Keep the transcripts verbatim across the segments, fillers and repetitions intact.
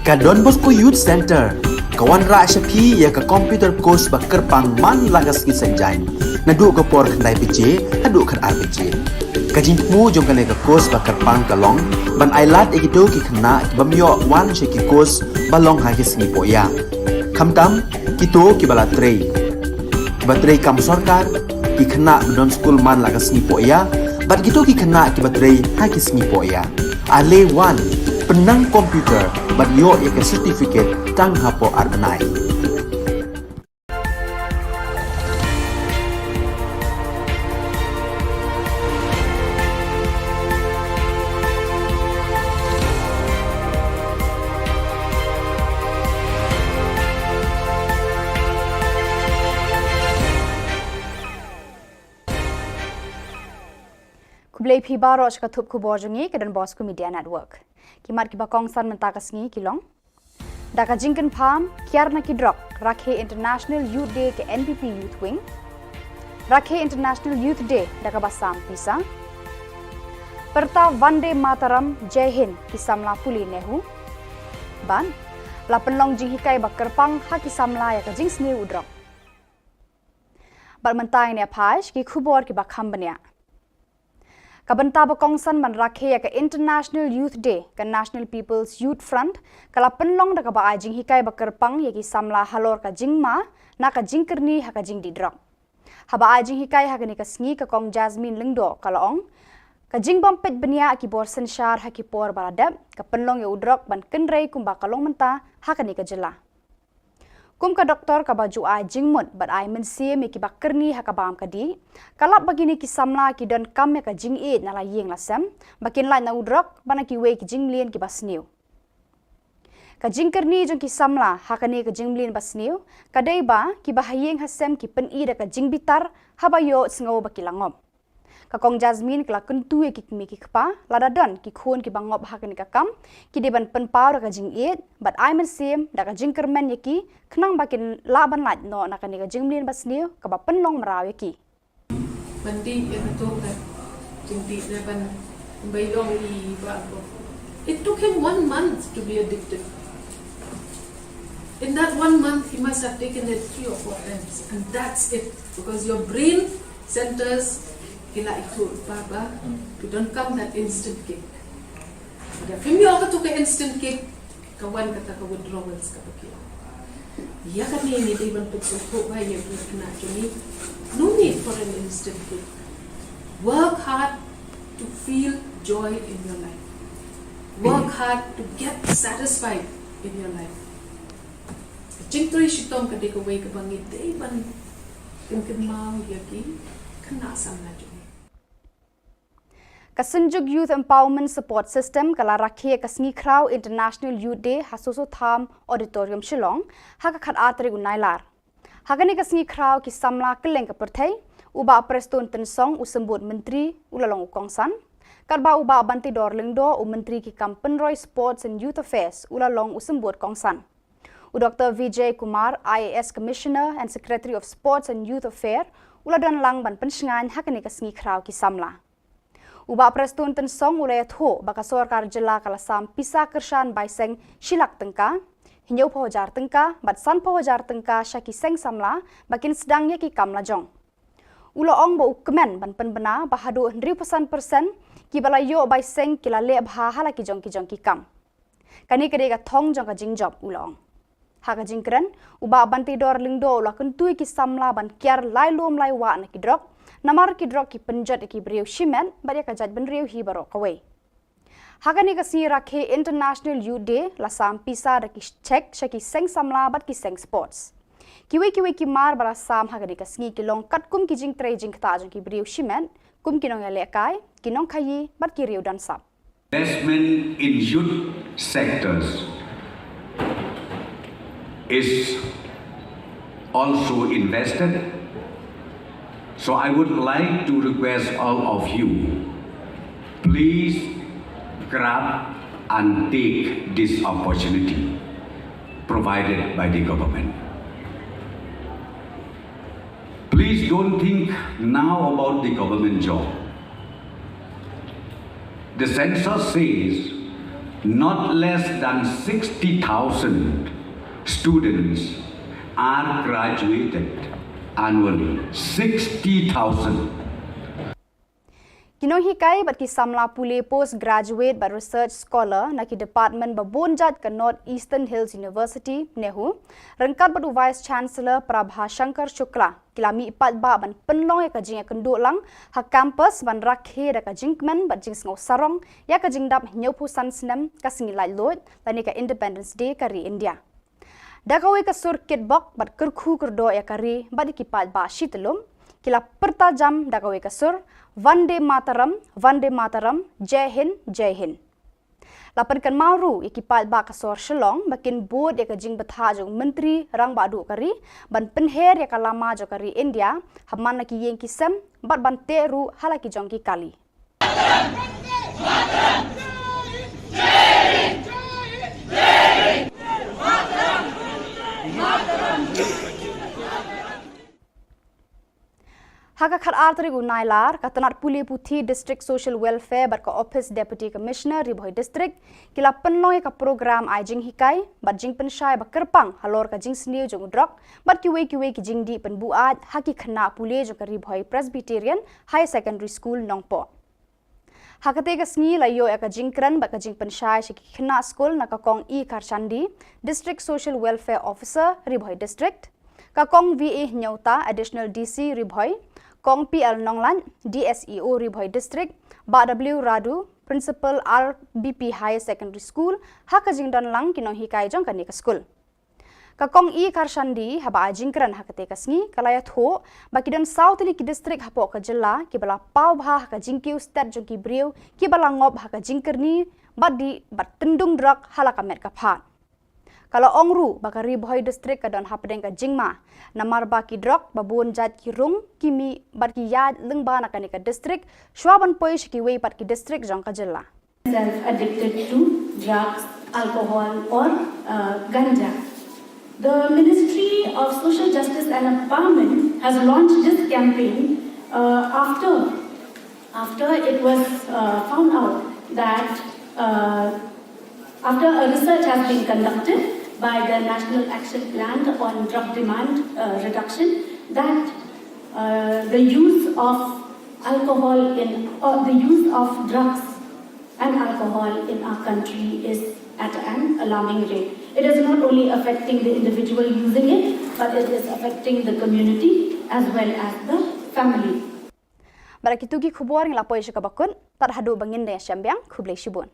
Ka Don Bosco Youth Centre ka wanrah sha phi ïa ka computer course ba kyrpang man la ka sngi Saitjaiñ, naduh ka por khyndai baje haduh khatar baje. Ka jingthmu jong kane ka course ba kyrpang ka long ban ailad ïa kito ki khynnah ki bym ïoh wan sha ki course ba long ha ki sngi pohïa, khamtam kito kiba la trei, kiba trei kam sorkar, ki khynnah ba don skul man la ka sngi pohïa, bad kito ki khynnah kiba trei ha ki sngi pohïa. Ale wan, pynnang computer bad ïoh ïa ka certificate tang hapoh ar bnai. Khublei phi baroh sha ka thup khubor jong ngi ka Don Bosco Media Network. Ki mat kiba kongsan mynta ka sngi ki long: Da ka jingkynpham kiar na ki drok, rakhe International Youth Day ka N P P Youth Wing. Rakhe International Youth Day da kaba sam pisa. Pyrta Vande Mataram, Jai Hind ki samla pule NEHU. Bad la pynlong jinghikai ba kyrpang ha ki samla ïa ka jingsniew u drok. Bad mynta ngin ïa phai sha ki khubor kiba kham bniah. Ka bynta ba kongsan ban rakhe ïa ka International Youth Day, ka National People's Youth Front ka la pynlong da kaba ai jinghikai ba kyrpang ïa ki samla halor ka jingma na ka jingkyrni ha ka jingdih drok. Haba ai jinghikai ha kane ka sngi, ka Kong Jasmine Lyngdoh ka la ong, ka jingbym peit bniah ki bor synshar ha ki por ba la dep ka pynlong ïa u drok ban kynrei kumba ka long mynta ha kane ka jylla. Kum ka doktor kaba ju ai jingmut bad ai mynsiem ïa kiba kyrni ha ka bam ka dih, ka lap ba kine ki samla ki donkam ïa ka jingïeit na la ïing la sem ba kin lait na u drok bad na kiwei ki jingmlien kiba sniew. Ka jingkyrni jong ki samla ha kane ka jingmlien ba sniew ka dei ba kiba ha ïing ha sem ki pyni da ka jingbitar haba ïohsngew ba ki la ngop. Ka Kong Jasmine ka la kyntu ïa ki kmie ki kpa, lada don ki khun kiba ngop ha kane ka kam, ki dei ban pynpaw da ka jingïeit bad ai mynsiem da ka jingkyrmen ïa ki, khnang ba kin lah ban lait noh na kane ka jingmlien ba sniew kaba pynlong mraw ïa ki. Ban dih ïa kato ka jingdih ne ban, ban ïong i ba ko. It took him one month to be addicted. In that one month, he must have taken it three or four times, and that's it, because your brain centers ki la ikut baba, you don't come that instant kick. Ïa phim ïoh kato ka instant kick, ka wan kata ka withdrawals kaba ki ong. Ïa kane ngi dei ban pynsngewthuh ba ïa ki khynnah jong ngi, no need for an instant kick. Work hard to feel joy in your life. Work hard to get satisfied in your life. Jingtrei shitom ka dei kawei kaba ngi dei ban kynmaw ïa ki khynnah samla jong ngi. Ka Synjuk Youth Empowerment Support System ka la rakhe ka sngi khraw International Youth Day ha Soso Tham Auditorium Shillong ha ka khatar tarik u Nailar. Ha kane ka sngi khraw ki samla kylleng ka pyrthei, u Bah Prestone Tynsong, u Symbud Myntri, u la long u kongsan, katba u Bah Bantador Lyngdoh, u Myntri ki kam pynroi Sports and Youth Affairs, u la long u symbud kongsan. U Doktor Vijay Kumar, I A S Commissioner and Secretary of Sports and Youth Affairs, u la don lang ban pynshngaiñ ha kane ka sngi khraw ki samla. U Bah Prestone Tynsong u la ïathuh ba ka sorkar jylla ka la sam pisa kyrshan bai seng shi lak tyngka, hynñiewphew hajar tyngka bad sanphew hajar tyngka sha ki seng samla ba kin sdang ïa ki kam lajong. U la ong ba u kmen ban pynbna ba haduh hynriewphew san percent kiba la ïoh bai seng ki la leh bha ha la ki jong ki jong ki kam. Kane ka dei ka thong jong ka jingjop, u la ong. Ha ka jingkren, u Bah Bantador Lyngdoh u la kyntu ïa ki samla ban kiar lai lum lai wah na ki drok, namar ki drok ki pynjot ïa ki briew shimet bad ïa ka jaitbynriew hi baroh kawei. Ha kane ka sngi rakhe International Youth Day la sam pisa da ki cheque sha ki seng samla bad ki seng sports. Kiwei kiwei ki mar ba la sam ha kane ka sngi ki long katkum ki jingtrei jingktah jong ki briew shimet, kum ki nongïalehkai, ki nongkhaïi bad ki riew don sap. Investment in youth sectors is also invested. So I would like to request all of you, please grab and take this opportunity provided by the government. Please don't think now about the government job. The census says Not less than sixty thousand students are graduated annually. Sixty thousand. Ki nonghikai bad ki samla pule postgraduate bad research scholar na ki department ba bun jait ka North Eastern Hills University, NEHU, ryngkat bad u Vice Chancellor Prabha Shankar Shukla, ki la mih paidbah ban pynlong ïa ka jingïakynduh lang ha campus ban rakhe da ka jingkmen bad jingsngew sarong ïa ka jingdap hynñiewphew san snem ka sngi laitluid lane ka Independence Day ka ri India. Da kawei ka sur kitbok bad kyrkhu kyrdoh ïa ka ri bad ïa ki paidbah shi tyllum, ki la pyrta jam da kawei ka sur, Vande Mataram, Vande Mataram, Jai Hind, Jai Hind. La pynkynmaw ruh ïa ki paidbah ka sor Shillong ba kin bud ïa ka jingbthah jong u Myntri Rangbah Duh ka ri ban pynher ïa ka lama jong ka ri India ha man la ki ïing ki sem bad ban teh ruh ha la ki jong ki kali. Ha ka khatar tarik u Nailar, ka tnat pule puthi District Social Welfare bad ka Office Deputy Commissioner Ri Bhoi District ki la pynlong ïa ka program ai jinghikai bad jingpynshai ba kyrpang halor ka jingsniew jong u drok bad kiwei kiwei ki jingdih pynbuaid ha ki khynnah pule jong ka Ri Bhoi Presbyterian Higher Secondary School Nongpoh. Ha katei ka sngi la ïoh ïa ka jingkren bad ka jingpynshai sha ki khynnah skul na ka Kong E Kharshandi, District Social Welfare Officer, Ri Bhoi District, ka Kong V A Hynñiewta, Additional D C, Ri Bhoi, Kong P L Nonglait, D S E O, Ri Bhoi District, Bah W Radu, Principal R B P Higher Secondary School, ha ka jingdon lang ki nonghikai jong kane ka skul. Ka Kong E Kharshandi, haba ai jingkren ha katei ka sngi, ka la ïathuh ba ki don saw tylli ki district hapoh ka jylla kiba la paw bha ha ka jingkiew stet jong ki briew kiba la ngop ha ka jingkyrni bad dih bad tyndung drok ha la ka met ka phad. Ka la ong ruh ba ka Ri Bhoi District ka don hapdeng ka jingma namar ba ki drok ba bun jait ki rung, ki mih bad ki ïaid lyngba na kane ka district shuwa ban poi sha kiwei pat ki district jong ka jylla. Self addicted to drugs, alcohol, or uh, ganja. The Ministry of Social Justice and Empowerment has launched this campaign uh, after after it was uh, found out that uh, after a research has been conducted by the National Action Plan on Drug Demand uh, Reduction, that uh, the use of alcohol in or the use of drugs and alcohol in our country is at an alarming rate. It is not only affecting the individual using it, but it is affecting the community as well as the family. Bad da kitu ki khubor ngi la poi sha kaba kut, tad haduh ba ngin da ïashem biang, khublei shibun.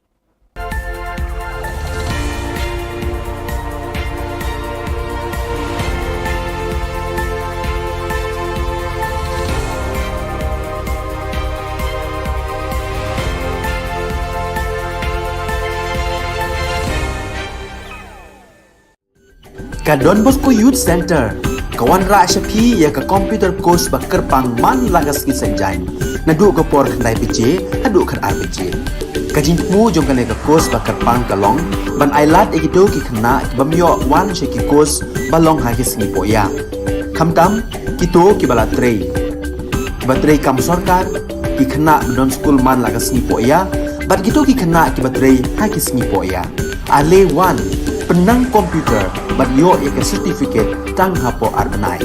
Ka Don Bosco Youth Center ka wanrah sha phi ïa ka computer course ba kyrpang man la ka sngi Saitjaiñ, naduh ka por khyndai baje haduh khatar baje. Ka jingthmu jong kane ka course ba kyrpang ka long ban ailad ïa kito ki khynnah ki bym ïoh wan sha ki course ba long ha ki sngi pohïa, khamtam kito kiba la trei, kiba trei kam sorkar, ki khynnah ba don skul man la ka sngi pohïa bad kito ki khynnah kiba trei ha ki sngi pohïa. Ale wan, pynnang computer bad ïoh ïa ka certificate tang hapoh ar bnai.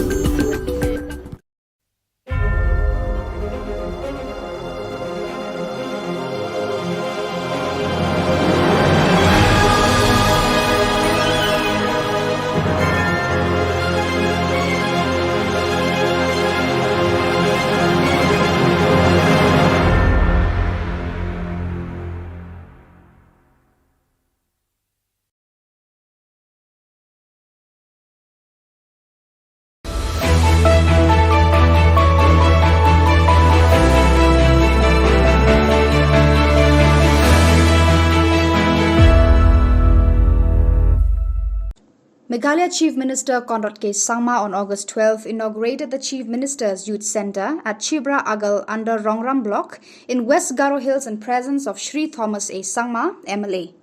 Meghalaya Chief Minister Conrad K Sangma on August twelfth inaugurated the Chief Minister's Youth Centre at Chibra Agal under Rongram Block in West Garo Hills in presence of Shri Thomas A Sangma, M L A.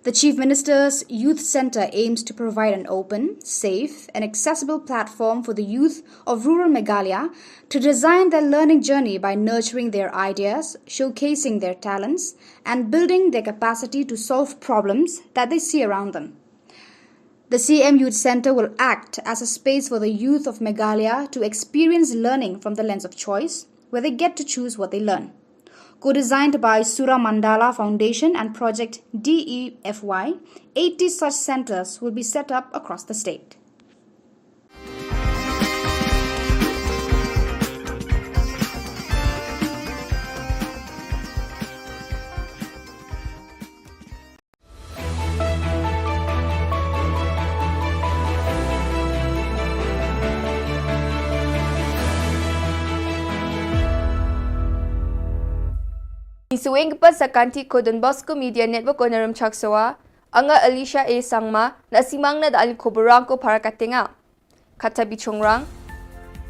The Chief Minister's Youth Centre aims to provide an open, safe, and accessible platform for the youth of rural Meghalaya to design their learning journey by nurturing their ideas, showcasing their talents, and building their capacity to solve problems that they see around them. The C M Youth Centre will act as a space for the youth of Meghalaya to experience learning from the lens of choice, where they get to choose what they learn. Co-designed by Sura Mandala Foundation and Project D E F Y, eighty such centres will be set up across the state. Ngi sngewbha sa ka kynti ko Don Bosco Media Network ko Naram Chaksoa, anga Alicia A Sangma, na simang na da ali ko borang ko para katenga. Kata bichongrang.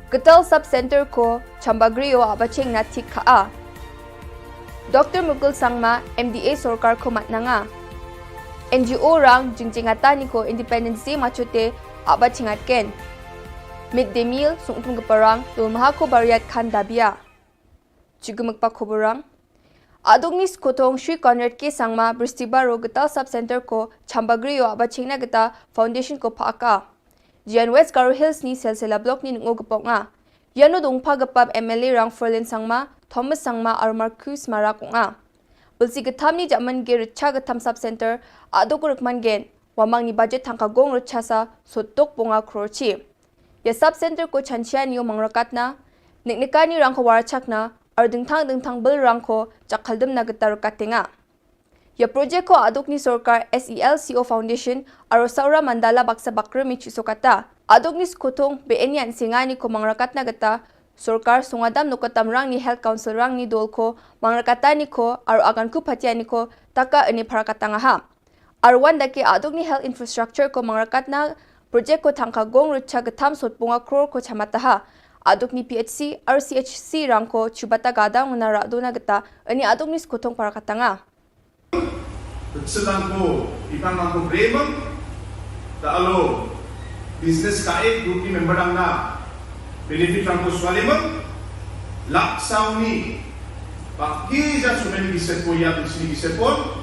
Ketal Sub Center ko Chambagri o abacheng na thik ka a. Doctor Mukul Sangma, M D A sorkar ko matnanga. N G O rang jingjing atani ko Independence Day machote abachengat ken. Mid day meal, sungtum keparang, dul maha ko bariat khan dabia. Chigumuk pa ko borang. Adokni skotong Shri Conrad K Sangma, Bristibar o Ketal Sub Center ko Chambagri o abachengna kata foundation ko phaka. Jian West Garo Hills ni Silsila Block ni nungo gepok nga. Iano dongpha gepap M L A rang Ferlin Sangma, Thomas Sangma, ar Marcus Marak nga. Bilsi getham ni jaman ge recha getham sub center, adok rikman gen, wamang ni budget thangka gong recha sa, sotok ponga crore chi. Ia sub center ko chanchia ni o mangrakatna, niknika ni rang ko warachakna, ar dingthang dingthang bil rang ko chakaldem na geta rakatenga. Ia project ko adokni sorkar S E L C O Foundation, aro Saura Mandala baksa bakre mi chuso kata. Adokni skotong be eni an singa ni ko mangrakatna geta, sorkar sungadam nokatam rang ni health council rang ni dol ko, mangrakata ni ko, aro agan ku patia ni ko, taka eni parakatanga ha. Arwan dake adokni health infrastructure ko mangrakatna project ko thangka gong recha getham sotponga crore ko chamataha. Adokni P H C, R C H C rang ko chubata gadang una radona geta, eni adokni skotong parakatanga. Sedang ko, itang ko bremang, ta alo, business ka ek group ni member ang na, benefit ang ko swalimang, lak sauni, paki ja sumen bisa ko ya bisni bisa pon,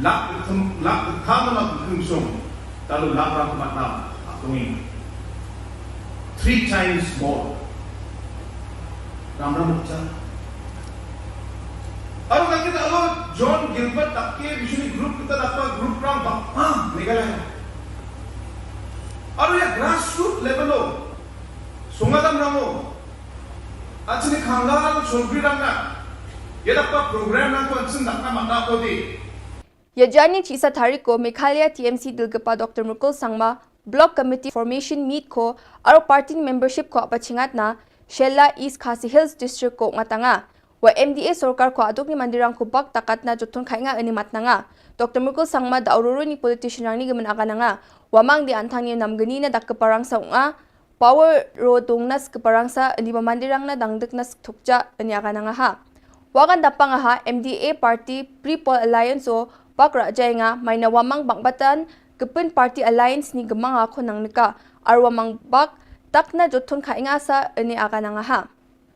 lak kem, lak kama na kem song, talu lak rak mat na, atungin. Three times more. Ram ram cha. Aro ka kita alo John Gilbert takke bisuni group kita dapa group ram ba, ah, Meghalaya. Aro ya grassroot level lo. Sungadam ramo. Achini khangal chongri rangna. Ya dapa program rang ko ansin dakna mata ko di. Ia jani chisa thariko Meghalaya T M C dilgapa Doctor Mukul Sangma, Block Committee Formation Meet ko, aro party ni membership ko apachingatna, Shella East Khasi Hills District ko ngatanga. Wa M D A sorkar ko adokni mandirang ko bak takatna jotun khainga eni matnanga. Doctor Mukul Sangma da aururu ni politician rangni gemen agananga. Wamang di antang ni namgeni na dak keparang sa unga, Power ro dongnas keparangsa eni ba mandirang na dangdek nas thukja eni agananga ha. Wagan dapang ha M D A party Pre-Poll Alliance o bak raja inga maina wamang bang batan kepin party alliance ni gemang ako nang neka ar wamang bak takna jotun khainga sa eni agananga ha.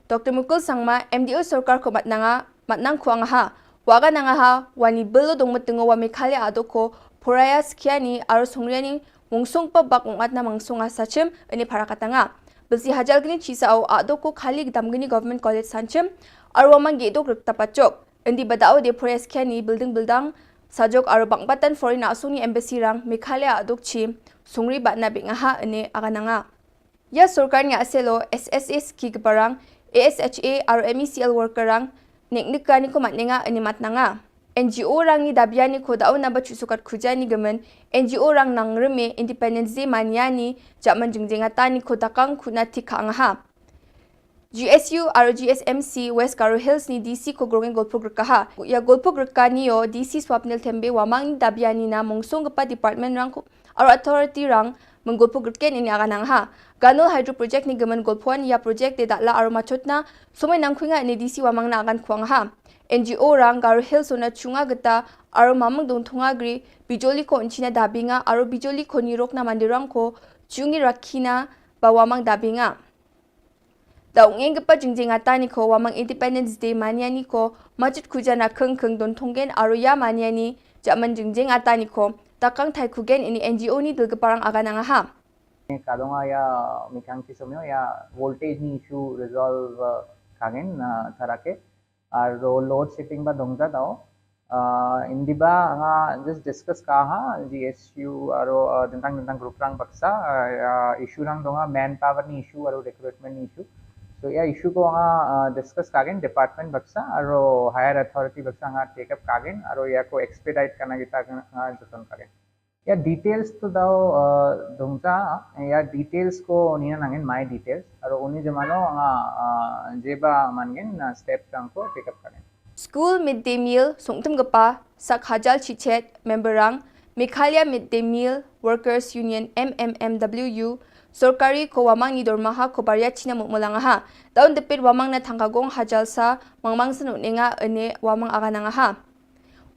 Doctor Mukul Sangma, M D A sorkar ko matnanga, matnang ko angaha, waga nangaha, wani belo dong metengo wa Meghalaya adoko, poraya skiani, aro songriani, mungsong pa bak ungatna mangsong a sachim, eni parakatanga. Bilsi hajal gini chisa au adoko khali gdam gini Government College sanchim, aro wamang gedok rikta pachok. Endi badao de poraya skiani, building building, sajok aro bang batan foreign asong ni embassy rang, Meghalaya adok chim, songri batna bengaha, eni agananga. Ia sorkar ni aselo S S S ki keparang, A S H A aro M E C L worker rang, nek nek kani ko matnenga eni matnanga. N G O rang ni dabiani ko dau naba chusukat khuja ni gemen, N G O rang nang reme Independence Day mania ni, jaman jengjengata ni ko dakang kuna tikha angaha. G S U aro G S M C West Garo Hills ni D C ko grongeng golpuk rekaha. Ia golpuk rekani o D C Swapnil Thembe wamang ni dabiani na mungsong gepa department rang ko, aro authority rang, Mengulpo kyrkieh ini agan ang ha. Ganol Hydro Project ni gemen gulpon ya project de datla aro machotna, somoi nangkhuinga ini D C Wamang na agan khuang ha. N G O rang Garo Hills ona chunga geta aro mamang dong thunga gri, bijoli ko unchina dabinga, aro bijoli ko nirok na mandirang ko chungi rakina ba Wamang dabinga. Da ungeng kepa jingjing ata ni ko Wamang Independence Day mania ni ko, majit khuja na kheng kheng don thonggen aro ya mania ni, jaman jingjing ata ni ko, takang thai khugen ini N G O ni dil keparang agan ang ha. Kadonga ya mikang ki somyo ya voltage ni issue resolve, uh, kangen, uh, tharake. Aro load shedding ba dongja dao. Uh, indiba nga just discuss ka ha, G S U aro, uh, dentang dentang group rang baksa, uh, uh, issue rang donga manpower ni issue aro recruitment ni issue. So ya issue ko nga, uh, discuss kagen department baksa aro higher authority baksa nga take up kagen aro ya ko expedite kana kita nga joton kagen. Ya details to dau, uh, dongja, ya details ko nina nangin my details. Aro uni jemano nga, uh, jeba mangin na step tang ko take up kagen. School midday meal sungtum gepa sak hajal chichet memberang Meghalaya Midday Meal Workers Union, M M M W U, sorkari ko Wamang ni dormaha ko baria china mukmulang ha. Daun depit Wamang na thangkagong hajal sa mangmang senu ninga ene Wamang aganang ha.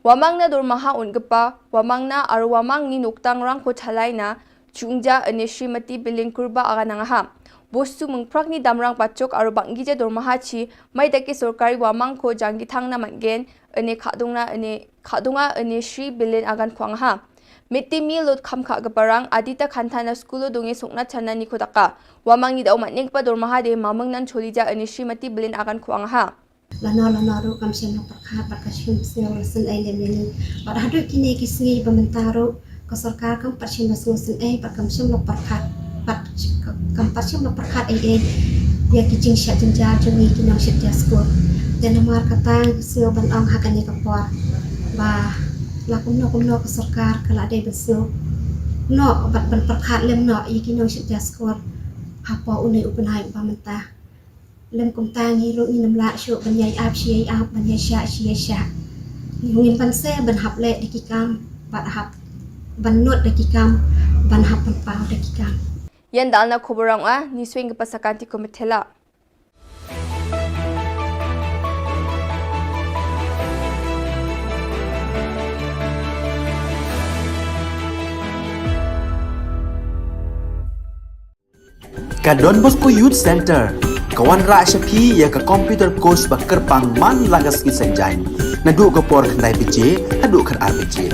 Wamang na dormaha un gepa, Wamang na aro Wamang ni noktang rang ko thalai na, chungja ene Srimati Bilin Kurba aganang ha. Bostu mengprak ni damrang pachok aro banggi ja dormaha chi, mai dake sorkari Wamang ko janggi thang na matgen, ene khadung na ene khadunga ene Sri Bilin agan khuang ha. Midday meal lot kham kha geparang, adita khanta na skulo donge sokna chana ni ko daka. Wamang ni dau matning pa dormaha de mamang nan choli ja ene Srimati Bilin agan khuang ha. Lano lano ruh kam shim la pyrkhat bad ka shim sngewsynei lem ïa ngi. Bad haduh kine ki sngi ba mynta ruh ka sorkar kam pat shim la sngewsynei bad kam shim la pyrkhat bad kam pat shim la pyrkhat ei ei ïa ki jingshah jynjar jong ngi ki nongshit jar skul. Te namar kata nga sngew ban ong ha kane ka por ba la kumno kumno ka sorkar ka la dei ban sngew noh bad ban pyrkhat lem noh ïa ki nongshit jar skul hapoh une u bnai ba mynta. Lem kumta ngi ruh ngin ym lah shuh ban ïai ap shi ïai ap, ban ïai shah shi ïai shah. Ngin ban seh ban hap leh da ki kam, ban hap ban nud da ki kam, ban hap ban paw da ki kam. Ïan dal na khubor rang ah, ni swing ka pasa kanti ko methela. Ka Don Bosco Youth Center ka wanrah sha phi ïa ka computer course ba kyrpang man la ka sngi Saitjaiñ, naduh ka por khyndai baje haduh khatar baje.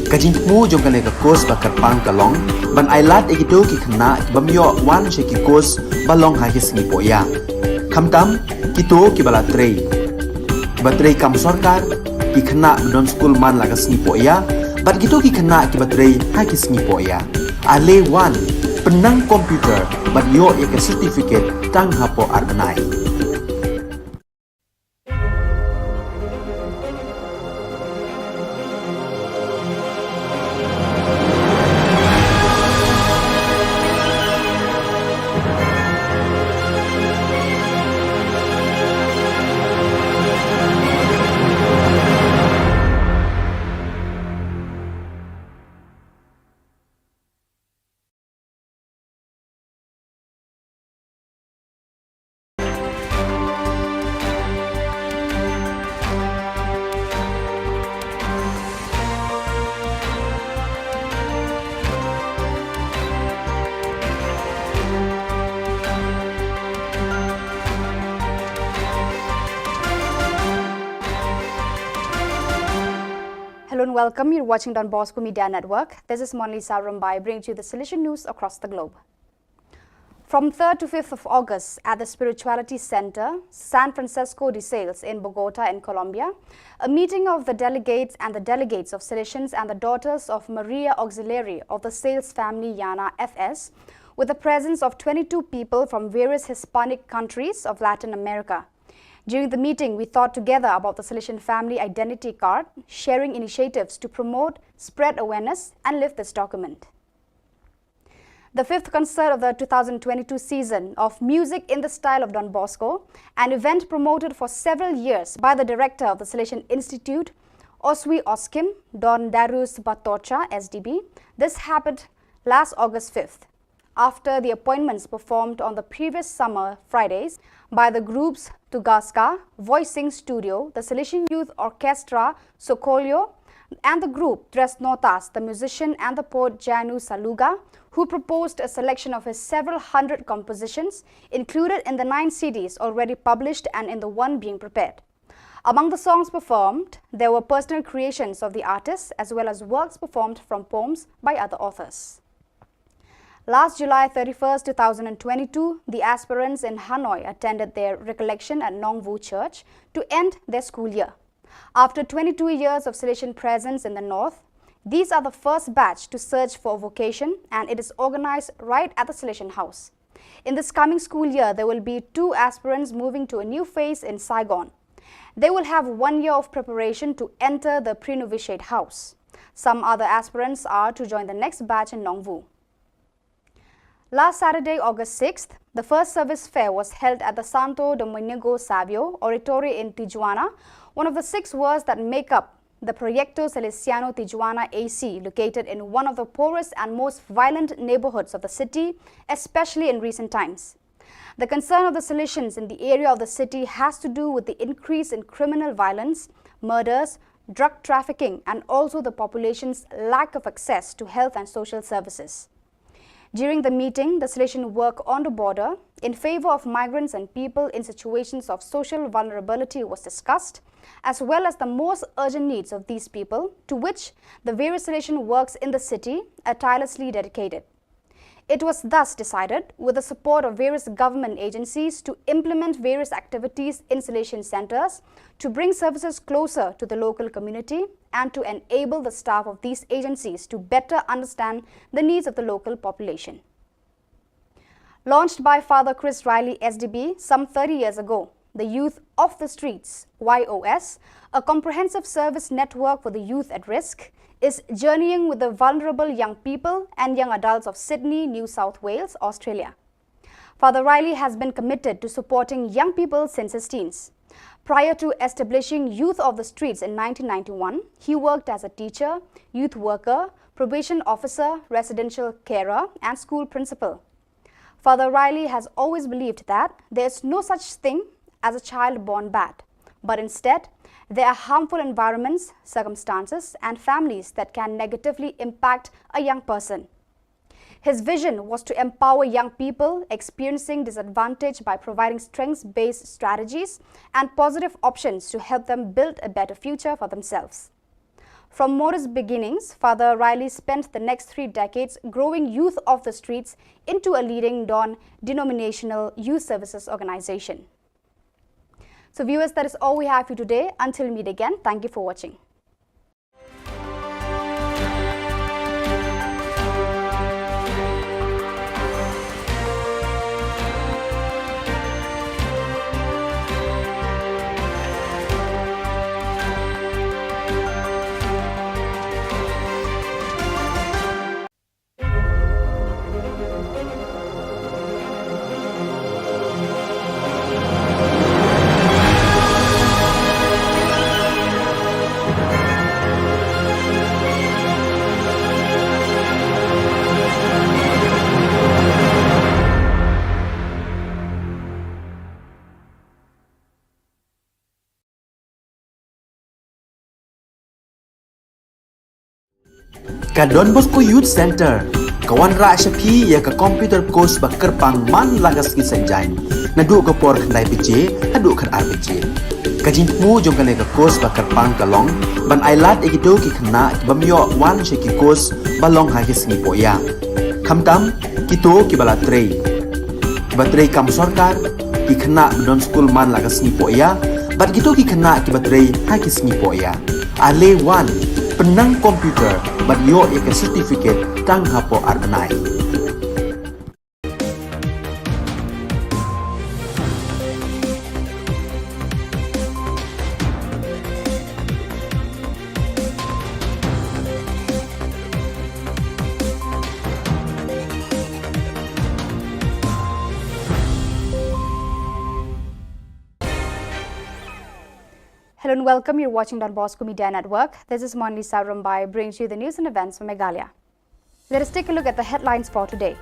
Ka jingthmu jong kane ka course ba kyrpang ka long ban ai lad ïa kito ki khynnah ki bym ïoh wan sha ki course ba long ha ki sngi pohïa. Khamtam kito kiba la trei, kiba trei kam sorkar, ki khynnah ba don skul man la ka sngi pohïa, bad kito ki khynnah kiba trei ha ki sngi pohïa. Ale wan, pynnang computer bad ïoh ïa ka certificate tang hapoh ar bnai. Hello and welcome. You're watching Don Bosco Media Network. This is Monalisa Rumbai, bringing to you the Salesian news across the globe. From third to fifth of August at the Spirituality Center, San Francisco de Sales in Bogota in Colombia, a meeting of the delegates and the delegates of Salesians and the Daughters of Maria Auxiliary of the Sales Family Llana F S, with the presence of twenty-two people from various Hispanic countries of Latin America. During the meeting, we thought together about the Salesian Family Identity Card, sharing initiatives to promote, spread awareness, and live this document. The fifth concert of the two thousand twenty-two season of Music in the Style of Don Bosco, an event promoted for several years by the director of the Salesian Institute, Oswi Oskim, Don Darius Batocha, S D B. This happened last August fifth. after the appointments performed on the previous summer Fridays by the groups Tugaska, Voicing Studio, the Salesian Youth Orchestra, Sokolyo, and the group Tres Notas, the musician and the poet Janu Saluga, who proposed a selection of his several hundred compositions included in the nine C Ds already published and in the one being prepared. Among the songs performed, there were personal creations of the artists as well as works performed from poems by other authors. Last July thirty-first, two thousand and twenty-two, the aspirants in Hanoi attended their recollection at Nongwu Church to end their school year. After twenty-two years of Salesian presence in the north, these are the first batch to search for a vocation, and it is organized right at the Salesian House. In this coming school year, there will be two aspirants moving to a new phase in Saigon. They will have one year of preparation to enter the pre-novitiate house. Some other aspirants are to join the next batch in Nongwu. Last Saturday, August sixth, the first service fair was held at the Santo Domingo Savio Oratory in Tijuana, one of the six worlds that make up the Proyecto Salesiano Tijuana A C, located in one of the poorest and most violent neighborhoods of the city, especially in recent times. The concern of the Salesians in the area of the city has to do with the increase in criminal violence, murders, drug trafficking, and also the population's lack of access to health and social services. During the meeting, the Salesian work on the border in favor of migrants and people in situations of social vulnerability was discussed, as well as the most urgent needs of these people, to which the various Salesian works in the city are tirelessly dedicated. It was thus decided, with the support of various government agencies, to implement various activities in Salesian centers to bring services closer to the local community and to enable the staff of these agencies to better understand the needs of the local population. Launched by Father Chris Riley, S D B, some thirty years ago, the Youth of the Streets, Y O S, a comprehensive service network for the youth at risk, is journeying with the vulnerable young people and young adults of Sydney, New South Wales, Australia. Father Riley has been committed to supporting young people since his teens. Prior to establishing Youth of the Streets in nineteen ninety-one, he worked as a teacher, youth worker, probation officer, residential carer, and school principal. Father Riley has always believed that there is no such thing as a child born bad, but instead, there are harmful environments, circumstances, and families that can negatively impact a young person. His vision was to empower young people experiencing disadvantage by providing strengths-based strategies and positive options to help them build a better future for themselves. From modest beginnings, Father Riley spent the next three decades growing Youth of the Streets into a leading non-denominational youth services organization. So viewers, that is all we have for you today. Until we meet again, thank you for watching. Ka Don Bosco Youth Centre ka wanrah sha phi ïa ka computer course ba kyrpang man la ka sngi Saitjaiñ, naduh ka por khyndai baje haduh khatar baje. Ka jingthmu jong kane ka course ba kyrpang ka long ban ailad ïa kito ki khynnah ki bym ïoh wan sha ki course ba long ha ki sngi pohïa, khamtam kito kiba la trei, kiba trei kam sorkar, ki khynnah ba don skul man la ka sngi pohïa, bad kito ki khynnah kiba trei ha ki sngi pohïa. Ale wan, pynnang computer bad ïoh ïa ka certificate tang hapoh ar bnai. Hello and welcome. You're watching Don Bosco Media Network. This is Monlisa Rumbai, bringing to you the news and events from Meghalaya. Let us take a look at the headlines for today.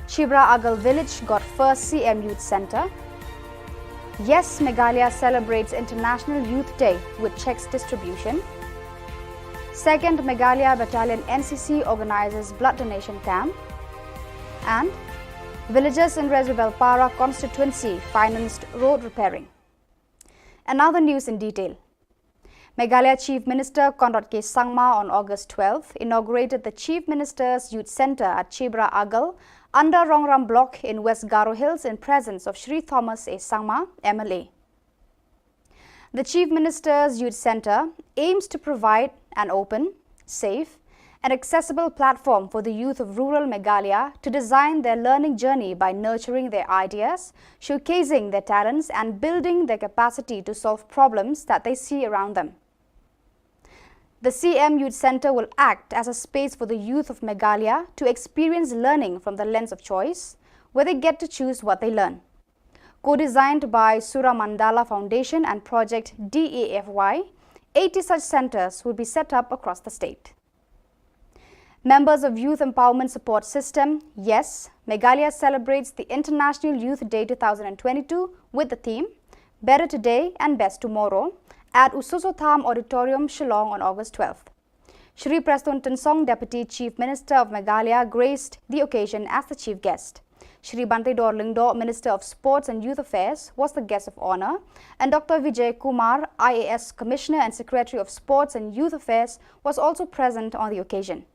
Chibra Agal Village got first C M Youth Centre. Yes, Meghalaya celebrates International Youth Day with cheques distribution. Second Meghalaya Battalion N C C organises blood donation camp. And villagers in Resubelpara constituency financed road repairing. And now the news in detail. Meghalaya Chief Minister Conrad K Sangma on August twelfth inaugurated the Chief Minister's Youth Centre at Chibra Agal under Rongram Block in West Garo Hills in presence of Shri Thomas A Sangma, M L A. The Chief Minister's Youth Centre aims to provide an open, safe, and accessible platform for the youth of rural Meghalaya to design their learning journey by nurturing their ideas, showcasing their talents, and building their capacity to solve problems that they see around them. The C M Youth Centre will act as a space for the youth of Meghalaya to experience learning from the lens of choice, where they get to choose what they learn. Co-designed by Sura Mandala Foundation and Project D A F Y, eighty such centres will be set up across the state. Members of Youth Empowerment Support System, yes, Meghalaya celebrates the International Youth Day two thousand twenty-two with the theme Better Today and Best Tomorrow at U Soso Tham Auditorium, Shillong on August twelfth. Shri Prestone Tynsong, Deputy Chief Minister of Meghalaya, graced the occasion as the chief guest. Shri Banteidor Lyngdoh, Minister of Sports and Youth Affairs, was the guest of honour, and Doctor Vijay Kumar, I A S Commissioner and Secretary of Sports and Youth Affairs, was also present on the occasion.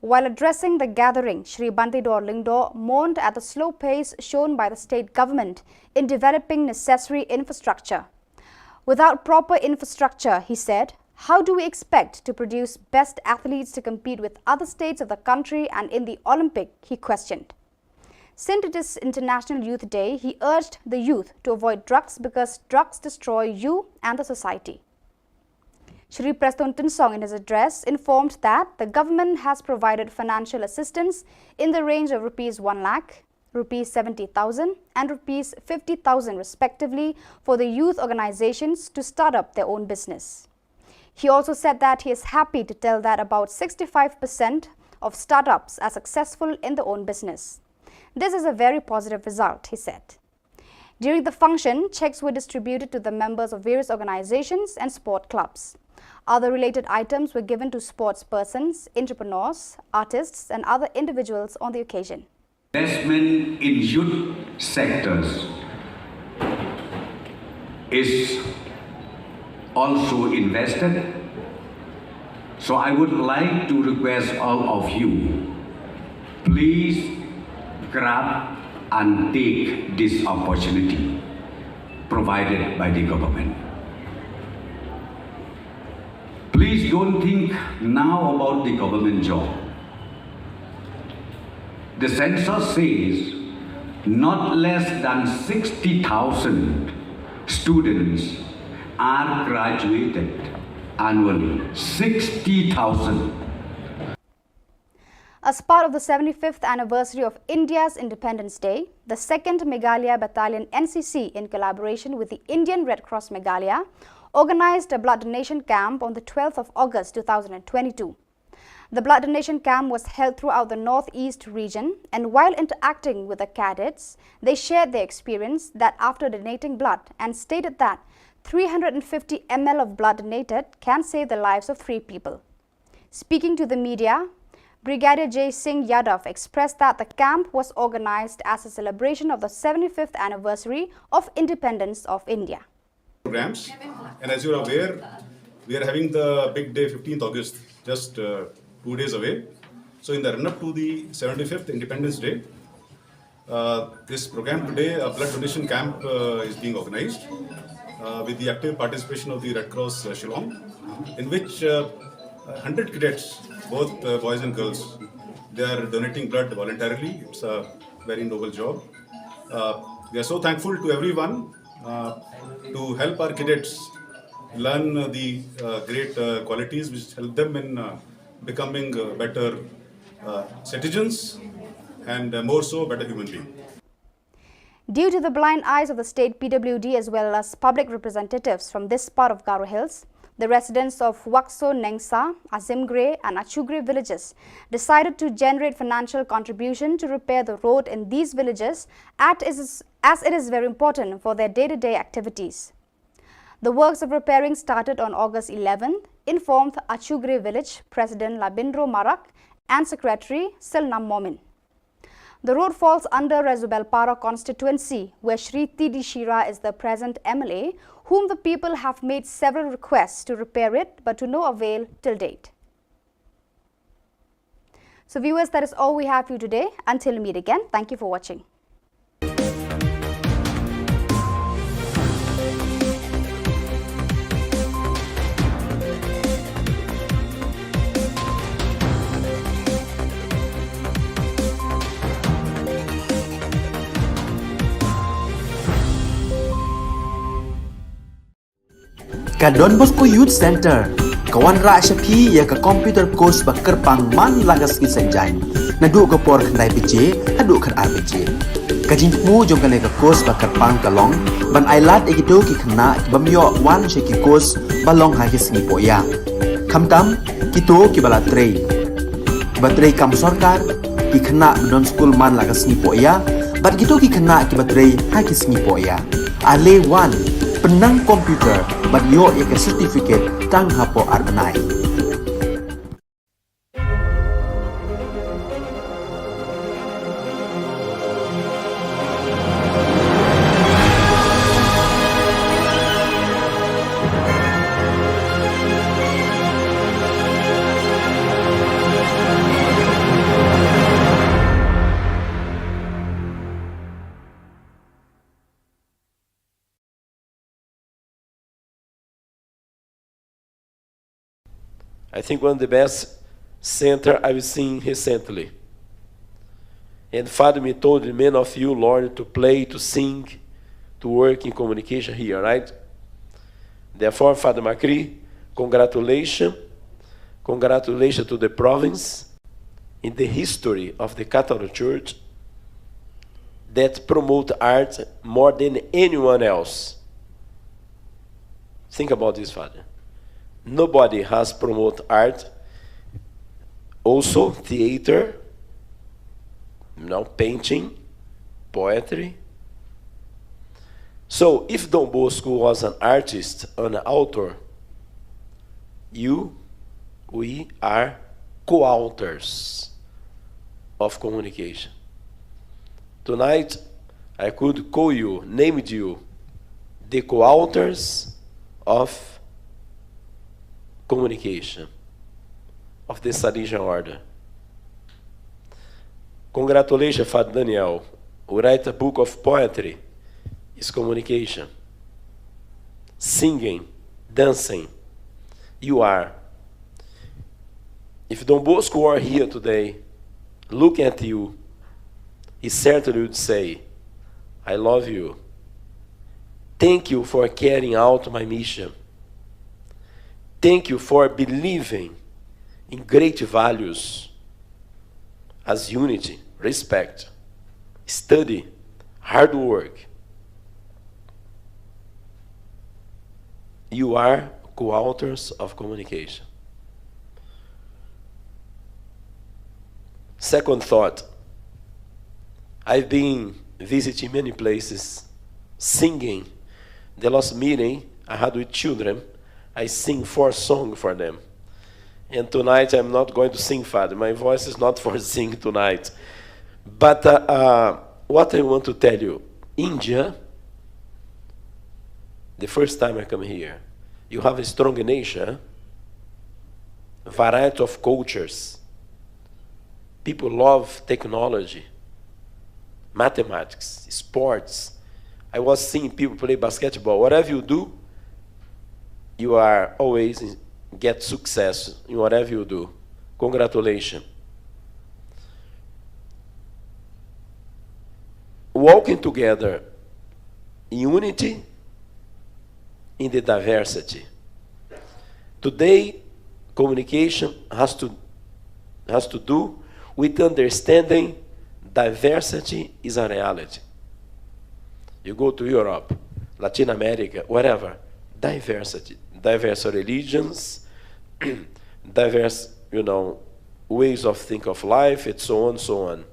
While addressing the gathering, Shri Banteidor Lyngdoh mourned at the slow pace shown by the state government in developing necessary infrastructure. Without proper infrastructure, he said, how do we expect to produce best athletes to compete with other states of the country and in the Olympic? He questioned. Since it is International Youth Day, he urged the youth to avoid drugs because drugs destroy you and the society. Shri Prestone Tynsong, in his address, informed that the government has provided financial assistance in the range of rupees one lakh, rupees seventy thousand, and rupees fifty thousand respectively for the youth organizations to start up their own business. He also said that he is happy to tell that about sixty-five percent of startups are successful in their own business. This is a very positive result, he said. During the function, cheques were distributed to the members of various organizations and sport clubs. Other related items were given to sports persons, entrepreneurs, artists, and other individuals on the occasion. Investment in youth sectors is also invested. So I would like to request all of you, please grab and take this opportunity provided by the government. Please don't think now about the government job. The census says not less than sixty thousand students are graduated annually. Sixty thousand. As part of the seventy-fifth anniversary of India's Independence Day, the second Meghalaya Battalion N C C, in collaboration with the Indian Red Cross Meghalaya, organized a blood donation camp on the twelfth of August two thousand twenty-two. The blood donation camp was held throughout the Northeast region, and while interacting with the cadets, they shared their experience that after donating blood and stated that three hundred fifty M L of blood donated can save the lives of three people. Speaking to the media, Brigadier Jai Singh Yadav expressed that the camp was organized as a celebration of the seventy-fifth anniversary of independence of India. Programs. And as you are aware, we are having the big day, fifteenth August, just uh, two days away. So, in the run up to the seventy-fifth Independence Day, uh, this program today, a blood donation camp, uh, is being organized uh, with the active participation of the Red Cross uh, Shillong, in which uh, one hundred cadets, both uh, boys and girls, they are donating blood voluntarily. It's a very noble job. Uh, we are so thankful to everyone uh, to help our cadets learn uh, the uh, great uh, qualities which help them in uh, becoming uh, better uh, citizens and uh, more so better human being. Due to the blind eyes of the state P W D as well as public representatives from this part of Garo Hills, The residents of Wakso Nengsa, Azimgre and Achugre villages decided to generate financial contribution to repair the road in these villages at is, as it is very important for their day-to-day activities. The works of repairing started on August eleventh, informed Achugre village President Labindro Marak and Secretary Silnam Momin. The road falls under Resubelpara constituency, where Shri T D Shira is the present M L A, whom the people have made several requests to repair it, but to no avail till date. So viewers, that is all we have for you today. Until we meet again, thank you for watching. Ka Don Bosco Youth Center ka wanrah sha phi ïa ka computer course ba kyrpang man la ka sngi Saitjaiñ, naduh ka por khyndai baje haduh khatar baje. Ka jingthmu jong kane ka course ba kyrpang ka long ban ailad ïa kito ki khynnah ki bym ïoh wan sha ki course ba long ha ki sngi pohïa, khamtam kito kiba la trei, kiba trei kam sorkar, ki khynnah ba don skul man la ka sngi pohïa, bad kito ki khynnah kiba trei ha ki sngi pohïa. Ale wan, pynnang computer bad ïoh ïa ka certificate tang hapoh ar bnai. I think one of the best center I've seen recently. And Father, me told many of you, Lord, to play, to sing, to work in communication here, right? Therefore, Father Makri, congratulations. Congratulations to the province in the history of the Catholic Church that promote art more than anyone else. Think about this, Father. Nobody has promoted art, also theater, you know, painting, poetry. So, if Don Bosco was an artist, an author, you, we are co-authors of communication. Tonight, I could call you, named you, the co-authors of communication of the Salesian Order. Congratulations, Father Daniel, who write a book of poetry, is communication. Singing, dancing, you are. If Don Bosco were here today, look at you, he certainly would say, "I love you. Thank you for carrying out my mission. Thank you for believing in great values as unity, respect, study, hard work." You are co-authors of communication. Second thought, I've been visiting many places, singing. The last meeting I had with children, I sing four songs for them. And tonight I'm not going to sing, Father. My voice is not for singing tonight. But uh, uh, what I want to tell you, India, the first time I come here, you have a strong nation, variety of cultures. People love technology, mathematics, sports. I was seeing people play basketball. Whatever you do, you are always in, get success in whatever you do. Congratulations. Walking together in unity in the diversity. Today, communication has to, has to do with understanding diversity is a reality. You go to Europe, Latin America, wherever, diversity. diverse religions, diverse, you know, ways of think of life, and so on, so on.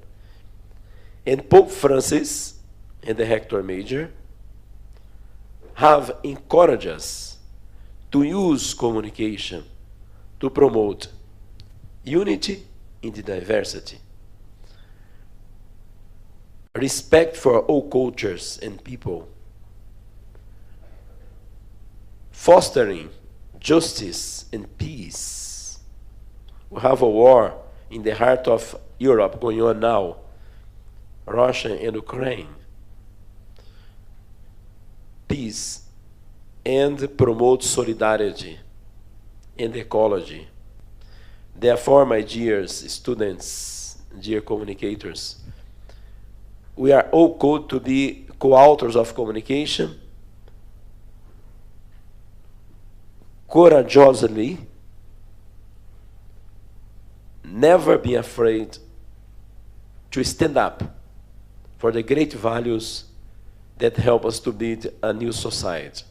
And Pope Francis and the Hector Major have encouraged us to use communication to promote unity in the diversity, respect for all cultures and people, fostering justice and peace. We have a war in the heart of Europe going on now, Russia and Ukraine. Peace and promote solidarity and ecology. Therefore, my dear students, dear communicators, we are all called to be co-authors of communication, courageously, never be afraid to stand up for the great values that help us to build a new society.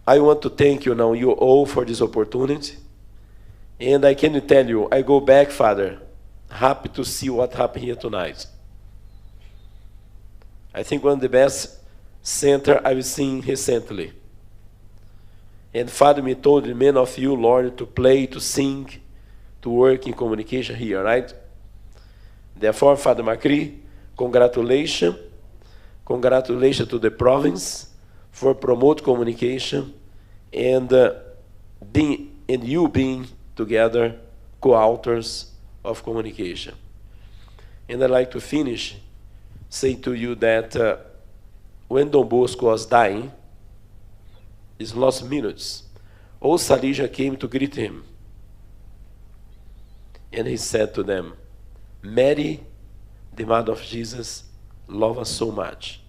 I want to thank you now, you all, for this opportunity. And I can tell you, I go back, Father, happy to see what happened here tonight. I think one of the best center I've seen recently. And Father, me told many of you, Lord, to play, to sing, to work in communication here, right? Therefore, Father Macri, congratulations. Congratulations to the province for promote communication and uh, being and you being together co-authors of communication. And I'd like to finish say to you that uh, when Don Bosco was dying, his last minutes, all Salesians came to greet him. And he said to them, Mary, the mother of Jesus, love us so much.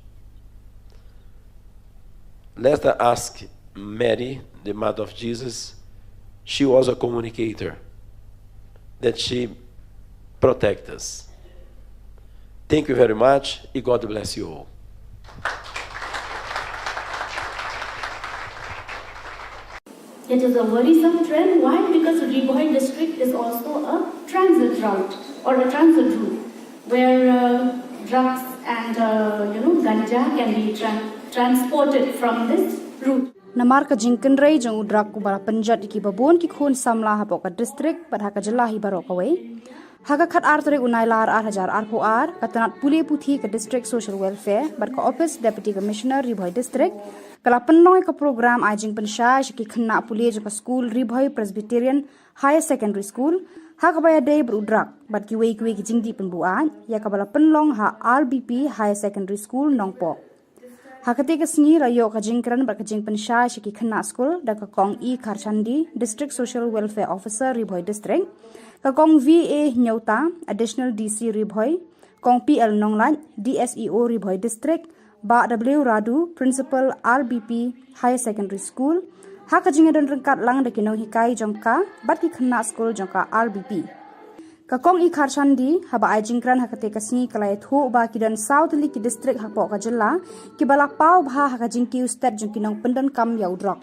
Let us ask Mary, the mother of Jesus. She was a communicator, that she protect us. Thank you very much, and God bless you all. It is a worrisome trend. Why? Because Ri Bhoi district is also a transit route or a transit route where uh, drugs and uh, you know ganja can be tra- transported from this route. Namar ka jingkynrei jong u drug uba la pynjot ïa kiba bun ki khun samla hapoh ka district bad ha ka jylla hi baroh kawei. Ha ka khatar tarik u Nailar ar hajar arphew ar, ka tnat pule puthi ka District Social Welfare bad ka Office Deputy Commissioner Ri Bhoi District ka la pynlong ïa ka program ai jingpynshai sha ki khynnah pule jong ka skul Ri Bhoi Presbyterian Higher Secondary School ha kaba ïadei bad u drug bad kiwei kiwei ki jingdih pynbuaid ïa kaba la pynlong ha R B P Higher Secondary School Nongpoh. Ha katei ka sngi la ïoh ka jingkren bad ka jingpynshai sha ki khynnah skul da ka Kong E Kharchandi, District Social Welfare Officer, Ri Bhoi District, ka Kong V A Hynniewta, Additional D C Ri Bhoi, Kong P L Nonglait, D S E O Ri Bhoi District, Bah W Radu, Principal R B P Higher Secondary School, ha ka jingïadon ryngkat lang da ki nonghikai jong ka bad ki khynnah skul jong ka R B P. Ka Kong E Kharchandi, haba ai jingkren ha katei ka sngi, ka la ïathuh ba ki don saw tylli ki district hapoh ka jylla kiba la paw bha ha ka jingkiew stet jong ki nongpyndonkam ïa u drug.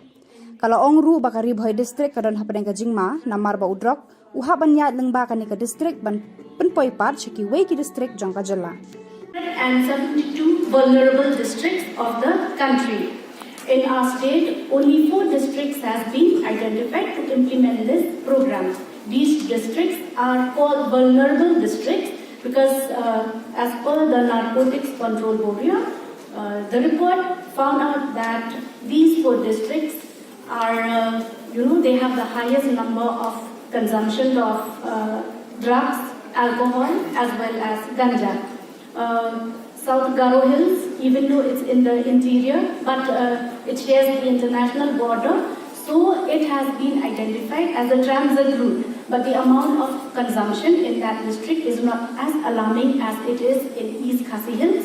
Ka la ong ruh ba ka Ri Bhoi District ka don hapdeng ka jingma namar ba u drug u hap ban ïaid lyngba kane ka district ban pynpoi pat sha kiwei ki district jong ka jylla. And seventy-two vulnerable districts of the country. In our state, only four districts has been identified to implement this program. These districts are called vulnerable districts because, uh, as per the Narcotics Control Bureau, uh, the report found out that these four districts are, uh, you know, they have the highest number of consumption of uh, drugs, alcohol, as well as ganja. Uh, South Garo Hills, even though it's in the interior, but uh, it shares the international border, so it has been identified as a transit route. But the amount of consumption in that district is not as alarming as it is in East Khasi Hills,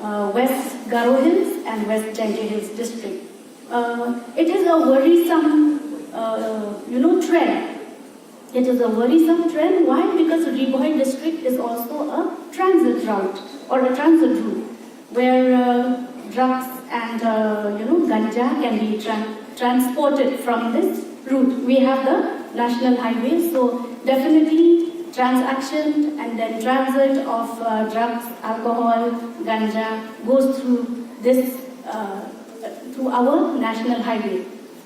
uh, West Garo Hills, and West Jaintia Hills district. Uh, it is a worrisome, uh, you know, trend. It is a worrisome trend. Why? Because Ri Bhoi district is also a transit route or a transit route where uh, drugs and uh, you know, ganja can be tran- transported from this route. We have the national highway, so definitely transaction and then transit of uh, drugs, alcohol, ganja goes through this uh, through our national highway.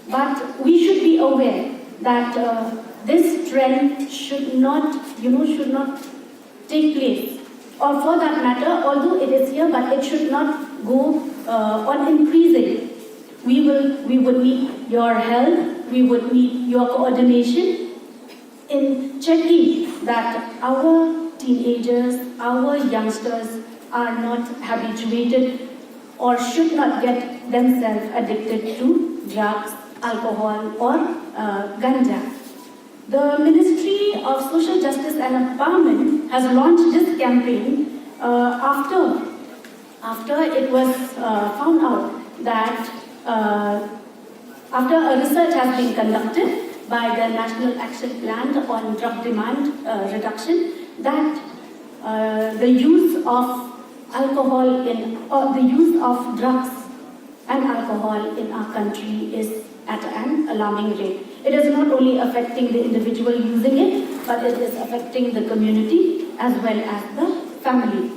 But we should be aware that uh, this trend should not, you know, should not take place. Or for that matter, although it is here, but it should not go uh, on increasing. We will, we would need your help. We would need your coordination in checking that our teenagers, our youngsters are not habituated or should not get themselves addicted to drugs, alcohol, or uh, ganja. The Ministry of Social Justice and Empowerment has launched this campaign uh, after after it was uh, found out that uh, after a research has been conducted by the National Action Plan on Drug Demand uh, Reduction, that uh, the use of alcohol in or the use of drugs and alcohol in our country is at an alarming rate. It is not only affecting the individual using it, but it is affecting the community as well as the family.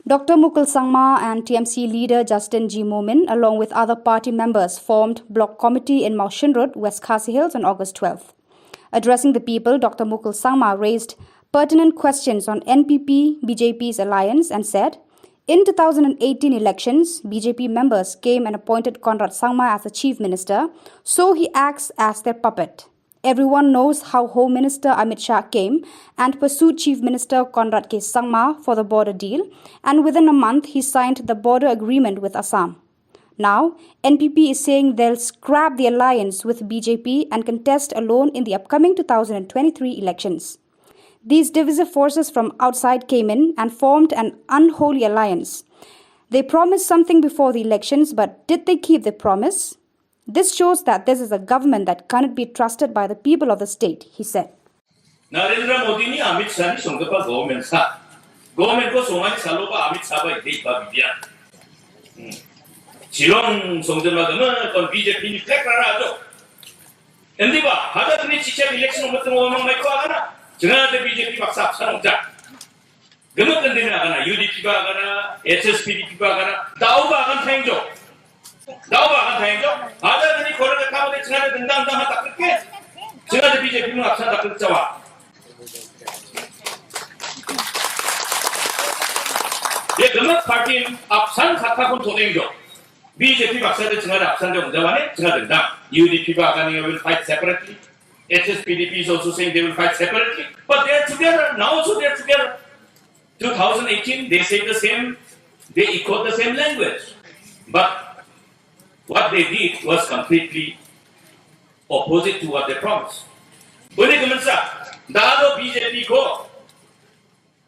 Doctor Mukul Sangma and T M C leader Justin G Momin, along with other party members, formed block committee in Mawshynrut, West Khasi Hills, on August twelfth. Addressing the people, Doctor Mukul Sangma raised pertinent questions on N P P B J P's alliance and said, in two thousand eighteen elections, B J P members came and appointed Conrad Sangma as the chief minister, so he acts as their puppet. Everyone knows how Home Minister Amit Shah came and pursued Chief Minister Conrad K Sangma for the border deal, and within a month he signed the border agreement with Assam. Now, N P P is saying they'll scrap the alliance with B J P and contest alone in the upcoming two thousand twenty-three elections. These divisive forces from outside came in and formed an unholy alliance. They promised something before the elections, but did they keep the promise? This shows that this is a government that cannot be trusted by the people of the state, he said. Narendra Modi ni Amit Shah ni song kapa government sa. Government ko song ani salo ba Amit Shah ba ide ba bidia. Hmm. Shillong song jema gama kon B J P ni kek rara jo. Endi ba, hada ni chicha election mo tu mo mang mai ko agana. Jengah de B J P baksa sa nong ja. Gama kan dina kana, U D P ba kana, H S P D P ba kana, dau ba kan theng jo. Dau ba kan theng jo. Hada ni kore ka kam de chingade dendang dang ha takrik ke. Chingade B J P mu apsan takrik chawa. Ye gama party apsan kata pun thoteng jo. B J P baksa de chingade apsan jo, jawane chingade dendang. U D P ba kana will fight separately. H S P D P is also saying they will fight separately. But they are together. Now also they are together. two thousand eighteen, they said the same, they echoed the same language. But what they did was completely opposite to what they promised. Bune ka mynsa, da do B J P ko,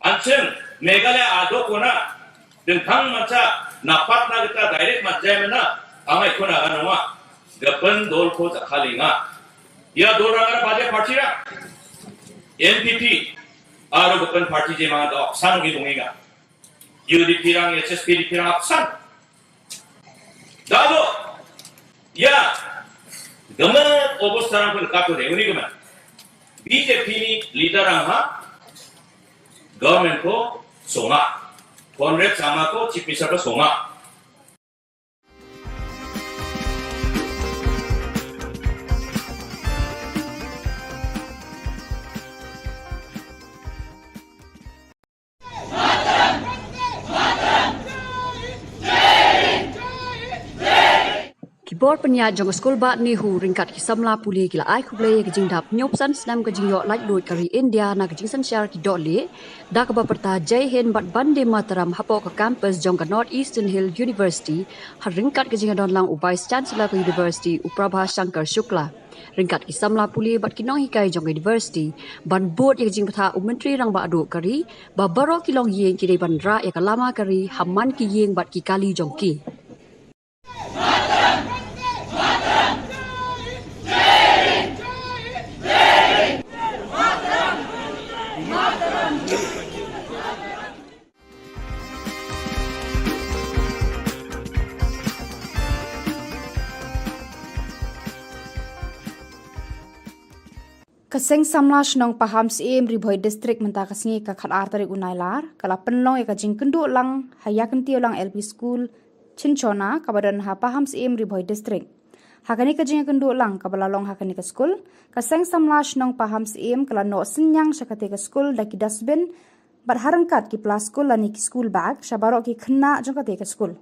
Anchen Meghalaya ado kona dengkang macha napat na kita direct macha mena amai kona ganonga gapen dol ko jakhalinga. Ya dol rang ada baje party ra N P P aro gapen party je manga da opsan ngi dunginga. U D P rang H S P D P rang opsan. Dado ya gama obos tarang pun kato de uni gama B J P ni leader ang ha government ko songa Conrad sama ko chief minister ko songa. Ki bor pynïaid jong ka skul Bah Nehu ryngkat ki samla pule ki la ai khublei ïa ka jingdap hynñiewphew san snem ka jingïoh laitluid ka ri India na ka jingsynshar ki dohlieh da kaba pyrta Jai Hind bad Vande Mataram hapoh ka campus jong ka North Eastern Hill University ha ryngkat ka jingïadon lang u Vice Chancellor ka University u Prabha Shankar Shukla. Ryngkat ki samla pule bad ki nonghikai jong ka University ban bud ïa ka jingbthah u Myntri Rangbah Duh ka ri ba baroh ki longïing ki dei ban rah ïa ka lama ka ri ha man ki ïing bad ki kali jong ki. Ka seng samla shnong Pahamsyiem, Ri Bhoi District, mynta ka sngi ka khatar tarik u Nailar ka la pynlong ïa ka jingkynduh lang ha Ïakyntiew Lang L P School, Chynchona, kaba don ha Pahamsyiem, Ri Bhoi District. Ha kane ka jingkynduh lang kaba la long ha kane ka skul, ka seng samla shnong Pahamsyiem ka la noh synñiang sha kata ka skul da ki dustbin bad ha ryngkat ki plastik lane ki school bag sha baroh ki khynnah jong kata ka skul.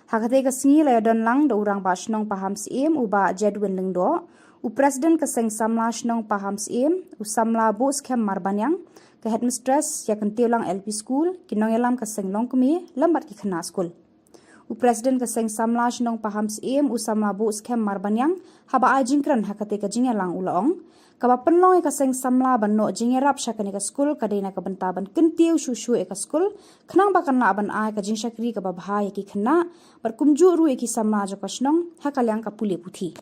Ha kata ka sngi la ïadon lang da u Rangbah Shnong Pahamsyiem u Bah Jedwin Lyngdoh, u President ka seng samla shnong Pahamsyiem, u samla Buhskhem Marbaniang, ka Headmistress Ïakyntiew Lang L P School, ki nongïalam ka seng longkmie lem bad ki khynnah skul. U President ka seng samla shnong Pahamsyiem u samla Buhskhem Marbaniang haba ai jingkren ha kata ka jingïalang u la ong, kaba pynlong ïa ka seng samla ban noh jingïarap sha kane ka skul ka dei na ka bynta ban kyntiew shuh shuh ïa ka skul khnang ba kan lah ban ai ka jingshakri kaba bha ïa ki khynnah bad kumjuh ruh ïa ki samla jong ka shnong ha ka liang ka pule puthi.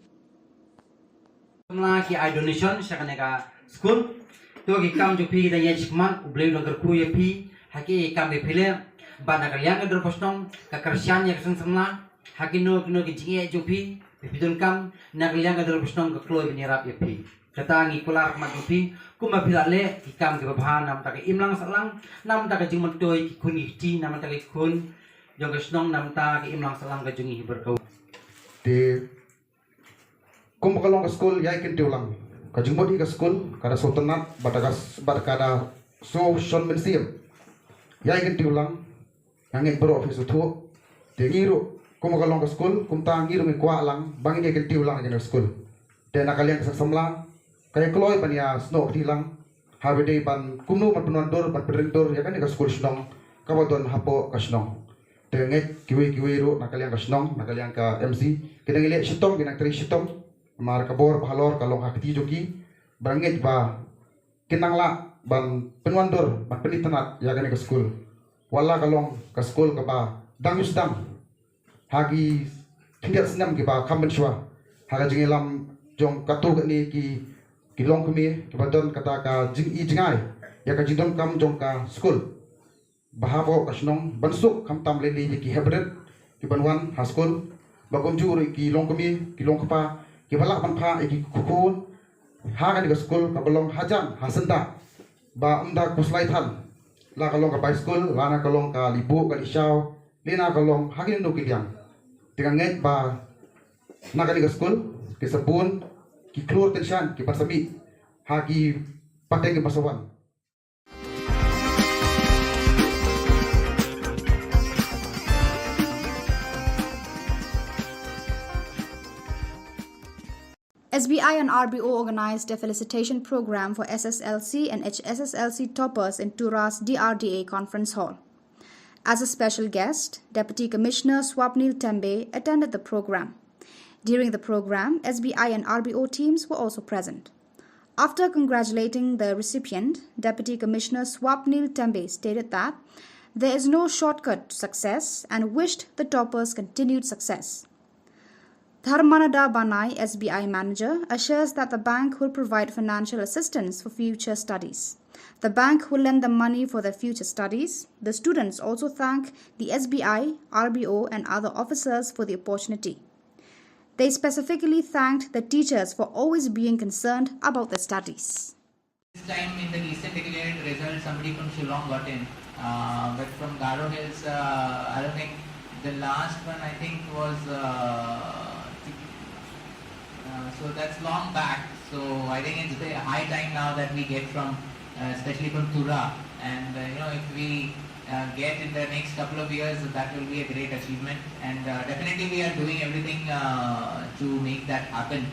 Samla ki ai donation sha kane ka skul. To ki kam jong phi ki dang ïaid shakhmat, U Blei u dang kyrkhu ïa phi ha ki kam ki phi leh. Bad na ka liang ka dorbar shnong ka kyrshan ïa ka seng samla ha kino kino ki jingeh jong phi, phi phi donkam, na ka liang ka dorbar shnong ka kloi ban ïarap ïa phi. Kata ngi kular khmat jong phi kumba phi la leh ki kam kiba bha na bynta ka imlang sahlang, na bynta ka jingmyntoi ki khun ki kti, na bynta ki khun jong ka shnong, na bynta ka imlang sahlang ka jong ngi hi bad ka. Te kumba ka long ka skul Ïakyntiew Lang, ka jingmut hi ka skul ka da sngewtynnat bad ka da sngewshon mynsiem. Ïakyntiew Lang, nga ngeit baroh phi sngewthuh. Te ngi ruh kumba ka long ka skul kumta ngi ruh ngi kwah lang ba ngin ïakyntiew lang ïa kane ka skul. Te na ka liang ka seng samla ka ïa kloi ban ïa snoh kti lang ha ba dei ban kumno ban pynwandur ban pynrem dur ïa kane ka skul shnong kaba don hapoh ka shnong. Te ngeit kiwei kiwei ruh na ka liang ka shnong, na ka liang ka M C, ki dang ïaleh shitom, ki dang trei shitom. Namar ka bor ba halor ka long ha kti jong ki. Ba ngeit ba kin nang lah ban pynwandur ban pynitynnat ïa kane ka skul. Wat la ka long ka skul kaba dang ïa sdang ha ki khyndiat snem kiba kham mynshuwa ha ka jingïalam jong katto katne ki, ki longkmie kiba don kata ka jingi jingai ïa ka jingdonkam jong ka skul. Ba hapoh ka shnong ban suk khamtam lei lei ïa ki heprit kiban wan ha skul, ba kumjuh ruh ki longkmie ki longkpa kiba lah ban phah ïa ki khun ha kane ka skul kaba long hajan ha syndah. Ba ym da khuslai than, la ka long ka bai skul, la na ka long ka lih buh ka lih shaw, lane na ka long ha kino kino ki liang. Te nga ngeit ba na kane ka skul ki sa bun ki khlur tyngshaiñ kiban sa mih ha ki pateng kiban sa wan. S B I and R B O organized a felicitation program for S S L C and H S S L C toppers in Tura's D R D A conference hall. As a special guest, Deputy Commissioner Swapnil Tembe attended the program. During the program, S B I and R B O teams were also present. After congratulating the recipient, Deputy Commissioner Swapnil Tembe stated that there is no shortcut to success and wished the toppers continued success. Dharmananda Banai, S B I manager, assures that the bank will provide financial assistance for future studies. The bank will lend them money for their future studies. The students also thank the S B I, R B O, and other officers for the opportunity. They specifically thanked the teachers for always being concerned about their studies. This time in the recent declared result, somebody from Shillong got in, uh, but from Garo Hills, uh, I don't think the last one, I think, was. Uh, uh, so that's long back. So I think it's the high time now that we get from, uh, especially from Tura, and uh, you know, if we uh, get in the next couple of years, that will be a great achievement. And uh, definitely, we are doing everything uh, to make that happen.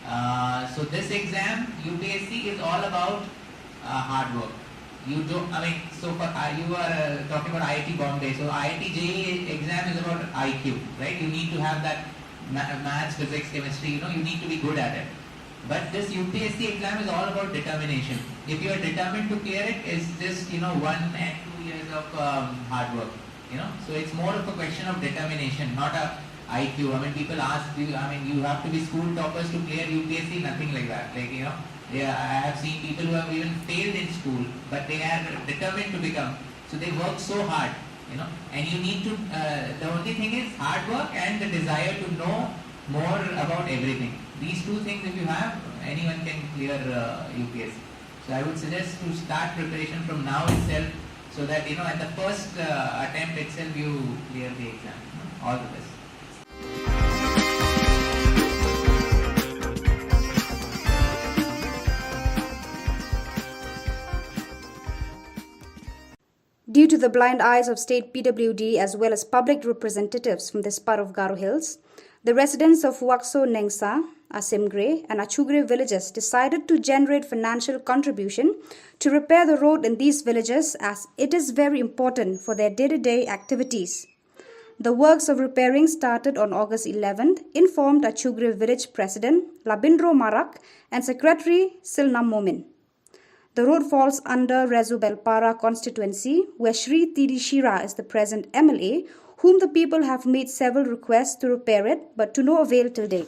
Uh, so this exam, U P S C, is all about uh, hard work. You don't. I mean, so for uh, you are uh, talking about I I T Bombay. So I I T J E E exam is about I Q, right? You need to have that ma- maths, physics, chemistry. You know, you need to be good at it. But this U P S C exam is all about determination. If you are determined to clear it, it's just, you know, one and two years of um, hard work. You know, so it's more of a question of determination, not a I Q. I mean, people ask you. I mean, you have to be school toppers to clear U P S C. Nothing like that. Like, you know, yeah, I have seen people who have even failed in school, but they are determined to become. So they work so hard, you know. And you need to. Uh, the only thing is hard work and the desire to know more about everything. These two things, if you have, anyone can clear uh, U P S C. So I would suggest to start preparation from now itself, so that, you know, at the first uh, attempt itself you clear the exam. All the best. Due to the blind eyes of state P W D as well as public representatives from this part of Garo Hills, the residents of Wakso Nengsa, Asimgre, and Achugre villages decided to generate financial contribution to repair the road in these villages, as it is very important for their day-to-day activities. The works of repairing started on August eleventh, informed Achugre village president Labindro Marak and secretary Silnam Momin. The road falls under Rezu Belpara constituency, where Shri T D Shira is the present M L A, whom the people have made several requests to repair it, but to no avail till date.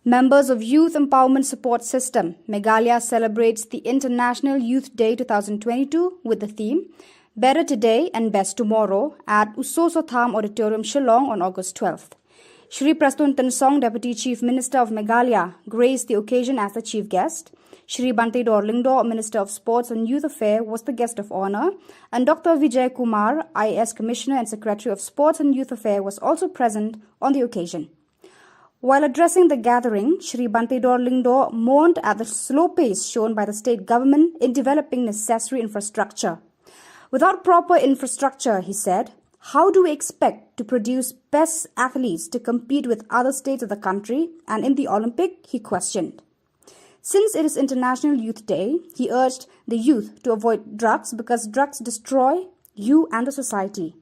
Members of Youth Empowerment Support System, Meghalaya celebrates the International Youth Day two thousand twenty-two with the theme Better Today and Best Tomorrow at Usosotham Auditorium, Shillong on August twelfth. Shri Prestone Tynsong, Deputy Chief Minister of Meghalaya, graced the occasion as the chief guest. Shri Banteidor Lyngdoh, Minister of Sports and Youth Affairs, was the guest of honor, and Doctor Vijay Kumar, I A S Commissioner and Secretary of Sports and Youth Affairs, was also present on the occasion. While addressing the gathering, Shri Banteidor Lyngdoh mourned at the slow pace shown by the state government in developing necessary infrastructure. Without proper infrastructure, he said, how do we expect to produce best athletes to compete with other states of the country and in the Olympic? He questioned. Since it is International Youth Day, he urged the youth to avoid drugs because drugs destroy you and the society.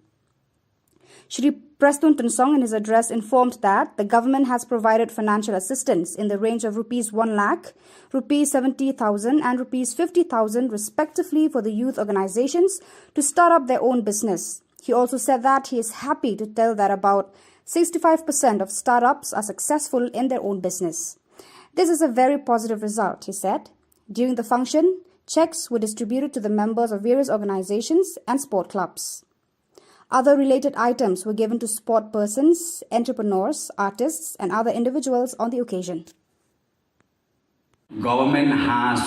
Shri Prestone Tynsong, in his address, informed that the government has provided financial assistance in the range of rupees one lakh, rupees seventy thousand, and rupees fifty thousand, respectively, for the youth organizations to start up their own business. He also said that he is happy to tell that about sixty-five percent of startups are successful in their own business. This is a very positive result, he said. During the function, checks were distributed to the members of various organizations and sport clubs. Other related items were given to sport persons, entrepreneurs, artists, and other individuals on the occasion. Government has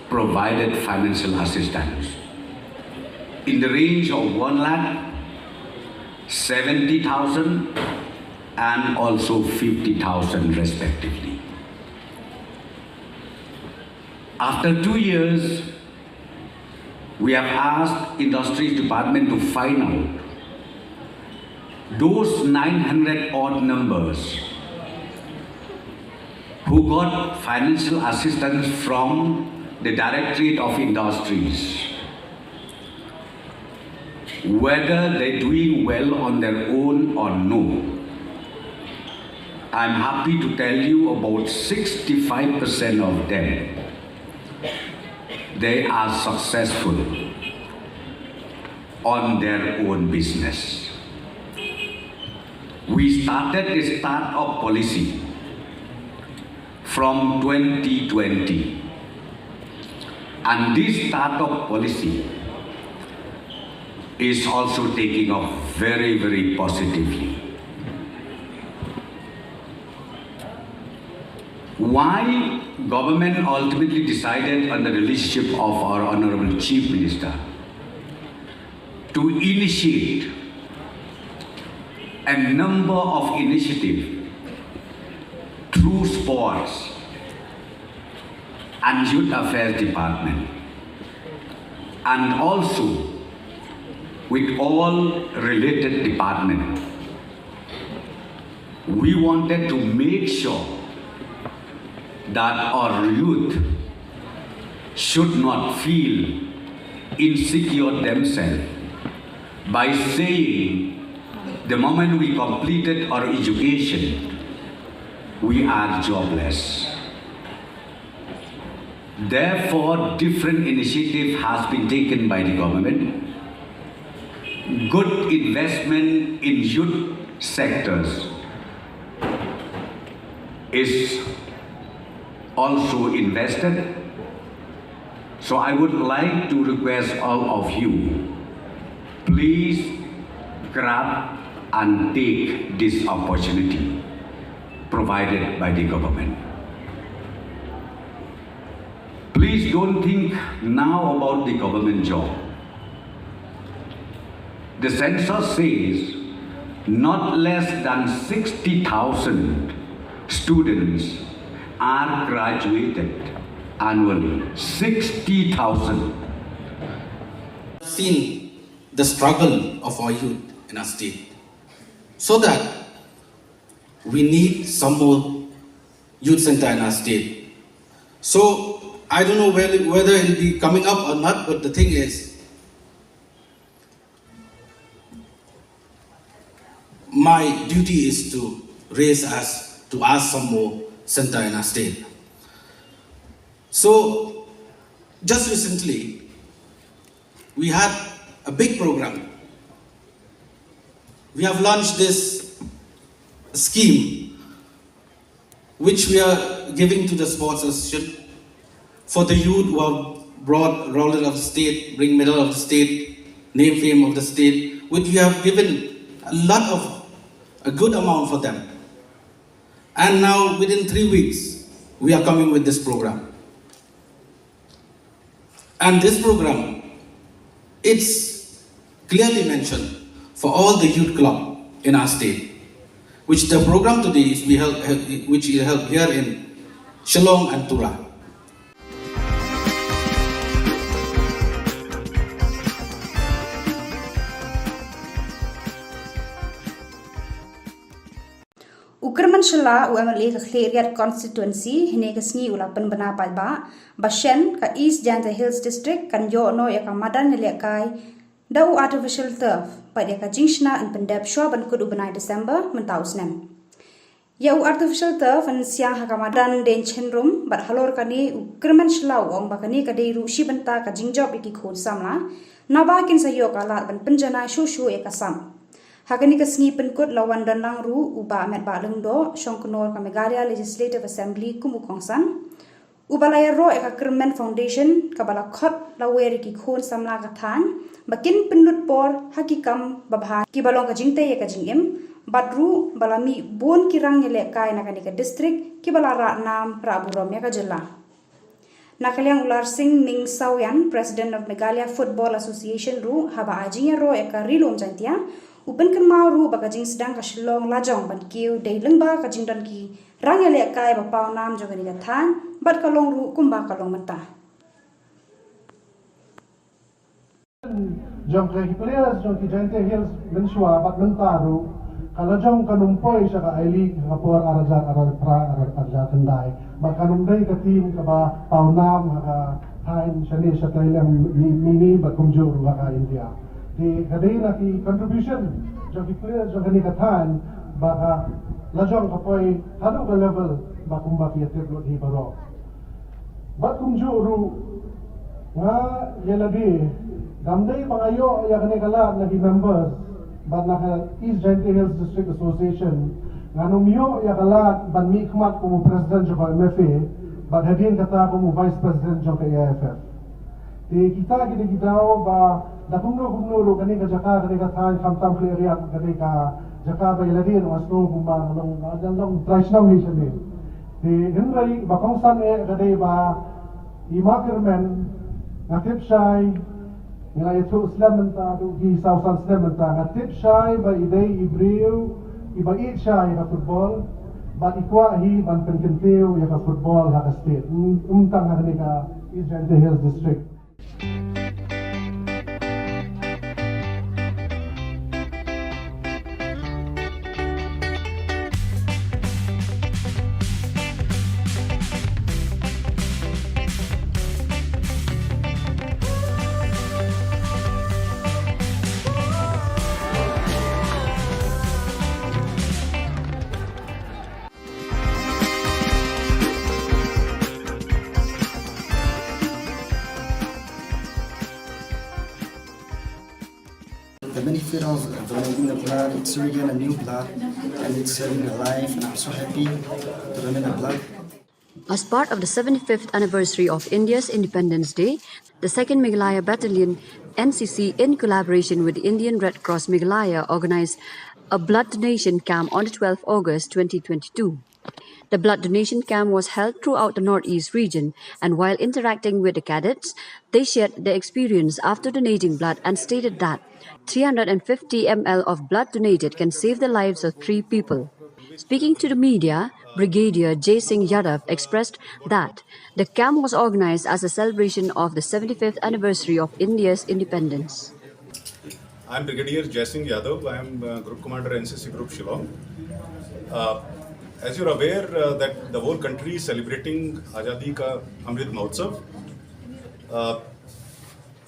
provided financial assistance in the range of one lakh, seventy thousand, and also fifty thousand, respectively. After two years, we have asked Industries Department to find out those nine hundred odd numbers who got financial assistance from the Directorate of Industries. Whether they're doing well on their own or no, I'm happy to tell you about sixty-five percent of them, they are successful on their own business. We started a startup policy from twenty twenty. And this startup policy is also taking off very, very positively. Why government ultimately decided under the leadership of our Honorable Chief Minister to initiate a number of initiatives through sports and youth affairs department, and also with all related department. We wanted to make sure that our youth should not feel insecure themselves by saying the moment we completed our education, we are jobless. Therefore, different initiative has been taken by the government. Good investment in youth sectors is also invested. So I would like to request all of you, please grab and take this opportunity provided by the government. Please don't think now about the government job. The census says not less than sixty thousand students are graduated annually. Sixty thousand. Seen the struggle of our youth in our state, so that we need some more youth center in our state. So I don't know whether, whether it'll be coming up or not, but the thing is, my duty is to raise us to ask some more center in our state. So just recently, we had a big program. We have launched this scheme which we are giving to the sports association for the youth who have brought laurel of the state, bring medal of the state, name fame of the state, which we have given a lot of, a good amount for them. And now within three weeks, we are coming with this program. And this program, it's clearly mentioned for all the youth club in our state, which the program today is we held, which is held here in Shillong and Tura. U Kyrmen Shylla, u MLA ka Khliehriat Constituency, hynne ka sngi u la pynbna paidbah ba shen ka East Jaintia Hills District kan ïoh noh ïa ka madan ïalehkai da u artificial turf bad ïa ka jingshna yn pyndep shuwa ban kut u bnai December mynta u snem. Ïa u artificial turf yn siang ha ka madan Deiñchynrum bad halor kane u Kyrmen Shylla u ong ba kane ka dei ruh shi bynta ka jingjop ïa ki khun samla naba kin sa ïoh ka lad ban pynjanai shuh shuh ïa ka sap. Ha kane ka sngi pynkut la wan don lang ruh u Bah Metbah Lyngdoh, shongknor ka Meghalaya Legislative Assembly kum u kongsan, uba la ïaroh ïa ka Kyrmen Foundation kaba la khot lawer ïa ki khun samla ka thaiñ ba kin pynlut por ha ki kam babha kiba long ka jingtei ïa ka jingim, bad ruh ba la mih bun ki rang ïalehkai na kane ka district kiba la rah nam rah burom ïa ka jylla. Na ka liang u Larsing Ming Sawian, President of Meghalaya Football Association ruh, haba ai jingïaroh ïa ka Ri Lum Jaintia, u pynkynmaw ruh ba ka jingsdang ka Shillong lajong ban kiew dei lyngba ka jingdon ki rang ïalehkai ba paw nam jong kane ka thaiñ bad ka long ruh kumba ka long mynta. Jong ki players jong ki Jaintia Hills mynshuwa bad mynta ruh ka la jong ka num poi sha ka I League ha ka por ar hajar arphew phra ar hajar khyndai bad ka num dei ka team kaba paw nam ha ka thaiñ shane shatei lem mini bad kumjuh ruh ha ka India. Te ka dei na ki contribution jong ki players jong kane ka thaiñ ba ka la jong ka poi haduh ka level ba kumba phi ïatip lut hi baroh. Bad kumjuh ruh nga ïa lade, kam dei ba nga ïoh ïa kane ka lad na ki members bad na ka East Jaintia Hills District Association, ngan ym ïoh ïa ka lad ban mihkhmat kum u president jong ka M F A bad hadien kata kum u vice president jong ka A I F F. Te kita ki dei ki daw ba da kumno kumno ruh kane ka jaka, kane ka thaiñ, khamtam Khliehriat, kane ka jaka ba ïa lade nga sngew kumba nga long, nga long trai shnong hi shane. Te hynrei ba kongsan eh ka dei ba i Ma Kyrmen, nga tip shai, nga la ïathuh slem mynta, haduh ki saw san snem mynta, nga tip shai ba i dei i briew iba ïeit shai ïa ka football bad i kwah hi ban pynkyntiew ïa ka football ha ka state, ym, ym tang ha kane ka East Jaintia Hills District. The benefit of donating the blood, it's really a new blood, and it's saving a life, and I'm so happy to donate the blood. As part of the seventy-fifth anniversary of India's Independence Day, the Second Meghalaya Battalion, N C C, in collaboration with the Indian Red Cross Meghalaya, organized a blood donation camp on the twelfth August twenty twenty-two. The blood donation camp was held throughout the Northeast region, and while interacting with the cadets, they shared their experience after donating blood and stated that three hundred fifty milliliters of blood donated can save the lives of three people. Speaking to the media, Brigadier Jai Singh Yadav expressed that the camp was organized as a celebration of the seventy-fifth anniversary of India's independence. I'm Brigadier Jai Singh Yadav. I am, uh, Group Commander, N C C Group Shillong. Uh, as you're aware, uh, that the whole country is celebrating Azadi Ka Amrit Mahotsav. Uh,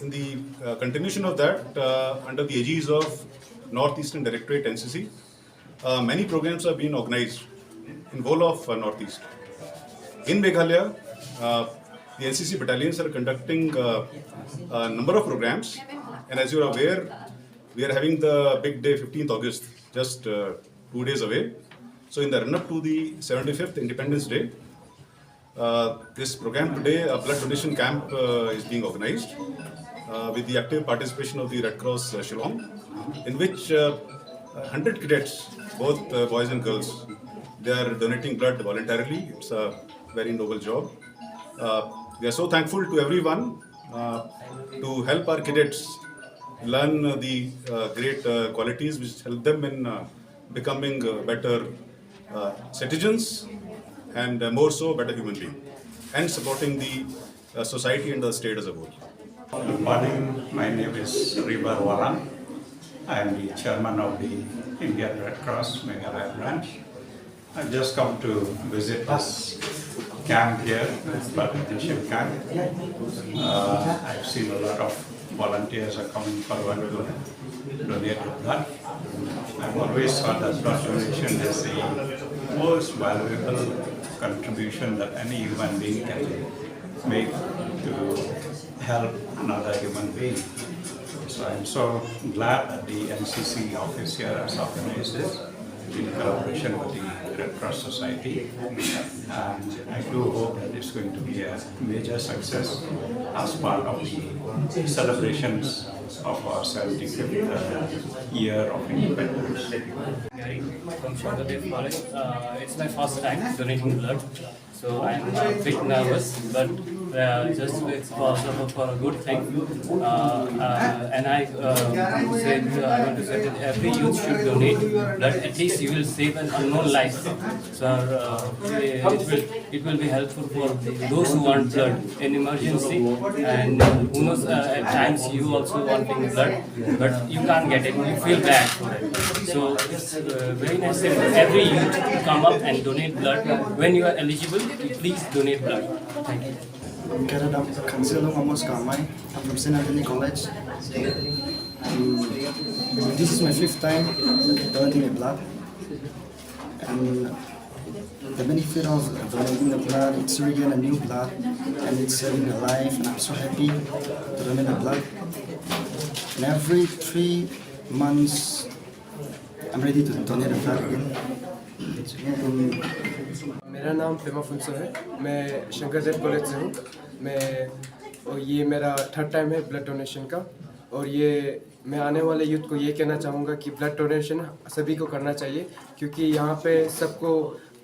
in the, uh, continuation of that, uh, under the aegis of Northeastern Directorate, N C C, uh, many programs have been organized in whole of, uh, Northeast. In Meghalaya, uh, the N C C battalions are conducting, uh, a number of programs, and as you are aware, we are having the big day, fifteenth August, just, uh, two days away. So, in the run-up to the seventy-fifth Independence Day, uh, this program today, a blood donation camp, uh, is being organized, uh, with the active participation of the Red Cross, uh, Shillong, in which, uh, hundred cadets, both, uh, boys and girls, they are donating blood voluntarily. It's a very noble job. Uh, we are so thankful to everyone, uh, to help our cadets learn, uh, the, uh, great, uh, qualities which help them in, uh, becoming, uh, better, uh, citizens and, uh, more so better human being, and supporting the, uh, society and the state as a whole. Good morning. My name is Ribar Walang. I am the chairman of the Indian Red Cross Meghalaya branch. I just come to visit this camp here, blood donation camp. Uh, I've seen a lot of volunteers are coming forward to donate the blood. I've always thought that blood donation is the most valuable contribution that any human being can make to help another human being. So I'm so glad that the N C C office here has organized this in collaboration with the Red Cross Society. And I do hope that it's going to be a major success as part of the celebrations of our seventy-fifth, uh, year of independence. From Shankardev College. Uh, it's my first time donating blood, so I'm a bit nervous, but, uh, just it's for, for, for a good thing. Uh, uh, and I, uh, want to say, uh, I want to say that every youth should donate blood. At least you will save an unknown life. So, uh, it will, it will be helpful for those who want blood in emergency, and who knows, uh, at times you also wanting blood, but you can't get it. You feel bad for it. So it's, uh, very necessary for every youth to come up and donate blood. When you are eligible, you please donate blood. Thank you. I'm Cadet Council Amos Kamai. I'm from Saint Anthony College. Um, this is my fifth time donating my blood. And the benefit of donating the blood, it's to regain a new blood, and it's saving a life, and I'm so happy to donate the blood. And every three months, I'm ready to donate the blood again. Um, मेरा नाम पेमा फुनसो है। मैं शंकरदेव कॉलेज से हूँ। मैं और ये मेरा थर्ड टाइम है ब्लड डोनेशन का। और ये मैं आने वाले यूथ को ये कहना चाहूँगा कि ब्लड डोनेशन सभी को करना चाहिए, क्योंकि यहाँ पे सबको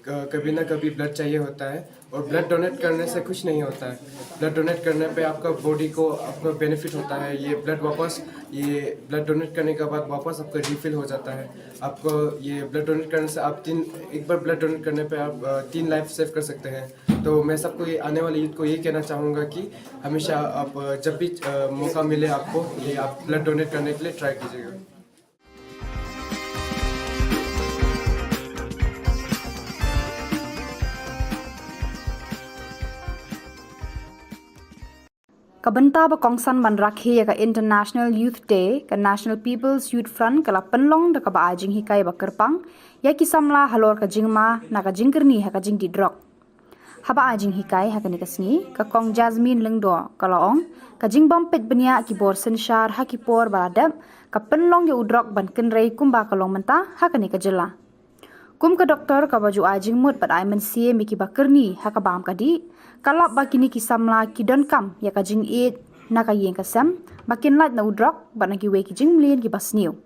क- कभी ना कभी ब्लड चाहिए होता है। और ब्लड डोनेट करने से कुछ नहीं होता है। ब्लड डोनेट करने पे आपका बॉडी को आपका बेनिफिट होता है। ये ब्लड वापस, ये ब्लड डोनेट करने के बाद वापस आपका रिफिल हो जाता है। आपको ये ब्लड डोनेट करने से आप तीन एक बार ब्लड डोनेट करने पे आप अ, तीन लाइफ सेव कर सकते हैं। तो मैं सबको ये आने वाले यूथ को ये कहना चाहूँगा कि हमेशा आप अ, जब भी अ, मौका मिले आपको, ये आप ब्लड डोनेट करने के लिए ट्राई कीजिएगा। Ka bynta ba kongsan ban rakhe ïa ka International Youth Day, ka National People's Youth Front ka la pynlong da kaba ai jinghikai ba kyrpang ïa ki samla halor ka jingma na ka jingkyrni ha ka jingdih drok. Haba ai jinghikai ha kane ka sngi, ka Kong Jasmine Lyngdoh ka la ong, ka jingbym peit bniah ki bor synshar ha ki por ba la dep ka pynlong ïa u drok ban kynrei kumba ka long mynta ha kane ka jylla. Kum ka doktor kaba ju ai jingmut bad ai mynsiem ïa kiba kyrni ha ka bam ka dih, ka lap ba kine ki samla ki donkam ïa ka jingïeit na ka ïing ka sem ba kin lait na u drok bad na kiwei ki jingmlien kiba sniew.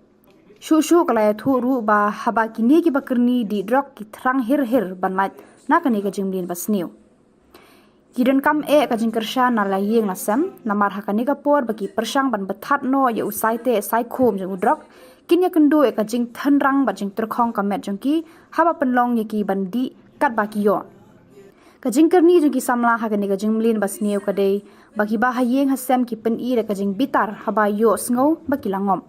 Shuh shuh ka la ïathuh ruh ba haba kine kiba kyrni dih drok ki thrang hir hir ban lait na kane ka jingmlien ba sniew. Ki donkam eh ka jingkyrshan na la ïing la sem, namar ha kane ka por ba ki pyrshang ban bthat noh ïa u saiteh saikhum jong u drok, kin ïakynduh ïa ka jingthrang bad jingtyrkhong ka met jong ki haba pynlong ïa ki ban dih katba ki ïoh. Ka jingkyrni jong ki samla ha kane ka jingmlien ba sniew ka dei ba kiba ha ïing ha sem ki pyni da ka jingbitar haba ïohsngew ba ki la ngop.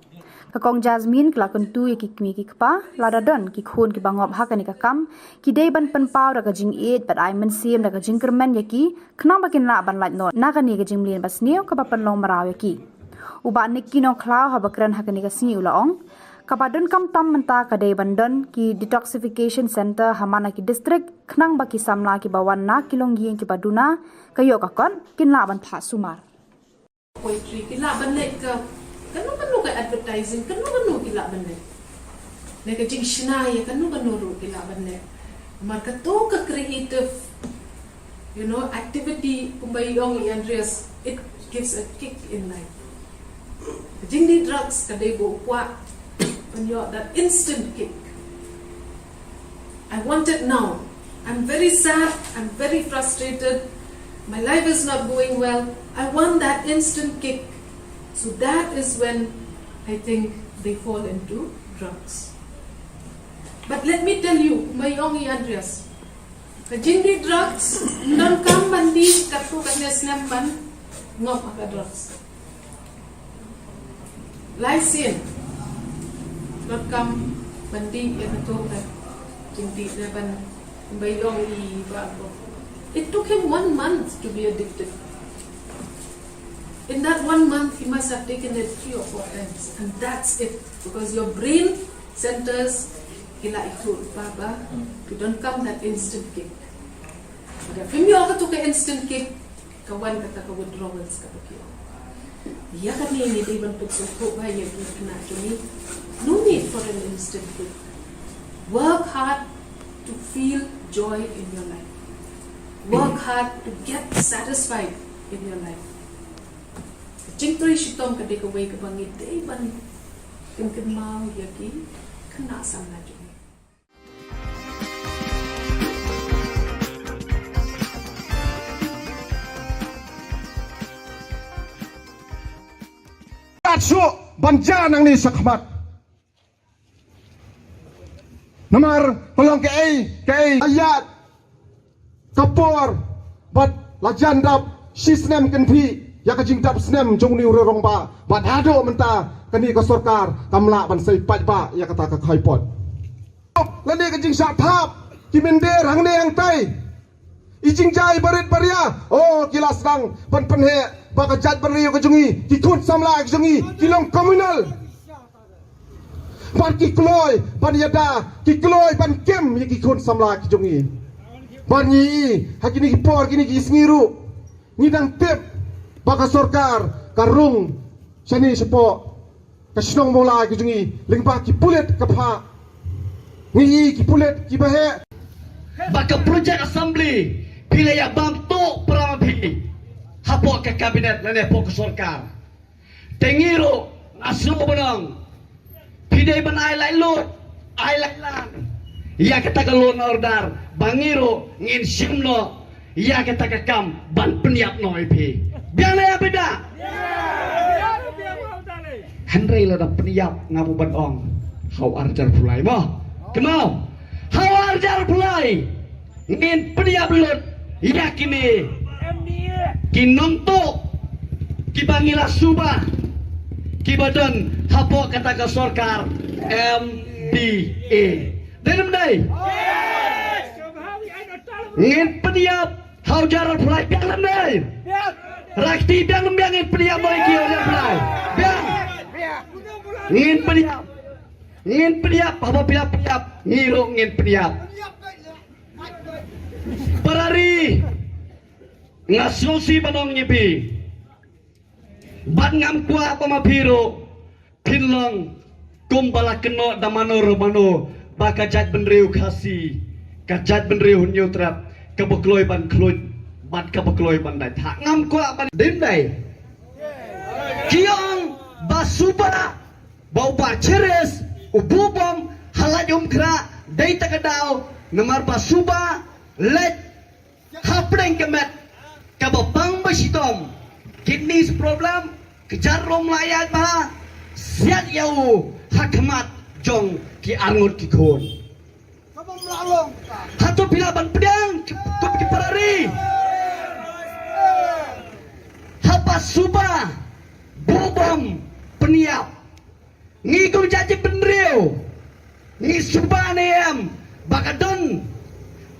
Ka Kong Jasmine ka la kyntu ïa ki kmie ki kpa lada don ki khun kiba ngop ha kane ka kam, ki dei ban pynpaw da ka jingïeit bad ai mynsiem da ka jingkyrmen ïa ki khnang ba kin lah ban lait noh na kane ka jingmlien ba sniew kaba pynlong mraw ïa ki. U Bah Nicky Nongkhlaw haba kren ha kane ka sngi u la ong, kaba donkam tam mynta ka dei ban don ki detoxification center ha man la ki district khnang ba ki samla kiba wan na ki longïing kiba duna ka ïoh ka kot kin lah ban phah sumar. Poetry ki lah ban leh, ka kano kano ka advertising kano kano ki lah ban leh. Ne ka jingshna ïa kano kano ruh ki lah ban leh. Mar kato ka creative, you know, activity kumba i ong i Andreas, it gives a kick in life. Ka jingdih drugs ka dei ba u kwah ban ïoh that instant kick. I want it now. I'm very sad. I'm very frustrated. My life is not going well. I want that instant kick. So that is when I think they fall into drugs. But let me tell you, kumba i ong i Andreas, ka jingdih drugs, ym donkam ban dih katto katne snem ban ngop ha ka drugs. Lai sien, ym donkam ban dih ïa kato ka jingdih ne ban, ban ïong i ba ko. It took him one month to be addicted. In that one month, he must have taken it three or four times, and that's it, because your brain centers ki la ikut ba ba, ki donkam that instant kick. Ïa phim ïoh kato ka instant kick, ka wan kata ka withdrawals kaba ki ong. Ïa kane ngi dei ban pynsngewthuh ba ïa ki khynnah jong ngi, no need for an instant kick. Work hard to feel joy in your life. Work hard to get satisfied in your life. Ka jingtrei shitom ka dei kawei kaba ngi dei ban pynkynmaw ïa ki khynnah samla jong ngi. Kat shuh ban ja nangne shakhmat. Namar ka long kaei kaei ayat ka por bad la jan dap shi snem kynthih ïa ka jingdap snem jong une u rangbah bad haduh mynta kane ka sorkar kam lah ban sei paidbah ïa kata ka khaipot. Lane ka jingshah thap ki mynder hangne hangtai. I jingjia i barit baria, oh, ki la sdang ban pynheh ba ka jaitbynriew ka jong ngi, ki khun samla ka jong ngi ki long communal. Bad ki kloi ban ïada, ki kloi ban kem ïa ki khun samla ki jong ngi. Bad ngi i ha kine ki por, kine ki sngi ruh ngi dang tip ba ka sorkar ka rung shane shapoh ka shnong Mawlai ka jong ngi lyngba ki pulit ka pha. Ngi i ki pulit kiba heh. Ba ka project assembly phi la ïa bam tuh para ma phi hapoh ka kabinet lane hapoh ka sorkar. Te ngi ruh nga sngew ban ong phi dei ban ai laitluid, ai laitlang ïa kata ka law and order, ba ngi ruh ngin shim noh ïa kata ka kam ban pynïap noh ïa phi. Biang ne ïa phi da? Hynrei lada pynïap, nga buh ban ong ha u arhajar arphew lai mo. Kynmaw, ha u arhajar arphew lai ngin pynïap lut ïa kine ki nongtuh kiba ngi la suba, kiba don hapoh kata ka sorkar M D A. Dei ne ym dei? Ngin pynïap ha u arhajar arphew lai, biang ne ym dei? Rakti, biang ne ym biang ngin pynïap mo ïa ki ha u arhajar arphew lai? Biang. Ngin pynïap. Ngin pynïap, haba pynïap, pynïap, ngi ruh ngin pynïap. Para ri, nga sngewsih ban ong ïa phi. Bad ngam kwah ba ma phi ruh phin long kumba la kynnoh da mano re mano ba ka jaitbynriew Khasi, ka jaitbynriew Hynñiewtrep, kaba kloi ban khluit bad kaba kloi ban dait. Ha, ngam kwah ban, dei ne ym dei? Ki ong ba suba, ba u Bah Cheris u buh bom ha Laitumkhrah, dei ta ka daw, namar ba suba leit hapdeng ka met kaba pang ba shitom. Kidneys problem, kjat ruh ym lah ïaid bha, siat ïa u ha khmat jong ki arngut ki khun. Hato phi lah ban pdiang, ki, ki para ri? Haba suba buh bom pynïap, ngi kum jaitbynriew ngi suba ne em ba ka don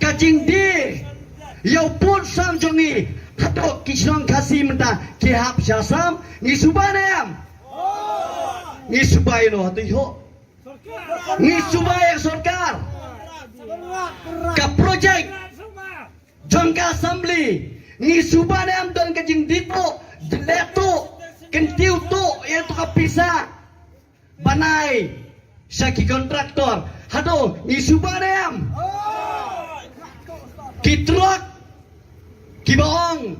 ka jingdie ïa u pud sam jong ngi? Hato ki shnong Khasi mynta ki hap sha Assam? Ngi suba ne em? Ngi suba ïa no, hato ïoh? Ngi suba ïa sorkar. Ka project jong ka assembly, ngi suba ne em don ka jingdie tuh, dile tuh, kyntiew tuh ïa tu ka pisa ban ai sha ki contractor? Hato ngi suba ne em? Ki trok kiba ong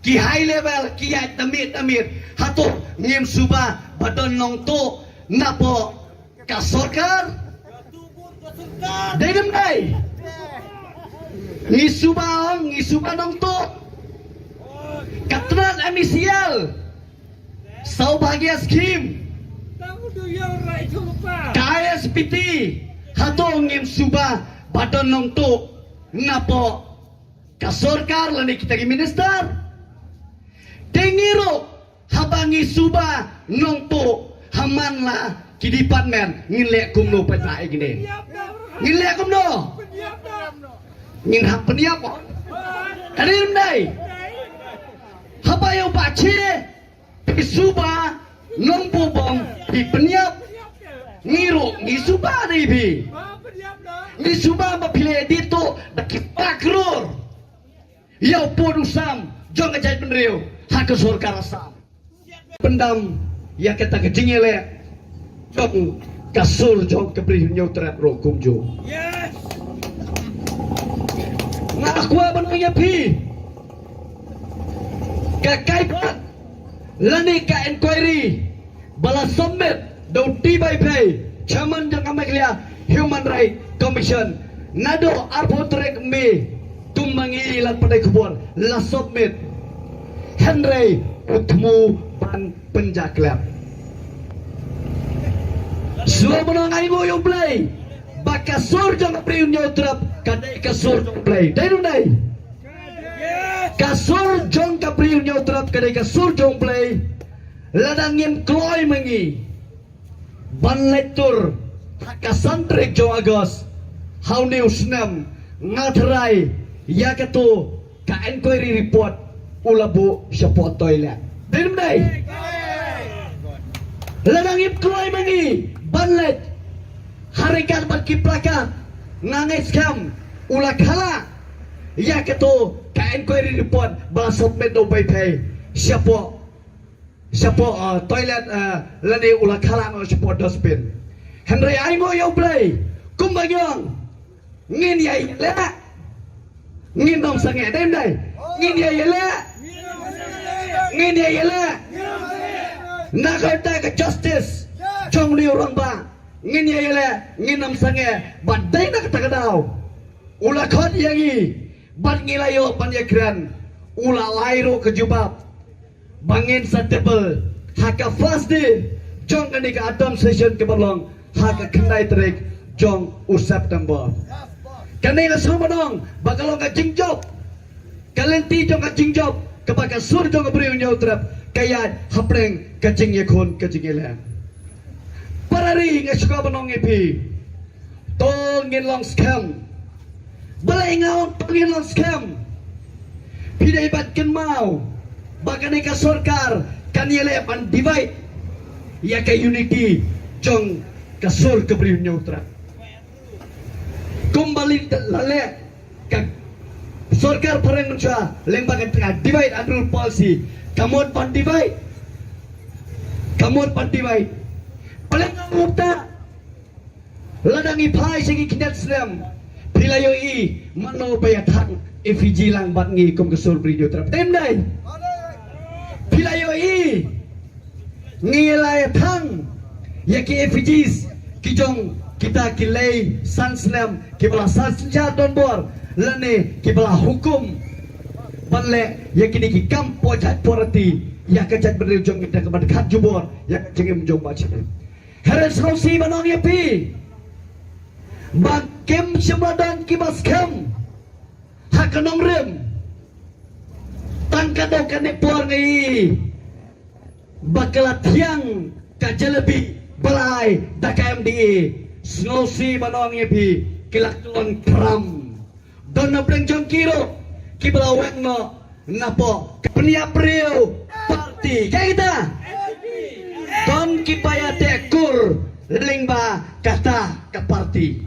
ki high level ki ïaid da miet da miet, hato ngim suba ba don nongtuh napoh ka sorkar? Dei ne ym dei? Ngi suba ong, ngi suba nongtuh. Ka tnat M E C L, Saubhagya Scheme, ka I S P T, hato ngim suba ba don nongtuh napoh ka sorkar lane kita ki minister? Te ngi ruh haba ngi suba nongtuh ha man la ki department, ngin leh kumno pat ba ïa kine? Ngin leh kumno? Ngin hap pynïap mo? Ka dei ne ym dei? Haba ïa u Bah Che phi suba nongbuh bom phi pynïap, ngi ruh ngi suba da ïa phi. Ngi suba ba phi leh die tuh da ki spah klur ïa u pud u sam jong ka jaitbynriew ha ka sorkar Assam. Pyndam ïa kata ka jingïaleh jong ka sur jong ka Bri Hynñiewtrep ruh kumjuh. Nga kwah ban ong ïa phi, ka kaiphod lane ka inquiry ba la submit da u T. Baiphei, Chairman jong ka Meghalaya Human Rights Commission, naduh arphew tarik May, kum ma ngi la pynlait khubor, la submit. Hynrei u thmu ban pynjaklep. Shuwa ban ong ai nguh ïa U Blei ba ka sur jong ka Bri Hynñiewtrep ka dei ka sur jong U Blei. Dei ne ym dei? Ka sur jong ka Bri Hynñiewtrep ka dei ka sur jong U Blei. Lada ngim kloi ma ngi ban leit tur ha ka san tarik jong August ha une u snem, nga tharai ïa katu ka inquiry report u la buh shapoh toilet. Dei ne em dei? Lada ngim kloi ma ngi ban leit ha ryngkat bad ki placard, nga ngeit skhem u la khala ïa kato ka inquiry report ba la submit da u Baipei shapoh shapoh, uh, toilet, uh, lane u la khala noh shapoh dustbin. Hynrei ai nguh ïa U Blei, kumba ngi ong, ngin ïa ïaleh. Ngin ym sangeh, dei ne em dei? Ngin ïa ïaleh. Ngin ïa ïaleh. Na ka bynta ka justice jong une u rangbah, ngin ïa ïaleh, ngin ym sangeh. Bad dei na kata ka daw u la khot ïa ngi bad ngi la ïoh ban ïakren. U la ai ruh ka jubab ba ngin sa tebul ha ka first day jong kane ka autumn session kaba long ha ka khyndai tarik jong u September. Kane nga sngew ban ong ba ka long ka jingjop, ka lynti jong ka jingjop kaba ka sur jong ka Bri u Hynñiewtrep ka ïaid hapdeng ka jingïakhun ka jingïaleh. Para ri, nga sngewbha ban ong ïa phi, to ngin long skhem. Balei nga ong to ngin long skhem? Phi dei ban kynmaw ba kane ka sorkar kan ïaleh ban divide ïa ka unity jong ka sur ka Bri u Hynñiewtrep. Kumba la leh ka sorkar phareng mynshuwa lyngba ka divide and rule policy, ka mut ban divide, ka mut ban divide. Balei nga ong kumta? Lada ngi phai sha ki khyndiat snem, phi la ïohi mano ba ïa thang effigy lang bad ngi kum ka sur Bri u Hynñiewtrep, dei ne em dei? Phi la ïohi ngi la ïa thang ïa ki effigies ki jong kita ki lei san snem kiba la san synshar donbor lane kiba la hukum ban leh ïa kine ki kam poh jait poh rati ïa ka jaitbynriew jong ngi da kaba dkhot jubor ïa ka jingim jong u Bah Syiemlieh. Hynrei sngewsih ban ong ïa phi ba kim shym la don kiba skhem ha ka nongrim. Tang katto katne por ngi ïohi ba ka la thiang ka jalebi ba la ai da ka M D A. Sngewsih ban ong ïa phi, ki la kyllon khram. Don na pdeng jong ki ruh kiba la weng noh napoh ka pynïap briew party. Kaei kata? Don kiba ïateh kur lyngba kata ka party.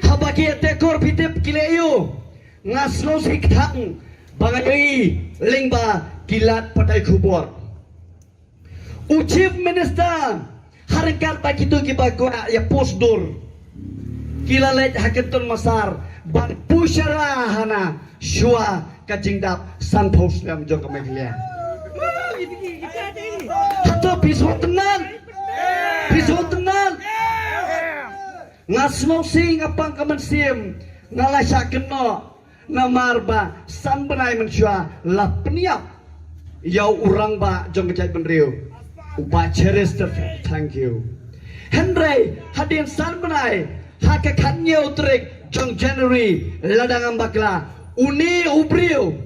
Haba ki ïateh kur, phi tip ki leh aïu? Nga sngewsih kthang ba nga ïohi lyngba ki lad pathai khubor. U Chief Minister ha ryngkat bad kito kiba kwah ïa post dur, ki la leit ha Kynton Massar ban push ïa ra hana shuwa ka jingdap sanphew snem jong ka Meghalaya. Hato phi sngewtynnat? Phi sngewtynnat? Nga sngewsih, nga pang ka mynsiem, nga la shah kynnoh. Namar ba san bnai mynshuwa la pynïap ïa u rangbah jong ka jaitbynriew, u Bah Cherister Thangkhiew. Hynrei hadien san bnai, ha ka khathynñiew tarik jong January, lada ngam bakla, une u briew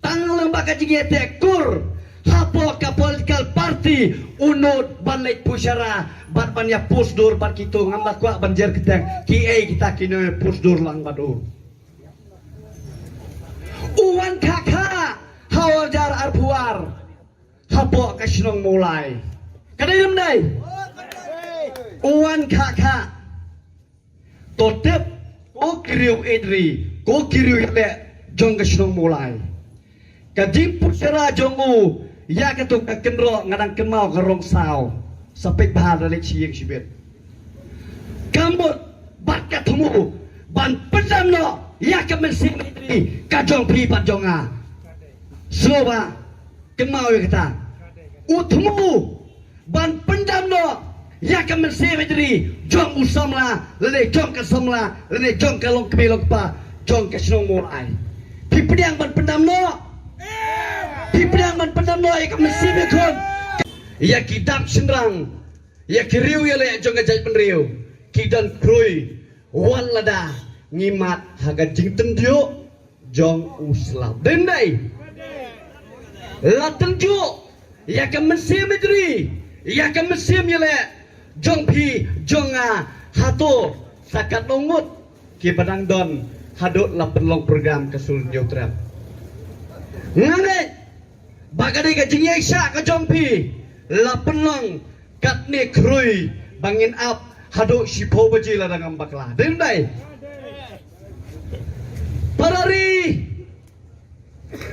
tang lyngba ka jingïateh kur hapoh ka political party u nud ban leit push ïa ra bad ban ïa post dur bad kito, ngam da kwah ban jer kyrteng kiei kita ki nongïa post dur lang bad u. U wan khah khah ha u hajar arphew ar hapoh ka shnong Mawlai. Ka dei ne em dei? U wan khah khah. To tip, ko ki riew ïeit ri, ko ki riew ïaleh jong ka shnong Mawlai. Ka jingpush ïa ra jong u ïa kato ka kynroh, nga dang kynmaw ka rong saw, sa peit bha da leit sha ïing shibit. Ka mut bad ka thmu ban pyndam noh ïa ka mynsiem ïeit ri ka jong phi bad jong nga. Sngewbha kynmaw ïa kata. U thmu ban pyndam noh ïa ka mynsiem ïeit ri jong u samla lane jong ka samla lane jong ka longkmie longkpa jong ka shnong Mawlai. Phi pdiang ban pyndam noh? Phi pdiang ban pyndam noh ïa ka mynsiem ïakhun? Ïa ki dap shynrang, ïa ki riew ïaleh jong ka jaitbynriew, ki don khrui wat lada ngi mad ha ka jingtynjuh jong u slap. Dei ne em dei? La tynjuh ïa ka mynsiem ïeit ri, ïa ka mynsiem ïaleh jong phi jong nga. Hato sa katno ngut kiba dang don haduh la pynlong program ka Sur Hynñiewtrep? Nga ngeit ba ka dei ka jingïaishah ka jong phi la pynlong katne khrui ba ngin ap haduh shiphew baje lada ngam bakla. Dei ne em dei? Para ri,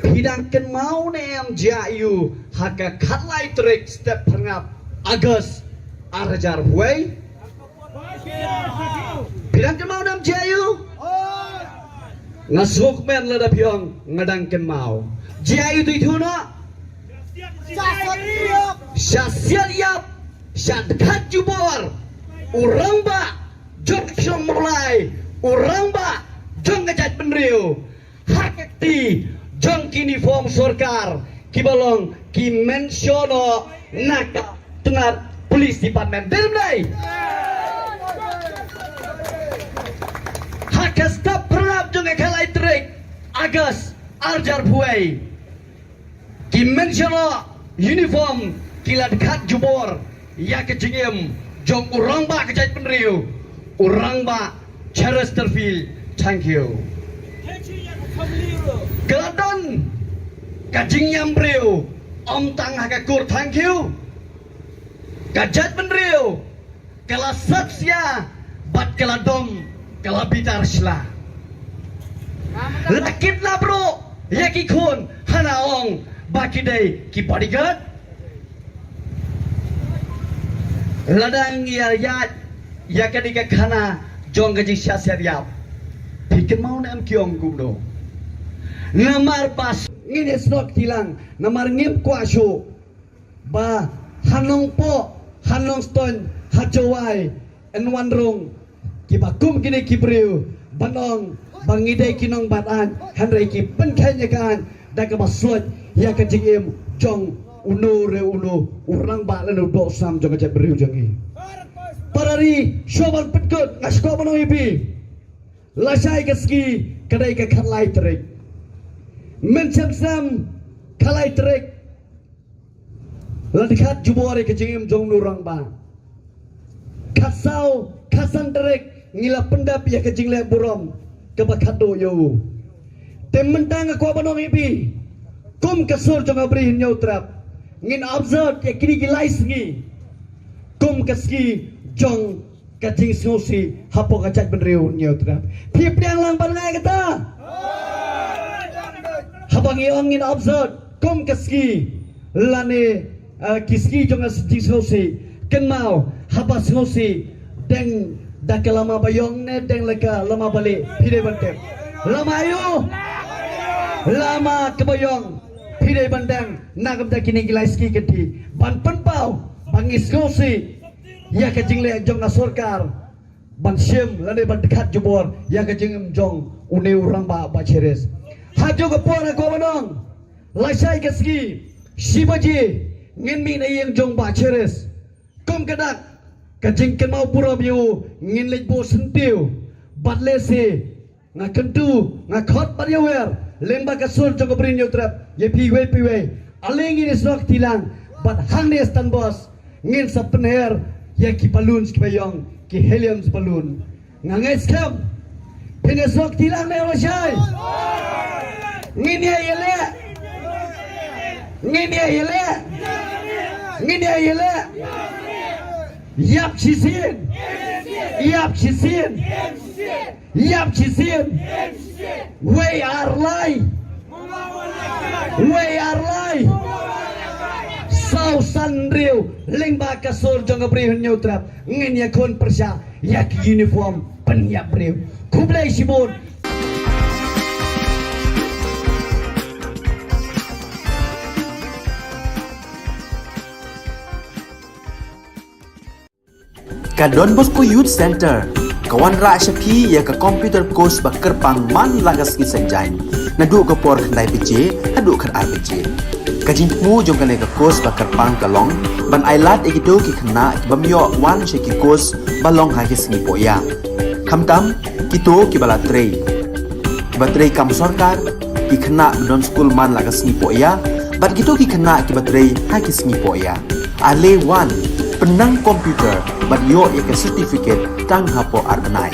phi dang kynmaw ne em jia aiu ha ka khatlai tarik step phyrngap August ar hajar hynriew? Phi dang kynmaw ne em jia aiu? Nga sngewkmen lada phi ong nga dang kynmaw. Jia aiu tu itu na? Sha siat ïap, sha dkhat jubor u rangbah jong ka shnong Mawlai, u rangbah jong ka jaitbynriew. Ha ka kti jong ki uniform sorkar kiba long ki mention na ka tnat police department. Dei ne em dei? Ha ka step phyrngap jong ka khatlai tarik August ar hajar hynriew, ki mention uniform ki la dkhat jubor ïa ka jingim jong u rangbah ka jaitbynriew, u rangbah Cheretstad Phil Thangkhiew. Ka la don ka jingïam briew ym tang ha ka kur Thangkhiew, ka jaitbynriew ka la sat sia bad ka la dom, ka la bitar sla. La kit la bro ïa ki khun hana ong ba ki dei ki bodyguard. Lada ngi ïa ïa ïa ka dei ka khana jong ka jingshah siat ïap. Phi kynmaw ne em ki ong kumno? Namar ba ngin ïa snoh tilang namar ngim kwah shuh ba ha Nongpoh, ha Nongstoiñ, ha Jowai, yn wan rung kiba kum kine ki briew ban ong ba ngi dei ki nongbad aiñ, hynrei ki pynkheiñ ïa ka aiñ da kaba sloit ïa ka jingim jong uno re uno u rangbah lane u doh sam jong ka jaitbynriew jong ngi. Para ri, shuwa ban pynkut nga sngewbha ban ong ïa phi, lashai ka sngi ka dei ka khatlai tarik. Mynshem snem khatlai tarik la dkhat jubor ïa ka jingim jong u rangbah. Khatsaw, khatsan tarik ngi la pyndep ïa ka jingleh burom kaba khatduh ïa u. Te mynta nga kwah ban ong ïa phi, kum ka sur jong ka Bri Hynñiewtrep, ngin observe ïa kine ki lai sngi kum ka sngi jong ka jingsngewsih hapoh ka jaitbynriew Hynñiewtrep. Phi pdiang lang bad nga ïa kata? Haba ngi ong ngin observe kum ka sngi lane, eh, ki sngi jong ka jingsngewsih, kynmaw, haba sngewsih, deng da ka lama baïong ne deng da ka lama balieh, phi dei ban tip? Lama aiu? Lama ka baïong. Phi dei ban deng na ka bynta kine ki lai sngi kynti ban pynpaw ba ngi sngewsih ïa ka jingleh jong ka sorkar ban shim lane ban dkhat jubor ïa ka jingim jong une u rangbah Bah Cheretstad. Ha kajuh ka por nga kwah ban ong, lashai ka sngi shi baje ngin mih na ïing jong Bah Cheretstad. Kum ka dak ka jingkynmaw burom ïa u ngin leit buh syntiew bad lehse nga kyntu, nga khot bad ïawer lyngba ka sur jong ka Bri Hynñiewtrep ïa phi iwei pa iwei. Ale ngin ïa snoh tilang bad hangne Stan Bose ngin sa pynher ïa ki balloons kiba ïong, ki helium balloon. Nga ngeit skhem phin ïa snoh tilang ne lashai? Ngin ïa ïaleh. Ngin ïa ïaleh. Ngin ïa ïaleh. Ïap shisien. Ïap shisien. Ïap shisien. Wei ar lai. Wei ar lai. Saw san hynriew lyngba ka sur jong ka Bri Hynñiewtrep ngin ïakhun pyrshah ïa ki uniform pynïap briew. Khublei shibun. Ka Don Bosco Youth Center ka wanrah sha phi ïa ka computer course ba kyrpang man la ka sngi Saitjaiñ, naduh ka por khyndai baje haduh khatar baje. Ka jingthmu jong kane ka course ba kyrpang ka long ban ailad ïa kito ki khynnah ki bym ïoh wan sha ki course ba long ha ki sngi pohïa. Khamtam kito kiba la trei, kiba trei kam sorkar, ki khynnah ba don skul man la ka sngi pohïa, bad kito ki khynnah kiba trei ha ki sngi pohïa. Ale wan, pynnang computer bad ïoh ïa ka certificate tang hapoh ar bnai.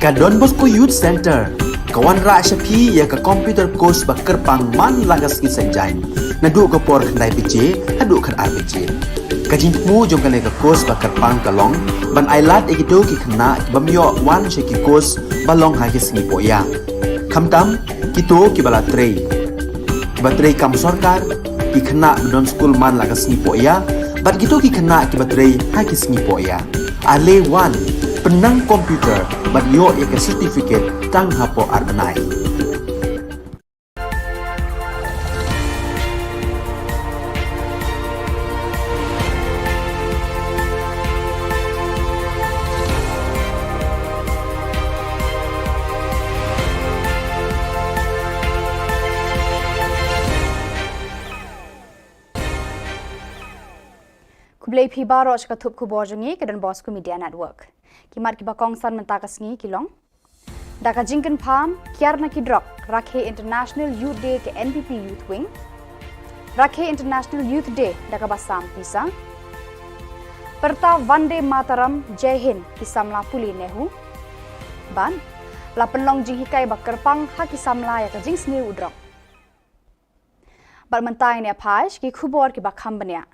Ka Don Bosco Youth Centre ka wanrah sha phi ïa ka computer course ba kyrpang man la ka sngi Saitjaiñ, naduh ka por khyndai baje haduh khatar baje. Ka jingthmu jong kane ka course ba kyrpang ka long ban ailad ïa kito ki khynnah ki bym ïoh wan sha ki course ba long ha ki sngi pohïa, khamtam kito kiba la trei, kiba trei kam sorkar, ki khynnah ba don skul man la ka sngi pohïa, bad kito ki khynnah kiba trei ha ki sngi pohïa. Ale wan, pynnang computer bad ïoh ïa ka certificate tang hapoh ar bnai. Khublei phi baroh sha ka thup khubor jong ngi ka Don Bosco Media Network. Ki mat kiba kongsan mynta ka sngi ki long: Da ka jingkynpham kiar na ki drok, rakhe International Youth Day ka N P P Youth Wing. Rakhe International Youth Day da kaba sam pisa. Pyrta Vande Mataram, Jai Hind ki samla pule NEHU. Bad la pynlong jinghikai ba kyrpang ha ki samla ïa ka jingsniew u drok. Bad mynta ngin ïa phai sha ki khubor kiba kham bniah.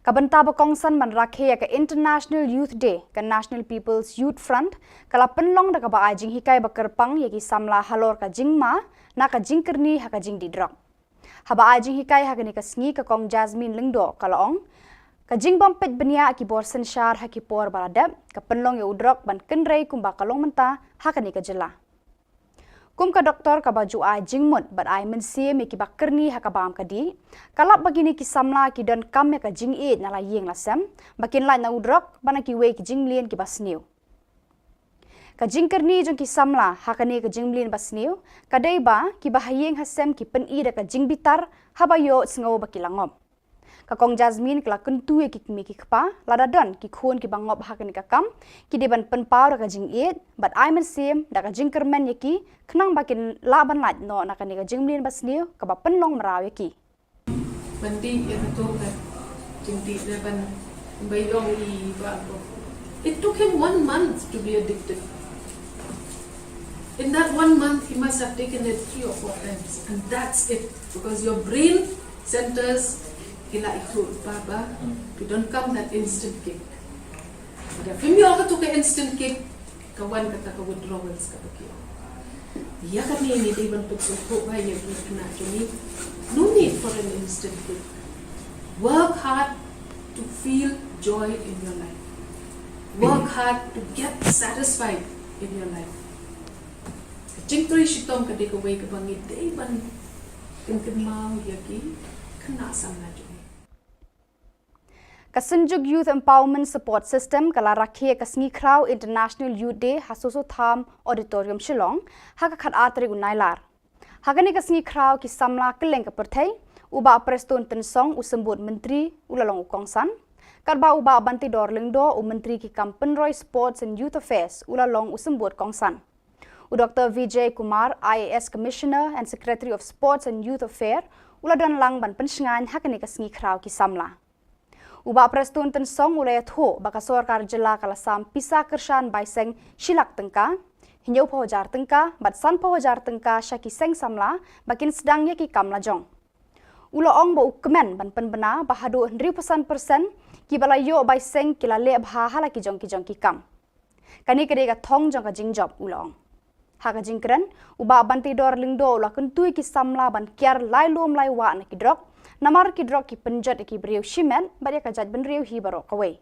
Ka bynta ba kongsan ban rakhe ïa ka International Youth Day, ka National People's Youth Front ka la pynlong da kaba ai jinghikai ba kyrpang ïa ki samla halor ka jingma na ka jingkyrni ha ka jingdih drok. Haba ai jinghikai ha kane ka sngi, ka Kong Jasmine Lyngdoh ka la ong, ka jingbym peit bniah ki bor synshar ha ki por ba la dep ka pynlong ïa u drok ban kynrei kumba ka long mynta ha kane ka jylla. Kum ka doktor kaba ju ai jingmut bad ai mynsiem ïa kiba kyrni ha ka bam ka dih, ka lap ba kine ki samla ki donkam ïa ka jingïeit na la ïing la sem ba kin lait na u drok bad na kiwei ki jingmlien kiba sniew. Ka jingkyrni jong ki samla ha kane ka jingmlien ba sniew ka dei ba kiba ha ïing ha sem ki pyni da ka jingbitar haba ïohsngew ba ki la ngop. Ka Kong Jasmine ka la kyntu ïa ki kmie ki kpa, lada don ki khun kiba ngop ha kane ka kam, ki dei ban pynpaw da ka jingïeit bad ai mynsiem da ka jingkyrmen ïa ki, khnang ba kin lah ban lait noh na kane ka jingmlien ba sniew kaba pynlong mraw ïa ki. Ban dih ïa kato ka jingdih, ban bai long i ba ko. It took him one month to be addicted. In that one month, he must have taken it three or four times, and that's it, because your brain centers ki la ikut ba ba ki donkam that instant kick. Lada phim ïoh kato ka instant kick, ka wan kata ka withdrawals kaba ki ong. Ïa kane ngi dei ban pynsngewthuh ba ïa ki khynnah jong ngi, no need for an instant kick. Work hard to feel joy in your life. Work hard to get satisfied in your life. Ka jingtrei shitom ka dei kawei kaba ngi dei ban pynkynmaw ïa ki khynnah samla jong ngi. Ka Synjuk Youth Empowerment Support System ka la rakhe ïa ka sngi khraw International Youth Day ha Soso Tham Auditorium Shillong ha ka khatar tarik u Nailar. Ha kane ka sngi khraw ki samla kylleng ka pyrthei, u Bah Prestone Tynsong, u Symbud Myntri, u la long u kongsan, katba u Bah Banteidor Lyngdoh, u Myntri ki kam pynroi Sports and Youth Affairs, u la long u symbud kongsan. U Doktor Vijay Kumar, I A S Commissioner and Secretary of Sports and Youth Affairs, u la don lang ban pynshngaiñ ha kane ka sngi khraw ki samla. U Bah Prestone Tynsong u la ïathuh ba ka sorkar jylla ka la sam pisa kyrshan bai seng shi lak tyngka, hynñiewphew hajar tyngka bad sanphew hajar tyngka sha ki seng samla ba kin sdang ïa ki kam lajong. U la ong ba u kmen ban pynbna ba haduh hynriewphew san percent kiba la ïoh bai seng ki la leh bha ha la ki jong ki jong ki kam. Kane ka dei ka thong jong ka jingjop, u la ong. Ha ka jingkren, u Bah Banteidor Lyngdoh u la kyntu ïa ki samla ban kiar lai lum lai wah na ki drok, namar ki drok ki pynjot ïa ki briew shimet bad ïa ka jaitbynriew hi baroh kawei.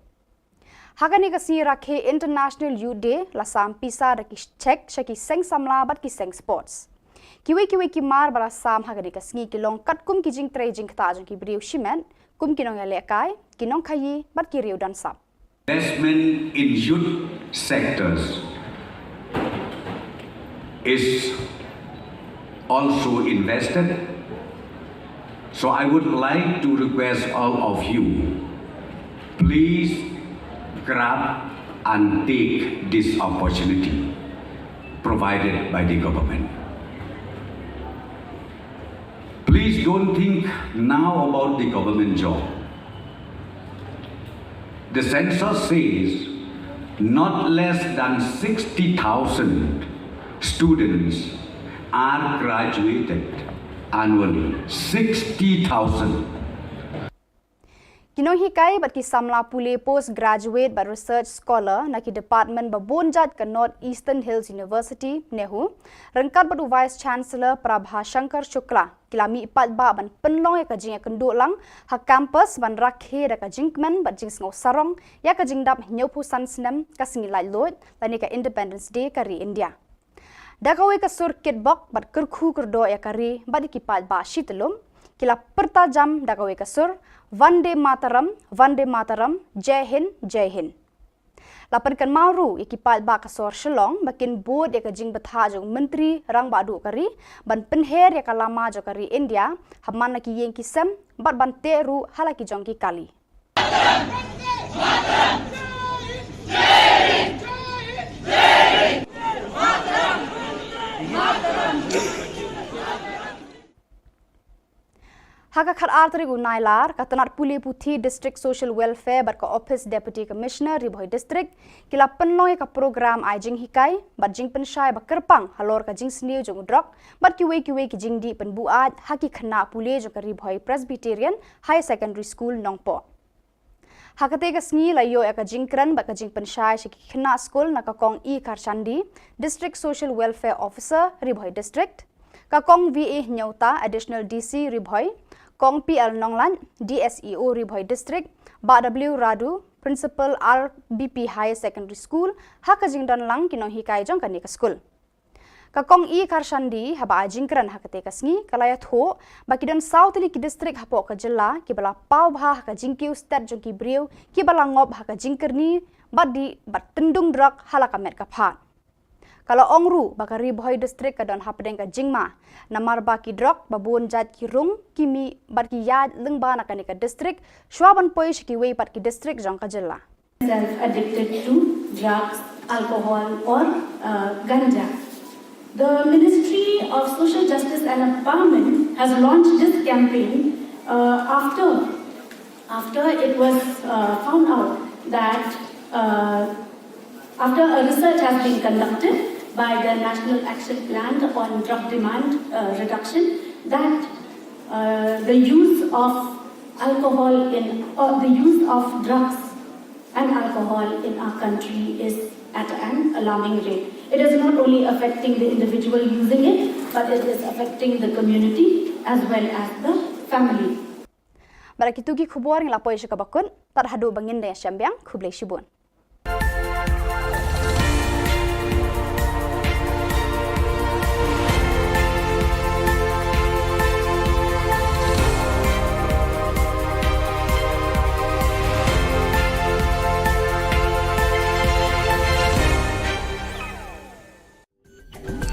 Ha kane ka sngi rakhe International Youth Day la sam pisa da ki cheque sha ki seng samla bad ki seng sports. Kiwei kiwei ki mar ba la sam ha kane ka sngi ki long katkum ki jingtrei jingktah jong ki briew shimet, kum ki nongïalehkai, ki nongkhaïi bad ki riew don sap. Investment in youth sectors is also invested. So I would like to request all of you, please grab and take this opportunity provided by the government. Please don't think now about the government job. The census says Not less than sixty thousand students are graduated annually. Sixty thousand. Ki nonghikai bad ki samla pule postgraduate bad research scholar na ki department ba bun jait ka North Eastern Hills University, NEHU, ryngkat bad u Vice Chancellor Prabha Shankar Shukla, ki la mih paidbah ban pynlong ïa ka jingïakynduh lang ha campus ban rakhe da ka jingkmen bad jingsngew sarong ïa ka jingdap hynñiewphew san snem ka sngi laitluid lane ka Independence Day ka ri India. Da kawei ka sur kitbok bad kyrkhu kyrdoh ïa ka ri bad ïa ki paidbah shi tyllum, ki la pyrta jam da kawei ka sur, Vande Mataram, Vande Mataram, Jai Hind, Jai Hind. La pynkynmaw ruh ïa ki paidbah ka sor Shillong ba kin bud ïa ka jingbthah jong u Myntri Rangbah Duh ka ri ban pynher ïa ka lama jong ka ri India ha man la ki ïing ki sem bad ban teh ruh ha la ki jong ki kali. Ha ka khatar tarik u Nailar, ka tnat pule puthi District Social Welfare bad ka Office Deputy Commissioner Ri Bhoi District ki la pynlong ïa ka program ai jinghikai bad jingpynshai ba kyrpang halor ka jingsniew jong u drok bad kiwei kiwei ki jingdih pynbuaid ha ki khynnah pule jong ka Ri Bhoi Presbyterian Higher Secondary School Nongpoh. Ha katei ka sngi la ïoh ïa ka jingkren bad ka jingpynshai sha ki khynnah skul na ka Kong E Kharshandi, District Social Welfare Officer, Ri Bhoi District, ka Kong V A Hynniewta, Additional D C, Ri Bhoi, Kong P L Nonglait, D S E O, Ri Bhoi District, Bah W Radu, Principal R B P Higher Secondary School, ha ka jingdon lang ki nonghikai jong kane ka skul. Ka Kong E Kharshandi, haba ai jingkren ha katei ka sngi, ka la ïathuh ba ki don saw tylli ki district hapoh ka jylla kiba la paw bha ha ka jingkiew stet jong ki briew kiba la ngop ha ka jingkyrni bad dih bad tyndung drok ha la ka met ka phad. Ka la ong ruh ba ka Ri Bhoi District ka don hapdeng ka jingma namar ba ki drok ba bun jait ki rung, ki mih bad ki ïaid lyngba na kane ka district shuwa ban poi sha kiwei pat ki district jong ka jylla. Self addicted to drugs, alcohol, or uh, ganja. The Ministry of Social Justice and Empowerment has launched this campaign uh, after after it was uh, found out that uh, after a research has been conducted by the National Action Plan on Drug Demand uh, Reduction, that uh, the use of alcohol in or the use of drugs and alcohol in our country is at an alarming rate. It is not only affecting the individual using it, but it is affecting the community as well as the family. Bad da kitu ki khubor ngi la poi sha kaba kut, tad haduh ba ngin da ïashem biang, khublei shibun.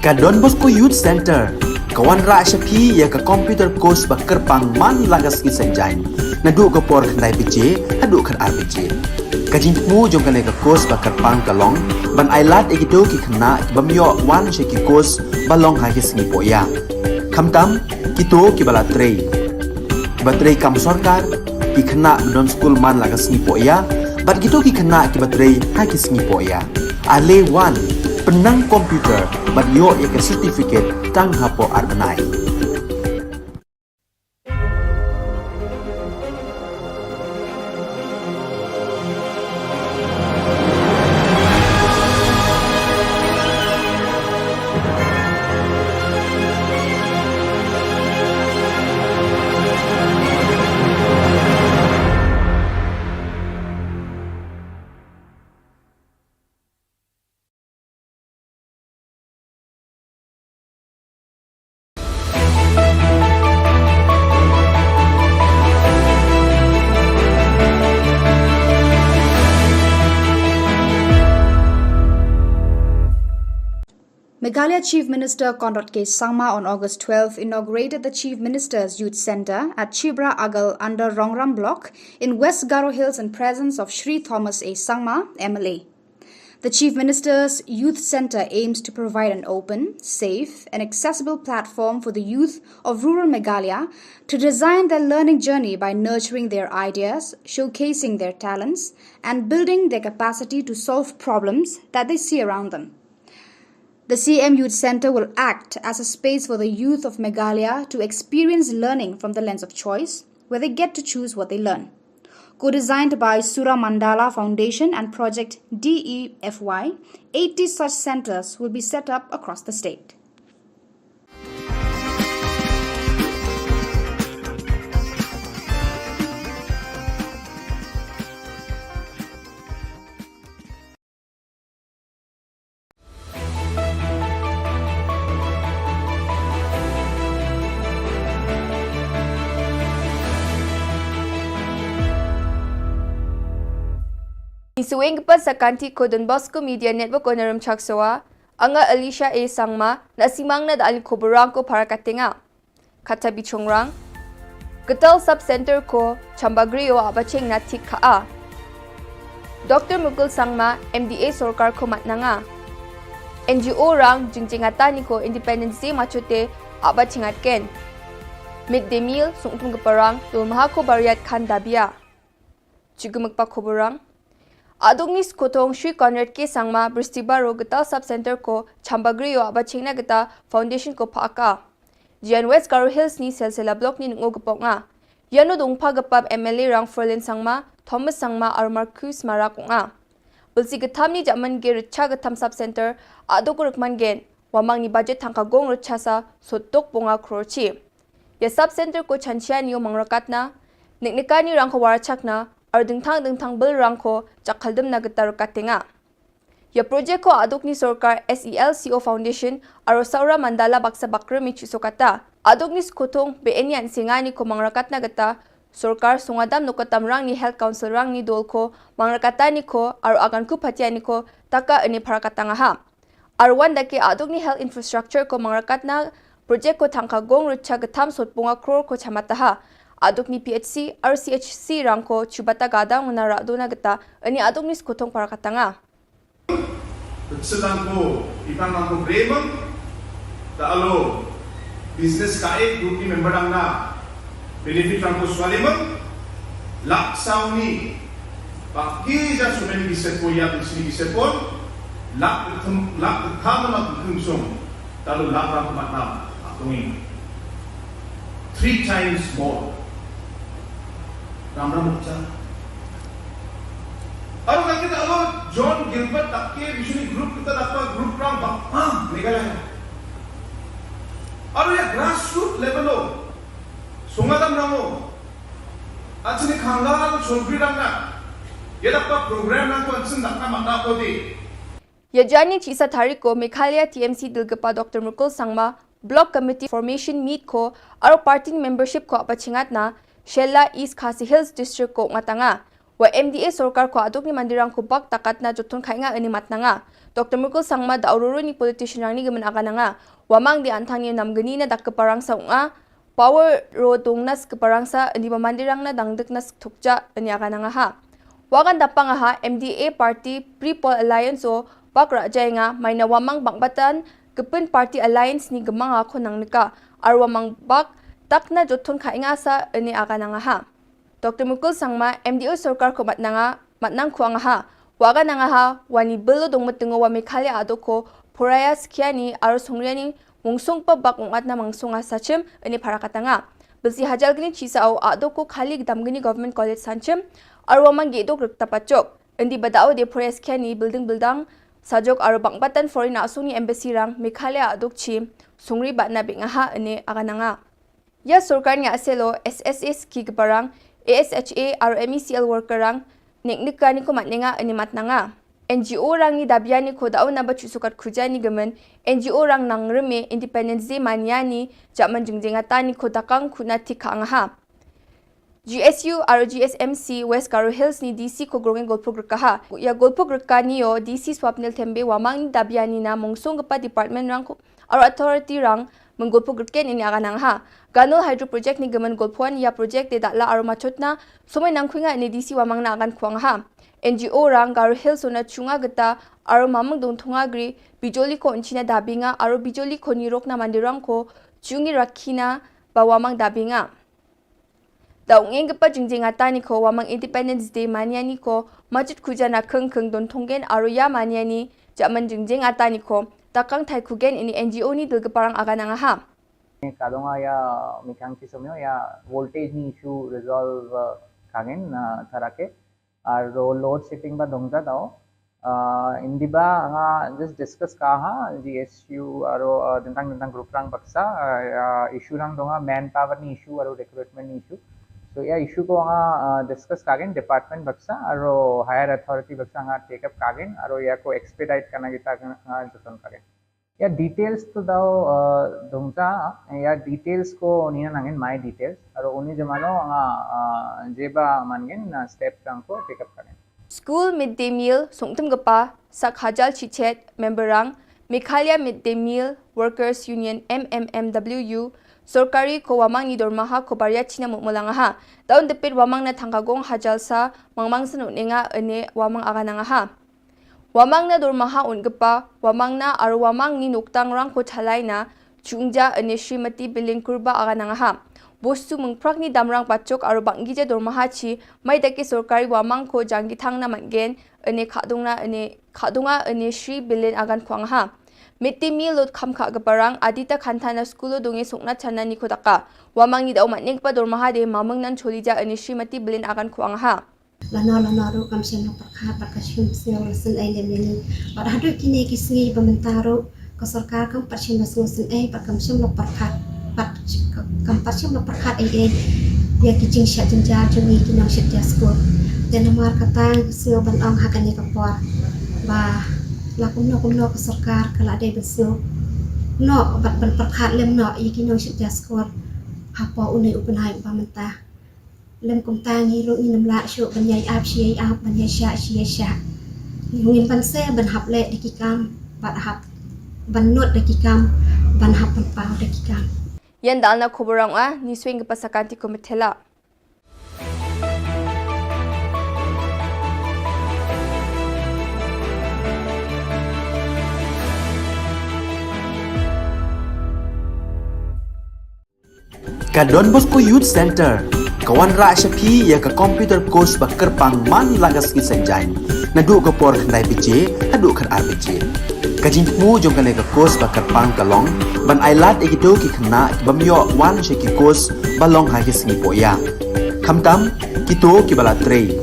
Ka Don Bosco Youth Center ka wanrah sha phi ïa ka computer course ba kyrpang man la ka sngi Saitjaiñ, naduh ka por khyndai baje haduh khatar baje. Ka jingthmu jong kane ka course ba kyrpang ka long ban ai lad ïa kito ki khynnah ki bym ïoh wan sha ki course ba long ha ki sngi pohïa, khamtam kito kiba la trei, kiba trei kam sorkar, ki khynnah ba don skul man la ka sngi pohïa bad kito ki khynnah kiba trei ha ki sngi pohïa. Ale wan, pynnang computer bad ïoh ïa ka certificate tang hapoh ar bnai. Meghalaya Chief Minister Conrad K Sangma on August twelfth inaugurated the Chief Minister's Youth Centre at Chibra Agal under Rongram Block in West Garo Hills in presence of Shri Thomas A Sangma, M L A. The Chief Minister's Youth Centre aims to provide an open, safe, and accessible platform for the youth of rural Meghalaya to design their learning journey by nurturing their ideas, showcasing their talents, and building their capacity to solve problems that they see around them. The C M Youth Centre will act as a space for the youth of Meghalaya to experience learning from the lens of choice, where they get to choose what they learn. Co-designed by Sura Mandala Foundation and Project D E F Y, eighty such centres will be set up across the state. Ngi sngewbha sa ka kynti ko Don Bosco Media Network ko Naram Chaksawa, anga Alicia A Sangma, na simang na da ali ko borang ko para katenga. Kata bichongrang. Ketal Sub Center ko Chambagrio a bacheng na thik kha a. Doctor Mukul Sangma, M D A sorkar ko matnanga. N G O rang jingjing atani ko Independence Day machote a bacheng atken. Mid day meal, sungtum keparang, tul maha ko bariat khan dabia. Chigumuk pa khoborang. Adukni skotong Shri Conrad K Sangma, Bristibaro, Getal Sub Center ko Chambagrio, aba chingna geta Foundation ko phaka. Jian West Garo Hills ni Selsela Block ni nungo gepok nga. Yano dongpa gepap M L A rang Ferlin Sangma, Thomas Sangma, ar Marcus Marak nga. Bulsi getam ni jaman ge recha getam Sub Center, aduk rukman gen, wamang ni budget thangka gong recha sa, sotok ponga crore chi. Ya Sub Center ko chanchia ni o mangrakatna, niknikani rang ko warachakna, ar dingthang dingthang bil rang ko chakaldem na geta rakatenga. Ya project ko aduk ni sorkar S E L C O Foundation, aro Saura Mandala baksa bakre mi chuso kata. Aduk ni skotong be eni an singani ko mangrakatna geta, sorkar sungadam nokatam rang ni Health Council rang ni dol ko, mangrakatani ko, aro agan ku patiani ko, taka eni parakatanga ha. Arwan dake aduk ni health infrastructure ko mangrakatna project ko thangka gong recha getam sot ponga crore ko chamataha. Aduk ni P H C, R C H C rang ko chubata gadang una radona geta, ani aduk ni skotong parakatanga. Sedang ko, itang nang ko bremang, ta alo, business kae, group ni member ang na, benefit rang ko swaliman, lak sauni, paki ja sumen bisa ko ya bisni bisa pon, lak kem, lak kama kem song, talu lak rang ko matnam, atungi. Three times more. Ram ram cha. Aro ka kita alo John Gilbert takke bisuni group kita dapa group rang ba, ah, Meghalaya. Aro ya grassroot level lo. Sungadam ramo. Achini khangla lo chonpri rang na. Ya dapa program rang ko ansin dakna mata ko di. Ya jani chisa thariko Meghalaya T M C dilgapa Doctor Mukul Sangma, Block Committee Formation Meet ko, aro party ni membership ko apachingatna, Shella East Khasi Hills District ko ngatanga. Wa M D A sorkar ko aduk ni mandirang ko bak takatna jotun khainga ani matnanga. Doctor Mukul Sangma da aururu ni politician rang ni gemen agananga. Wamang di antang ni namgeni na dak keparang sa unga. Power ro dong nas keparang sa, ni ba mandirang na dangdek nas thukja, ni agananga ha. Wagan dapang ha, M D A party, Pre-Poll Alliance o, bak raja nga, maina wamang bang batan, kepin party alliance ni gemang ako nang nika, ar wamang bak, takna jotun khainga sa, ni agananga ha. Doctor Mukul Sangma, M D A sorkar ko matnanga, matnang ko angaha, waganangaha, wani bil lo dong metengo wa Meghalaya aduk ko, poraya skiani, aro songriani, mungsung pa bak ungatna mangsung a sachim, ini parakatanga. Bilsi hajal gini chisa au aduk ko khali gedam gini government college sanchim, aro wamang gedok rikta pachok. Indi badao de poraya skiani building building, sajok aro bang batan foreign asung ni embassy rang, Meghalaya aduk chim, songri batna bingaha, ini agananga. Ya sorkar ni aselo S S S ki keparang, A S H A aro M E C L worker rang, nik nik kani ko matnenga ani matnanga. N G O rang ni dabiani ko dau na bachu sukat khuja ni gemen, N G O rang nang reme Independence Day mania ni, jaman jengjengata ni ko dakang kuna thik kha angaha. G S U aro G S M C West Garo Hills ni D C ko grongeng golpuk rekaha. Ya golpuk reka ni yo D C Swapnil Thembe wamang ni dabiani na mungsung gepa department rang ko, aro authority rang, Mengulpo kyrkieh ini agan ang ha. Ganol Hydro Project ni gemen gulpon ya project de datla aro machotna, somoi nangkhuinga ini D C Wamangna agan khuang ha. N G O rang Garo Hills ona chunga geta aro mamang dong thunga gri, bijoli ko unchina dabinga, aro bijoli ko nirokna mandirang ko chungi rakina ba Wamang dabinga. Da ungeng kepa jingjing atani ko Wamang Independence Day maniani ko majit kujana keng keng don tonggen aro ya maniani jaman jingjing atani ko takang thai kugen ini N G O ni dil keparang agan ang ha. Kadonga ya mikang ki somyo ya voltage ni issue resolve, uh, kangen, uh, tarake. Aro load shedding ba dongja dao. Uh, indiba nga just discuss kaha G S U aro, uh, dentang dentang group rang baksa, uh, uh, issue rang donga manpower ni issue aro recruitment ni issue. So ya issue ko nga, uh, discuss kagen department baksa aro higher authority baksa nga take up kagen aro ya ko expedite kana kita nga joton kagen. Ya details to dau, uh, dongja, ya details ko nina nangin my details. Aro uni jemano nga, uh, jeba mangin na step tang ko pick up karen. School midday meal sungtum gepa sak hajal chichet memberang Meghalaya Midday Meal Workers Union M M M W U sorkari ko Wamang ni dormaha ko baria china mukmulang ha. Daun depit Wamang na thangkagong hajal sa mangmang senu nenga ene Wamang aganang ha. Wamang na dormaha un gepa, Wamang na aro Wamang ni noktang rang ko thalai na, chungja ene Srimati Bilin Kurba aganang ha. Bostu mengprak ni damrang pachok aro banggi ja dormaha chi, mai dake sorkari Wamang ko janggi thang na manggen, ene khadung na ene khadunga ene Sri Bilin agan khuang ha. Miti mi lot kham kha geparang, adita khanta na skulo donge sokna chana ni ko taka. Wamang ni dau matning pa dormaha de mameng nan choli ja ene Srimati Bilin agan khuang ha. Lano lano ruh kam shym la pyrkhat bad ka shim sngewsynei lem ïa ngi. Bad haduh kine ki sngi ba mynta ruh ka sorkar kam pat shym la sngewsynei bad kam shym la pyrkhat bad kam pat shym la pyrkhat ei ei ïa ki jingshah jynjar jong ngi ki nongshit ïa skul. Te namar kata nga sngew ban ong ha kane ka por ba la kumno kumno ka sorkar ka la dei ban sngew noh bad ban pyrkhat lem noh ïa ki nongshit ïa skul hapoh une u bnai ba mynta. Lem kumta ngi ruh ngin ym lah shuh ban ïai ap shi ïai ap, ban ïai shah shi ïai shah. Ngim banse ban hap leh da ki kam, ban hap ban nud da ki kam, ban hap ban paw da ki kam. Ïan dal na khubor rang a, ni swing ka pasa kanti ko methela. Ka Don Bosco Youth Center ka wanrah sha phi ïa ka computer course ba kyrpang man la ka sngi Saitjaiñ, naduh ka por khyndai baje haduh khatar baje. Ka jingthmu jong kane ka course ba kyrpang ka long ban ailad ïa kito ki khynnah ki bym ïoh wan sha ki course ba long ha ki sngi pohïa. Khamtam kito kiba la trei,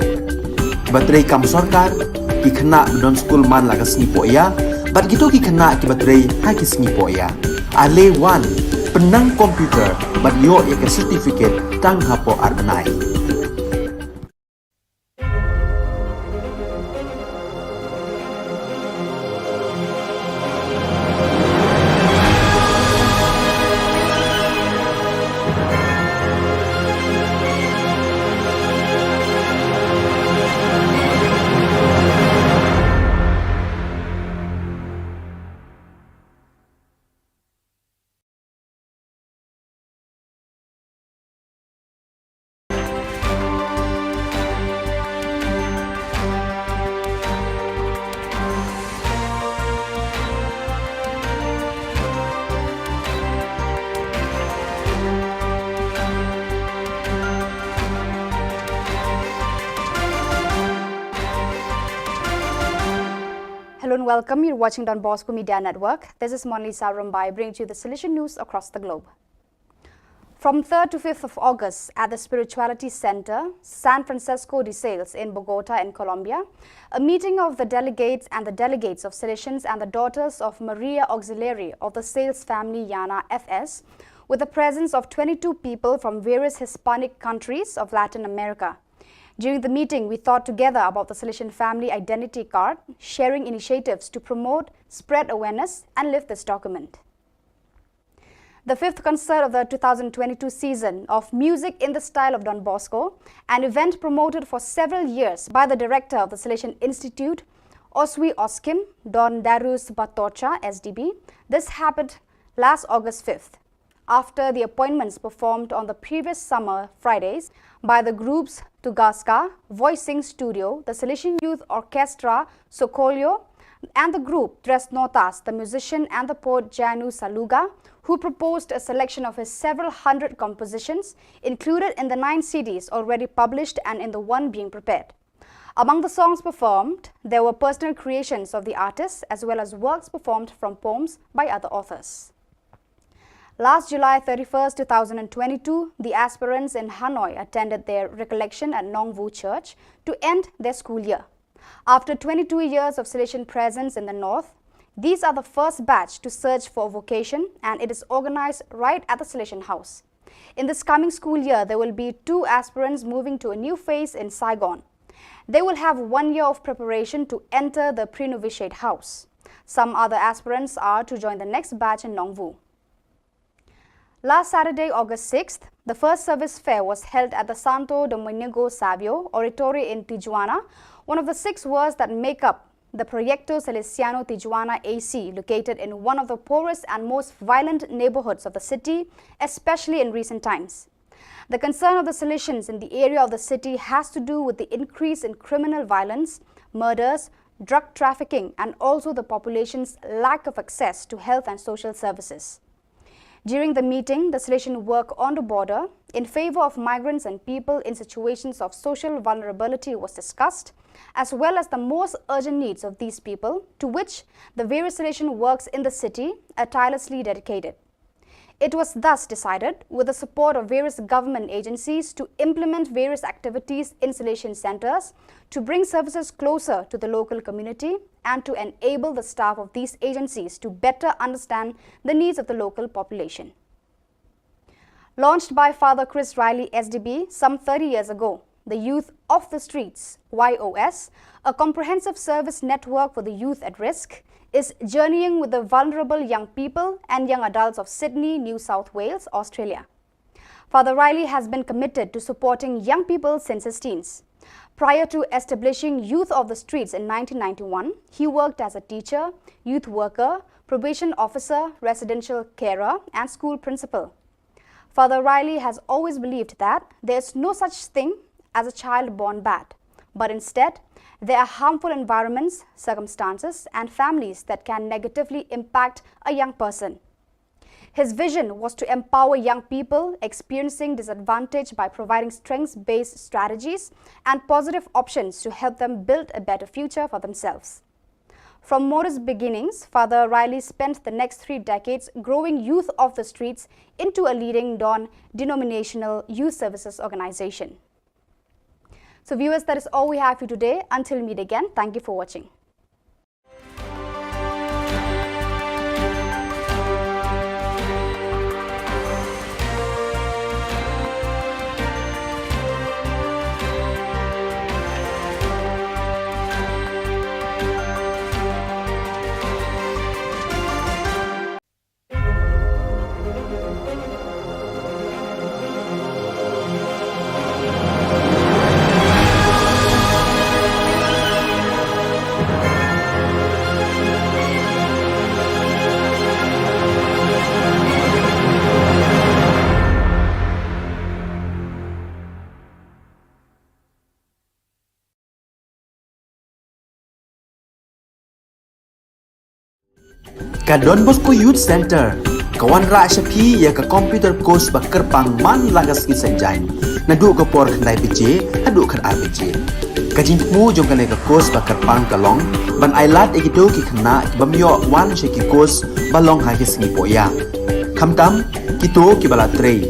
kiba trei kam sorkar, ki khynnah ba don skul man la ka sngi pohïa, bad kito ki khynnah kiba trei ha ki sngi pohïa. Ale wan, pynnang computer bad ïoh ïa ka certificate tang hapoh ar bnai. Hello and welcome. You're watching Don Bosco Media Network. This is Monlisa Rumbai, bringing to you the Salesian news across the globe. From third to fifth of August at the Spirituality Center, San Francisco de Sales in Bogota in Colombia, a meeting of the delegates and the delegates of Salesians and the Daughters of Maria Auxiliary of the Sales Family Llana F S, with the presence of twenty-two people from various Hispanic countries of Latin America. During the meeting, we thought together about the Salesian Family Identity Card, sharing initiatives to promote, spread awareness, and live this document. The fifth concert of the two thousand twenty-two season of Music in the Style of Don Bosco, an event promoted for several years by the director of the Salesian Institute, Oswi Oskim, Don Darius Batocha, S D B. This happened last August fifth. after the appointments performed on the previous summer Fridays by the groups Tugaska, Voicing Studio, the Salesian Youth Orchestra, Sokolyo, and the group Tres Notas, the musician and the poet Janu Saluga, who proposed a selection of his several hundred compositions included in the nine C Ds already published and in the one being prepared. Among the songs performed, there were personal creations of the artists as well as works performed from poems by other authors. Last July thirty-first, two thousand twenty-two, the aspirants in Hanoi attended their recollection at Nongwu Church to end their school year. After twenty-two years of Salesian presence in the north, these are the first batch to search for a vocation, and it is organized right at the Salesian House. In this coming school year, there will be two aspirants moving to a new phase in Saigon. They will have one year of preparation to enter the pre-novitiate house. Some other aspirants are to join the next batch in Nongwu. Last Saturday, August sixth, the first service fair was held at the Santo Domingo Savio Oratory in Tijuana, one of the six worlds that make up the Proyecto Salesiano Tijuana A C, located in one of the poorest and most violent neighborhoods of the city, especially in recent times. The concern of the Salesians in the area of the city has to do with the increase in criminal violence, murders, drug trafficking, and also the population's lack of access to health and social services. During the meeting, the Salesian work on the border in favor of migrants and people in situations of social vulnerability was discussed, as well as the most urgent needs of these people, to which the various Salesian works in the city are tirelessly dedicated. It was thus decided, with the support of various government agencies, to implement various activities in Salesian centers to bring services closer to the local community and to enable the staff of these agencies to better understand the needs of the local population. Launched by Father Chris Riley, S D B, some thirty years ago, the Youth of the Streets, Y O S, a comprehensive service network for the youth at risk, is journeying with the vulnerable young people and young adults of Sydney, New South Wales, Australia. Father Riley has been committed to supporting young people since his teens. Prior to establishing Youth of the Streets in nineteen ninety-one, he worked as a teacher, youth worker, probation officer, residential carer, and school principal. Father Riley has always believed that there is no such thing as a child born bad, but instead, there are harmful environments, circumstances, and families that can negatively impact a young person. His vision was to empower young people experiencing disadvantage by providing strengths-based strategies and positive options to help them build a better future for themselves. From modest beginnings, Father Riley spent the next three decades growing Youth of the Streets into a leading non-denominational youth services organization. So viewers, that is all we have for you today. Until we meet again, thank you for watching. Ka Don Bosco Youth Centre ka wanrah sha phi ïa ka computer course ba kyrpang man la ka sngi Saitjaiñ, naduh ka por khyndai baje haduh khatar baje. Ka jingthmu jong kane ka course ba kyrpang ka long ban ailad ïa kito ki khynnah ki bym ïoh wan sha ki course ba long ha ki sngi pohïa, khamtam kito kiba la trei,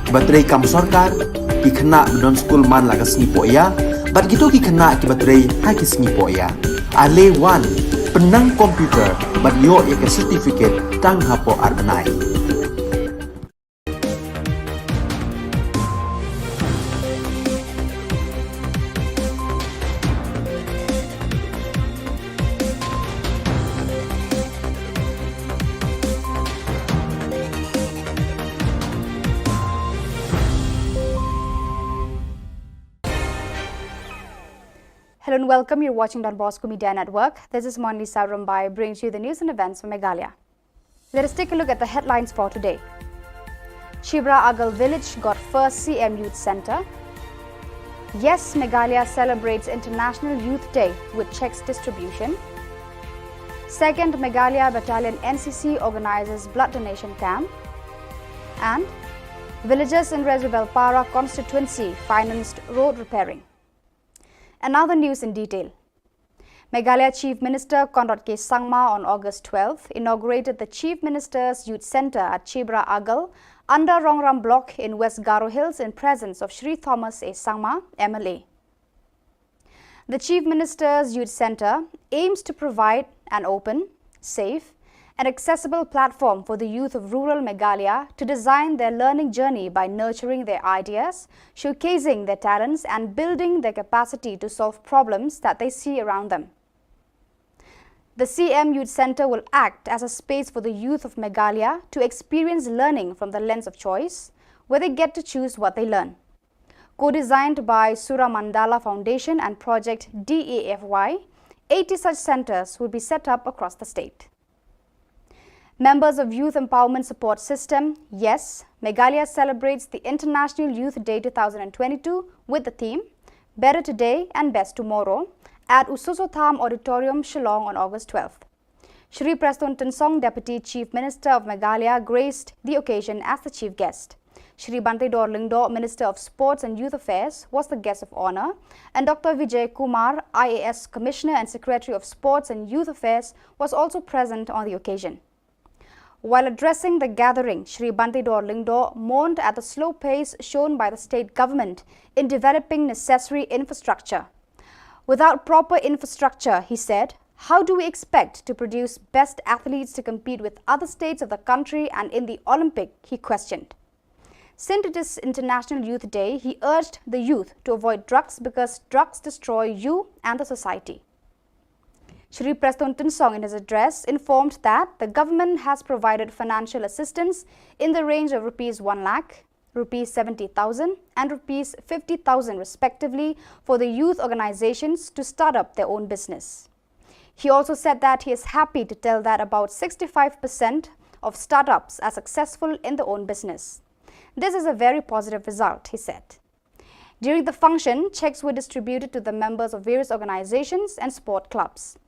kiba trei kam sorkar, ki khynnah ba don skul man la ka sngi pohïa, bad kito ki khynnah kiba trei ha ki sngi pohïa. Ale wan, pynnang computer bad ïoh ïa ka certificate tang hapoh ar bnai. Hello and welcome. You're watching Don Bosco Media Network. This is Monlisa Rumbai, bringing to you the news and events from Meghalaya. Let us take a look at the headlines for today. Chibra Agal village got first C M Youth Centre. Yes, Meghalaya celebrates International Youth Day with cheques distribution. Second Meghalaya Battalion N C C organises blood donation camp. And villagers in Resubelpara constituency financed road repairing. And now the news in detail. Meghalaya Chief Minister Conrad K Sangma on August twelfth inaugurated the Chief Minister's Youth Centre at Chibra Agal under Rongram Block in West Garo Hills in presence of Shri Thomas A Sangma, M L A. The Chief Minister's Youth Centre aims to provide an open, safe, and accessible platform for the youth of rural Meghalaya to design their learning journey by nurturing their ideas, showcasing their talents, and building their capacity to solve problems that they see around them. The C M Youth Centre will act as a space for the youth of Meghalaya to experience learning from the lens of choice, where they get to choose what they learn. Co-designed by Sura Mandala Foundation and Project D A F Y, eighty such centres will be set up across the state. Members of Youth Empowerment Support System, yes, Meghalaya celebrates the International Youth Day two thousand twenty-two with the theme Better Today and Best Tomorrow at Usoso Tham Auditorium, Shillong on August twelfth. Shri Prestone Tynsong, Deputy Chief Minister of Meghalaya, graced the occasion as the chief guest. Shri Banteidor Lyngdoh, Minister of Sports and Youth Affairs, was the guest of honour, and Doctor Vijay Kumar, I A S Commissioner and Secretary of Sports and Youth Affairs, was also present on the occasion. While addressing the gathering, Shri Banteidor Lyngdoh mourned at the slow pace shown by the state government in developing necessary infrastructure. Without proper infrastructure, he said, how do we expect to produce best athletes to compete with other states of the country and in the Olympic? He questioned. Since it is International Youth Day, he urged the youth to avoid drugs because drugs destroy you and the society. Shri Prestone Tynsong, in his address, informed that the government has provided financial assistance in the range of rupees one lakh, rupees seventy thousand, and rupees fifty thousand respectively for the youth organizations to start up their own business. He also said that he is happy to tell that about sixty-five percent of startups are successful in their own business. This is a very positive result, he said. During the function, cheques were distributed to the members of various organizations and sport clubs.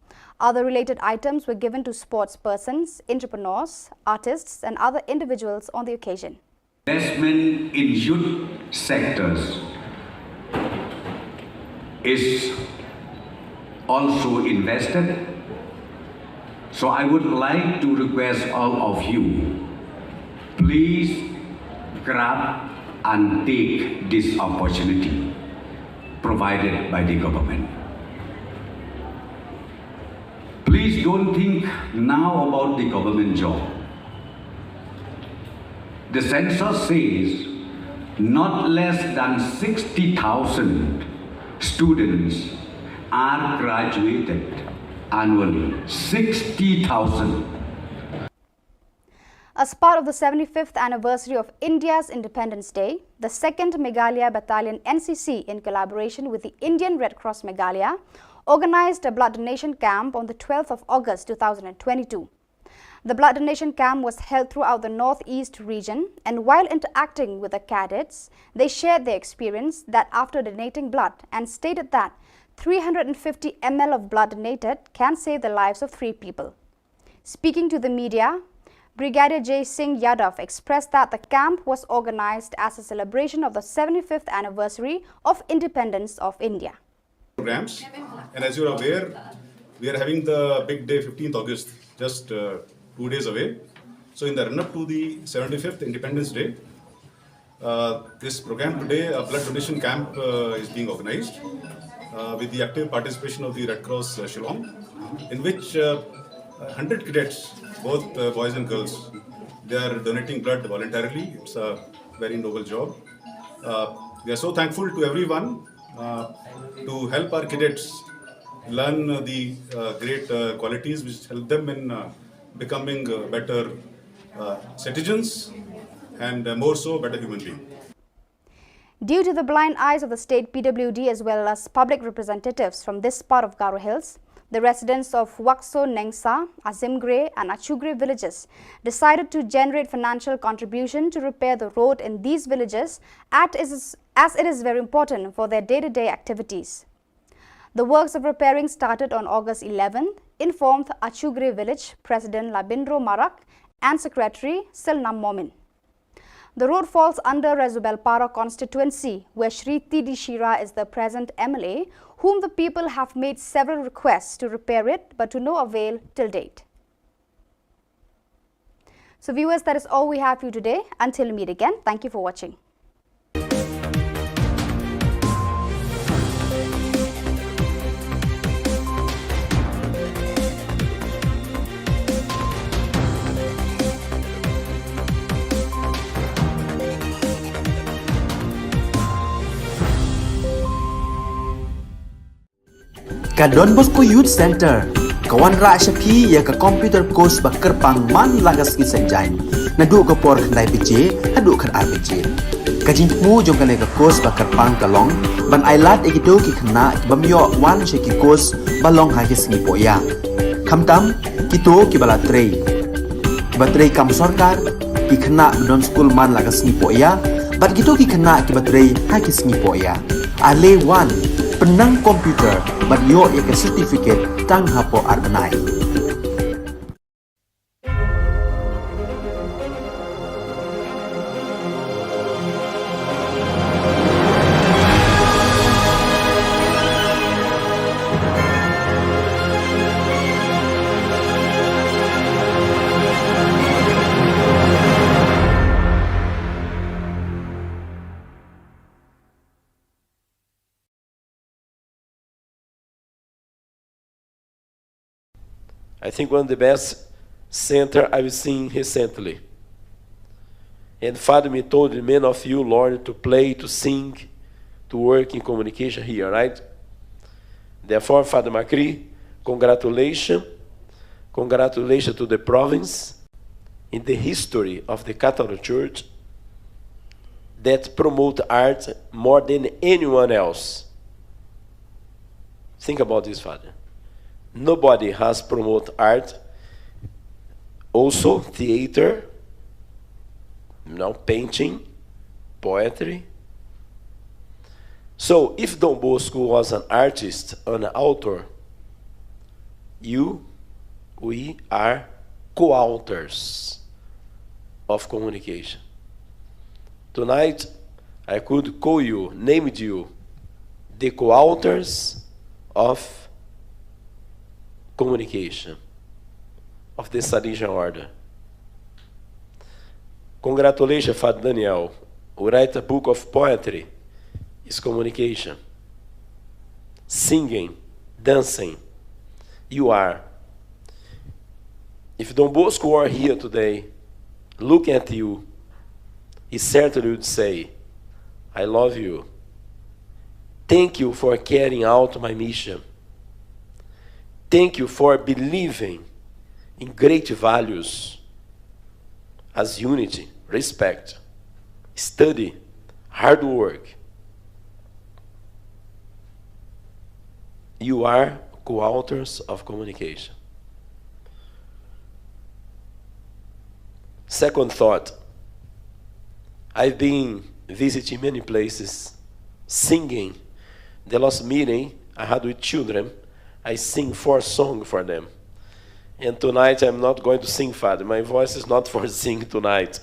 Other related items were given to sports persons, entrepreneurs, artists, and other individuals on the occasion. Investment in youth sectors is also invested. So I would like to request all of you, please grab and take this opportunity provided by the government. Please don't think now about the government job. The census says not less than sixty thousand students are graduated annually. Sixty thousand. As part of the seventy-fifth anniversary of India's Independence Day, the second Meghalaya Battalion N C C, in collaboration with the Indian Red Cross Meghalaya, organized a blood donation camp on the twelfth of August two thousand twenty-two. The blood donation camp was held throughout the Northeast region, and while interacting with the cadets, they shared their experience that after donating blood and stated that three hundred fifty M L of blood donated can save the lives of three people. Speaking to the media, Brigadier Jai Singh Yadav expressed that the camp was organized as a celebration of the seventy-fifth anniversary of independence of India. Programs. And as you're aware, we are having the big day, fifteenth August, just uh, two days away. So, in the run up to the seventy-fifth Independence Day, uh, this program today, a blood donation camp, uh, is being organized uh, with the active participation of the Red Cross uh, Shillong, in which uh, one hundred cadets, both uh, boys and girls, they are donating blood voluntarily. It's a very noble job. Uh, we are so thankful to everyone uh, to help our cadets learn uh, the uh, great uh, qualities which help them in uh, becoming uh, better uh, citizens and uh, more so better human being. Due to the blind eyes of the state P W D as well as public representatives from this part of Garo Hills, The residents of Wakso Nengsa, Azimgre, and Achugre villages decided to generate financial contribution to repair the road in these villages at is, as it is very important for their day-to-day activities. The works of repairing started on August eleventh, informed Achugre village President Labindro Marak and Secretary Silnam Momin. The road falls under Resubelpara constituency, where Shri T D Shira is the present M L A, whom the people have made several requests to repair it, but to no avail till date. So viewers, that is all we have for you today. Until we meet again, thank you for watching. Ka Don Bosco Youth Centre ka wanrah sha phi ïa ka computer course ba kyrpang man la ka sngi Saitjaiñ, naduh ka por khyndai baje haduh khatar baje. Ka jingthmu jong kane ka course ba kyrpang ka long ban ailad ïa kito ki khynnah ki bym ïoh wan sha ki course ba long ha ki sngi pohïa, khamtam kito kiba la trei, kiba trei kam sorkar, ki khynnah ba don skul man la ka sngi pohïa, bad kito ki khynnah kiba trei ha ki sngi pohïa. Ale wan, pynnang computer bad ïoh ïa ka certificate tang hapoh ar bnai. I think one of the best center I've seen recently. And Father Method, many of you learn to play, to sing, to work in communication here, right? Therefore, Father Macri, congratulations. Congratulations to the province in the history of the Catholic Church that promote art more than anyone else. Think about this, Father. Nobody has promoted art, also theater, you know, painting, poetry. So, if Don Bosco was an artist, an author, you, we are co-authors of communication. Tonight, I could call you, named you, the co-authors of communication of the Salesian Order. Congratulations, Father Daniel. We write a book of poetry. It's communication. Singing, dancing. You are. If Don Bosco were here today, look at you, he certainly would say, "I love you. Thank you for carrying out my mission. Thank you for believing in great values as unity, respect, study, hard work." You are co-authors of communication. Second thought, I've been visiting many places, singing. The last meeting I had with children, I sing four songs for them. And tonight I'm not going to sing, Father. My voice is not for sing tonight.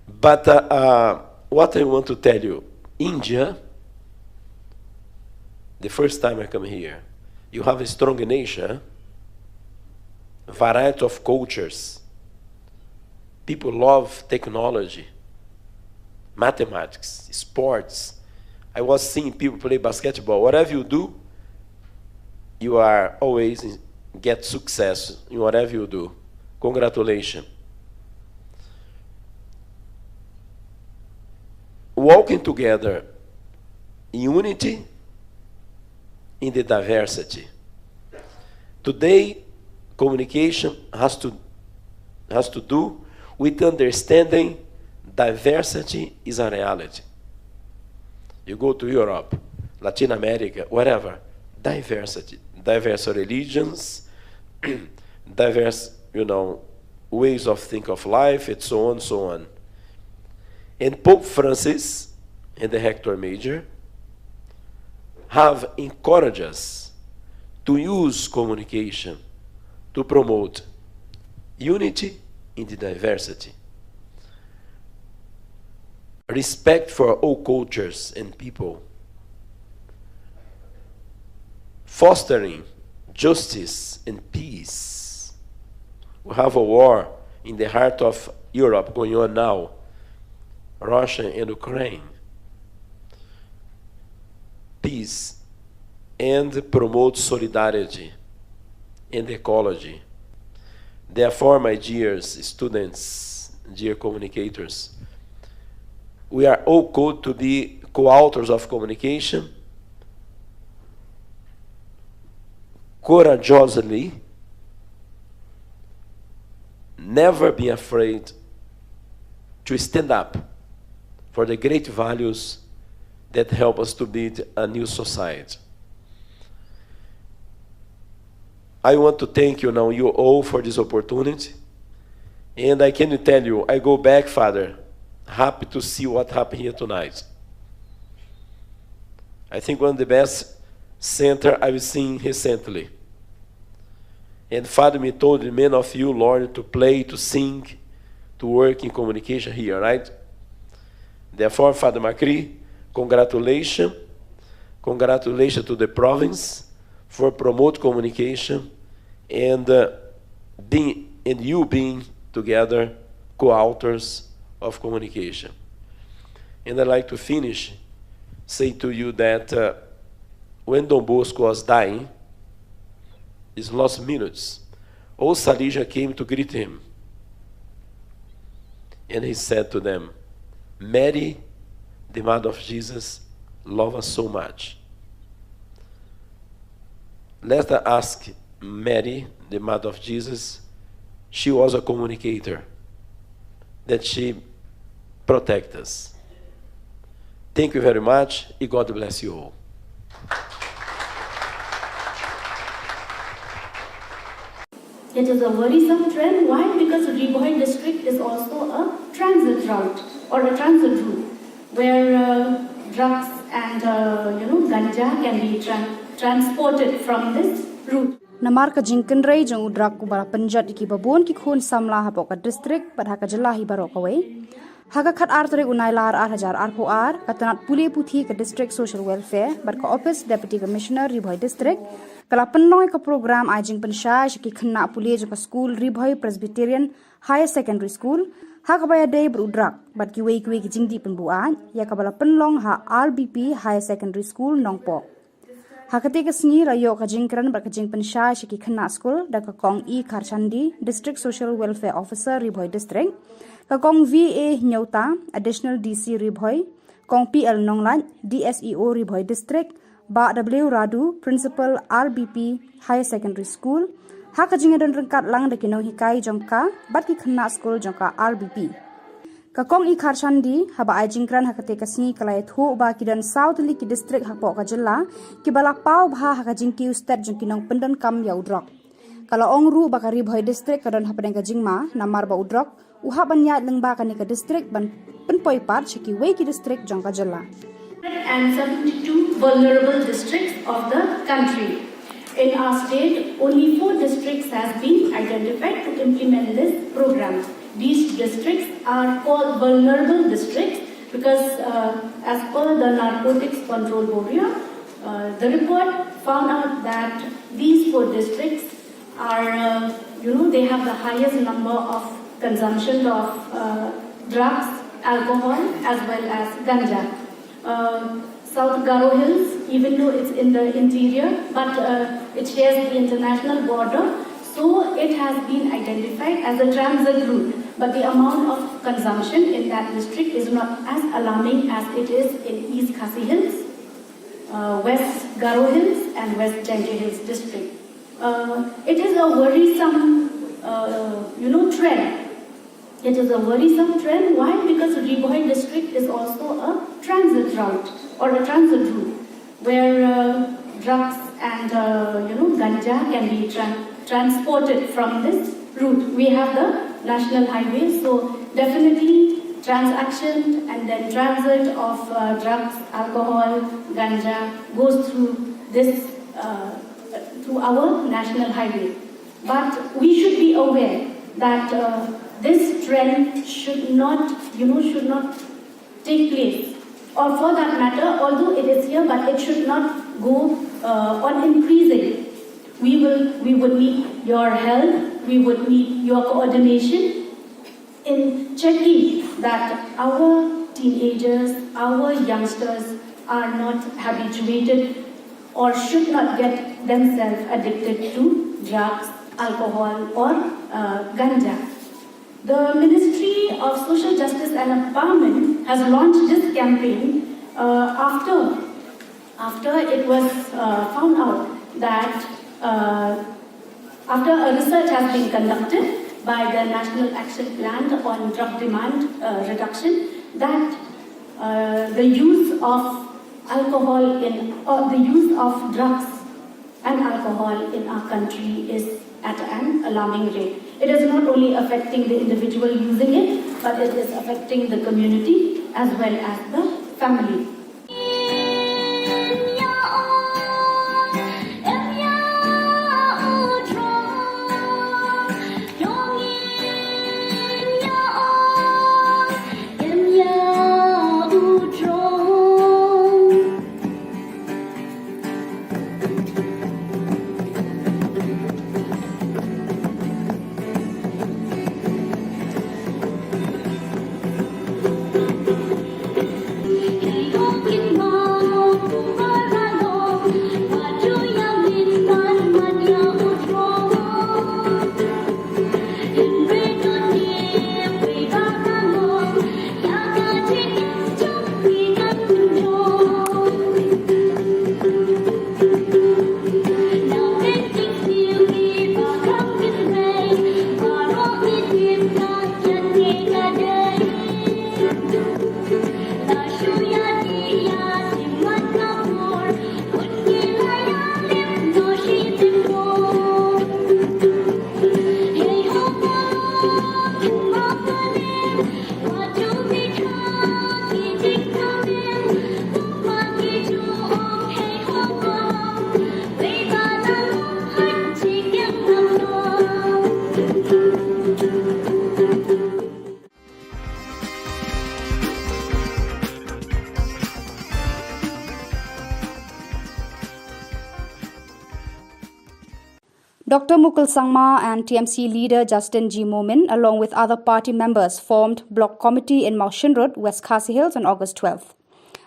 But uh, uh, what I want to tell you, India, the first time I come here, you have a strong nation, variety of cultures. People love technology, mathematics, sports. I was seeing people play basketball. Whatever you do, you are always in- get success in whatever you do. Congratulations. Walking together in unity in the diversity. Today, communication has to has to do with understanding diversity is a reality. You go to Europe, Latin America, wherever, diversity. diverse religions, diverse, you know, ways of think of life, and so on, so on. And Pope Francis and the Hector Major have encouraged us to use communication to promote unity in the diversity, respect for all cultures and people, fostering justice and peace. We have a war in the heart of Europe going on now, Russia and Ukraine. Peace and promote solidarity and ecology. Therefore, my dear students, dear communicators, we are all called to be co-authors of communication courageously. Never be afraid to stand up for the great values that help us to build a new society. I want to thank you now, you all, for this opportunity. And I can tell you, I go back, Father, happy to see what happened here tonight. I think one of the best center I've seen recently. And Father, me told many of you, Lord, to play, to sing, to work in communication here, right? Therefore, Father Macri, congratulations. Congratulations to the province for promote communication and uh, being and you being together co-authors of communication. And I'd like to finish say to you that uh, when Don Bosco was dying, his last minutes, all Salesians came to greet him. And he said to them, Mary, the mother of Jesus, love us so much. Let us ask Mary, the mother of Jesus. She was a communicator, that she protect us. Thank you very much, and God bless you all. It is a worrisome trend. Why? Because Ri Bhoi district is also a transit route or a transit route where uh, drugs and uh, you know ganja can be tran- transported from this route. Namar ka jingkynrei jong u drug uba la pynjot ïa kiba bun ki khun samla hapoh ka district bad ha ka jylla hi baroh kawei. Ha ka khatar tarik u Nailar ar hajar arphew ar, ka tnat pule puthi ka District Social Welfare bad ka Office Deputy Commissioner Ri Bhoi District ka la pynlong ïa ka program ai jingpynshai sha ki khynnah pule jong ka skul Ri Bhoi Presbyterian Higher Secondary School ha kaba ïadei bad u drug bad kiwei kiwei ki jingdih pynbuaid ïa kaba la pynlong ha R B P Higher Secondary School Nongpoh. Ha katei ka sngi la ïoh ka jingkren bad ka jingpynshai sha ki khynnah skul da ka Kong E Kharchandi, District Social Welfare Officer Ri Bhoi District, ka Kong V A Hynniewta, Additional D C Ri Bhoi, Kong P L Nonglait, D S E O Ri Bhoi District, Bah W Radu, Principal R B P Higher Secondary School, ha ka jingïadon ryngkat lang da ki nonghikai jong ka bad ki khynnah skul jong ka R B P. Ka Kong E Kharchandi haba ai jingkren ha katei ka sngi ka la ïathuh ba ki don saw tylli ki district hapoh ka jylla kiba la paw bha ha ka jingkiew stet jong ki nongpyndonkam ïa u drug. Ka la ong ruh ba ka Ri Bhoi District ka don hapdeng ka jingma namar ba u drug u hap ban ïaid lyngba kane ka district ban pynpoi pat sha kiwei ki district jong ka jylla. And seventy-two vulnerable districts of the country. In our state, only four districts has been identified to implement this program. These districts are called vulnerable districts because, uh, as per the Narcotics Control Bureau, uh, the report found out that these four districts are, uh, you know, they have the highest number of consumption of uh, drugs, alcohol, as well as ganja. Uh, South Garo Hills, even though it's in the interior, but uh, it shares the international border, so it has been identified as a transit route. But the amount of consumption in that district is not as alarming as it is in East Khasi Hills, uh, West Garo Hills, and West Jaintia Hills district. Uh, it is a worrisome, uh, you know, trend. It is a worrisome trend. Why? Because Ri Bhoi district is also a transit route or a transit route where uh, drugs and uh, you know can be tran- transported from this route. We have the national highway, so definitely transaction and then transit of uh, drugs, alcohol, ganja goes through this uh, through our national highway. But we should be aware that uh, this trend should not, you know, should not take place. Or for that matter, although it is here, but it should not go uh, on increasing. We will, we would need your help. We would need your coordination in checking that our teenagers, our youngsters are not habituated or should not get themselves addicted to drugs, alcohol, or uh, ganja. The Ministry of Social Justice and Empowerment has launched this campaign uh, after after it was uh, found out that uh, after a research has been conducted by the National Action Plan on Drug Demand uh, Reduction, that uh, the use of alcohol in or the use of drugs and alcohol in our country is at an alarming rate. It is not only affecting the individual using it, but it is affecting the community as well as the family. Doctor Mukul Sangma and T M C leader Justin G Momin, along with other party members, formed block committee in Mawshynrut, West Khasi Hills, on August twelfth.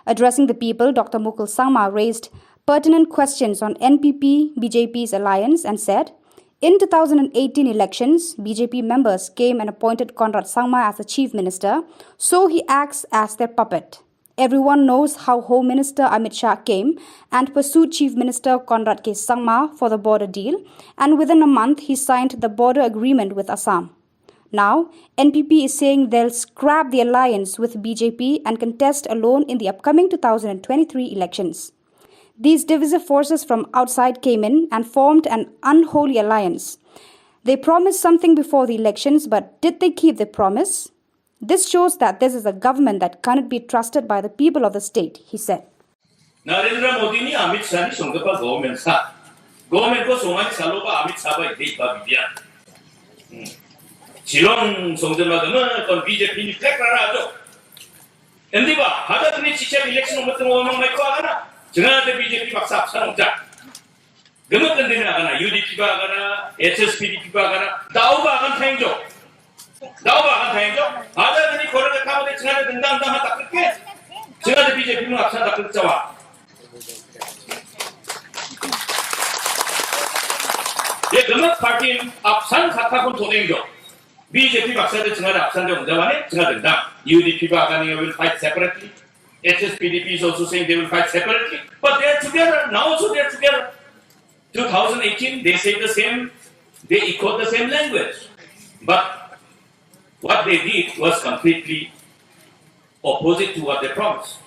Addressing the people, Doctor Mukul Sangma raised pertinent questions on N P P B J P's alliance and said, in two thousand eighteen elections, B J P members came and appointed Conrad Sangma as the chief minister, so he acts as their puppet. Everyone knows how Home Minister Amit Shah came and pursued Chief Minister Conrad K Sangma for the border deal, and within a month he signed the border agreement with Assam. Now, N P P is saying they'll scrap the alliance with B J P and contest alone in the upcoming two thousand twenty-three elections. These divisive forces from outside came in and formed an unholy alliance. They promised something before the elections, but did they keep their promise? This shows that this is a government that cannot be trusted by the people of the state, he said. Narendra Modi ni Amit Shah ni songkapa government sa. Government ko songani salo ba Amit Shah ba ide ba bibian. Hmm. Shillong songde ma gama kon B J P ni flag rara to. Endi ba, hada ni chicha election mo betung mo mang mai ko agana. Jnga de B J P baksa sa nongja. Gama kan dina agana, U D P ba agana, H S P D P ba agana, dau ba agan thain jo. Dau ba agan thain jo. Hada ni kora ka kama de chingada dendang dang ha takut ke. Chingada B J P mo apsan takut chawa. Ye gama party apsan kata kun toning jo. B J P baksa de chingada apsan jo jawa ne, chingada dendang. U D P ba agana will fight separately. H S P D P is also saying they will fight separately. But they are together. Now also they are together. two thousand eighteen, they said the same, they echoed the same language. But what they did was completely opposite to what they promised.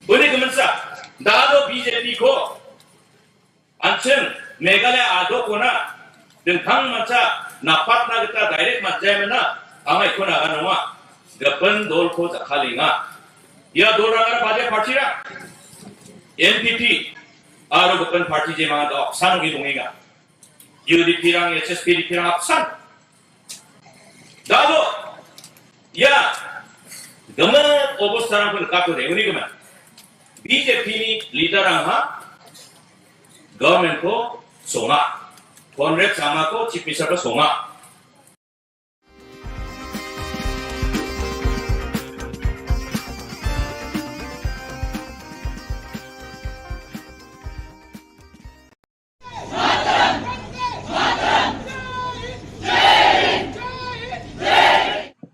Bune kemensa, dado B J P ko, anchen, Meghalaya adok kona, dengkhang mancha, napat na kita direct mancha mena, angai kona ganonga, gapen dol ko jakhali nga. Ya dol rang ada baje party rang, N P P, aro gapen party je manga dok, san gi bungi nga. U D P rang, H S P D P rang, san. Dado, ya, gama obos tarang pun katu de, uni gama. B J P ni leader ang ha, government ko songa. Conrad Sangma ko chief minister ko songa.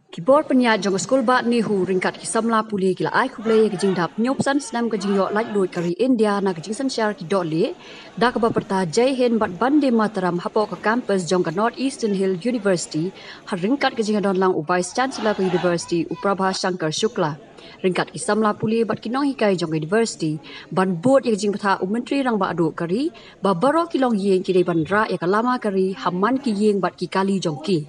Ki bor pynïaid jong ka skul Bah NEHU ryngkat ki samla pule ki la ai khublei ïa ka jingdap hynñiewphew san snem ka jingïoh laitluid ka ri India na ka jingsynshar ki dohlieh, da kaba pyrta Jai Hind bad Vande Mataram hapoh ka campus jong ka North Eastern Hill University, ha ryngkat ka jingïadonlang u Vice Chancellor ka University u Prabha Shankar Shukla. Ryngkat ki samla pule bad ki nonghikai jong ka university, ban bud ïa ka jingbthah u Myntri Rangbah Duh ka ri, ba baroh ki longïing ki dei ban rah ïa ka lama ka ri ha man ki ïing bad ki kali jong ki.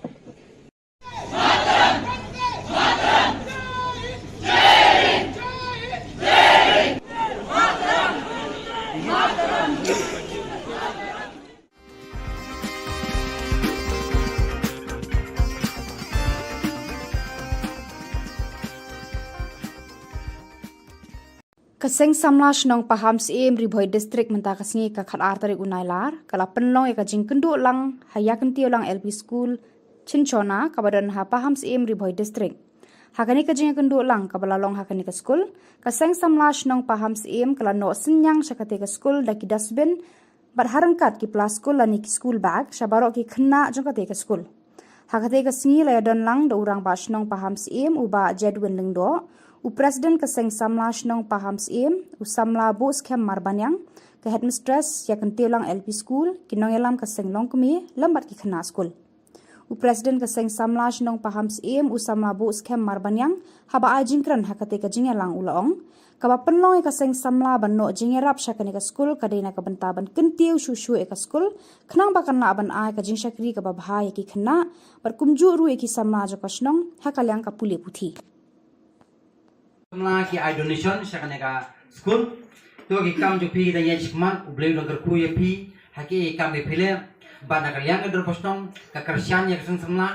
Ka Seng Samla Shnong Pahamsyiem, Ri Bhoi District, mynta ka sngi ka khatar tarik u Nailar, ka la pynlong ïa ka jingkynduh lang ha Ïakyntiew Lang L P School, Chinchona, kaba don ha Pahamsyiem, Ri Bhoi District. Ha kane ka jingkynduh lang kaba la long ha kane ka skul, ka Seng Samla Shnong Pahamsyiem ka la noh synñiang sha kata ka skul da ki dustbin, bad ha ryngkat ki pla skul lane ki school bag sha baroh ki khynnah jong kata ka skul. Ha kata ka sngi la ïadon lang da u Rangbah Shnong Pahamsyiem u Bah Jedwin Lyngdoh, u President ka Seng Samla Shnong Pahamsyiem, u Samla Buhskhem Marbaniang, ka Headmistress Ïakyntiew Lang L P School, ki nongïalam ka Seng Longkmie, lem bad ki khynnah skul. U President ka Seng Samla Shnong Pahamsyiem, u Samla Buhskhem Marbaniang, haba ai jingkren ha kata ka jingïalang u la ong, kaba pynlong ïa ka Seng Samla ban noh jingïarap sha kane ka skul ka dei na ka bynta ban kyntiew shuh shuh ïa ka skul, khnang ba kan lah ban ai ka jingshakri kaba bha ïa ki khynnah, bad kumjuh ruh ïa ki samla jong ka shnong ha ka liang ka pule puthi. Samla ki ai donation sha kane ka skul. To ki kam jong phi ki dang ïaid shakhmat, U Blei u dang kyrkhu ïa phi ha ki kam ki phi leh. Bad na ka liang ka dorbar shnong ka kyrshan ïa ka Seng Samla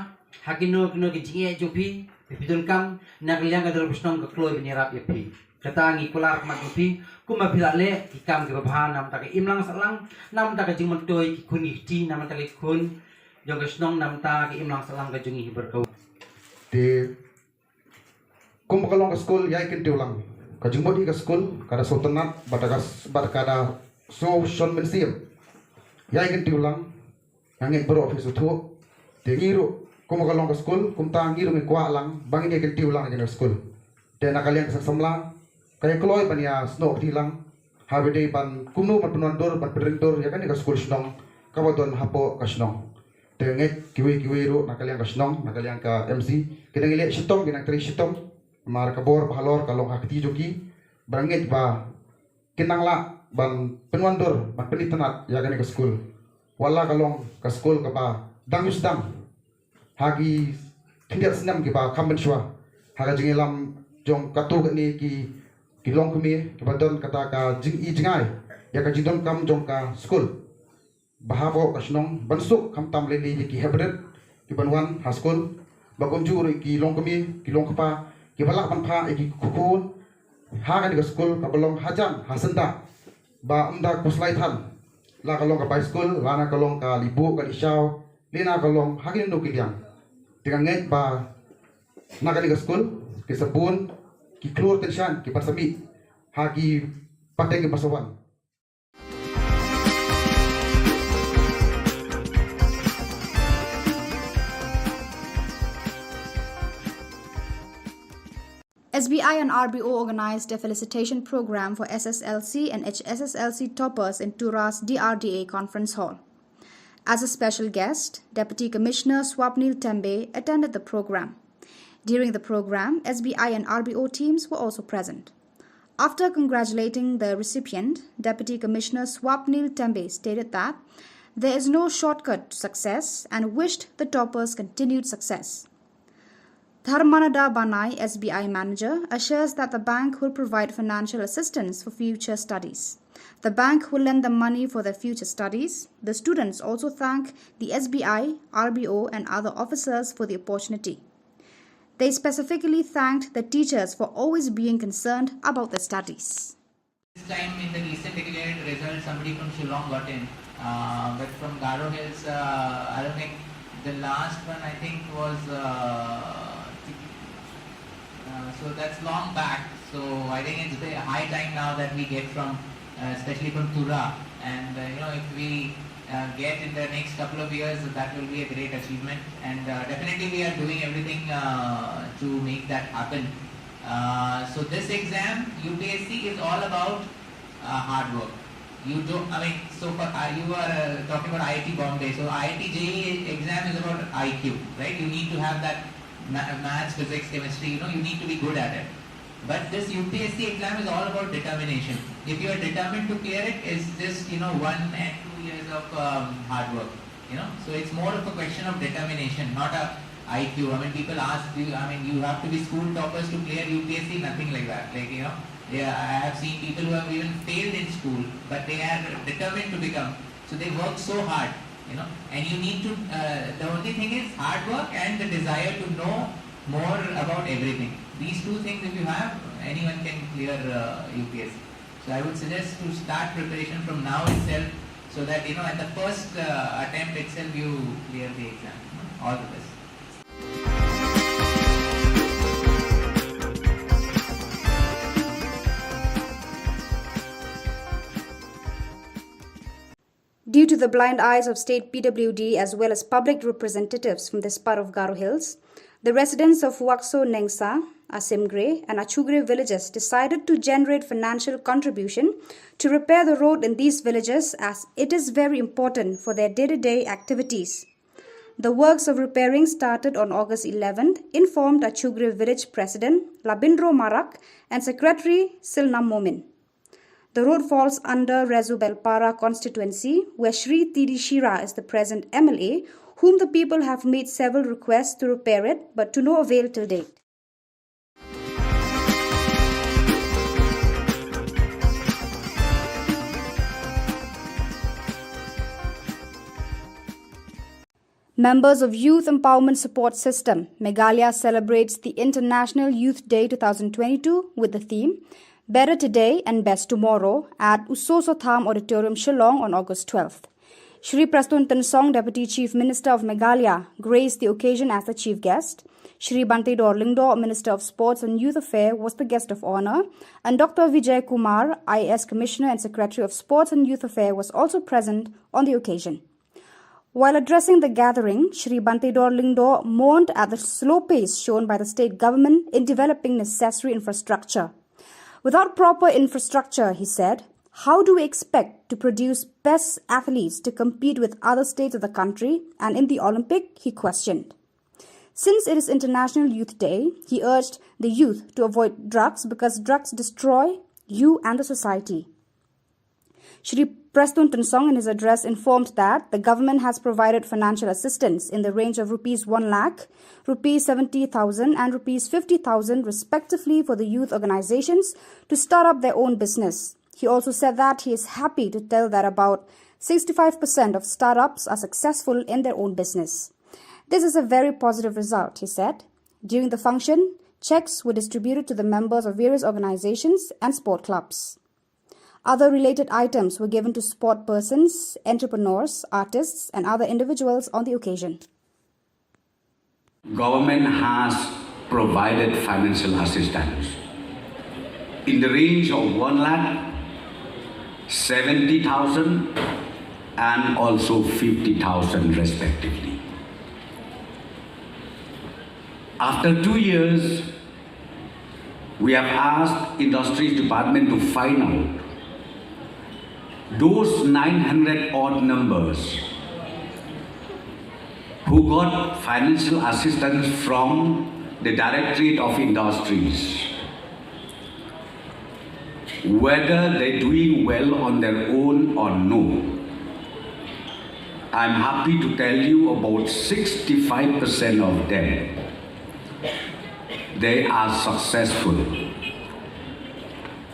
ha kino kino ki jingeh jong phi, phi phi donkam, na ka liang ka dorbar shnong ka kloi ban ïarap ïa phi. Kata ngi kular khmat jong phi, kumba phi la leh ki kam kiba bha na ka bynta ka imlang sahlang, na ka bynta ka jingmyntoi ki khun ki kti, na ka bynta ki khun jong ka shnong, na ka bynta ka imlang sahlang ka jong ngi hi bad ka. Te kumba ka long ka skul Ïakyntiew Lang, ka jingmut hi ka skul ka da sngewtynnat bad ka, bad ka da sngewshon mynsiem. Ïakyntiew Lang, nga ngeit baroh phi sngewthuh. Te ngi ruh kumba ka long ka skul, kumta ngi ruh ngi kwah lang ba ngin ïakyntiew lang ïa kane ka skul. Te na ka liang ka Seng Samla ka ïa kloi ban ïa snoh kti lang, haba dei ban kumno ban pynwandur ban pynrem dur ïa kane ka skul shnong kaba don hapoh ka shnong. Te ngeit kiwei kiwei ruh na ka liang ka shnong, na ka liang ka M C, ki dang ïaleh shitom, ki dang trei shitom. Namar ka bor ba halor ka long ha kti jong ki. Ba ngeit ba kin nang lah ban pynwandur ban pynitynnat ïa kane ka skul. Wat la ka long ka skul kaba dang ïa sdang ha ki khyndiat snem kiba kham mynshuwa, ha ka jingïalam jong katto katne ki, ki longkmie kiba don kata ka jingi jngai ïa ka jingdonkam jong ka skul. Ba hapoh ka shnong ban suk khamtam lei lei ïa ki heprit kiban wan ha skul, ba kumjuh ruh ki longkmie ki longkpa kiba lah ban phah ïa ki khun ha kane ka skul kaba long hajan ha syndah, ba ym da khuslai than, la ka long ka bai skul, la na ka long ka lih buh ka lih shaw, lane na ka long ha kino kino ki liang. Te nga ngeit ba na kane ka skul ki sa bun ki khlur tyngshaiñ kiban sa mih ha ki pateng kiban sa wan. S B I and R B O organized a felicitation program for S S L C and H S S L C toppers in Tura's D R D A conference hall. As a special guest, Deputy Commissioner Swapnil Tembe attended the program. During the program, S B I and R B O teams were also present. After congratulating the recipient, Deputy Commissioner Swapnil Tembe stated that there is no shortcut to success and wished the toppers continued success. Dharmananda Banai, S B I manager, assures that the bank will provide financial assistance for future studies. The bank will lend them money for their future studies. The students also thank the S B I, R B O, and other officers for the opportunity. They specifically thanked the teachers for always being concerned about their studies. This time in the recent declared result, somebody from Shillong got in, uh, but from Garo Hills, uh, I don't think the last one, I think, was. Uh, uh, so that's long back. So I think it's the high time now that we get from, uh, especially from Tura, and uh, you know, if we uh, get in the next couple of years, that will be a great achievement. And uh, definitely, we are doing everything uh, to make that happen. Uh, so this exam, U P S C, is all about uh, hard work. You don't. I mean, so for uh, you are uh, talking about I I T Bombay. So I I T J E E exam is about I Q, right? You need to have that ma- maths, physics, chemistry. You know, you need to be good at it. But this U P S C exam is all about determination. If you are determined to clear it, it's just, you know, one and two years of um, hard work. You know, so it's more of a question of determination, not a I Q. I mean, people ask, do you, I mean, you have to be school toppers to clear U P S C? Nothing like that. Like, you know, yeah, I have seen people who have even failed in school, but they are determined to become. So they work so hard, you know. And you need to. Uh, the only thing is hard work and the desire to know more about everything. These two things, if you have, anyone can clear uh, U P S C. So I would suggest to start preparation from now itself, so that, you know, at the first uh, attempt itself you clear the exam. All the best. Due to the blind eyes of state P W D as well as public representatives from this part of Garo Hills, the residents of Wakso Nengsa, Asimgre, and Achugre villages decided to generate financial contribution to repair the road in these villages, as it is very important for their day-to-day activities. The works of repairing started on August eleventh, informed Achugre village president Labindro Marak and secretary Silnam Momin. The road falls under Rezu Belpara constituency, where Shri T D Shira is the present M L A, whom the people have made several requests to repair it, but to no avail till date. Members of Youth Empowerment Support System, Meghalaya celebrates the International Youth Day two thousand twenty-two with the theme Better Today and Best Tomorrow at Usoso Tham Auditorium, Shillong on August twelfth. Shri Prestone Tynsong, Deputy Chief Minister of Meghalaya, graced the occasion as the chief guest. Shri Banteidor Lyngdoh, Minister of Sports and Youth Affairs, was the guest of honor, and Doctor Vijay Kumar, I A S Commissioner and Secretary of Sports and Youth Affairs, was also present on the occasion. While addressing the gathering, Shri Banteidor Lyngdoh mourned at the slow pace shown by the state government in developing necessary infrastructure. Without proper infrastructure, he said, how do we expect to produce best athletes to compete with other states of the country and in the Olympic? He questioned. Since it is International Youth Day, he urged the youth to avoid drugs because drugs destroy you and the society. Shri Prestone Tynsong in his address informed that the government has provided financial assistance in the range of rupees one lakh, rupees seventy thousand and rupees fifty thousand respectively for the youth organizations to start up their own business. He also said that he is happy to tell that about sixty-five percent of startups are successful in their own business. This is a very positive result, he said. During the function, checks were distributed to the members of various organizations and sport clubs. Other related items were given to sport persons, entrepreneurs, artists, and other individuals on the occasion. Government has provided financial assistance in the range of one lakh seventy thousand and also fifty thousand respectively. After two years, we have asked Industries Department to find out those nine hundred odd numbers who got financial assistance from the Directorate of Industries. Whether they're doing well on their own or no, I'm happy to tell you about sixty-five percent of them, they are successful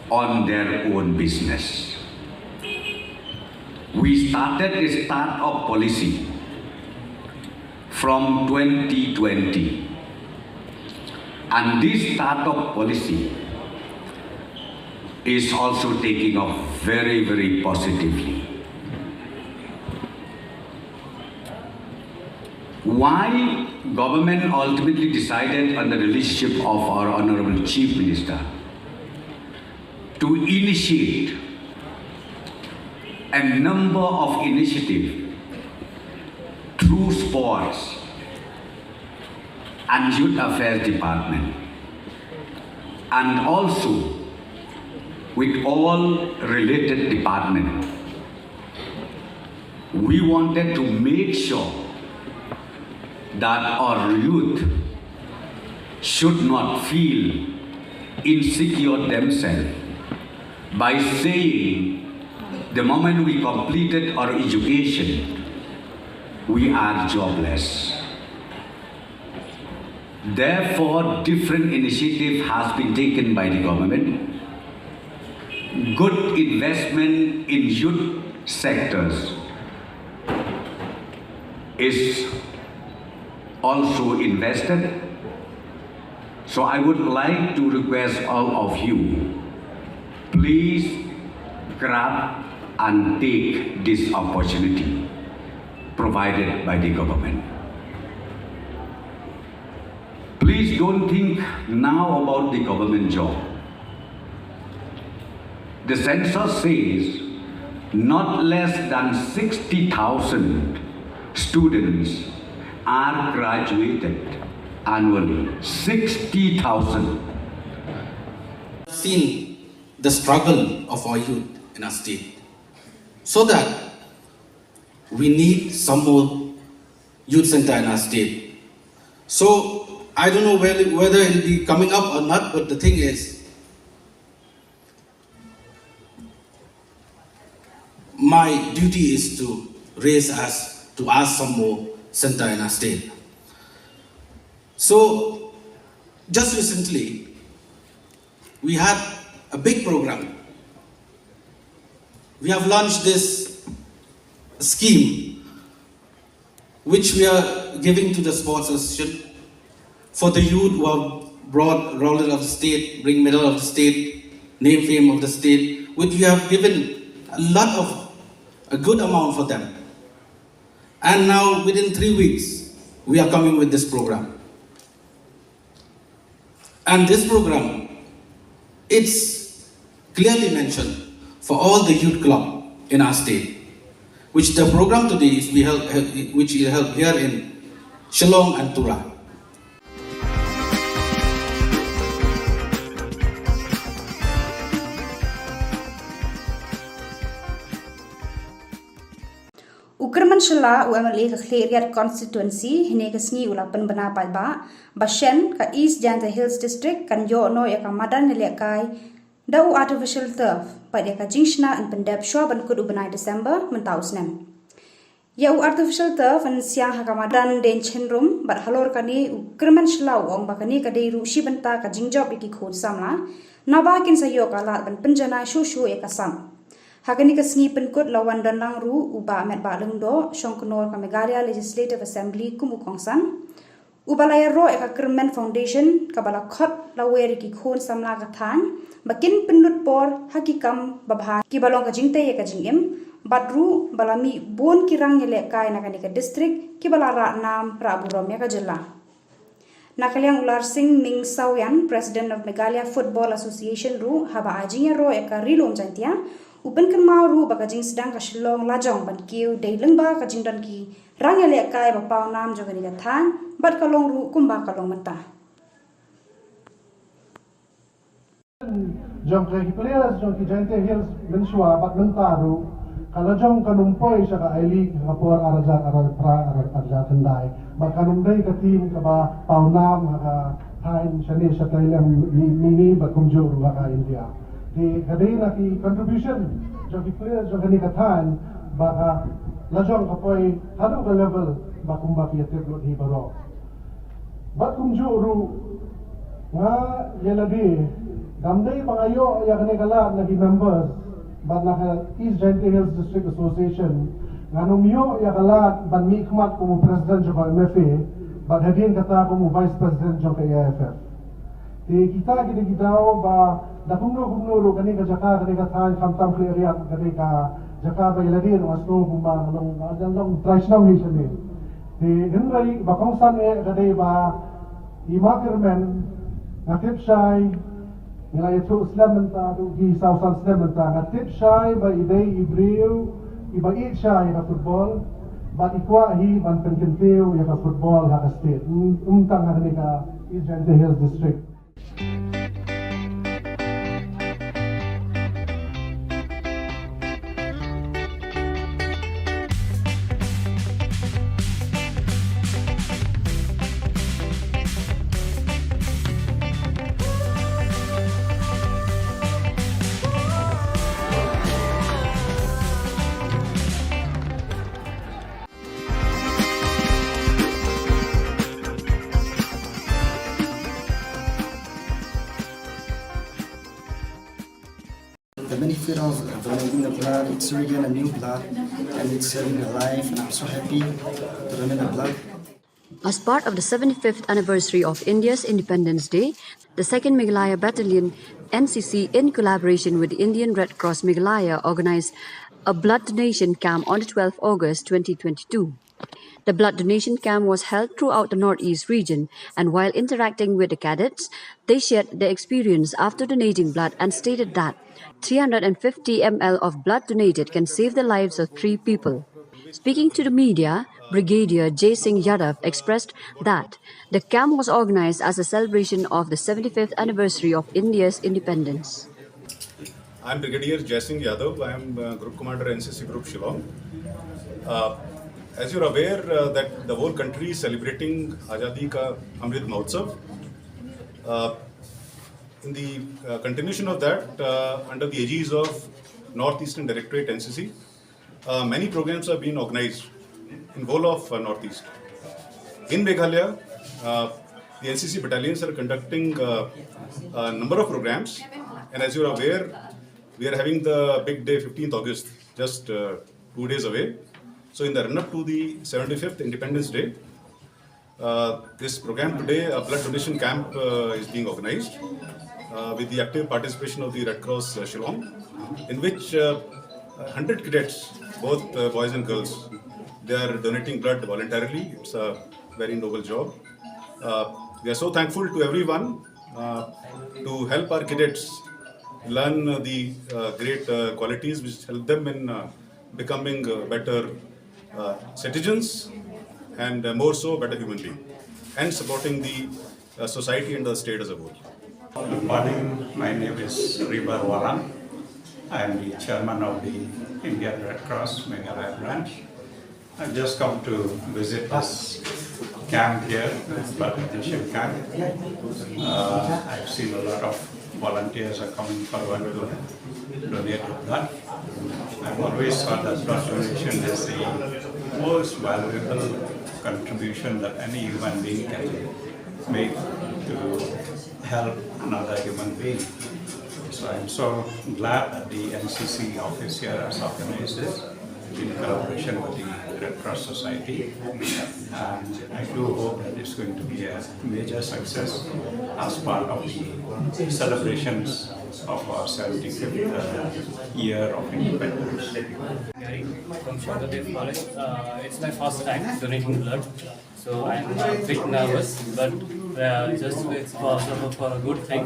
on their own business. We started a startup policy from twenty twenty. And this startup policy is also taking off very, very positively. Why government ultimately decided under the leadership of our Honorable Chief Minister to initiate a number of initiatives through sports and youth affairs department, and also with all related department. We wanted to make sure that our youth should not feel insecure themselves by saying the moment we completed our education, we are jobless. Therefore, different initiative has been taken by the government. Good investment in youth sectors is also invested. So I would like to request all of you, please grab and take this opportunity provided by the government. Please don't think now about the government job. The census says not less than sixty thousand students are graduated annually. Sixty thousand. Seen the struggle of our youth in our state, so that we need some more youth center in our state. So I don't know whether, whether it'll be coming up or not, but the thing is, my duty is to raise us to ask some more center in our state. So just recently, we had a big program. We have launched this scheme which we are giving to the sports association for the youth who have brought laurel of the state, bring medal of the state, name fame of the state, which we have given a lot of, a good amount for them. And now within three weeks, we are coming with this program. And this program, it's clearly mentioned for all the youth club in our state, which the program today is we held, which is held here in Shillong and Tura. U Kyrmen Shylla, u MLA ka Khliehriat Constituency, hynne ka sngi u la pynbna paidbah ba shen ka East Jaintia Hills District kan ïoh noh ïa ka madan ïalehkai da u artificial turf bad ïa ka jingshna yn pyndep shwa ban kut u bnai December mynta u snem. Ïa u artificial turf yn siang ha ka madan Deiñchynrum bad halor kane u Kyrmen Shylla u ong ba kane ka dei ruh shi bynta ka jingjop ïa ki khun samla naba kin sa ïoh ka lad ban pynjanai shuh shuh ïa ka sap. Ha kane ka sngi pynkut la wan don lang ruh u Bah Metbah Lyngdoh, shongknor ka Meghalaya Legislative Assembly kum u kongsan, uba la ïaroh ïa ka Kyrmen Foundation kaba la khot lawer ïa ki khun samla ka thaiñ ba kin pynlut por ha ki kam babha kiba long ka jingtei ïa ka jingim, bad ruh ba la mih bun ki rang ïalehkai na kane ka district kiba la rah nam rah burom ïa ka jylla. Na ka liang u Larsing Ming Sawian, President of Meghalaya Football Association ruh, haba ai jingïaroh ïa ka Ri Lum Jaintia, u pynkynmaw ruh ba ka jingsdang ka Shillong lajong ban kiew dei lyngba ka jingdon ki rang ïalehkai ba paw nam jong kane ka thaiñ bad ka long ruh kumba ka long mynta. Jong ki players jong ki Jaintia Hills mynshuwa bad mynta ruh ka la jong kan ym poi sha ka I-League ha ka por ar hajar arphew phra ar hajar khyndai bad kan ym dei ka team kaba paw nam ha ka thaiñ shane shatai lem mini bad kumjuh ruh ha ka India. Te ka dei na ki contribution jong ki players jong kane ka thaiñ ba ka la jong ka poi haduh ka level ba kumba phi ïatip lut hi baroh. Bad kumjuh ruh nga ïa lade, kam dei ba nga ïoh ïa kane ka lad na ki members bad na ka East Jaintia Hills District Association, ngan ym ïoh ïa ka lad ban mihkhmat kum u president jong ka M F A bad hadien kata kum u vice president jong ka A I F F. Te kita ki dei ki daw ba da kumno kumno ruh kane ka jaka, kane ka thaiñ, khamtam Khliehriat, ka dei ka jaka ba ïa lade nga sngew kumba nga long, nga long trai shnong hi shane. Te hynrei ba kongsan eh ka dei ba i Ma Kyrmen, nga tip shai, nga la ïathuh slem mynta, haduh ki saw san snem mynta, nga tip shai ba i dei i briew iba ïeit shai ïa ka football bad i kwah hi ban pynkyntiew ïa ka football ha ka state, ym, ym tang ha kane ka East Jaintia Hills District. The benefit of donating the blood, it's really a new blood, and it's saving a life, and I'm so happy to donate the blood. As part of the seventy-fifth anniversary of India's Independence Day, the Second Meghalaya Battalion, N C C, in collaboration with the Indian Red Cross Meghalaya, organized a blood donation camp on the twelfth August twenty twenty-two. The blood donation camp was held throughout the Northeast region, and while interacting with the cadets, they shared their experience after donating blood and stated that three hundred fifty milliliters of blood donated can save the lives of three people. Speaking to the media, Brigadier Jai Singh Yadav expressed that the camp was organized as a celebration of the seventy-fifth anniversary of India's independence. I'm Brigadier Jai Singh Yadav. I am, uh, Group Commander, N C C Group Shillong. Uh, as you're aware, uh, that the whole country is celebrating Azadi Ka Amrit Mahotsav. Uh, in the, uh, continuation of that, uh, under the aegis of Northeastern Directorate, N C C, uh, many programs have been organized in whole of, uh, Northeast. In Meghalaya, uh, the N C C battalions are conducting, uh, a number of programs, and as you are aware, we are having the big day, fifteenth August, just, uh, two days away. So, in the run-up to the seventy-fifth Independence Day, uh, this program today, a blood donation camp, uh, is being organized, uh, with the active participation of the Red Cross, uh, Shillong, in which, uh, hundred cadets, both, uh, boys and girls, they are donating blood voluntarily. It's a very noble job. Uh, we are so thankful to everyone, uh, to help our cadets learn, uh, the, uh, great, uh, qualities which help them in, uh, becoming, uh, better, uh, citizens and, uh, more so better human being, and supporting the, uh, society and the state as a whole. Good morning. My name is Ribar Warang. I am the chairman of the Indian Red Cross Meghalaya branch. I've just come to visit this camp here, this blood donation camp. Uh, I've seen a lot of volunteers are coming forward to donate the blood. I've always thought that blood donation is the most valuable contribution that any human being can make to help another human being. So I'm so glad that the N C C office here has organized this in collaboration with the Red Cross Society. And I do hope that it's going to be a major success as part of the celebrations of our seventy-fifth, uh, year of independence. Gary from Shondadev College. Uh, it's my first time donating blood, so I'm a bit nervous, but, uh, just it's for, for, for a good thing.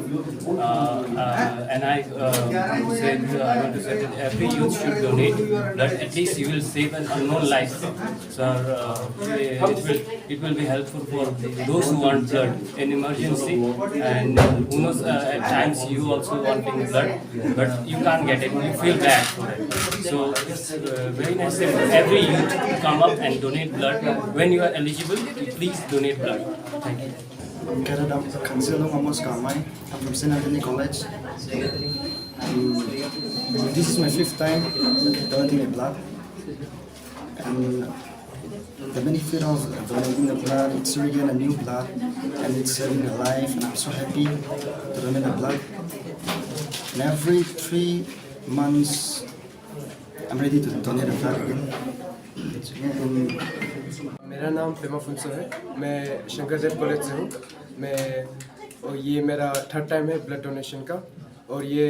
Uh, uh, and I, uh, want to say, uh, I want to say that every youth should donate blood. At least you will save an unknown life. So, uh, it will, it will be helpful for those who want blood in emergency, and who knows, uh, at times you also wanting blood, but you can't get it. You feel bad for it. So it's, uh, very necessary for every youth to come up and donate blood. When you are eligible, please donate blood. Thank you. I'm Cadet Officer Council Amos Kamai. I'm from Saint Anthony College. Um, this is my fifth time donating a blood. And the benefit of donating the blood, it's to regain a new blood, and it's saving a life. And I'm so happy to donate the blood. And every three months, I'm ready to donate the blood again. And मेरा नाम पेमा फुनसो है। मैं शंकर देव कॉलेज से हूँ। मैं और ये मेरा थर्ड टाइम है ब्लड डोनेशन का। और ये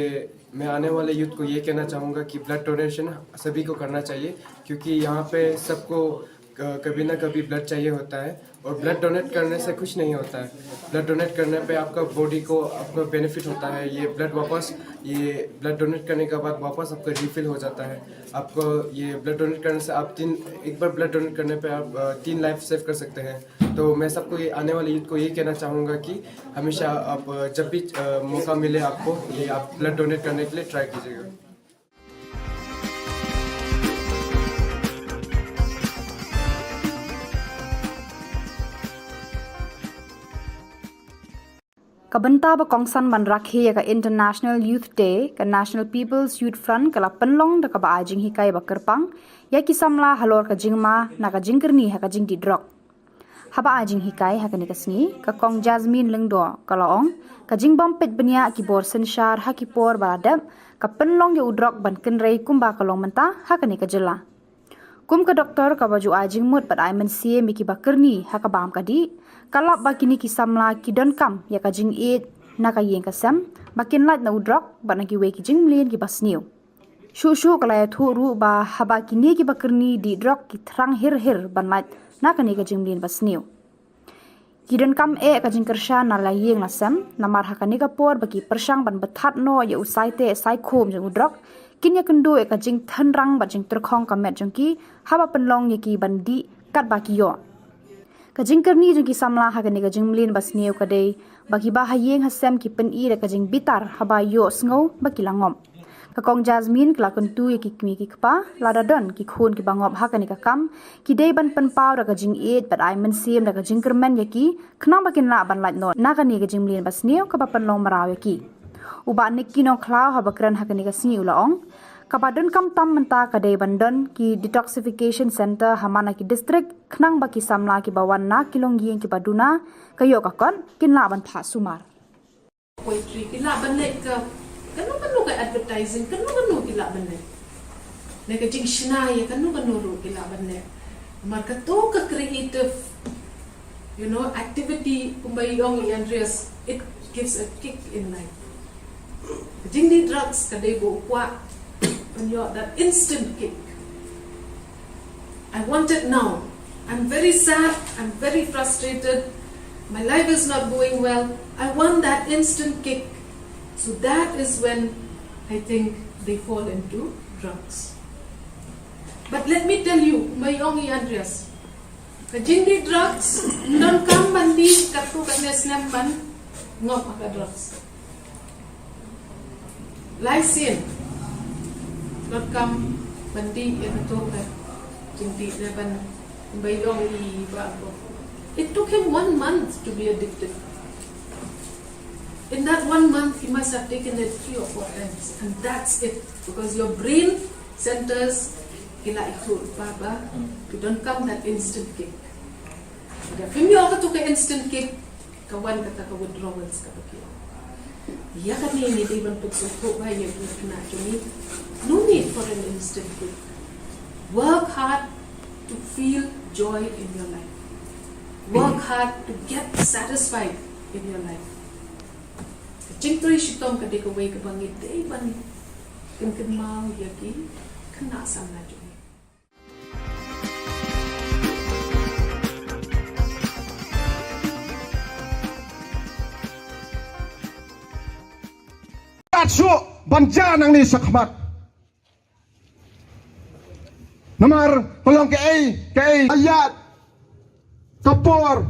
मैं आने वाले यूथ को ये कहना चाहूँगा कि ब्लड डोनेशन सभी को करना चाहिए, क्योंकि यहाँ पे सबको क- कभी ना कभी ब्लड चाहिए होता है। और ब्लड डोनेट करने से कुछ नहीं होता है। ब्लड डोनेट करने पे आपका बॉडी को आपका बेनिफिट होता है। ये ब्लड वापस, ये ब्लड डोनेट करने के बाद वापस आपका रिफिल हो जाता है। आपको ये ब्लड डोनेट करने से आप तीन एक बार ब्लड डोनेट करने पे आप अ, तीन लाइफ सेव कर सकते हैं। तो मैं सबको ये आने वाले यूथ को ये कहना चाहूँगा कि हमेशा आप अ, जब भी अ, मौका मिले आपको, ये आप ब्लड डोनेट करने के लिए ट्राई कीजिएगा। Ka bynta ba kongsan ban rakhe ïa ka International Youth Day, ka National People's Youth Front ka la pynlong da kaba ai jinghikai ba kyrpang ïa ki samla halor ka jingma na ka jingkyrni ha ka jingdih drok. Haba ai jinghikai ha kane ka sngi, ka Kong Jasmine Lyngdoh ka la ong, ka jingbym peit bniah ki bor synshar ha ki por ba la dep ka pynlong ïa u drok ban kynrei kumba ka long mynta ha kane ka jylla. Kum ka doktor kaba ju ai jingmut bad ai mynsiem ïa kiba kyrni ha ka bam ka dih, ka lap ba kine ki samla ki donkam ïa ka jingïeit na ka ïing ka sem ba kin lait na u drok bad na kiwei ki jingmlien kiba sniew. Shuh shuh ka la ïathuh ruh ba haba kine kiba kyrni dih drok ki thrang hir hir ban lait na kane ka jingmlien ba sniew. Ki donkam eh ka jingkyrshan na la ïing la sem, namar ha kane ka por ba ki pyrshang ban bthat noh ïa u saiteh saikhum jong u drok, kin ïakynduh ïa ka jingtynrang bad jingtyrkhong ka met jong ki haba pynlong ïa ki ban dih katba ki ïoh. Ka jingkyrni jong ki samla ha kane ka jingmlien ba sniew ka dei ba kiba ha ïing ha sem ki pyni da ka jingbitar haba ïohsngew ba ki la ngop. Ka Kong Jasmine ka la kyntu ïa ki kmie ki kpa, lada don ki khun kiba ngop ha kane ka kam, ki dei ban pynpaw da ka jingïeit bad ai mynsiem da ka jingkyrmen ïa ki, khnang ba kin lah ban lait noh na kane ka jingmlien ba sniew kaba pynlong mraw ïa ki. U Bah Nicky Nongkhlaw haba kren ha kane ka sngi u la ong, kaba donkam tam mynta ka dei ban don ki detoxification center ha man la ki district, khnang ba ki samla kiba wan na ki longïing kiba duna ka ïoh ka kot, kin lah ban phah sumar. Poetry ki lah ban leh, ka kano kano ka advertising kano kano ki lah ban leh. Ne ka jingshna ïa kano kano ruh ki lah ban leh. Namar kato ka creative, you know, activity kumba i ong i Andreas, it gives a kick in life. Ka jingdih drugs ka dei ba u kwah ban ïoh that instant kick. I want it now. I'm very sad. I'm very frustrated. My life is not going well. I want that instant kick. So that is when I think they fall into drugs. But let me tell you, kumba i ong i Andreas, ka jingdih drugs, don kam ban dih katto katne snem ban ngop ha ka drugs. Lai sien, don kam ban dih ïa kato ka jingdih ne ban, ban ïong i ba ko. It took him one month to be addicted. In that one month, he must have taken it three or four times, and that's it, because your brain centers ki la ikut ba ba, you don't come that instant kick. Ïa phim ïoh kato ka instant kick, ka wan kata ka withdrawals kaba ki ong. Ïa kane ngi dei ban pynsngewthuh ba ïa ki khynnah jong ngi. No need for an instant kick. Work hard to feel joy in your life. Work hard to get satisfied in your life. Ka jingtrei shitom ka dei kawei kaba ngi dei ban kynmaw ïa ki khynnah samla jong ngi. Kat shuh ban ja nangne shakhmat. Namar ka long kaei kaei ayat ka por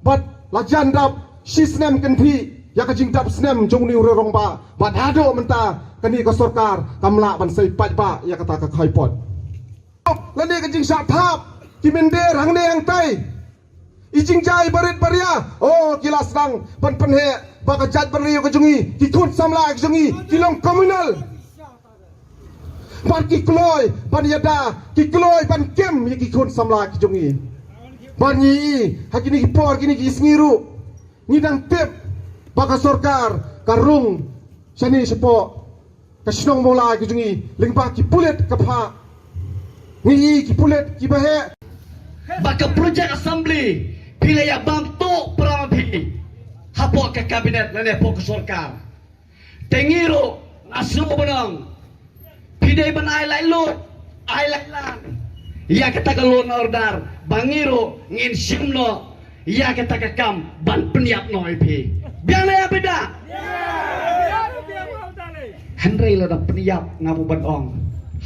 bad la jan dap shi snem kynthih ïa ka jingdap snem jong une u rangbah bad haduh mynta kane ka sorkar kam lah ban sei paidbah ïa kata ka khaipot. Lane ka jingshah thap ki mynder hangne hangtai. I jingjia barit baria, oh, ki la sdang ban pynheh ba ka jaitbynriew ka jong ngi, ki khun samla ka jong ngi ki long communal. Bad ki kloi ban ïada, ki kloi ban kem ïa ki khun samla ki jong ngi. Bad ngi i ha kine ki por, kine ki sngi ruh ngi dang tip ba ka sorkar ka rung shane shapoh ka shnong Mawlai ka jong ngi lyngba ki pulit ka pha. Ngi i ki pulit kiba heh. Ba ka project assembly phi la ïa bam tuh para ma phi hapoh ka cabinet lane hapoh ka sorkar. Te ngi ruh nga sngew ban ong phi dei ban ai laitluid, ai laitlang ïa kata ka law and order ba ngi ruh ngin shim noh ïa kata ka kam ban pynïap noh ïa phi. Biang ne ïa phi da? Hynrei lada pynïap nga buh ban ong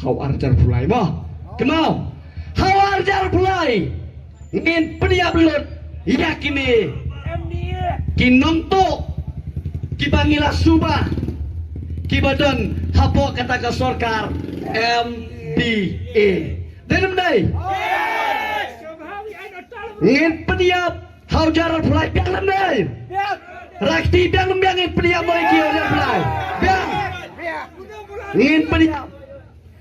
ha u arhajar arphew lai mo. Kynmaw, ha u arhajar arphew lai ngin pynïap lut ïa kine ki nongtuh kiba ngi la suba kiba don hapoh kata ka sorkar M D A. Dei ne ym dei? Ngin pynïap ha u arhajar arphew lai, biang ne ym dei? Rakti, biang ne ym biang? Ngin pynïap mo ïa ki ha u arhajar arphew lai? Biang. Ngin pynïap.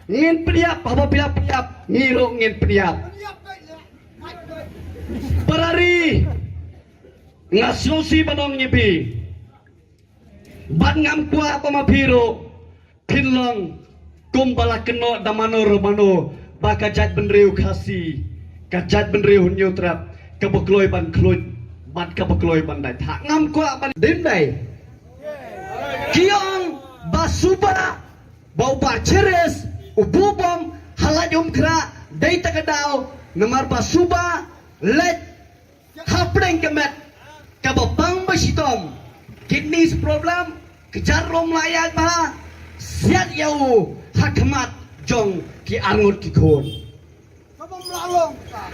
Ngin pynïap, haba phi la pynïap ngi ruh ngin pynïap. Para ri, nga sngewsih ban ong ïa phi. Bad ngam kwah ba ma phi ruh phin long kumba la kynnoh da mano re mano ba ka jaitbynriew Khasi, ka jaitbynriew Hynñiewtrep kaba kloi ban khluit bad kaba kloi ban dait. Ha, ngam kwah ban, dei ne ym dei? Ki ong ba suba ba u Bah Chiris u buh bom ha Laitumkhrah dei ta ka daw, namar ba suba leit hapdeng ka met kaba pang ba shitom, kidneys problem, kjat ruh ym lah ïaid bha, siat ïa u ha khmat jong ki arngut ki khun.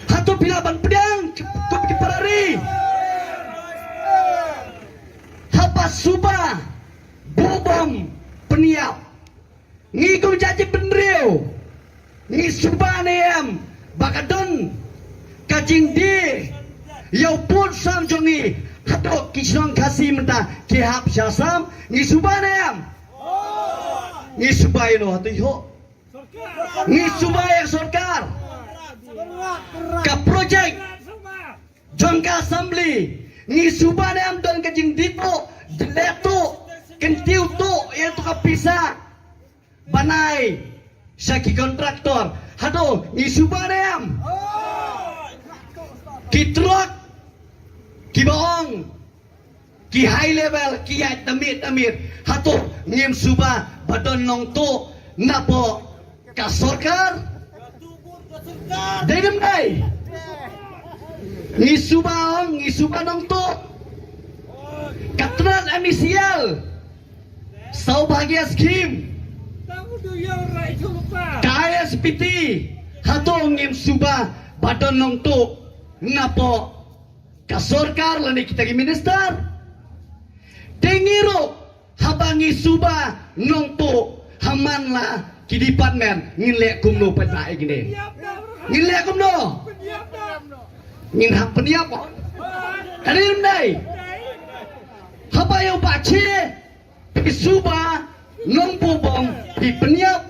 Hato phi lah ban pdiang, ki, ki para ri? Haba suba buh bom pynïap, ngi kum jaitbynriew ngi suba ne em ba ka don ka jingdie ïa u pud sam jong ngi? Hato ki shnong Khasi mynta ki hap sha Assam? Ngi suba ne em? Ngi suba ïa no, hato ïoh? Ngi suba ïa sorkar. Ka project jong ka assembly, ngi suba ne em don ka jingdie tuh, dleh tuh, kyntiew tuh ïa tu ka pisa ban ai sha ki contractor? Hato ngi suba ne em? Ki truck kiba ong ki high level ki ïaid da miet da miet, hato ngim suba ba don nongtuh napoh ka sorkar? Dei ne ym dei? Ngi suba ong, ngi suba nongtuh. Ka tnat M E C L, Saubhagya Scheme, ka I S P T, hato ngim suba ba don nongtuh napoh ka sorkar lane kita ki minister? Te ngi ruh haba ngi suba nongtuh ha man la ki department, ngin leh kumno pat ba ïa kine? Ngin leh kumno? Ngin hap pynïap mo? Ka dei ne ym dei? Haba ïa u Bah Chiris phi suba nongbuh bom phi pynïap,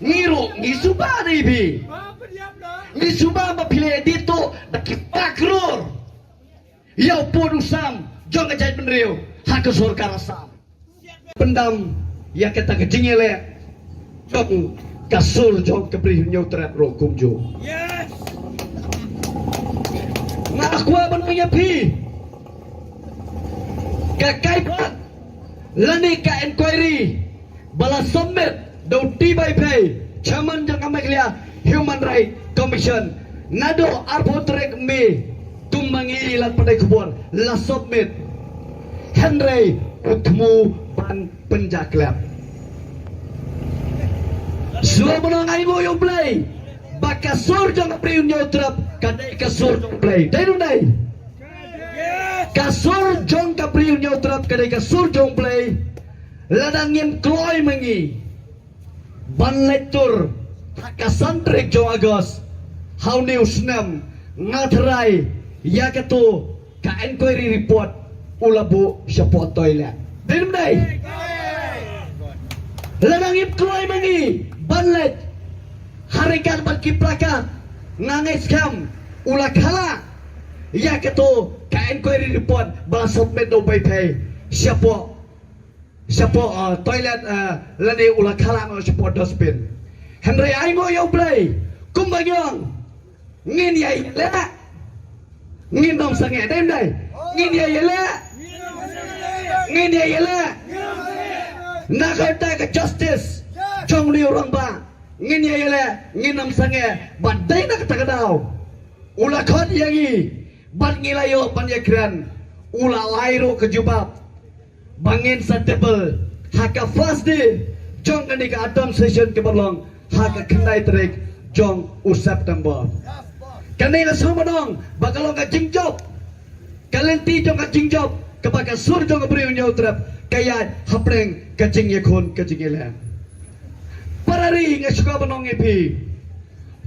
ngi ruh ngi suba da ïa phi. Ngi suba ba phi leh dih tuh da ki spah klur ïa u pud u sam jong ka jaitbynriew ha ka sorkar Assam. Pyndam ïa kata ka jingïaleh jong ka sur jong ka Bri Hynñiewtrep ruh kumjuh. Nga kwah ban ong ïa phi, ka kaibad lane ka inquiry ba la submit da u T Y Bhai, Chairman jong ka Meghalaya Human Rights Commission, naduh arphew tarik May, kum ma ngi la pynlait khubor, la submit. Hynrei u thmu ban pynjaklep. Shuwa ban ong ainguh ïa u Blei ba ka sur jong ka Bri Hynñiewtrep ka dei ka sur jong u Blei. Dei ne ym dei? Ka sur jong ka Bri Hynñiewtrep ka dei ka sur jong u Blei. Lada ngim kloi ma ngi ban leit tur ha ka san tarik jong u August ha une u snem, nga tharai ïa kato ka inquiry report u la buh shapoh toilet. Dei ne ym dei? Lada ngim kloi ma ngi ban leit ha ryngkat bad ki placard, nga ngeit skhem u la khala ïa kato ka inquiry report ba la submit da u Baitbei shapoh shapoh, uh, toilet, uh, lane u la khala noh shapoh dustbin. Hynrei ai nguh ïa U Blei, kumba ngi ong, ngin ïa ïaleh. Ngin ym sangeh, dei ym dei? Ngin ïa ïaleh. Ngin ïa ïaleh. Na ka bynta ka justice jong une u rangbah, ngin ïa ïaleh, ngin ym sangeh. Bad dei na kata ka daw u la khot ïa ngi bad ngi la ïoh ban ïakren. U la ai ruh ka jubab ba ngin sa table ha ka first day jong kane ka autumn session kaba long ha ka khyndai tarik jong u September. Kane nga sngew ban ong ba ka long ka jingjop, ka lynti jong ka jingjop kaba ka sur jong ka Bri u Hynñiewtrep ka ïaid hapdeng ka jingïakhun ka jingïaleh. Para ri, nga shu kwah ban ong ïa phi,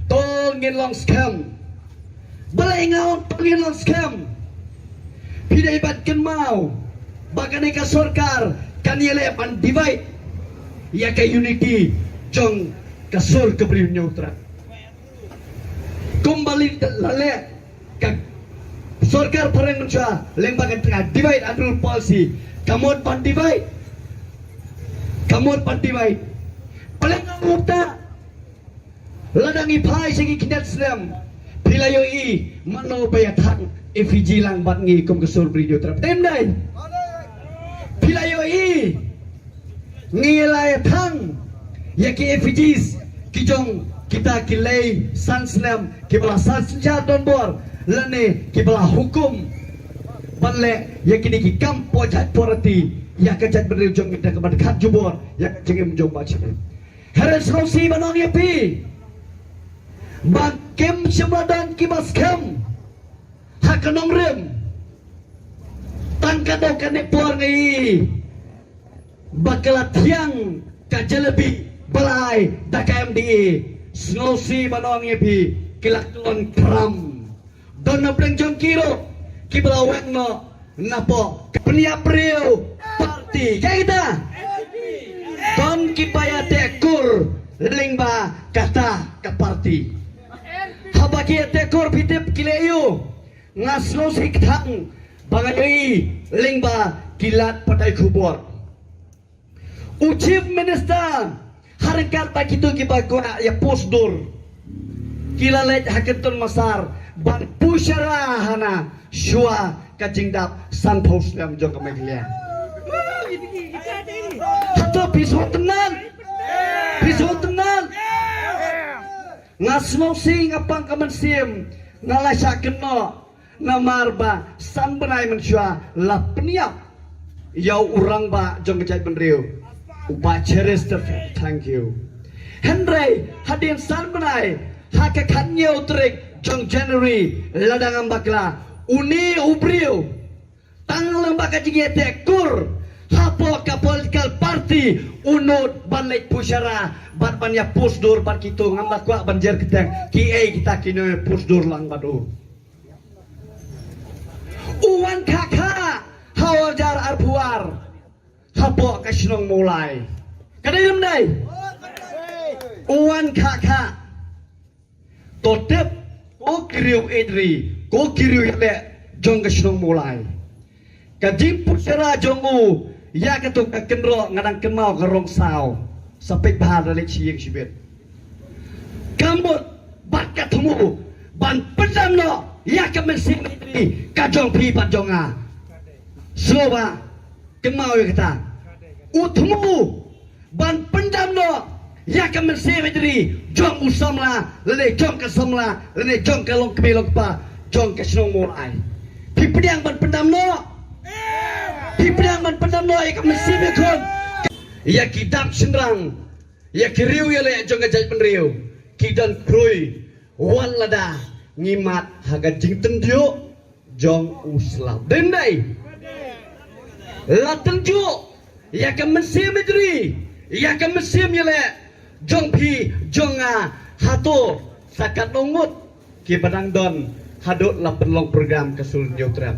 to ngin long skhem. Balei nga ong to ngin long skhem? Phi dei ban kynmaw ba kane ka sorkar kan ïaleh ban divide ïa ka unity jong ka sur ka Bri u Hynñiewtrep. Kumba la leh ka sorkar phareng mynshuwa lyngba ka divide and rule policy, ka mut ban divide, ka mut ban divide. Balei nga ong kumta? Lada ngi phai sha ki khyndiat snem, phi la ïohi mano ba ïa thang effigy lang bad ngi kum ka sur Bri u Hynñiewtrep, dei ym dei? Phi la ïohi ngi la ïa thang ïa ki effigies ki jong kita ki lei san snem kiba la san synshar donbor lane kiba la hukum ban leh ïa kine ki kam poh jait poh rati ïa ka jaitbynriew jong ngi da kaba khat jubor ïa ka jingim jong ba shane. Hynrei sngewsih ban ong ïa phi ba kim shym la don kiba skhem ha ka nongrim. Tang katto katne por ngi ïohi ba ka la thiang ka jalebi ba la ai da ka M D A. Sngewsih ban ong ïa phi, ki la klon kram. Don na pdeng jong ki ruh kiba la weng noh napoh ka pynïap briew party. Kaei kata? Don kiba ïateh kur lyngba kata ka party. Haba ki ïateh kur phi tip ki leh aïu? Nga sngewsih kthang ba nga ïohi lyngba ki lad pathai khubor. U Chief Minister ha ryngkat bad kito kiba kwah ïa post dur, ki la leit ha Kynton Massar ban pushara hana shuwa ka jingdap sanphew snem jong ka Meghalaya. Hato phi sngewtynnat? Phi sngewtynnat? Nga sngewsih, nga pang ka mynsiem, nga la shah kynnoh. Namar ba san bnai mynshuwa la pynïap ïa u rangbah jong ka jaitbynriew, u Bah Cheristerfield Thangkhiew. Hynrei hadien san bnai, ha ka khathynñiew tarik jong January, lada ngam bakla, une u briew tang lyngba ka jingïateh kur hapoh ka political party u nud ban leit pushara bad ban ïa post dur bad kito. Ngam da kwah ban jer kyrteng kiei kita ki nongïa post dur lang bad u. U wan khah khah ha u hajar arphew ar hapoh ka shnong Mawlai. Ka dei ne ym dei? U wan khah khah. To tip, ko ki riew ïeit ri, ko ki riew ïaleh jong ka shnong Mawlai. Ka jingpushara jong u ïa kato ka kynroh, nga dang kynmaw ka rong saw. Sa peit bha, da leit sha ïing shibit. Ka mut bad ka thmu ban pyndam noh ïa ka mynsiem ïeit ri ka jong phi bad jong nga. Sngewbha kynmaw ïa kata. U thmu ban pyndam noh ïa ka mynsiem ïeit ri jong u samla lane jong ka samla lane jong ka longkmie longkpa jong ka shnong Mawlai. Phi pdiang ban pyndam noh? Phi pdiang ban pyndam noh ïa ka mynsiem ïakhun? Ïa ki dap shynrang, ïa ki riew ïaleh jong ka jaitbynriew ki don khrui wat lada ngi mad ha ka jingtynjuh jong u slam. Dei ne ym dei? La tynjuh ïa ka mynsiem ïeit ri, ïa ka mynsiem ïaleh jong phi jong nga. Hato sa katno ngut kiba dang don haduh la pynlong program ka sur Hynñiewtrep.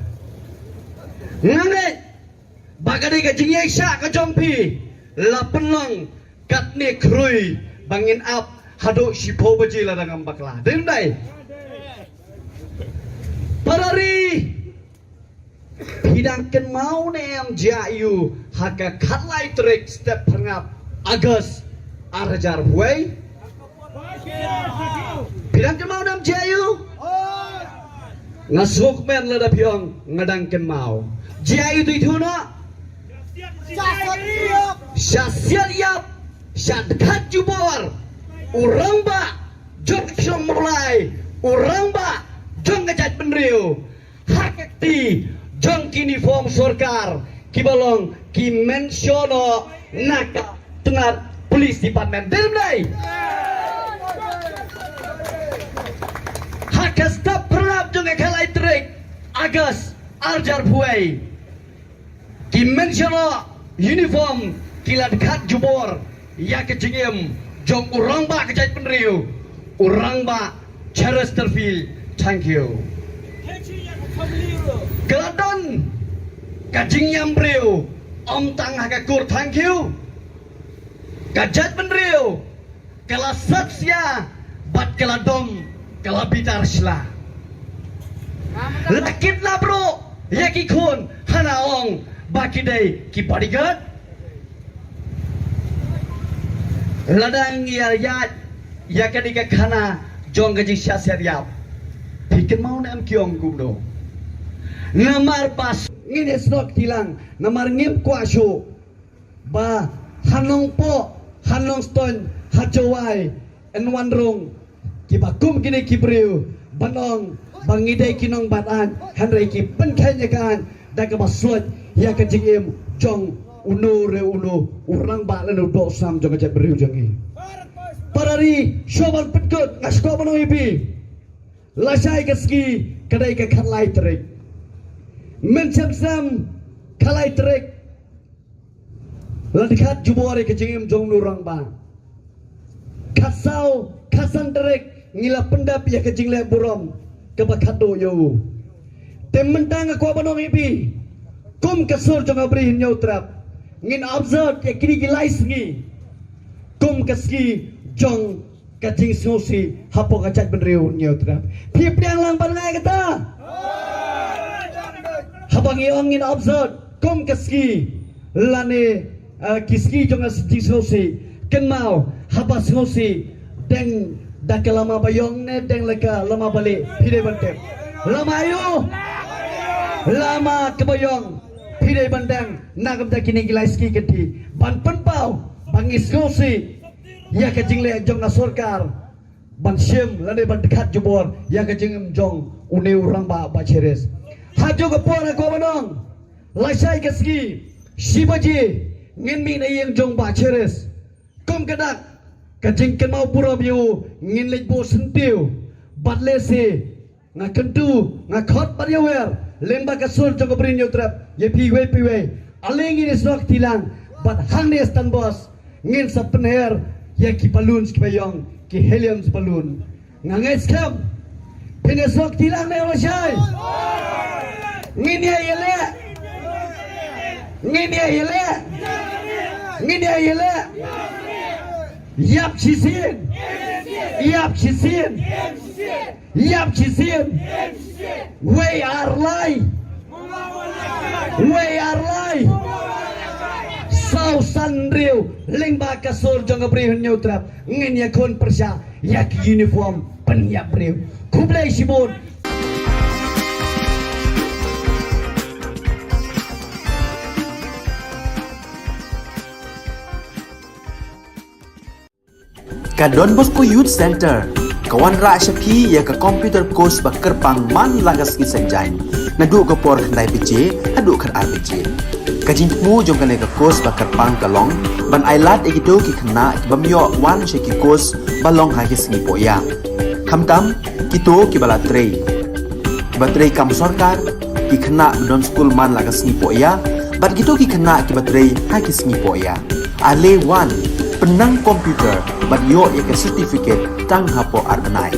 Nga ngeit ba ka dei ka jingïaishah ka jong phi la pynlong katne khrui ba ngin ap haduh shiphew baje lada ngam bakla. Dei ym dei? Para ri, phi dang kynmaw ne em jia aiu ha ka khatlai tarik step phyrngap August ar hajar hynñiew? Phi dang kynmaw ne em jia aiu? Nga sngewkmen lada phi ong nga dang kynmaw. Jia aiu tu itu na? Sha siat ïap, sha dkhat jubor u rangbah jong ka shnong Mawlai, u rangbah jong ka jaitbynriew. Ha ka kti jong ki uniform sorkar kiba long ki mention na ka tnat police department. Dei ym dei? Ha ka step phyrngap jong ka khatlai tarik August ar hajar hynñiew, ki mention uniform ki la dkhat jubor ïa ka jingim jong u rangbah ka jaitbynriew, u rangbah Chesterfield Thangkhiew. Ka la don ka jingïam briew ym tang ha ka kur Thangkhiew, ka jaitbynriew ka la sat sia bad ka la dom, ka la bitar sla. La kidnap ruh ïa ki khun hana ong ba ki dei ki bodyguard. Lada ngi ïa ïa ïa kane ka khana jong ka jingshah siat ïap, phi kynmaw ne em ki ong kumno? Namar ba ngin ïa snoh kti lang, namar ngim kwah shuh ba ha Nongpoh, ha Nongstoiñ, ha Jowai yn wan rung kiba kum kine ki briew ban ong ba ngi dei ki nongbat aiñ, hynrei ki pynkheiñ ïa ka aiñ da kaba snoh ïa ka jingim jong uno re uno u rangbah lane u doh sam jong ka jaitbynriew jong ngi. Para ri, shuwa ban pynkut nga sngewbha ban ong ïa phi, lashai ka sngi ka dei ka khatlai tarik. Mynshem snem khatlai tarik la dkhat jubor ïa ka jingim jong u rangbah. Khatsaw, khatsan tarik ngi la pyndep ïa ka jingleh burom kaba khatduh ïa u. Te mynta nga kwah ban ong ïa phi, kum ka sur jong ka Bri Hynñiewtrep, ngin observe ïa kine ki lai sngi kum ka sngi jong ka jingsngewsih hapoh ka jaitbynriew Hynñiewtrep. Phi pdiang lang bad nga ïa kata? Haba ngi ong ngin observe kum ka sngi lane, eh, ki sngi jong ka jingsngewsih, kynmaw, haba sngewsih, deng da ka lama ba ïong ne deng la ka lama ba lieh, phi dei ban tip? Lama aiu? Lama kaba ïong. Phi dei ban deng na ka bynta kine ki lai sngi kynthih ban pynpaw ba ngi sngewsih ïa ka jingleh jong ka sorkar ban shim lane ban dkhat jubor ïa ka jingim jong une u rangbah Bah Cheris. Ha kajuh ka por nga kwah ban ong, lashai ka sngi shi baje ngin mih na ïing jong Bah Cheris. Kum ka dak ka jingkynmaw burom ïa u ngin leit buh syntiew bad lehse nga kyntu, nga khot bad ïawer lyngba ka sur jong ka Bri Hynñiewtrep ïa phi iwei pa iwei. Ale ngin ïa snoh kti lang bad hangne Stan Bose ngin sa pynher ïa ki balloons kiba ïong, ki helium balloon. Nga ngeit skhem phin ïa snoh kti lang ne lashai? Ngin ïa ïaleh. Ngin ïa ïaleh. Ngin ïa ïaleh. Ïap shisien. Ïap shisien. Ïap shisien. Wei ar lai. Wei ar lai. Saw san hynriew lyngba ka sur jong ka Bri Hynñiewtrep ngin ïakhun pyrshah ïa ki uniform pynïap briew. Khublei shibun. Ka Don Bosco Youth Center ka wanrah sha phi ïa ka computer course ba kyrpang man la ka sngi Saitjaiñ, naduh ka por khyndai baje haduh khatar baje. Ka jingthmu jong kane ka course ba kyrpang ka long ban ailad ïa kito ki khynnah ki bym ïoh wan sha ki course ba long ha ki sngi pohïa, khamtam kito kiba la trei, kiba trei kam sorkar, ki khynnah ba don skul man la ka sngi pohïa, bad kito ki khynnah kiba trei ha ki sngi pohïa. Ale wan, pynnang computer bad ïoh ïa ka certificate tang hapoh ar bnai.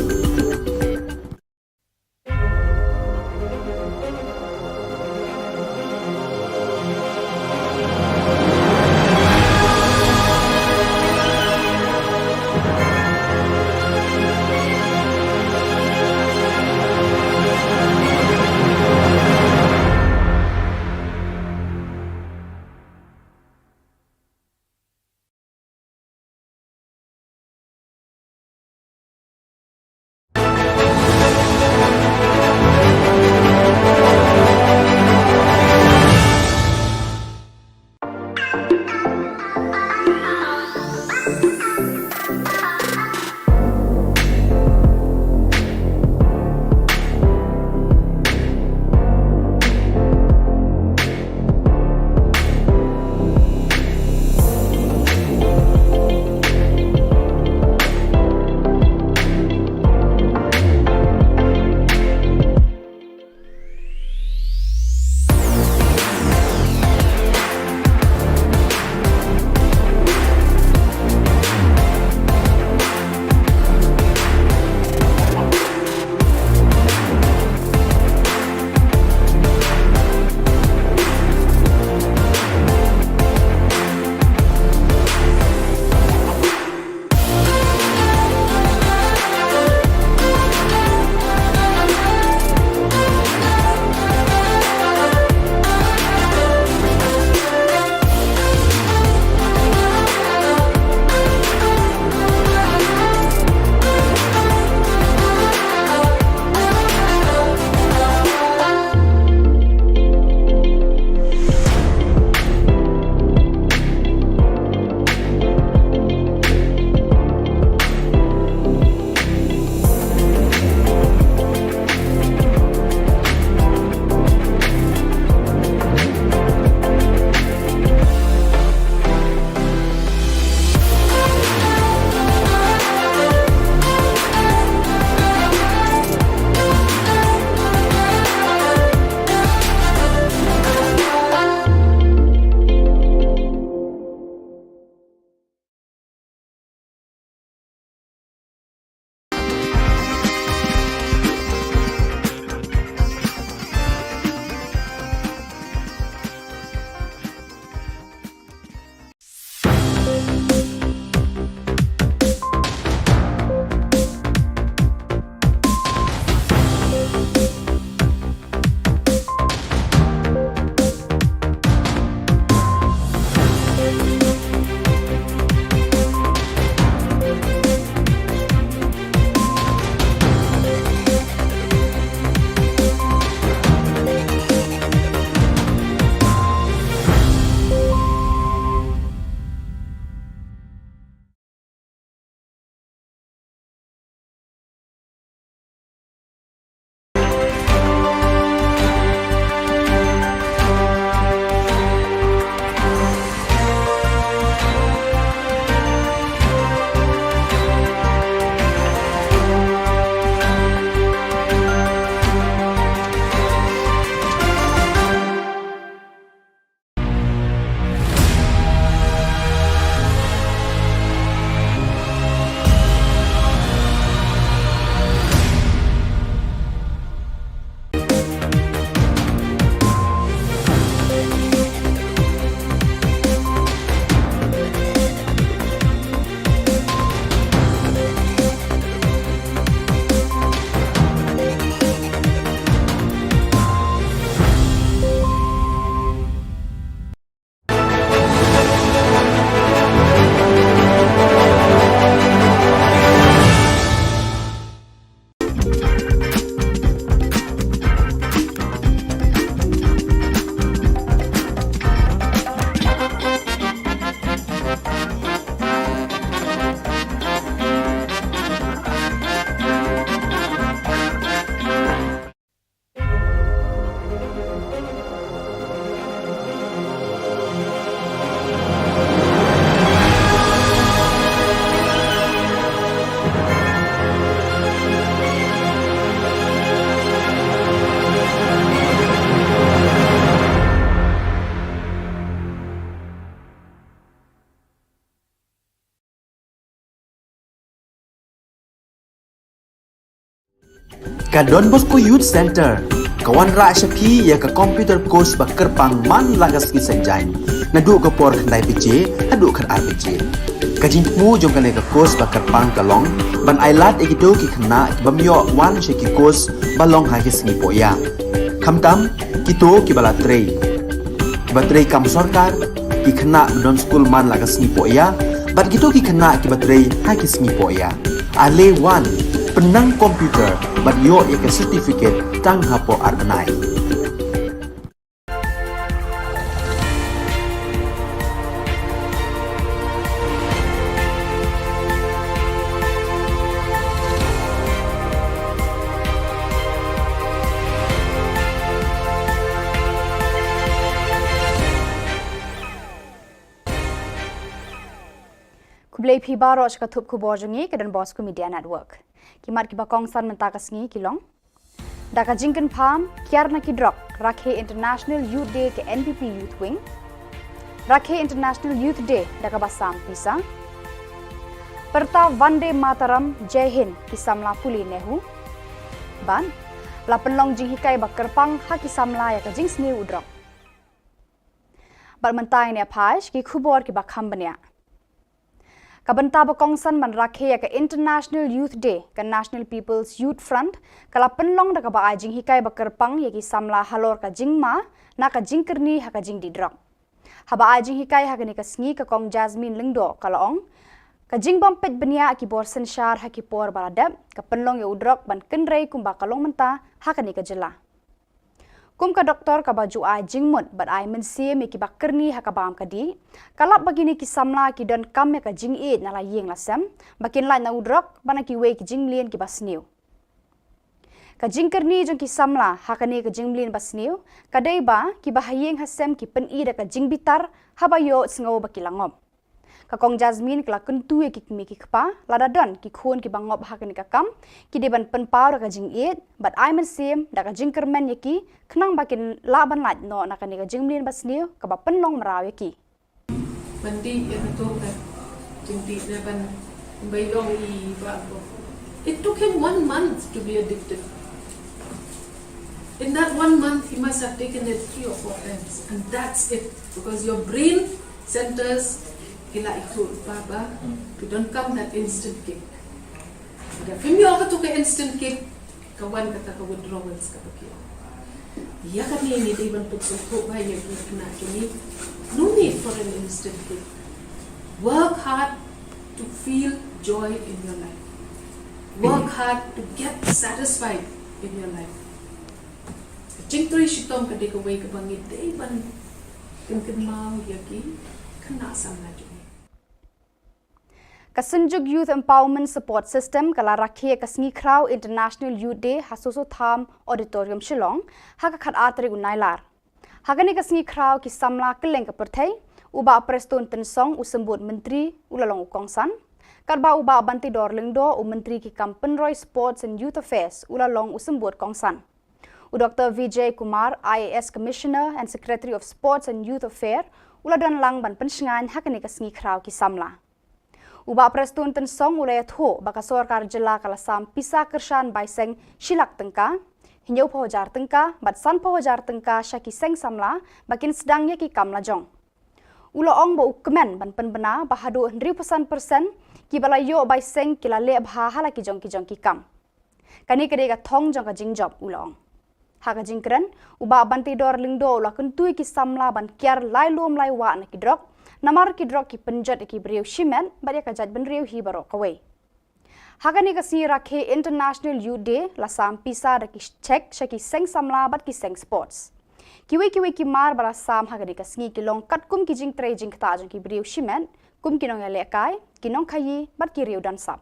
Ka Don Bosco Youth Centre ka wanrah sha phi ïa ka computer course ba kyrpang man la ka sngi Saitjaiñ, naduh ka por khyndai baje haduh khatar baje. Ka jingthmu jong kane ka course ba kyrpang ka long ban ailad ïa kito ki khynnah ki bym ïoh wan sha ki course ba long ha ki sngi poh ïa, khamtam kito kiba la trei, kiba trei kam sorkar, ki khynnah ba don skul man la ka sngi poh ïa, bad kito ki khynnah kiba trei ha ki sngi poh ïa. Ale wan, pynnang computer bad ïoh ïa ka certificate tang hapoh ar bnai. Khublei phi baroh sha ka thup khubor jong ngi ka Don Bosco Media Network. Ki mat kiba kongsan mynta ka sngi ki long: Da ka jingkynpham kiar na ki drok, rakhe International Youth Day ka N P P Youth Wing. Rakhe International Youth Day da kaba sam pisa. Pyrta Vande Mataram, Jai Hind ki samla pule NEHU. Bad la pynlong jinghikai ba kyrpang ha ki samla ïa ka jingsniew u drok. Bad mynta ngin ïa phai sha ki khubor kiba kham bniah. Ka bynta ba kongsan ban rakhe ïa ka International Youth Day, ka National People's Youth Front ka la pynlong da kaba ai jinghikai ba kyrpang ïa ki samla halor ka jingma na ka jingkyrni ha ka jingdih drok. Haba ai jinghikai ha kane ka sngi, ka Kong Jasmine Lyngdoh ka la ong, ka jingbym peit bniah ki bor synshar ha ki por ba la dep ka pynlong ïa u drok ban kynrei kumba ka long mynta ha kane ka jylla. Kum ka doktor kaba ju ai jingmut bad ai mynsiem ïa kiba kyrni ha ka bam ka dih, ka lap ba kine ki samla ki donkam ïa ka jingïeit na la ïing la sem ba kin lait na u drok bad na kiwei ki jingmlien kiba sniew. Ka jingkyrni jong ki samla ha kane ka jingmlien ba sniew ka dei ba kiba ha ïing ha sem ki pyni da ka jingbitar haba ïohsngew ba ki la ngop. Ka Kong Jasmine ka la kyntu ïa ki kmie ki kpa, lada don ki khun kiba ngop ha kane ka kam, ki dei ban pynpaw da ka jingïeit bad ai mynsiem da ka jingkyrmen ïa ki, khnang ba kin lah ban lait noh na kane ka jingmlien ba sniew kaba pynlong mraw ïa ki. Ban dih ïa kato ka jingdih ne ban, ban ïoh i ba ko. It took him one month to be addicted. In that one month, he must have taken it three or four times, and that's it, because your brain centers ki la ithuh ba ba ki donkam that instant kick. Lada phim ïoh kato ka instant kick, ka wan kata ka withdrawals kaba ki ong. Ïa kane ngi dei ban pynsngewthuh ba ïa ki khynnah kine, no need for an instant kick. Work hard to feel joy in your life. Work hard to get satisfied in your life. Ka jingtrei shitom ka dei kawei kaba ngi dei ban pynkynmaw ïa ki khynnah samla jong ngi. Ka Synjuk Youth Empowerment Support System ka la rakhe ïa ka sngi khraw International Youth Day ha Soso Tham Auditorium Shillong ha ka khatar tarik u Nailar. Ha kane ka sngi khraw ki samla kylleng ka pyrthei, u Bah Prestone Tynsong u Symbud Myntri u la long u kongsan, katba u Bah Banteidor Lyngdoh u Myntri ki kam pynroi Sports and Youth Affairs u la long u symbud kongsan. U Doktor Vijay Kumar, I A S Commissioner and Secretary of Sports and Youth Affairs, u la don lang ban pynshngaiñ ha kane ka sngi khraw ki samla. U Bah Prestone Tynsong u la ïathuh ba ka sorkar jylla ka la sam pisa kyrshan bai seng shi lak tyngka, hynñiewphew hajar tyngka bad sanphew hajar tyngka sha ki seng samla ba kin sdang ïa ki kam lajong. U la ong ba u kmen ban pynbna ba haduh hynriewphew san percent kiba la ïoh bai seng ki la leh bha ha la ki jong ki jong ki kam. Kane ka dei ka thong jong ka jingjop, u la ong. Ha ka jingkren, u Bah Banteidor Lyngdoh u la kyntu ïa ki samla ban kiar lai lum lai wah na ki drok, namar ki drok ki pynjot ïa ki briew shimet bad ïa ka jaitbynriew hi baroh kawei. Ha kane ka sngi rakhe International Youth Day la sam pisa da ki cheque sha ki seng samla bad ki seng sports. Kiwei kiwei ki mar ba la sam ha kane ka sngi ki long katkum ki jingtrei jingktah jong ki briew shimet, kum ki nongïalehkai, ki nongkhaïi bad ki riew don sap.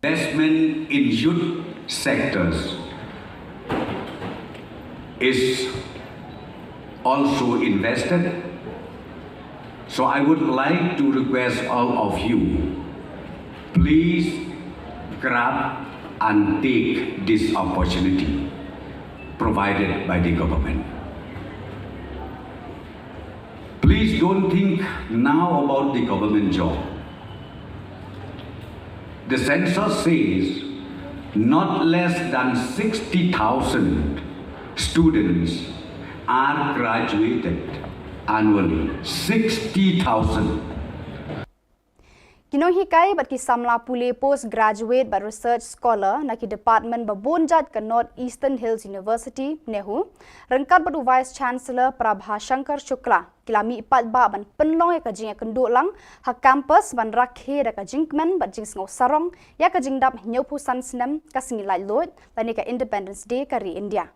Investment in youth sectors is also invested. So I would like to request all of you, please grab and take this opportunity provided by the government. Please don't think now about the government job. The census says Not less than sixty thousand students are graduated annually. Sixty thousand. Ki nonghikai bad ki samla pule postgraduate bad research scholar na ki department ba bun jait ka North Eastern Hills University, NEHU, ryngkat bad u Vice Chancellor Prabha Shankar Shukla, ki la mih paidbah ban pynlong ïa ka jingïakynduh lang ha campus ban rakhe da ka jingkmen bad jingsngew sarong ïa ka jingdap hynñiewphew san snem ka sngi laitluid lane ka Independence Day ka ri India.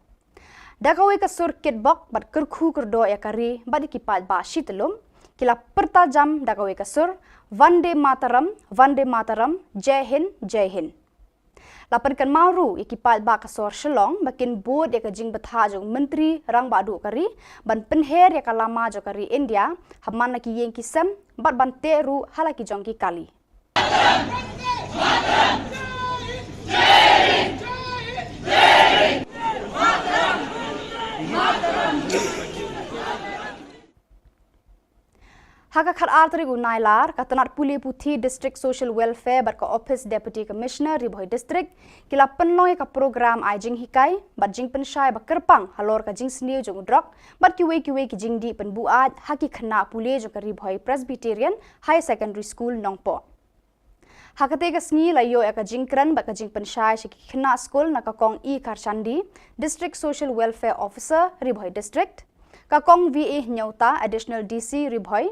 Da kawei ka sur kitbok bad kyrkhu kyrdoh ïa ka ri bad ïa ki paidbah shi tylli, ki la pyrta jam da kawei ka sur, Vande Mataram, Vande Mataram, Jai Hind, Jai Hind. La pynkynmaw ruh ïa ki paidbah ka sor Shillong ba kin bud ïa ka jingbthah jong u Myntri Rangbah Duh ka ri ban pynher ïa ka lama jong ka ri India ha man la ki ïing ki sem bad ban teh ruh ha la ki jong ki kali. Ha ka khatar tarik u Nailar, ka tnat pule puthi District Social Welfare bad ka Office Deputy Commissioner Ri Bhoi District ki la pynlong ïa ka program ai jinghikai bad jingpynshai ba kyrpang halor ka jingsniew jong u drok bad kiwei kiwei ki jingdih pynbuaid ha ki khynnah pule jong ka Ri Bhoi Presbyterian Higher Secondary School Nongpoh. Ha katei ka sngi la ïoh ïa ka jingkren bad ka jingpynshai sha ki khynnah skul na ka Kong E Kharshandi, District Social Welfare Officer, Ri Bhoi District, ka Kong V A Hynñiewta, Additional D C, Ri Bhoi,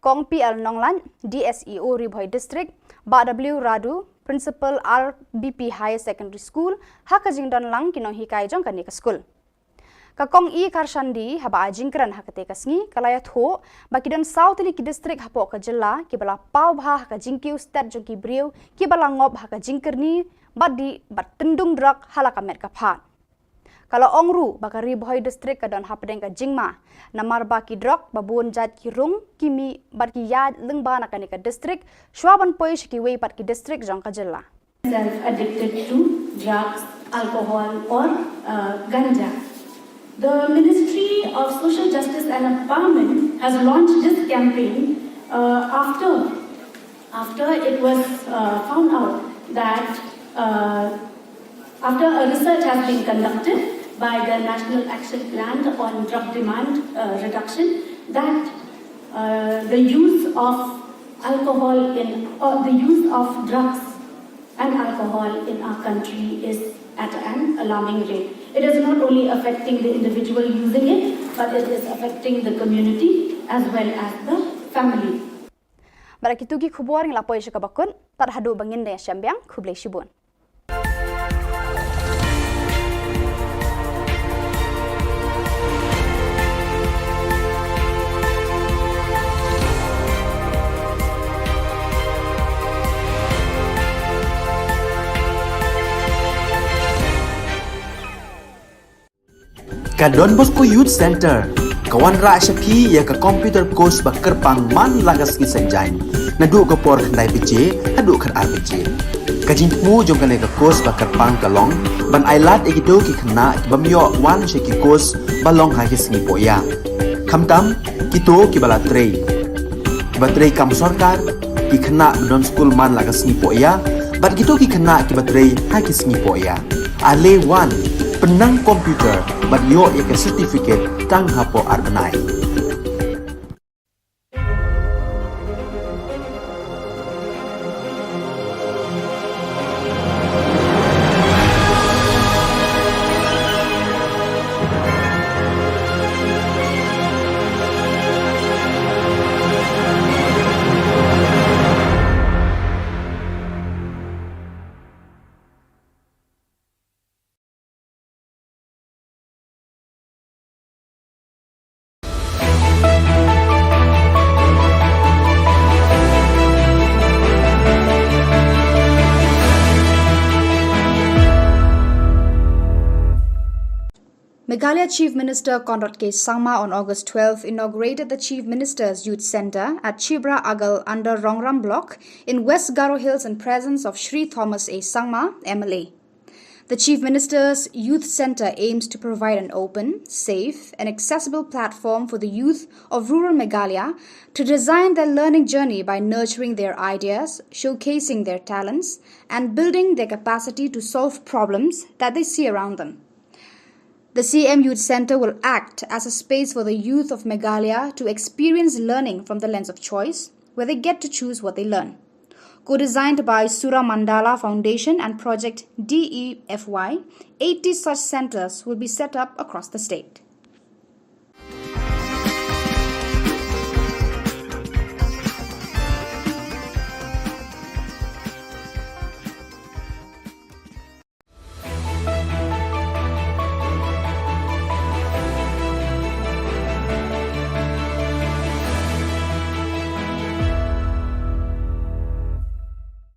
Kong P L Nonglait, D S E O, Ri Bhoi District, Bah W Radu, Principal R B P Higher Secondary School, ha ka jingdon lang ki nonghikai jong kane ka skul. Ka Kong E Kharshandi, haba ai jingkren ha katei ka sngi, ka la ïathuh ba ki don saw tylli ki district hapoh ka jylla kiba la paw bha ha ka jingkiew stet jong ki briew kiba la ngop ha ka jingkyrni bad dih bad tyndung drok ha la ka met ka phad. Ka la ong ruh ba ka Ri Bhoi District ka don hapdeng ka jingma namar ba ki drok ba bun jait ki rung, ki mih bad ki ïaid lyngba na kane ka district shuwa ban poi sha kiwei pat ki district jong ka jylla. Self addicted to drugs, alcohol, or uh, ganja. The Ministry of Social Justice and Empowerment has launched this campaign uh, after after it was uh, found out that uh, after a research has been conducted by the National Action Plan on Drug Demand uh, Reduction, that uh, the use of alcohol in or the use of drugs and alcohol in our country is at an alarming rate. It is not only affecting the individual using it, but it is affecting the community as well as the family. Bad da kitu ki khubor ngi la poi sha kaba kut, tad haduh ba ngin da ïashem biang, khublei shibun. Ka Don Bosco Youth Center ka wanrah sha phi ïa ka computer course ba kyrpang man la ka sngi Saitjaiñ, naduh ka por khyndai baje haduh khatar baje. Ka jingthmu jong kane ka course ba kyrpang ka long ban ailad ïa kito ki khynnah ki bym ïoh wan sha ki course ba long ha ki sngi pohïa, khamtam kito kiba la trei, kiba trei kam sorkar, ki khynnah ba don skul man la ka sngi pohïa bad kito ki khynnah kiba trei ha ki sngi pohïa. Ale wan, pynnang computer bad ïoh ïa ka certificate tang hapoh ar bnai. Meghalaya Chief Minister Conrad K Sangma on August twelve inaugurated the Chief Minister's Youth Centre at Chibra Agal under Rongram Block in West Garo Hills in presence of Shri Thomas A Sangma, M L A. The Chief Minister's Youth Centre aims to provide an open, safe, and accessible platform for the youth of rural Meghalaya to design their learning journey by nurturing their ideas, showcasing their talents, and building their capacity to solve problems that they see around them. The C M Youth Centre will act as a space for the youth of Meghalaya to experience learning from the lens of choice, where they get to choose what they learn. Co-designed by Sura Mandala Foundation and Project D E F Y, eighty such centres will be set up across the state.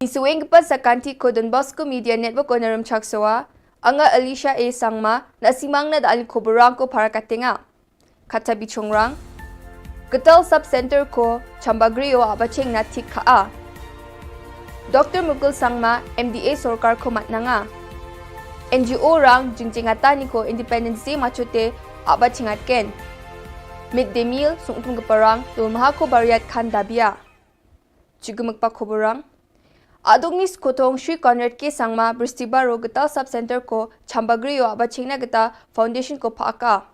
Ngi sngewbha sa ka kynti ko Don Bosco Media Network, Honorem Chaksoa, anga Alicia A Sangma, na simang na da ali ko burang ko para katenga. Kata bichongrang. Ketal Sub Center ko Chambagrio aba cheng na thik kha a. Doctor Mukul Sangma, M D A sorkar ko matnanga. N G O rang jingjingata ni ko Independence Day machote aba chingat ken. Mid day meal sungtum keparang dul maha ko bariat khan dabia. Chigumuk pa ko burang. Adukni skotong Shri Conrad K Sangma, Bristibaro, Ketal Sub Center ko Chambagrio aba chengna kata foundation ko phaka.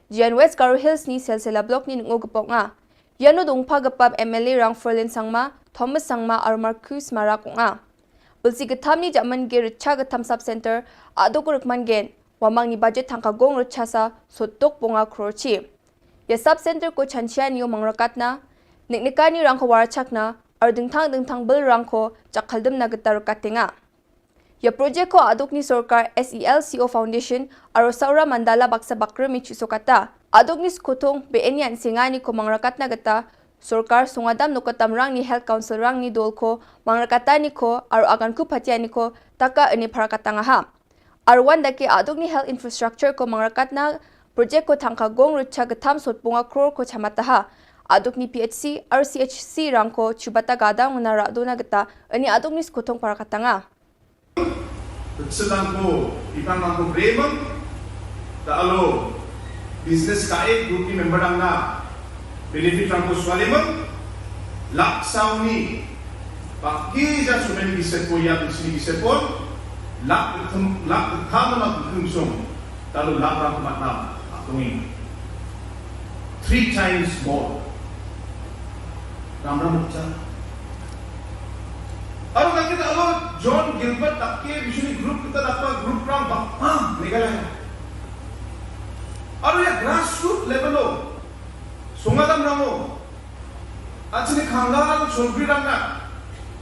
Jian West Garo Hills ni Selsela Block ni ngo gepok nga. Yano dongpa gepap M L A rang Ferlin Sangma, Thomas Sangma, ar Marcus Marak nga. Belsi getam ni jaman ge recha getam Sub Center, aduk rukman gen. Wamang ni budget thangka gong recha sa sotok bonga crore chi. Ya Sub Center ko chanchian yo mangrakatna, niknikani rang ko warachakna, ar dingthang dingthang bel rang ko chakaldem na getar katenga. Ya project ko aduk ni sorkar S E L C O Foundation, aro Saura Mandala baksa bakre mi chusokata. Aduk ni skotong be eni an singani ko mangrakatna geta, sorkar sungadam nukatam rang ni health council rang ni dol ko, mangrakatani ko, aro agan ku patiani ko, taka eni parakatanga ha. Arwan dake aduk ni health infrastructure ko mangrakatna project ko thangka gong recha getam sot bonga crore ko chamataha. Aduk ni P H C, R C H C rang ko chubata gada nguna radona geta, ini aduk ni skotong parakatanga. Sedang ko, itang ko bremang, ta alo business ka ek group ni member ang na benefit ang ko swalimang, lak sauni, Paki ja sumen ki sepo ya tu sini ki sepo, lak kem-, lak kama lak kem song, lalu lak ram mat nam, atungi. Three times more. Ram ram cha. Aro kaki ta alo John Gilbert takke bishuni group kita dapa group ram bapa Meghalaya. Aro ya grassroot level lo. Sungadam ramo. Achini khangla aro chonpri rangna.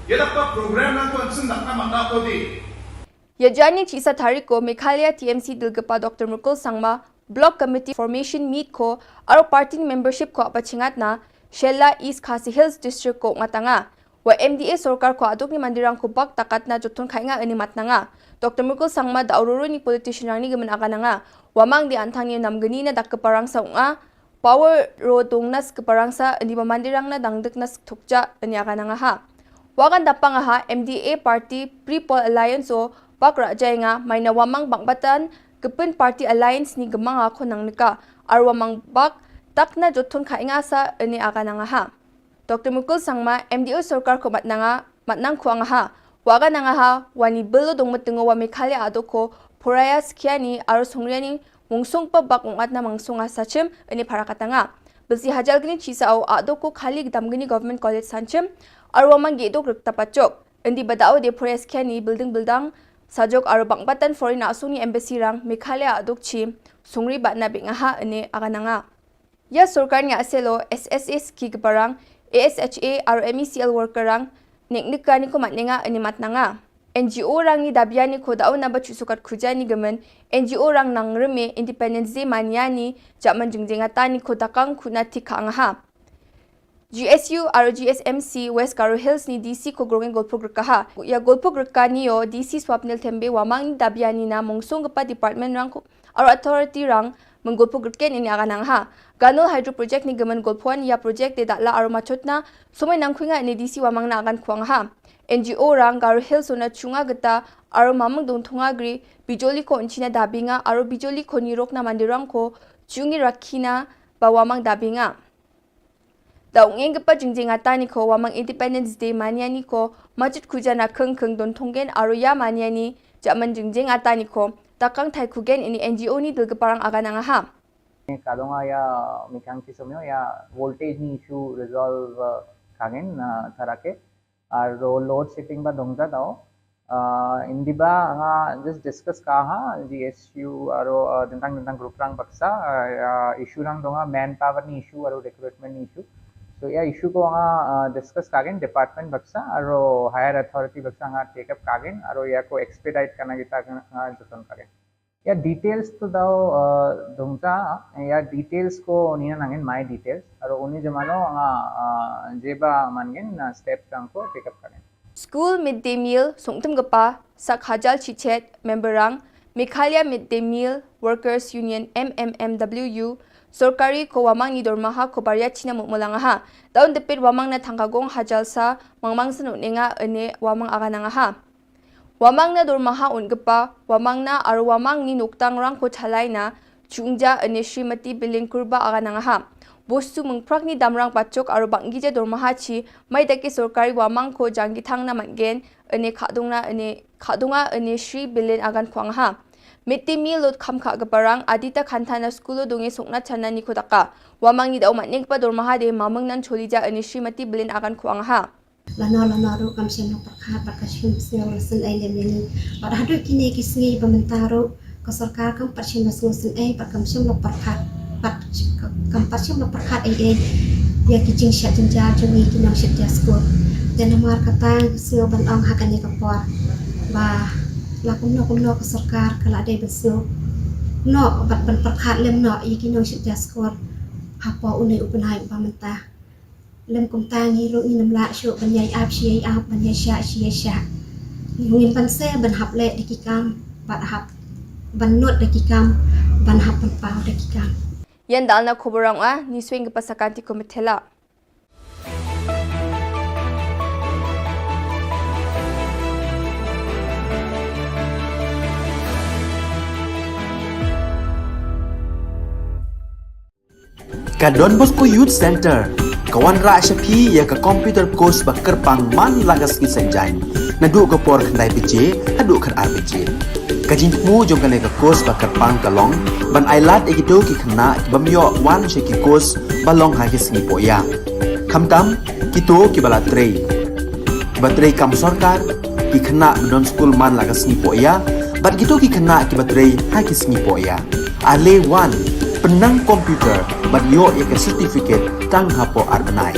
Yadakpa program nangko ansin dakna mata ko di. Ya jani chisa thariko Meghalaya T M C dilgapa Doctor Mukul Sangma, Block Committee Formation Meet ko, aro party ni membership ko apa chingatna, Shella East Khasi Hills District ko ngatanga. Wa M D A sorkar ko aduk ni mandirang ko bak takatna jothon khainga ini matnanga. Doctor Mukul Sangma da ururu ni politician rang ni gemen agananga. Wamang di antang ni namgeni na dak keparang sa unga, Power ro dong nas keparangsa ini ba mandirang na dangdek nas thukja ini agananga ha. Wagan dapang ha M D A party Pre-Poll Alliance o bak raja nga maina wamang bang batan kepin party alliance ni gemang ako nang neka ar wamang bak tak na jothon khainga sa ini agananga ha. Doctor Mukul Sangma, M D A sorkar ko matnanga, matnang ko angaha. Waga nangaha, wani belo dong metengo wa Meghalaya adoko, poraya skiani, aro songriani, mungsong pa bak ungatna mangsong a sachem, ini parakatanga. Belsi hajal gini chisa au adoko khali gdam gini Government College sanchem, aro wamang gedok rek tapachok. Indi badao de poraya skiani, building buildang, sajok aro bang batan foreign asung ni embassy rang, Meghalaya adok chi, songri batna bengaha, ini agananga. Ya sorkar ni aselo S S S ki keparang, A S H A aro M E C L worker rang, nek nek kani ko matnenga ini matnanga. N G O rang ni dabiani ko dau naba chusukat khuja ni gemen, N G O rang nang reme Independence Day mania ni, jaman jengjengata ni ko dakang kuna thik kha angaha. G S U aro G S M C West Garo Hills ni D C ko grongeng golpuk rekaha. Ya golpuk rekani yo D C Swapnil Thembe wamang ni dabiani na mungsung gepa department rang ko aro authority rang menggulpuk reken ini aganang ha. Ganol Hydro Project ni gemen gulpuan ya project de dakla aro machotna, sumai nangkhuinga ini D C wamang na agan kuang ha. N G O rang Garo Hills sona chunga gita aro mamang dongthonga gri bijoli ko unchina dabinga aro bijoli ko nirokna mandirang ko chungi rakina ba wamang dabinga. Da ong eng kepa jingjing atani ko wamang Independence Day maniani ko majut kujana keng keng don tonggen aro ya maniani jaman jingjing atani ko takang thai kugen ini N G O ni dil keparang aganang aha. Kadonga ya mikang ki somyo ya voltage ni issue resolve, uh, kagen, uh, tarake. Aro load shedding ba dongja dao. Uh, indiba nga just discuss kaha G S U aro, uh, dentang dentang group rang baksa, uh, uh, issue rang donga manpower ni issue aro recruitment ni issue. So ya issue ko nga, uh, discuss kagen department baksa aro higher authority baksa nga take up kagen aro ya ko expedite kana kita nga joton kagen. Ya details to dao, uh, dongja, ya details ko nina nangin my details. Aro uni jemano nga, uh, jeba mangin na step rang ko take up kagen. School midday meal sungtum gepa sak hajal chichet member rang Meghalaya Midday Meal Workers Union M M M W U sorkari ko wamang ni dormaha ko baria china mukmulang aha. Daun depit wamang na thangkagong hajal sa mangmang senut nenga ene wamang aganang aha. Wamang na dormaha un gepa wamang na aro wamang ni noktang rang ko thalai na chungja ene Srimati Bilin Kurba aganang aha. Bostu mengprak ni damrang pachok aro bangija dormaha chi mai dake sorkari wamang ko janggi thang na matgen ene khadung na ene khadunga ene Sri Bilin agan kuang aha. Midday meal lot kham kha geparang adita khanta na skulo donge sokna chana ni ko daka. Wamang ni dau matning pa dormaha de mamang nan cholija ene Srimati Bilin agan kuang aha. Lano lano ruh kam shim na perkhat bad ka shim sngewsynei lem ïa ngi. Bad haduh kine ki sngi ba mynta ruh ka sorkar kam pat shim na sngewsynei bad kam shim na perkhat bad kam pat shim na perkhat ei ei ïa ki jingshah jynjar jong ngi ki nongshit jar skul. Te namar kata sngew ban ong ha kane ka por ba la kumno kumno ka sorkar ka la dei ban sngew noh bad ban perkhat lem noh ïa ki nongshit jar skul hapoh une u bnai ba mynta. Lem kumta ngi ruh ngin ym lah shuh ban ïai ap shi ïai ap, ban ïai shah shi ïai shah. Ngim banse ban hap leh da ki kam bad hap ban nud da ki kam ban hap ban paw da ki kam. Ïan dal na khubor rang a ni swing ka pasakan ti ko methela. Ka Don Bosco Youth Center ka wanrah sha phi ïa ka computer course ba kyrpang man la ka sngi Saitjaiñ naduh ka por khyndai baje haduh khatar baje. Ka jingthmu jong kane ka course ba kyrpang ka long ban ailad ïa kito ki khynnah ki bym ïoh wan sha ki course ba long ha ki sngi pohïa. Khamtam kito kiba la trei, kiba trei kam sorkar, ki khynnah ba don skul man la ka sngi pohïa bad kito ki khynnah kiba trei ha ki sngi pohïa. Ale wan pynnang computer bad ïoh ïa ka certificate tang hapoh ar bnai.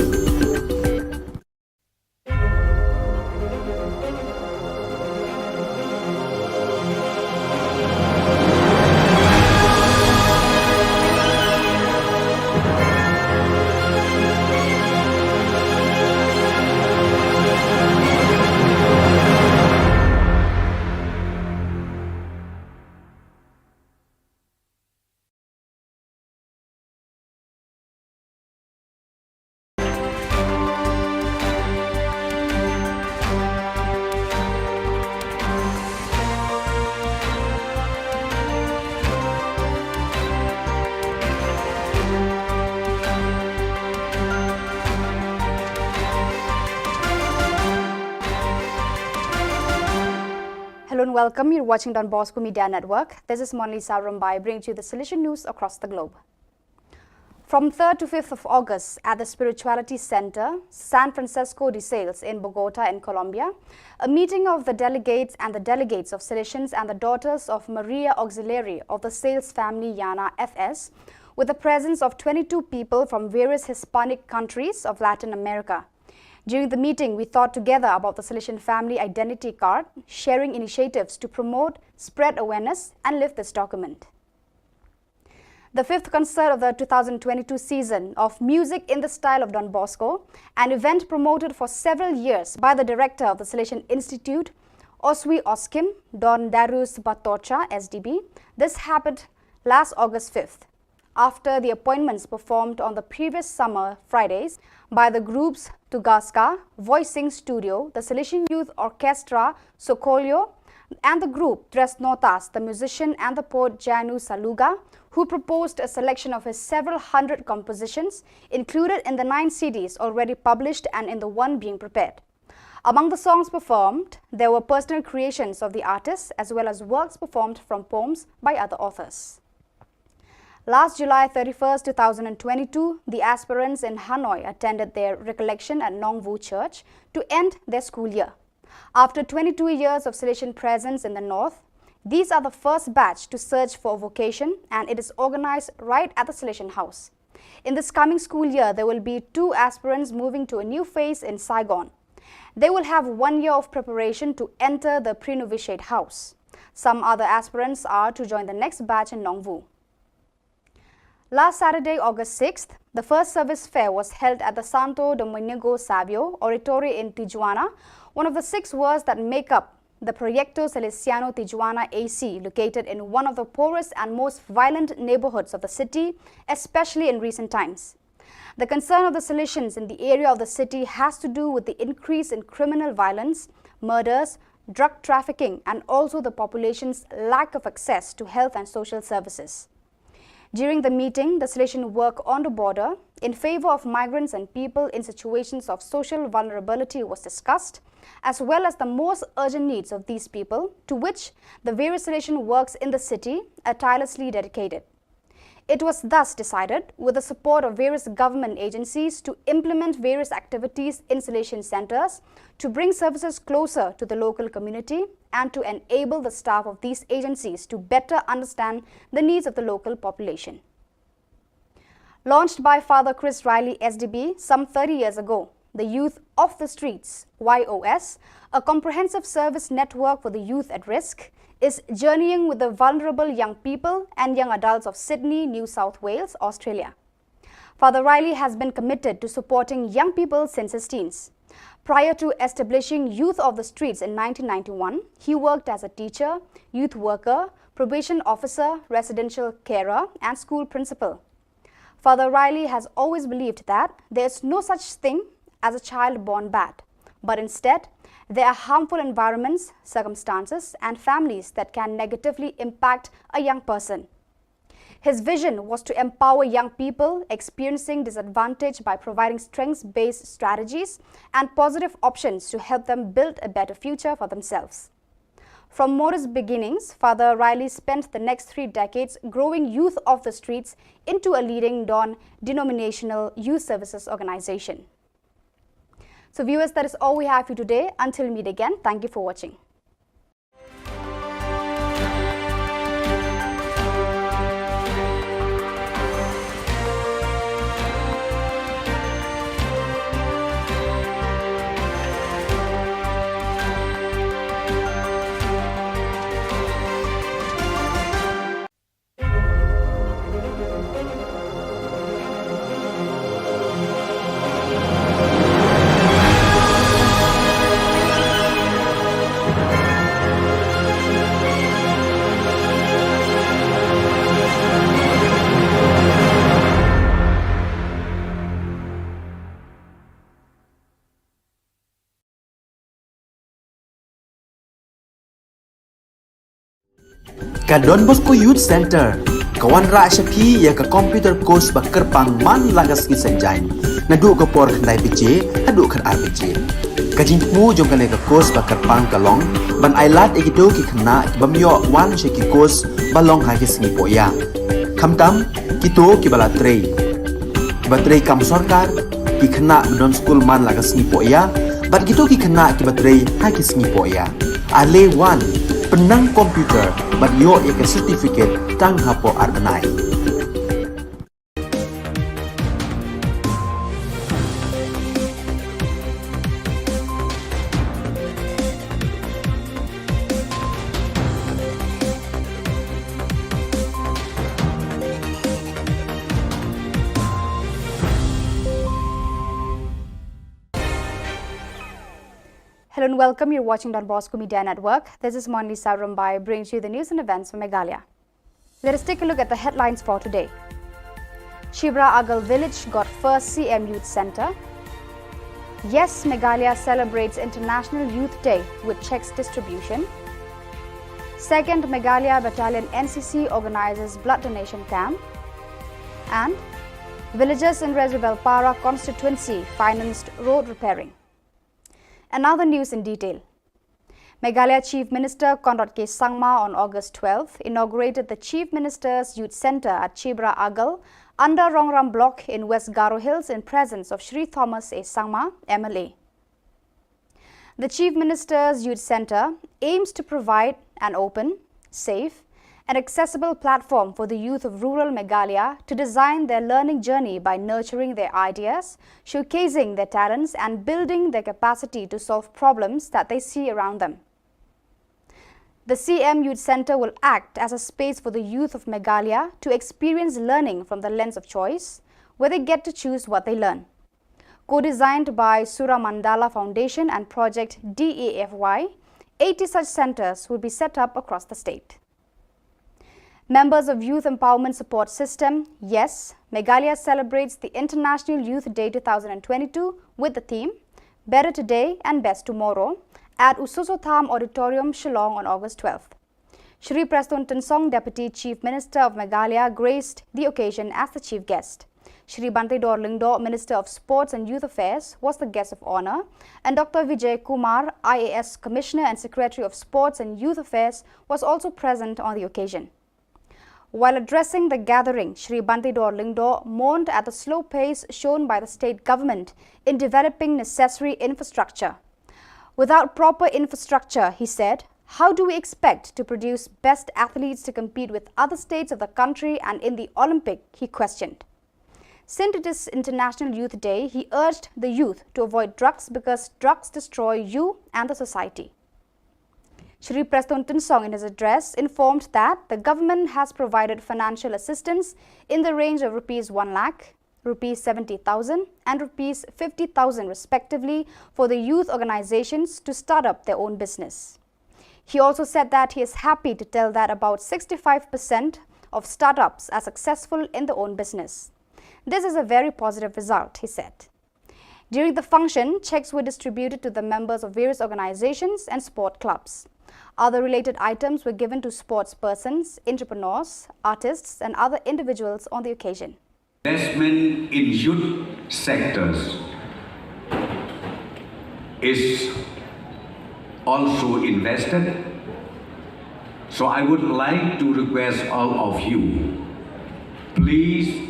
Hello and welcome. You're watching Don Bosco Media Network. This is Monalisa Rumbai bringing to you the Salesian news across the globe. From third to fifth of August at the Spirituality Center, San Francisco de Sales in Bogota in Colombia, a meeting of the delegates and the delegates of Salesians and the Daughters of Maria Auxiliary of the Sales Family Yana F S, with the presence of twenty-two people from various Hispanic countries of Latin America. During the meeting, we thought together about the Salesian Family Identity Card, sharing initiatives to promote, spread awareness, and lift this document. The fifth concert of the two thousand twenty-two season of Music in the Style of Don Bosco, an event promoted for several years by the director of the Salesian Institute, Oswi Oskim, Don Darius Batocha, S D B, this happened last August fifth. after the appointments performed on the previous summer Fridays by the groups Tugaska, Voicing Studio, the Salesian Youth Orchestra, Sokolyo, and the group Tres Notas, the musician and the poet Janu Saluga, who proposed a selection of his several hundred compositions included in the nine C Ds already published and in the one being prepared. Among the songs performed, there were personal creations of the artists as well as works performed from poems by other authors. Last July thirty-first, two thousand twenty-two, the aspirants in Hanoi attended their recollection at Nongwu Church to end their school year. After twenty-two years of Salesian presence in the north, these are the first batch to search for a vocation, and it is organized right at the Salesian House. In this coming school year, there will be two aspirants moving to a new phase in Saigon. They will have one year of preparation to enter the pre-novitiate house. Some other aspirants are to join the next batch in Nongwu. Last Saturday, August sixth, the first service fair was held at the Santo Domingo Savio Oratory in Tijuana, one of the six worlds that make up the Proyecto Salesiano Tijuana A C, located in one of the poorest and most violent neighborhoods of the city, especially in recent times. The concern of the Salesians in the area of the city has to do with the increase in criminal violence, murders, drug trafficking, and also the population's lack of access to health and social services. During the meeting, the Salesian work on the border in favor of migrants and people in situations of social vulnerability was discussed, as well as the most urgent needs of these people, to which the various Salesian works in the city are tirelessly dedicated. It was thus decided, with the support of various government agencies, to implement various activities in Salesian centers to bring services closer to the local community and to enable the staff of these agencies to better understand the needs of the local population. Launched by Father Chris Riley, S D B, some thirty years ago, the Youth of the Streets, Y O S, a comprehensive service network for the youth at risk, is journeying with the vulnerable young people and young adults of Sydney, New South Wales, Australia. Father Riley has been committed to supporting young people since his teens. Prior to establishing Youth of the Streets in nineteen ninety-one, he worked as a teacher, youth worker, probation officer, residential carer, and school principal. Father Riley has always believed that there is no such thing as a child born bad, but instead, there are harmful environments, circumstances, and families that can negatively impact a young person. His vision was to empower young people experiencing disadvantage by providing strengths-based strategies and positive options to help them build a better future for themselves. From modest beginnings, Father Riley spent the next three decades growing Youth of the Streets into a leading non-denominational youth services organization. So viewers, that is all we have for you today. Until we meet again, thank you for watching. Ka Don Bosco Youth Centre ka wanrah sha phi ïa ka computer course ba kyrpang man la ka sngi Saitjaiñ, naduh ka por khyndai baje haduh khatar baje. Ka jingthmu jong kane ka course ba kyrpang ka long ban ailad ïa kito ki khynnah ki bym ïoh wan sha ki course ba long ha ki sngi pohïa, khamtam kito kiba la trei, kiba trei kam sorkar, ki khynnah ba don skul man la ka sngi pohïa, bad kito ki khynnah kiba trei ha ki sngi pohïa. Ale wan, pynnang computer bad ïoh ïa ka certificate tang hapoh ar bnai. Hello and welcome. You're watching Don Bosco Media Network. This is Monlisa Rumbai, bringing to you the news and events from Meghalaya. Let us take a look at the headlines for today. Chibra Agal Village got first C M Youth Centre. Yes, Meghalaya celebrates International Youth Day with cheques distribution. Second Meghalaya Battalion N C C organises blood donation camp. And villagers in Resubelpara constituency financed road repairing. And now the news in detail. Meghalaya Chief Minister Conrad K Sangma on August twelfth inaugurated the Chief Minister's Youth Centre at Chibra Agal under Rongram Block in West Garo Hills in presence of Shri Thomas A Sangma, M L A. The Chief Minister's Youth Centre aims to provide an open, safe, and accessible platform for the youth of rural Meghalaya to design their learning journey by nurturing their ideas, showcasing their talents, and building their capacity to solve problems that they see around them. The C M Youth Centre will act as a space for the youth of Meghalaya to experience learning from the lens of choice, where they get to choose what they learn. Co-designed by Sura Mandala Foundation and Project D A F Y, eighty such centres will be set up across the state. Members of Youth Empowerment Support System, yes, Meghalaya celebrates the International Youth Day two thousand twenty-two with the theme Better Today and Best Tomorrow at Usoso Tham Auditorium, Shillong on August twelfth. Shri Prestone Tynsong, Deputy Chief Minister of Meghalaya, graced the occasion as the chief guest. Shri Banteidor Lyngdoh, Minister of Sports and Youth Affairs, was the guest of honour, and Doctor Vijay Kumar, I A S Commissioner and Secretary of Sports and Youth Affairs, was also present on the occasion. While addressing the gathering, Shri Banteidor Lyngdoh mourned at the slow pace shown by the state government in developing necessary infrastructure. Without proper infrastructure, he said, how do we expect to produce best athletes to compete with other states of the country and in the Olympic? He questioned. Since it is International Youth Day, he urged the youth to avoid drugs because drugs destroy you and the society. Shri Prestone Tynsong, in his address, informed that the government has provided financial assistance in the range of rupees one lakh, rupees seventy thousand, and rupees fifty thousand respectively for the youth organisations to start up their own business. He also said that he is happy to tell that about sixty-five percent of startups are successful in their own business. This is a very positive result, he said. During the function, cheques were distributed to the members of various organisations and sport clubs. Other related items were given to sports persons, entrepreneurs, artists, and other individuals on the occasion. Investment in youth sectors is also invested. So I would like to request all of you, please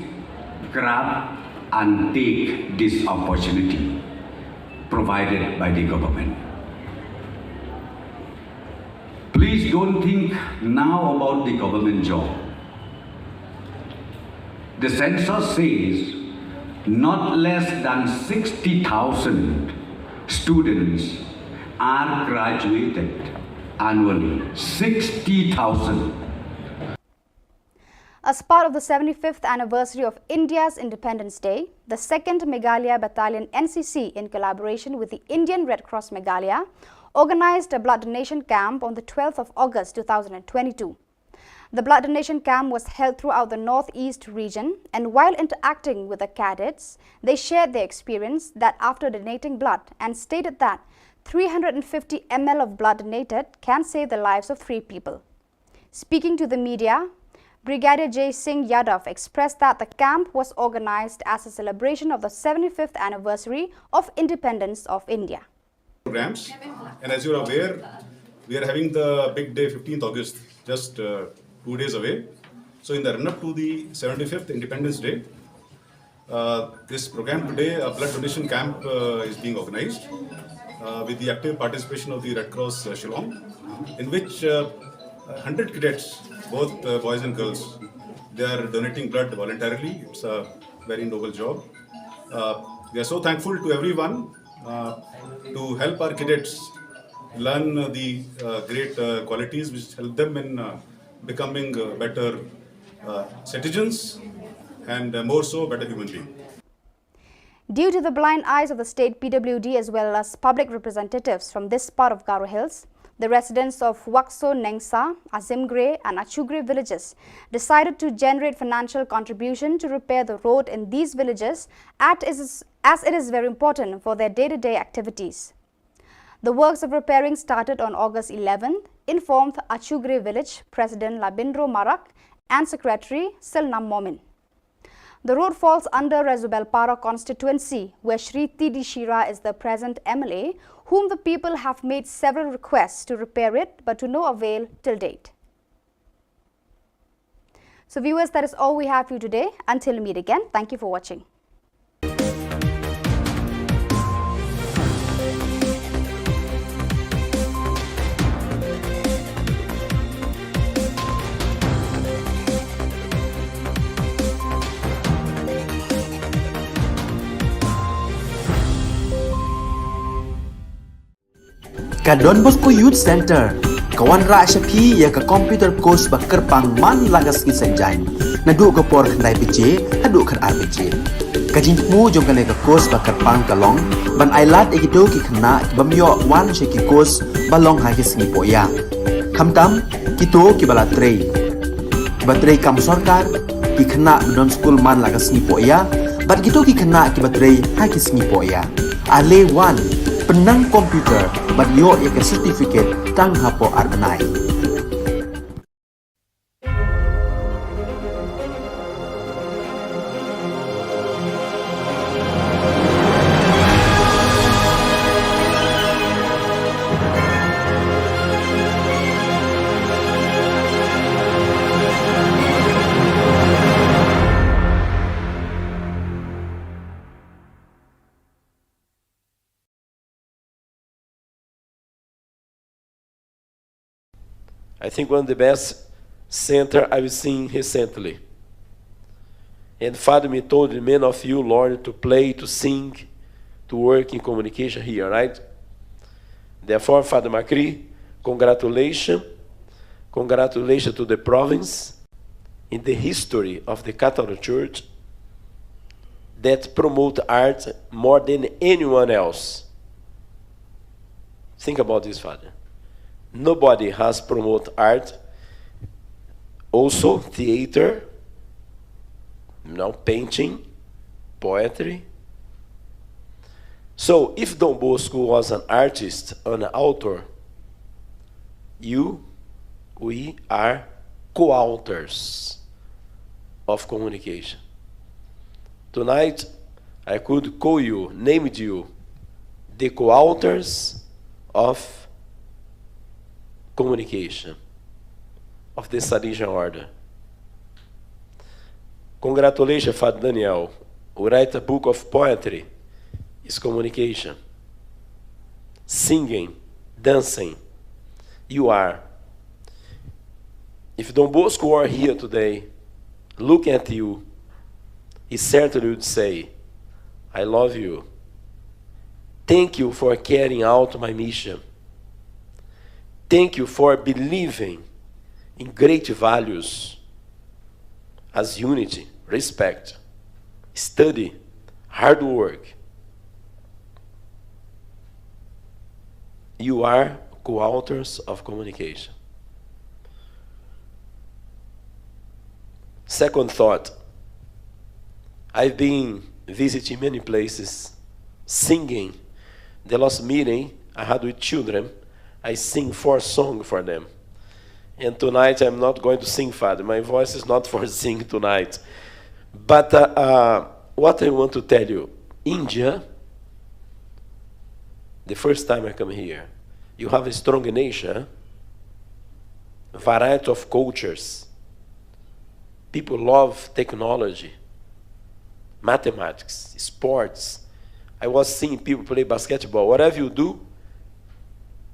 grab and take this opportunity provided by the government. Please don't think now about the government job. The census says not less than sixty thousand students are graduated annually. Sixty thousand. As part of the seventy-fifth anniversary of India's Independence Day, the second Meghalaya Battalion N C C, in collaboration with the Indian Red Cross Meghalaya, organised a blood donation camp on the twelfth of August two thousand twenty-two. The blood donation camp was held throughout the Northeast region, and while interacting with the cadets, they shared their experience that after donating blood and stated that three hundred fifty M L of blood donated can save the lives of three people. Speaking to the media, Brigadier Jai Singh Yadav expressed that the camp was organised as a celebration of the seventy-fifth anniversary of independence of India. Programs, and as you are aware, we are having the big day, fifteenth August, just uh, two days away. So, in the run up to the seventy-fifth Independence Day, uh, this program today, a blood donation camp, uh, is being organized uh, with the active participation of the Red Cross uh, Shillong, in which uh, one hundred cadets, both uh, boys and girls, they are donating blood voluntarily. It's a very noble job. Uh, we are so thankful to everyone uh, to help our cadets learn uh, the uh, great uh, qualities which help them in uh, becoming uh, better uh, citizens and uh, more so better human being. Due to the blind eyes of the state P W D as well as public representatives from this part of Garo Hills, The residents of Wakso Nengsa, Azimgre and Achugre villages decided to generate financial contribution to repair the road in these villages at is, as it is very important for their day-to-day activities. The works of repairing started on August eleventh, informed Achugre village President Labindro Marak and Secretary Selnam Momin. The road falls under Resubelpara constituency, where Shri T D Shira is the present M L A, whom the people have made several requests to repair it, but to no avail till date. So viewers, that is all we have for you today. Until we meet again, thank you for watching. Ka Don Bosco Youth Center ka wanrah sha phi ïa ka computer course ba kyrpang man la ka sngi Saitjaiñ, naduh ka por khyndai baje haduh khatar baje. Ka jingthmu jong kane ka course ba kyrpang ka long ban ailad ïa kito ki khynnah ki bym ïoh wan sha ki course ba long ha ki sngi pohïa, khamtam kito kiba la trei, kiba trei kam sorkar, ki khynnah ba don skul man la ka sngi pohïa, bad kito ki khynnah kiba trei ha ki sngi pohïa. Ale wan, pynnang computer bad ïoh ïa ka certificate tang hapoh ar bnai. I think one of the best center I've seen recently. And Father, me told many of you, Lord, to play, to sing, to work in communication here, right? Therefore, Father Makri, congratulations. Congratulations to the province. In the history of the Catholic Church that promote art more than anyone else. Think about this, Father. Nobody has promoted art, also theater, you know, painting, poetry. So if Don Bosco was an artist, an author, you, we are co-authors of communication. Tonight, I could call you, named you, the co-authors of communication of the Salesian Order. Congratulations, Father Daniel. We write a book of poetry. It's communication. Singing, dancing. You are. If Don Bosco were here today, look at you, he certainly would say, "I love you. Thank you for carrying out my mission. Thank you for believing in great values as unity, respect, study, hard work." You are co-authors of communication. Second thought, I've been visiting many places, singing. The last meeting I had with children, I sing four songs for them. And tonight I'm not going to sing, Father. My voice is not for sing tonight. But uh, uh, what I want to tell you, India, the first time I come here, you have a strong nation, variety of cultures. People love technology, mathematics, sports. I was seeing people play basketball. Whatever you do,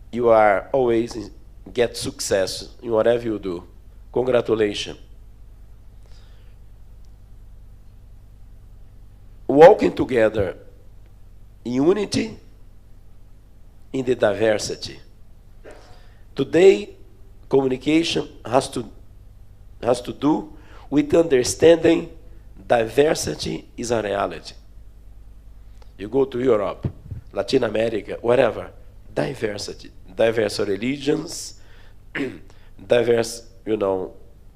you are always in- get success in whatever you do. Congratulations. Walking together in unity in the diversity. Today, communication has to has to do with understanding diversity is a reality. You go to Europe, Latin America, wherever, diversity. diverse religions, diverse, you know,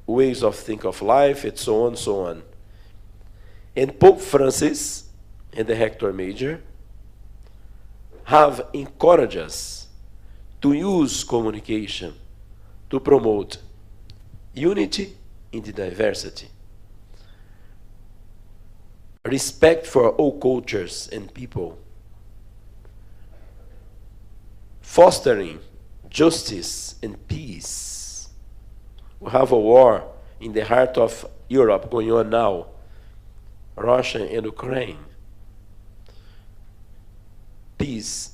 ways of think of life, and so on, so on. And Pope Francis and the Hector Major have encouraged us to use communication to promote unity in the diversity, respect for all cultures and people, fostering justice and peace. We have a war in the heart of Europe going on now, Russia and Ukraine. Peace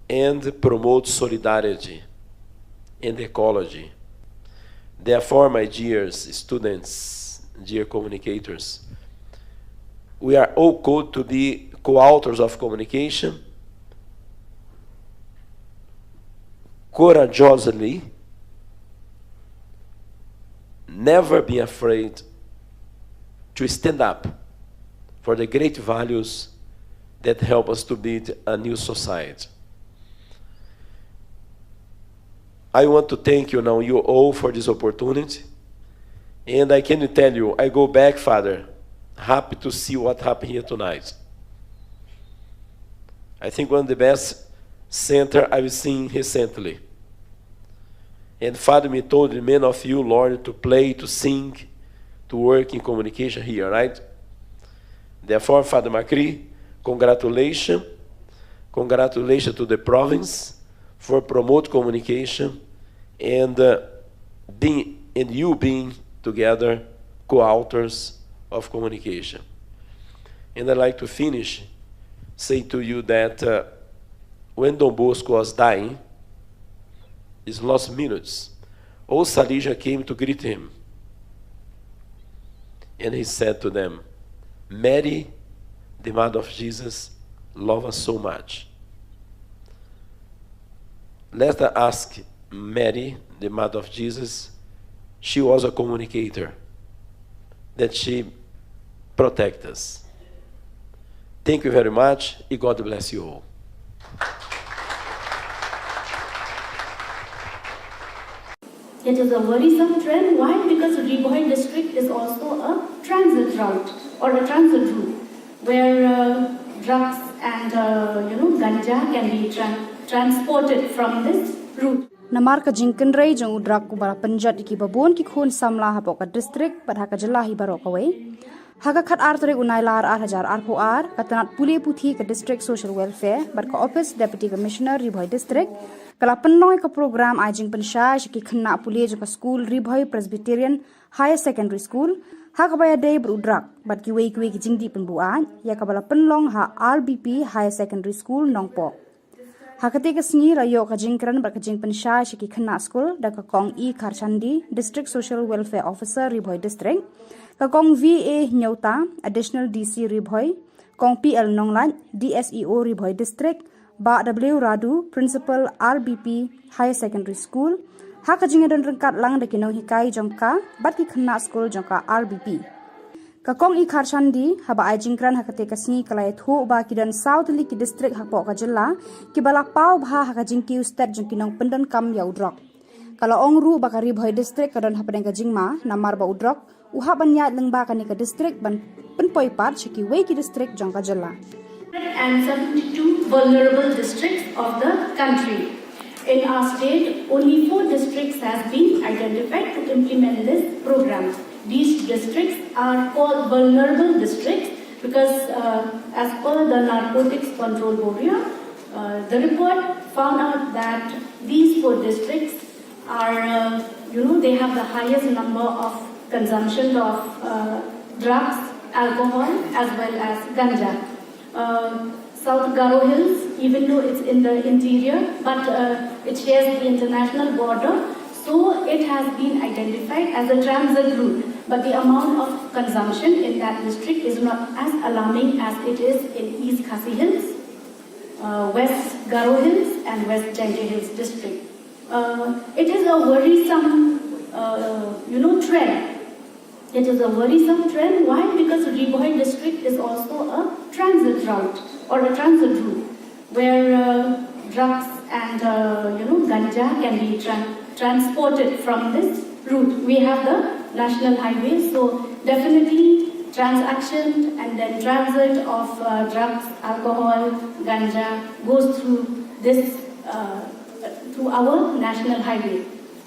and promote solidarity and ecology. Therefore, my dear students, dear communicators, we are all called to be co-authors of communication, courageously, never be afraid to stand up for the great values that help us to build a new society. I want to thank you now, you all, for this opportunity. And I can tell you, I go back, Father, happy to see what happened here tonight. I think one of the best center I've seen recently. And Father, me told many of you, Lord, to play, to sing, to work in communication here, right? Therefore, Father Macri, congratulations. Congratulations to the province for promote communication and uh, being and you being together co-authors of communication. And I'd like to finish say to you that uh, when Don Bosco was dying, his last minutes, all Salesians came to greet him. And he said to them, Mary, the mother of Jesus, love us so much. Let us ask Mary, the mother of Jesus. She was a communicator, that she protect us. Thank you very much. And God bless you all. It is a worrisome trend. Why? Because Ri Bhoi district is also a transit route or a transit route where uh, drugs and uh, you know ganja can be tran- transported from this route. Namar ka jingkynrei jong u drug uba la pynjot ïa kiba bun ki khun samla hapoh ka district bad ha ka jylla hi baroh kawei. Ha ka khatar tarik u Nailar ar hajar arphew ar, ka tnat pule puthi ka District Social Welfare bad ka Office Deputy Commissioner Ri Bhoi District ka la pynlong ïa ka program ai jingpynshai sha ki khynnah pule jong ka skul Ri Bhoi Presbyterian Higher Secondary School ha kaba ïadei bad u drug bad kiwei kiwei ki jingdih pynbuaid ïa kaba la pynlong ha R B P Higher Secondary School Nongpoh. Ha katei ka sngi la ïoh ka jingkren bad ka jingpynshai sha ki khynnah skul da ka Kong E Kharchandi, District Social Welfare Officer, Ri Bhoi District, ka Kong V A Hynñiewta, Additional D C Ri Bhoi, Kong P L Nonglait, D S E O Ri Bhoi District, Bah W Radu, Principal R B P Higher Secondary School, ha ka jingïadon ryngkat lang da ki nonghikai jong ka bad ki khynnah skul jong ka R B P. Ka Kong E Kharchandi haba ai jingkren ha katei ka sngi ka la ïathuh ba ki don saw tylli ki district hapoh ka jylla kiba la paw bha ha ka jingkiew stet jong ki nongpyndonkam ïa u drug. Ka la ong ruh ba ka Ri Bhoi District ka don hapdeng ka jingma namar ba u drug u hap ban ïaid lyngba kane ka district ban pynpoi pat sha kiwei ki district jong ka jylla. And seventy-two vulnerable districts of the country. In our state, only four districts has been identified to implement this program. These districts are called vulnerable districts because, uh, as per the Narcotics Control Bureau, uh, the report found out that these four districts are, uh, you know, they have the highest number of consumption of uh, drugs, alcohol, as well as ganja. Uh, South Garo Hills, even though it's in the interior, but uh, it shares the international border, so it has been identified as a transit route. But the amount of consumption in that district is not as alarming as it is in East Khasi Hills, uh, West Garo Hills, and West Jaintia Hills district. Uh, it is a worrisome, uh, you know, trend. It is a worrisome trend. Why? Because Ri Bhoi district is also a transit route or a transit route where uh, drugs And uh, you know, ganja can be tran- transported from this route. We have the national highway, so definitely transaction and then transit of uh, drugs, alcohol, ganja goes through this uh, through our national highway.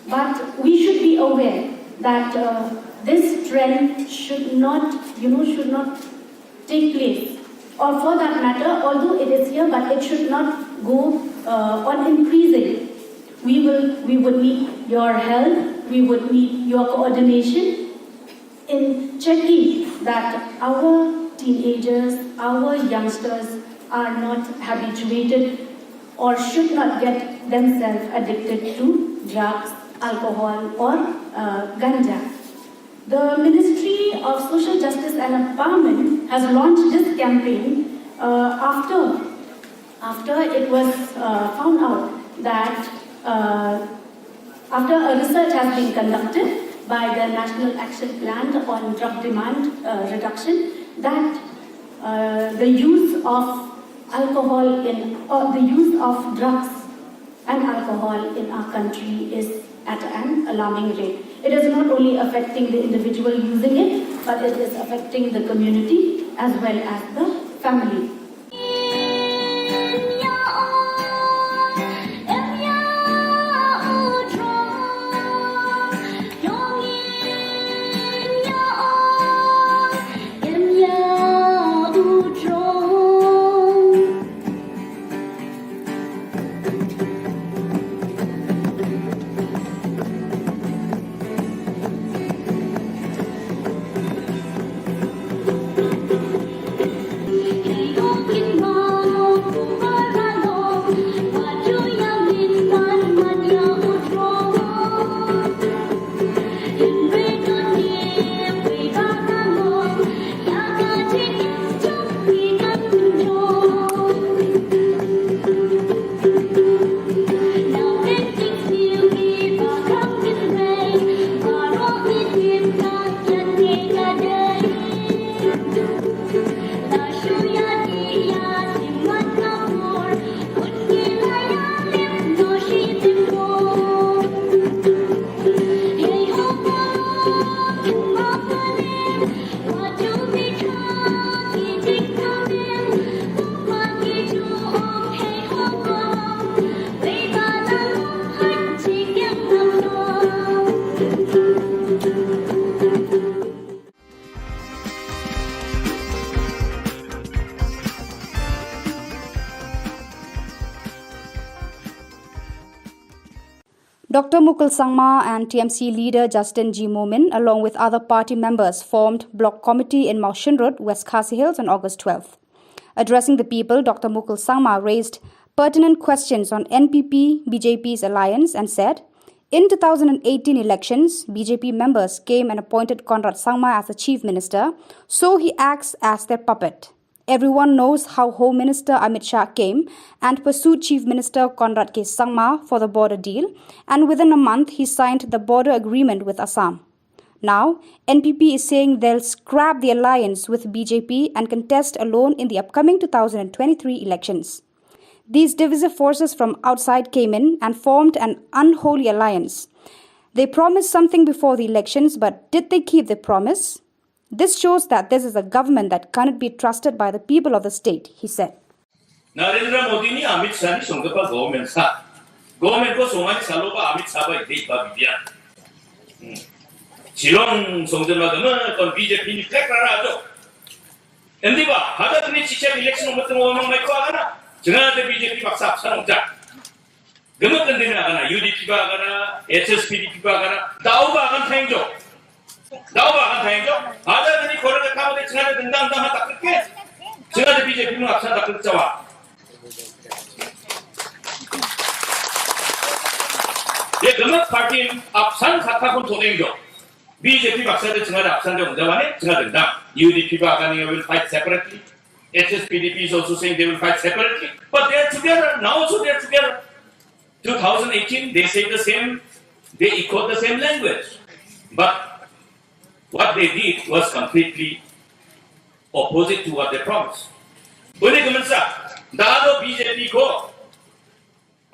But we should be aware that uh, this trend should not, you know, should not take place. Or for that matter, although it is here, but it should not go uh, on increasing. We will, we would need your help. We would need your coordination in checking that our teenagers, our youngsters are not habituated or should not get themselves addicted to drugs, alcohol, or uh, ganja. The Ministry of Social Justice and Empowerment has launched this campaign uh, after after it was uh, found out that uh, after a research has been conducted by the National Action Plan on Drug Demand uh, Reduction, that uh, the use of alcohol in or the use of drugs and alcohol in our country is at an alarming rate. It is not only affecting the individual using it, but it is affecting the community as well as the family. Doctor Mukul Sangma and T M C leader Justin G. Momin, along with other party members, formed Block Committee in Mawshynrut, West Khasi Hills, on August twelfth. Addressing the people, Doctor Mukul Sangma raised pertinent questions on N P P B J P's alliance and said, in two thousand eighteen elections, B J P members came and appointed Conrad Sangma as the Chief Minister, so he acts as their puppet. Everyone knows how Home Minister Amit Shah came and pursued Chief Minister Conrad K. Sangma for the border deal, and within a month he signed the border agreement with Assam. Now, N P P is saying they'll scrap the alliance with B J P and contest alone in the upcoming two thousand twenty-three elections. These divisive forces from outside came in and formed an unholy alliance. They promised something before the elections, but did they keep the promise? This shows that this is a government that cannot be trusted by the people of the state, he said. Narendra Modi ni Amit Shah ni song kapa government sa. Government ko song ani salo ba Amit Shah ba ide ba bibian. Hmm. Shillong song jema gama kon B J P ni flag rara to. Endi ba, hada ni chicha election mo tong mo mai ko agana. Jengah de B J P baksa sa nong ja. Gama kan dina kana, U D P ba kana, H S P D P ba kana, dau ba kan thang jo. Dau ba kan thang jo. Hada ni kora ka kama de chingade dendang dang ha takut ke. Chingade B J P mu apsan takut chawa. Ye gama party apsan kata kon thong jo. B J P baksa de chingade apsan de ong jawa ne, chingade dendang. U D P ba kana, you will fight separately. H S P D P is also saying they will fight separately. But they are together. Now also they are together. two thousand eighteen, they say the same, they echoed the same language. But what they did was completely opposite to what they promised. Bune ka mynsa, da do B J P ko,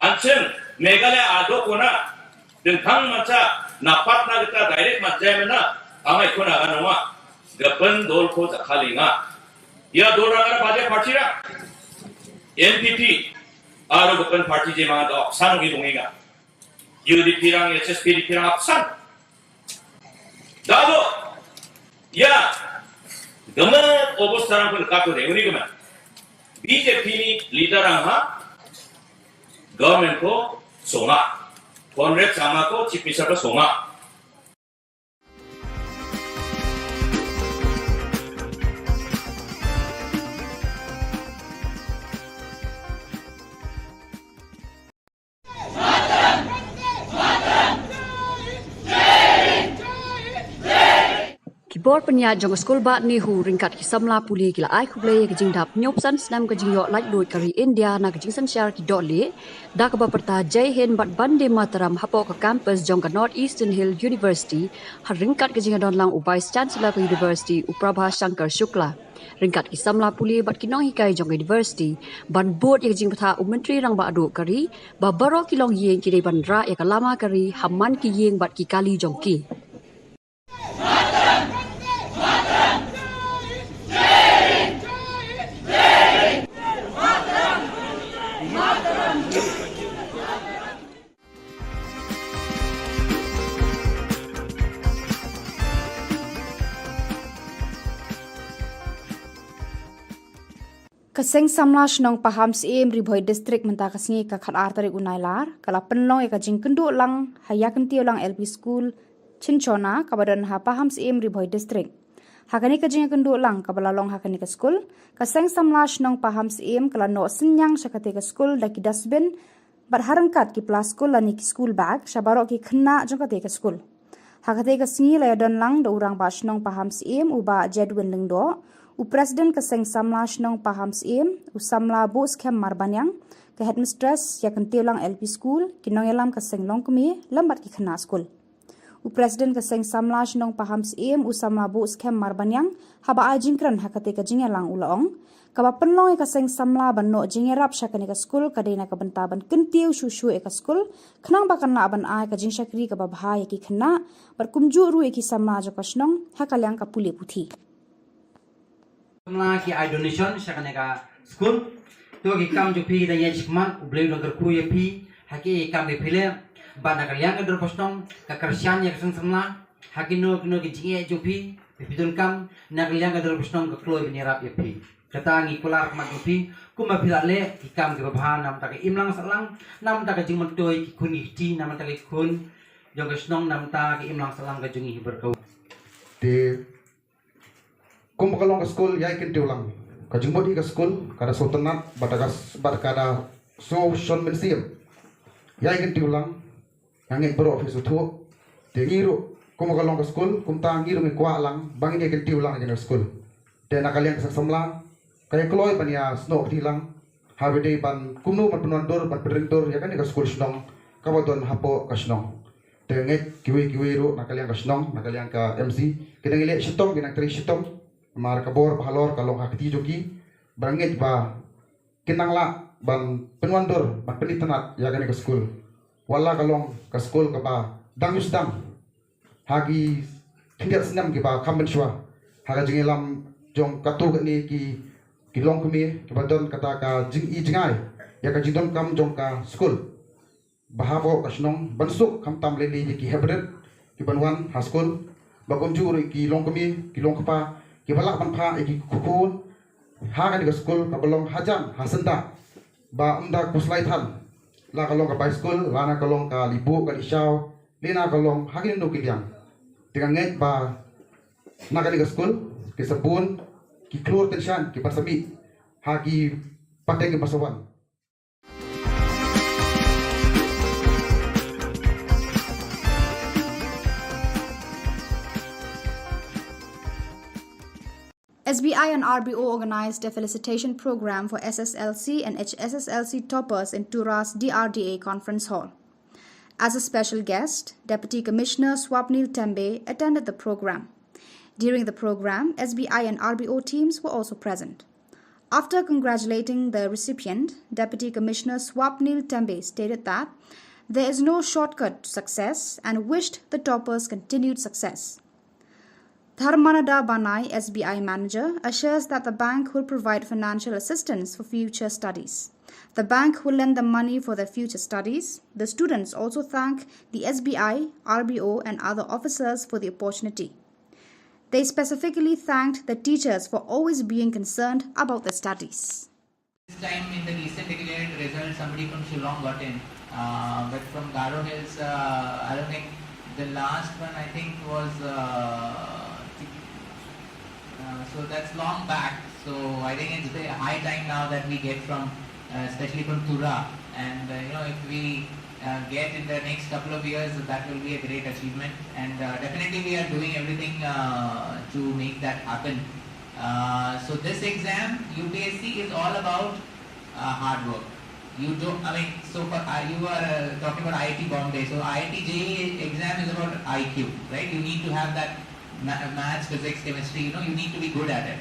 Anchen Meghalaya adok kona dengkang mancha napat na kita direct mancha mena angai kona ganonga gapen dol ko takhalinga. Ya dol rang ada baja party ra N P P aro gapen party je manga dok san ngi bunginga. U D P rang, H S P D P rang apsan. Dado ya gama obos tarang pun katu de uni gama B J P ni leader ang ha government ko songa, Conrad Sangma ko chief minister ko songa. Ki bor pynïaid jong ka skul Bah NEHU ryngkat ki samla pule ki la ai khublei ïa ka jingdap hynñiewphew san snem ka jingïoh laitluid ka ri India na ka jingsynshar ki dohlieh da kaba pyrta Jai Hind bad Vande Mataram hapoh ka campus jong ka North Eastern Hill University, ha ryngkat ka jingïadon lang u Vice Chancellor ka University u Prabha Shankar Shukla. Ryngkat ki samla pule bad ki nonghikai jong ka University ban bud ïa ka jingbthah u Myntri Rangbah Duh ka ri ba baroh ki longïing ki dei ban rah ïa ka lama ka ri ha man ki ïing bad ki kali jong ki. Ka Seng Samla Shnong Pahamsyiem, Ri Bhoi District, mynta ka sngi ka khatar tarik u Nailar ka la pynlong ïa ka jingkynduh lang ha Ïakyntiew Lang L P School, Chinchona, kaba don ha Pahamsyiem, Ri Bhoi District. Ha kane ka jingkynduh lang kaba la long ha kane ka skul, ka Seng Samla Shnong Pahamsyiem ka la noh synñiang sha kata ka skul da ki dustbin bad ha ryngkat ki pla skul lane ki school bag sha baroh ki khynnah jong kata ka skul. Ha kata ka sngi la ïadon lang da u Rangbah Shnong Pahamsyiem u Bah Jedwin Lyngdoh, u President ka Seng Samla Shnong Pahamsyiem, u Samla Buhskhem Marbaniang, ka Headmistress Ïakyntiew Lang L P School, ki nongïalam ka Seng Longkmie lem bad ki khynnah skul. U President ka Seng Samla Shnong Pahamsyiem u Samla Buhskhem Marbaniang haba ai jingkren ha kata ka jingïalang u la ong, kaba pynlong ïa ka Seng Samla ban noh jingïarap sha kane ka skul ka dei na ka bynta ban kyntiew shuh shuh ïa ka skul khnang ba kan lah ban ai ka jingshakri kaba bha ïa ki khynnah bad kumjuh ruh ïa ki samla jong ka shnong ha ka liang ka pule puthi. Samla ki ai donation sha kane ka skul. To ki kam jong phi ki dang ïaid shakhmat, U Blei u dang kyrkhu ïa phi ha ki kam ki phi leh. Bad na ka liang ka dorbar shnong ka kyrshan ïa ka Seng Samla ha kino kino ki jingeh jong phi, phi phi donkam, na ka liang ka dorbar shnong ka kloi ban ïarap ïa phi. Kata ngi kular khmat jong phi kumba phi la leh ki kam kiba bha na bynta ka imlang sahlang, na bynta ka jingmyntoi ki khun ki kti, na bynta ki khun jong ka shnong, na bynta ka imlang sahlang ka jong ngi hi bad ka. Te kumba ka long ka skul Ïakyntiew Lang, ka jingmut hi ka skul ka da sngewtynnat bad ka, bad ka da sngew shon mynsiem. Ïakyntiew Lang, nga ngeit baroh phi sngewthuh. Te ngi ruh kumba ka long ka skul kumta ngi ruh ngi kwah lang ba ngin ïakyntiew lang ïa kane ka skul. Te na ka liang ka Seng Samla ka ïa kloi ban ïa snoh kti lang ha ba dei ban kumno ban pynwandur ban pynringtur ïa kane ka skul shnong kaba don hapoh ka shnong. Te ngeit kiwei kiwei ruh na ka liang ka shnong, na ka liang ka M C, ki dang ïaleh shitom, ki dang trei shitom. Namar ka bor ba halor ka long ha kti jong ki, ba ngeit ba kin nang lah ban pynwandur ban pynitynnat ïa kane ka skul. Wat la ka long ka skul kaba dang ïohsdang ha ki khyndiat snem kiba kham mynshuwa ha ka jingïalam jong katto katne ki, ki longkmie kiba don kata ka jingi jingai ïa ka jingdonkam jong ka skul. Ba hapoh ka shnong ban suk khamtam lei lei ïa ki heprit kiban wan ha skul, ba kumjuh ruh ki longkmie ki longkpa kiba lah ban phah ïa ki khun ha kane ka skul kaba long hajan ha syndah. Ba ym da khuslai than, la ka long ka bai skul, la na ka long ka lih buh ka lih shaw, lane na ka long ha kino kino ki liang. Te nga ngeit ba na kane ka skul ki sa bun ki khlur tyngshaiñ kiban sa mih ha ki pateng kiban sa wan. S B I and R B O organized a felicitation program for S S L C and H S S L C toppers in Tura's D R D A conference hall. As a special guest, Deputy Commissioner Swapnil Tembe attended the program. During the program, S B I and R B O teams were also present. After congratulating the recipient, Deputy Commissioner Swapnil Tembe stated that there is no shortcut to success and wished the toppers continued success. Dharmananda Banai, S B I manager, assures that the bank will provide financial assistance for future studies. The bank will lend them money for their future studies. The students also thank the S B I, R B O, and other officers for the opportunity. They specifically thanked the teachers for always being concerned about their studies. This time in the recent declared result, somebody from Shillong got in, uh, but from Garo Hills, uh, I don't think the last one, I think, was. Uh, uh, so that's long back. So I think it's the high time now that we get from, uh, especially from Tura, and uh, you know, if we uh, get in the next couple of years, that will be a great achievement. And uh, definitely, we are doing everything uh, to make that happen. Uh, so this exam, U P S C, is all about uh, hard work. You don't. I mean, so for uh, you are uh, talking about I I T Bombay. So I I T J E E exam is about I Q, right? You need to have that ma- maths, physics, chemistry. You know, you need to be good at it.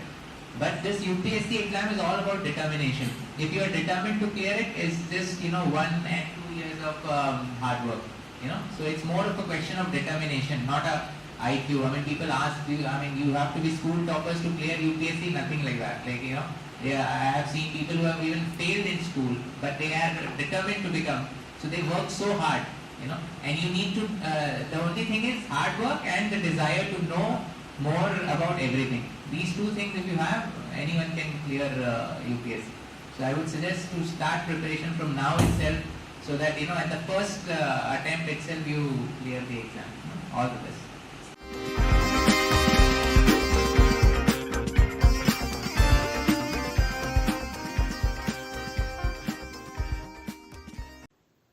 But this U P S C exam is all about determination. If you are determined to clear it, it's just, you know, one and two years of um, hard work. You know, so it's more of a question of determination, not a I Q. I mean, people ask you. I mean, you have to be school toppers to clear U P S C. Nothing like that. Like, you know, yeah, I have seen people who have even failed in school, but they are determined to become. So they work so hard. You know, and you need to. Uh, the only thing is hard work and the desire to know more about everything. These two things, if you have, anyone can clear uh, U P S C. So I would suggest to start preparation from now itself, so that, you know, at the first uh, attempt itself, you clear the exam. All the best.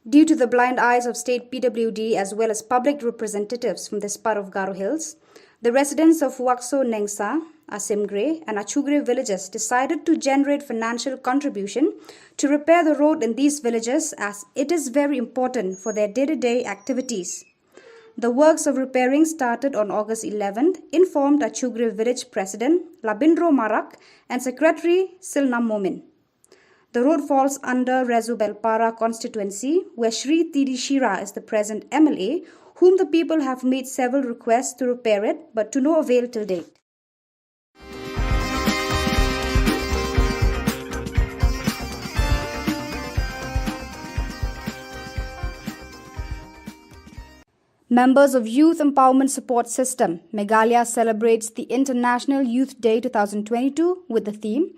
Due to the blind eyes of state P W D as well as public representatives from this part of Garo Hills, the residents of Wakso Nengsa, Asimgre, and Achugre villages decided to generate financial contribution to repair the road in these villages, as it is very important for their day-to-day activities. The works of repairing started on August eleventh, informed Achugre village president Labindro Marak and secretary Silnam Momin. The road falls under Rezu Belpara constituency, where Shri T D Shira is the present M L A, whom the people have made several requests to repair it, but to no avail till date. Members of Youth Empowerment Support System, Meghalaya celebrates the International Youth Day two thousand twenty-two with the theme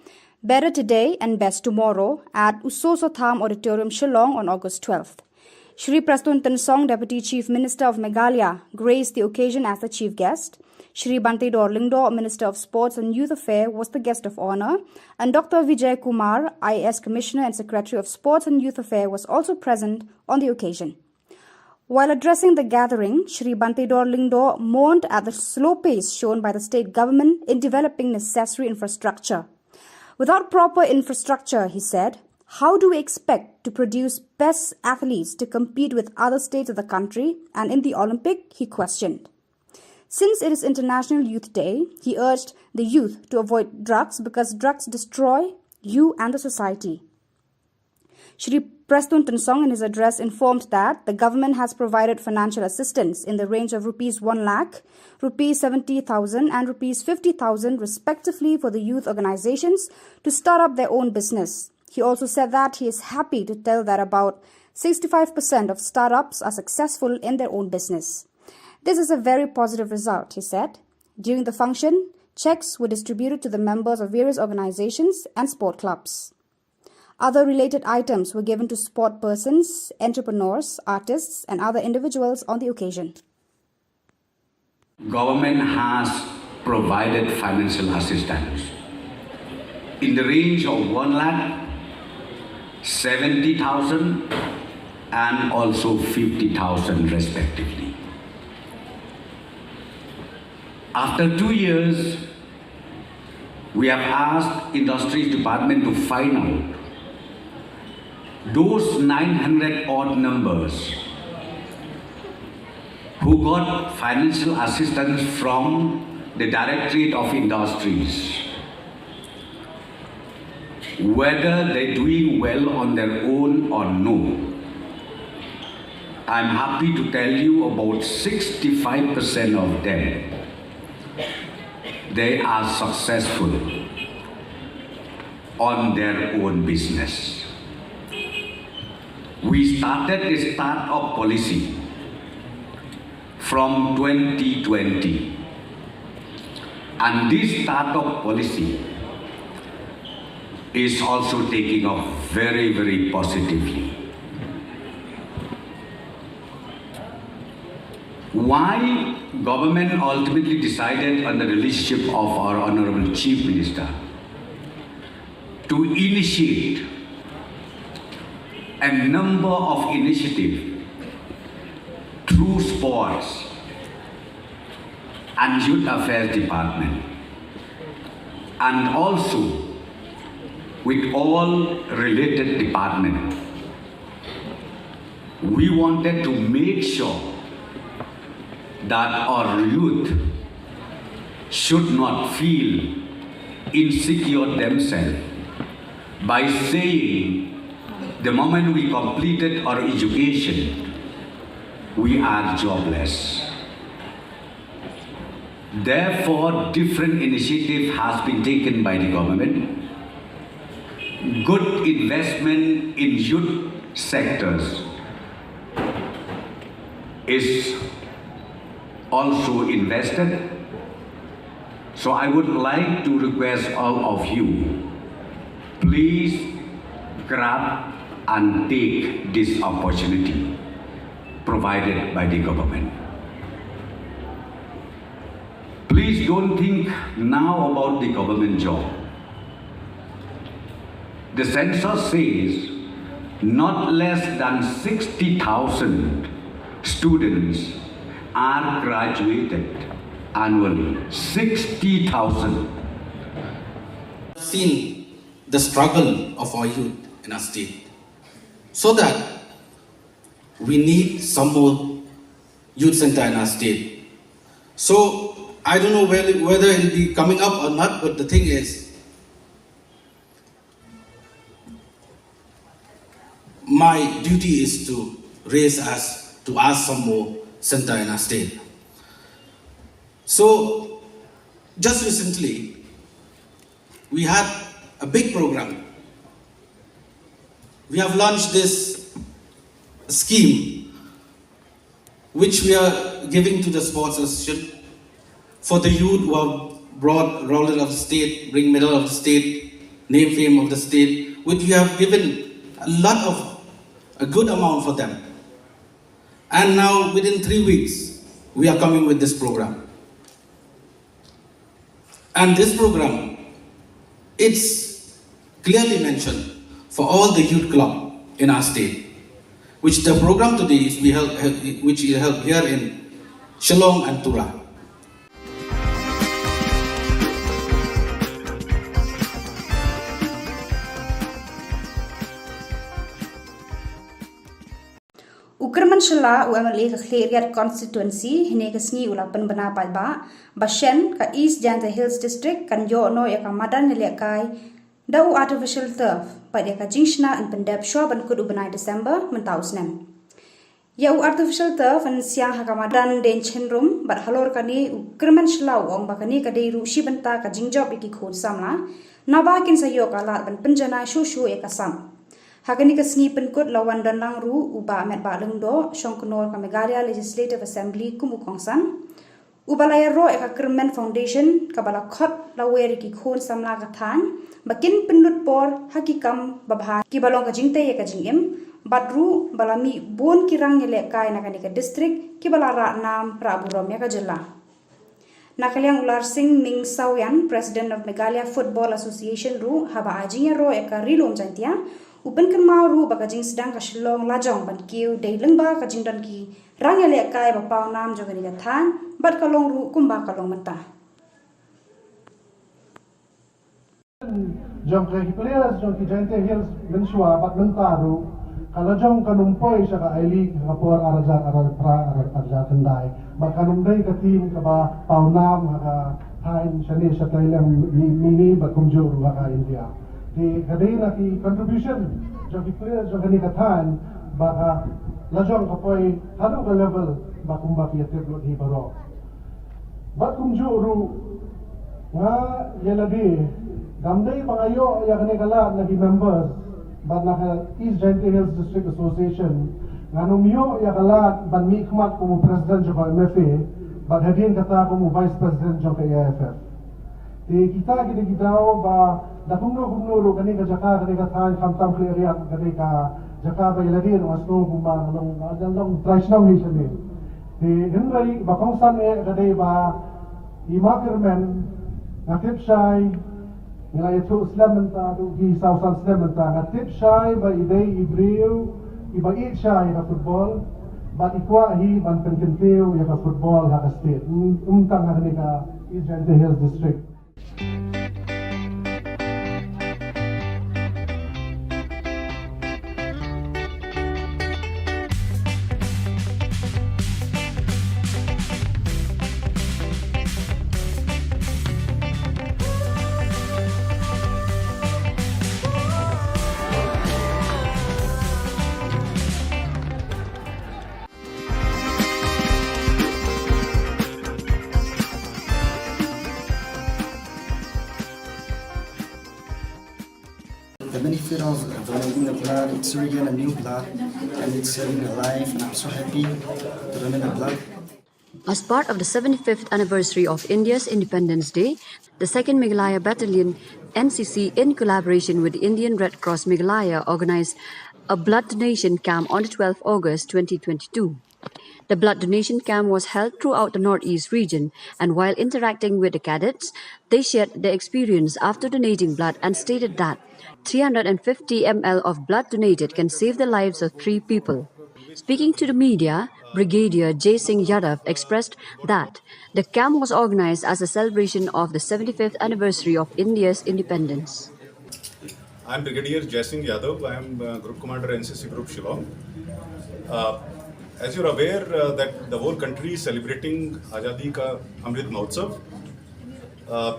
Better Today and Best Tomorrow at Usoso Tham Auditorium, Shillong on August twelfth. Shri Prestone Tynsong, Deputy Chief Minister of Meghalaya, graced the occasion as the chief guest. Shri Bantedor Lyngdoh, Minister of Sports and Youth Affairs, was the guest of honor, and Doctor Vijay Kumar, I A S Commissioner and Secretary of Sports and Youth Affairs, was also present on the occasion. While addressing the gathering, Shri Bantedor Lyngdoh mourned at the slow pace shown by the state government in developing necessary infrastructure. Without proper infrastructure, he said, how do we expect to produce best athletes to compete with other states of the country and in the Olympic? He questioned. Since it is International Youth Day, he urged the youth to avoid drugs because drugs destroy you and the society. Shri Prestone Tynsong, in his address, informed that the government has provided financial assistance in the range of rupees one lakh, rupees seventy thousand, and rupees fifty thousand, respectively, for the youth organizations to start up their own business. He also said that he is happy to tell that about sixty-five percent of startups are successful in their own business. This is a very positive result, he said. During the function, checks were distributed to the members of various organizations and sport clubs. Other related items were given to sport persons, entrepreneurs, artists, and other individuals on the occasion. Government has provided financial assistance in the range of one lakh seventy thousand and also fifty thousand respectively. After two years, we have asked Industries Department to find out those nine hundred odd numbers who got financial assistance from the Directorate of Industries. Whether they're doing well on their own or no, I'm happy to tell you about sixty-five percent of them, they are successful on their own business. We started a startup policy from twenty twenty, and this startup policy is also taking off very, very positively. Why government ultimately decided under the leadership of our Honorable Chief Minister to initiate a number of initiatives through sports and youth affairs department, and also with all related department. We wanted to make sure that our youth should not feel insecure themselves by saying the moment we completed our education, we are jobless. Therefore, different initiative has been taken by the government. Good investment in youth sectors is also invested. So I would like to request all of you, please grab and take this opportunity provided by the government. Please don't think now about the government job. The census says not less than sixty thousand students are graduated annually. Sixty thousand. Seen the struggle of our youth in our state, so that we need some more youth center in our state. So I don't know whether, whether it'll be coming up or not, but the thing is, my duty is to raise us to ask some more center in our state. So just recently, we had a big program. We have launched this scheme which we are giving to the sports association for the youth who have brought laurel of the state, bring medal of the state, name fame of the state, which we have given a lot of, a good amount for them. And now within three weeks, we are coming with this program. And this program, it's clearly mentioned for all the youth club in our state, which the program today is we held, which is held here in Shillong and Tura. U Kyrmen Shylla, u M L A ka Khliehriat constituency, hynne ka sngi u la pynbna paidbah ba shen ka East Jaintia Hills District kan ïoh noh ïa ka madan ïalehkai da u artificial turf bad ïa ka jingshna yn pyndep shuwa ban kut u bnai December mynta u snem. Ïa u artificial turf yn siang ha ka madan Deiñchynrum bad halor kane u Kyrmen Shylla u ong ba kane ka dei ruh shi bynta ka jingjop ïa ki khun samla, naba kin sa ïoh ka lad ban pynjanai shuh shuh ïa ka sap. Ha kane ka sngi pynkut la wan don lang ruh u Bah Metbah Lyngdoh, Shongknor ka Meghalaya Legislative Assembly kum u kongsan, uba la ïaroh ïa ka Kyrmen Foundation kaba la khot lawer ïa ki khun samla ka thaiñ ba kin pynlut por ha ki kam babha kiba long ka jingtei ïa ka jingim, bad ruh ba la mih bun ki rang ïalehkai na kane ka district kiba la rah nam rah burom ïa ka jylla. Na ka liang u Larsing Ming Sawian, President of Meghalaya Football Association ruh, haba ai jingïaroh ïa ka Ri Lum Jaintia, u pynkynmaw ruh ba ka jingsdang ka Shillong lajong ban kiew dei lyngba ka jingdon ki rang ïalehkai ba paw nam jong kane ka thaiñ bad ka long ruh kumba ka long mynta. Jong ki players jong ki Jaintia Hills mynshuwa bad mynta ruh ka la jong kan ym poi sha ka I League ha ka por ar hajar arphew phra ar hajar khyndai bad kan ym dei ka team kaba paw nam ha ka thaiñ shane shatei lem mini bad kumjuh ruh ha ka India. Te ka dei na ki contribution jong ki players jong kane ka thaiñ ba ka la jong ka poi haduh ka level ba kumba phi ïatip lut hi baroh. Bad kumjuh ruh nga ïa lade, kam dei ba nga ïoh ïa kane ka lad na ki members bad na ka East Jaintia Hills District Association, ngan ym ïoh ïa ka lad ban mihkhmat kum u president jong ka M F A bad hadien kata kum u vice president jong ka A I F F. Te kita ki dei ki daw ba da kumno kumno ruh kane ka jaka, kane ka thaiñ, khamtam Khliehriat, kane ka jaka ba ïa lade ruh nga sngew kumba nga long, nga long trai shnong hi shane. Te hynrei ba kongsan eh ka dei ba i Ma Kyrmen, nga tip shai, nga la ïathuh slem mynta, haduh ki saw san snem mynta, nga tip shai ba i dei i briew iba ïeit shai ïa ka football bad i kwah hi ban pynkyntiew ïa ka football ha ka state, ym, ym tang ha kane ka East Jaintia Hills District. The benefit of donating the blood, it's really a new blood, and it's saving a life, and I'm so happy to donate the blood. As part of the seventy-fifth anniversary of India's Independence Day, the Second Meghalaya Battalion, N C C, in collaboration with the Indian Red Cross Meghalaya, organized a blood donation camp on the twelfth August twenty twenty-two. The blood donation camp was held throughout the Northeast region, and while interacting with the cadets, they shared their experience after donating blood and stated that three hundred fifty milliliters of blood donated can save the lives of three people. Speaking to the media, Brigadier Jai Singh Yadav expressed that the camp was organized as a celebration of the seventy-fifth anniversary of India's independence. I'm Brigadier Jai Singh Yadav. I am, uh, Group Commander, N C C Group Shillong. Uh, as you're aware, uh, that the whole country is celebrating Azadi Ka Amrit Mahotsav. Uh,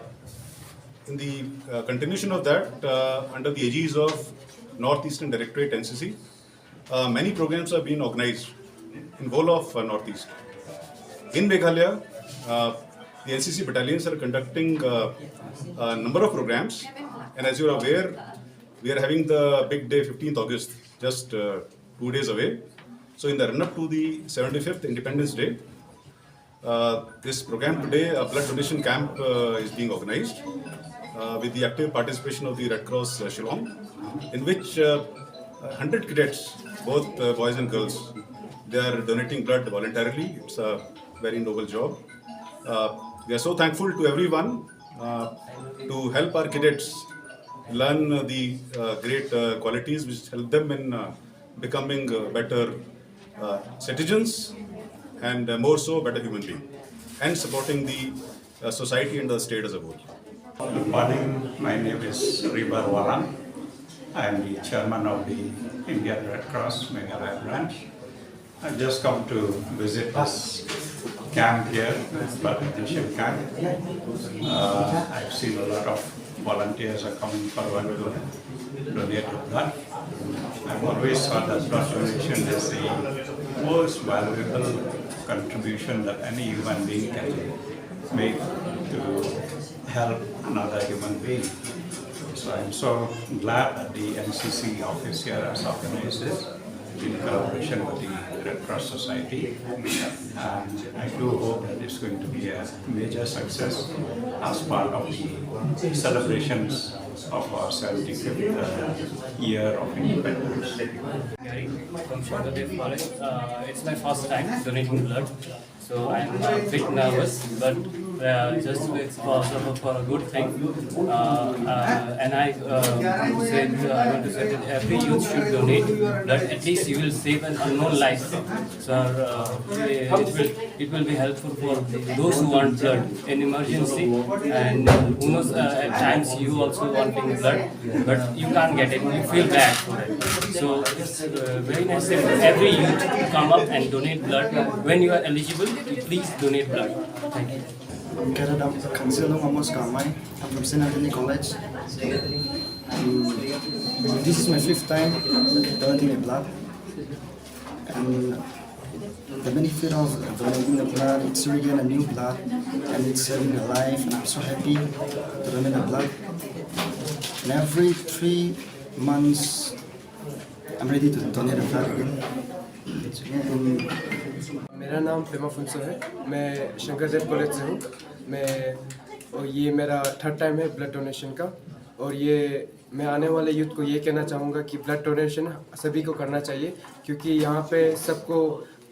in the, uh, continuation of that, uh, under the aegis of Northeastern Directorate, N C C, uh, many programs have been organized in whole of, uh, Northeast. In Meghalaya, uh, the N C C battalions are conducting, uh, a number of programs, and as you are aware, we are having the big day, fifteenth August, just, uh, two days away. So, in the run-up to the seventy-fifth Independence Day, uh, this program today, a blood donation camp, uh, is being organized, uh, with the active participation of the Red Cross, uh, Shillong, in which, uh, hundred cadets, both, uh, boys and girls, they are donating blood voluntarily. It's a very noble job. Uh, we are so thankful to everyone, uh, to help our cadets learn the, uh, great, uh, qualities which help them in, uh, becoming, uh, better, uh, citizens and, uh, more so better human being, and supporting the, uh, society and the state as a whole. Good morning. My name is Ribar Walang. I am the chairman of the Indian Red Cross Meghalaya branch. I just come to visit this camp here, blood donation camp. Uh, I've seen a lot of volunteers are coming forward to donate the blood. I've always thought that blood donation is the most valuable contribution that any human being can make to help another human being. So I'm so glad that the N C C office here has organized this in collaboration with the Red Cross Society. And I do hope that it's going to be a major success as part of the celebrations of our seventy-fifth, uh, year of independence. From Shankardev College. Uh, it's my first time donating blood. So I'm a bit nervous, but, uh, just it's for, for, for a good thing. Uh, uh, and I, uh, want to say, uh, I want to say that every youth should donate blood. At least you will save an unknown life. So, uh, it will, it will be helpful for those who want blood in emergency, and who knows, uh, at times you also wanting blood, but you can't get it. You feel bad for it. So it's, uh, very necessary for every youth to come up and donate blood. When you are eligible, you please donate blood. Thank you. I'm Cadet Council Amos Kamai. I'm from Saint Anthony College. This is my fifth time donating the blood, and the benefit of donating the blood, it's to regain a new blood, and it's saving a life, and I'm so happy to donate the blood. And every three months, I'm ready to donate the blood again. मेरा नाम पेमा फुनसो है। मैं शंकरदेव कॉलेज से हूँ। मैं और ये मेरा थर्ड टाइम है ब्लड डोनेशन का। और ये मैं आने वाले यूथ को ये कहना चाहूँगा कि ब्लड डोनेशन सभी को करना चाहिए, क्योंकि यहाँ पे सबको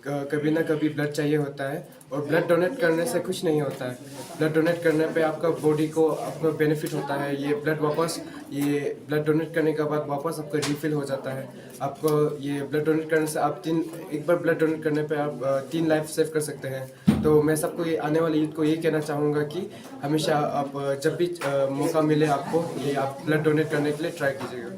कभी ना कभी ब्लड चाहिए होता है। और ब्लड डोनेट करने से कुछ नहीं होता है। ब्लड डोनेट करने पे आपका बॉडी को आपका बेनिफिट होता है। ये ब्लड वापस ये ब्लड डोनेट करने के बाद वापस आपका रिफिल हो जाता है। आपको ये ब्लड डोनेट करने से आप तीन एक बार ब्लड डोनेट करने पे आप तीन लाइफ सेव कर सकते हैं। तो मैं सबको ये आने वाले यूथ को ये कहना चाहूँगा कि हमेशा आप जब भी मौका मिले आपको, ये आप ब्लड डोनेट करने के लिए ट्राई कीजिएगा।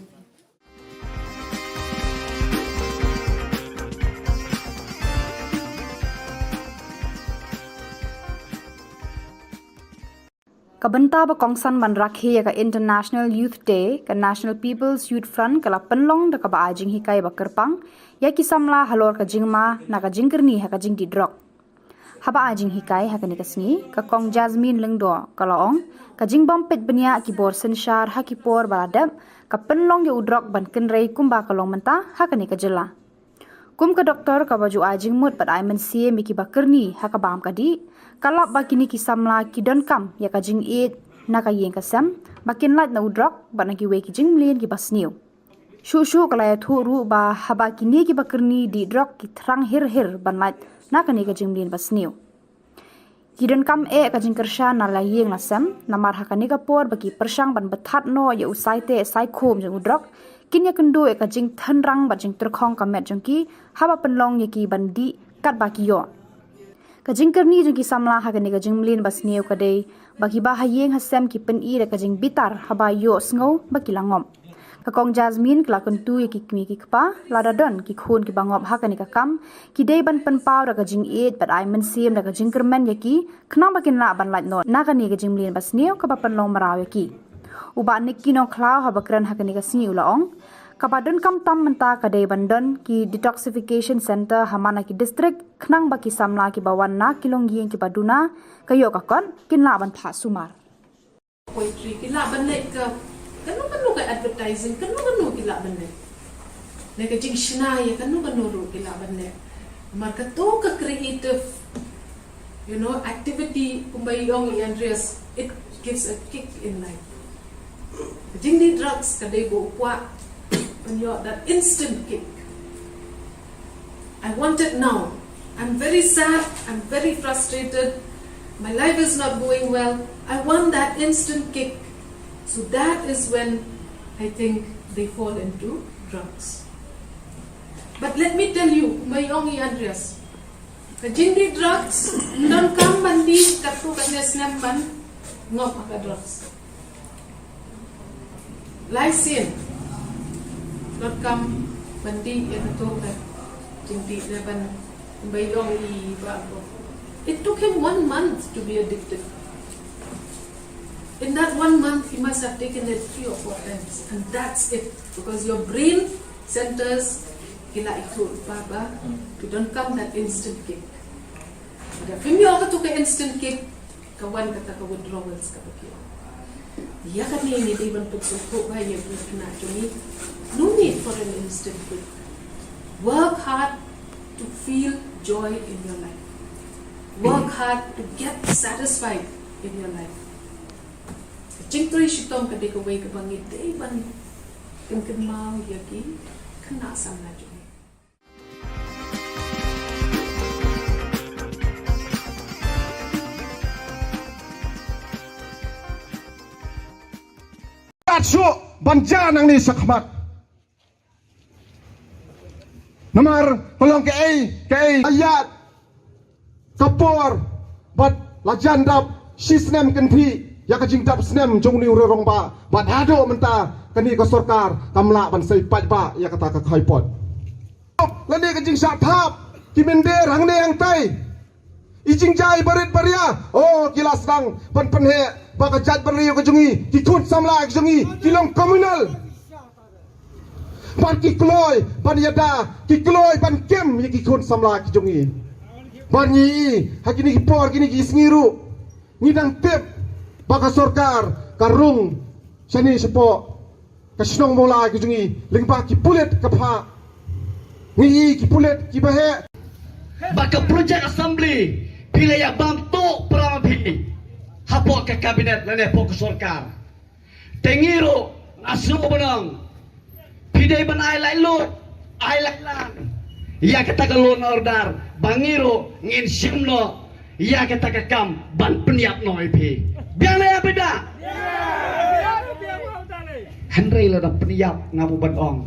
Ka bynta ba kongsan ban rakhe ïa ka International Youth Day, ka National People's Youth Front ka la pynlong da kaba ai jinghikai ba kyrpang ïa ki samla halor ka jingma na ka jingkyrni ha ka jingdih drok. Haba ai jinghikai ha kane ka sngi, ka Kong Jasmine Lyngdoh ka la ong, ka jingbym peit bniah ki bor synshar ha ki por ba la dep ka pynlong ïa u drok ban kynrei kumba ka long mynta ha kane ka jylla. Kum ka doktor kaba ju ai jingmut bad ai mynsiem ïa kiba kyrni ha ka bam ka dih, ka lap ba kine ki samla ki donkam ïa ka jingïeit na ka ïing ka sem ba kin lait na u drok bad na kiwei ki jingmlien kiba sniew. Shuh shuh ka la ïathuh ruh ba haba kine kiba kyrni dih drok ki thrang hir hir ban lait na kane ka jingmlien ba sniew. Ki donkam eh ka jingkyrshan na la ïing la sem, namar ha kane ka por ba ki pyrshang ban bthat noh ïa u saiteh saikhum jong u drok, kin ïakynduh ïa ka jingthynrang bad jingtyrkhong ka met jong ki haba pynlong ïa ki ban dih katba ki ïoh. Ka jingkyrni jong ki samla ha kane ka jingmlien ba sniew ka dei ba kiba ha ïing ha sem ki pyni da ka jingbitar haba ïohsngew ba ki la ngop. Ka Kong Jasmine ka la kyntu ïa ki kmie ki kpa lada don ki khun kiba ngop ha kane ka kam, ki dei ban pynpaw da ka jingïeit bad ai mynsiem da ka jingkyrmen ïa ki khnang ba kin lah ban lait noh na kane ka jingmlien ba sniew kaba pynlong mraw ïa ki. U Bah Nicky Nongkhlaw haba kren ha kane ka sngi u la ong, kaba donkam tam mynta ka dei ban don ki detoxification center ha man la ki district khnang ba ki samla kiba wan na ki longïing kiba duna ka ïoh ka kot kin lah ban phah sumar. Poetry ki lah ban leh ka kano kano ka advertising kano kano ki lah ban leh. Leh ka jingshna ïa kano kano ruh ki lah ban leh. Namar kato ka creative, you know, activity kumba i ong i Andreas, it gives a kick in life. Ka jingdih drugs ka dei ba u kwah ban ïoh that instant kick. I want it now. I'm very sad. I'm very frustrated. My life is not going well. I want that instant kick. So that is when I think they fall into drugs. But let me tell you, kumba i ong i Andreas, ka jingdih drugs, ym donkam ban dih katto katne snem ban ngop ha ka drugs. Lai sien donkam ban dih ïa kato ka jingdih ne ban, ban ïong i ba ko. It took him one month to be addicted. In that one month, he must have taken it three or four times, and that's it, because your brain centers ki la ithuh ba ba ki donkam that instant kick. Lada phim ïoh kato ka instant kick, ka wan kata ka withdrawals kaba ki ong. Ïa kane ngi dei ban pynsngewthuh ba ïa ki khynnah jong ngi. No need for an instant kick. Work hard to feel joy in your life. Work hard to get satisfied in your life. Ka jingtrei shitom ka dei kawei kaba ngi dei ban pynkynmaw ïa ki khynnah samla jong ngi. Kat shuh ban ja nangne shakhmat. Namar ka long kaei kaei ayat ka por bad la jan dap shi snem kynthih ïa ka jingdap snem jong une u rangbah bad haduh mynta kane ka sorkar kam lah ban sei paidbah ïa kata ka khaipot. Lane ka jingshah thap ki mynder hangne hangtai. I jingjia i barit baria, oh, ki la sdang ban pynheh ba ka jaitbynriew ka jong ngi, ki khun samla ka jong ngi ki long communal. Ban ki kloi ban ïada, ki kloi ban kem ïa ki khun samla ki jong ngi. Ban ngi ha kine ki por, kine ki sngi ruh ngi dang tip ba ka sorkar ka rung shane shapoh ka shnong Mawlai ka jong ngi lyngba ki pulit ka phah. Ngi i ki pulit kiba heh. Ba ka project assembly phi la ïa bam tuh para ma phi hapoh ka kabinet lane hapoh ka sorkar. Te ngi ruh nga sngew ban ong phi dei ban ai laitluid, ai laitlang ïa kata ka law and order ba ngi ruh ngin shim noh ïa kata ka kam ban pynïap noh ïa phi. Biang ne ïa phi da? Hynrei lada pynïap nga buh ban ong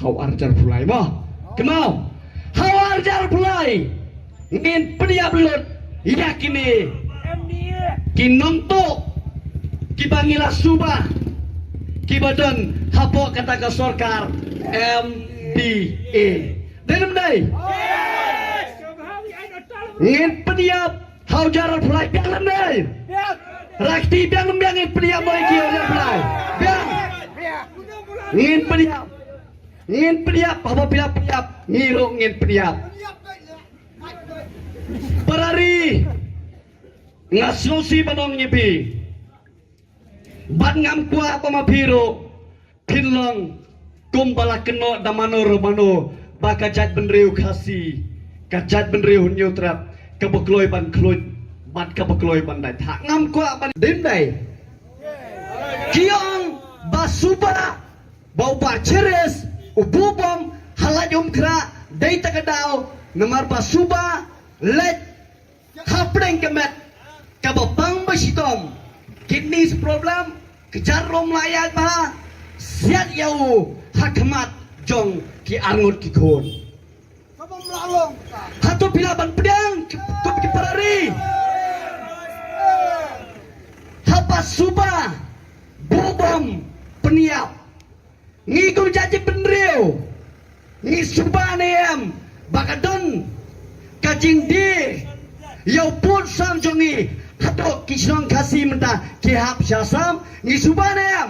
ha u arhajar phew lai mo. Kynmaw, ha u arhajar phew lai ngin pynïap lut ïa kine ki nongtuh kiba ngi la suba kiba don hapoh kata ka sorkar M D A. Dei ne ym dei? Ngin pynïap ha u arhajar phew lai, biang ne ym dei? Rakti, biang ne ym biang? Ngin pynïap mo ïa ki ha u arhajar phew lai? Biang. Ngin pynïap. Ngin pynïap, haba phi la pynïap ngi ruh ngin pynïap. Para ri, nga sngewsih ban ong ïa phi. Bad ngam kwah ba ma phi ruh phin long kumba la kynnoh da mano re mano ba ka jaitbynriew Khasi, ka jaitbynriew Hynñiewtrep, kaba kloi ban khluit bad kaba kloi ban dait. Ha, ngam kwah ban, dei ne ym dei? Ki ong ba suba ba u Bah Chiris u buh bom ha Laitumkhrah dei ta ka daw, namar ba suba leit hapdeng ka met kaba pang ba shitom, kidneys problem, kjat rung la ïaid bha, siat ïa u ha khmat jong ki arngut ki khun. Hato phi lah ban pdiang, kum ki para ri? Haba suba buh bom pynïap, ngi kum jaitbynriew ngi suba ne em ba ka don ka jingdie ïa u pud sam jong ngi? Hato ki shnong Khasi mynta ki hap sha Assam? Ngi suba ne em?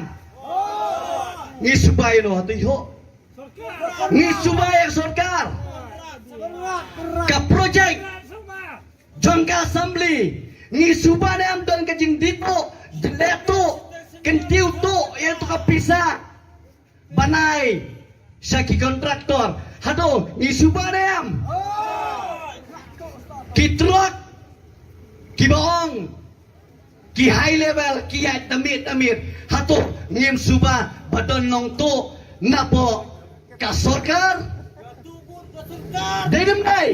Ngi suba ïa no, hato ïoh? Ngi suba ïa sorkar. Ka project jong ka assembly ngi suba ne em? Don ka jingdie tuh, dleh tuh, kyntiew tuh ïa tu ka pisa ban ai sha ki contractor. Hato ngi suba ne em? Ki truck kiba ong ki high level ki ïaid da miet da miet, hato ngim suba ba don nongtuh napoh ka sorkar? Dei ne ym dei?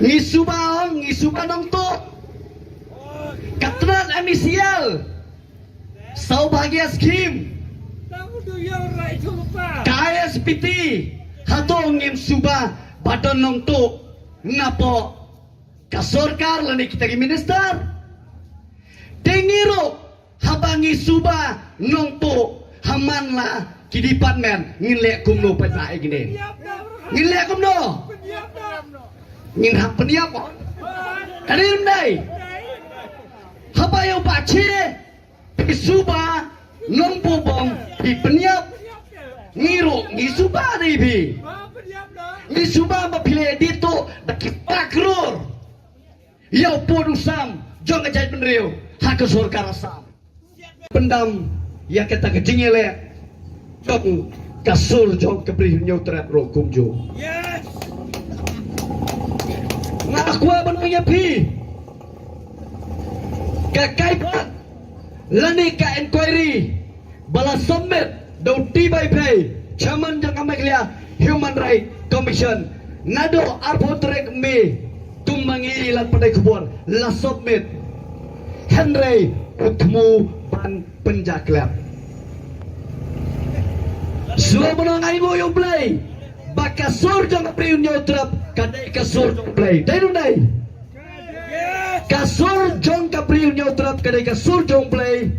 Ngi suba ong, ngi suba nongtuh. Ka tnat M E C L, Saubhagya Scheme, ka I S P T, hato ngim suba ba don nongtuh napoh ka sorkar lane kita ki minister? Te ngi ruh haba ngi suba nongtuh ha man la ki department, ngin leh kumno pat ba ïa kine? Ngin leh kumno? Ngin hap pynïap mo? Ka dei ne ym dei? Haba ïa u Bah Chiris phi suba nongbuh bom phi pynïap, ngi ruh ngi suba dei phi. Ngi suba ba phi leh dei tuh da ki ba klur ïa u pud u sam jong ka jaitbynriew ha ka sorkar Assam. Pyndam ïa kata ka jingïaleh jong ka sur jong ka Bri Hynñiewtrep ruh kumjuh. Nga kwah ban ong ïa phi, ka kaiphod lane ka inquiry ba la submit da u T Y Phei, chairman jong ka Meghalaya Human Rights Commission, naduh arphew tarik May, kum ma ngi la pyndonkam khubor, la submit. Hynrei u thmu ban pynjaklep. Shuwa ban ong ai nguh ïa U Blei ba ka sur jong ka Bri Hynñiewtrep ka dei ka sur jong U Blei. Dei ne ym dei? Ka sur jong ka Bri Hynñiewtrep ka dei ka sur jong U Blei.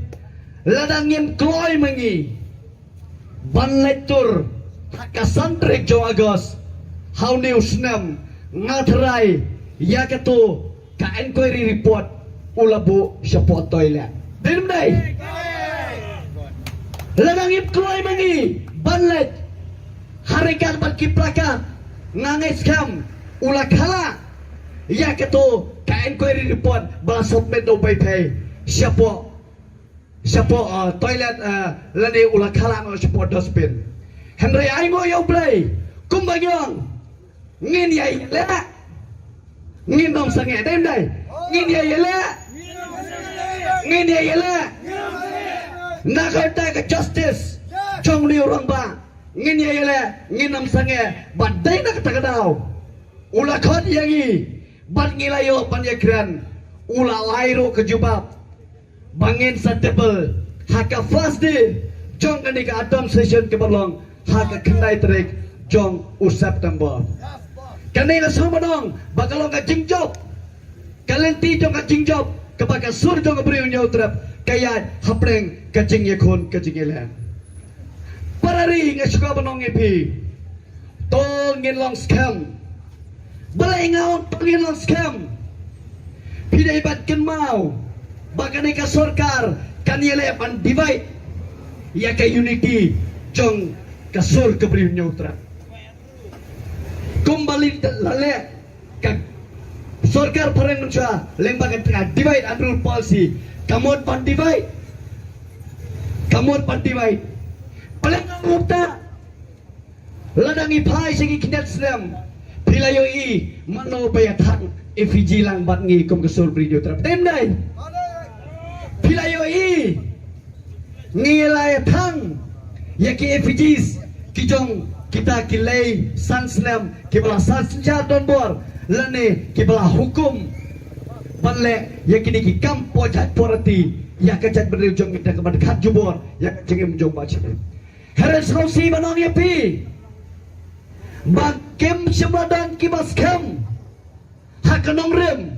Lada ngim kloi ma ngi ban leit tur ha ka san tarik jong August ha une u snem, nga tharai ïa kato ka inquiry report u la buh shapoh toilet. Dei ne ym dei? Lada ngim kloi ma ngi Leit ha ryngkat bad ki placard, nga ngeit skhem u la khala ïa kato ka inquiry report ba la submit da u Baiphei shapoh shapoh, uh, toilet, uh, lane u la khala noh shapoh dustbin. Hynrei ai nguh ïa U Blei, kumba ngi ong, ngin ïa ïaleh, ngin ym sangeh, dei ym dei? Ngin ïa ïaleh, ngin ïa ïaleh. Na ka bynta ka justice jong une u rangbah, ngin ïa ïaleh, ngin ym sangeh. Bad dei na kata ka daw u la khot ïa ngi bad ngi la ïoh ban ïakren. U la ai ruh ka jubab ba ngin sa table ha ka first day jong kane ka autumn session kaba long ha ka khyndai tarik jong u September. Kane nga sngewbha ban ong ba ka long ka jingjop, ka lynti jong ka jingjop kaba ka sur jong ka Bri u Hynñiewtrep ka ïaid hapdeng ka jingïakhun ka jingïaleh. Para ri, nga sngewbha ban ong ïa phi, to ngin long skhem. Balei nga ong to ngin long skhem? Phi dei ban kynmaw ba kane ka sorkar kan ïaleh ban divide ïa ka unity jong ka sur ka Bri u Hynñiewtrep. Kumba la leh ka sorkar phareng mynshuwa lyngba ka divide and rule policy, ka mut ban divide, ka mut ban divide. Pynlong ruh ta, lada ngi phai sha ki khyndiat snem, phi la ïohi mano ba ïa thang effigy lang bad ngi kum ka sur Bri u Hynñiewtrep, dei ym dei? Phi la ïohi ngi la ïa thang ïa ki effigies ki jong kita ki lei san snem kiba la san synshar donbor lane kiba la hukum ban leh ïa kine ki kam poh jait poh rati ïa ka jaitbynriew jong kita kaba dkhat jubor ïa ka jingim jong ba chim. Hynrei sngewsih ban ong ïa phi ba kim shym la don kiba skhem ha ka nongrim.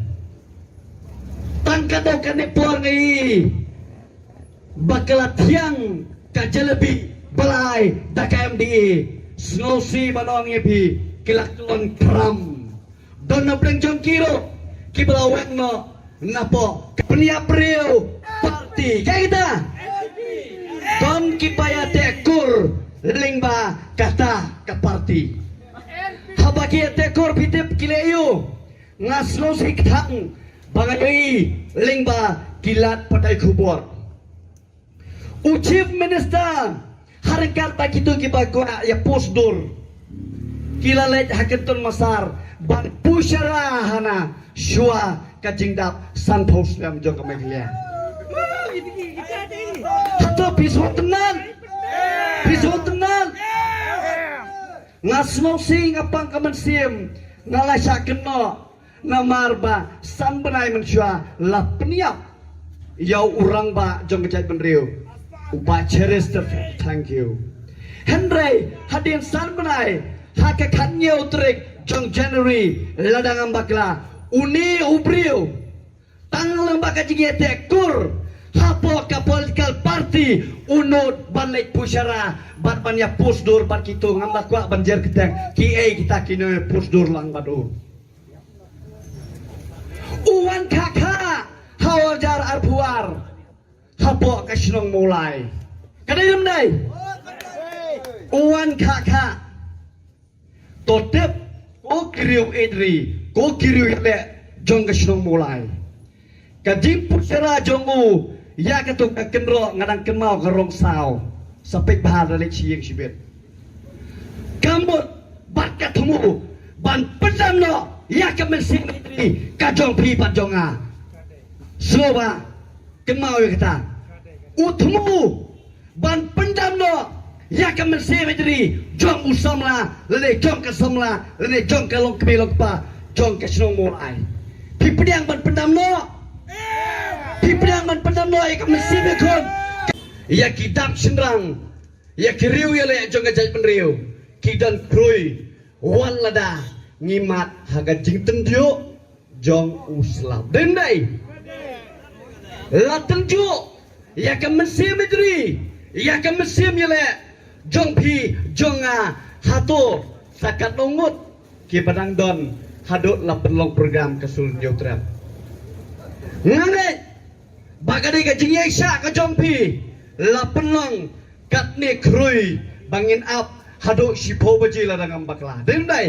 Tang katto katne por ngi ba ka la thiang ka jalebi ba la ai da ka M D A. Sngewsih ban ong ïa phi, ki la kyllon kram. Don na pdeng jong ki ruh kiba la weng noh napoh ka pynïap briew party. Kaei kata? Don kiba ïateh kur lyngba kata ka party. Haba ki ïateh kur, phi tip ki leh aïu? Nga sngewsih kthang ba nga ïohi lyngba ki lad pathai khubor. U Chief Minister ha ryngkat bad kito kiba kwah ïa post dur, ki la leit ha Kyntun Massar ban pyrshah hana shuwa ka jingdap sanphew snem jong ka Meghalaya. Hato phi sngewtynnat? Phi sngewtynnat? Nga sngewsih, nga pang ka mynsiem, nga la shah kynnoh. Namar ba san bnai mynshuwa la pynïap ïa u rangbah jong ka jaitbynriew, u Bah Cheristerfield Thangkhiew. Hynrei hadien san bnai, ha ka khathynñiew tarik jong January, lada ngam bakla, une u briew tang lyngba ka jingïateh kur hapoh ka political party u nud ban leit pyrshah bad ban ïa post dur bad kito. Ngam da kwah ban jer kyrteng kiei kita ki nongïa post dur lang bad u. U wan khah khah ha u hajar arphew ar hapoh ka shnong Mawlai. Ka dei ne ym dei? U wan khah khah. To tip, ko ki riew ïeit ri, ko ki riew ïaleh jong ka shnong Mawlai, ka jingpyrshah jong u ïa kato ka kynroh, nga dang kynmaw ka rong saw, sa peit bha da leit sha ïing shibit. Ka mut bad ka thmu ban pyndam noh ïa ka mynsiem ïeit ri ka jong phi bad jong nga. Sngewbha kynmaw ïa kata. U thmu ban pyndam noh ïa ka mynsiem ïeit ri jong u samla lane jong ka samla lane jong ka longkmie longkpa jong ka shnong Mawlai. Phi pdiang ban pyndam noh? Phi pdiang ban pyndam noh ïa ka mynsiem ïakhun? Ïa ki dap shynrang, ïa ki riew ïaleh jong ka jaitbynriew ki don khrui wat lada ngi mad ha ka jingtynjuh jong u slap. Dei ym dei? La tynjuh ïa ka mynsiem ïeit ri, ïa ka mynsiem ïaleh jong phi jong nga. Hato sa katno ngut kiba dang don haduh la pynlong program ka Sur Hynñiewtrep? Nga ngeit ba ka dei ka jingïaishah ka jong phi la pynlong katne khrui Ba ngin ap haduh shiphew baje lada ngam bakla. Dei ne em dei?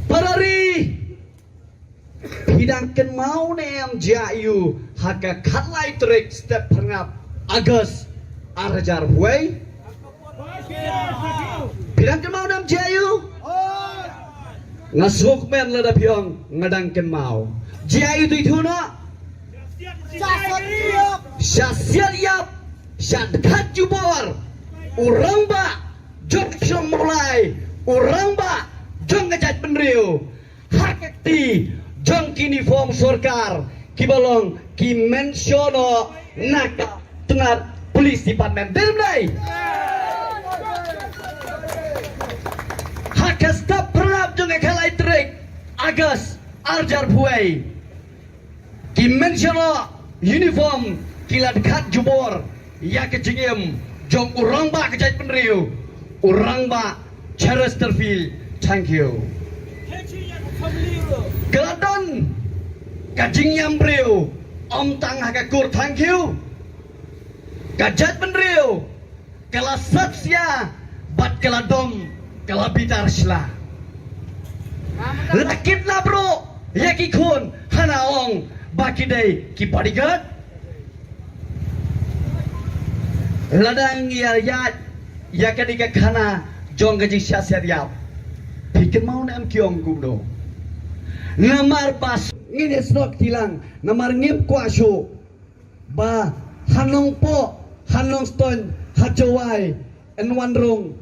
Para ri, phi dang kynmaw ne em jia ïa u ha ka khatlai tarik step phyrngap August ar hajar hynriew? Phi dang kynmaw ne em jia ïa u? Nga sngewkmen lada phi ong nga dang kynmaw. Jia ïa u, tu ïa u noh. Sha siat ïap, sha dkhat jubor u rangbah jong ka shnong Mawlai, u rangbah jong ka jaitbynriew, ha ka kti jong ki uniform sorkar kiba long ki mention na ka tnat police department. Dei ne em dei? Ha ka step phyrngap jong ka khatlai tarik August ar hajar hynriew, ki mention uniform ki la dkhat jubor ïa ka jingim jong u rangbah ka jaitbynriew, u rangbah Cheresterfield Thangkhiew. Ka la don ka jingïam briew ym tang ha ka kur Thangkhiew, ka jaitbynriew ka la sat sia bad ka la dom, ka la bitar sla. La kit la bro ïa ki khun hana ong ba ki dei ki bodyguard. Lada ngi ïa ïa ïa kane ka khana jong ka jingshah siat ïap, phi kynmaw ne em ki ong kumno? Namar ba ngin ïa snoh kti lang, namar ngim kwah shuh ba ha Nongpoh, ha Nongstoiñ, ha Jowai yn wan rung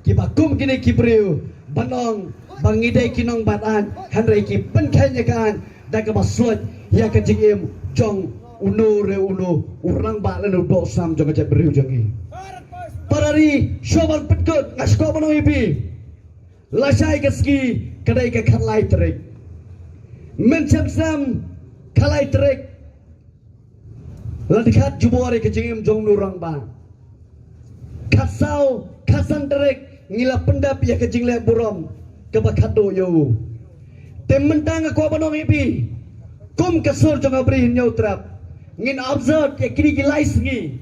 kiba kum kine ki briew ban ong ba ngi dei ki nongbat aiñ, hynrei ki pynkheiñ ïa ka aiñ da kaba sloit ïa ka jingim jong uno re uno u rangbah lane u doh sam jong ka jaitbynriew jong ngi. Para ri, shuwa ban pynkut nga sngewbha ban ong ïa phi, lashai ka sngi ka dei ka khatlai tarik. Mynshem sem khatlai tarik la dkhat jubor ïa ka jingim jong u rangbah. Khatsaw, khatsan tarik ngi la pyndep ïa ka jingleh burom kaba khatduh ïa u. Te mynta nga kwah ban ong ïa phi, kum ka sur jong ka Bri Hynñiewtrep, ngin observe ïa kine ki lai sngi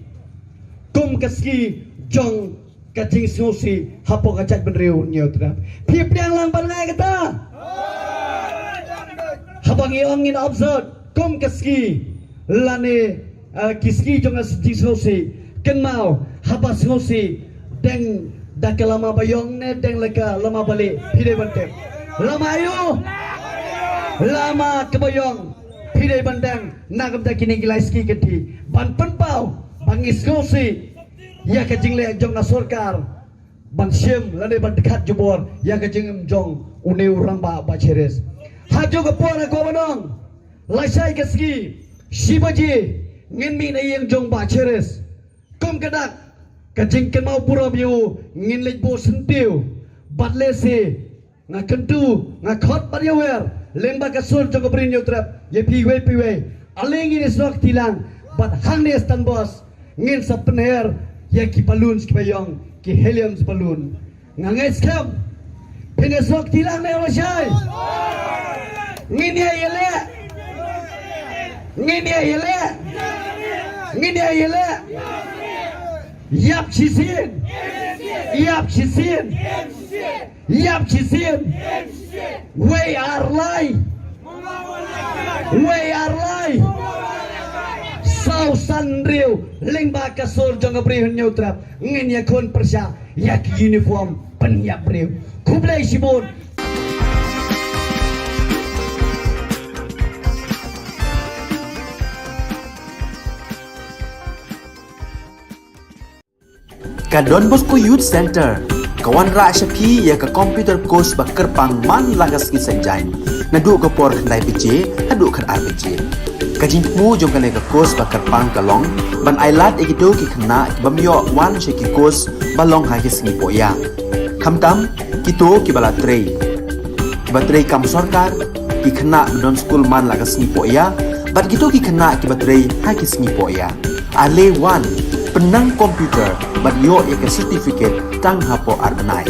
kum ka sngi jong ka jingsngewsih hapoh ka jaitbynriew Hynñiewtrep. Phi pdiang lang ban ngai kata? Haba ngi ong ngin observe kum ka sngi lane, eh, ki sngi jong ka jingsngewsih, kynmaw haba sngewsih deng da ka lama ba ïong ne deng la ka lama ba lieh, phi dei ban tip? Lama aïu? Lama kaba ïong. Phi dei ban deng na ka bynta kine ki lai sngi kynthih ban pynpaw ba ngi sngewsih ïa ka jingleh jong ka sorkar ban shim lane ban dkhat jubor ïa ka jingim jong une u rangbah Bah Cheris. Ha kajuh ka por nga kwah ban ong, lashai ka sngi shi baje ngin mih na ïing jong Bah Cheris. Kum ka dak ka jingkynmaw burom ïa u ngin leit buh syntiew bad lehse nga kyntu, nga khot bad ïawer lyngba ka sur jong ka Bri Hynñiewtrep ïa phi iwei pa iwei. Ale ngin ïa snoh kti lang bad hangne Stan Bose ngin sa pynher ïa ki balloons kiba ïong, ki helium balloon. Nga ngeit skhem phin ïa snoh kti lang ne lashai? Ngin ïa ïaleh. Ngin ïa ïaleh. Ngin ïa ïaleh. Ïap shisien. Ïap shisien. Ïap shisien. Wei ar lai. Wei ar lai. Saw san hynriew lyngba ka sur jong ka Bri Hynñiewtrep ngin ïakhun pyrshah ïa ki uniform pynïap briew. Khublei shibun. Ka Don Bosco Youth Center ka wanrah sha phi ïa ka computer course ba kyrpang man la ka sngi Saitjaiñ, naduh ka por khyndai baje haduh khatar baje. Ka jingthmu jong kane ka course ba kyrpang ka long ban ailad ïa kito ki khynnah ki bym ïoh wan sha ki course ba long ha ki sngi pohïa, khamtam kito kiba la trei, kiba trei kam sorkar, ki khynnah ba don skul man la ka sngi pohïa, bad kito ki khynnah kiba trei ha ki sngi pohïa. Ale wan, pynnang computer bad ïoh ïa ka certificate tang hapoh ar bnai.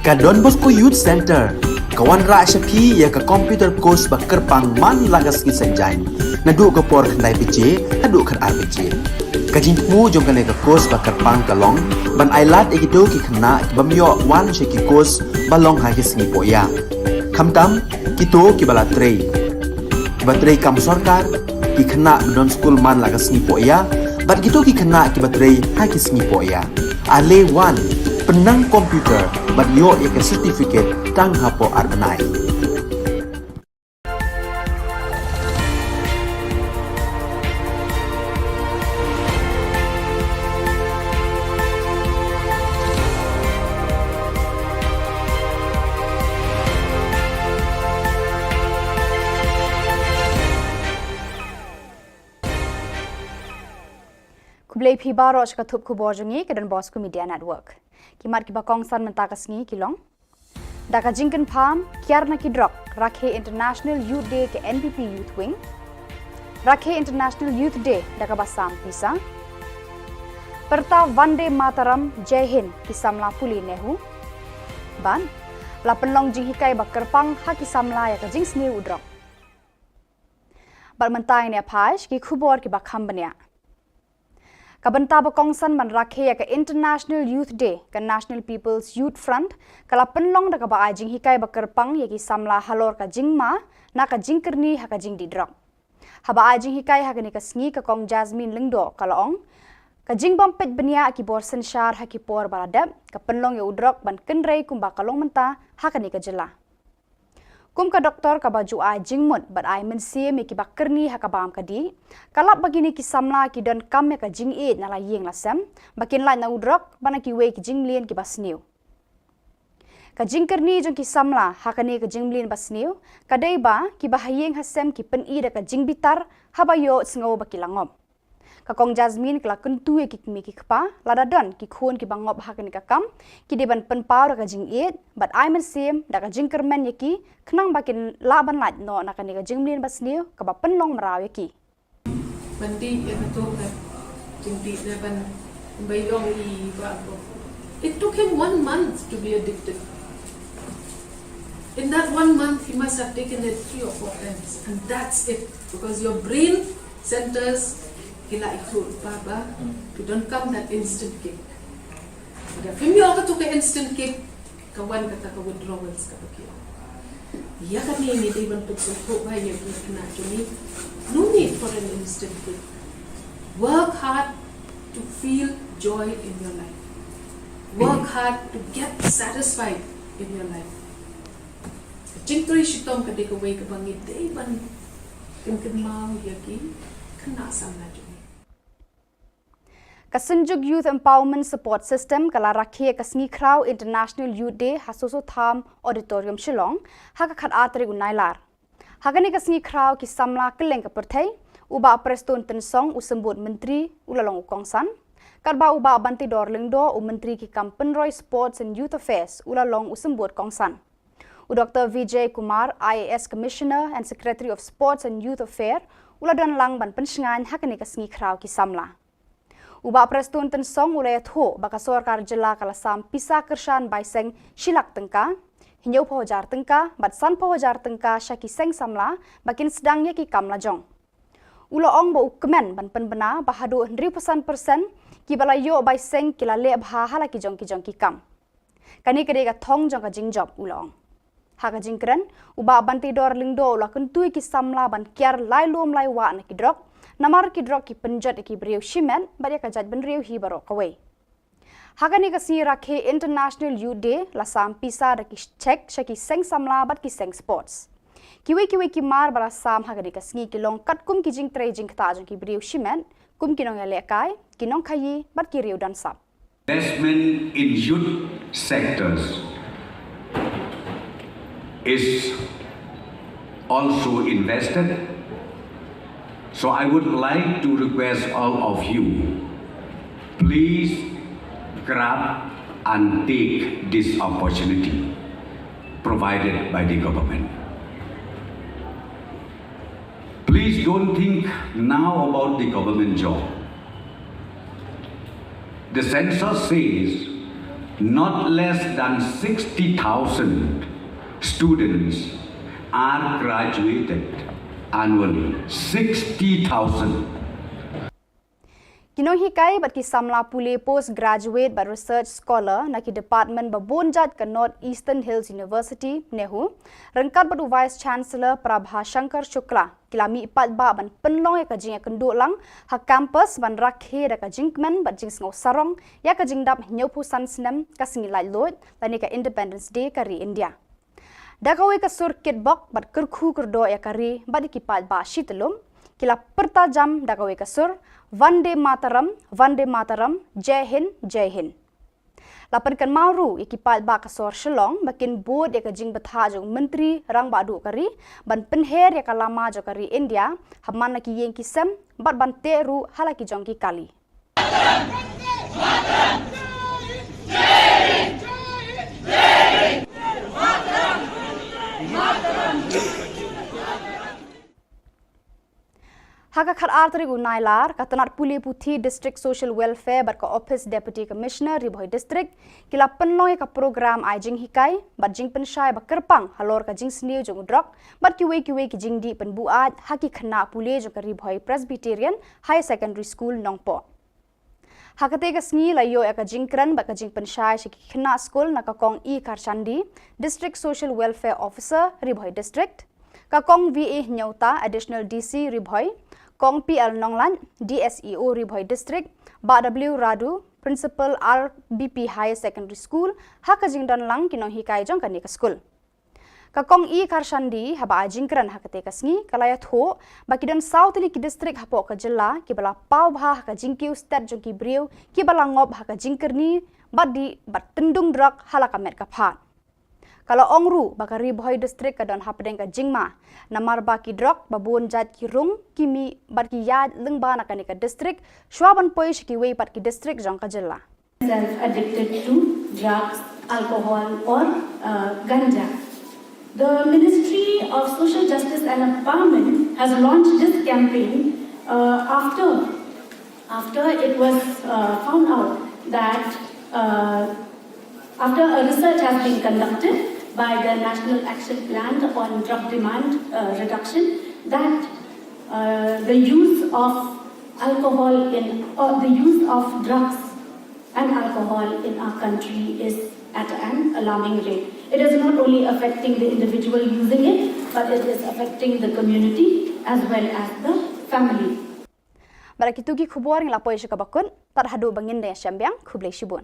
Ka Don Bosco Youth Centre ka wanrah sha phi ïa ka computer course ba kyrpang man la ka sngi Saitjaiñ, naduh ka por khyndai baje haduh khatar baje. Ka jingthmu jong kane ka course ba kyrpang ka long ban ai lad ïa kito ki khynnah ki bym ïoh wan sha ki course ba long ha ki sngi pohïa, khamtam kito kiba la trei, kiba trei kam sorkar, ki khynnah ba don skul man la ka sngi pohïa bad kito ki khynnah kiba trei ha ki sngi pohïa. Ale wan, pynnang computer bad ïoh ïa ka certificate tang hapoh ar bnai. Khublei phi baroh sha ka thup khubor jong ngi ka Don Bosco Media Network. Ki mat kiba kongsan mynta ka sngi ki long: Da ka jingkynpham kiar na ki drok, rakhe International Youth Day ka N P P Youth Wing. Rakhe International Youth Day da kaba sam pisa. Pyrta Vande Mataram, Jai Hind ki samla pule NEHU. Bad la pynlong jinghikai ba kyrpang ha ki samla ïa ka jingsniew u drok. Bad mynta ngin ïa phai sha ki khubor kiba kham bniah. Ka bynta ba kongsan ban rakhe ïa ka International Youth Day, ka National People's Youth Front ka la pynlong da kaba ai jinghikai ba kyrpang ïa ki samla halor ka jingma na ka jingkyrni ha ka jingdih drok. Haba ai jinghikai ha kane ka sngi, ka Kong Jasmine Lyngdoh ka la ong, ka jingbym peit bniah ki bor synshar ha ki por ba la dep ka pynlong ïa u drok ban kynrei kumba ka long mynta ha kane ka jylla. Kum ka doktor kaba ju ai jingmut bad ai mynsiem ïa kiba kyrni ha ka bam ka dih, ka lap ba kine ki samla ki donkam ïa ka jingïeit na la ïing la sem ba kin lait na u drok bad na kiwei ki jingmlien kiba sniew. Ka jingkyrni jong ki samla ha kane ka jingmlien ba sniew ka dei ba kiba ha ïing ha sem ki pyni da ka jingbitar haba ïohsngew ba ki la ngop. Ka Kong Jasmine ka la kyntu ïa ki kmie ki kpa, lada don ki khun kiba ngop ha kane ka kam, ki dei ban pynpaw da ka jingïeit bad ai mynsiem da ka jingkyrmen ïa ki, khnang ba kin lah ban lait noh na kane ka jingmlien ba sniew kaba pynlong mraw ïa ki. Ban dih ïa kato ka jingdih ne ban, ban ïoh i ba ko. It took him one month to be addicted. In that one month, he must have taken it three or four times, and that's it, because your brain centers ki la ikut baba to donkam that instant kick. But if you ka tu ka instant kick, ka wan kata ka withdrawals kaba ki wan. Ïa kane ngi dei ban pynsngewthuh ba ïa ki khynnah jong ngi, no need for an instant kick. Work hard to feel joy in your life. Work hard to get satisfied in your life. Ka jingtrei shitom ka dei kawei kaba ngi dei ban kynmaw ïa ki khynnah samla jong ngi. Ka Synjuk Youth Empowerment Support System ka la rakhe ïa ka sngi khraw International Youth Day ha Soso Tham Auditorium Shillong ha ka khatar tarik u Nailar. Ha kane ka sngi khraw ki samla kylleng ka pyrthei, u Bah Prestone Tynsong, u Symbud Myntri, u la long u kongsan, katba u Bah Banteidor Lyngdoh, u Myntri ki kam pynroi Sports and Youth Affairs, u la long u symbud kongsan. U Doktor Vijay Kumar, I A S Commissioner and Secretary of Sports and Youth Affairs, u la don lang ban pynshngaiñ ha kane ka sngi khraw ki samla. U Bah Prestone Tynsong u la ïathuh ba ka sorkar jylla ka la sam pisa kyrshan bai seng shi lak tyngka, hynñiewphew hajar tyngka bad sanphew hajar tyngka sha ki seng samla ba kin sdang ïa ki kam lajong. U la ong ba u kmen ban pynbna ba haduh hynriewphew san percent kiba la ïoh bai seng ki la leh bha ha la ki jong ki jong ki kam. Kane ka dei ka thong jong ka jingjop, u la ong. Ha ka jingkren, u Bah Banteidor Lyngdoh u la kyntu ïa ki samla ban kiar lai lum lai wah na ki drok, namar ki drok ki pynjot ïa ki briew shimet bad ïa ka jaitbynriew hi baroh kawei. Ha kane ka sngi rakhe International Youth Day la sam pisa da ki cheque sha ki seng samla bad ki seng sports. Kiwei kiwei ki mar ba la sam ha kane ka sngi ki long katkum ki jingtrei jingktah jong ki briew shimet, kum ki nongïalehkai, ki nongkhaïi bad ki riew don sap. Investment in youth sectors is also invested. So I would like to request all of you, please grab and take this opportunity provided by the government. Please don't think now about the government job. The census says Not less than sixty thousand students are graduated annually. Sixty thousand. Ki nonghikai bad ki samla pule postgraduate bad research scholar na ki department ba bun jait ka North Eastern Hills University, NEHU, ryngkat bad u Vice Chancellor Prabha Shankar Shukla, ki la mih paidbah ban pynlong ïa ka jingïakynduh lang ha campus ban rakhe da ka jingkmen bad jingsngew sarong ïa ka jingdap hynñiewphew san snem ka sngi laitluid lane ka Independence Day ka ri India. Da kawei ka sur kitbok bad kyrkhu kyrdoh ïa ka ri bad ïa ki paidbah shi tyllum, ki la pyrta jam da kawei ka sur, Vande Mataram, Vande Mataram, Jai Hind, Jai Hind. La pynkynmaw ruh ïa ki paidbah ka sor Shillong ba kin bud ïa ka jingbthah jong u Myntri Rangbah Duh ka ri ban pynher ïa ka lama jong ka ri India ha man la ki ïing ki sem bad ban teh ruh ha la ki jong ki kali. Ha ka khatar tarik u Nailar, ka tnat pule puthi District Social Welfare bad ka Office Deputy Commissioner Ri Bhoi District ki la pynlong ïa ka program ai jinghikai bad jingpynshai ba kyrpang halor ka jingsniew jong u drok bad kiwei kiwei ki jingdih pynbuaid ha ki khynnah pule jong ka Ri Bhoi Presbyterian Higher Secondary School Nongpoh. Ha katei ka sngi la ïoh ïa ka jingkren bad ka jingpynshai sha ki khynnah skul na ka Kong E Kharshandi, District Social Welfare Officer, Ri Bhoi District, ka Kong V A Hynñiewta, Additional D C, Ri Bhoi, Kong P L Nonglait, D S E O, Ri Bhoi District, Bah W Radu, Principal R B P Higher Secondary School, ha ka jingdon lang ki nonghikai jong kane ka skul. Ka Kong E Kharshandi, haba ai jingkren ha katei ka sngi, ka la ïathuh ba ki don saw tylli ki district hapoh ka jylla kiba la paw bha ha ka jingkiew stet jong ki briew kiba la ngop ha ka jingkyrni bad dih bad tyndung drok ha la ka met ka phad. Ka la ong ruh ba ka Ri Bhoi District ka don hapdeng ka jingma namar ba ki drok ba bun jait ki rung, ki mih bad ki ïaid lyngba na kane ka district shuwa ban poi sha kiwei pat ki district jong ka jylla. Self addicted to drugs, alcohol, or uh, ganja. The Ministry of Social Justice and Empowerment has launched this campaign uh, after after it was uh, found out that uh, after a research has been conducted by the National Action Plan on Drug Demand uh, Reduction, that uh, the use of alcohol in or the use of drugs and alcohol in our country is at an alarming rate. It is not only affecting the individual using it, but it is affecting the community as well as the family. Bad da kitu ki khubor ngi la poi sha kaba kut, tad haduh ba ngin da ïashem biang, khublei shibun.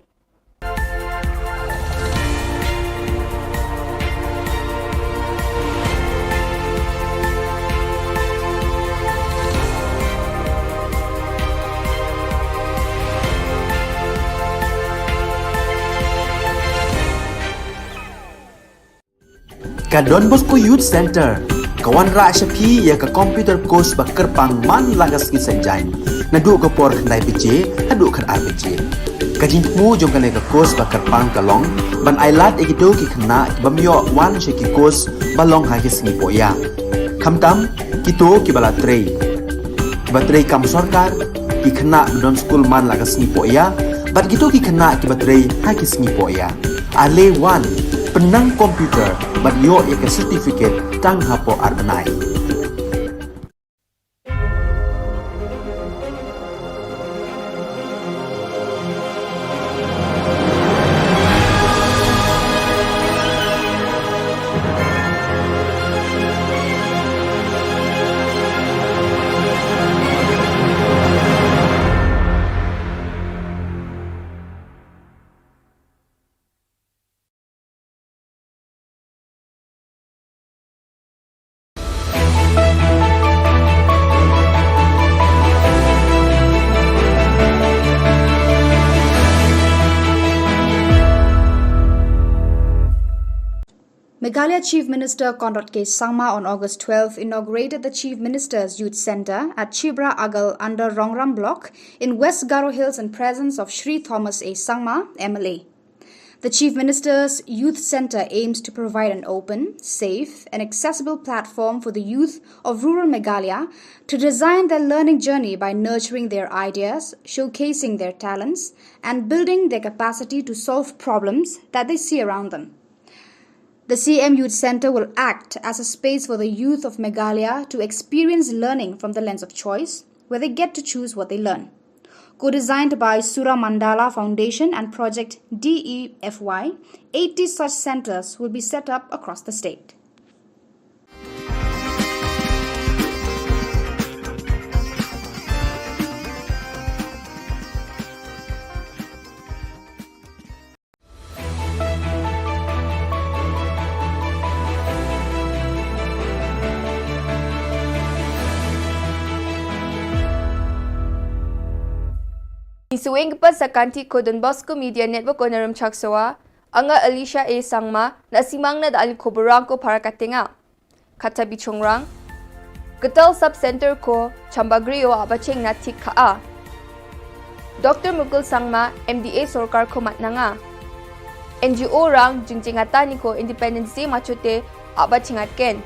Ka Don Bosco Youth Center ka wanrah sha phi ïa ka computer course ba kyrpang man la ka sngi Saitjaiñ, naduh ka por khyndai baje haduh khatar baje. Ka jingthmu jong kane ka course ba kyrpang ka long ban ailad ïa kito ki khynnah ki bym ïoh wan sha ki course ba long ha ki sngi pohïa, khamtam kito kiba la trei, kiba trei kam sorkar, ki khynnah ba don skul man la ka sngi pohïa bad kito ki khynnah kiba trei ha ki sngi pohïa. Ale wan, pynnang computer bad ïoh ïa ka certificate tang hapoh ar bnai. Meghalaya Chief Minister Conrad K Sangma on August twelfth inaugurated the Chief Minister's Youth Centre at Chibra Agal under Rongram Block in West Garo Hills in presence of Shri Thomas A Sangma, M L A. The Chief Minister's Youth Centre aims to provide an open, safe, and accessible platform for the youth of rural Meghalaya to design their learning journey by nurturing their ideas, showcasing their talents, and building their capacity to solve problems that they see around them. The C M Youth Centre will act as a space for the youth of Meghalaya to experience learning from the lens of choice, where they get to choose what they learn. Co-designed by Sura Mandala Foundation and Project D E F Y, eighty such centres will be set up across the state. Ngi sngewbha sa ka kynti ko Don Bosco Media Network o na Rymchak Sowa, anga Alicia A Sangma, na simang na da ali khubor rang ko para katenga. Kata bichongrang. Getal Sub Center ko Chambagri o abacheng na thik kha a. Doctor Mukul Sangma, M D A sorkar ko matnanga. N G O rang jingjingata ni ko Independence Day machote abacheng atken.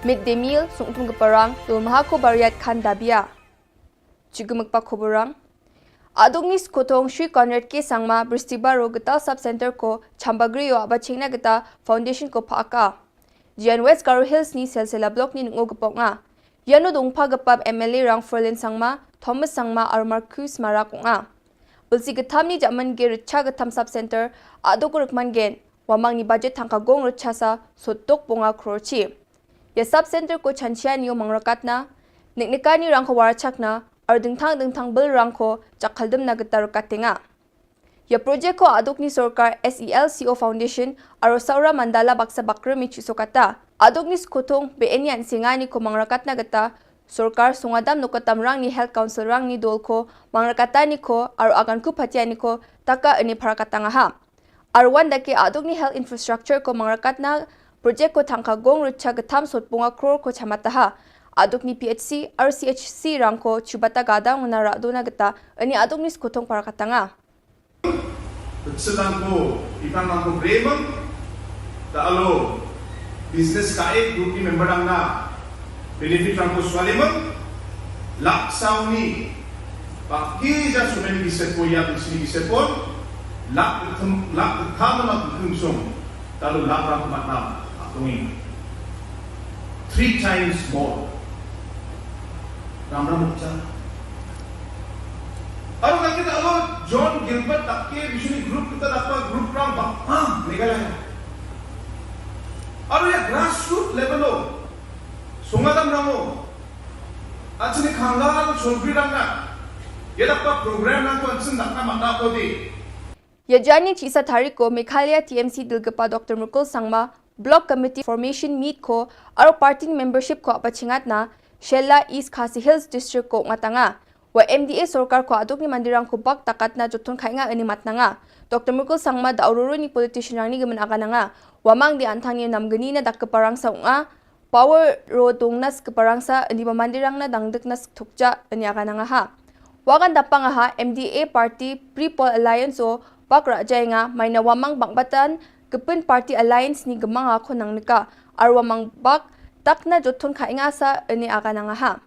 Mid day meal sungtum keparang, dul maha ko bariat khan dabia. Chigumuk pa khubor rang. Adukni skotong Shri Conrad K Sangma, Bristibar o Getal Sub Center ko Chambagri o abachengna geta foundation ko phaka. Jian West Garo Hills ni Silsila Block ni nungo gepok nga. Iano dongpha gepap M L A rang Ferlin Sangma, Thomas Sangma, ar Marcus Mara kong a. Bulsi getham ni jaman ge recha getham Sub Center, aduk rikman gen, wamang ni budget thangka gong recha sa, sotok bonga crore chi. Ya Sub Center ko chanchia ni o mangrakatna, niknikani rang ko warachakna, ar dingthang dingthang bil rang ko chakaldem na geta rakatenga. Ya project ko adukni sorkar S E L C O Foundation, aro Saura Mandala baksa bakre mi chusokata. Adukni skotong be eni an singani ko mangrakatna geta, sorkar sungadam nokatam rang ni health council rang ni dol ko, mangrakatani ko, aro agan ku patiani ko, taka eni parakatanga ha. Arwan dake adukni health infrastructure ko mangrakatna project ko thangka gong recha getham sotbunga crore ko chamataha. Adukni P H C, R C H C rang ko chubata gadang na radona geta, ani adukni skotong parakatanga. Sedang ko, itang ko bremang, ta alo, business kae, group ni member ang na, benefit rang ko swaliman, lak sauni, Baki ja sumen ki sepo ya, ki sini ki sepon, lak kem, lak kem na kem song, talu lak kem mat nam, atungi. Three times more. Ram ram cha. Aro kaki ta alo John Gilbert takke bishuni group kita dapa group ram ba, ah, Meghalaya. Aro ya grassroots level lo, sungadam ramo, Achini khangla chonpri rangna. Yadakpa program rang ko ansin dakna mata ko di. Ya jani chisa thariko Meghalaya T M C dilgapa Doctor Mukul Sangma, Block Committee Formation Meet ko, aro party ni membership ko apachingatna, Shella East Khasi Hills District ko ngatanga. Wa M D A sorkar ko adukni mandirang ko bak takatna jothon khainga ani matnanga. Doctor Mukul Sangma da aururu ni politician rangni gemen agananga. Wamang di antang ni namgeni na dak keparang sa unga, Power ro dong nas keparangsa, ani ba mandirang na dangdek nas thukja, ani agananga ha. Wagan dapang ha, M D A party, Pre-Poll Alliance o, bak raja nga, maina wamang bang batan, kepin party alliance ni gemang ha ko nang neka, ar wamang bak, tak na jothon khainga sa, ani agananga ha.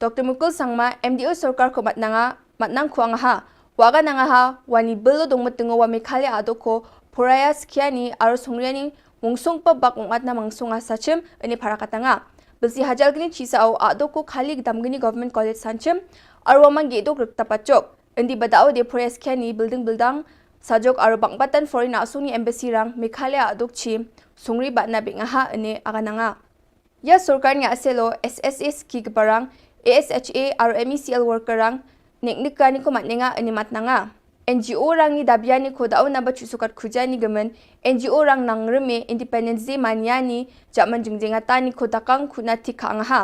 Doctor Mukul Sangma, M D A sorkar ko matnanga, matnang kuang ha. Wagananga ha, wani belo dong metengo wa Meghalaya adoko, poraya skiani, aro songriani, mungsong pa bak ungmat na mangsong a sachim, ini parakatanga. Belsi hajal gini chisa au adoko khali gedam gini Government College sanchim, aro wamang gedok rek tapachok. Indi badao de poraya skiani, building building, sajok aro bang batan foreign asung ni embassy rang, Meghalaya adok chi, songri bat na bing aha, ini agananga. Ya sorkar ni aselo S S S ki keparang, A S H A aro M E C L worker rang, nik nik kani ko matnenga ani matnanga. N G O rang ni dabiani ko dau na bachu sukat khuja ni gemen, N G O rang nang reme Independence Day mania ni, jaman jengjengata ni ko dakang kuna thik ha ngaha.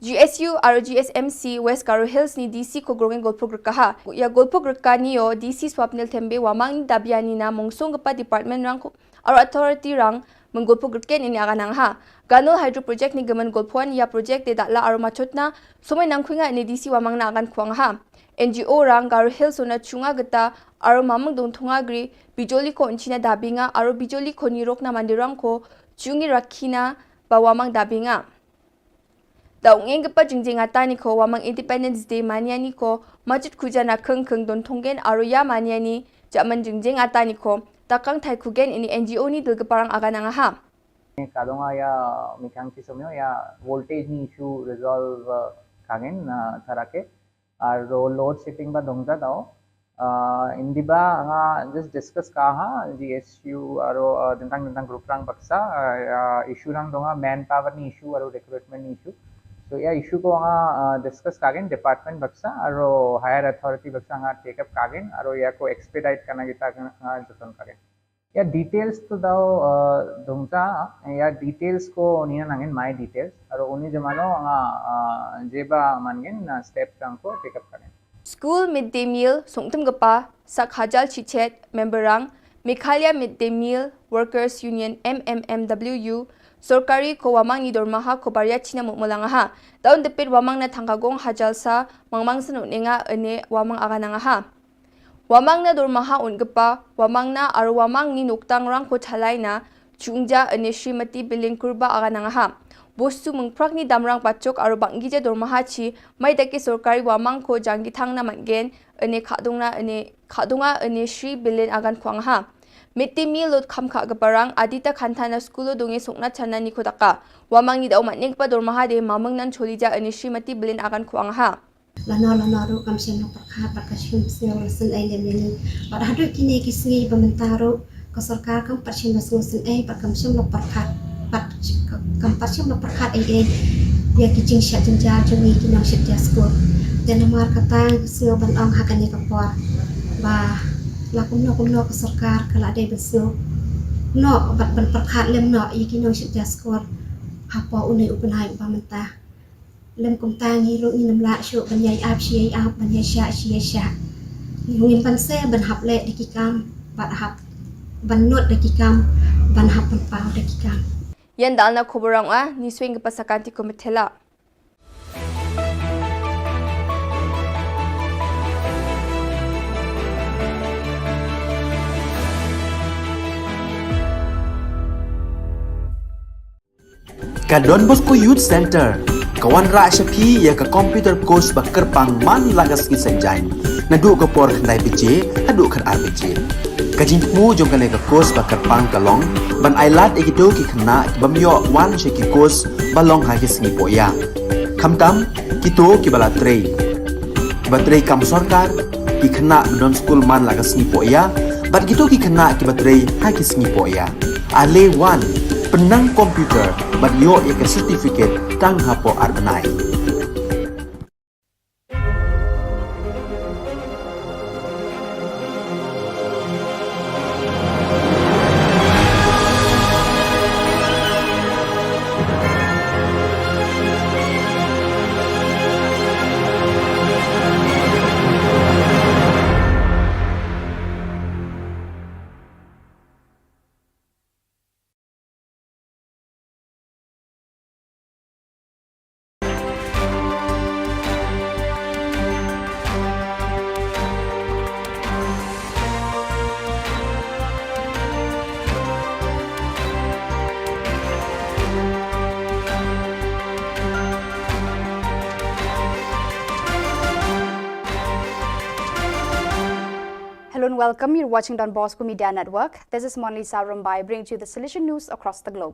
G S U aro G S M C West Garo Hills ni D C ko grongeng golpuk rekaha. Ya golpuk rekani yo D C Swapnil Thembe wamang ni dabiani na mongsong gepa department rang ko, aro authority rang, Mengulpo kyrkieh ine agan ang ha. Ganol Hydro Project ne gymen gulpon ïa project de datla aro machotna, somoi nangkhwinga ine D C Wamangna agan khwang ha. N G O rang Garo Hills ona chunga gita aro mamang dong thunga gri, bijoli ko unchina dabinga aro bijoli ko nirokna mandirang ko chungi rakhina ba Wamang dabinga. Da ungeng kapa jingjing ata ni ko Wamang Independence Day mania ni ko majit khuja na kheng kheng don thonggen aro ïa mania ni jaman jingjing ata ni ko takang thai khugen ine N G O ni dul kapa rang agan ang ha. Kadonga ya mikang ki somyo ya voltage ni issue resolve, uh, kangen, uh, tarake. Aro load shedding ba dongja dao. Uh, indiba nga just discuss ka ha G S U aro, uh, dentang dentang group rang baksa, uh, uh, issue rang donga manpower ni issue aro recruitment ni issue. So ya issue ko nga, uh, discuss kagen department baksa aro higher authority baksa nga take up kagen aro ya ko expedite kana kita nga joton kagen. Ya details to dau, uh, dongja, ya details ko nina nangin my details. Aro uni jemano nga, uh, jeba mangin na step tang ko take up kagen. School midday meal sungtum gepa sak hajal chichet member rang Meghalaya Midday Meal Workers Union M M M W U sorkari ko Wamang ni dormaha ko baria china mukmulang ha. Daun depit Wamang na thangkagong hajal sa mangmang sen unenga ene Wamang aganang ha. Wamang na dormaha un gepa, Wamang na aro Wamang ni noktang rang ko thalai na chungja ene Srimati Bilin Kurba aganang ha. Bostu mengprak ni damrang pachok aro banggi ja dormaha chi, mai daki sorkari Wamang ko janggi thang na manggen, ene khadung na ene khadunga ene Sri Bilin agan khwang ha. Midday meal lot kham kha gepa rang, adita khanta na skulo donge sokna chana ni ko daka. Wamang ni dau matning pa dormaha de mamang nan choli ja ene Srimati Bilin agan khwang ha. Lano lano ruh kam shym la pyrkhat bad kam shym sngew la sngewsih lem ïa ngi. Bad haduh kine ki sngi ba mynta ruh ka sorkar kam pat shym la sngewsih bad kam shym la pyrkhat bad kam pat shym la pyrkhat ei ei ïa ki jingshah jynjar jong ngi ki nongshit jar skul. Te namar kata nga sngew ban ong ha kane ka por ba la kumno kumno ka sorkar ka la dei ban sngew noh bad ban pyrkhat lem noh ïa ki nongshit jar skul hapoh une u bnai ba mynta. Lem kumta ngi ruh ngin ym lah shuh ban ïai ap shi ïai ap, ban ïai shah shi ïai shah. Ngi ngim banse ban hap leh da ki kam, ban hap ban nud da ki kam, ban hap ban paw da ki kam. Ïa dalna khubor rang u, ngi swing ka pasakan ti kumthela. Ka Don Bosco Youth Center ka wanrah sha phi ïa ka computer course ba kyrpang man la ka sngi Saitjaiñ, naduh ka por khyndai baje haduh khatar baje. Ka jingthmu jong kane ka course ba kyrpang ka long ban ai lad ïa kito ki khynnah ki bym ïoh wan sha ki course ba long ha ki sngi pohïa. Khamtam kito kiba la trei, kiba trei kam sorkar, ki khynnah ba don skul man la ka sngi pohïa, bad kito ki khynnah kiba trei ha ki sngi pohïa. Ale wan, pynnang computer bad ïoh ïa ka certificate tang hapoh ar bnai. Hello and welcome. You're watching Don Bosco Media Network. This is Monalisa Rumbai bringing to you the Salesian news across the globe.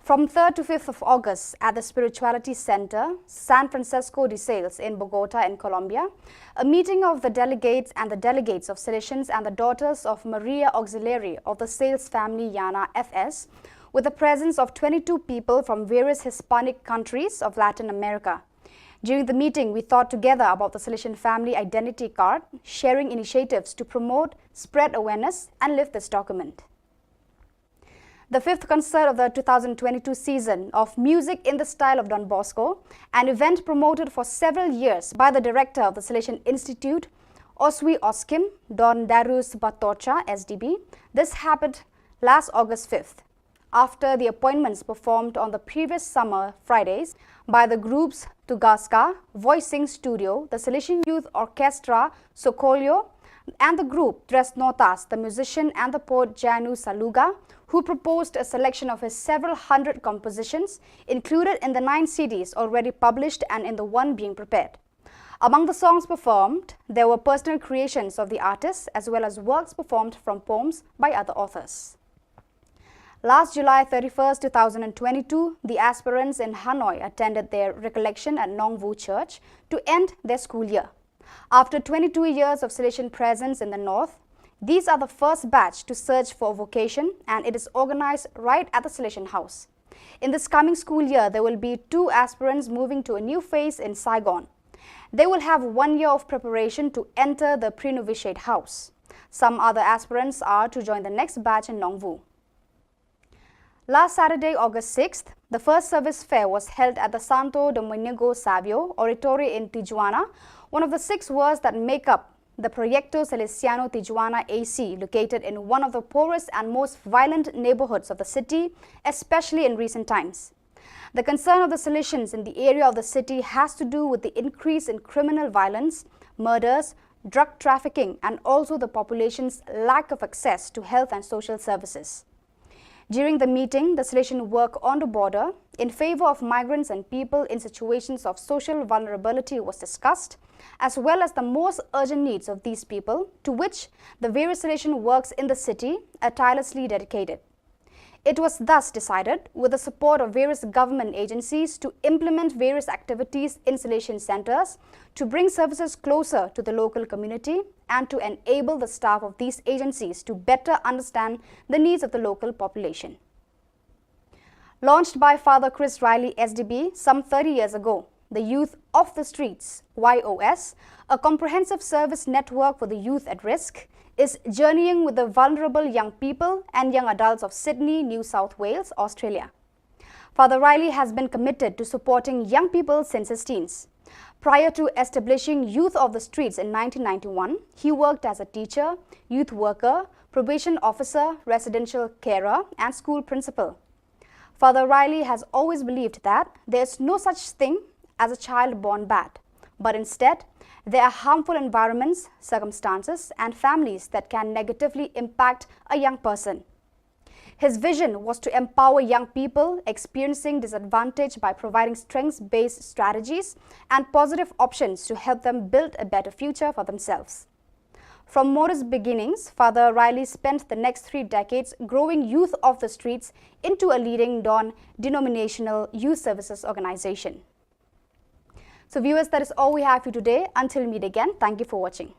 From third to fifth of August at the Spirituality Center, San Francisco de Sales in Bogota in Colombia, a meeting of the delegates and the delegates of Salesians and the Daughters of Maria Auxiliary of the Sales Family Llana F S, with the presence of twenty-two people from various Hispanic countries of Latin America. During the meeting, we thought together about the Salesian Family Identity Card, sharing initiatives to promote, spread awareness, and live this document. The fifth concert of the two thousand twenty-two season of Music in the Style of Don Bosco, an event promoted for several years by the director of the Salesian Institute, Oswi Oskim, Don Darius Batocha, S D B. This happened last August fifth. after the appointments performed on the previous summer Fridays by the groups Tugaska, Voicing Studio, the Salesian Youth Orchestra, Sokolyo, and the group Tres Notas, the musician and the poet Janu Saluga, who proposed a selection of his several hundred compositions included in the nine C Ds already published and in the one being prepared. Among the songs performed, there were personal creations of the artists as well as works performed from poems by other authors. Last July thirty-first, two thousand twenty-two, the aspirants in Hanoi attended their recollection at Nongwu Church to end their school year. After twenty-two years of Salesian presence in the north, these are the first batch to search for a vocation, and it is organized right at the Salesian House. In this coming school year, there will be two aspirants moving to a new phase in Saigon. They will have one year of preparation to enter the pre-novitiate house. Some other aspirants are to join the next batch in Nongwu. Last Saturday, August sixth, the first service fair was held at the Santo Domingo Savio Oratory in Tijuana, one of the six worlds that make up the Proyecto Salesiano Tijuana A C, located in one of the poorest and most violent neighborhoods of the city, especially in recent times. The concern of the Salesians in the area of the city has to do with the increase in criminal violence, murders, drug trafficking, and also the population's lack of access to health and social services. During the meeting, the Salesian work on the border in favor of migrants and people in situations of social vulnerability was discussed, as well as the most urgent needs of these people, to which the various Salesian works in the city are tirelessly dedicated. It was thus decided, with the support of various government agencies, to implement various activities in Salesian centers to bring services closer to the local community and to enable the staff of these agencies to better understand the needs of the local population. Launched by Father Chris Riley S D B some thirty years ago, the Youth of the Streets, Y O S, a comprehensive service network for the youth at risk, is journeying with the vulnerable young people and young adults of Sydney, New South Wales, Australia. Father Riley has been committed to supporting young people since his teens. Prior to establishing Youth of the Streets in nineteen ninety-one, he worked as a teacher, youth worker, probation officer, residential carer, and school principal. Father Riley has always believed that there is no such thing as a child born bad, but instead, there are harmful environments, circumstances, and families that can negatively impact a young person. His vision was to empower young people experiencing disadvantage by providing strengths-based strategies and positive options to help them build a better future for themselves. From modest beginnings, Father Riley spent the next three decades growing Youth of the Streets into a leading non-denominational youth services organization. So viewers, that is all we have for you today. Until we meet again, thank you for watching.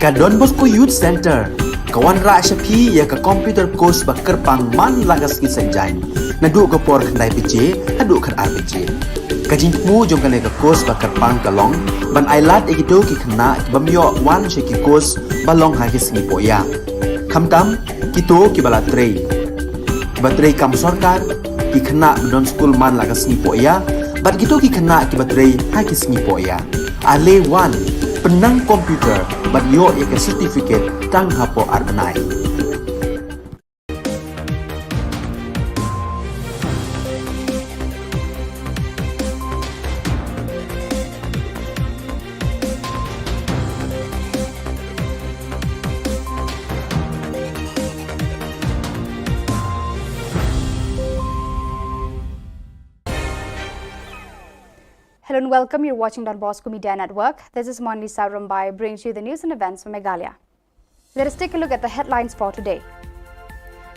Ka Don Bosco Youth Centre ka wanrah sha phi ïa ka computer course ba kyrpang man la ka sngi Saitjaiñ, naduh ka por khyndai baje haduh khatar baje. Ka jingthmu jong kane ka course ba kyrpang ka long ban ailad ïa kito ki khynnah ki bym ïoh wan sha ki course ba long ha ki sngi pohïa, khamtam kito kiba la trei, kiba trei kam sorkar, ki khynnah ba don skul man la ka sngi pohïa, bad kito ki khynnah kiba trei ha ki sngi pohïa. Ale wan, pynnang computer bad ïoh ïa ka certificate tang hapoh ar bnai. Hello and welcome. You're watching Don Bosco Media Network. This is Monlisa Rumbai, bringing to you the news and events from Meghalaya. Let us take a look at the headlines for today.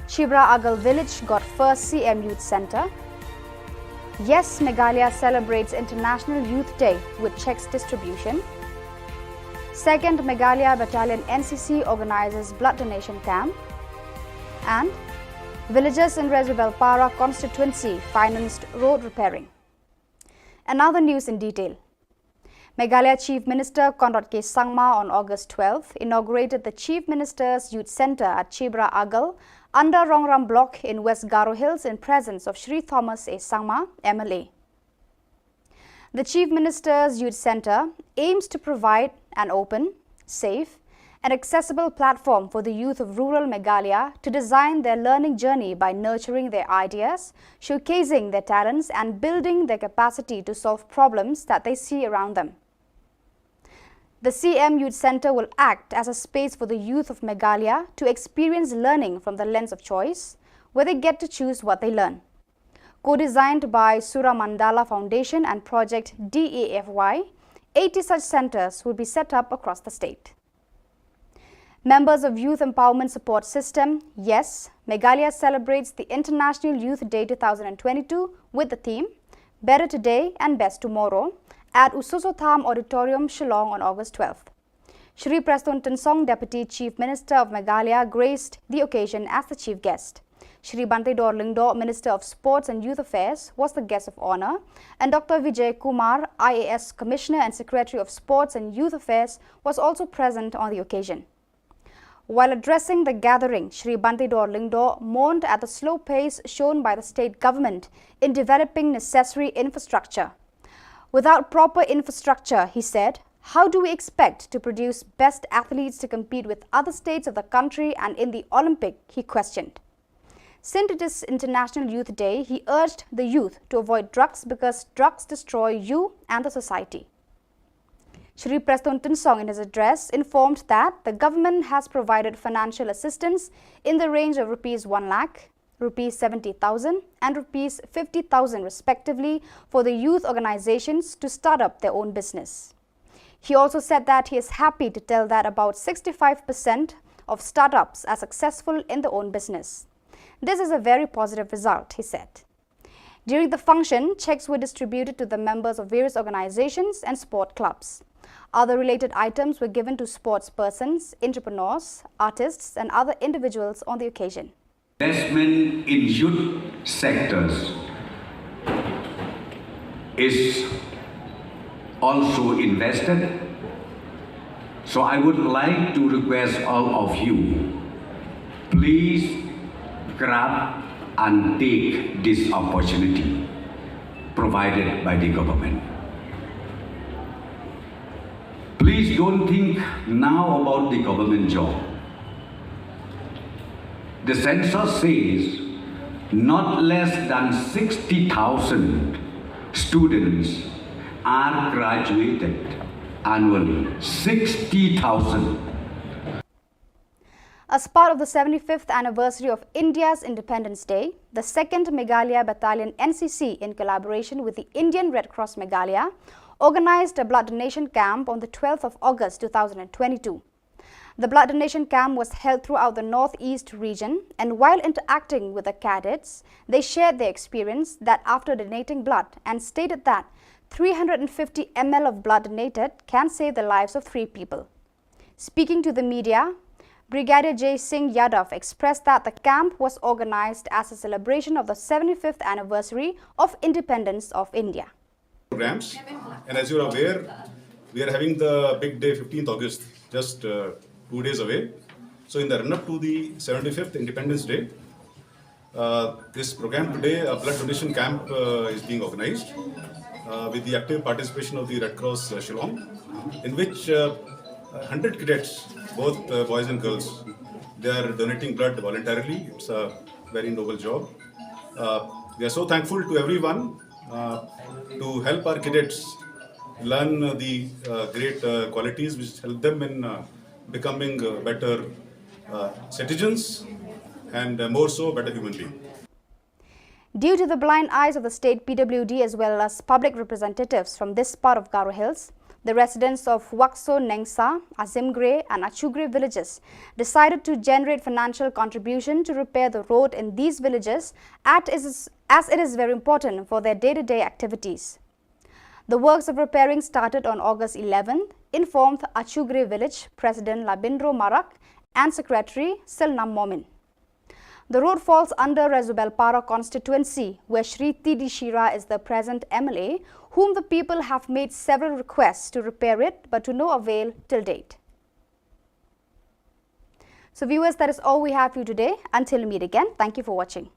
Chibra Agal Village got first C M Youth Centre. Yes, Meghalaya celebrates International Youth Day with cheques distribution. Second Meghalaya Battalion N C C organises blood donation camp. And villagers in Resuvel Para constituency financed road repairing. And now the news in detail. Meghalaya Chief Minister Conrad K Sangma on August twelfth inaugurated the Chief Minister's Youth Centre at Chibra Agal under Rongram Block in West Garo Hills in presence of Shri Thomas A Sangma, M L A. The Chief Minister's Youth Centre aims to provide an open, safe, and accessible platform for the youth of rural Meghalaya to design their learning journey by nurturing their ideas, showcasing their talents, and building their capacity to solve problems that they see around them. The C M Youth Centre will act as a space for the youth of Meghalaya to experience learning from the lens of choice, where they get to choose what they learn. Co-designed by Sura Mandala Foundation and Project D A F Y, eighty such centres will be set up across the state. Members of Youth Empowerment Support System, yes, Meghalaya celebrates the International Youth Day two thousand twenty-two with the theme Better Today and Best Tomorrow at Usoso Tham Auditorium, Shillong on August twelfth. Shri Prestone Tynsong, Deputy Chief Minister of Meghalaya, graced the occasion as the chief guest. Shri Banteidor Lyngdoh, Minister of Sports and Youth Affairs, was the guest of honour, and Doctor Vijay Kumar, I A S Commissioner and Secretary of Sports and Youth Affairs, was also present on the occasion. While addressing the gathering, Shri Banteidor Lyngdoh mourned at the slow pace shown by the state government in developing necessary infrastructure. Without proper infrastructure, he said, how do we expect to produce best athletes to compete with other states of the country and in the Olympic? He questioned. Since it is International Youth Day, he urged the youth to avoid drugs because drugs destroy you and the society. Shri Prestone Tynsong, in his address, informed that the government has provided financial assistance in the range of rupees one lakh, rupees seventy thousand, and rupees fifty thousand respectively for the youth organisations to start up their own business. He also said that he is happy to tell that about sixty-five percent of startups are successful in their own business. This is a very positive result, he said. During the function, cheques were distributed to the members of various organisations and sport clubs. Other related items were given to sports persons, entrepreneurs, artists, and other individuals on the occasion. Investment in youth sectors is also invested. So I would like to request all of you, please grab and take this opportunity provided by the government. Please don't think now about the government job. The census says not less than sixty thousand students are graduated annually. Sixty thousand. As part of the seventy-fifth anniversary of India's Independence Day, the second Meghalaya Battalion N C C, in collaboration with the Indian Red Cross Meghalaya, organised a blood donation camp on the twelfth of August two thousand twenty-two. The blood donation camp was held throughout the Northeast region, and while interacting with the cadets, they shared their experience that after donating blood and stated that three hundred fifty M L of blood donated can save the lives of three people. Speaking to the media, Brigadier Jai Singh Yadav expressed that the camp was organised as a celebration of the seventy-fifth anniversary of independence of India. Programs. And as you are aware, we are having the big day, fifteenth August, just uh, two days away. So in the run-up to the seventy-fifth Independence Day, uh, this program today, a blood donation camp, uh, is being organized uh, with the active participation of the Red Cross uh, Shillong, in which uh, one hundred cadets, both uh, boys and girls, they are donating blood voluntarily. It's a very noble job. Uh, we are so thankful to everyone uh, to help our cadets learn uh, the uh, great uh, qualities which help them in uh, becoming uh, better uh, citizens and uh, more so better human being. Due to the blind eyes of the state P W D as well as public representatives from this part of Garo Hills, The residents of Wakso Nengsa, Azimgre, and Achugre villages decided to generate financial contribution to repair the road in these villages, at is, as it is very important for their day-to-day activities. The works of repairing started on August eleventh, informed Achugre village President Labindro Marak and Secretary Selnam Momin. The road falls under Resubelpara constituency, where Shri T D Shira is the present M L A, whom the people have made several requests to repair it, but to no avail till date. So viewers, that is all we have for you today. Until we meet again, thank you for watching.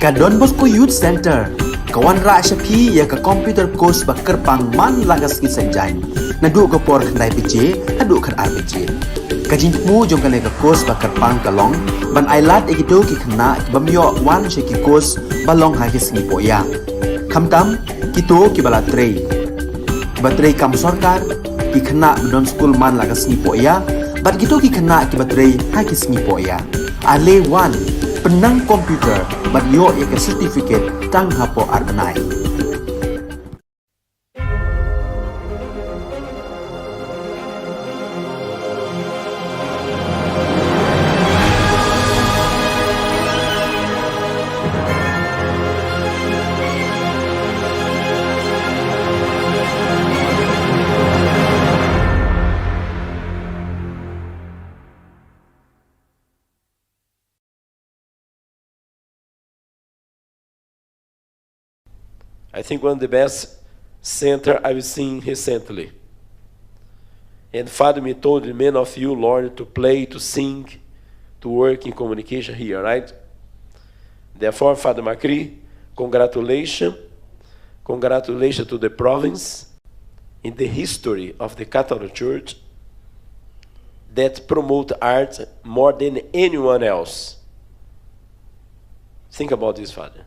Ka Don Bosco Youth Center ka wanrah sha phi ïa ka computer course ba kyrpang man la ka sngi Saitjaiñ, naduh ka por khyndai baje haduh khatar baje. Ka jingthmu jong kane ka course ba kyrpang ka long ban ailad ïa kito ki khynnah ki bym ïoh wan sha ki course ba long ha ki sngi pohïa, khamtam kito kiba la trei, kiba trei kam sorkar, ki khynnah ba don skul man la ka sngi pohïa, bad kito ki khynnah kiba trei ha ki sngi pohïa. Ale wan, pynnang computer bad ïoh ïa ka certificate tang hapoh ar bnai. I think one of the best center I've seen recently. And Father, me told many of you, Lord, to play, to sing, to work in communication here, right? Therefore, Father Macri, congratulations. Congratulations to the province in the history of the Catholic Church that promote art more than anyone else. Think about this, Father.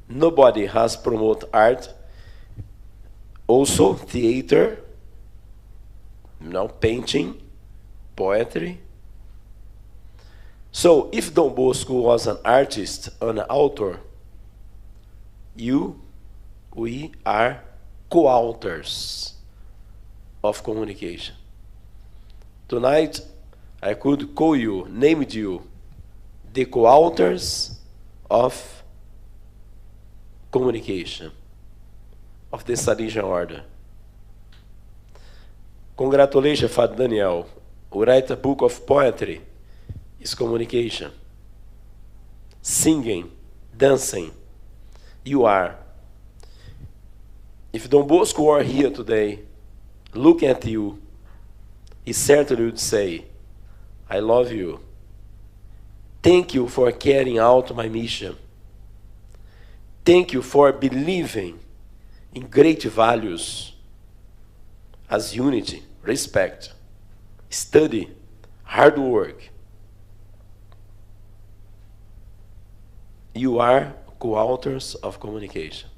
Nobody has promoted art, also theater, you know, painting, poetry. So, if Don Bosco was an artist, an author, you, we are co-authors of communication. Tonight, I could call you, named you, the co-authors of communication of the Salesian Order. Congratulations, Father Daniel. We write a book of poetry. It's communication. Singing, dancing. You are. If Don Bosco were here today, look at you, he certainly would say, "I love you. Thank you for carrying out my mission. Thank you for believing in great values as unity, respect, study, hard work." You are co-authors of communication.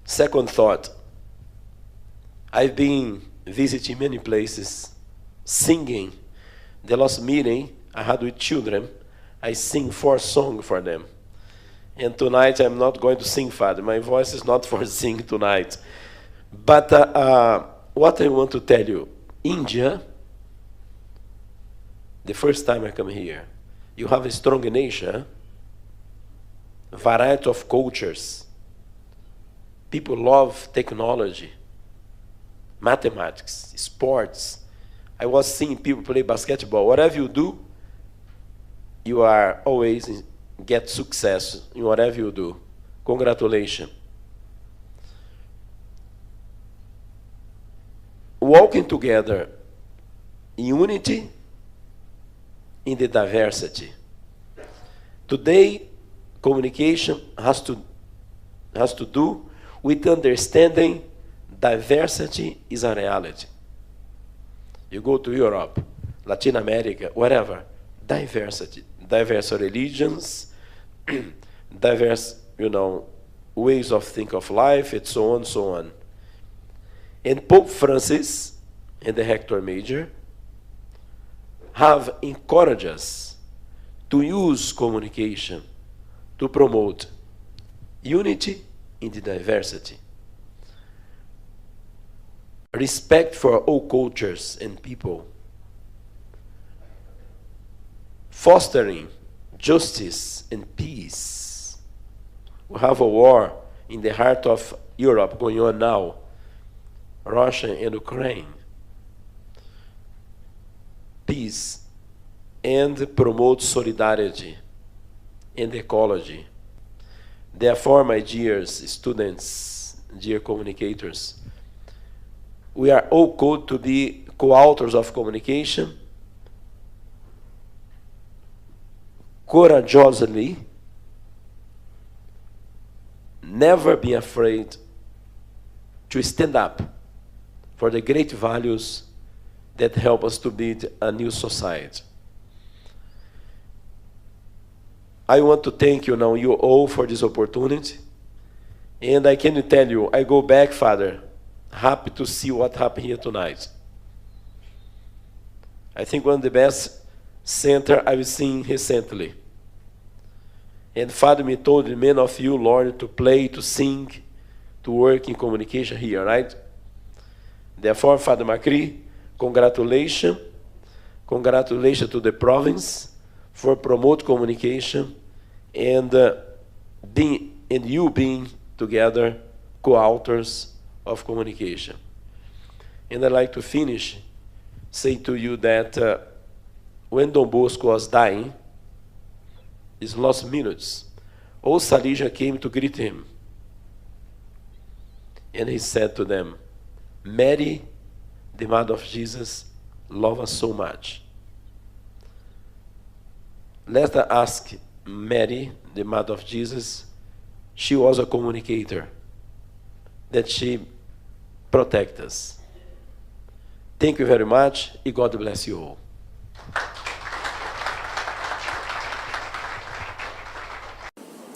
Second thought, I've been visiting many places, singing. The last meeting I had with children, I sing four songs for them. And tonight I'm not going to sing, Father. My voice is not for singing tonight. But uh, uh, what I want to tell you, India, the first time I come here, you have a strong nation, variety of cultures. People love technology, mathematics, sports. I was seeing people play basketball. Whatever you do, you are always in- get success in whatever you do. Congratulations. Walking together in unity in the diversity. Today, communication has to, has to do with understanding diversity is a reality. You go to Europe, Latin America, wherever, diversity. diverse religions, diverse, you know, ways of think of life, and so on, so on. And Pope Francis and the Hector Major have encouraged us to use communication to promote unity in the diversity, respect for all cultures and people, fostering justice and peace. We have a war in the heart of Europe going on now, Russia and Ukraine. Peace and promote solidarity and ecology. Therefore, my dear students, dear communicators, we are all called to be co-authors of communication, courageously, never be afraid to stand up for the great values that help us to build a new society. I want to thank you now, you all, for this opportunity. And I can tell you, I go back, Father, happy to see what happened here tonight. I think one of the best center I've seen recently. And Father, me told many of you, Lord, to play, to sing, to work in communication here, right? Therefore, Father Macri, congratulations. Congratulations to the province for promote communication and uh, being and you being together co-authors of communication. And I'd like to finish say to you that uh, when Don Bosco was dying, his last minutes, all Salesians came to greet him. And he said to them, Mary, the mother of Jesus, love us so much. Let us ask Mary, the mother of Jesus. She was a communicator, that she protect us. Thank you very much, and God bless you all.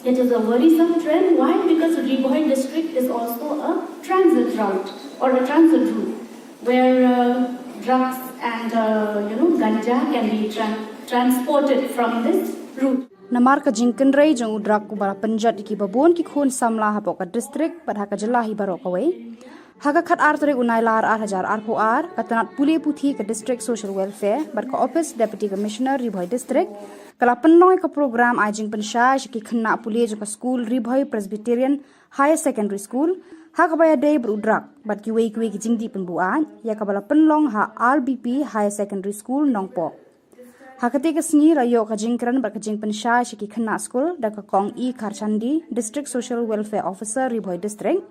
It is a worrisome trend. Why? Because Ri Bhoi district is also a transit route or a transit route where uh, drugs and uh, you know ganja can be tran- transported from this route. Namar ka jingkynrei jong u drug uba la pynjot ïa ki babun ki khun samla hapoh ka district bad ha ka jylla hi baroh kawei. Ha ka khatar tarik u Nailar ar hajar arphew ar, ka tnat pule puthi ka District Social Welfare bad ka Office Deputy Commissioner Ri Bhoi District ka la pynlong ïa ka program ai jingpynshai sha ki khynnah pule jong ka skul Ri Bhoi Presbyterian Higher Secondary School ha kaba ïadei bad u drug bad kiwei kiwei ki jingdih pynbuaid ïa kaba la pynlong ha R B P Higher Secondary School Nongpoh. Ha katei ka sngi la ïoh ka jingkren bad ka jingpynshai sha ki khynnah skul da ka Kong E Kharchandi, District Social Welfare Officer, Ri Bhoi District,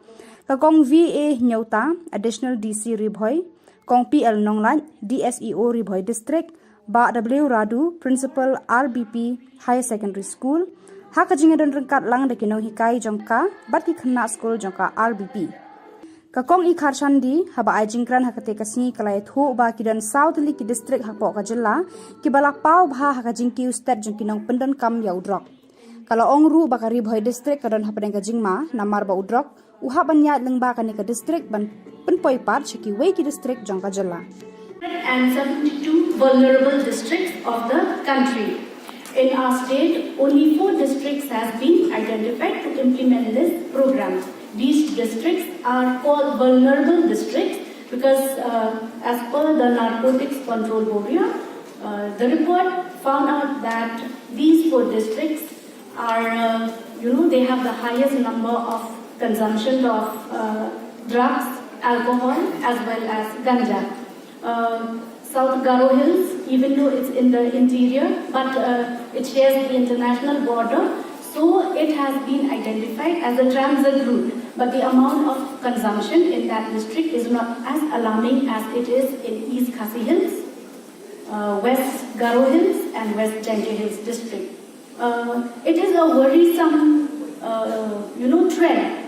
ka Kong V A Hynniewta, Additional D C Ri Bhoi, Kong P L Nonglait, D S E O Ri Bhoi District, Bah W Radu, Principal R B P Higher Secondary School, ha ka jingïadon ryngkat lang da ki nonghikai jong ka bad ki khynnah skul jong ka R B P. Ka Kong E Kharchandi haba ai jingkren ha katei ka sngi ka la ïathuh ba ki don saw tylli ki district hapoh ka jylla kiba la paw bha ha ka jingkiew stet jong ki nongpyndonkam ïa u drug. Ka la ong ruh ba ka Ri Bhoi District ka don hapdeng ka jingma namar ba u drug u hap ban ïaid lyngba kane ka district ban pynpoi pat sha kiwei ki district jong ka jylla. And seventy-two vulnerable districts of the country. In our state, only four districts has been identified to implement this program. These districts are called vulnerable districts because, uh, as per the Narcotics Control Board, uh, the report found out that these four districts are, uh, you know, they have the highest number of consumption of uh, drugs, alcohol, as well as ganja. Uh, South Garo Hills, even though it's in the interior, but uh, it shares the international border, so it has been identified as a transit route. But the amount of consumption in that district is not as alarming as it is in East Khasi Hills, uh, West Garo Hills, and West Jaintia Hills district. Uh, it is a worrisome, uh, you know, trend.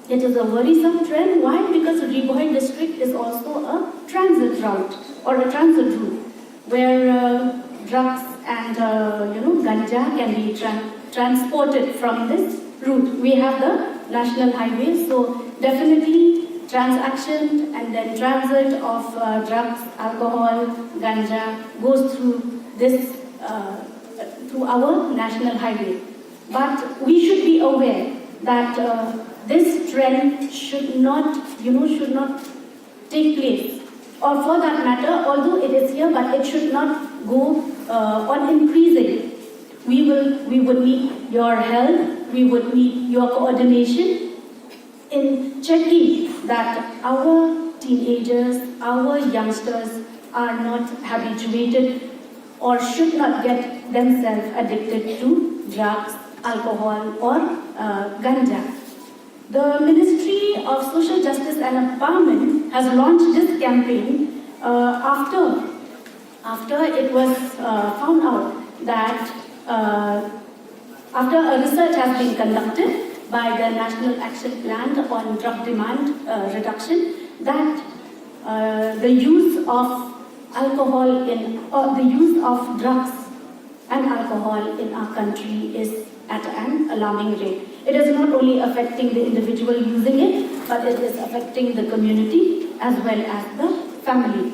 It is a worrisome trend. Why? Because Ri Bhoi district is also a transit route or a transit route where uh, drugs and uh, you know ganja can be tran- transported from this route. We have the national highway, so definitely transaction and then transit of uh, drugs, alcohol, ganja goes through this uh, through our national highway. But we should be aware that uh, this trend should not, you know, should not take place. Or for that matter, although it is here, but it should not go uh, on increasing. We will, we would need your help. We would need your coordination in checking that our teenagers, our youngsters are not habituated or should not get themselves addicted to drugs, alcohol, or uh, ganja. The Ministry of Social Justice and Empowerment has launched this campaign uh, after after it was uh, found out that uh, after a research has been conducted by the National Action Plan on Drug Demand uh, Reduction, that uh, the use of alcohol in or the use of drugs and alcohol in our country is at an alarming rate. It is not only affecting the individual using it, but it is affecting the community as well as the family.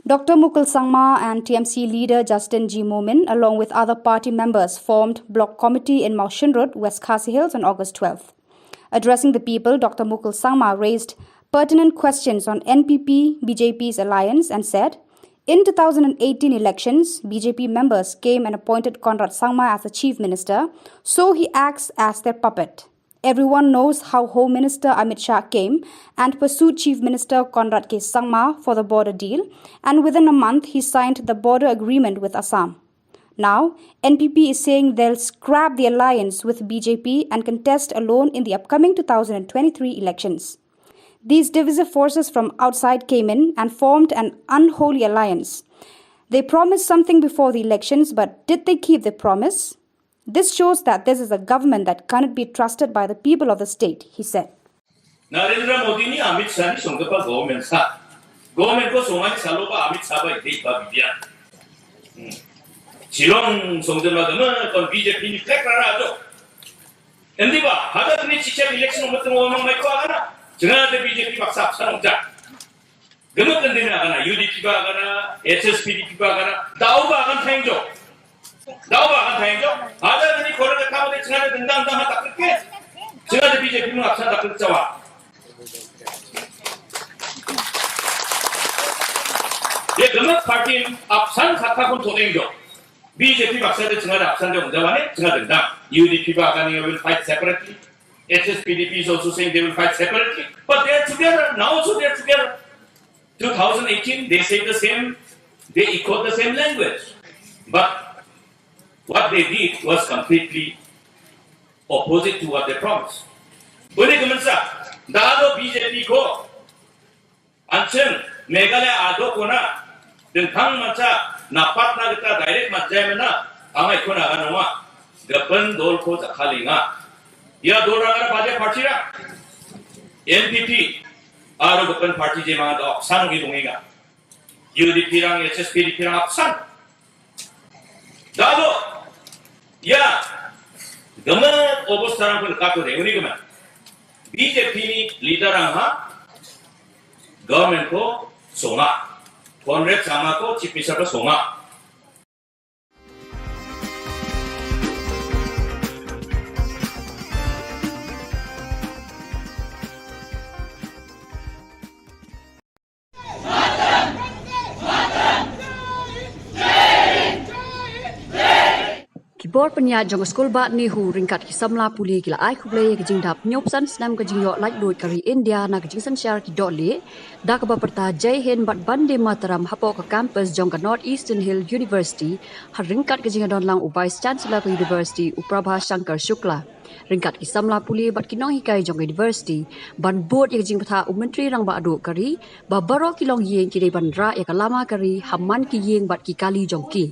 Doctor Mukul Sangma and T M C leader Justin G. Momin, along with other party members, formed block committee in Mawshynrut, West Khasi Hills on August twelfth. Addressing the people, Doctor Mukul Sangma raised pertinent questions on N P P B J P's alliance and said, in two thousand eighteen elections, B J P members came and appointed Conrad Sangma as the chief minister, so he acts as their puppet. Everyone knows how Home Minister Amit Shah came and pursued Chief Minister Conrad K Sangma for the border deal, and within a month he signed the border agreement with Assam. Now, N P P is saying they'll scrap the alliance with B J P and contest alone in the upcoming two thousand twenty-three elections. These divisive forces from outside came in and formed an unholy alliance. They promised something before the elections, but did they keep their promise? This shows that this is a government that cannot be trusted by the people of the state, he said. Narendra Modi ni Amit Shah ni song kapa government sa. Government ko song ani salo ba Amit Shah ba ide ba bibian. Hmm. Shillong song jema gama kon B J P ni flag rara to. Endi ba, hada ni chicha election mo tong mo mai ko agana. Jengah de B J P baksa sa nong ja. Gama kan dina kana, U D P ba kana, H S P D P ba kana, dau ba kan thang jo. Dau ba kan thang jo. Ada ni koran ka kama de chingada dendang dang ha takut ke. Chingada B J P mu apsan takut chawa. Ye gama party apsan khat ka kun thoteng jo. B J P baksa de chingada apsan de ungjawa ne, chingada dendang. U D P ba kana will fight separately. H S P D P is also saying they will fight separately. But they are together. Now also they are together. two thousand eighteen, they say the same, they echoed the same language. But what they did was completely opposite to what they promised. Bune ka mynsa, da do B J P ko, anchen, Meghalaya adok kona, dengthang macha, napat na kita direct macha mana, angai kona ganwa, gapen dol ko jakhali nga. Ya dol rang ada baja party ra, N P P, aro gapen party je manga dok, san ngi bungi nga. U D P rang, H S P D P rang, san. Dado, ya, gamet obos tarang pun katu de, uni gamet. B J P ni leader ang ha, government ko songa. Conrad Sangma ko chief minister ko songa. Ki bor pynïaid jong ka skul Bah NEHU ryngkat ki samla pule ki la ai khublei ïa ka jingdap hynñiewphew san snem ka jingïoh laitluid ka ri India na ka jingsynshar ki dohlieh, da kaba pyrta Jai Hind bad Vande Mataram hapoh ka campus jong ka North Eastern Hill University, ha ryngkat ka jingïadon lang u Vice Chancellor ka University u Prabha Shankar Shukla, ryngkat ki samla pule bad ki nonghikai jong ka University, ban bud ïa ka jingbthah u Myntri Rangbah Duh ka ri, ba baroh ki longïing ki dei ban rah ïa ka lama ka ri ha man ki ïing bad ki kali jong ki.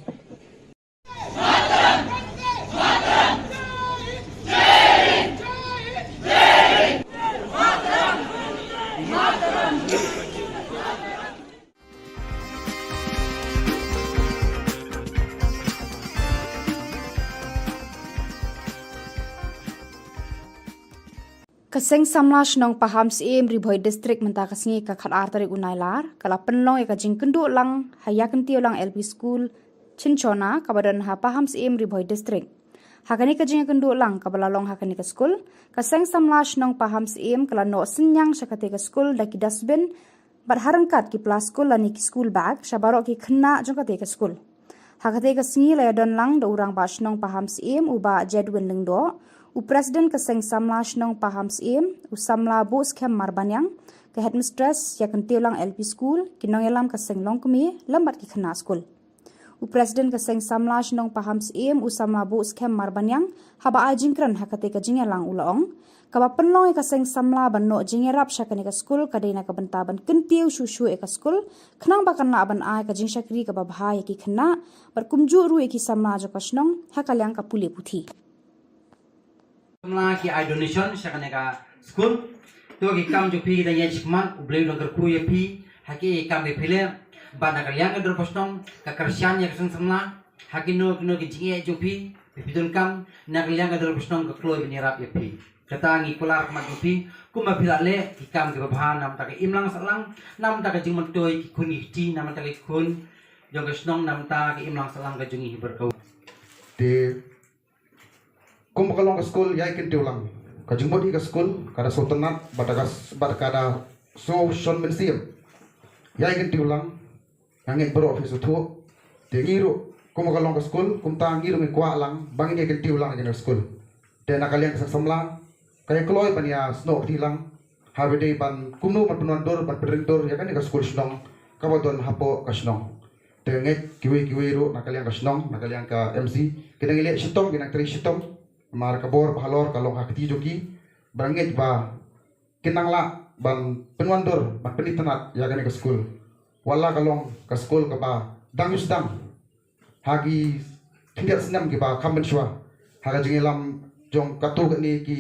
Ka Seng Samla Shnong Pahamsyiem, Ri Bhoi District, mynta ka sngi ka khatar tarik u Nailar, ka la pynlong ïa ka jingkynduh lang ha Ïakyntiew Lang L P School, Chinchona, kaba don ha Pahamsyiem, Ri Bhoi District. Ha kane ka jingkynduh lang kaba la long ha kane ka skul, ka Seng Samla Shnong Pahamsyiem ka la noh synñiang sha kata ka skul da ki dustbin, bad ha ryngkat ki pla skul lane ki school bag sha baroh ki khynnah jong kata ka skul. Ha kata ka sngi la ïadon lang da u Rangbah Shnong Pahamsyiem u Bah Jedwin Lyngdoh, u President ka Seng Samla Shnong Pahamsyiem, u Samla Buhskhem Marbaniang, ka Headmistress Ïakyntiew Lang L P School, ki nongïalam ka Seng Longkmie, lem bad ki khynnah skul. U President ka Seng Samla Shnong Pahamsyiem u Samla Buhskhem Marbaniang, haba ai jingkren ha kata ka jingïalang u la ong, kaba pynlong ïa ka Seng Samla ban noh jingïarap sha kane ka skul ka dei na ka bynta ban kyntiew shuh shuh ïa ka skul, khnang ba kan lah ban ai ka jingshakri kaba bha ïa ki khynnah, bad kumjuh ruh ïa ki samla jong ka shnong ha ka liang ka pule puthi. Samla ki ai donation sha kane ka skul. To ki kam jong phi ki dang ïaid shakhmat, U Blei u dang kyrkhu ïa phi ha ki kam ki phi leh. Bad na ka liang ka dorbar shnong ka kyrshan ïa ka Seng Samla ha kino kino ki jingeh jong phi, phi phi donkam, na ka liang ka dorbar shnong ka kloi ban ïarap ïa phi. Kata ngi kular khmat jong phi kumba phi la leh ki kam kiba bha na bynta ka imlang sahlang, na bynta ka jingmyntoi ki khun ki kti, na bynta ki khun jong ka shnong, na bynta ka imlang sahlang ka jong ngi hi baroh. Te kumba ka long ka skul Ïakyntiew Lang, ka jingmut ïa ka skul ka da sngewtynnat bad ka, bad ka da sngew shon mynsiem. Ïakyntiew Lang, nga ngeit baroh phi sngewthuh. Te ngi ruh kumba ka long ka skul, kumta ngi ruh ngi kwah lang ba ngin ïakyntiew lang ïa kane ka skul. Te na ka liang ka Seng Samla ka ïa kloi ban ïa snoh kti lang, haba dei ban kumno ban pynwandur ban pynrem dur ïa kane ka skul shnong kaba don hapoh ka shnong. Te ngeit kiwei kiwei ruh na ka liang ka shnong, na ka liang ka M C, ki dang ïaleh shitom, ki dang trei shitom. Namar ka bor ba halor ka long ha kti jong ki. Ba ngeit ba kin nang lah ban pynwandur ban pynitynnat ïa kane ka skul. Wat la ka long ka skul kaba dang ïa sdang ha ki khyndiat snem kiba kham mynshuwa, ha ka jingïalam jong katto katne ki,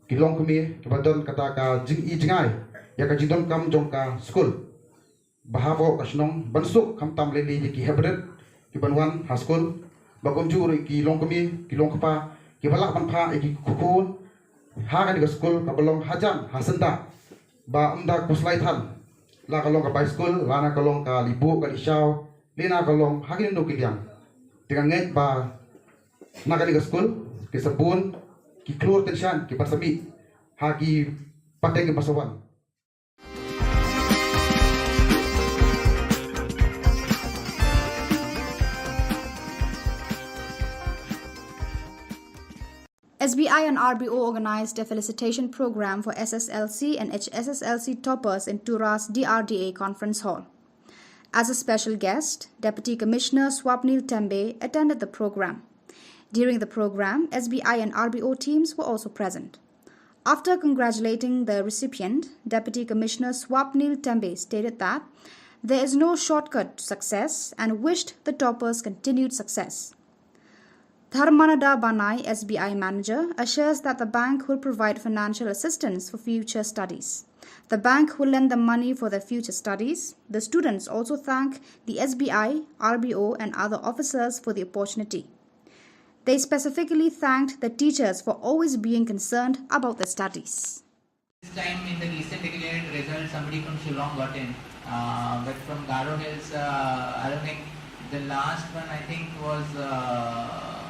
ki longkmie kiba don kata ka jingi jingai ïa ka jingdonkam jong ka skul. Ba hapoh ka shnong ban suk khamtam lei lei ïa ki heprit kiban wan ha skul, ba kumjuh ruh ki longkmie ki longkpa kiba lah ban phah ïa ki khun ha kane ka skul kaba long hajan ha syndah, ba ym da khuslai than, la ka long ka bai skul, la na ka long ka lih buh ka lih shaw, lane na ka long ha kino kino ki liang. Te nga ngeit ba na kane ka skul ki sa bun ki khlur tyngshaiñ kiban sa mih ha ki pateng kiban sa wan. S B I and R B O organized a felicitation program for S S L C and H S S L C toppers in Tura's D R D A conference hall. As a special guest, Deputy Commissioner Swapnil Tembe attended the program. During the program, S B I and R B O teams were also present. After congratulating the recipient, Deputy Commissioner Swapnil Tembe stated that there is no shortcut to success and wished the toppers continued success. Dharmananda Banai, S B I manager, assures that the bank will provide financial assistance for future studies. The bank will lend them money for their future studies. The students also thank the S B I, R B O, and other officers for the opportunity. They specifically thanked the teachers for always being concerned about their studies. This time in the recent declared result, somebody from Shillong got in, uh, but from Garo Hills, uh, I don't think the last one, I think, was. Uh,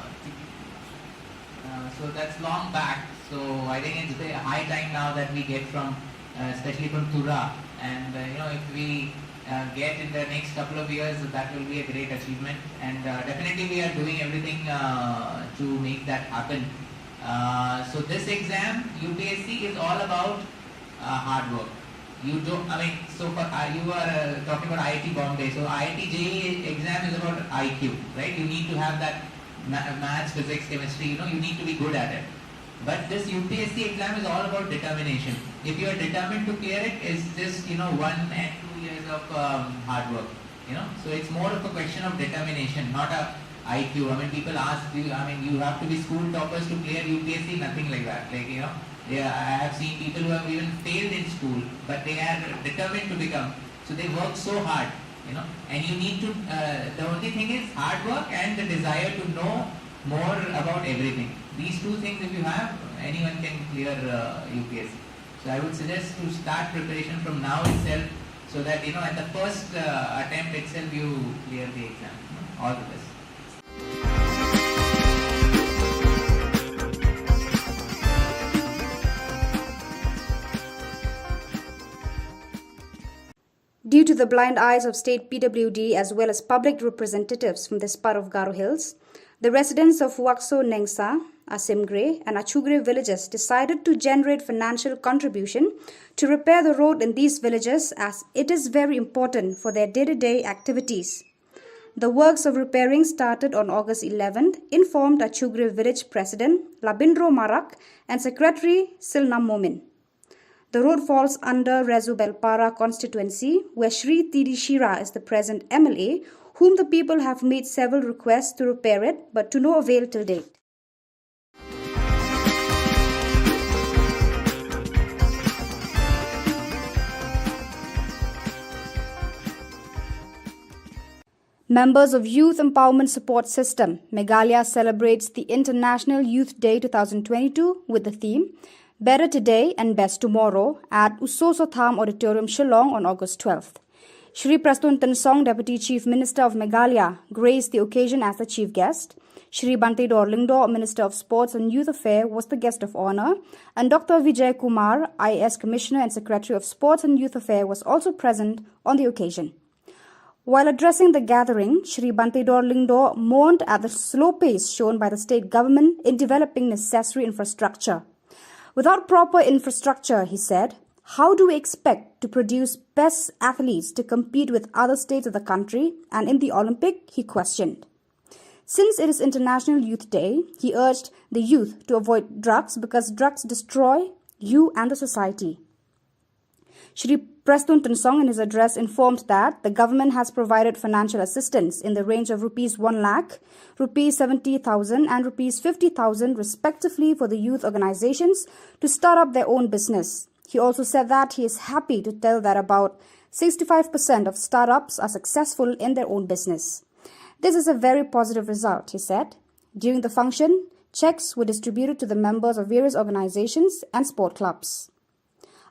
uh, so that's long back. So I think it's the high time now that we get from, uh, especially from Tura, and uh, you know, if we uh, get in the next couple of years, that will be a great achievement. And uh, definitely, we are doing everything uh, to make that happen. Uh, so this exam, U P S C, is all about uh, hard work. You don't. I mean, so for uh, you are uh, talking about I I T Bombay. So I I T J E E exam is about I Q, right? You need to have that ma- maths, physics, chemistry. You know, you need to be good at it. But this U P S C exam is all about determination. If you are determined to clear it, it's just, you know, one and two years of um, hard work. You know, so it's more of a question of determination, not a I Q. I mean, people ask you. I mean, you have to be school toppers to clear U P S C. Nothing like that. Like, you know, yeah, I have seen people who have even failed in school, but they are determined to become. So they work so hard. You know, and you need to. Uh, the only thing is hard work and the desire to know more about everything. These two things, if you have, anyone can clear uh, U P S C. So I would suggest to start preparation from now itself, so that, you know, at the first uh, attempt itself you clear the exam. All the best. Due to the blind eyes of state P W D as well as public representatives from this part of Garo Hills, the residents of Wakso Nengsa, Asimgre, and Achugre villages decided to generate financial contribution to repair the road in these villages, as it is very important for their day-to-day activities. The works of repairing started on August eleventh, informed Achugre village president Labindro Marak and secretary Silnam Momin. The road falls under Rezubelpara constituency, where Shri T D Shira is the present M L A, whom the people have made several requests to repair it, but to no avail till date. Members of Youth Empowerment Support System, Meghalaya celebrates the International Youth Day two thousand twenty-two with the theme Better Today and Best Tomorrow at Usoso Tham Auditorium, Shillong on August twelfth. Shri Prestone Tynsong, Deputy Chief Minister of Meghalaya, graced the occasion as the chief guest. Shri Bantedor Lyngdoh, Minister of Sports and Youth Affairs, was the guest of honor, and Doctor Vijay Kumar, I A S Commissioner and Secretary of Sports and Youth Affairs, was also present on the occasion. While addressing the gathering, Shri Bantedor Lyngdoh mourned at the slow pace shown by the state government in developing necessary infrastructure. Without proper infrastructure, he said, how do we expect to produce best athletes to compete with other states of the country and in the Olympic? He questioned. Since it is International Youth Day, he urged the youth to avoid drugs because drugs destroy you and the society. Shri Prestone Tynsong, in his address, informed that the government has provided financial assistance in the range of rupees one lakh, rupees seventy thousand, and rupees fifty thousand, respectively, for the youth organizations to start up their own business. He also said that he is happy to tell that about sixty-five percent of startups are successful in their own business. This is a very positive result, he said. During the function, checks were distributed to the members of various organizations and sport clubs.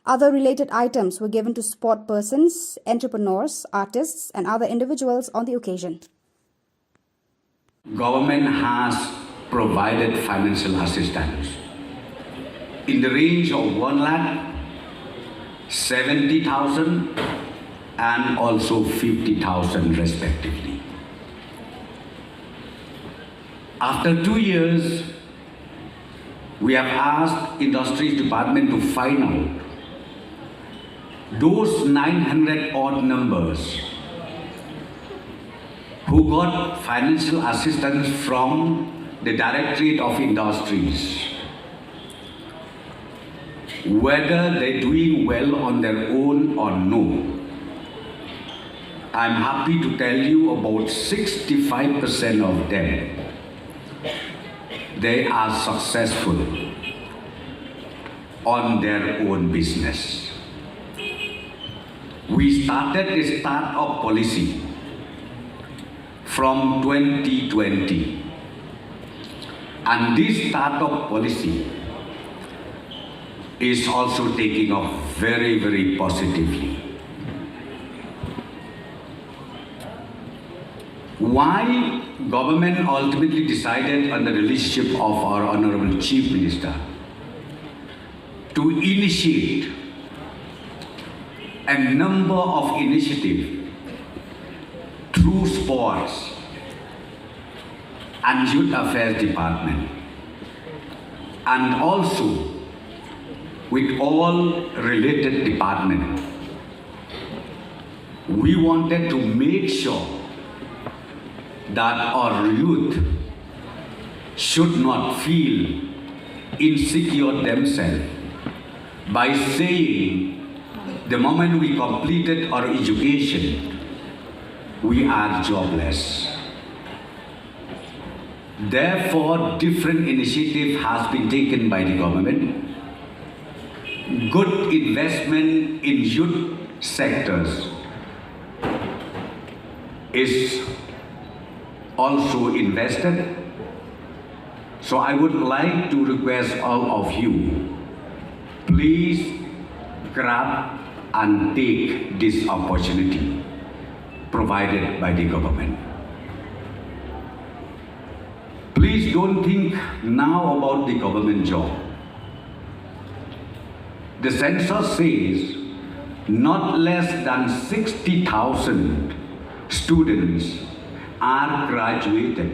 Other related items were given to sport persons, entrepreneurs, artists, and other individuals on the occasion. Government has provided financial assistance in the range of one lakh seventy thousand and also fifty thousand respectively. After two years, we have asked Industries Department to find out those nine hundred odd numbers who got financial assistance from the Directorate of Industries. Whether they're doing well on their own or no, I'm happy to tell you about sixty-five percent of them, they are successful on their own business. We started the startup policy from twenty twenty, and this startup policy is also taking off very, very positively. Why government ultimately decided under the leadership of our Honorable Chief Minister to initiate a number of initiatives through sports and youth affairs department, and also with all related department, we wanted to make sure that our youth should not feel insecure themselves by saying the moment we completed our education, we are jobless. Therefore, different initiative has been taken by the government. Good investment in youth sectors is also invested. So I would like to request all of you, please grab and take this opportunity provided by the government. Please don't think now about the government job. The census says not less than sixty thousand students are graduated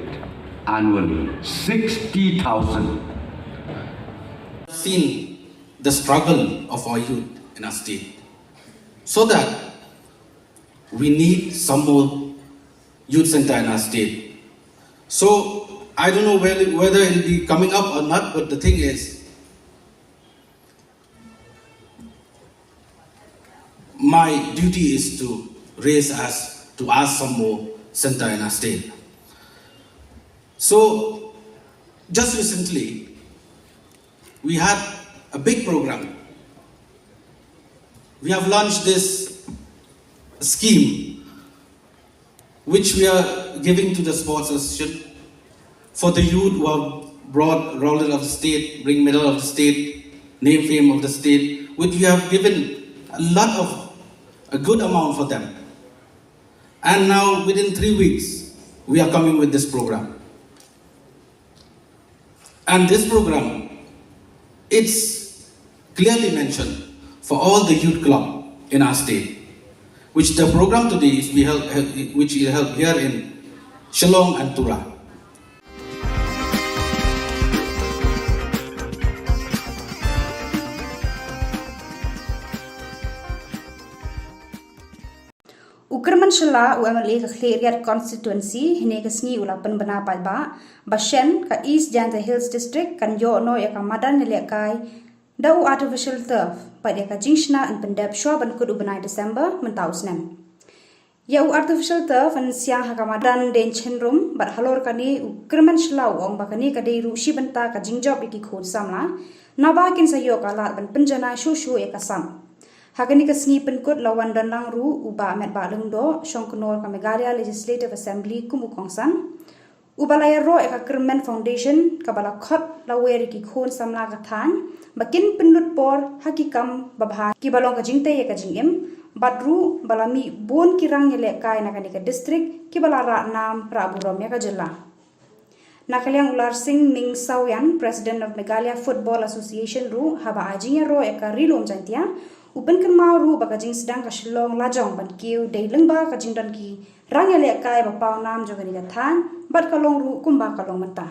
annually. Sixty thousand. Seen the struggle of our youth in our state, so that we need some more youth center in our state. So I don't know whether, whether it'll be coming up or not, but the thing is, my duty is to raise us to ask some more center in our state. So just recently, we had a big program. We have launched this scheme which we are giving to the sports association for the youth who have brought Royal of the State, bring medal of the state, name fame of the state, which we have given a lot of, a good amount for them. And now within three weeks, we are coming with this program. And this program, it's clearly mentioned for all the youth club in our state, which the program today is be held, which is held here in Shillong and Tura. U Kyrmen Shylla, u M L A ka Khliehriat constituency, hynne ka sngi u la pynbna paidbah ba shen ka East Jaintia Hills District kan ïoh noh ïa ka madan ïalehkai da u artificial turf bad ïa ka jingshna yn pyndep shuwa ban kut u bnai December mynta u snem. Ïa u artificial turf yn siang ha ka madan Deiñ Chynrum bad halor kane u Kyrmen Shylla u ong ba kane ka dei ruh shi bynta ka jingjop ïa ki khun samla, naba kin sa ïoh ka lad ban pynjanai shuh shuh ïa ka sap. Ha kane ka sngi pynkut la wan don lang ruh u Bah Metbah Lyngdoh, shongknor ka Meghalaya Legislative Assembly kum u kongsan, uba la ïaroh ïa ka Kyrmen Foundation kaba la khot lawer ïa ki khun samla ka thaiñ ba kin pynlut por ha ki kam babha kiba long ka jingtei ïa ka jingim, bad ruh ba la mih bun ki rang ïalehkai na kane ka district kiba la rah nam rah burom ïa ka jylla. Na ka liang u Larsing Ming Sawian, President of Meghalaya Football Association ruh, haba ai jingïaroh ïa ka Ri Lum Jaintia, u pynkynmaw ruh ba ka jingsdang ka Shillong lajong ban kiew dei lyngba ka jingdon ki rang ïalehkai ba paw nam jong kane ka thaiñ bad ka long ruh kumba ka long mynta.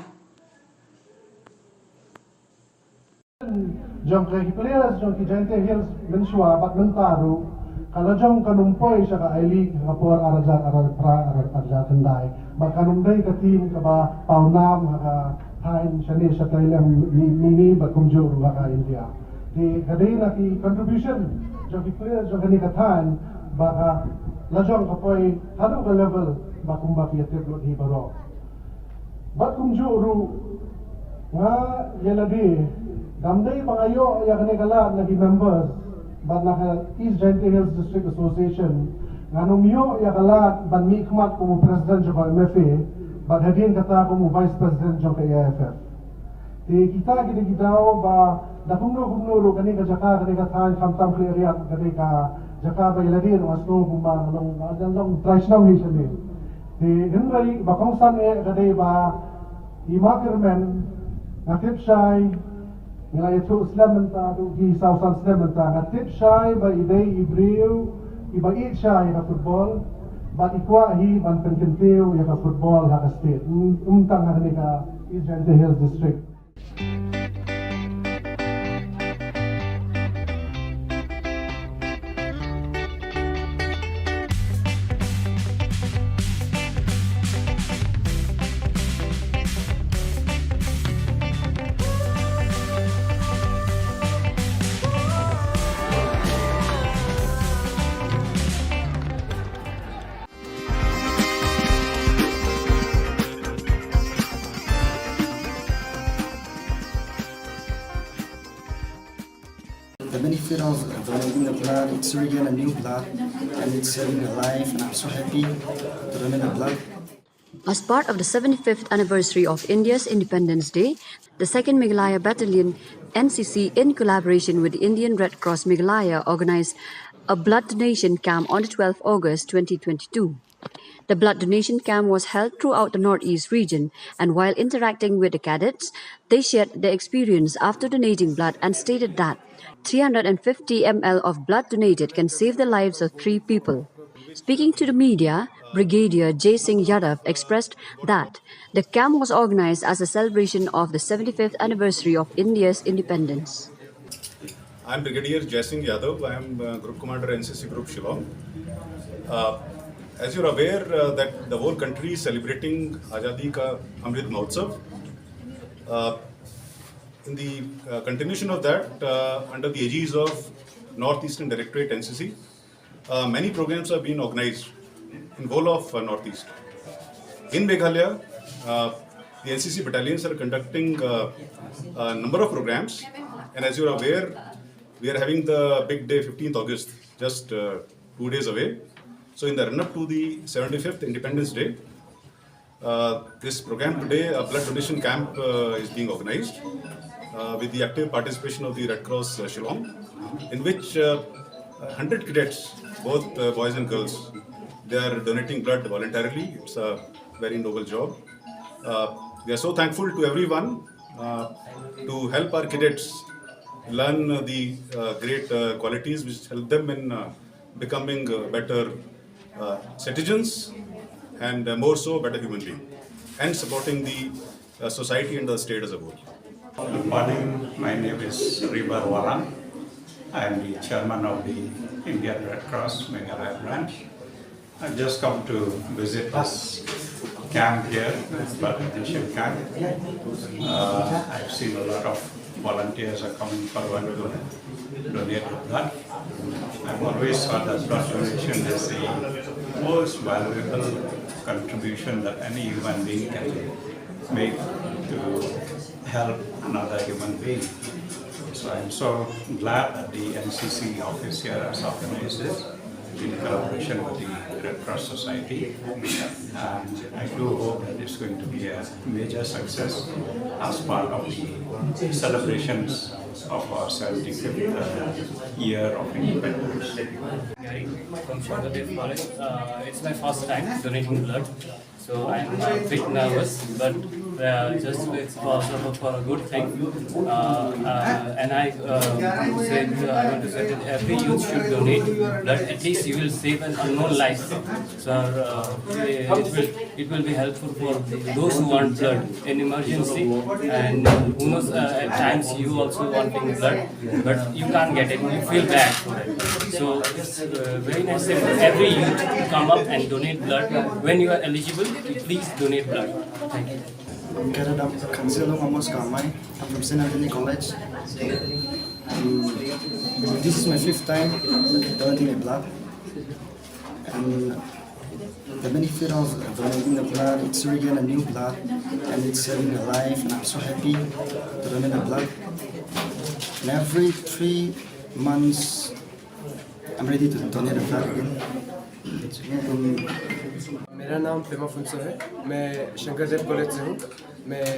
Jong ki players jong ki Jaintia Hills mynshuwa bad mynta ruh ka la jong kan ym poi sha ka I League ha ka por ar hajar arphew phra ar hajar khyndai, bad kan ym dei ka team kaba paw nam ha ka thaiñ shane shatei lem, ni ni ni bad kumjuh ruh ha ka India. Te ka dei na ki contribution jong ki players jong kane ka thaiñ ba ka lajong ka poi haduh ka level ba kumba phi ïatip lut hi baroh. Bad kumjuh ruh nga ïa lade, kam dei ba nga ïoh ïa kane ka lad na ki members bad na ka East Jaintia Hills District Association, ngan ym ïoh ïa ka lad ban mihkhmat kum u president jong ka M F A bad hadien kata kum u vice president jong ka A I F F. Te kita ki dei ki daw ba da kumno kumno ruh kane ka jaka, kane ka thaiñ, khamtam Khliehriat ka dei ka jaka ba ïa lade ruh nga sngew kumba nga long, nga long trai shnong hi shane. Te hynrei ba kongsan eh ka dei ba i Ma Kyrmen, nga tip shai, nga la ïathuh slem mynta, haduh ki saw san snem mynta, nga tip shai ba i dei i briew iba ïeit shai ïa ka football bad i kwah hi ban pynkyntiew ïa ka football ha ka state, ym, ym tang ha kane ka East Jaintia Hills District. The benefit of donating the blood, it's really a new blood, and it's saving a life, and I'm so happy to donate the blood. As part of the seventy-fifth anniversary of India's Independence Day, the Second Meghalaya Battalion, N C C, in collaboration with the Indian Red Cross Meghalaya, organized a blood donation camp on the twelfth August twenty twenty-two. The blood donation camp was held throughout the Northeast region, and while interacting with the cadets, they shared their experience after donating blood and stated that three hundred fifty milliliters of blood donated can save the lives of three people. Speaking to the media, Brigadier Jai Singh Yadav expressed that the camp was organized as a celebration of the seventy-fifth anniversary of India's independence. I'm Brigadier Jai Singh Yadav. I am uh, Group Commander, N C C Group Shillong. Uh, as you're aware, uh, that the whole country is celebrating Azadi Ka Amrit Mahotsav. Uh, in the uh, continuation of that, uh, under the aegis of Northeastern Directorate, N C C, uh, many programs have been organized in whole of uh, Northeast. In Meghalaya, uh, the N C C battalions are conducting uh, a number of programs, and as you are aware, we are having the big day, fifteenth August, just uh, two days away. So, in the run-up to the seventy-fifth Independence Day, uh, this program today, a blood donation camp, uh, is being organized uh, with the active participation of the Red Cross uh, Shillong, in which uh, one hundred cadets, both uh, boys and girls, they are donating blood voluntarily. It's a very noble job. Uh, we are so thankful to everyone uh, to help our cadets learn the uh, great uh, qualities which help them in uh, becoming uh, better uh, citizens and uh, more so better human being and supporting the uh, society and the state as a whole. Good morning. My name is Ribar Warang. I am the chairman of the Indian Red Cross Meghalaya branch. I just come to visit this camp here, blood donation camp. Uh, I've seen a lot of volunteers are coming forward to donate the blood. I've always thought that blood donation is the most valuable contribution that any human being can make to help another human being. So I'm so glad that the N C C office here has organized this in collaboration with the Red Cross Society. And I do hope that it's going to be a major success as part of the celebrations of our seventy-fifth uh, year of independence. From Shambhadev College. Uh, it's my first time donating blood, so I'm a bit nervous, but uh, just it's for, for, for a good thing. Uh, uh, and I uh, said uh, I want to say that every youth should donate blood. At least you will save an unknown life. So uh, it will it will be helpful for those who want blood in emergency, and who knows, uh, at times you also wanting blood, but you can't get it. You feel bad for it. So it's uh, very nice that every youth to come up and donate blood. When you are eligible, please donate blood. Thank you. Kata dap Kansil Amos Kamai, I'm from Saint Anthony College. This is my fifth time donating a blood. And the benefit of donating the blood, it's regain a new blood, and it's saving a life. And I'm so happy to donate a blood. And every three months, I'm ready to donate a blood again. मेरा नाम पेमा फुनसो है। मैं शंकर देव कॉलेज से हूँ। मैं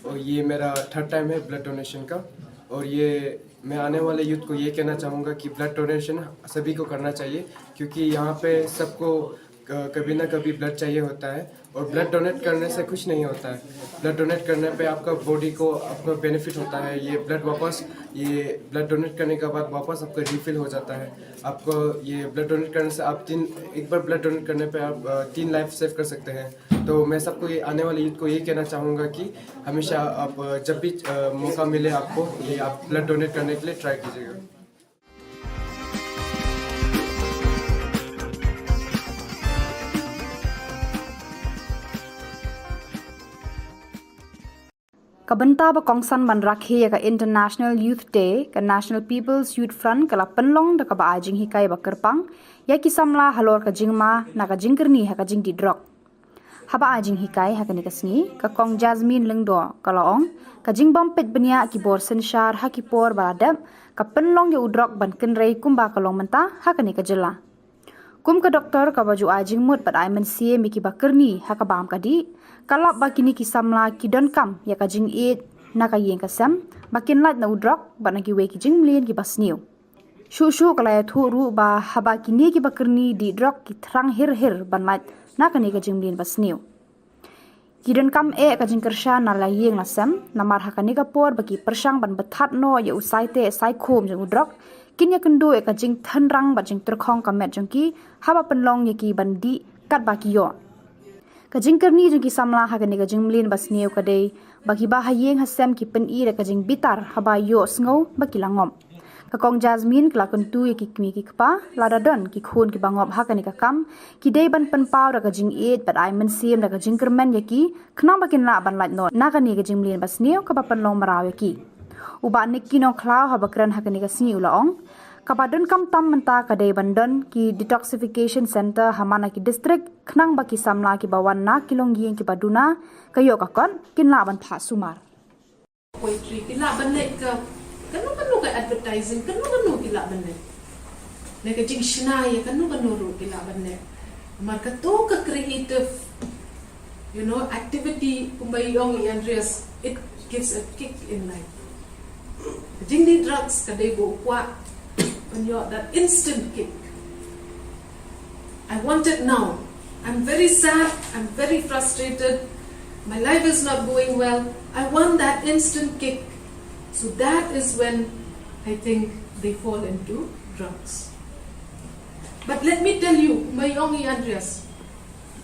और ये मेरा थर्ड टाइम है ब्लड डोनेशन का। और ये मैं आने वाले यूथ को ये कहना चाहूँगा कि ब्लड डोनेशन सभी को करना चाहिए, क्योंकि यहाँ पे सबको कभी ना कभी ब्लड चाहिए होता है। और ब्लड डोनेट करने से कुछ नहीं होता है। ब्लड डोनेट करने पे आपका बॉडी को आपका बेनिफिट होता है। ये ब्लड वापस ये ब्लड डोनेट करने के बाद वापस आपका रिफिल हो जाता है। आपको ये ब्लड डोनेट करने से आप तीन एक बार ब्लड डोनेट करने पे आप तीन लाइफ सेव कर सकते हैं। तो मैं सबको ये आने वाले यूथ को ये कहना चाहूँगा कि हमेशा आप जब भी मौका मिले आपको, ये आप ब्लड डोनेट करने के लिए ट्राई कीजिएगा। Ka bynta ba kongsan ban rakhe ïa ka International Youth Day, ka National People's Youth Front ka la pynlong da kaba ai jinghikai ba kyrpang ïa ki samla halor ka jingma na ka jingkyrni ha ka jingdih drok. Haba ai jinghikai ha kane ka sngi, ka Kong Jasmine Lyngdoh ka la ong, ka jingbym peit bniah ki bor synshar ha ki por ba la dep ka pynlong ïa u drok ban kynrei kumba ka long mynta ha kane ka jylla. Kum ka doktor kaba ju ai jingmut bad ai mynsiem ïa ki ba kyrni ha ka bam ka dih, ka lap ba kine ki samla ki donkam ïa ka jingïeit na ka ïing ka sem ba kin lait na u drok bad na kiwei ki jingmlien ki ba sniew. Shuh shuh ka la ïathuh ruh ba haba kine ki ba kyrni dih drok ki thrang hir hir ban lait na kane ka jingmlien ba sniew. Ki donkam eh ka jingkyrshan na la ïing la sem, namar ha kane ka por ba ki pyrshang ban bthat noh ïa u saiteh saikhum jong u drok, kin ïakynduh ïa ka jingthnrang bad jingtyrkhong ka met jong ki haba pynlong ïa ki ban dih katba ki ïoh. Ka jingkyrni jong ki samla ha kane ka jingmlien ba sniew ka dei ba kiba ha ïing ha sem ki pyni da ka jingbitar haba ïohsngew ba ki la ngop. Ka Kong Jasmine ka la kyntu ïa ki kmie ki kpa lada don ki khun kiba ngop ha kane ka kam, ki dei ban pynpaw da ka jingïeit bad ai mynsiem da ka jingkyrmen ïa ki khnang ba kin lah ban lait noh na kane ka jingmlien ba sniew kaba pynlong mraw ïa ki. U Bah Nicky Nongkhlaw haba kren ha kane ka sngi u la ong, kaba donkam tam mynta ka dei ban don ki detoxification center ha man la ki district khnang ba ki samla kiba wan na ki longïing kiba duna ka ïoh ka kot kin lah ban phah sumar. Poetry ki lah ban leh ka kano kano ka advertising kano kano ki lah ban leh. Leh ka jingshna ïa kano kano ruh ki lah ban leh. Namar kato ka creative, you know, activity kumba i ong i Andreas, it gives a kick in life. Ka jingdih drugs ka dei ba u kwah ban ïoh that instant kick. I want it now. I'm very sad. I'm very frustrated. My life is not going well. I want that instant kick. So that is when I think they fall into drugs. But let me tell you, kumba i ong i Andreas,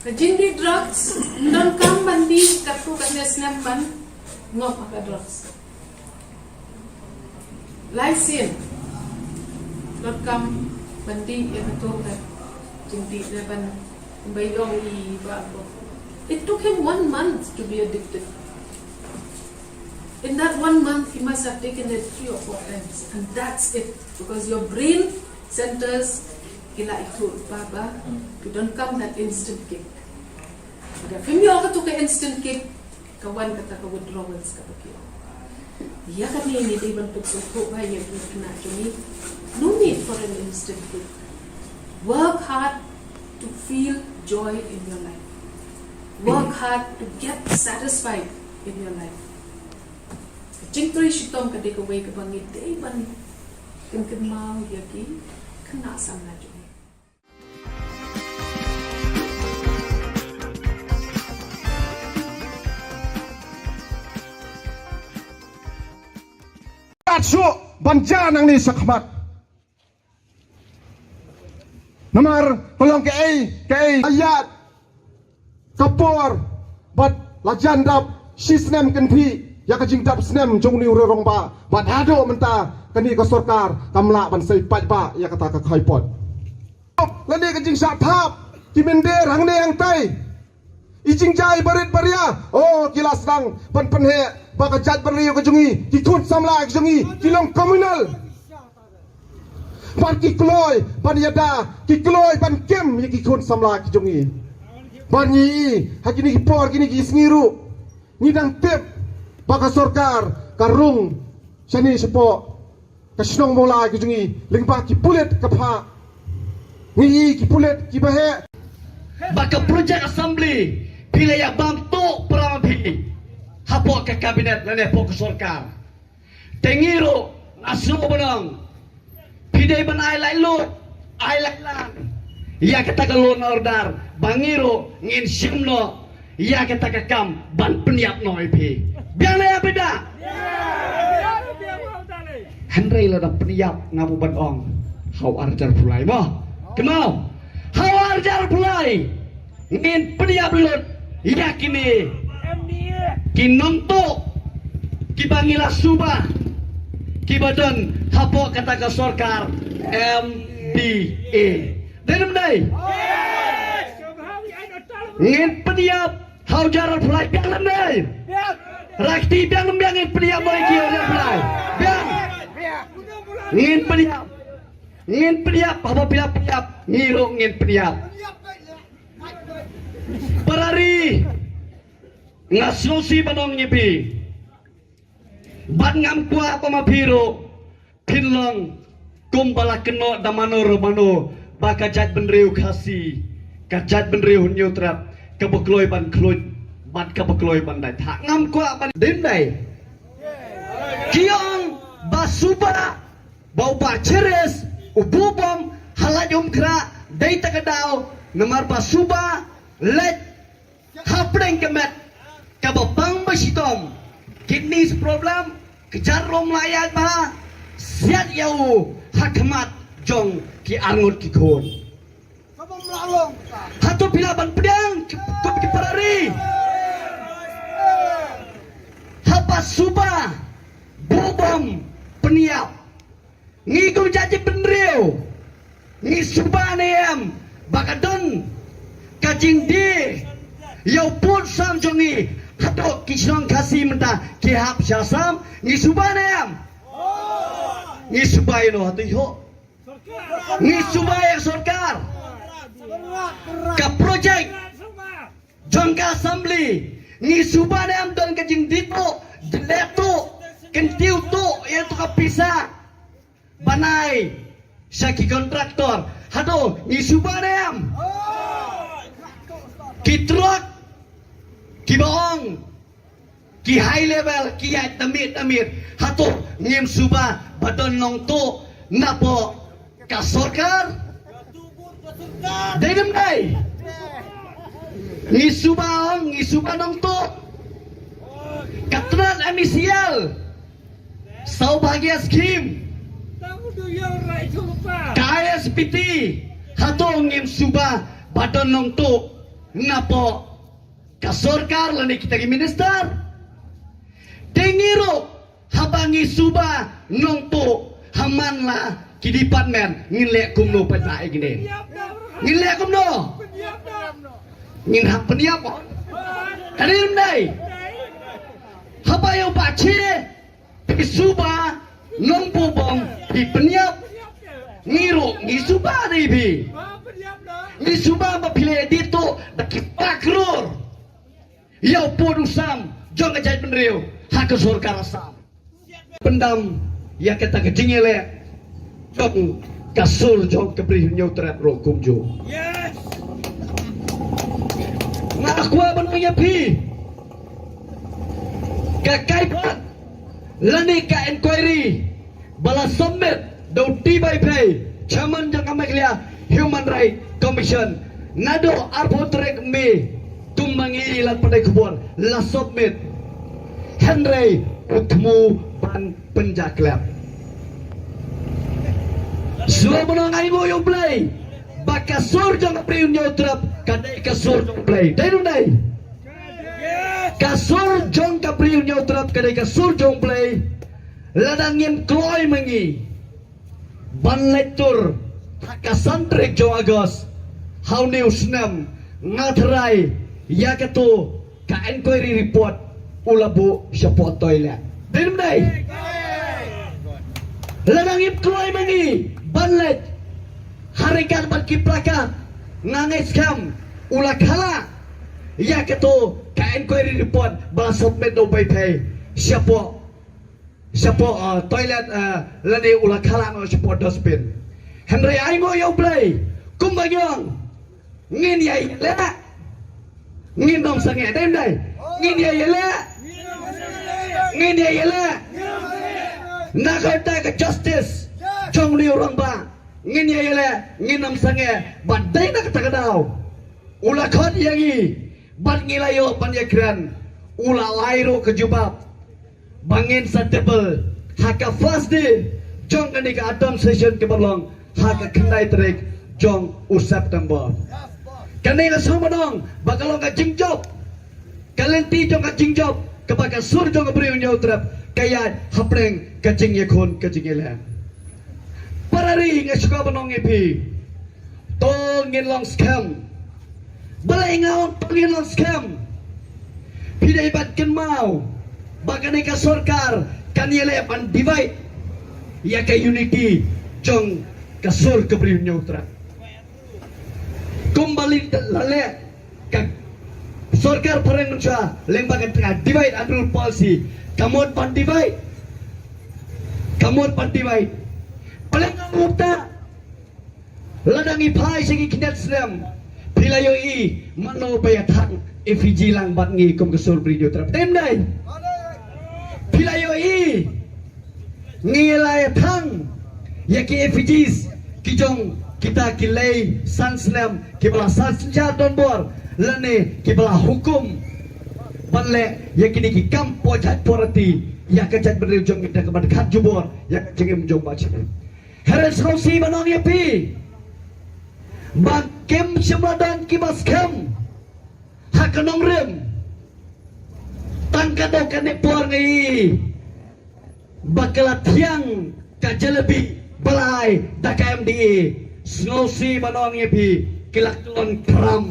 ka jingdih drugs, donkam ban dih katto katne snem ban ngop ha ka drugs. Lai sien donkam ban dih ïa kato ka jingdih ne ban, ban ïong i ba ko. It took him one month to be addicted. In that one month, he must have taken it three or four times, and that's it, because your brain centers ki la ikut ba ba, ki donkam that instant kick. Lada phim ïoh kato ka instant kick, ka wan kata ka withdrawals kaba ki ong. Ïa kane ngi dei ban pynsngewthuh ba ïa ki khynnah jong ngi. No need for an instant kick. Work hard to feel joy in your life. Work hard to get satisfied in your life. Ka jingtrei shitom ka dei kawei kaba ngi dei ban pynkynmaw ïa ki khynnah samla jong ngi. Kat shuh ban ja nangne shakhmat. Namar ka long kaei kaei ayat ka por bad la jan dap shi snem kynthih ïa ka jingdap snem jong une u rangbah bad haduh mynta kane ka sorkar kam lah ban sei paidbah ïa kata ka khaipot. Lane ka jingshah thap ki mynder hangne hangtai. I jingjia barit baria, oh, ki la sdang ban pynheh Ba ka jaitbynriew ka jong ngi, ki khun samla ka jong ngi ki long communal. Ban ki kloi ban ïada, ki kloi ban kem ïa ki khun samla ka jong ngi. Ban ngi i ha kine ki por, kine ki sngi ruh ngi dang tip ba ka sorkar ka rung shane shapoh ka shnong Mawlai ka jong ngi lyngba ki pulit ka phah. Ngi i ki pulit kiba heh. Ba ka project assembly phi la ïa bam tuh para ma phi hapoh ka cabinet lane hapoh ka sorkar. Te ngi ruh nga sngew ba nong phi dei ban ai laitluid, ai laitlang ïa kata ka law and order ba ngi ruh ngin shim noh ïa kata ka kam ban pynïap noh ïa phi. Biang ne ïa phi da? Hynrei lada pynïap nga bym ban ong ha u arhajar phew lai mo. Kynmaw, ha u arhajar phew lai ngin pynïap lut ïa kine ki nongtuh kiba ngi la suba kiba don hapoh kata ka sorkar M D A. Dei ne ym dei? Ngin pynïap ha u arhajar phew lai, biang ne ym dei? Rakti, biang ne ym biang ngin pynïap mo ïa ki ha u arhajar phew lai? Biang. Ngin pynïap. Ngin pynïap, haba pynïap pynïap ngi ruh ngin pynïap. Para ri, nga sngewsih ban ong ïa phi. Bad ngam kwah ba ma phi ruh phin long kumba la kynnoh da mano re mano ba ka jaitbynriew Khasi, ka jaitbynriew Hynñiewtrep kaba kloi ban khluit bad kaba kloi ban dait. Ha, ngam kwah ban dei ym dei. Ki ong ba suba ba u Bah Chiris u buh bom ha Laitumkhrah dei ta ka daw namar ba suba leit hapdeng ka met kaba pang ba shitom, kidneys problem, kjat ruh ym lah ïaid bha, siat ïa u ha khmat jong ki arngut ki khun. Hato phi lah ban pdiang ki, ki, ki para ri? Haba suba buh bom pynïap. Ngi kum jaitbynriew ngi suba ne em ba ka don ka jingdie ïa u pud sam jong ngi? Hato ki shnong Khasi mynta ki hap sha Assam? Ngi suba ne em? Ngi suba ïa no hato ïoh? Ngi suba ïa sorkar. Ka project jong ka assembly ngi suba ne em don ka jingdie tuh, dleh tuh, kyntiew tuh ïa tu ka pisa ban ai sha ki contractor? Hato ngi suba ne em? Ki truck kiba ong ki high level ki ïaid da miet da miet, hato ngim suba ba don nongtuh napoh ka sorkar? Dei ne ym dei? Ngi suba ong ngi suba nongtuh. Ka tnat M E C L, Saubhagya scheme, ka I S P T, hato ngim suba ba don nongtuh napoh ka sorkar lane kita ki minister? Te ngi ruh haba ngi suba nongtuh ha man la ki department ngin leh kumno pat ba ïa kine? Ngin leh kumno? Ngin hap pynïap mo? Ka dei ne ym dei? Haba ïa u Bah Chiris phi suba nongbuh bom phi pynïap, ngi ruh ngi suba da ïa phi. Ngi suba ba phi leh dei tuh da ki ba klur ïa u pud u sam jong ka jaitbynriew ha ka sorkar Assam. Pyndam ïa kata ka jingïaleh jong ka sur jong ka Bri Hynñiewtrep ruh kumjuh. Nga kwah ban ong ïa phi, ka kaipad lane ka inquiry ba la submit da u T. Vaiphei, Chairman jong ka Meghalaya Human Rights Commission, naduh arphew tarik May, kum ma ngi la pynlait khubor, la submit. Hynrei u thmu ban pynjaklep. Shuwa ban ong ainguh ïa U Blei ba ka sur jong ka Bri Hynñiewtrep ka dei ka sur jong U Blei. Dei ne ym dei? Ka sur jong ka Bri Hynñiewtrep ka dei ka sur jong U Blei. Lada ngim kloi ma ngi ban leit tur ha ka san tarik jong August ha une u snem, nga tharai ïa kato ka inquiry report u la buh shapoh toilet. Dei ne em dei? Lada ngim kloi ma ngi ban leit ha ryngkat bad ki placard, nga ngeit skhem u la khala ïa kato ka inquiry report ba la submit da u Baipei shapoh shapoh, uh, toilet, uh, lane u la khala noh shapoh dustbin. Hynrei ai nguh ïa U Blei, kumba ngi ong, ngin ïa ïaleh. Ngin ym sangeh, dei ne em dei? Ngin ïa ïaleh. Ngin ïa ïaleh. Na ka bynta ka justice jong une u rangbah, ngin ïa ïaleh, ngin ym sangeh. Bad dei na kata ka daw u la khot ïa ngi bad ngi la ïoh ban ïakren. U la ai ruh ka jubab ba ngin sa table ha ka first day jong kane ka autumn session kaba long ha ka khyndai tarik jong u September. Kane nga sngew ban ong ba ka long ka jingjop, ka lynti jong ka jingjop kaba ka sur jong ka Bri u Hynñiewtrep ka ïaid hapdeng ka jingïakhun ka jingïaleh. Para ri, nga sngewbha ban ong ïa phi, to ngin long skhem. Balei nga ong to ngin long skhem? Phi dei ban kynmaw ba kane ka sorkar kan ïaleh ban divide ïa ka unity jong ka sur ka Bri u Hynñiewtrep. Kumba la leh ka sorkar phareng mynshuwa lyngba ka divide and rule policy, ka mut ban divide. Ka mut ban divide. Balei nga ong kumta? Lada ngi phai sha ki khyndiat snem, phi la ïohi mano ba ïathang effigy lang bad ngi kum ka sur Bri u Hynñiewtrep, dei ne em dei? Phi la ïohi ngi la ïathang ïa ki effigies ki jong kita ki lei san snem kiba la sah synshar donbor lane kiba la hukum ban leh ïa kine ki kam poh jait poh rati ïa ka jaitbynriew jong ngi da kaba khat jubor ïa ka jingim jong u Bah Sharif. Hynrei sngewsih ban ong ïa phi ba kim shym la don kiba skhem ha ka nongrim. Tang katto katne por ngi ba ka la thiang ka jalebi ba la ai da ka M D A. Sngewsih ban ong ïa phi, ki la kyllon khram.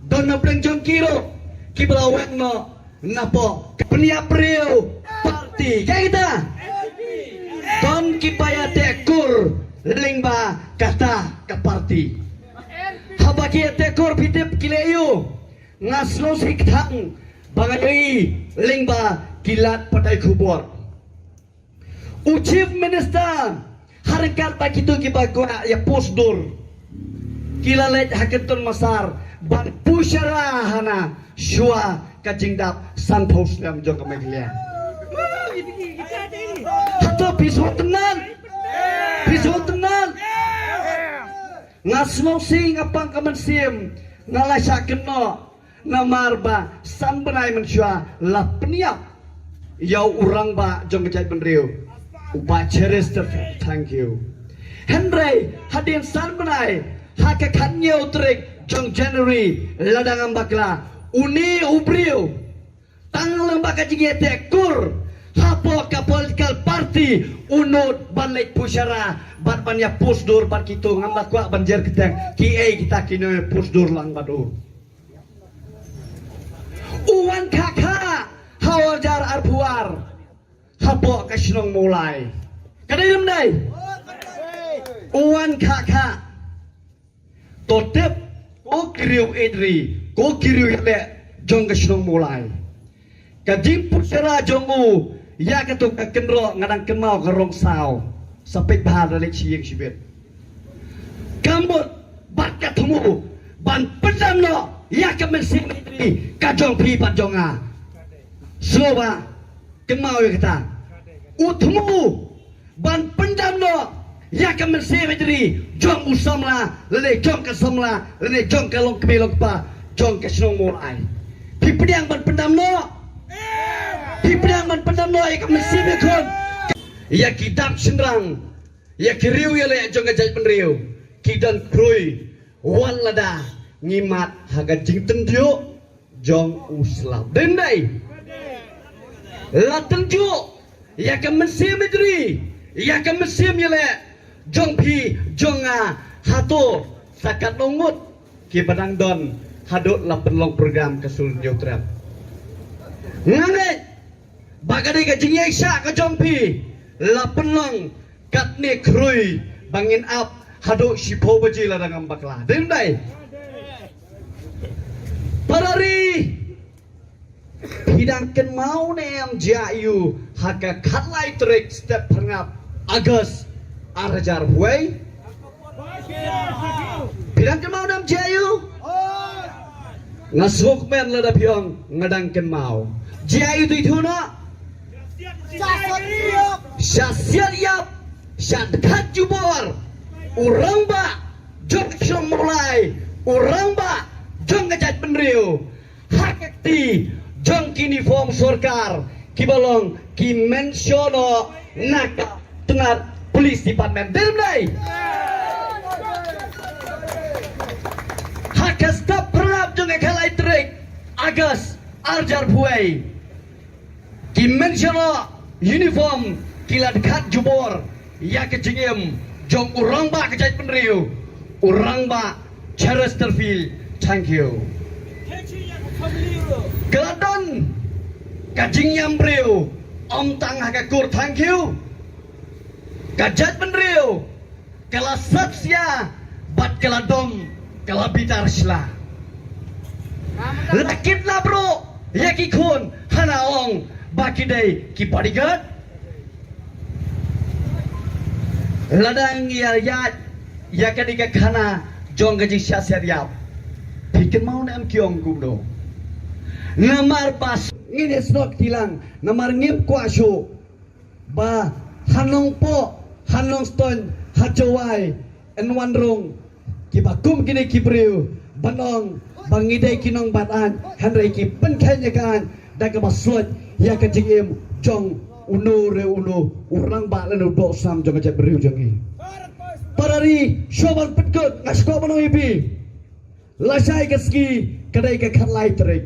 Don na pdeng jong ki ruh kiba la weng noh napoh ka pynïap briew party. Kaei kata? Don kiba ïateh kur lyngba kata ka party. Haba ki ïateh kur, phi tip ki leh aïu? Nga sngewsih kthang ba nga ïohi lyngba ki lad pathai khubor. U Chief Minister ha ryngkat bad kito kiba kwah ïa post dur, ki la leit ha Kyntun Massar ban push ïa ra hana shuwa ka jingdap sanphew snem jong ka Meghalaya. Hato phi sngewtynnat? Phi sngewtynnat? Nga sngewsih, nga pang ka mynsiem, nga la shah kynnoh. Namar ba san bnai mynshuwa la pynïap ïa u rangbah jong ka jaitbynriew, u Bah Cherister Thangkhiew. Hynrei hadien san bnai, ha ka khathynñiew tarik jong January, lada ngam bakla, une u briew tang lyngba ka jingïateh kur hapoh ka political party u nud ban leit push ïa ra bad ban ïa post dur bad kito, ngam da kwah ban jer kyrteng kiei kita ki nongïa post dur lang bad u. U wan khah khah ha u hajar arphew ar hapoh ka shnong Mawlai. Ka dei ne ym dei? U wan khah khah. To tip, ko ki riew ïeit ri, ko ki riew ïaleh jong ka shnong Mawlai, ka jingpush ïa ra jong u ïa kato ka kynroh, nga dang kynmaw ka rong saw, sa peit bha da leit sha ïing shibit. Ka mut bad ka thmu ban pyndam noh ïa ka mynsiem ïeit ri ka jong phi bad jong nga. Sngewbha kynmaw ïa kata. U thmu ban pyndam noh ïa ka mynsiem ïeit ri jong u samla lane jong ka samla lane jong ka longkmie longkpa jong ka shnong Mawlai. Phi pdiang ban pyndam noh? Phi pdiang ban pyndam noh ïa ka mynsiem ïakhun? Ïa ki dap shynrang, ïa ki riew ïaleh jong ka jaitbynriew, ki don khrui wat lada ngi mad ha ka jingtynjuh jong u slap. Dei ne ym dei? La tynjuh ïa ka mynsiem ïeit ri, ïa ka mynsiem ïaleh jong phi jong nga. Hato sa katno ngut kiba dang don haduh la pynlong program ka sur Hynñiewtrep? Nga ngeit ba ka dei ka jingïaishah ka jong phi la pynlong katne khrui ba ngin ap haduh shiphew baje lada ngam bakla. Dei ne em dei? Para ri, phi dang kynmaw ne em jia aiu ha ka khatlai tarik step phyrngap August ar hajar hynriew? Phi dang kynmaw ne em jia aiu? Nga sngewkmen lada phi ong nga dang kynmaw. Jia aiu tu itu na? Sha siat ïap, sha dkhat jubor u rangbah jong ka shnong Mawlai, u rangbah jong ka jaitbynriew. Ha ka kti jong ki uniform sorkar kiba long ki mention na ka tnat police department. Dei ne em dei? Ha ka step phyrngap jong ka khatlai tarik August ar hajar hynriew, ki mention uniform ki la dkhat jubor ïa ka jingim jong u rangbah ka jaitbynriew, u rangbah Chesterfield Thangkhiew. Ka la don ka jingïam briew ym tang ha ka kur Thangkhiew, ka jaitbynriew ka la sat sia bad ka la dom, ka la bitar sla. La kit la bro ïa ki khun hana ong ba ki dei ki bodyguard. Lada ngi ïa ïa ïa ka dei ka khana jong ka jingshah siat ïap. Phi kynmaw ne em ki ong kumno? Namar ba ngin ïa snoh kti lang namar ngim kwah shuh ba ha Nongpoh, ha Nongstoiñ, ha Jowai, yn wan rung kiba kum kine ki briew ban ong ba ngi dei ki nongbat aiñ, hynrei ki pynkheiñ ïa ka aiñ da kaba sloit ïa ka jingim jong uno re uno u rangbah lane u doh sam jong ka jaitbynriew jong ngi. Para ri, shuwa ban pynkut nga sngewbha ban ong ïa phi, lashai ka sngi ka dei ka khatlai tarik.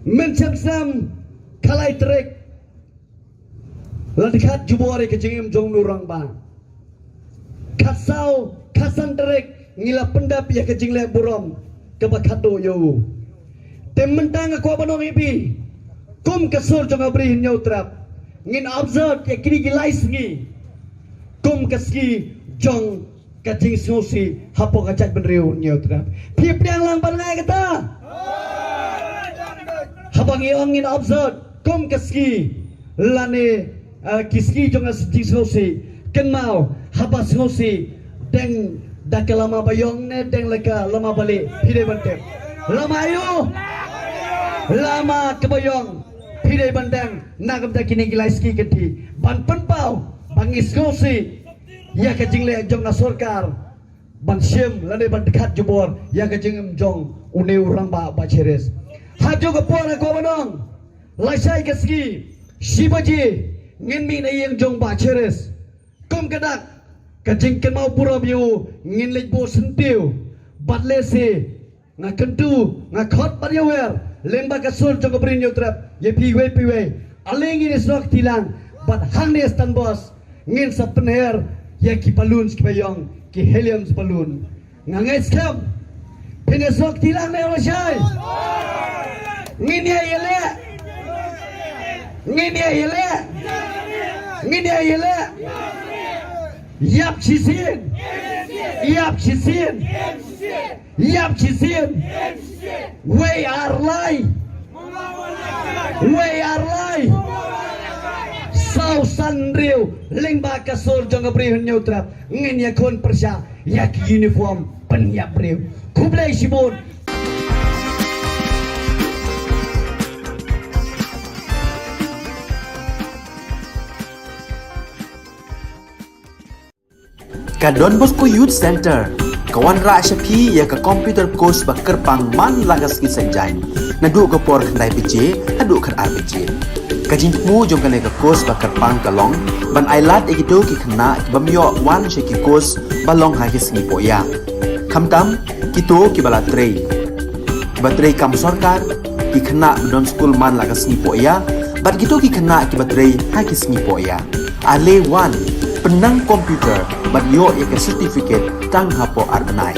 Mynshem snem khatlai tarik la dkhat jubor ïa ka jingim jong u rangbah. Khatsaw, khatsan tarik ngi la pyndep ïa ka jingleh burom kaba khatduh ïa u. Te mynta nga kwah ban ong ïa phi, kum ka sur jong ka Bri Hynñiewtrep, ngin observe ïa kine ki lai sngi kum ka sngi jong ka jingsngewsih hapoh ka jaitbynriew Hynñiewtrep. Phi pdiang lang ban ngai kata? Haba ngi ong ngin observe kum ka sngi lane, eh, ki sngi jong ka jingsngewsih, kynmaw haba sngewsih deng da ka lama baïong ne deng da ka lama balieh, phi dei ban tip? Lama aiu? Lama ka baïong. Phi dei ban deng na ka bynta kine ki lai sngi kynti ban pynpaw ba ngi sngewsih ïa ka jingleh jong ka sorkar ban shim lane ban dkhat jubor ïa ka jingim jong une u rangbah Bah Cheris. Ha kajuh ka por nga kwah ban ong, lashai ka sngi shi baje ngin mih na ïing jong Bah Cheris. Kum ka dak ka jingkynmaw burom ïa u ngin leit buh syntiew bad lehse nga kyntu, nga khot bad ïawer lyngba ka sur jong ka Bri Hynñiewtrep ïa phi iwei pa iwei. Ale ngin ïa snoh kti lang bad hangne Stan Bose ngin sa pynher ïa ki balloons kiba ïong, ki helium balloon. Nga ngeit skhem phin ïa snoh kti lang ne lashai? Ngin ïa ïaleh. Ngin ïa ïaleh. Ngin ïa ïaleh. Ïap shisien. Ïap shisien. Ïap shisien. Wei ar lai. Wei ar lai. Saw san hynriew lyngba ka sur jong ka Bri Hynñiewtrep ngin ïakhun pyrshah ïa ki uniform pynïap briew. Khublei shibun. Ka Don Bosco Youth Center ka wanrah sha phi ïa ka computer course ba kyrpang man la ka sngi Saitjaiñ, naduh ka por khyndai baje haduh khatar baje. Ka jingthmu jong kane ka course ba kyrpang ka long ban ailad ïa kito ki khynnah ki bym ïoh wan sha ki course ba long ha ki sngi poh ïa. Khamtam kito kiba la trei, kiba trei kam sorkar, ki khynnah ba don skul man la ka sngi poh ïa, bad kito ki khynnah kiba trei ha ki sngi poh ïa. Ale wan, pynnang computer bad ïoh ïa ka certificate tang hapoh ar bnai.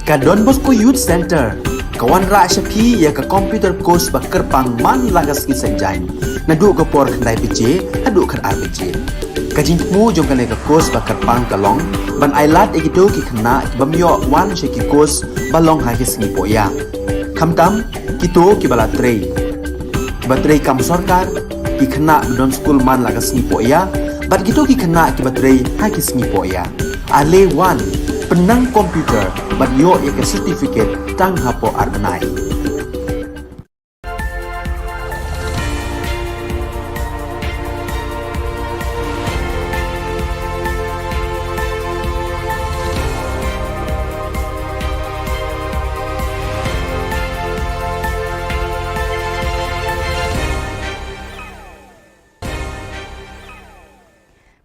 Ka Don Bosco Youth Centre ka wanrah sha phi ïa ka computer course ba kyrpang man la ka sngi Saitjaiñ, naduh ka por khyndai baje haduh khatar baje. Ka jingthmu jong kane ka course ba kyrpang ka long ban ai lad ïa kito ki khynnah ki bym ïoh wan sha ki course ba long ha ki sngi pohïa, khamtam kito kiba la trei, kiba trei kam sorkar, ki khynnah ba don skul man la ka sngi pohïa bad kito ki khynnah kiba trei ha ki sngi pohïa. Ale wan, pynnang computer bad ïoh ïa ka certificate tang hapoh ar bnai.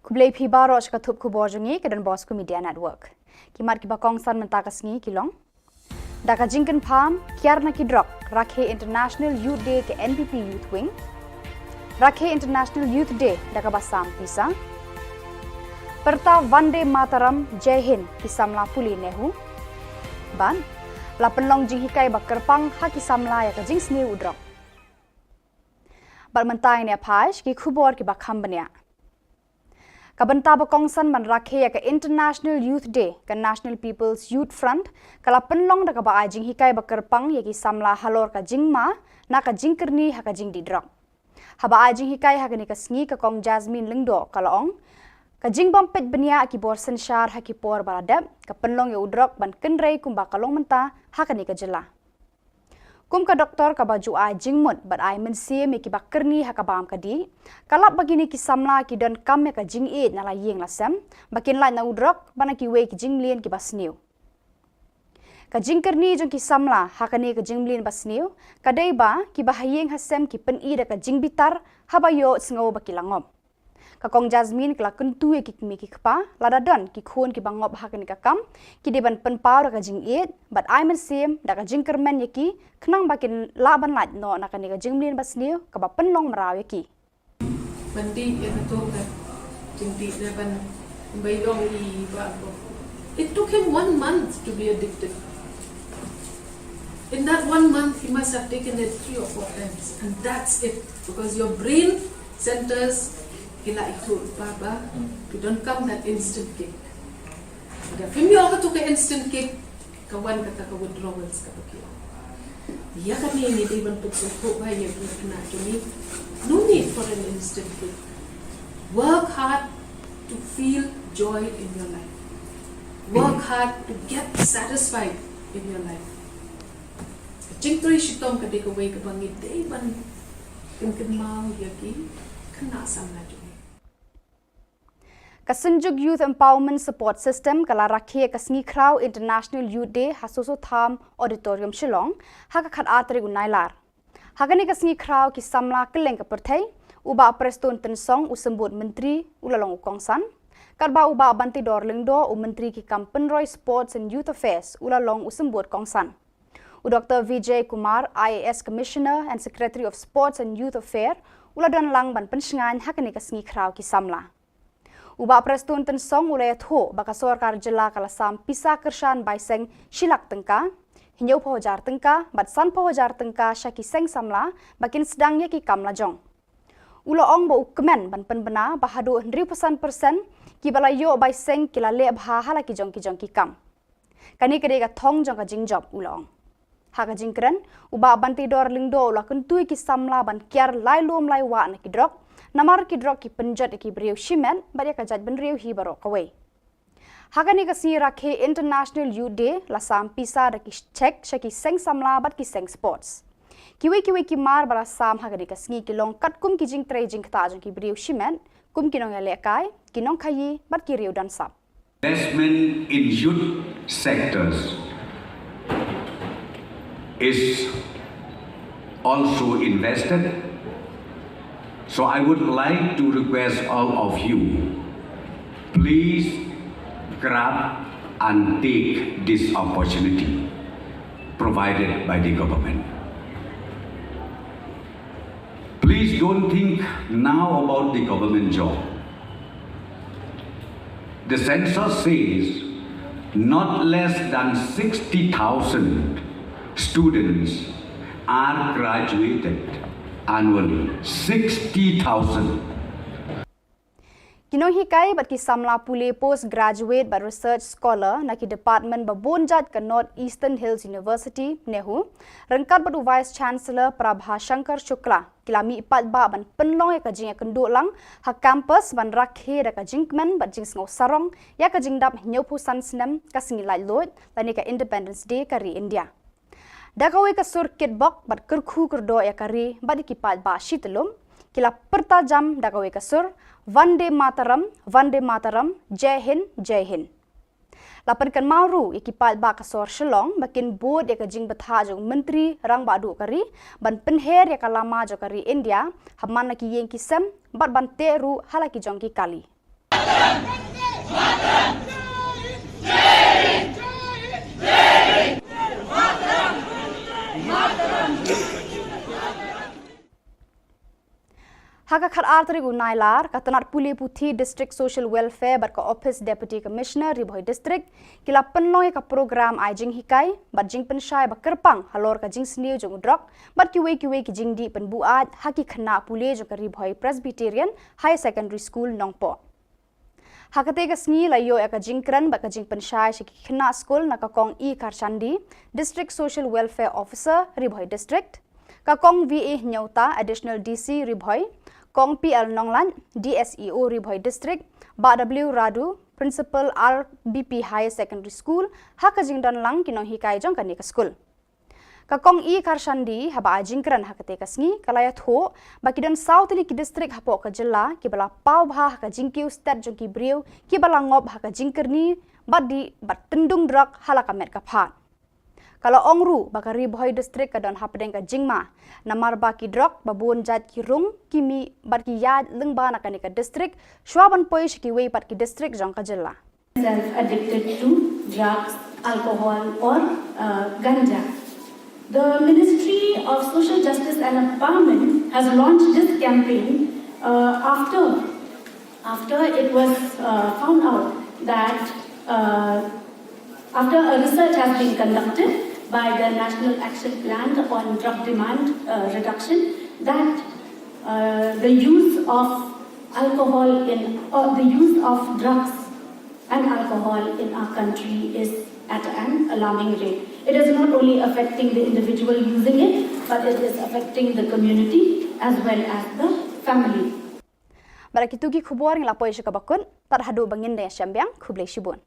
Khublei phi baroh sha ka thup khubor jong ngi ka Don Bosco Media Network. Ki mat kiba kongsan mynta ka sngi ki long: Da ka jingkyrpang kiar na ki drok, rakhe International Youth Day ka N P P Youth Wing. Rakhe International Youth Day da kaba sam pisa. Pyrta Vande Mataram, Jai Hind ki samla pule NEHU. Bad la pynlong jinghikai ba kyrpang ha ki samla ïa ka jingsniew u drok. Bad mynta ngin ïa peit ki khubor kiba kham bniah. Ka bynta ba kongsan ban rakhe ïa ka International Youth Day, ka National People's Youth Front ka la pynlong da kaba ai jinghikai ba kyrpang ïa ki samla halor ka jingma na ka jingkyrni ha ka jingdih drok. Haba ai jinghikai ha kane ka sngi, ka Kong Jasmine Lyngdoh ka la ong, ka jingbym peit bniah ki bor synshar ha ki por ba la dep ka pynlong ïa u drok ban kynrei kumba ka long mynta ha kane ka jylla. Kum ka doktor kaba ju ai jingmut bad ai mynsiem ïa kiba kyrni ha ka bam ka dih, ka lap ba kine ki samla ki donkam ïa ka jingïeit na la ïing la sem ba kin lait na u drok bad na kiwei ki jingmlien kiba sniew. Ka jingkyrni jong ki samla ha kane ka jingmlien ba sniew ka dei ba kiba ha ïing ha sem ki pyni da ka jingbitar haba ïohsngew ba ki la ngop. Ka Kong Jasmine ka la kyntu ïa ki kmie ki kpa, lada don ki khun kiba ngop ha kane ka kam, ki dei ban pynpaw da ka jingïeit bad ai mynsiem da ka jingkyrmen ïa ki, khnang ba kin lah ban lait noh na kane ka jingmlien ba sniew kaba pynlong mraw ïa ki. Ban dih ïa kato ka jingdih ne ban bai long i ba ko. It took him one month to be addicted. In that one month, he must have taken it three or four times, and that's it, because your brain centers ki la ithuh ba ba ki donkam that instant kick. Lada phim ïoh kato ka instant kick, ka wan kata ka withdrawals kaba ki ong. Ïa kane ngi dei ban pynsngewthuh ba ïa ki khynnah jong ngi, no need for an instant kick. Work hard to feel joy in your life. Work hard to get satisfied in your life. Ka jingtrei shitom ka dei kawei kaba ngi dei ban pynkynmaw ïa ki khynnah samla jong ngi. Ka Synjuk Youth Empowerment Support System ka la rakhe ïa ka sngi khraw International Youth Day ha Soso Tham Auditorium Shillong ha ka khatar tarik u Nailar. Ha kane ka sngi khraw ki samla kylleng ka pyrthei, u Bah Prestone Tynsong, u Symbud Myntri, u la long u kongsan, katba u Bah Banteidor Lyngdoh, u Myntri ki kam pynroi Sports and Youth Affairs, u la long u symbud kongsan. U Doktor Vijay Kumar, I A S Commissioner and Secretary of Sports and Youth Affairs, u la don lang ban pynshngaiñ ha kane ka sngi khraw ki samla. U Bah Prestone Tynsong u la ïathuh ba ka sorkar jylla ka la sam pisa kyrshan bai seng shi lak tyngka, hynñiewphew hajar tyngka bad sanphew hajar tyngka sha ki seng samla ba kin sdang ïa ki kam lajong. U la ong ba u kmen ban pynbna ba haduh hynriewphew san percent kiba la ïoh bai seng ki la leh bha ha la ki jong ki jong ki kam. Kane ka dei ka thong jong ka jingjop, u la ong. Ha ka jingkren, u Bah Banteidor Lyngdoh u la kyntu ïa ki samla ban kiar lai lum lai wah na ki drok, namar ki drok ki pynjot ïa ki briew shimet bad ïa ka jaitbynriew hi baroh kawei. Ha kane ka sngi rakhe International Youth Day la sam pisa da ki cheque sha ki seng samla bad ki seng sports. Kiwei kiwei ki mar ba la sam ha kane ka sngi ki long katkum ki jingtrei jingktah jong ki briew shimet, kum ki nongïalehkai, ki nongkhaïi bad ki riew don sap. Investment in youth sectors is also invested. So I would like to request all of you, please grab and take this opportunity provided by the government. Please don't think now about the government job. The census says Not less than sixty thousand students are graduated annually. Sixty thousand. Ki nonghikai bad ki samla pule postgraduate bad research scholar na ki department ba bun jait ka North Eastern Hills University, NEHU, ryngkat bad u Vice Chancellor Prabha Shankar Shukla, ki la mih paidbah ban pynlong ïa ka jingïakynduh lang ha campus ban rakhe da ka jingkmen bad jingsngew sarong ïa ka jingdap hynñiewphew san snem ka sngi laitluid lane ka Independence Day ka ri India. Da kawei ka sur kitbok bad kyrkhu kyrdoh ïa ka ri bad ïa ki paidbah shi tylli, ki la pyrta jam da kawei ka sur, Vande Mataram, Vande Mataram, Jai Hind, Jai Hind. La pynkynmaw ruh ïa ki paidbah ka sor Shillong ba kin bud ïa ka jingbthah jong u Myntri Rangbah Duh ka ri ban pynher ïa ka lama jong ka ri India ha man la ki ïing ki sem bad ban teh ruh ha la ki jong ki kali. Ha ka khatar tarik u Nailar, ka tnat pule puthi District Social Welfare bad ka Office Deputy Commissioner Ri Bhoi District ki la pynlong ïa ka program ai jinghikai bad jingpynshai ba kyrpang halor ka jingsniew jong u drok bad kiwei kiwei ki jingdih pynbuaid ha ki khynnah pule jong ka Ri Bhoi Presbyterian Higher Secondary School Nongpoh. Ha katei ka sngi la ïoh ïa ka jingkren bad ka jingpynshai sha ki khynnah skul na ka Kong E Kharshandi, District Social Welfare Officer, Ri Bhoi District, ka Kong V A Hynñiewta, Additional D C, Ri Bhoi, Kong P L Nonglait, D S E O, Ri Bhoi District, Bah W Radu, Principal R B P Higher Secondary School, ha ka jingdon lang ki nonghikai jong kane ka skul. Ka Kong E Kharshandi, haba ai jingkren ha katei ka sngi, ka la ïathuh ba ki don saw tylli ki district hapoh ka jylla kiba la paw bha ha ka jingkiew stet jong ki briew kiba la ngop ha ka jingkyrni bad dih bad tyndung drok ha la ka met ka phad. Ka la ong ruh ba ka Ri Bhoi District ka don hapdeng ka jingma namar ba ki drok ba bun jait ki rung, ki mih bad ki ïaid lyngba na kane ka district shuwa ban poi sha kiwei pat ki district jong ka jylla. Self addicted to drugs, alcohol, or uh, ganja. The Ministry of Social Justice and Empowerment has launched this campaign uh, after after it was uh, found out that uh, after a research has been conducted by the National Action Plan on Drug Demand uh, Reduction, that uh, the use of alcohol in or the use of drugs and alcohol in our country is at an alarming rate. It is not only affecting the individual using it, but it is affecting the community as well as the family. Bad da kitu ki khubor ngi la poi sha kaba kut, tad haduh ba ngin da ïashem biang, khublei shibun.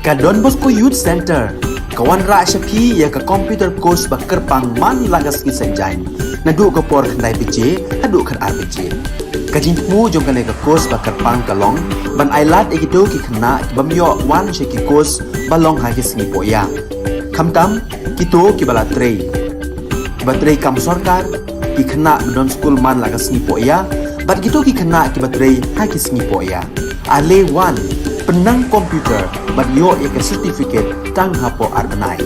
Ka Don Bosco Youth Center ka wanrah sha phi ïa ka computer course ba kyrpang man la ka sngi Saitjaiñ, naduh ka por khyndai baje haduh khatar baje. Ka jingthmu jong kane ka course ba kyrpang ka long ban ailad ïa kito ki khynnah ki bym ïoh wan sha ki course ba long ha ki sngi pohïa, khamtam kito kiba la trei, kiba trei kam sorkar, ki khynnah ba don skul man la ka sngi pohïa bad kito ki khynnah kiba trei ha ki sngi pohïa. Ale wan, pynnang computer bad ïoh ïa ka certificate tang hapoh ar bnai.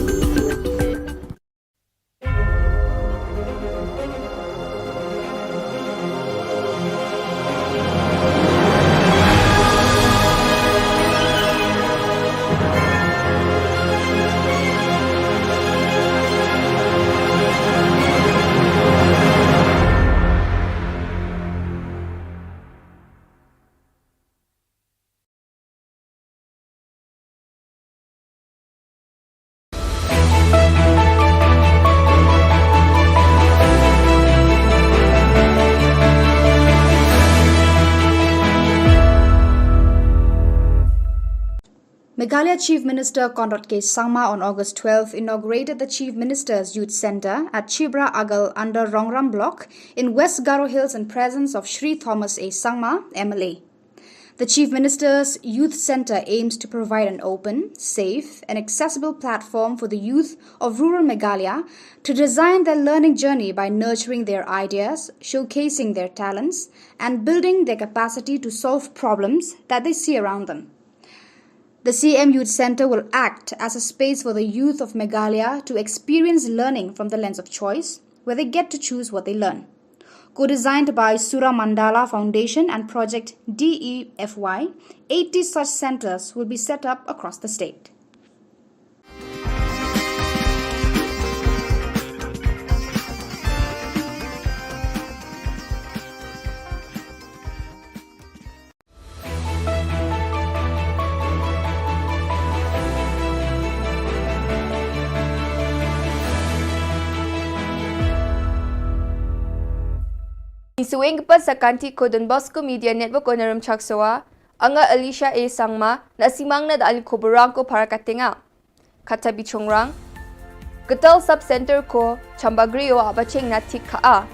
Meghalaya Chief Minister Conrad K Sangma on August twelfth inaugurated the Chief Minister's Youth Centre at Chibra Agal under Rongram Block in West Garo Hills in presence of Shri Thomas A Sangma, M L A. The Chief Minister's Youth Centre aims to provide an open, safe, and accessible platform for the youth of rural Meghalaya to design their learning journey by nurturing their ideas, showcasing their talents, and building their capacity to solve problems that they see around them. The C M Youth Centre will act as a space for the youth of Meghalaya to experience learning from the lens of choice, where they get to choose what they learn. Co-designed by Sura Mandala Foundation and Project D E F Y, eighty such centres will be set up across the state. Ngi sngewbha sa ka kynti ko Don Bosco Media Network, Honorem Chaksoa, anga Alicia A Sangma, na simang na da ali khubor rang ko para ka tnga. Kata bichongrang. Getal Sub Center ko Chambagrio a bacheng na thik kha a.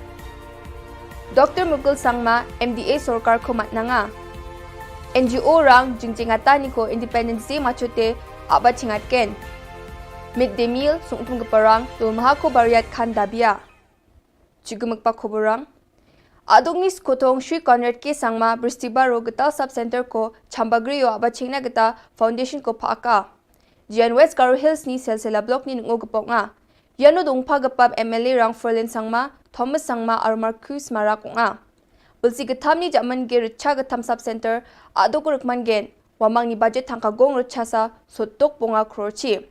Doctor Mukul Sangma, M D A sorkar ko matnanga. N G O rang jingjingatan ko Independence Day machote a bachengat ken. Mid day meal sungtum ke parang, dul maha ko bariat khan dabia. Chigumuk pa khubor rang. Adukni Skotong Shri Conrad K Sangma, Bristibaro Getal Sub Center ko Chambagrio a bachengna geta foundation ko phaka. Jian West Garo Hills ni Silsila Block ni nungo gepok nga. Yano dongpa gepap M L A rang Ferlin Sangma, Thomas Sangma, ar Marcus Marak nga. Bulsi getam ni jaman ge recha getam Sub Center, aduk rukman gen, wamang ni budget thangka gong recha sa, sotok ponga crore chi.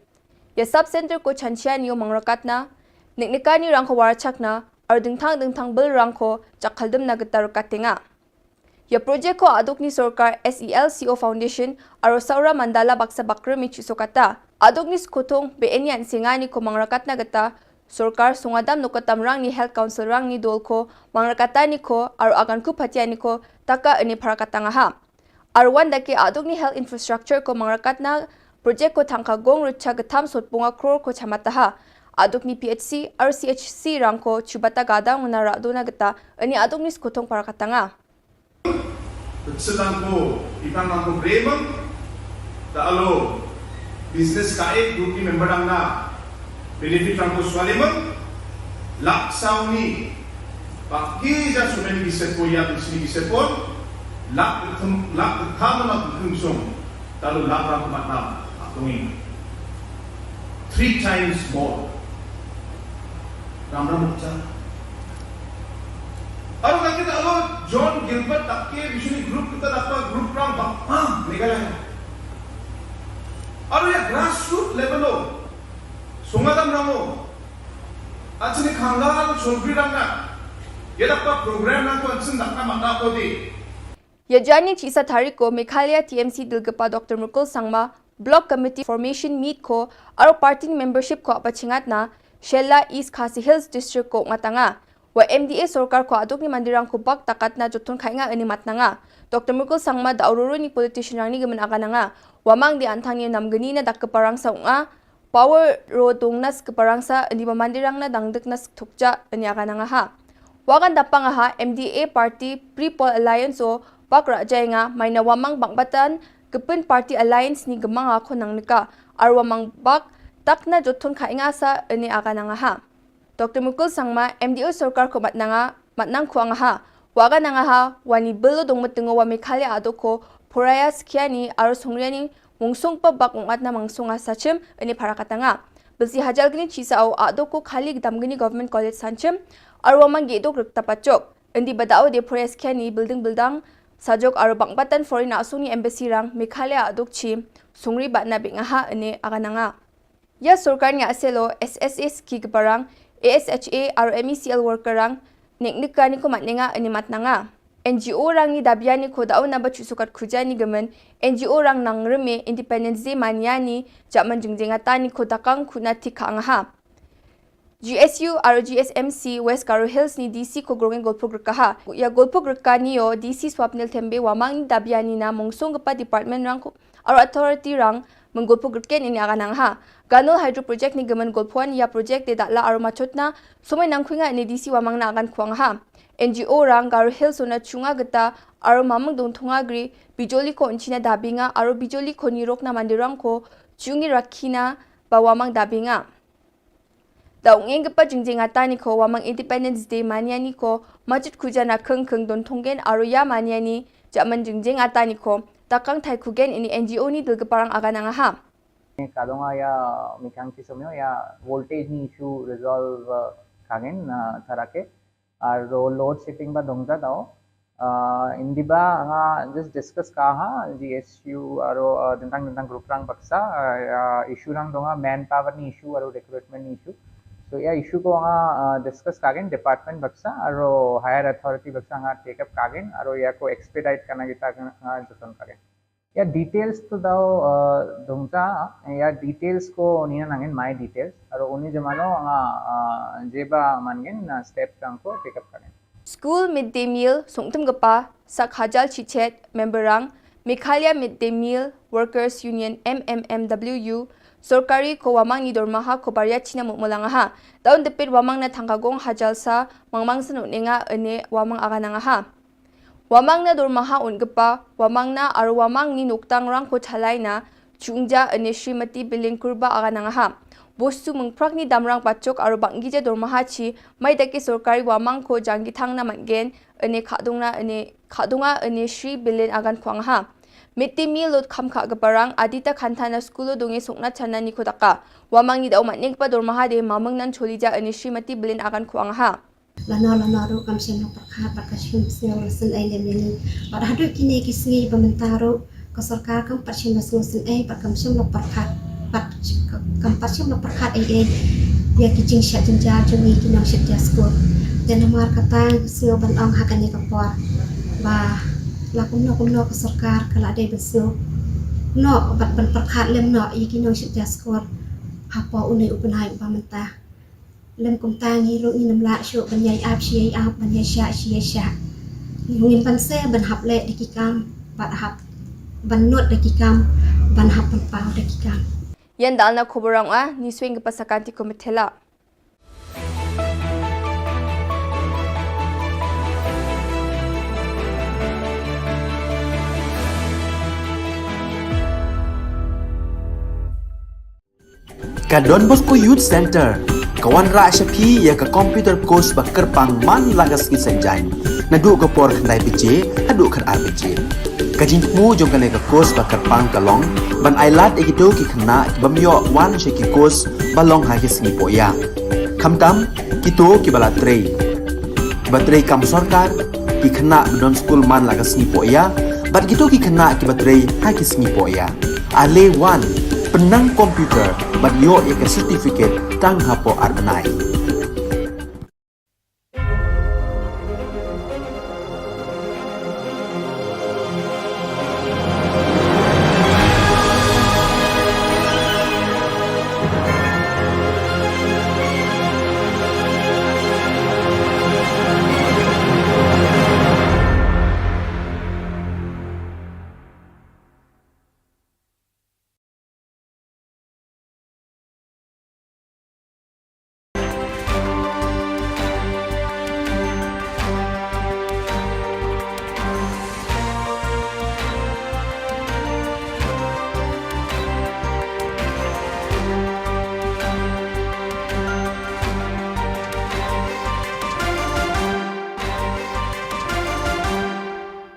Ya Sub Center ko chanchia ni o mangrakatna, niknikani rang ko warachakna, ar dingthang dingthang bil rang ko chakaldem na getar katenga. Ya project ko adukni sorkar S E L C O Foundation, aro Saura Mandala baksa bakre mi chuso kata. Adukni Skotong be enian singani ko mangrakatna geta, sorkar sungadam nukatam rang ni Health Council rang ni dol ko, mangrakatani ko, aro agan ku patiani ko, taka ini parakatanga ha. Arwan dake adukni health infrastructure ko mangrakatna project ko thangka gong recha getam sot ponga crore ko chamataha. Adukni P H C, R C H C rang ko chubata gadang na radona geta, ini adukni Skotong parakatanga. Sedang ko, itang nang ko bremang, ta alo business ka ek group ni member dang na benefit rang ko swalimang, lak sauni, paki ja sumen gisepo ya bisni gisepon, lak kem, lak kama na kum song, talu lak rang ko matna, atungi. Three times more. Ram ram cha. Aro ka kita alo John Gilbert takke bisni group kita dapa group rang bak, ah, Meghalaya. Aro ya grassroot level lo. Sungadam rango. Achini khangal chobri rangna. Ya dapa program rang ko ansin dakna mata ko di. Ya jani chisa thariko Meghalaya T M C dilgapa Doctor Mukul Sangma, Block Committee Formation Meet ko, aro party ni membership ko apachingatna, Shella East Khasi Hills District ko ngatanga. Wa M D A sorkar ko adukni mandirang ko bak takatna jotun khainga ini matnanga. Doctor Mukul Sangma da ururu ni politician rangni gemen agananga. Wamang di antang ni namgeni na dak keparang sa unga. Power ro dong nas keparang sa ini ba mandirang na dangdek nas thukja ini agananga ha. Wagan dapang ha M D A party Pre-Poll Alliance o bak raja nga maina wamang bak batan kepin party alliance ni gemang ako nang nika. Ar wamang bak takna jotun khainga sa ini agananga ha. Doctor Mukul Sangma, M D A sorkar ko matnanga, matnang ko angaha. Waga nangaha, wani belo dong metengo wa Meghalaya aduk ko, poraya skiani, aro songriani, mungsung pa bak ungatna mangsung a sachim, ini parakatanga. Belsi hajal gini chisa o aduk ko khali gedam gini Government College sanchim, aro wamang gedok rek tapachok. Indi badao de poraya skiani, building buildang, sajok aro bak batan foreign asung ni embassy rang, Meghalaya aduk chim, songri batna bengaha, ini agananga. Ya sorkar ni aselo S S S ki keparang, A S H A aro M E C L worker rang, nek nika ni ko matnenga ini matnanga. N G O rang ni dabia ni ko dau naba chu sukat khuja ni gemen, N G O rang nang reme Independence Day mania ni, jaman jingjingata ni ko dakang kuna thik kha angaha. G S U aro G S M C West Garo Hills ni D C ko grongeng golpuk rekaha. Ya golpuk reka ni yo D C Swapnil Thembe wamang ni dabia ni na mungsung gepa department rang ko, aro authority rang Mengulpo kyrkieh ini agan ang ha. Ganol Hydro Project ni gemen gulpuan ya project de datla aro machotna, somoi nangkuinga ini D C Wamangna agan kuang ha. N G O rang Garo Hills ona chunga geta aro mamang dong thunga gri, bijoli ko unchina dabinga, aro bijoli ko nirokna mandirang ko chungi rakina ba Wamang dabinga. Da ong eng gepa jingjing atani ko Wamang Independence Day mania ni ko, majit kuja na keng keng don thonggen aro ya mania ni, jaman jingjing atani ko, takang thai kugen ini N G O ni dil geparang agan ang ha. Kadonga ya mikang ki somyo ya voltage ni issue resolve, uh, kagen, uh, tarake. Aro load shedding ba dongja dao. Uh, indiba nga just discuss ka ha, G S U aro, uh, dentang dentang group rang baksa, uh, ya issue rang donga manpower ni issue aro recruitment ni issue. So ya issue ko nga, uh, discuss kagen department baksa aro higher authority baksa nga take up kagen aro ya ko expedite kana kita nga joton kagen. Ya details to dau, uh, dongja, ya details ko nina nangin my details. Aro uni jemano nga, uh, jeba mangin na step tang ko pick up karen. School midday meal sungtum gepa sak hajal chichet memberang Meghalaya Midday Meal Workers Union, M M M W U, sorkari ko Wamang ni dormaha ko baria china mukmulang ha. Daun depit Wamang na thangkagong hajal sa mangmang senuk ninga ene Wamang aganang ha. Wamang na dormaha un gepa, Wamang na aro Wamang ni noktang rang ko chalai na, chungja ene Srimati Bilin Kurba aganang ha. Bostu mengprak ni damrang pachok aro banggi ja dormaha chi, mai daki sorkari Wamang ko janggi thang na matgen, ene khadung na ene khadunga ene Sri Bilin agan kuang ha. Midday meal lot kham kha geparang, adita khanta na skulo donge sokna chana ni ko daka. Wamang ni dau matning pa dormaha de mamang nan choli ja ene Srimati Bilin agan kuang ha. Lano lano ruh kam shym la pyrkhat bad ka shim sngew la sngewsih lem ïa ngi. Bad haduh kine ki sngi ba mynta ruh ka sorkar kam pat shym la sngewsih bad kam shym la pyrkhat bad kam pat shym la pyrkhat ei ei ïa ki jingshah jynjar jong ngi ki nongshit jar skul. Te namar kata nga sngew ban ong ha kane ka por ba la kumno kumno ka sorkar ka la dei ban sngew noh bad ban pyrkhat lem noh ïa ki nongshit jar skul hapoh une u bnai uba mynta. Lem kumta ngi ruh ngin ym lah shuh ban ïai ap shi ïai ap, ban ïai shah shi ïai shah. Ngim banse ban hap leh da ki kam, ban hap ban nud da ki kam, ban hap ban paw da ki kam. Ïan dal na khubor rang a, ni swing ka pasakan ti ko methela. Ka Don Bosco Youth Center ka wanrah sha phi ïa ka computer course ba kyrpang man la ka sngi Saitjaiñ, naduh ka por khyndai baje haduh khatar baje. Ka jingthmu jong kane ka course ba kyrpang ka long ban ai lad ïa kito ki khynnah ki bym ïoh wan sha ki course ba long ha ki sngi pohïa. Khamtam kito kiba la trei, kiba trei kam sorkar, ki khynnah ba don skul man la ka sngi pohïa, bad kito ki khynnah kiba trei ha ki sngi pohïa. Ale wan, pynnang computer bad ïoh ïa ka certificate tang hapoh ar bnai.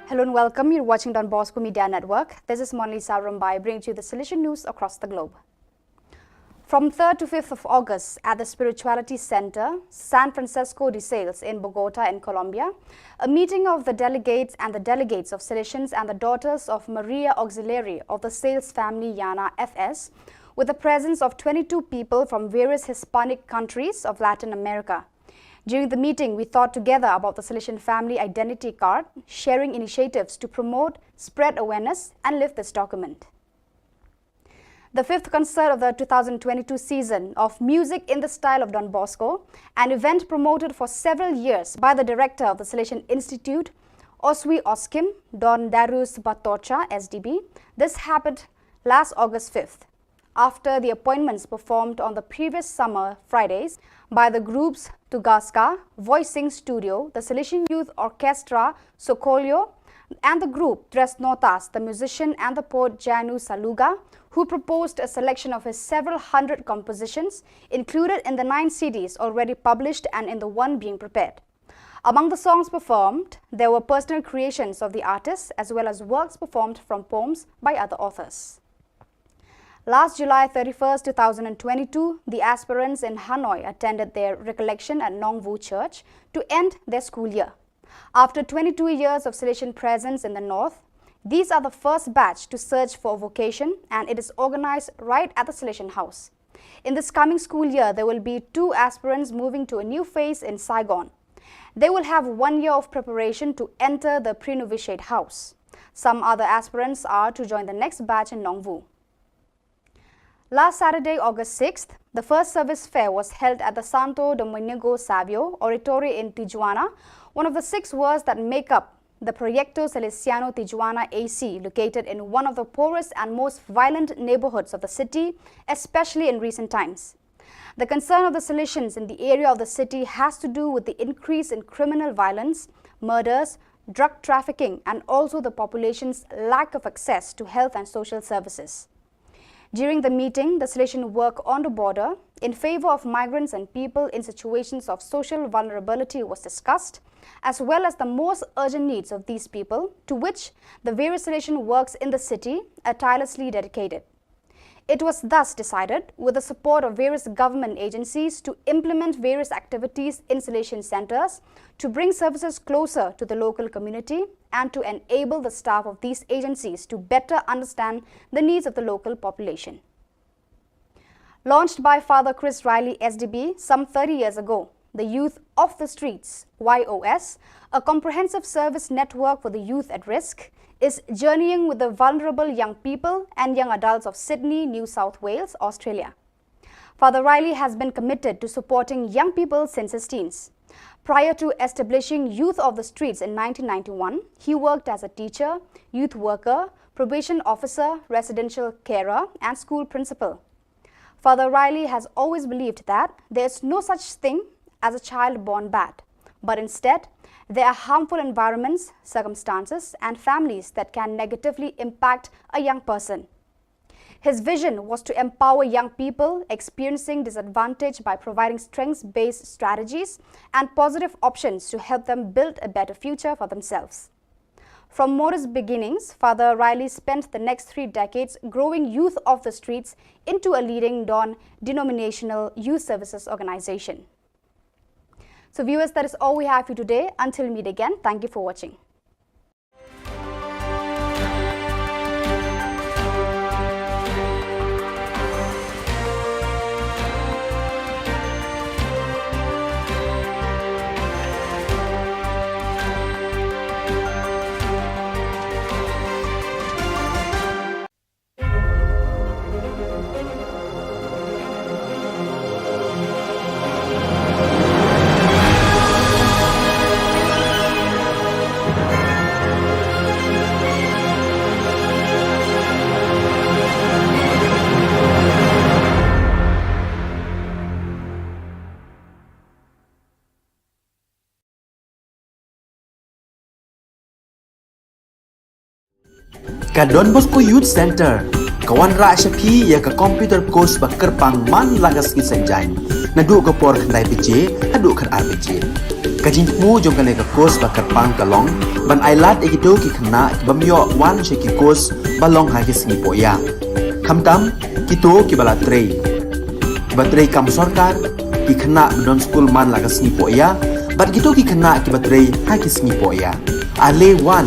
Hello and welcome. You're watching Don Bosco Media Network. This is Monalisa Rumbai, bringing to you the Salesian news across the globe. From third to fifth of August at the Spirituality Center, San Francisco de Sales in Bogota in Colombia, a meeting of the delegates and the delegates of Salesians and the Daughters of Maria Auxiliary of the Sales Family Yana F S, with the presence of twenty-two people from various Hispanic countries of Latin America. During the meeting, we thought together about the Salesian Family Identity Card, sharing initiatives to promote, spread awareness, and live this document. The fifth concert of the two thousand twenty-two season of Music in the Style of Don Bosco, an event promoted for several years by the director of the Salesian Institute, Oswi Oskim, Don Darius Batocha, S D B. This happened last August fifth, after the appointments performed on the previous summer Fridays by the groups Tugaska, Voicing Studio, the Salesian Youth Orchestra Sokolyo, and the group Tres Notas, the musician and the poet Janu Saluga, who proposed a selection of his several hundred compositions included in the nine C Ds already published and in the one being prepared. Among the songs performed, there were personal creations of the artists as well as works performed from poems by other authors. Last July thirty-first, two thousand twenty-two, the aspirants in Hanoi attended their recollection at Nongwu Church to end their school year. After twenty-two years of Salesian presence in the north, these are the first batch to search for a vocation, and it is organized right at the Salesian House. In this coming school year, there will be two aspirants moving to a new phase in Saigon. They will have one year of preparation to enter the pre-novitiate house. Some other aspirants are to join the next batch in Nongwu. Last Saturday, August sixth, the first service fair was held at the Santo Domingo Savio Oratory in Tijuana, one of the six wards that make up the Proyecto Salesiano Tijuana A C, located in one of the poorest and most violent neighborhoods of the city, especially in recent times. The concern of the Salesians in the area of the city has to do with the increase in criminal violence, murders, drug trafficking, and also the population's lack of access to health and social services. During the meeting, the Salesian work on the border in favor of migrants and people in situations of social vulnerability was discussed, as well as the most urgent needs of these people, to which the various Salesian works in the city are tirelessly dedicated. It was thus decided, with the support of various government agencies, to implement various activities in Salesian centers to bring services closer to the local community and to enable the staff of these agencies to better understand the needs of the local population. Launched by Father Chris Riley S D B some thirty years ago, the Youth of the Streets, Y O S, a comprehensive service network for the youth at risk, is journeying with the vulnerable young people and young adults of Sydney, New South Wales, Australia. Father Riley has been committed to supporting young people since his teens. Prior to establishing Youth of the Streets in nineteen ninety-one, he worked as a teacher, youth worker, probation officer, residential carer, and school principal. Father Riley has always believed that there is no such thing as a child born bad, but instead, there are harmful environments, circumstances, and families that can negatively impact a young person. His vision was to empower young people experiencing disadvantage by providing strengths-based strategies and positive options to help them build a better future for themselves. From modest beginnings, Father Riley spent the next three decades growing Youth of the Streets into a leading non-denominational youth services organization. So viewers, that is all we have for you today. Until we meet again, thank you for watching. Ka Don Bosco Youth Center ka wanrah sha phi ïa ka computer course ba kyrpang man la ka sngi Saitjaiñ, naduh ka por khyndai baje haduh khatar baje. Ka jingthmu jong kane ka course ba kyrpang ka long ban ailad ïa kito ki khynnah ki bym ïoh wan sha ki course ba long ha ki sngi pohïa, khamtam kito kiba la trei, kiba trei kam sorkar, ki khynnah ba don skul man la ka sngi pohïa, bad kito ki khynnah kiba trei ha ki sngi pohïa. Ale wan,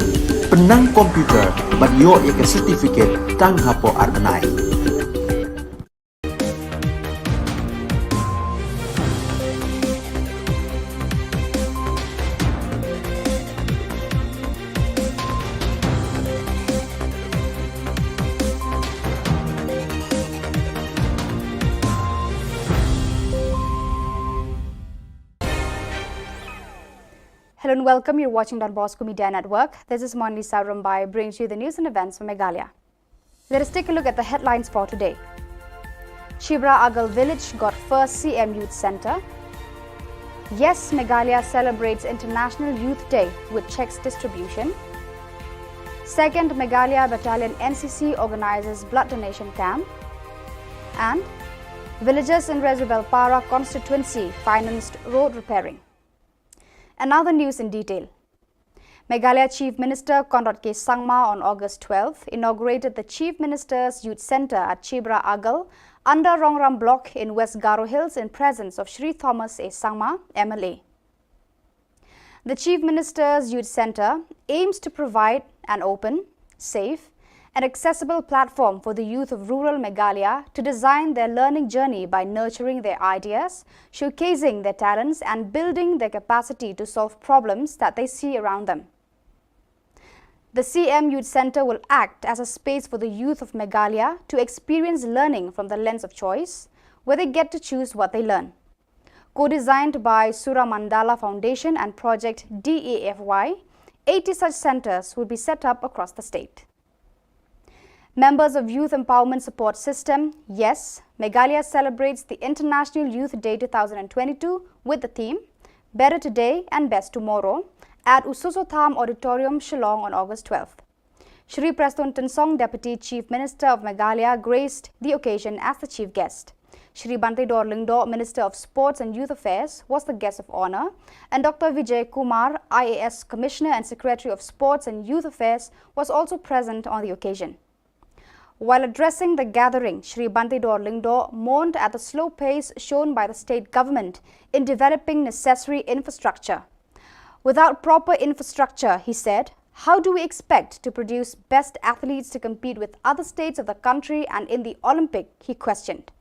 pynnang computer bad ïoh ïa ka certificate tang hapoh ar bnai. Hello and welcome. You're watching Don Bosco Media Network. This is Monlisa Rymbai, bringing you the news and events from Meghalaya. Let us take a look at the headlines for today. Chibra Agal Village got first C M Youth Centre. Yes, Meghalaya celebrates International Youth Day with cheques distribution. Second Meghalaya Battalion N C C organises blood donation camp. And villagers in Resubelpara constituency financed road repairing. And now the news in detail. Meghalaya Chief Minister Conrad K Sangma on August twelfth inaugurated the Chief Minister's Youth Centre at Chibra Agal under Rongram Block in West Garo Hills in presence of Shri Thomas A Sangma, M L A. The Chief Minister's Youth Centre aims to provide an open, safe, and accessible platform for the youth of rural Meghalaya to design their learning journey by nurturing their ideas, showcasing their talents, and building their capacity to solve problems that they see around them. The C M Youth Centre will act as a space for the youth of Meghalaya to experience learning from the lens of choice, where they get to choose what they learn. Co-designed by Sura Mandala Foundation and Project D A F Y, eighty such centres will be set up across the state. Members of Youth Empowerment Support System, yes, Meghalaya celebrates the International Youth Day two thousand twenty-two with the theme Better Today and Best Tomorrow at Usoso Tham Auditorium, Shillong on August twelfth. Shri Prestone Tynsong, Deputy Chief Minister of Meghalaya, graced the occasion as the chief guest. Shri Bantador Lyngdoh, Minister of Sports and Youth Affairs, was the guest of honour, and Doctor Vijay Kumar, I A S Commissioner and Secretary of Sports and Youth Affairs, was also present on the occasion. While addressing the gathering, Shri Bantador Lyngdoh mourned at the slow pace shown by the state government in developing necessary infrastructure. Without proper infrastructure, he said, how do we expect to produce best athletes to compete with other states of the country and in the Olympic? He questioned.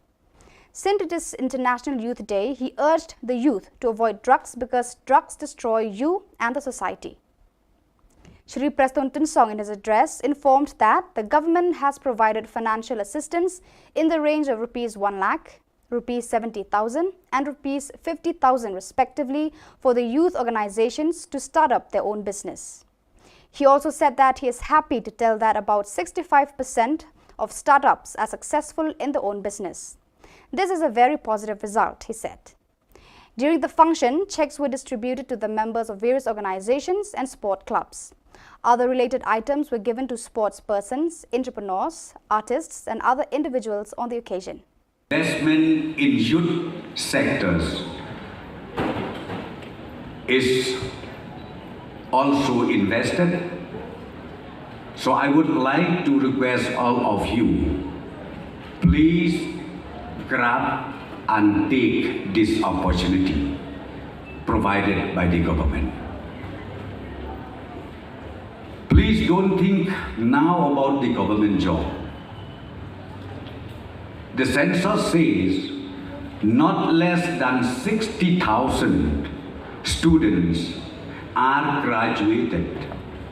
Since it is International Youth Day, he urged the youth to avoid drugs because drugs destroy you and the society. Shri Prestone Tynsong, in his address, informed that the government has provided financial assistance in the range of rupees one lakh, rupees seventy thousand, and rupees fifty thousand respectively for the youth organizations to start up their own business. He also said that he is happy to tell that about sixty-five percent of startups are successful in their own business. This is a very positive result, he said. During the function, cheques were distributed to the members of various organizations and sport clubs. Other related items were given to sports persons, entrepreneurs, artists, and other individuals on the occasion. Investment in youth sectors is also invested. So I would like to request all of you, please grab and take this opportunity provided by the government. Please don't think now about the government job. The census says not less than sixty thousand students are graduated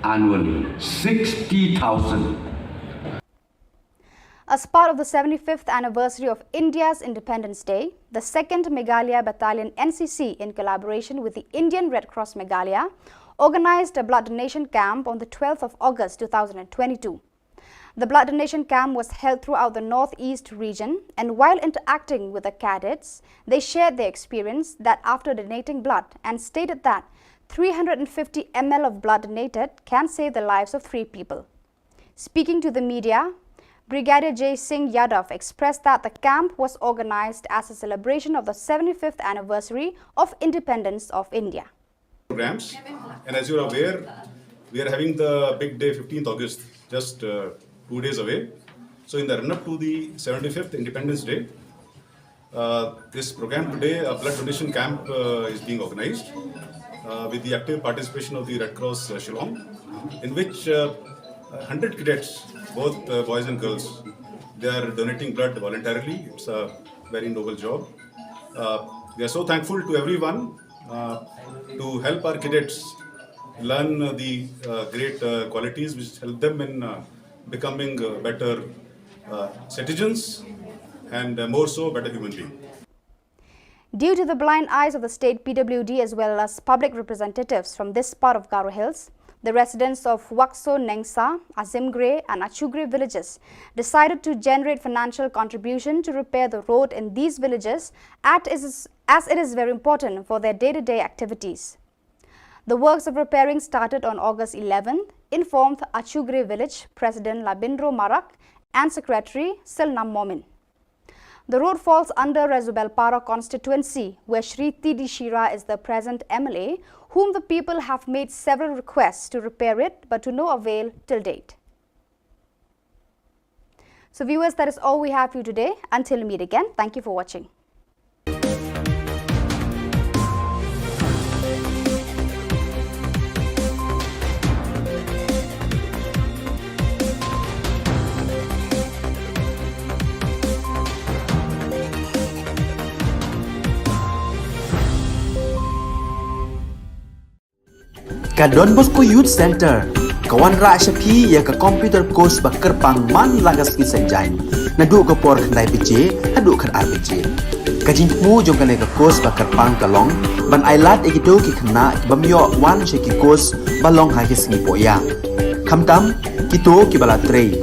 annually. Sixty thousand. As part of the seventy-fifth anniversary of India's Independence Day, the second Meghalaya Battalion N C C, in collaboration with the Indian Red Cross Meghalaya, organized a blood donation camp on the twelfth of August two thousand twenty-two. The blood donation camp was held throughout the Northeast region, and while interacting with the cadets, they shared their experience that after donating blood and stated that three hundred fifty M L of blood donated can save the lives of three people. Speaking to the media, Brigadier Jai Singh Yadav expressed that the camp was organized as a celebration of the seventy-fifth anniversary of independence of India. Programs. And as you are aware, we are having the big day, fifteenth August, just uh, two days away. So, in the run up to the seventy-fifth Independence Day, uh, this program today, a blood donation camp, uh, is being organized uh, with the active participation of the Red Cross uh, Shillong, in which uh, one hundred cadets, both uh, boys and girls, they are donating blood voluntarily. It's a very noble job. Uh, we are so thankful to everyone uh, to help our cadets learn uh, the uh, great uh, qualities which help them in uh, becoming uh, better uh, citizens and uh, more so better human being. Due to the blind eyes of the state P W D as well as public representatives from this part of Garo Hills, The residents of Wakso Nengsa, Azimgre and Achugre villages decided to generate financial contribution to repair the road in these villages at is, as it is very important for their day-to-day activities. The works of repairing started on August eleventh, informed Achugre village President Labindro Marak and Secretary Silnam Momin. The road falls under Resubelpara constituency, where Shri T D Shira is the present M L A, whom the people have made several requests to repair it, but to no avail till date. So viewers, that is all we have for you today. Until we meet again, thank you for watching. Ka Don Bosco Youth Center ka wanrah sha phi ïa ka computer course ba kyrpang man la ka sngi Saitjaiñ, naduh ka por khyndai baje haduh khatar baje. Ka jingthmu jong kane ka course ba kyrpang ka long ban ailad ïa kito ki khynnah ki bym ïoh wan sha ki course ba long ha ki sngi pohïa, khamtam kito kiba la trei,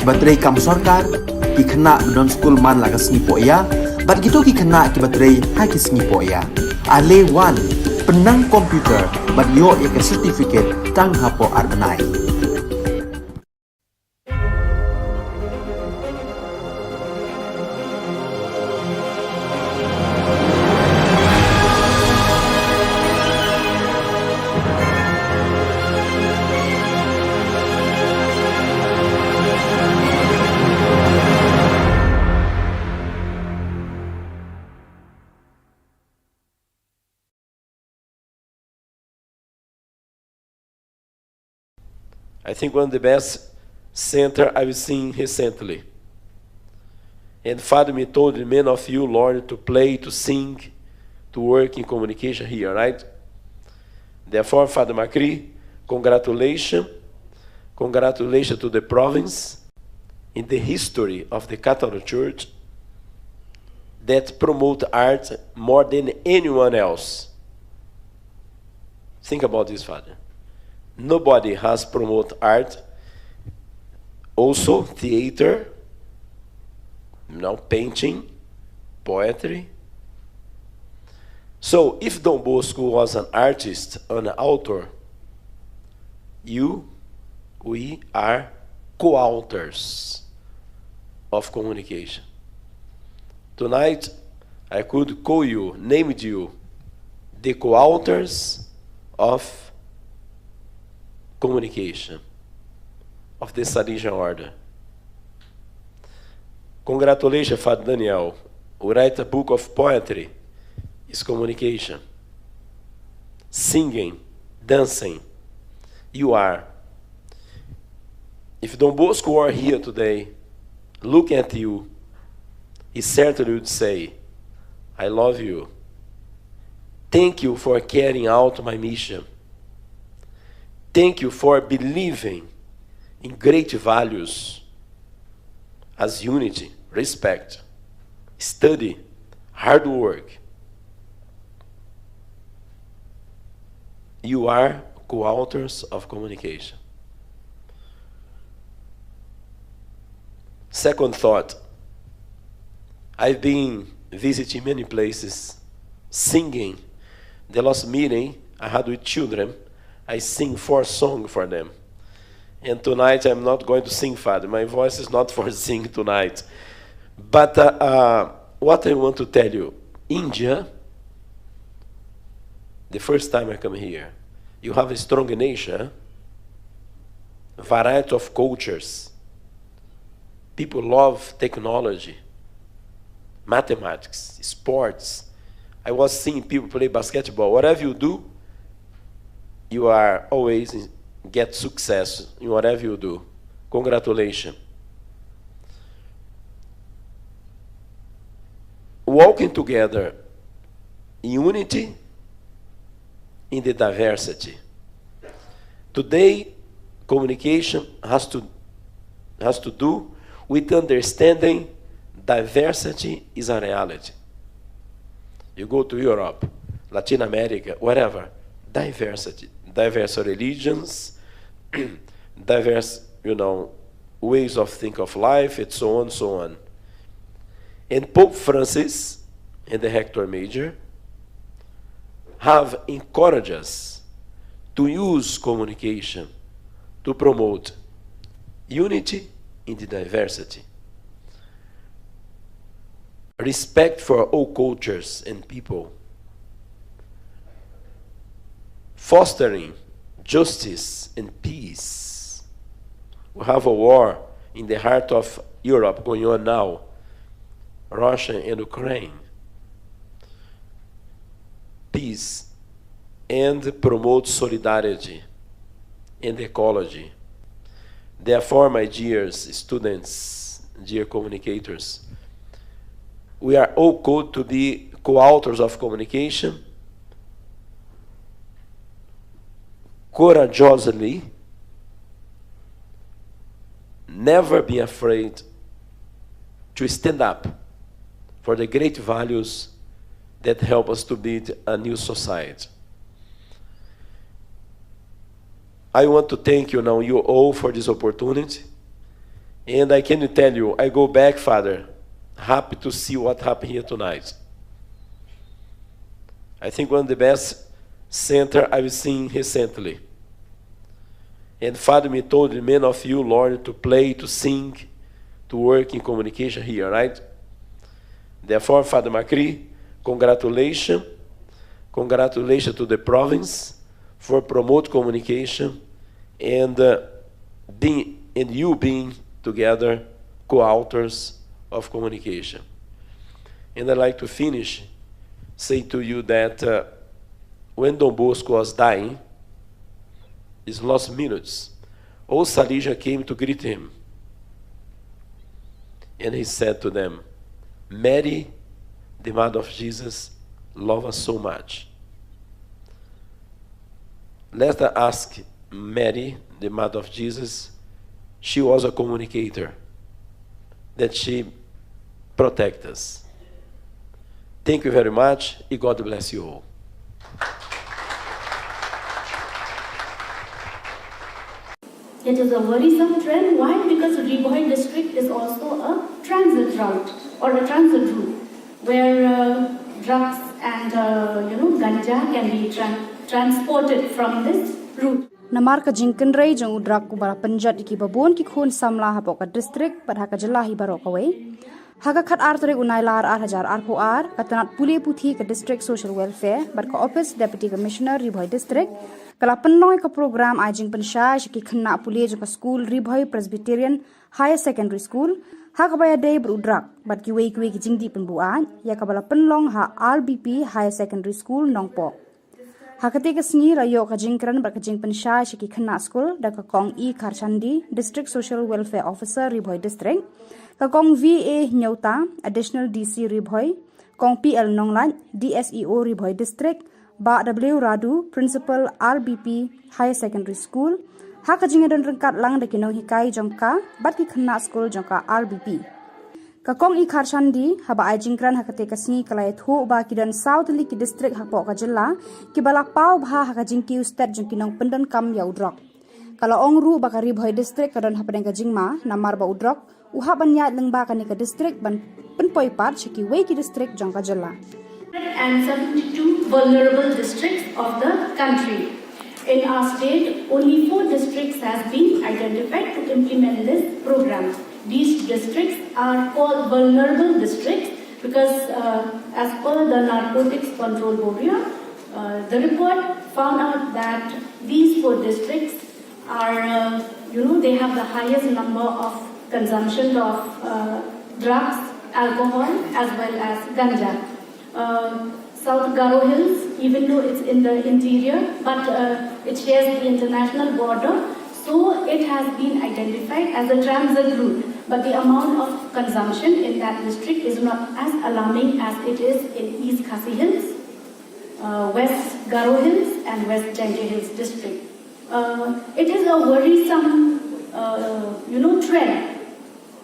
kiba trei kam sorkar, ki khynnah ba don skul man la ka sngi pohïa, bad kito ki khynnah kiba trei ha ki sngi pohïa. Ale wan, pynnang computer bad ïoh ïa ka certificate tang hapoh ar bnai. I think one of the best center I've seen recently. And Father, me told many of you, Lord, to play, to sing, to work in communication here, right? Therefore, Father Makri, congratulations. Congratulations to the province in the history of the Catholic Church that promote art more than anyone else. Think about this, Father. Nobody has promoted art, also theater, you know, painting, poetry. So, if Don Bosco was an artist, an author, you, we are co-authors of communication. Tonight, I could call you, named you, the co-authors of communication of the Salesian Order. Congratulations, Father Daniel. We write a book of poetry. It's communication. Singing, dancing. You are. If Don Bosco were here today, look at you, he certainly would say, "I love you. Thank you for carrying out my mission. Thank you for believing in great values as unity, respect, study, hard work." You are co-authors of communication. Second thought, I've been visiting many places, singing. The last meeting I had with children, I sing four songs for them. And tonight I'm not going to sing, Father. My voice is not for singing tonight. But uh, uh, what I want to tell you, India, the first time I come here, you have a strong nation, variety of cultures. People love technology, mathematics, sports. I was seeing people play basketball. Whatever you do, you are always in- get success in whatever you do. Congratulations. Walking together in unity in the diversity. Today, communication has to has to do with understanding diversity is a reality. You go to Europe, Latin America, wherever, diversity. diverse religions, diverse, you know, ways of think of life, and so on, so on. And Pope Francis and the Hector Major have encouraged us to use communication to promote unity in the diversity, respect for all cultures and people, fostering justice and peace. We have a war in the heart of Europe going on now, Russia and Ukraine. Peace and promote solidarity and ecology. Therefore, my dear students, dear communicators, we are all called to be co-authors of communication, courageously, never be afraid to stand up for the great values that help us to build a new society. I want to thank you now, you all, for this opportunity. And I can tell you, I go back, Father, happy to see what happened here tonight. I think one of the best center I've seen recently. And Father, me told many of you, Lord, to play, to sing, to work in communication here, right? Therefore, Father Macri, congratulations. Congratulations to the province for promote communication and uh, being and you being together co-authors of communication. And I'd like to finish say to you that uh, when Don Bosco was dying, his last minutes, all Salesians came to greet him. And he said to them, "Mary, the mother of Jesus, love us so much." Let us ask Mary, the mother of Jesus. She was a communicator, that she protect us. Thank you very much, and God bless you all. It is a worrisome trend. Why? Because Ri Bhoi district is also a transit route or a transit route where uh, drugs and uh, you know ganja can be tran- transported from this route. Namar ka jingkynrei jong u drug uba la pynjot ïa kiba bun ki khun samla hapoh ka district bad ha ka jylla hi baroh kawei. Ha ka khatar tarik u Nailar ar hajar arphew ar, ka tnat pule puthi ka District Social Welfare bad ka Office Deputy Commissioner Ri Bhoi District ka la pynlong ïa ka program ai jingpynshai sha ki khynnah pule jong ka skul Ri Bhoi Presbyterian Higher Secondary School ha kaba ïadei bad u drug bad kiwei kiwei ki jingdih pynbuaid ïa kaba la pynlong ha R B P Higher Secondary School Nongpoh. Ha katei ka sngi la ïoh ka jingkren bad ka jingpynshai sha ki khynnah skul da ka Kong E Kharchandi, District Social Welfare Officer Ri Bhoi District, ka Kong V A Hynñiewta, Additional D C Ri Bhoi, Kong P L Nonglait, D S E O Ri Bhoi District, Bah W Radu, Principal R B P Higher Secondary School, ha ka jingïadon ryngkat lang da ki nonghikai jong ka bad ki khynnah skul jong ka R B P. Ka Kong E Kharchandi, haba ai jingkren ha katei ka sngi ka la ïathuh ba ki don saw tylli ki district hapoh ka jylla kiba la paw bha ha ka jingkiew stet jong ki nongpyndonkam ïa u drug. Ka la ong ruh ba ka Ri Bhoi District ka don hapdeng ka jingma namar ba u drug u hap ban ïaid lyngba kane ka district ban pynpoi pat sha kiwei ki district jong ka jylla. And seventy-two vulnerable districts of the country. In our state, only four districts has been identified to implement this program. These districts are called vulnerable districts because, uh, as per the Narcotics Control Board, uh, the report found out that these four districts are, uh, you know, they have the highest number of consumption of uh, drugs, alcohol, as well as ganja. Uh, South Garo Hills, even though it's in the interior, but uh, it shares the international border, so it has been identified as a transit route. But the amount of consumption in that district is not as alarming as it is in East Khasi Hills, uh, West Garo Hills, and West Jaintia Hills district. Uh, it is a worrisome, uh, you know, trend.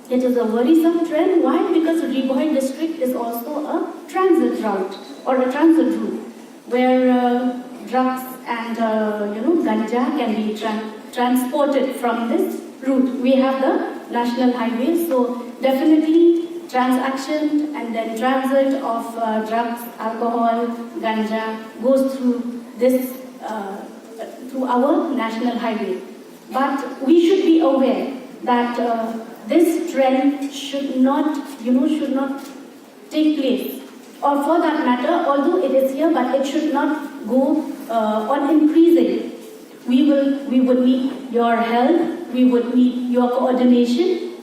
It is a worrisome trend. Why? Because Ri Bhoi district is also a transit route or a transit route where uh, drugs And uh, you know, ganja can be tran- transported from this route. We have the national highway, so definitely transaction and then transit of uh, drugs, alcohol, ganja goes through this uh, through our national highway. But we should be aware that uh, this trend should not, you know, should not take place. Or for that matter, although it is here, but it should not go uh, on increasing. We will, we would need your help. We would need your coordination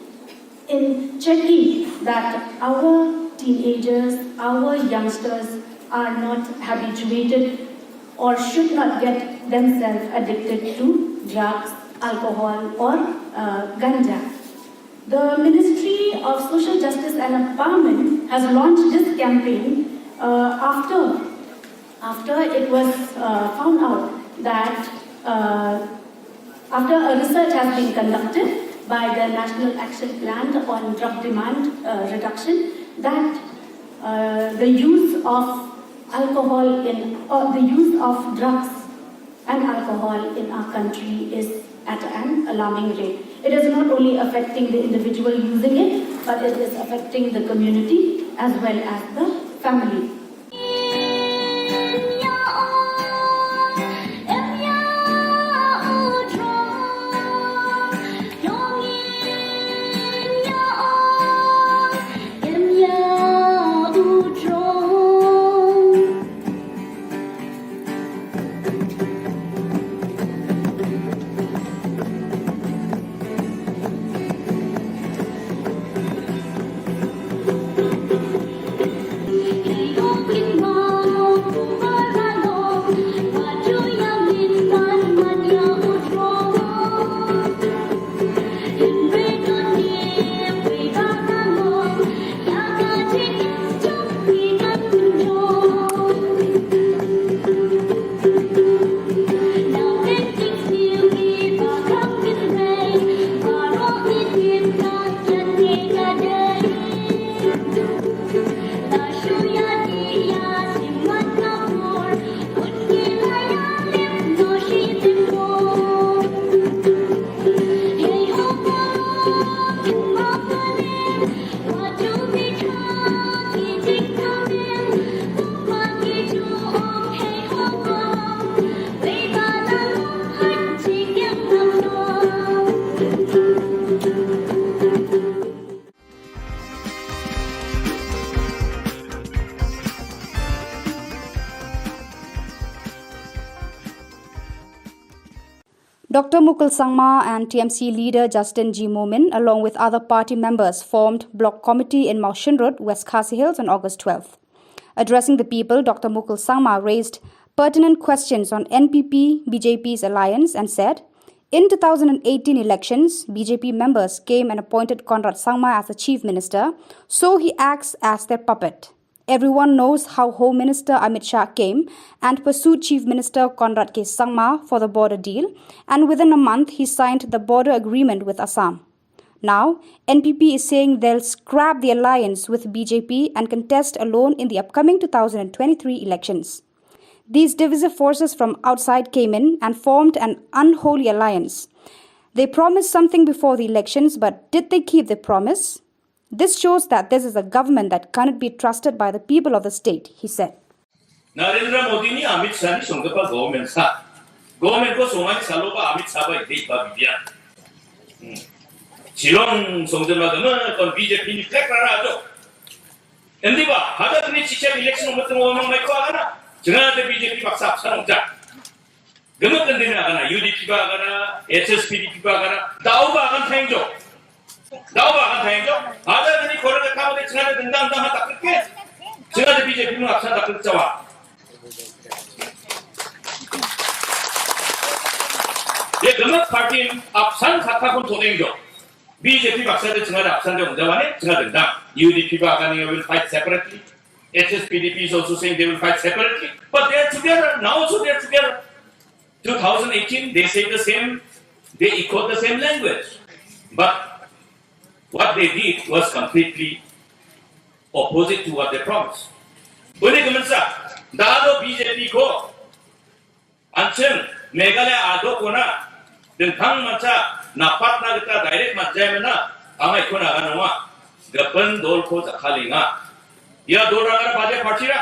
in checking that our teenagers, our youngsters are not habituated or should not get themselves addicted to drugs, alcohol, or uh, ganja. The Ministry of Social Justice and Empowerment has launched this campaign uh, after after it was uh, found out that uh, after a research has been conducted by the National Action Plan on Drug Demand uh, Reduction, that uh, the use of alcohol in or the use of drugs and alcohol in our country is at an alarming rate. It is not only affecting the individual using it, but it is affecting the community as well as the family. Doctor Mukul Sangma and T M C leader Justin G Momin, along with other party members, formed Block Committee in Mawshynrut, West Khasi Hills, on August twelfth. Addressing the people, Doctor Mukul Sangma raised pertinent questions on N P P B J P's alliance and said, in two thousand eighteen elections, B J P members came and appointed Conrad Sangma as the Chief Minister, so he acts as their puppet. Everyone knows how Home Minister Amit Shah came and pursued Chief Minister Conrad K Sangma for the border deal, and within a month he signed the border agreement with Assam. Now, N P P is saying they'll scrap the alliance with B J P and contest alone in the upcoming two thousand twenty-three elections. These divisive forces from outside came in and formed an unholy alliance. They promised something before the elections, but did they keep the promise? This shows that this is a government that cannot be trusted by the people of the state, he said. Narendra Modi ni Amit Shah ni song kapa government sa. Government ko song ani salo ba Amit Shah ba ide ba bibian. Hmm. Shillong song jema gama kon B J P ni flag rara jo. Endi ba, hada ni chicha election mo tong mo mai ko agana. Jengah de B J P baksa sa nong ja. Gama kan dina kana, U D P ba kana, H S P D P ba kana, dau ba kan theng jo. Dau ba kan theng jo. Ada ni kora ka kama de chingada dendang dang ha takut ke. Chingada B J P mu apsan takut chawa. Ye gama party apsan kata kun theng jo. B J P baksa de chingada apsan de ungjawa ne, chingada dendang. U D P ba kana, you will fight separately. H S P D P is also saying they will fight separately. But they are together. Now also they are together. two thousand eighteen, they say the same, they echo the same language. But what they did was completely opposite to what they promised. Bune ka mensa, da do B J P ko, Anchen Meghalaya adok kona dengkhang mancha napat na kita direct mancha mena angai kona ganonga gapen dol ko takhalinga. Ya dol rang ada baje party ra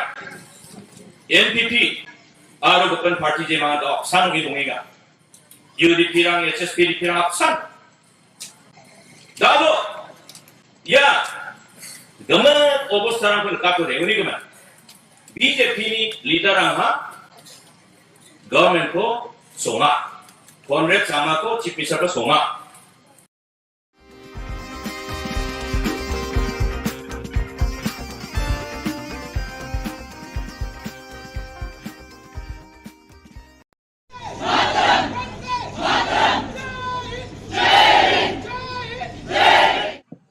N P P aro gapen party je manga dok san ngi bunginga. U D P rang H S P D P rang apsan. Dado ya gama obos tarang pun katu de uni gama B J P ni leader ang ha government ko songa Conrad sama ko chief minister ko songa.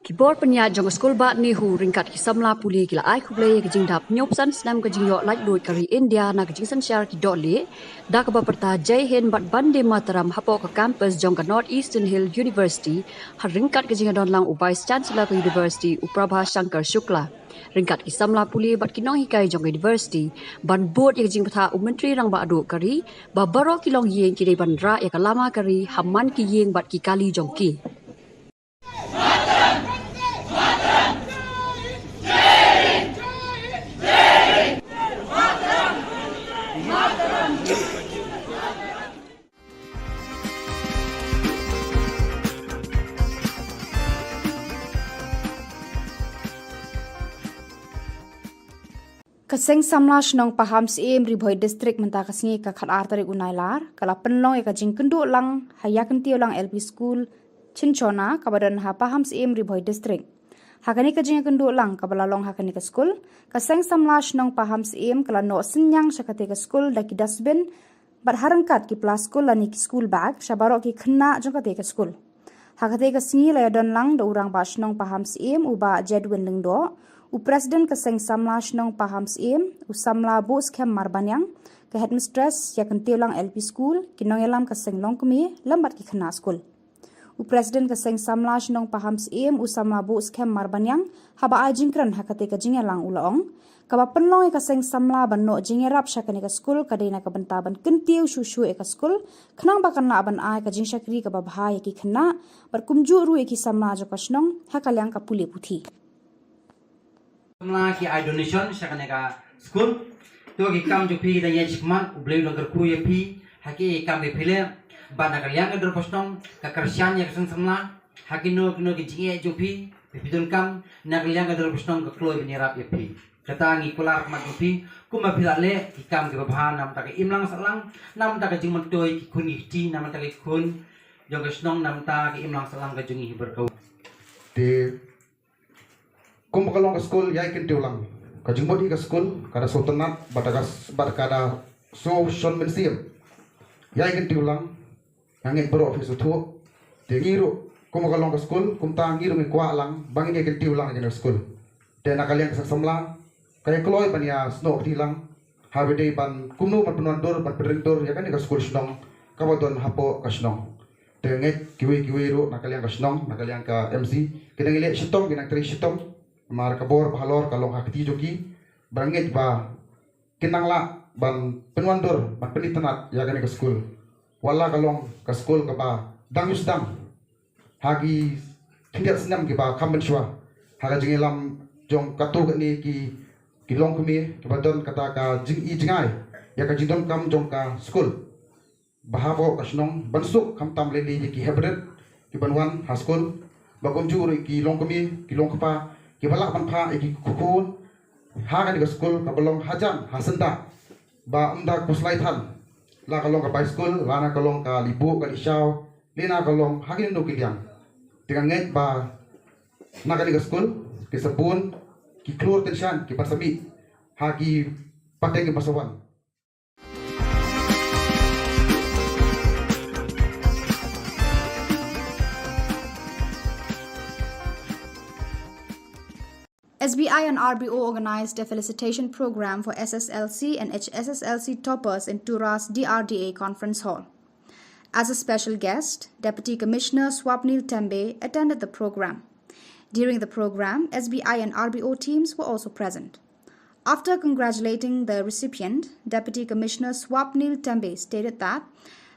Ki bor pynïaid jong ka skul Bah Nehu ryngkat ki samla pule ki la ai khublei ïa ka jingdap hynñiewphew san snem ka jingïoh laitluid ka ri India na ka jingsynshar ki dohlieh da kaba pyrta Jai Hind bad Vande Mataram hapoh ka campus jong ka North Eastern Hill University ha ryngkat ka jingïadon lang u Vice Chancellor ka University u Prabha Shankar Shukla. Ryngkat ki samla pule bad ki nonghikai jong ka University ban bud ïa ka jingbthah u Myntri Rangbah Duh ka ri ba baroh ki longïing ki dei ban rah ïa ka lama ka ri ha man ki ïing bad ki kali jong ki. Ka Seng Samla Shnong Pahamsyiem, Ri Bhoi District, mynta ka sngi ka khatar tarik u Nailar ka la pynlong ïa ka jingkynduh lang ha Ïakyntiew Lang L P School, Chinchona, kaba don ha Pahamsyiem, Ri Bhoi District. Ha kane ka jingkynduh lang kaba la long ha kane ka skul, ka Seng Samla Shnong Pahamsyiem ka la noh synñiang sha kata ka skul da ki dustbin bad ha ryngkat ki plastik lane ki school bag sha baroh ki khynnah jong kata ka skul. Ha kata ka sngi la ïadon lang da u Rangbah Shnong Pahamsyiem u Bah Jedwin Lyngdoh, u President ka Seng Samla Shnong Pahamsyiem, u Samla Buhskhem Marbaniang, ka Headmistress Ïakyntiew Lang L P School, ki nongïalam ka Seng Longkmie lem bad ki khynnah skul. U President ka Seng Samla Shnong Pahamsyiem u Samla Buhskhem Marbaniang haba ai jingkren ha kata ka jingïalang u la ong, kaba pynlong ïa ka Seng Samla ban noh jingïarap sha kane ka skul ka dei na ka bynta ban kyntiew shuh shuh ïa ka skul khnang ba kan lah ban ai ka jingshakri kaba bha ïa ki khynnah bad kumjuh ruh ïa ki samla jong ka shnong ha ka liang ka pule puthi. Samla ki ai donation sha kane ka skul. To ki kam jong phi ki dang ïaid shakhmat, U Blei u dang kyrkhu ïa phi ha ki kam ki phi leh. Bad na ka liang ka dur ka shnong ka kyrshan ïa ka Seng Samla ha kino kino ki jingeh jong phi, phi phi donkam, na ka liang ka dur ka shnong ka kloi ban ïarap ïa phi. Kata ngi kular khmat jong phi kumba phi la leh ki kam kiba bha na ka bynta ka imlang sahlang, na ka bynta ka jingmyntoi ki khun ki kti, na ka bynta ki khun jong ka shnong, na ka bynta ka imlang sahlang ka jong ngi hi baroh. Te kumba ka long ka skul Ïakyntiew Lang, ka jingmut hi ka skul ka da sngewtynnat bad ka, bad ka da sngewshon mynsiem. Ïakyntiew Lang, nga ngeit baroh phi sngewthuh. Te ngi ruh kumba ka long ka skul, kumta ngi ruh ngi kwah lang ba ngin ïakyntiew lang ïa kane ka skul. Te na ka liang ka Seng Samla ka ïa kloi ban ïa snoh kti lang ha ba dei ban kumno ban pynwandur ban pynrem dur ïa kane ka skul shnong kaba don hapoh ka shnong. Te ngeit kiwei kiwei ruh na ka liang ka shnong, na ka liang ka M C, ki dang ïaleh shitom, ki dang trei shitom. Namar ka bor ba halor ka long ha kti jong ki, ba ngeit ba kin nang lah ban pynwandur ban pynitynnat ïa kane ka skul. Wat la ka long ka skul kaba dang ïoh sdang ha ki khyndiat snem kiba kham mynshuwa ha ka jingïalam jong katto katne ki, ki longkmie kiba don kata ka jingi jingai ïa ka jingdonkam jong ka skul. Ba hapoh ka shnong ban suk khamtam lei lei ïa ki hepdep kiban wan ha skul, ba kumjuh ruh ki longkmie ki longkpa kiba lah ban phah ïa ki khun ha kane ka skul kaba long hajan ha syndah. Ba ym da khuslai than, la ka long ka bai skul, la na ka long ka lih buh ka lih shaw, lane na ka long ha kino kino ki liang. Te nga ngeit ba na kane ka skul ki sa bun ki khlur tyngshaiñ kiban sa mih ha ki pateng kiban sa wan. S B I and R B O organized a felicitation program for S S L C and H S S L C toppers in Tura's D R D A conference hall. As a special guest, Deputy Commissioner Swapnil Tembe attended the program. During the program, S B I and R B O teams were also present. After congratulating the recipient, Deputy Commissioner Swapnil Tembe stated that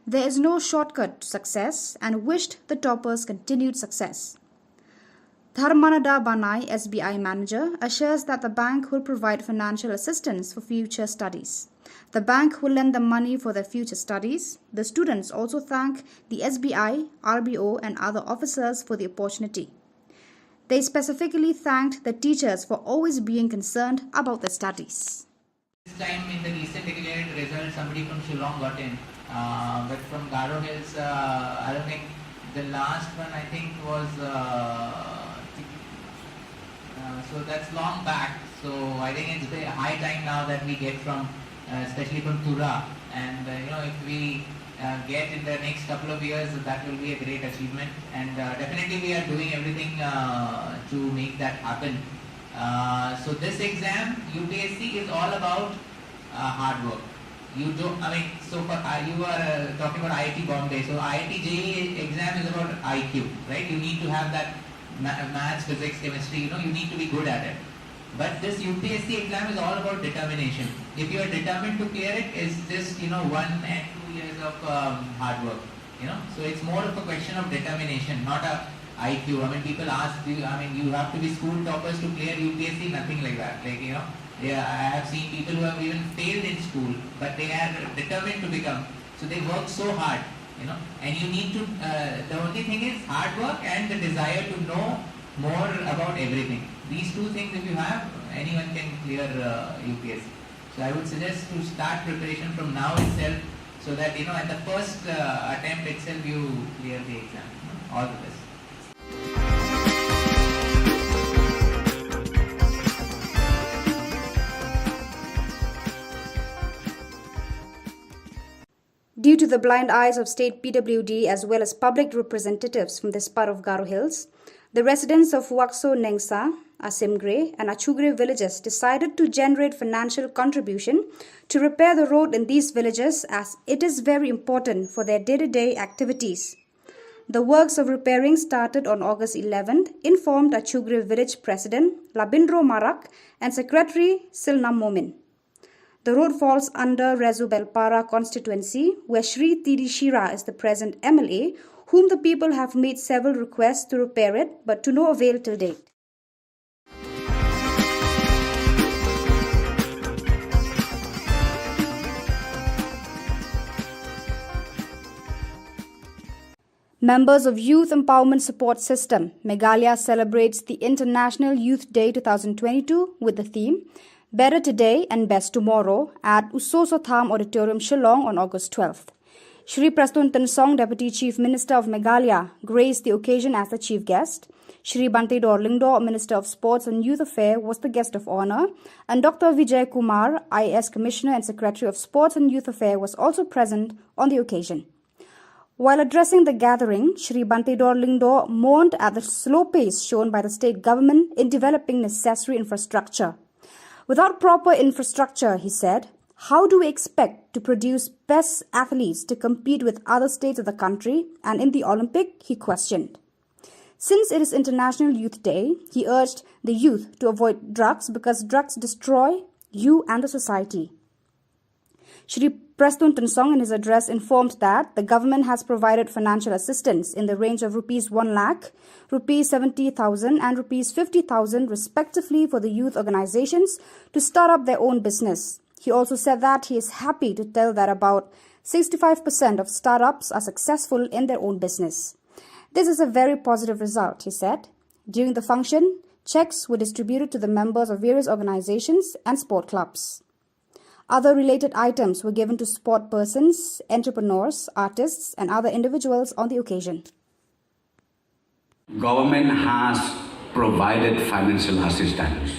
there is no shortcut to success and wished the toppers continued success. Dharmananda Banai, S B I manager, assures that the bank will provide financial assistance for future studies. The bank will lend them money for their future studies. The students also thank the S B I, R B O, and other officers for the opportunity. They specifically thanked the teachers for always being concerned about their studies. This time in the recent declared result, somebody from Shillong got in, uh, but from Garo Hills, uh, I don't think the last one, I think, was. Uh, uh, so that's long back. So I think it's the high time now that we get from, uh, especially from Tura, and uh, you know, if we uh, get in the next couple of years, that will be a great achievement, and uh, definitely we are doing everything uh, to make that happen. Uh, so this exam, U P S C, is all about uh, hard work. You don't, I mean, so for uh, you are uh, talking about I I T Bombay. So I I T J E E exam is about I Q, right? You need to have that ma- maths, physics, chemistry. You know, you need to be good at it. But this U P S C exam is all about determination. If you are determined to clear it, it's just, you know, one and two years of um, hard work. You know, so it's more of a question of determination, not a I Q. I mean, people ask, do you, I mean, you have to be school toppers to clear U P S C? Nothing like that. Like, you know, yeah, I have seen people who have even failed in school, but they are determined to become. So they work so hard, you know. And you need to. Uh, the only thing is hard work and the desire to know more about everything. These two things, if you have, anyone can clear uh, U P S C. So I would suggest to start preparation from now itself, so that, you know, at the first uh, attempt itself you clear the exam. All the best. Due to the blind eyes of state P W D as well as public representatives from this part of Garo Hills, the residents of Wakso Nengsa, Asimgre, and Achugre villages decided to generate financial contribution to repair the road in these villages, as it is very important for their day-to-day activities. The works of repairing started on August eleventh, informed Achugre village president Labindro Marak and secretary Silna Momin. The road falls under Rezu Belpara constituency, where Shri T D Shira is the present M L A, whom the people have made several requests to repair it, but to no avail till date. Members of Youth Empowerment Support System, Meghalaya celebrates the International Youth Day two thousand twenty-two with the theme Better Today and Best Tomorrow at Usoso Tham Auditorium, Shillong on August twelfth. Shri Prestone Tynsong, Deputy Chief Minister of Meghalaya, graced the occasion as the chief guest. Shri Banteidor Lyngdoh, Minister of Sports and Youth Affairs, was the guest of honor, and Doctor Vijay Kumar, I A S Commissioner and Secretary of Sports and Youth Affairs, was also present on the occasion. While addressing the gathering, Shri Banteidor Lyngdoh mourned at the slow pace shown by the state government in developing necessary infrastructure. Without proper infrastructure, he said, how do we expect to produce best athletes to compete with other states of the country and in the Olympic? He questioned. Since it is International Youth Day, he urged the youth to avoid drugs because drugs destroy you and the society. Shri Prestone Tynsong, in his address, informed that the government has provided financial assistance in the range of rupees one lakh, rupees seventy thousand, and rupees fifty thousand, respectively, for the youth organizations to start up their own business. He also said that he is happy to tell that about sixty-five percent of startups are successful in their own business. This is a very positive result, he said. During the function, checks were distributed to the members of various organizations and sport clubs. Other related items were given to sport persons, entrepreneurs, artists, and other individuals on the occasion. Government has provided financial assistance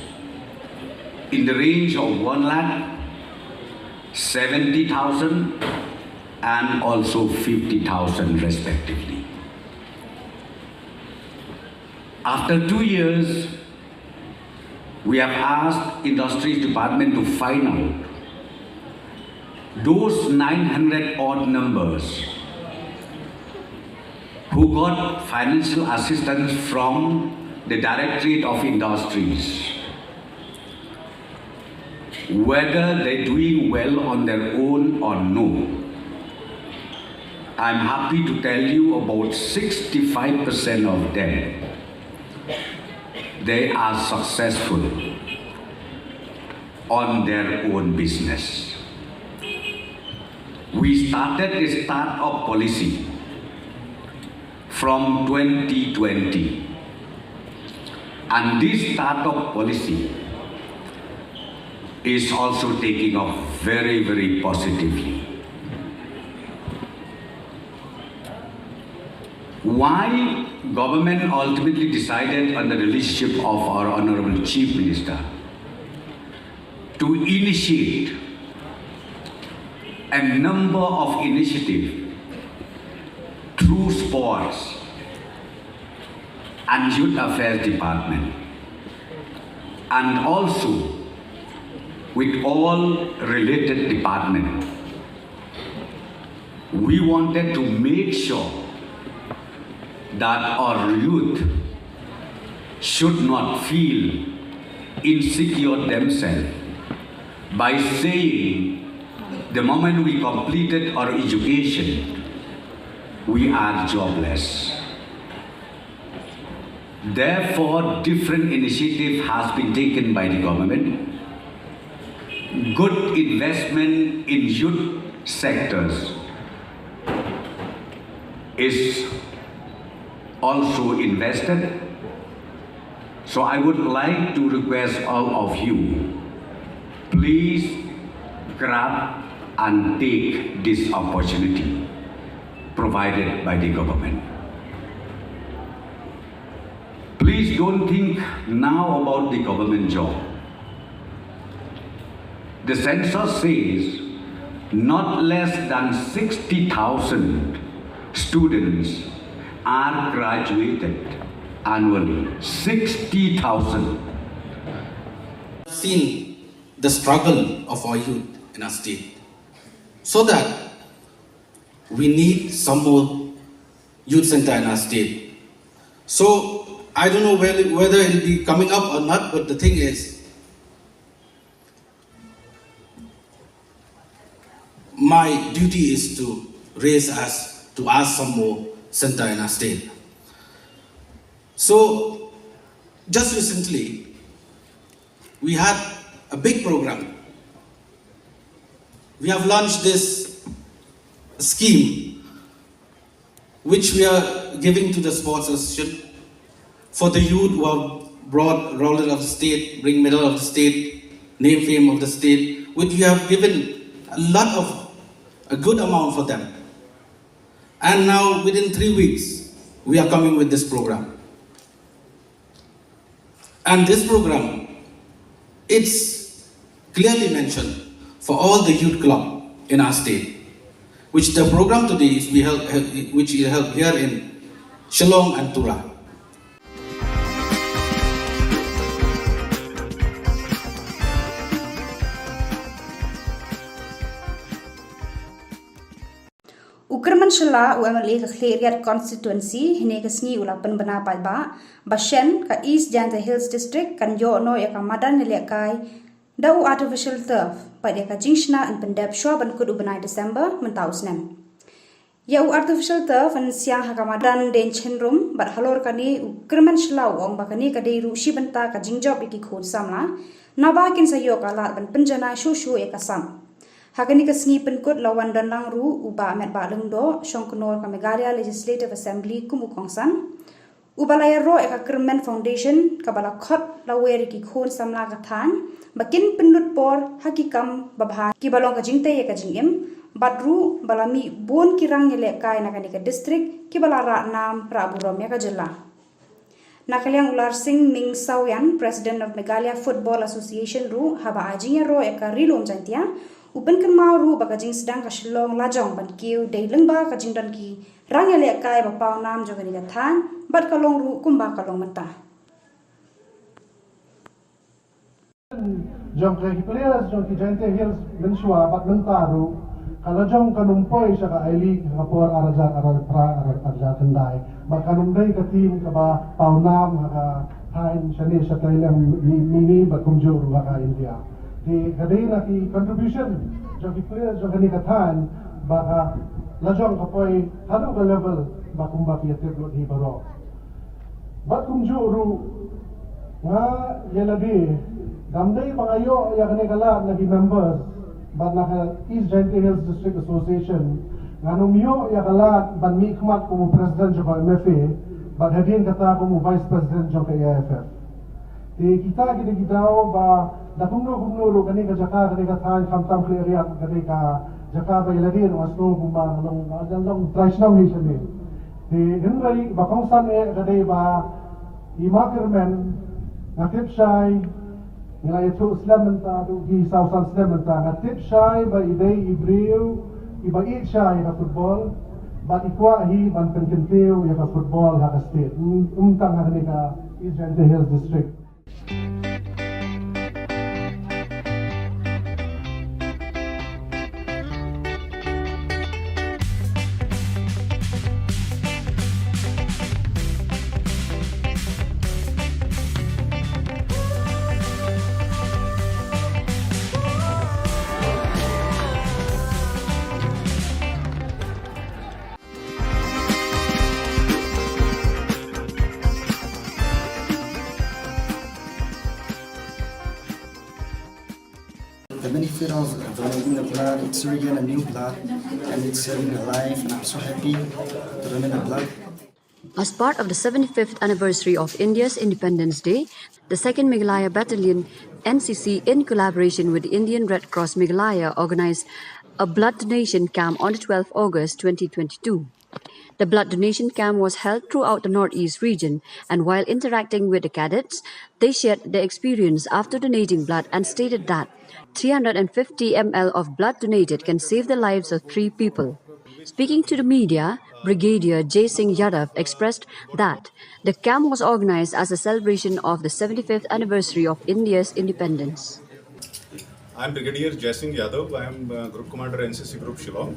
in the range of one lakh, seventy thousand, and also fifty thousand respectively. After two years, we have asked Industries Department to find out those nine hundred odd numbers who got financial assistance from the Directorate of Industries. Whether they're doing well on their own or no, I'm happy to tell you about sixty-five percent of them, they are successful on their own business. We started a startup policy from twenty twenty. And this startup policy is also taking off very, very positively. Why government ultimately decided under the leadership of our Honorable Chief Minister to initiate a number of initiatives through sports and youth affairs department, and also with all related department, we wanted to make sure that our youth should not feel insecure themselves by saying the moment we completed our education, we are jobless. Therefore, different initiative has been taken by the government. Good investment in youth sectors is also invested. So I would like to request all of you, please grab and take this opportunity provided by the government. Please don't think now about the government job. The census says not less than sixty thousand students are graduated annually. Sixty thousand. Seen the struggle of our youth in our state, so that we need some more youth center in our state. So I don't know whether, whether it'll be coming up or not, but the thing is, my duty is to raise us to ask some more center in our state. So just recently, we had a big program. We have launched this scheme which we are giving to the sports association for the youth who have brought laurel of the state, bring medal of the state, name fame of the state, which we have given a lot of, a good amount for them. And now within three weeks, we are coming with this program. And this program, it's clearly mentioned for all the youth club in our state, which the program today is we held, which we held here in Shillong and Tura. U Kyrmen Shylla, u MLA ka Khliehriat Constituency, hynne ka sngi u la pynbna paidbah ba shen ka East Jaintia Hills District kan ïoh noh ïa ka madan ïalehkai da u artificial turf bad ïa ka jingshna yn pyndep shwa ban kut u bnai December mynta u snem. Ïa u artificial turf yn siang ha ka madan Deiñchynrum bad halor kane u Kyrmen Shylla u ong ba kane ka dei ruh shi bynta ka jingjop ïa ki khun samla naba kin sa ïoh ka lad ban pynjanai shuh shuh ïa ka sap. Ha kane ka sngi pynkut la wan don lang ruh u Bah Metbah Lyngdoh, Shongknor ka Meghalaya Legislative Assembly kum u kongsan, uba la ïaroh ïa ka Kyrmen Foundation kaba la khot lawer ïa ki khun samla ka thaiñ ba kin pynlut por ha ki kam babha kiba long ka jingtei ïa ka jingim, bad ruh ba la mih bun ki rang ïalehkai na kane ka district kiba la rah nam rah burom ïa ka jylla. Na ka liang u Larsing Ming Sawian, President of Meghalaya Football Association ruh, haba ai jingïaroh ïa ka Ri Lum Jaintia, u pynkynmaw ruh ba ka jingsdang ka Shillong lajong ban kiew dei lyngba ka jingdon ki rang ïalehkai ba paw nam jong kane ka thaiñ bad ka long ruh kumba ka long mynta. Jong ki players jong ki Jaintia Hills mynshuwa bad mynta ruh ka lajong kan ym poi sha ka I League ha ka por ar hajar arphew phra ar hajar khyndai bad kan ym dei ka team kaba paw nam ha ka thaiñ shane shatei lem mini bad kumjuh ruh ha ka India. Ka dei na ki contribution jong ki players jong kane ka thaiñ ba ka la jong ka poi haduh ka level ba kumba ki ïa tip lut hi baroh. Bad kumjuh ruh nga ïa lade, dam dei ba nga ïoh ïa kane ka lad na ki members bad na ka East Jaintia Hills District Association, ngan ym ïoh ïa ka lad ban mih khmat kum u president jong ka M F A bad hadien kata kum u vice president jong ka A I F F. Te kita ki dei ki daw ba da kumno kumno ruh kane ka jaka, kane ka thaiñ, khamtam Khliehriat, kane ka jaka ba ïa lade nga sngew kumba nga long, nga long trai shnong hi shane. Te hynrei ba kongsan eh ka dei ba i Ma Kyrmen, nga tip shai, nga la ïathuh slem mynta, haduh ki saw san snem mynta, nga tip shai ba i dei i briew iba ïeit shai ïa ka football bad i kwah hi ban pynkyntiew ïa ka football ha ka state, ym, ym tang ha kane ka East Jaintia Hills District. The benefit of donating the blood, it's regain a new blood, and it's saving a life, and I'm so happy to donate the blood. As part of the seventy-fifth anniversary of India's Independence Day, the Second Meghalaya Battalion, N C C, in collaboration with the Indian Red Cross Meghalaya, organized a blood donation camp on the twelfth August twenty twenty-two. The blood donation camp was held throughout the Northeast region, and while interacting with the cadets, they shared their experience after donating blood and stated that three hundred fifty milliliters of blood donated can save the lives of three people. Speaking to the media, Brigadier Jay Singh Yadav expressed that the camp was organized as a celebration of the seventy-fifth anniversary of India's independence. I'm Brigadier Jai Singh Yadav. I am, uh, Group Commander, N C C Group Shillong.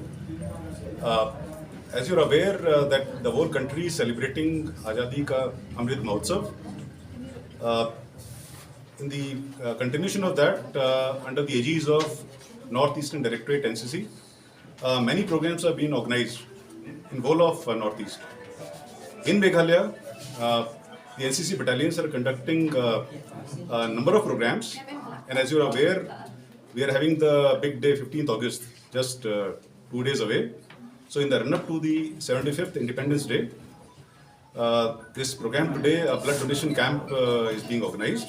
Uh, as you're aware, uh, that the whole country is celebrating Azadi Ka Amrit Mahotsav. Uh, in the, uh, continuation of that, uh, under the aegis of Northeastern Directorate, N C C, uh, many programs have been organized in whole of, uh, Northeast. In Meghalaya, uh, the N C C battalions are conducting, uh, a number of programs, and as you are aware, we are having the big day, fifteenth August, just, uh, two days away. So, in the run-up to the seventy-fifth Independence Day, uh, this program today, a blood donation camp, uh, is being organized,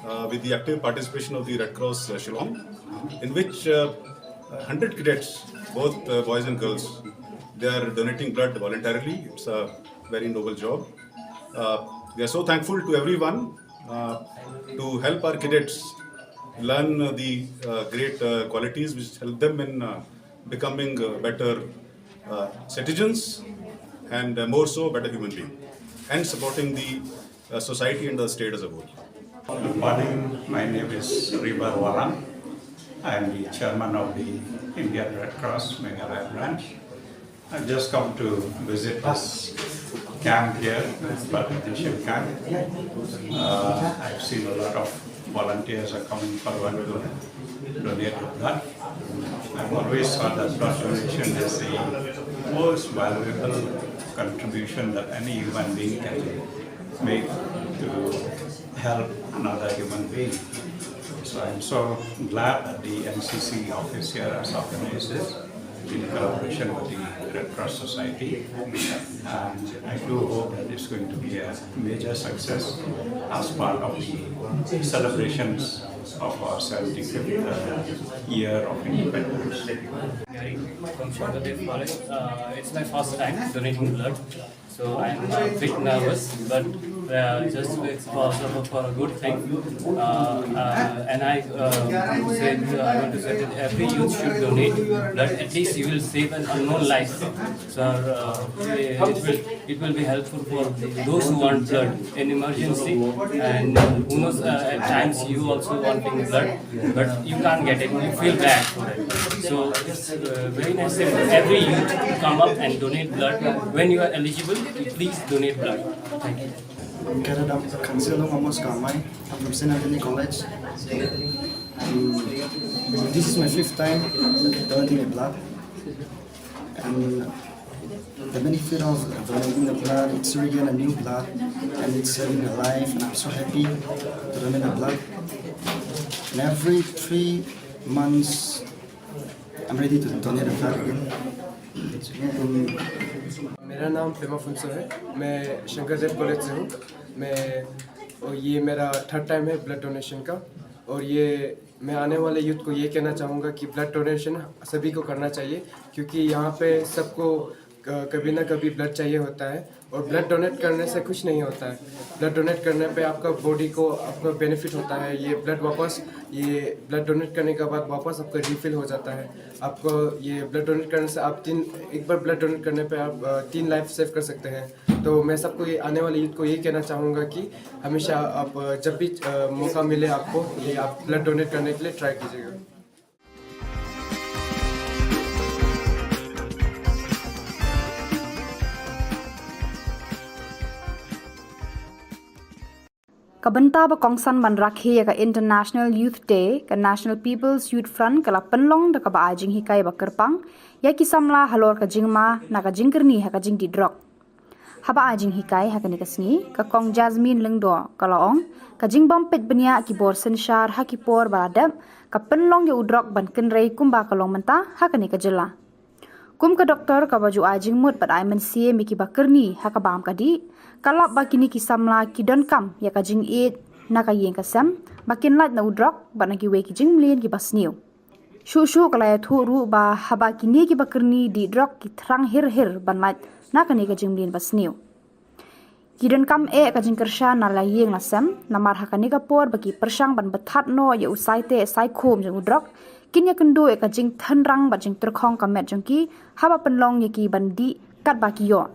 uh, with the active participation of the Red Cross, uh, Shillong, in which, uh, hundred cadets, both, uh, boys and girls, they are donating blood voluntarily. It's a very noble job. Uh, we are so thankful to everyone, uh, to help our cadets learn, uh, the, uh, great, uh, qualities which help them in, uh, becoming, uh, better, uh, citizens and, uh, more so better human being, and supporting the, uh, society and the state as a whole. Good morning. My name is Ribar Walang. I am the chairman of the Indian Red Cross Meghalaya branch. I've just come to visit this camp here, blood donation camp. Uh, I've seen a lot of volunteers are coming forward to donate the blood. I've always thought that blood donation is the most valuable contribution that any human being can make to help another human being. So I'm so glad that the N C C office here has organized this in collaboration with the Red Cross Society. And I do hope that it's going to be a major success as part of the celebrations of our seventy-fifth, uh, year of independence. Gary from Shankardev College. Uh, it's my first time donating blood, so I'm a bit nervous, but, uh, just it's for, for a good thing. Uh, uh, and I, uh, want to say, uh, I want to say that every youth should donate blood. At least you will save an unknown life. So, uh, it will, it will be helpful for those who want blood in emergency, and who knows, uh, at times you also wanting blood, but you can't get it. You feel bad for it. So it's, uh, very nice if every youth come up and donate blood. When you are eligible, please donate blood. Thank you. Kyrdan Khansialong Amos Kamai, a from Saint Anthony College. Um, this is my fifth time donating my blood. And the benefit of donating the blood, it's regain a new blood, and it's saving a life, and I'm so happy to donate the blood. And every three months, I'm ready to donate the blood again. And मेरा नाम पेमा फुनसो है। मैं शंकरदेव कॉलेज से हूँ। मैं और ये मेरा थर्ड टाइम है ब्लड डोनेशन का। और ये मैं आने वाले यूथ को ये कहना चाहूँगा कि ब्लड डोनेशन सभी को करना चाहिए, क्योंकि यहाँ पे सबको क- कभी ना कभी ब्लड चाहिए होता है। और ब्लड डोनेट करने से कुछ नहीं होता है। ब्लड डोनेट करने पे आपका बॉडी को आपका बेनिफिट होता है। ये ब्लड वापस, ये ब्लड डोनेट करने के बाद वापस आपका रिफिल हो जाता है। आपको ये ब्लड डोनेट करने से आप तीन, एक बार ब्लड डोनेट करने पे आप अ, तीन लाइफ सेव कर सकते हैं। तो मैं सबको ये, आने वाले यूथ को ये कहना चाहूँगा कि हमेशा आप अ, जब भी अ, मौका मिले आपको, ये आप ब्लड डोनेट करने के लिए ट्राई कीजिएगा। Ka bynta ba kongsan ban rakhe ïa ka International Youth Day, ka National People's Youth Front ka la pynlong da kaba ai jinghikai ba kyrpang ïa ki samla halor ka jingma na ka jingkyrni ha ka jingdih drok. Haba ai jinghikai ha kane ka sngi, ka Kong Jasmine Lyngdoh ka la ong, ka jingbym peit bniah ki bor synshar ha ki por ba la dep ka pynlong ïa u drok ban kynrei kumba ka long mynta ha kane ka jylla. Kum ka doktor kaba ju ai jingmut bad ai mynsiem ïa kiba kyrni ha ka bam ka dih, ka lap ba kine ki samla ki donkam ïa ka jingïeit na ka ïing ka sem ba kin lait na u drok bad na kiwei ki jingmlien kiba sniew. Shuh shuh ka la ïathuh ruh ba haba kine kiba kyrni dih drok ki thrang hir hir ban lait na kane ka jingmlien ba sniew. Ki donkam eh ka jingkyrshan na la ïing la sem, namar ha kane ka por ba ki pyrshang ban bthat noh ïa u saiteh saikhum jong u drok, kin ïakynduh ïa ka jingthnrang bad jingtyrkhong ka met jong ki haba pynlong ïa ki ban dih katba ki ïoh.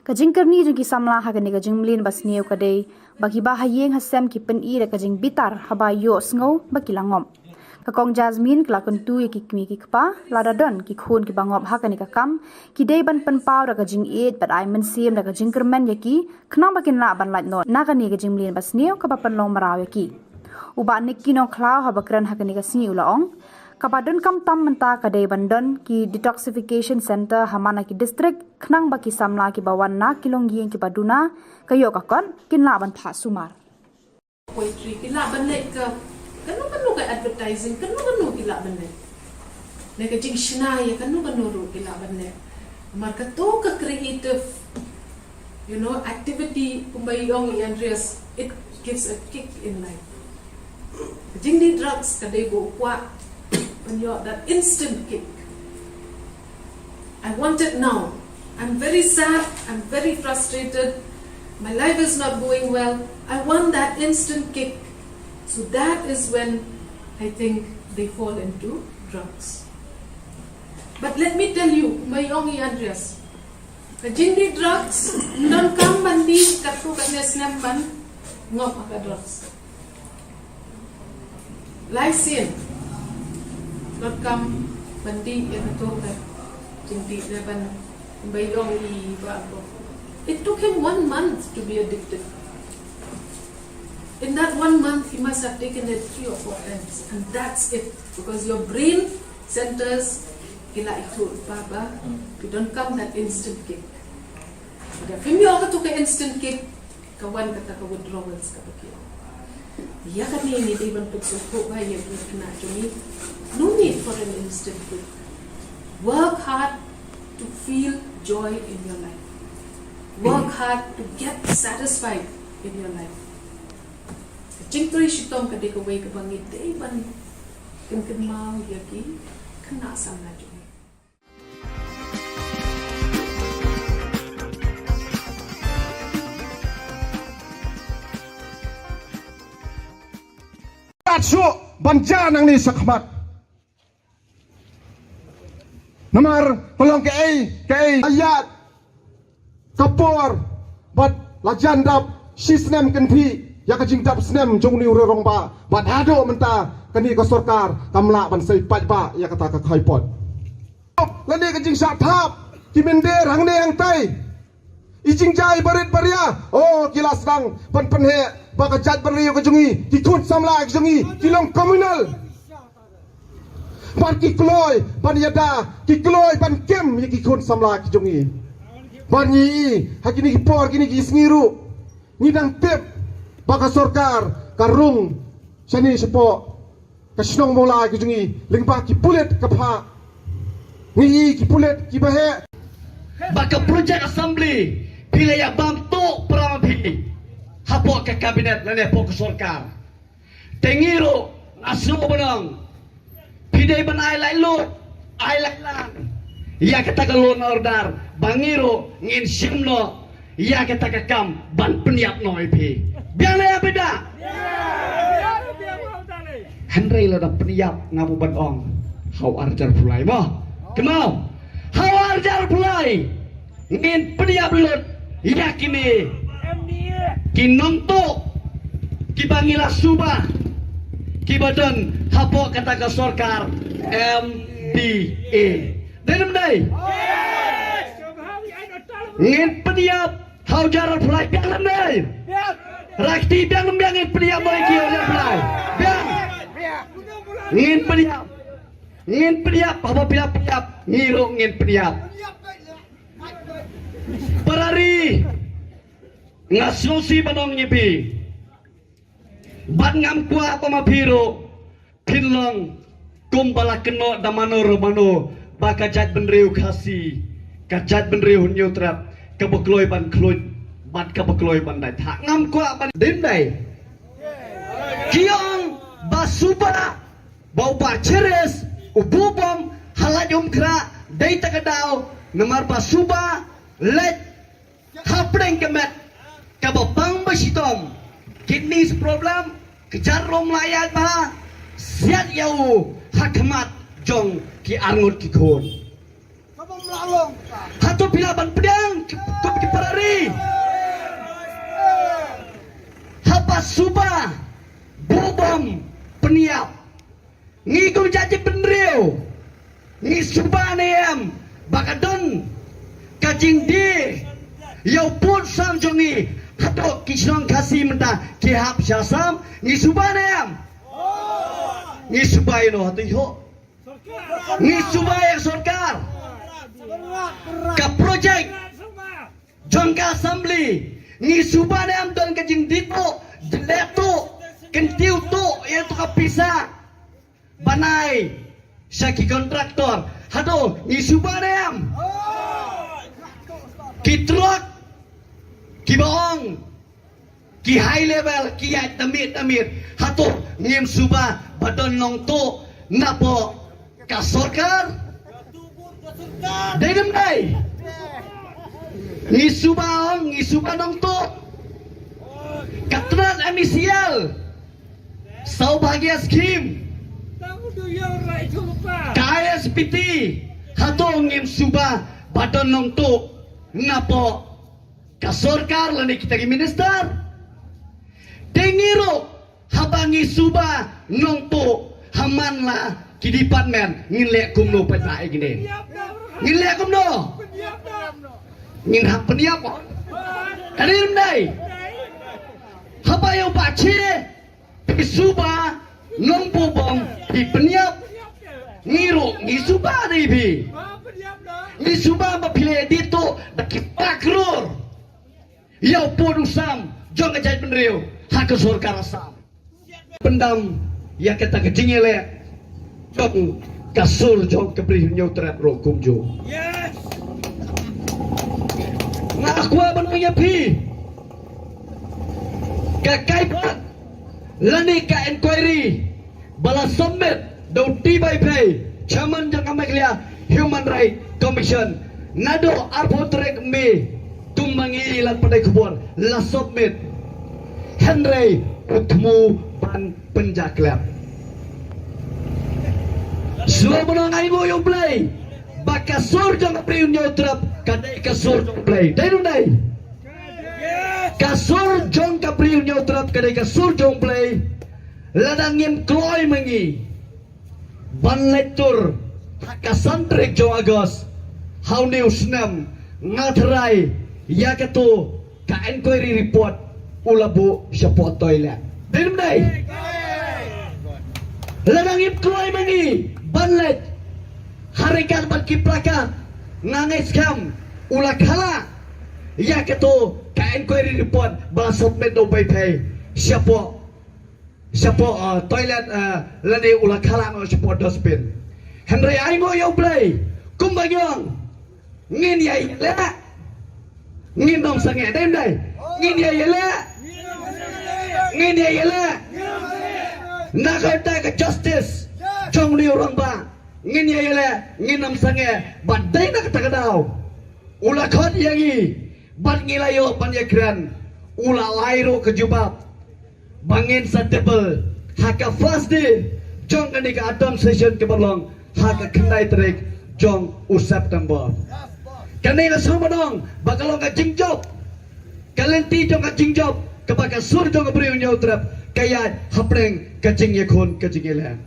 Ka jingkyrni jong ki samla ha kane ka jingmlien ba sniew ka dei ba kiba ha ïing ha sem ki pyni da ka jingbitar haba ïohsngew ba ki la ngop. Ka Kong Jasmine ka la kyntu ïa ki kmie ki kpa, lada don ki khun kiba ngop ha kane ka kam, ki dei ban pynpaw da ka jingïeit bad ai mynsiem da ka jingkyrmen ïa ki, khnang ba kin lah ban lait noh na kane ka jingmlien ba sniew kaba pynlong mraw ïa ki. U Bah Nicky Nongkhlaw haba kren ha kane ka sngi u la ong, kaba donkam tam mynta ka dei ban don ki detoxification center ha man la ki district, khnang ba ki samla kiba wan na ki longïing kiba duna ka ïoh ka kot, kin lah ban phah sumar. Poetry, ki lah ban leh ka kano kano ka advertising, kano kano ki lah ban leh. Ne ka jingshna ïa kano kano ruh ki lah ban leh. Namar kato ka creative, you know, activity kumba i ong i Andreas, it gives a kick in life. Ka jingdih drugs ka dei ba u kwah ban ïoh that instant kick. I want it now. I'm very sad. I'm very frustrated. My life is not going well. I want that instant kick. So that is when I think they fall into drugs. But let me tell you, kumba i ong i Andreas, ka jingdih drugs, donkam ban dih katto katne snem ban ngop ha ka drugs. Lai sien, donkam ban dih ïa kato ka jingdih, leh ban, ban ïoh ïa i ba ko. It took him one month to be addicted. In that one month, he must have taken it three or four times, and that's it, because your brain centers ki la ïathuh ba ba ki donkam that instant kick. Lada phim ïoh kato ka instant kick, ka wan kata ka withdrawals kaba ki ong. Ïa kane ngi dei ban pynsngewthuh ba ïa ki khynnah jong ngi. No need for an instant kick. Work hard to feel joy in your life. Work hard to get satisfied in your life. Ka jingtrei shitom ka dei kawei kaba ngi dei ban kynmaw ïa ki khynnah samla jong ngi. Kat shuh ban ja nangne shakhmat. Namar ka long kaei kaei ayat ka por bad la jan dap shi snem kynthih ïa ka jingdap snem jong une u rangbah bad haduh mynta kane ka sorkar kam lah ban sei paidbah ïa kata ka khaipot. Lane ka jingshah thap ki mynder hangne hangtai. I jingjia barit baria, oh, ki la sdang ban pynheh ba ka jaitbynriew ka jong ngi, ki khun samla ka jong ngi ki long communal. Bad ki kloi ban ïada, ki kloi ban kem ïa ki khun samla ki jong ngi. Bad ngi i ha kine ki por, kine ki sngi ruh ngi dang tip ba ka sorkar ka rung shane shapoh ka shnong Mawlai ka jong ngi lyngba ki pulit ka phah. Ngi i ki pulit kiba heh. Ba ka project assembly phi la ïa bam tuh para ma phi hapoh ka cabinet lane hapoh ka sorkar. Te ngi ruh nga sngew ba nang phi dei ban ai laitluid, ai laitlang ïa kata ka law and order ba ngi ruh ngin shim noh ïa kata ka kam ban pynïap noh ïa phi. Biang ne ïa phi da? Hynrei lada pynïap nga mut ban ong ha u arhajar arphew lai mo. Kynmaw, ha u arhajar arphew lai ngin pynïap lut ïa kine ki nongtuh kiba ngi la suba, kiba don hapoh kata ka sorkar M D A. Dei ne ym dei? Ngin pynïap ha u arhajar arphew lai, biang ne ym dei? Rakti, biang ne ym biang ngin pynïap mo ïa ki ha u arhajar arphew lai? Biang. Ngin pynïap. Ngin pynïap, haba pynïap pynïap ngi ruh ngin pynïap. Para ri, nga sngewsih ban ong ïa phi. Bad ngam kwah ba ma phi ruh phin long kumba la kynnoh da mano re mano ba ka jaitbynriew Khasi, ka jaitbynriew Hynñiewtrep kaba kloi ban khluit bad kaba kloi ban dait. Ha, ngam kwah ban dei ym dei. Ki ong ba suba ba u Bah Chiris u buh bom ha Laitumkhrah dei ta ka daw, namar ba suba leit hapdeng ka met kaba pang ba shitom, kidneys problem, ka jar rum la ïaid bha, siat ïa u ha khmat jong ki arngut ki khun. Hato phi lah ban pdiang, ki, ki para ri? Haba suba buh bom pynïap, ngi kum jaitbynriew ngi suba ne em ba ka don ka jingdie ïa u pud sam jong ngi? Hato ki shnong Khasi mynta ki hap sha Assam? Ngi suba ne em? Ngi suba ïa no hato ïoh? Ngi suba ïa sorkar. Ka project jong ka assembly ngi suba ne em? Don ka jingdie tuh, dleh tuh, kyntiew tuh ïa tu ka pisa ban ai sha ki contractor. Hato ngi suba ne em? Ki truck kiba ong ki high level ki ïaid tamit tamit, hato ngim suba ba don nongtuh napoh ka sorkar? Dei ne ym dei? Ngi suba ong, ngi suba nongtuh. Ka tnat M E C L, Saubhagya Scheme, ka I S P T, hato ngim suba ba don nongtuh napoh ka sorkar lane kita ki minister? Te ngi ruh haba ngi suba nongtuh ha man la ki department ngin leh kumno pat ba ïa kine? Ngin leh kumno? Ngin hap pynïap mo? Ka dei ne ym dei? Haba ïa u Bah Chiris phi suba nongbuh bom phi pynïap, ngi ruh ngi suba dei phi. Ngi suba ba phi leh dei tuh da ki ba klur ïa u pud u sam jong ka jaitbynriew ha ka sorkar Assam. Pyndam ïa kata ka jingïaleh jong ka sur jong ka Bri Hynñiewtrep ruh kumjuh. Nga kwah ban ong ïa phi, ka kaiphod lane ka inquiry ba la submit da u T Y Phei, Chairman jong ka Meghalaya Human Rights Commission, naduh arphew tarik May, kum ma ngi la pyndonkam khubor, la submit. Hynrei u thmu ban pynjaklep. Shuwa ban ong ainguh ïa U Blei ba ka sur jong ka Bri Hynñiewtrep ka dei ka sur jong U Blei. Dei ne ym dei? Ka sur jong ka Bri Hynñiewtrep ka dei ka sur jong U Blei. Lada ngim kloi ma ngi ban leit tur ha ka san tarik jong August ha une u snem, nga tharai Ïa kato ka inquiry report u la buh shapoh toilet. Dei ne em dei? Lada ngim kloi ma ngi ban leit ha ryngkat bad ki placard, nga ngeit skhem u la khala ïa kato ka inquiry report ba la submit da u Baipei shapoh shapoh, uh, toilet, uh, lane u la khala noh shapoh dustbin. Hynrei ai nguh ïa U Blei kumba ngi ong, ngin ïa ïaleh, ngin ym sangeh. Dei ne em dei? Ngin ïa ïaleh, ngin ïa ïaleh na ka bynta ka justice jong une u rangbah. Ngin ïa ïaleh, ngin ym sangeh. Bad dei na kata ka daw u la khot ïa ngi bad ngi la ïoh ban ïakren. U la ai ruh ka jubab ba ngin sa table ha ka first day jong kane ka autumn session kaba long ha ka khyndai tarik jong u September. Kane nga sngew ban ong ba ka long ka jingjop, ka lynti jong ka jingjop kaba ka sur jong ka Bri u Hynñiewtrep ka ïaid hapdeng ka jingïakhun ka jingïaleh.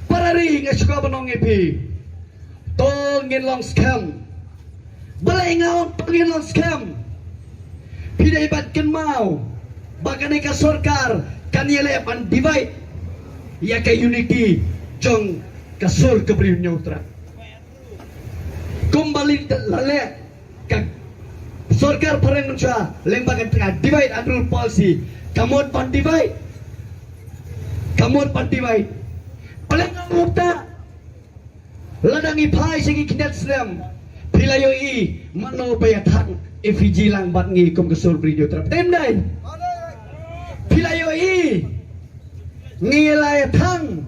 Para ri, nga shu kwah ban ong ïa phi, to ngin long skhem. Balei nga ong to ngin long skhem? Phi dei ban kynmaw ba kane ka sorkar kan ïaleh ban divide ïa ka unity jong ka sur ka Bri u Hynñiewtrep. Kumba la leh ka sorkar phareng mynshuwa lyngba ka divide and rule policy. Ka mut ban divide, ka mut ban divide. Balei nga ong kumta? Lada ngi phai sha ki khyndiat snem, phi la ïohi mano ba ïa thang effigy lang bad ngi kum ka sur Bri u Hynñiewtrep? Dei ne em dei? Phi la ïohi ngi la ïa thang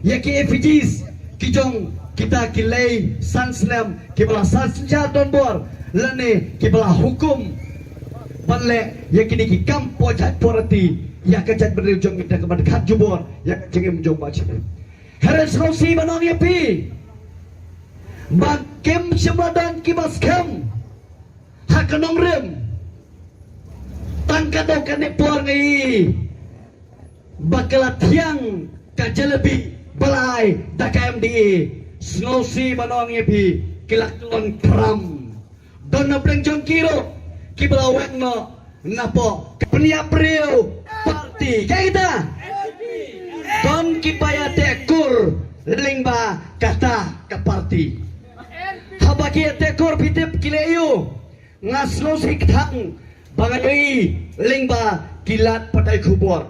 ïa ki effigies ki jong kita ki lei san snem kiba la san synshar donbor lane kiba la hukum ban leh ïa kine ki kam poh jait poh rati ïa ka jaitbynriew jong ngi da kaba khat jubor ïa ka jingim jong ba shi. Hynrei sngewsih ban ong ïa phi ba kim shym la don kiba skhem ha ka nongrim. Tang katto katne por ngi ïohi ba ka la thiang ka jalebi ba la ai da ka M D A. Sngewsih ban ong ïa phi, ki la klon kram. Don na pdeng jong ki ruh kiba la weng noh napoh ka pynïap briew party. Kaei kata? Don kiba ïateh kur lyngba kata ka party. Haba ki ïateh kur, phi tip ki leh aïu? Nga sngewsih kthang ba nga ïohi lyngba ki lad pathai khubor.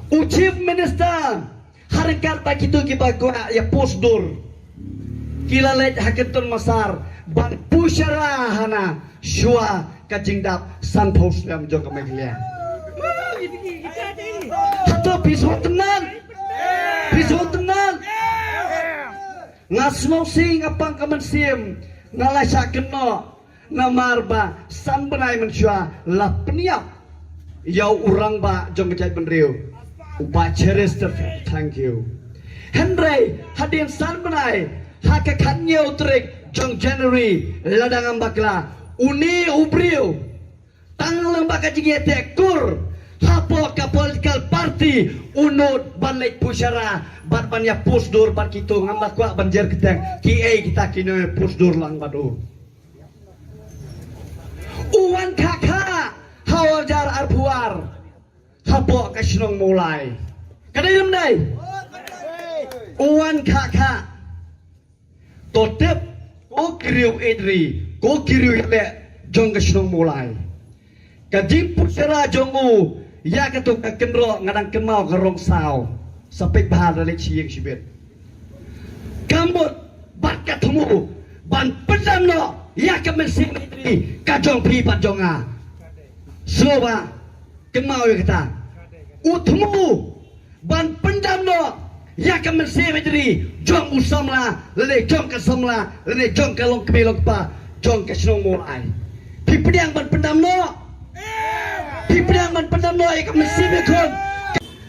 U Chief Minister ha ryngkat bad kito kiba kwah ïa post dur, ki la leit ha Kynton Massar ban pushara hana shuwa ka jingdap sanphew snem jong ka Meghalaya. Hato phi sngewtynnat? Phi sngewtynnat? Nga sngewsih, nga pang ka mynsiem, nga la shah kynnoh. Namar ba san bnai mynshuwa la pynïap ïa u rangbah jong ka jaitbynriew, u Bah Cheristerfield Thangkhiew. Hynrei hadien san bnai, ha ka khathynñiew tarik jong January, lada ngam bakla, une u briew tang lyngba ka jingïateh kur hapoh ka political party u nud ban leit pushara bad ban ïa post dur bad kito. Ngam da kwah ban jer kyrteng kiei kita ki nongïa post dur lang bad u. U wan khah khah ha u hajar arphew ar hapoh ka shnong Mawlai. Ka dei ne em dei? U wan khah khah. To tip, ko ki riew ïeit ri, ko ki riew ïaleh jong ka shnong Mawlai. Ka jingpushara jong u ïa kato ka kynroh, nga dang kynmaw ka rong saw, sa peit bha, da leit sha ïing shibit. Ka mut bad ka thmu ban pyndam noh ïa ka mynsiem ïeit ri ka jong phi bad jong nga. Sngewbha kynmaw ïa kata. U thmu ban pyndam noh ïa ka mynsiem ïeit ri jong u samla lane jong ka samla lane jong ka longkmie longkpa jong ka shnong Mawlai. Phi pdiang ban pyndam noh? Phi pdiang ban pyndam noh ïa ka mynsiem ïeit ri?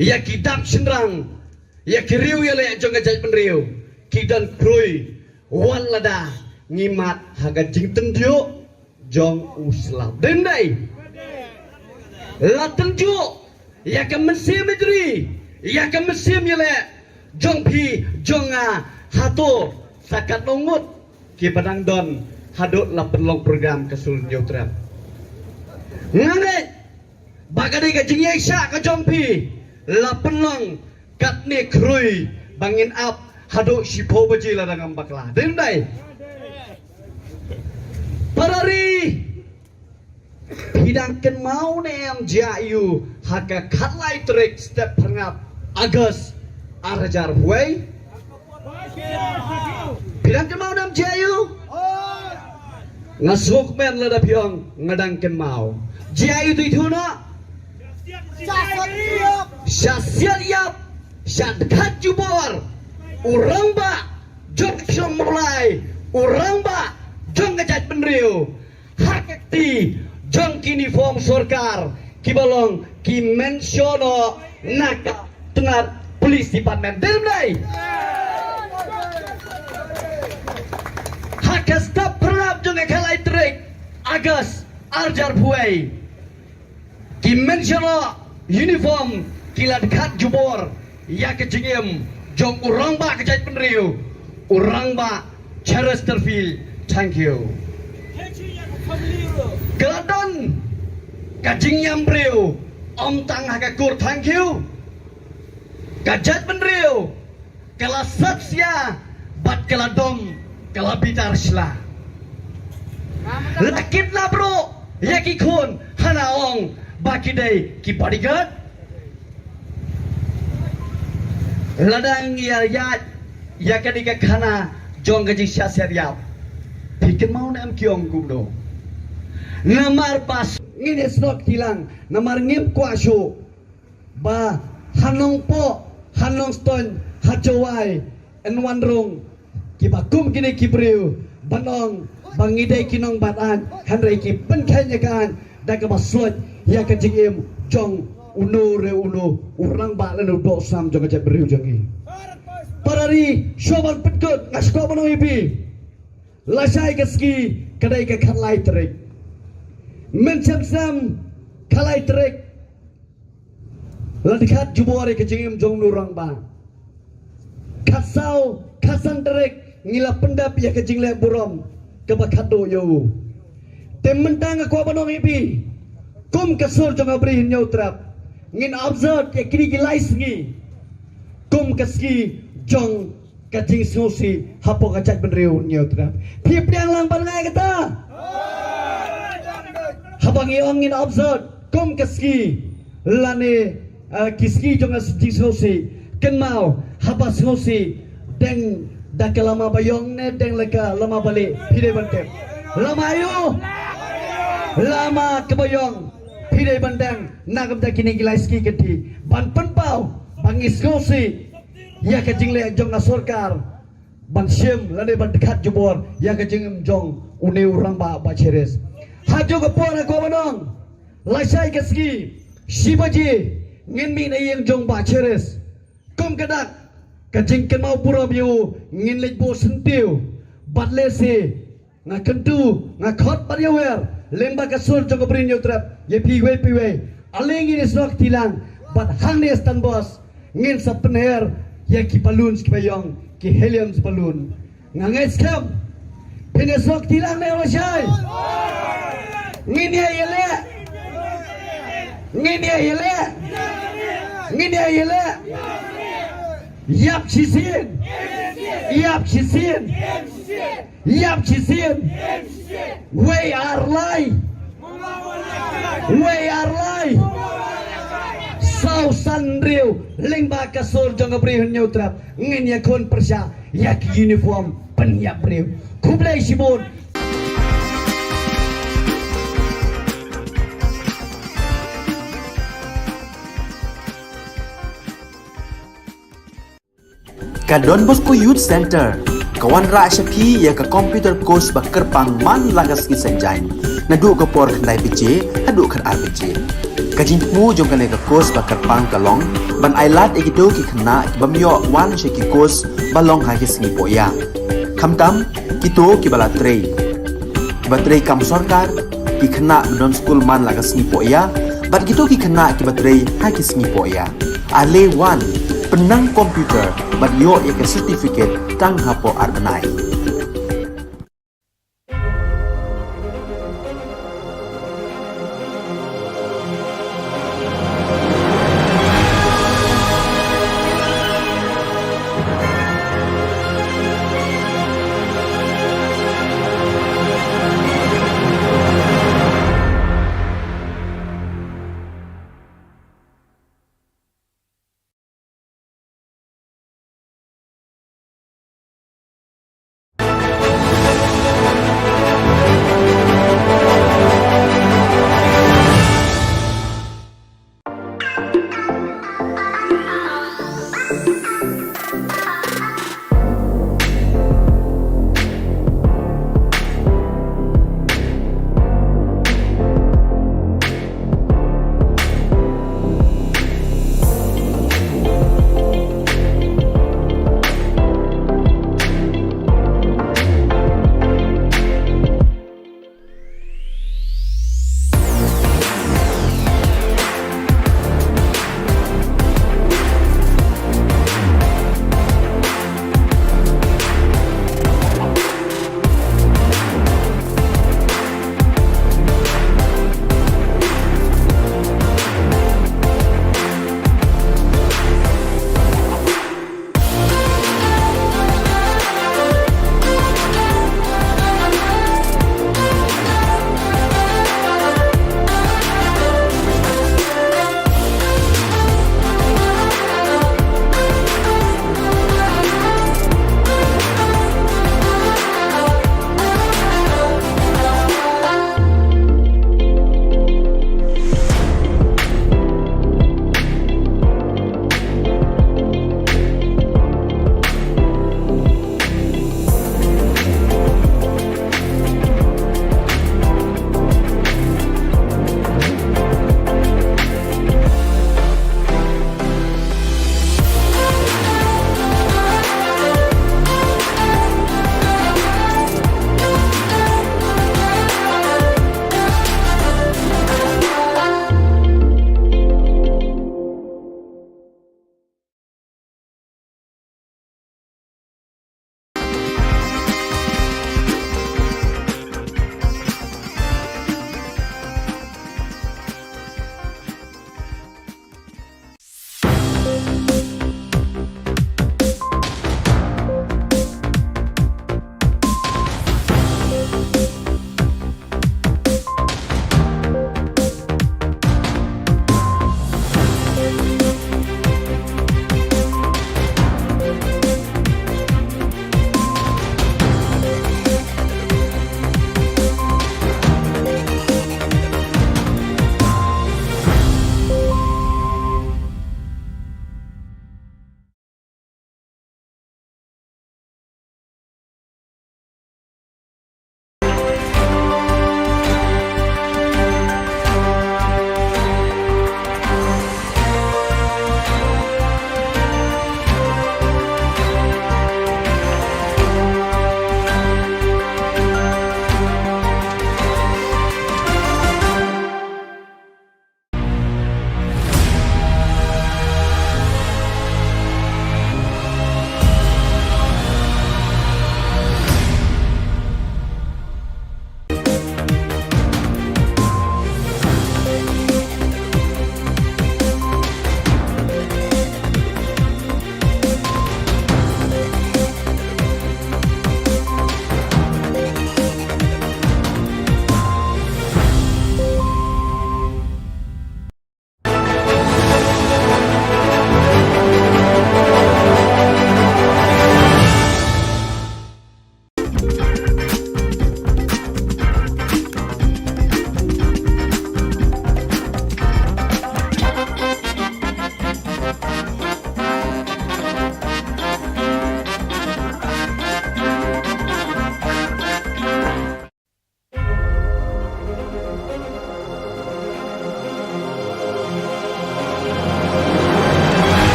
Ïa ki dap shynrang, ïa ki riew ïaleh jong ka jaitbynriew ki don khrui wat lada ngi mad ha ka jingtynjuh jong u slap. Dei ne em dei? La tynjuh ïa ka mynsiem ïeit ri, ïa ka mynsiem ïaleh jong phi jong nga. Hato sa katno ngut kiba dang don haduh la pynlong program ka sur Hynñiewtrep. Nga ngeit ba ka dei ka jingïaishah ka jong phi la pynlong katne khrui ba ngin ap haduh shiphew baje lada ngam bakla. Dei ym dei? Para ri, phi dang kynmaw ne em jia ïa u ha ka khatlai tarik step phyrngap August ar hajar hynñiew? Phi dang kynmaw ne em jia ïa u? Nga sngewkmen lada phi ong nga dang kynmaw. Jia ïa u, tu ïa u noh. Sha siat ïap, sha dkhat jubor u rangbah jong ka shnong Mawlai, u rangbah jong ka jaitbynriew. Ha ka kti jong ki uniform sorkar kiba long ki mention noh na ka tnat police department. Dei ym dei? Ha ka step phyrngap jong ka khatlai tarik August ar hajar hynñiew, ki mention noh uniform ki la dkhat jubor ïa ka jingim jong u rangbah ka jaitbynriew, u rangbah Cheresterfield Thangkhiew. Ka la don ka jingïam briew ym tang ha ka kur Thangkhiew, ka jaitbynriew ka la sat sia bad ka la dom, ka la bitar sla. La kidnap ruh ïa ki khun hana ong ba ki dei ki bodyguard. Lada ngi ïa ïa ïa ka dei ka khana jong ka jingshah siat ïap, phi kynmaw ne em ki ong kumno? Namar ba ngin ïa snoh kti lang, namar ngim kwah shuh ba ha Nongpoh, ha Nongstoiñ, ha Jowai yn wan rung kiba kum kine ki briew ban ong ba ngi dei ki nongbat aiñ, hynrei ki pynkheiñ ïa ka aiñ da kaba soi ïa ka jingim jong uno re uno u rangbah lane u doh sam jong ka jaitbynriew jong ngi. Para ri, shuwa ban pynkut nga sngewbha ban ong ïa phi, lashai ka sngi ka dei ka khatlai tarik. Mynshem snem khatlai tarik la dkhat jubor ïa ka jingim jong u rangbah. Khatsaw, khatsan tarik ngi la pyndep ïa ka jingleh burom kaba khatduh ïa u. Te mynta nga kwah ban ong ïa phi, kum ka sur jong ka Ri Hynñiewtrep, ngin observe ïa kine ki lai sngi kum ka sngi jong ka jingsngewsih hapoh ka jaitbynriew Hynñiewtrep. Phi pdiang lang bad nga ïa kata? Haba ngi ong ngin observe kum ka sngi lane, eh, ki sngi jong ka jingsngewsih, kynmaw haba sngewsih, deng da ka lama ba ïong ne deng la ka lama ba lieh, phi dei ban tip? Lama aïu? Lama kaba ïong. Phi dei ban deng na ka bynta kine ki lai sngi kynthih ban pynpaw ba ngi sngewsih ïa ka jingleh jong ka sorkar ban shim lane ban dkhat jubor ïa ka jingim jong une u rangbah Bah Cheres. Ha kajuh ka por nga kwah ban ong, lashai ka sngi shi baje ngin mih na ïing jong Bah Cheres. Kum ka dak ka jingkynmaw burom ïa u ngin leit buh syntiew bad lehse nga kyntu, nga khot bad ïawer lyngba ka sur jong ka Ri Hynñiewtrep ïa phi iwei pa iwei. Ale ngin ïa snoh kti lang bad hangne Stan Bose ngin sa pynher ïa ki balloons kiba ïong, ki helium balloon. Nga ngeit skhem phin ïa snoh kti lang ne lashai? Ngin ïa ïaleh. Ngin ïa ïaleh. Ngin ïa ïaleh. Ïap shisien. Ïap shisien. Ïap shisien. Wei ar lai. Wei ar lai. Saw san hynriew lyngba ka sur jong ka Ri Hynñiewtrep ngin ïakhun pyrshah ïa ki uniform pynïap briew. Khublei shibun. Ka Don Bosco Youth Center ka wanrah sha phi ïa ka computer course ba kyrpang man la ka sngi Saitjaiñ, naduh ka por khyndai baje haduh khatar baje. Ka jingthmu jong kane ka course ba kyrpang ka long ban ailad ïa kito ki khynnah ki bym ïoh wan sha ki course ba long ha ki sngi pohïa, khamtam kito kiba la trei, kiba trei kam sorkar, ki khynnah ba don skul man la ka sngi pohïa, bad kito ki khynnah kiba trei ha ki sngi pohïa. Ale wan, pynnang computer bad ïoh ïa ka certificate tang hapoh ar bnai.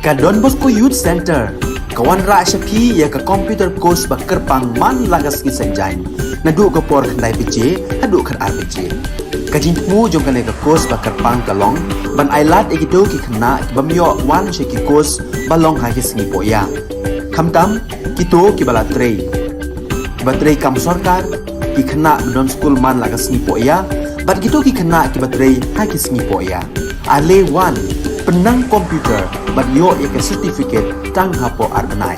Ka Don Bosco Youth Centre ka wanrah sha phi ïa ka computer course ba kyrpang man la ka sngi Saitjaiñ, naduh ka por khyndai baje haduh khatar baje. Ka jingthmu jong kane ka course ba kyrpang ka long ban ailad ïa kito ki khynnah ki bym ïoh wan sha ki course ba long ha ki sngi pohïa, khamtam kito kiba la trei, kiba trei kam sorkar, ki khynnah ba don skul man la ka sngi pohïa bad kito ki khynnah kiba trei ha ki sngi pohïa. Ale wan, pynnang computer bad ïoh ïa ka certificate tang hapoh ar bnai.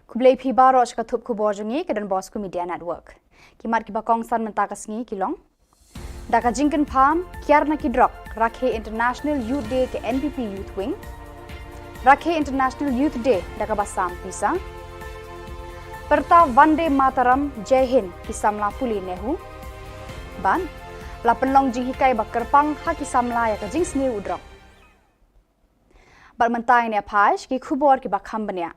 Khublei phi baroh sha ka thup khubor jong ngi ka Don Bosco Media Network. Ki mat kiba kongsan mynta ka sngi ki long: Da ka jingkynpham kiar na ki drok, rakhe International Youth Day ka N P P Youth Wing. Rakhe International Youth Day da kaba sam pisa. Pyrta Vande Mataram, Jai Hind ki samla pule NEHU. Bad la pynlong jinghikai ba kyrpang ha ki samla ïa ka jingsniew u drok. Bad mynta ngin ïa phai sha ki khubor kiba kham bniah.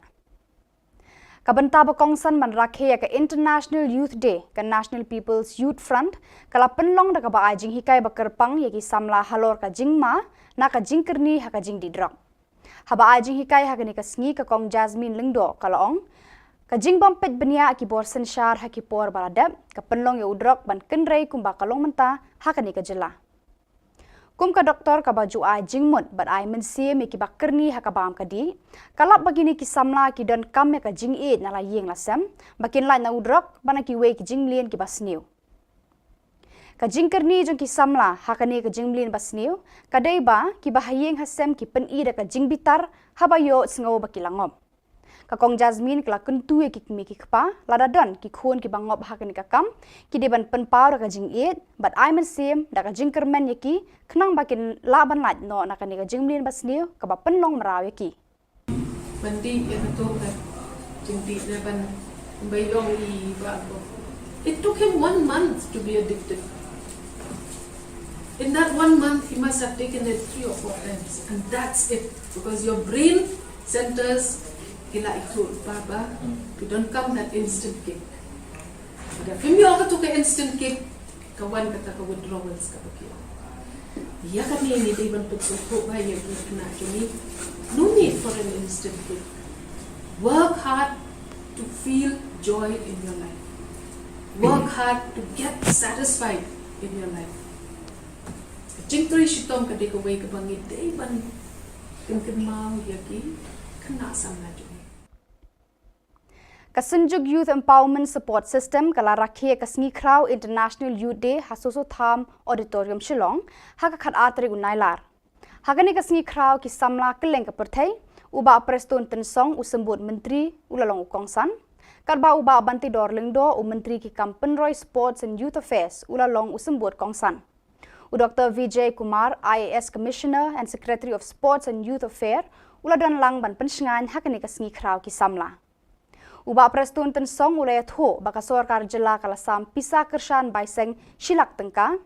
Ka bynta ba kongsan ban rakhe ïa ka International Youth Day, ka National People's Youth Front ka la pynlong da kaba ai jinghikai ba kyrpang ïa ki samla halor ka jingma na ka jingkyrni ha ka jingdih drok. Haba ai jinghikai ha kane ka sngi, ka Kong Jasmine Lyngdoh ka la ong, ka jingbym peit bniah ki bor synshar ha ki por ba la dep ka pynlong ïa u drok ban kynrei kumba ka long mynta ha kane ka jylla. Kum ka doktor kaba ju ai jingmut bad ai mynsiem ïa kiba kyrni ha ka bam ka dih, ka lap ba kine ki samla ki donkam ïa ka jingïeit na la ïing la sem ba kin lait na u drok bad na kiwei ki jingmlien kiba sniew. Ka jingkyrni jong ki samla ha kane ka jingmlien ba sniew ka dei ba kiba ha ïing ha sem ki pyni da ka jingbitar haba ïohsngew ba ki la ngop. Ka Kong Jasmine ka la kyntu ïa ki kmie ki kpa, lada don ki khun kiba ngop ha kane ka kam, ki dei ban pynpaw da ka jingïeit bad ai mynsiem da ka jingkyrmen ïa ki, khnang ba kin lah ban lait noh na kane ka jingmlien ba sniew kaba pynlong mraw ïa ki. Ban dih ïa kato ka jingdih ne ban bai long i ba ko. It took him one month to be addicted. In that one month, he must have taken it three or four times, and that's it, because your brain centers ki la ikut baba, you don't come that instant kick. Dah film ïa kata ka instant kick, ka wan kata ka withdrawals ka baki. Ïa kane ngi dei ban pynsngewthuh ba ïa ki khynnah kine, no need for an instant kick. Work hard to feel joy in your life. Work hard to get satisfied in your life. Jingtrei shitom ka dei kawei kaba ngi dei ban kynmaw ïa ki khynnah samla jong ngi. Ka Synjuk Youth Empowerment Support System ka la rakhe ka sngi khraw International Youth Day ha Soso Tham Auditorium Shillong ha ka khatar tarik u Nailar. Ha kane ka sngi khraw ki samla kylleng ka pyrthei, u Bah Prestone Tynsong u symbud myntri u la long u kongsan, katba u Bah Banteidor Lyngdoh u myntri ki kam pynroi Sports and Youth Affairs u la long u symbud kongsan. U Doktor Vijay Kumar, I A S Commissioner and Secretary of Sports and Youth Affairs, u la don lang ban pynshngaiñ ha kane ka sngi khraw ki samla. U Bah Prestone Tynsong u la ïathuh ba ka sorkar jylla ka la sam pisa kyrshan bai seng shi lak tyngka,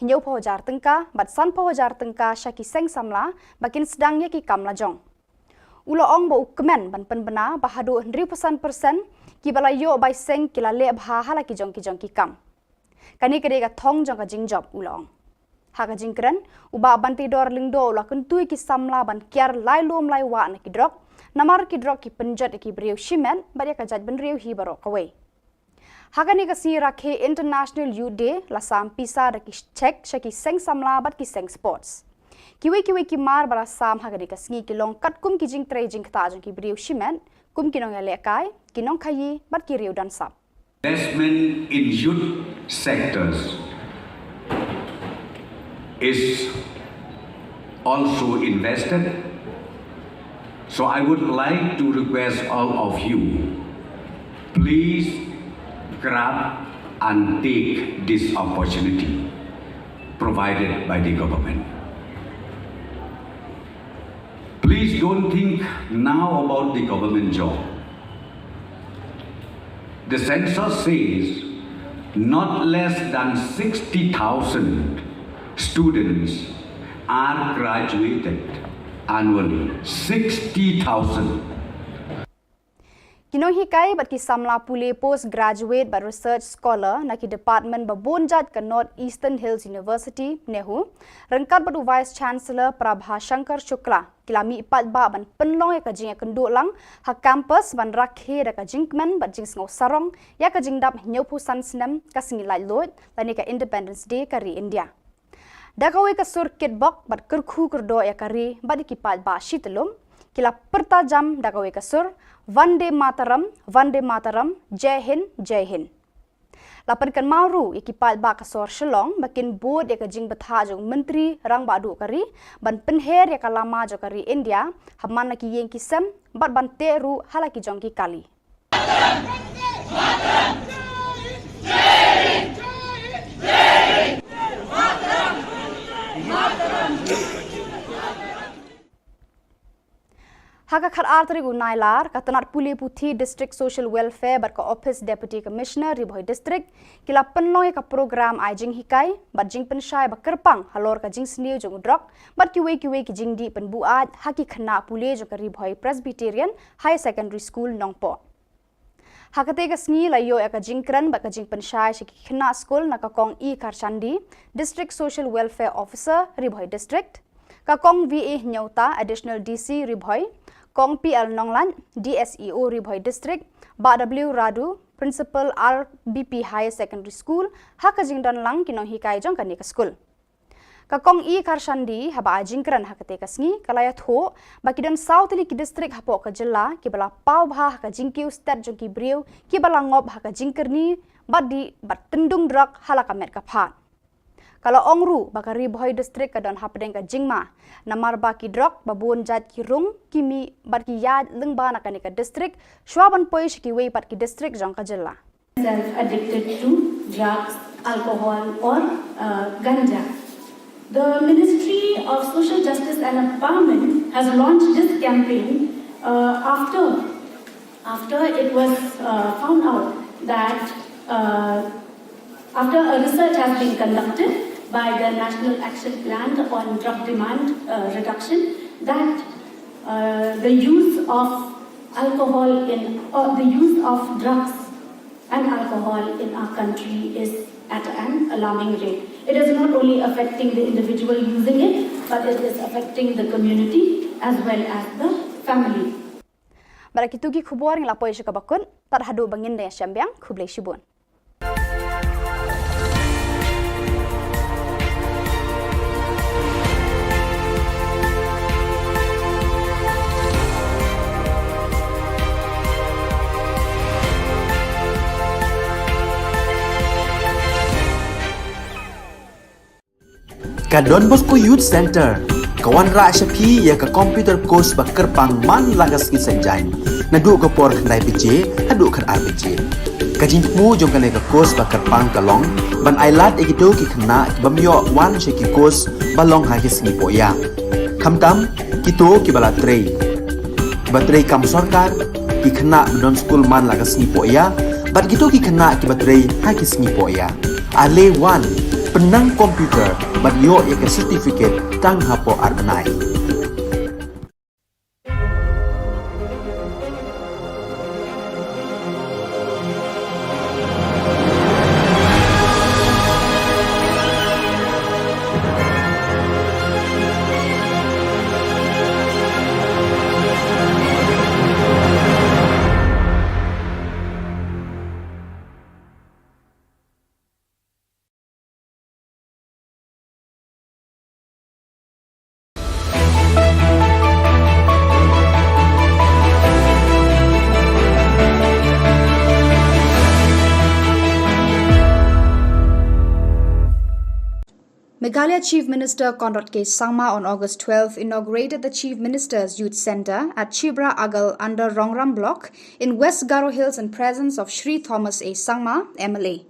hynñiewphew hajar tyngka bad sanphew hajar tyngka sha ki seng samla ba kin sdang ïa ki kam lajong. U la ong ba u kmen ban pynbna ba haduh hynriewphew san percent kiba la ïoh bai seng ki la leh bha ha la ki jong ki jong ki kam. Kane ka dei ka thong jong ka jingjop, u la ong. Ha ka jingkren, u Bah Banteidor Lyngdoh u la kyntu ïa ki samla ban kiar lai lum lai wah na ki drok, namar ki drok ki pynjot ïa ki briew shimet bad ïa ka jaitbynriew hi baroh kawei. Ha kane ka sngi rakhe International Youth Day la sam pisa da ki cheque sha ki seng samla bad ki seng sports. Kiwei kiwei ki mar ba la sam ha kane ka sngi ki long katkum ki jingtrei jingktah jong ki briew shimet, kum ki nongïalehkai, ki nongkhaïi bad ki riew don sap. Investment in youth sectors is also invested. So I would like to request all of you, please grab and take this opportunity provided by the government. Please don't think now about the government job. The census says Not less than sixty thousand students are graduated annually. Sixty thousand. Ki nonghikai bad ki samla pule postgraduate bad research scholar na ki department ba bun jait ka North Eastern Hills University, NEHU, ryngkat bad u Vice Chancellor Prabha Shankar Shukla, ki la mih paidbah ban pynlong ïa ka jingïakynduh lang ha campus ban rakhe da ka jingkmen bad jingsngew sarong ïa ka jingdap hynñiewphew san snem ka sngi laitluid lane ka Independence Day ka ri India. Da kawei ka sur kitbok bad kyrkhu kyrdoh ïa ka ri bad ïa ki paidbah shi tylli, ki la pyrta jam da kawei ka sur, Vande Mataram, Vande Mataram, Jai Hind, Jai Hind. La pynkynmaw ruh ïa ki paidbah ka sor Shillong ba kin bud ïa ka jingbthah jong u Myntri Rangbah Duh ka ri ban pynher ïa ka lama jong ka ri India ha man la ki ïing ki sem bad ban teh ruh ha la ki jong ki kali. Ha ka khatar tarik u Nailar, ka tnat pule puthi District Social Welfare bad ka Office Deputy Commissioner Ri Bhoi District ki la pynlong ïa ka program ai jinghikai bad jingpynshai ba kyrpang halor ka jingsniew jong u drok bad kiwei kiwei ki jingdih pynbuaid ha ki khynnah pule jong ka Ri Bhoi Presbyterian Higher Secondary School Nongpoh. Ha katei ka sngi la ïoh ïa ka jingkren bad ka jingpynshai sha ki khynnah skul na ka Kong E Kharshandi, District Social Welfare Officer, Ri Bhoi District, ka Kong V A Hynñiewta, Additional D C, Ri Bhoi, Kong P L Nonglait, D S E O, Ri Bhoi District, Bah W Radu, Principal R B P Higher Secondary School, ha ka jingdon lang ki nonghikai jong kane ka skul. Ka Kong E Kharshandi haba ai jingkren ha katei ka sngi ka la ïathuh ba ki don saw tylli ki district hapoh ka jylla kiba la paw bha ha ka jingkiew stet jong ki briew kiba la ngop ha ka jingkyrni bad dih bad tyndung drok ha la ka met ka phad. Ka la ong ruh ba ka Ri Bhoi District ka don hapdeng ka jingma namar ba ki drok ba bun jait ki rung, ki mih bad ki ïaid lyngba na kane ka district shuwa ban poi sha kiwei pat ki district jong ka jylla. Self addicted to drugs, alcohol, or uh, ganja. The Ministry of Social Justice and Empowerment has launched this campaign uh, after after it was uh, found out that uh, after a research has been conducted by the National Action Plan on Drug Demand uh, Reduction, that uh, the use of alcohol in or the use of drugs and alcohol in our country is at an alarming rate. It is not only affecting the individual using it, but it is affecting the community as well as the family. Bad da kitu ki khubor ngi la poi sha kaba kut, tad haduh ba ngin da ïashem biang, khublei shibun. Ka Don Bosco Youth Center ka wanrah sha phi ïa ka computer course ba kyrpang man la ka sngi Saitjaiñ, naduh ka por khyndai baje haduh khatar baje. Ka jingthmu jong kane ka course ba kyrpang ka long ban ai lad ïa kito ki khynnah ki bym ïoh wan sha ki course ba long ha ki sngi pohïa, khamtam kito kiba la trei, kiba trei kam sorkar, ki khynnah ba don skul man la ka sngi pohïa bad kito ki khynnah kiba trei ha ki sngi pohïa. Ale wan, pynnang computer bad ïoh ïa ka certificate tang hapoh ar bnai. Meghalaya Chief Minister Conrad K Sangma on August twelve inaugurated the Chief Minister's Youth Centre at Chibra Agal under Rongram Block in West Garo Hills in presence of Shri Thomas A Sangma, M L A.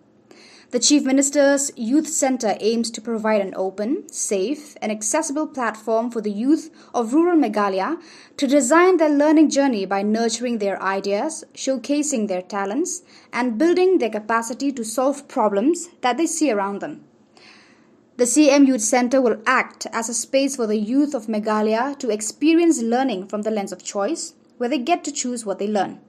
The Chief Minister's Youth Centre aims to provide an open, safe, and accessible platform for the youth of rural Meghalaya to design their learning journey by nurturing their ideas, showcasing their talents, and building their capacity to solve problems that they see around them. The C M Youth Centre will act as a space for the youth of Meghalaya to experience learning from the lens of choice, where they get to choose what they learn.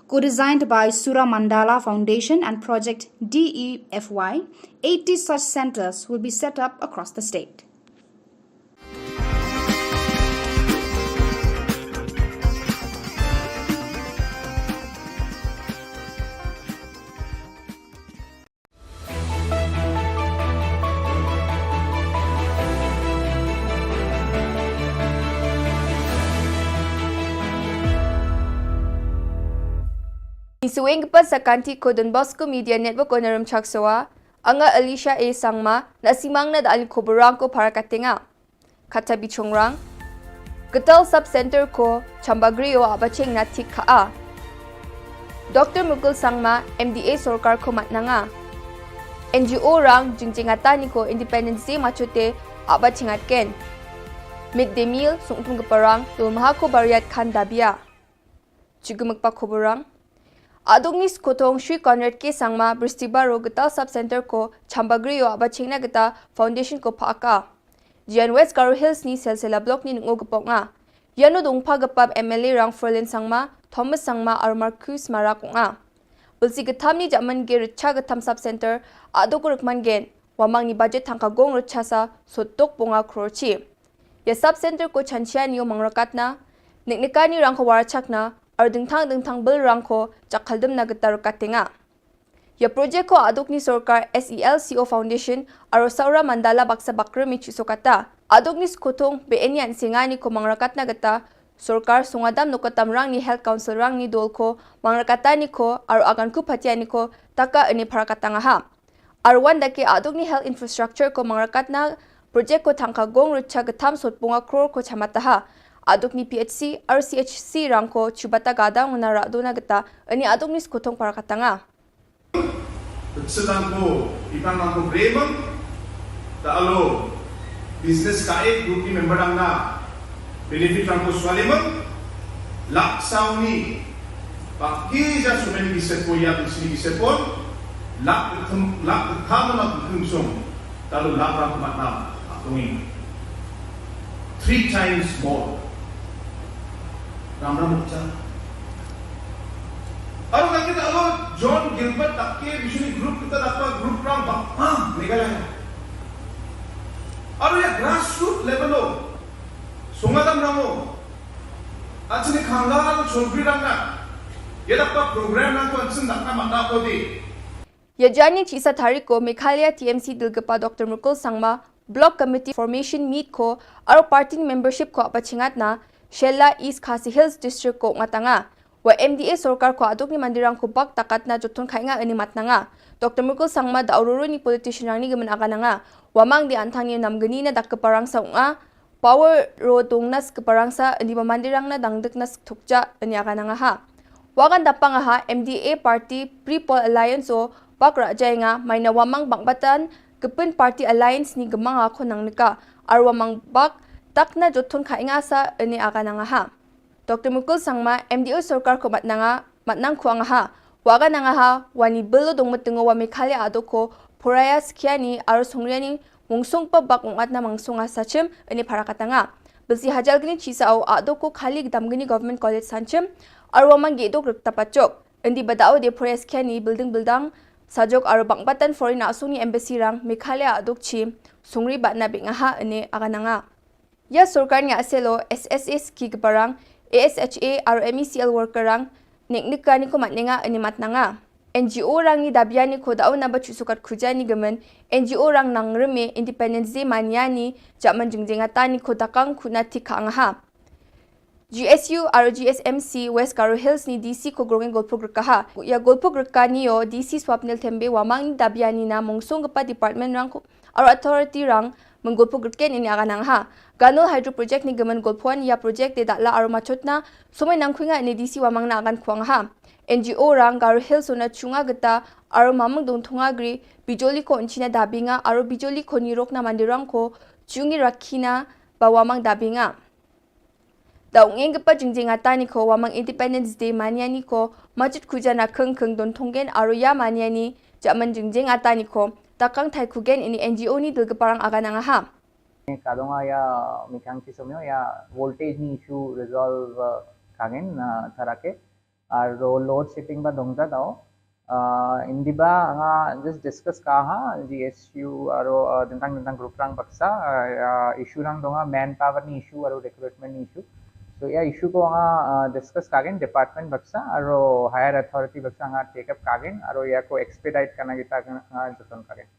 Co-designed by Sura Mandala Foundation and Project D E F Y, eighty such centres will be set up across the state. Ngi sngewbha sa ka kynti ko Don Bosco Media Network, Honorem Chaksoa, anga Alicia A Sangma, na simang na da ali khubor rang ko para katenga. Kata bichongrang. Getal Sub Center ko Chambagrio aba cheng na thik kha a. Doctor Mukul Sangma, M D A sorkar ko matnanga. N G O rang jingjingata ni ko Independence Day machote aba chengat ken. Mid day meal sungtum keparang dul maha ko bariat khan dabia. Chigumuk pa khubor rang. Adukni skotong Shri Conrad K Sangma, Bristibar ro Getal Sub Center ko Chambagrio aba chengna geta foundation ko phaka. Jian West Garo Hills ni Selsela Block ni nungo gepok nga. Yano dongpa gepap M L A rang Ferlin Sangma, Thomas Sangma, ar Marcus Marak nga. Bulsi getam ni jaman ge recha getam Sub Center, aduk rukman gen, wamang ni budget thangka gong recha sa sotok bonga crore chi. Ya Sub Center ko chanchia ni o mangrakat na, niknika ni rang ko warachak na, ar dingthang dingthang bel rang ko chakaldem na getar katenga. Ya project ko aduk ni sorkar S E L C O Foundation, aro Saura Mandala baksa bakre mi chiso kata. Aduk ni skotong be eni an singa ni ko mangrakat na geta, sorkar sungadam nukatam rang ni health council rang ni dol ko, mangrakata ni ko, aro agan ku patia ni ko, taka eni parakatanga ha. Arwan dake aduk ni health infrastructure ko mangrakatna project ko thangka gong recha getam sot bonga crore ko chamataha. Aduk ni P H C, R C H C rang ko chubata gada nguna radona geta, ani aduk ni skotong parakatanga. Sedang ko, itang ko bremang, ta alo, business ka ek group ni member ang na, benefit rang ko swaliman, lak sauni, paki ja sumen ki sepo ya tu sini ki sepon, lak kem, lak kama na kum song, talu lak rang kumat na, atungin. Three times more. Ram ram cha. Aro na kita alo John Gilbert takke bishuni group kita dakpa group rang bak, ah, Meghalaya. Aro ya grassroot level lo. Sungadam ramo. Achini khangla aro chobri rang na. Ya dakpa program rang ko ansin dakna mata ko di. Ya jani chisa thariko Meghalaya T M C dilgapa Doctor Mukul Sangma, Block Committee Formation Meet ko, aro party ni membership ko apachingat na, Shella East Khasi Hills District ko ngatanga. Wa M D A sorkar ko aduk ni mandirang ko bak takat na jotun khainga ani matnanga. Doctor Mukul Sangma da ururu ni politician rang ni gemen agananga. Wamang di antang ni namgeni na dak keparang sa unga. Power ro tong nas keparang sa ani ba mandirang na dangdek nas thukja ani agananga ha. Wagan dapang ha M D A party Pre-Poll Alliance o bak rajai nga maina wamang bak batan kepin party alliance ni gemang ako nang neka, ar wamang bak tak na jotun khainga sa ani agananga ha. Doctor Mukul Sangma, M D A sorkar ko matnanga, matnang kuang ha. Waga nanga ha, wani belo dong metengo wa Meghalaya adoko, poraya skiani, aro songriani, mungsung pa bak ungat na mangsung a sachim, ani parakatanga. Belsi hajal gini chisa o adoko khali gedam gini Government College sanchim, aro wamang gedok rek tapachok. Indi badao de poraya skiani, building building, sajok aro bak batan foreign asung ni embassy rang, Meghalaya adok chim, songri bat na bik ngaha, ani agananga. Ya sorkar ni aselo S S S ki keparang, A S H A aro M E C L worker rang, nik nik kani ko matnenga ani matnanga. N G O rang ni dabiani ko dau naba chusukat khuja ni gemen, N G O rang nang reme Independence Day mania ni, jaman jingjingata ni ko dakang kuna thik kha angaha. G S U aro G S M C West Garo Hills ni D C ko grongeng golpuk rekaha. Ya golpuk reka ni yo D C Swapnil Thembe wamang ni dabiani na mungsung gepa department rang ko aro authority rang menggulpuk reken ini aganang ha. Ganol Hydro Project ni gemen gulpuan ya project de dakla aro machotna, sumai nangkhuinga ini D C wamang na agan kuang ha. N G O rang Garo Hills o na chunga gita aro mamang dong thunga gri bijoli ko nchina dabinga aro bijoli ko nirok na mandirang ko chungi rakina ba wamang dabinga. Da ong eng gepa jingjing atani ko wamang Independence Day maniani ko majit kuja na keng keng don thonggen aro ya maniani jaman jingjing atani ko takang thai kugen ini N G O ni dil geparang aga nanga ha. Kadonga ya mikhang ki somyo ya voltage ni issue resolve, uh, kagen, uh, tharake. Aro load shedding ba dongja dao. Uh, indiba nga just discuss kaha G S U aro, uh, dentang dentang group rang baksa, uh, uh, issue rang donga manpower ni issue aro recruitment ni issue. So ya issue ko nga, uh, discuss kagen department baksa aro higher authority baksa nga take up kagen aro ya ko expedite kana kita nga joton kagen.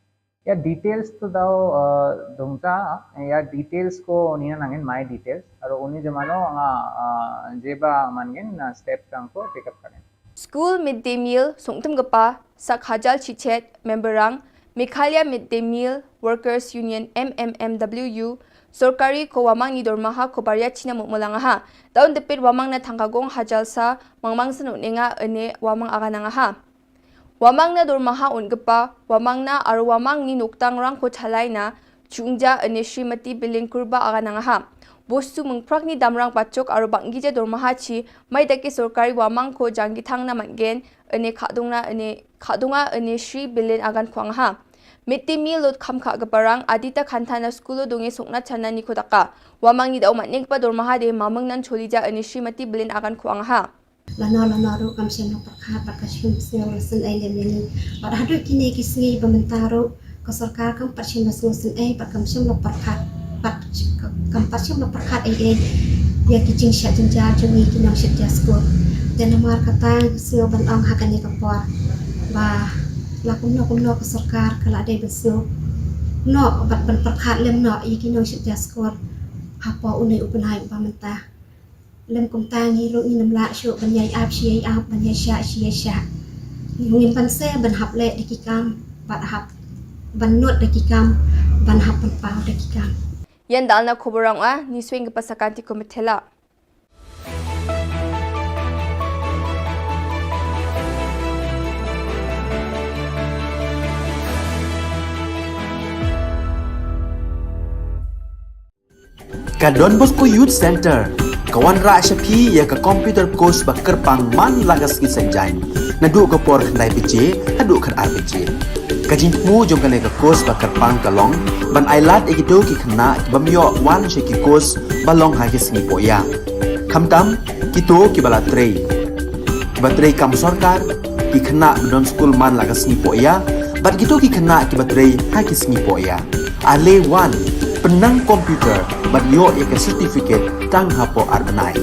Ya details to dao, uh, dongja, ya details ko nina nangin my details. Aro uni jemano nga, uh, jeba mangin na step tang ko pick up karen. School midday meal sungtum gepa sak hajal chichet memberang Meghalaya Midday Meal Workers Union M M M W U sorkari ko wamang ni dormaha ko baria china mukmulang aha. Daun depit wamang na thangkagong hajal sa mangmang senuk nenga ene wamang aga nang aha. Wamang na dormaha un gepa, wamang na aro wamang ni noktang rang ko thalai na, chungja ene Srimati Bilin Kurba aga nangaha. Bostu mengprak ni damrang pachok aro banggi ja dormaha chi, mai dake sorkari wamang ko janggi thang na matgen, ene khadung na ene khadunga ene Sri Bilin agan kuang ha. Mete mi lot kham kha geparang, adita khanta na skulo donge sokna chana ni ko daka. Wamang ni dau matneng pa dormaha de mameng nan choli ja ene Srimati Bilin agan kuang ha. Lano lano ruh kam shym la pyrkhat bad ka shim sngewsynei lem ïa ngi. Bad haduh kine ki sngi ba mynta ruh ka sorkar kam pat shym la sngewsynei bad kam shym la pyrkhat bad kam pat shym la pyrkhat ei ei ïa ki jingshah jynjar jong ngi ki nongshit jar skul. Te namar kata sngew ban ong ha kane ka por ba la kumno kumno ka sorkar ka la dei ban sngew noh bad ban pyrkhat lem noh ïa ki nongshit jar skul hapoh une u bnai uba mynta. Lem kumta ngi ruh ngim lah shuh ban ïai ap shi ïai ap, ban ïai shah shi ïai shah. Ngim banse ban hap leh da ki kam bad hap ban nud da ki kam, ban hap ban paw da ki kam. Ïan dal na khubor rang a, ni swing ka pasakanti ko metela. Ka Don Bosco Youth Center ka wanrah sha phi ïa ka computer course ba kyrpang man la ka sngi Saitjaiñ, naduh ka por khyndai baje haduh khatar baje. Ka jingthmu jong kane ka course ba kyrpang ka long ban ailad ïa kito ki khynnah ki bym ïoh wan sha ki course ba long ha ki sngi pohïa, khamtam kito kiba la trei, kiba trei kam sorkar, ki khynnah ba don skul man la ka sngi pohïa bad kito ki khynnah kiba trei ha ki sngi pohïa. Ale wan, pynnang computer bad ïoh ïa ka certificate tang hapoh ar bnai.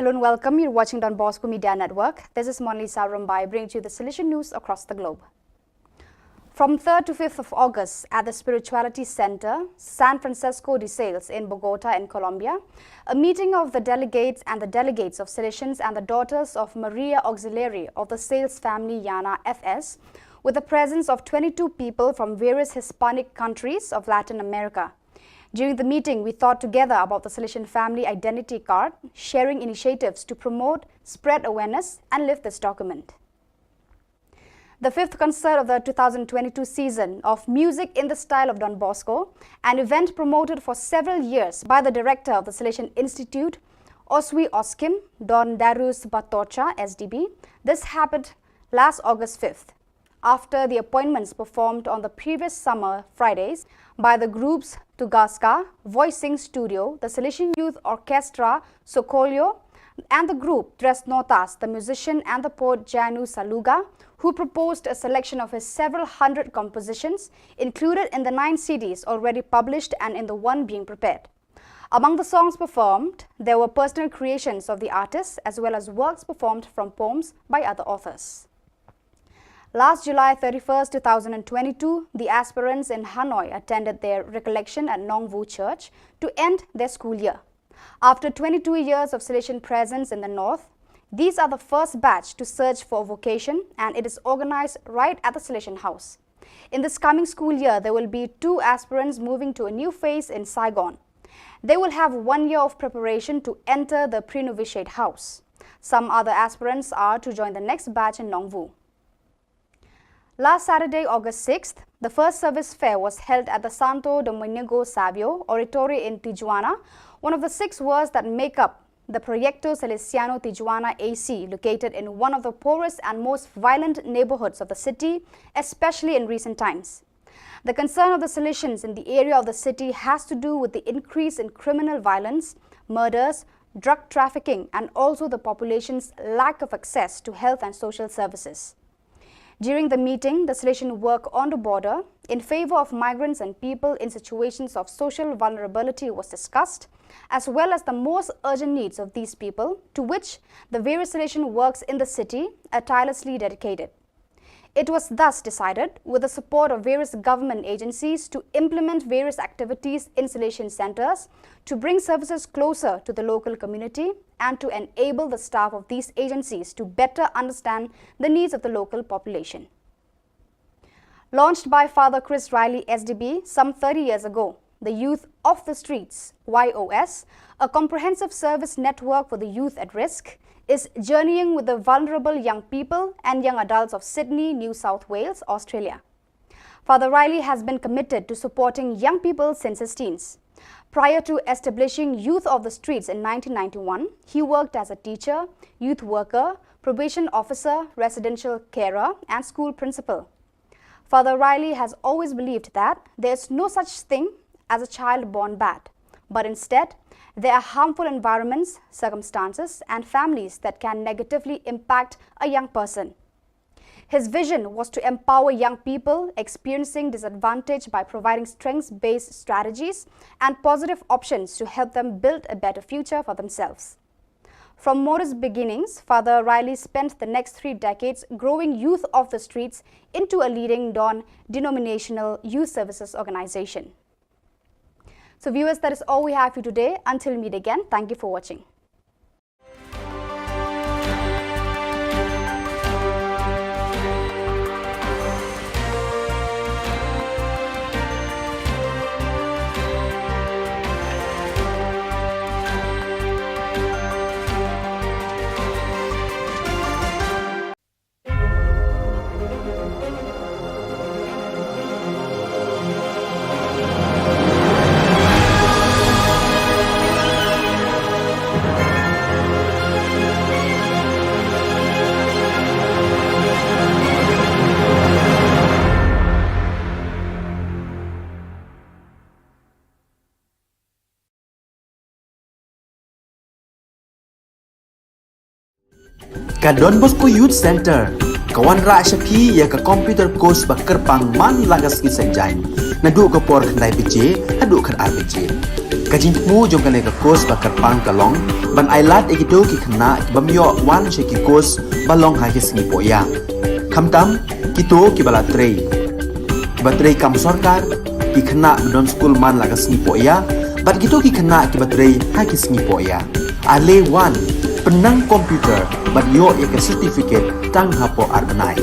Hello and welcome. You're watching Don Bosco Media Network. This is Monalisa Rumbai, bringing to you the Salesian news across the globe. From third to fifth of August at the Spirituality Center, San Francisco de Sales in Bogota in Colombia, a meeting of the delegates and the delegates of Salesians and the Daughters of Maria Auxiliary of the Sales Family Llana F S, with the presence of twenty-two people from various Hispanic countries of Latin America. During the meeting, we thought together about the Salesian family identity card, sharing initiatives to promote, spread awareness, and live this document. The fifth concert of the two thousand twenty-two season of Music in the Style of Don Bosco, an event promoted for several years by the director of the Salesian Institute, Oswi Oskim, Don Darius Batocha, S D B. This happened last August fifth, after the appointments performed on the previous summer Fridays by the groups Tugaska, Voicing Studio, the Salesian Youth Orchestra, Sokolyo, and the group Tres Notas, the musician and the poet Janu Saluga, who proposed a selection of his several hundred compositions included in the nine C Ds already published and in the one being prepared. Among the songs performed, there were personal creations of the artists as well as works performed from poems by other authors. Last July thirty-first, two thousand twenty-two, the aspirants in Hanoi attended their recollection at Nongwu Church to end their school year. After twenty-two years of Salesian presence in the north, these are the first batch to search for a vocation, and it is organized right at the Salesian House. In this coming school year, there will be two aspirants moving to a new phase in Saigon. They will have one year of preparation to enter the pre-novitiate house. Some other aspirants are to join the next batch in Nongwu. Last Saturday, August sixth, the first service fair was held at the Santo Domingo Savio Oratory in Tijuana, one of the six wards that make up the Proyecto Salesiano Tijuana A C, located in one of the poorest and most violent neighborhoods of the city, especially in recent times. The concern of the Salesians in the area of the city has to do with the increase in criminal violence, murders, drug trafficking, and also the population's lack of access to health and social services. During the meeting, the Salesian work on the border in favor of migrants and people in situations of social vulnerability was discussed, as well as the most urgent needs of these people, to which the various Salesian works in the city are tirelessly dedicated. It was thus decided, with the support of various government agencies, to implement various activities in Salesian centers to bring services closer to the local community and to enable the staff of these agencies to better understand the needs of the local population. Launched by Father Chris Riley S D B some thirty years ago, the Youth of the Streets, Y O S, a comprehensive service network for the youth at risk, is journeying with the vulnerable young people and young adults of Sydney, New South Wales, Australia. Father Riley has been committed to supporting young people since his teens. Prior to establishing Youth of the Streets in nineteen ninety-one, he worked as a teacher, youth worker, probation officer, residential carer, and school principal. Father Riley has always believed that there is no such thing as a child born bad, but instead, there are harmful environments, circumstances, and families that can negatively impact a young person. His vision was to empower young people experiencing disadvantage by providing strengths based strategies and positive options to help them build a better future for themselves. From modest beginnings, Father Riley spent the next three decades growing Youth of the Streets into a leading non denominational youth services organization. So, viewers, that is all we have for you today. Until we meet again, thank you for watching. Ka Don Bosco Youth Center ka wanrah sha phi ïa ka computer course ba kyrpang man la ka sngi Saitjaiñ, naduh ka por khyndai baje haduh khatar baje. Ka jingthmu jong kane ka course ba kyrpang ka long ban ailad ïa kito ki khynnah ki bym ïoh wan sha ki course ba long ha ki sngi pohïa. Khamtam kito kiba la trei, kiba trei kam sorkar, ki khynnah ba don skul man la ka sngi pohïa, bad kito ki khynnah kiba trei ha ki sngi pohïa. Ale wan, pynnang computer bad ïoh ïa ka certificate tang hapoh ar bnai.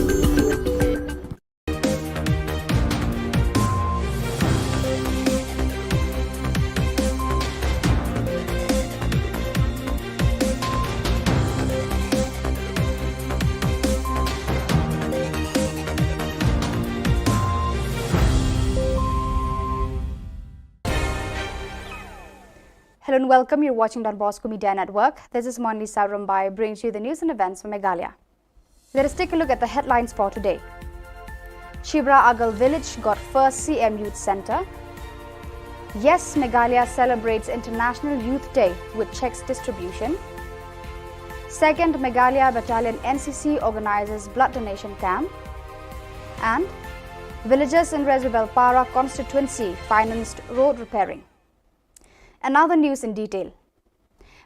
Hello and welcome. You're watching Don Bosco Media Network. This is Monlisa Rumbai bringing to you the news and events from Meghalaya. Let us take a look at the headlines for today. Shibra Agal Village got first C M Youth Centre. Yes, Meghalaya celebrates International Youth Day with cheques distribution. Second Meghalaya Battalion N C C organizes blood donation camp. And villagers in Resubelpara constituency financed road repairing. And now the news in detail.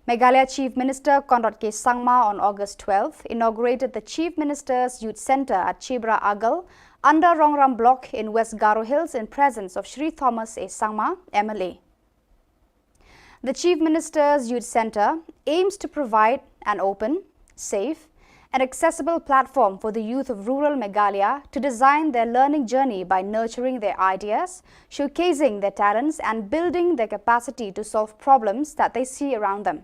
Meghalaya Chief Minister Conrad K Sangma on August twelfth inaugurated the Chief Minister's Youth Centre at Chibra Agal under Rongram Block in West Garo Hills in presence of Shri Thomas A Sangma, M L A. The Chief Minister's Youth Centre aims to provide an open, safe, and accessible platform for the youth of rural Meghalaya to design their learning journey by nurturing their ideas, showcasing their talents, and building their capacity to solve problems that they see around them.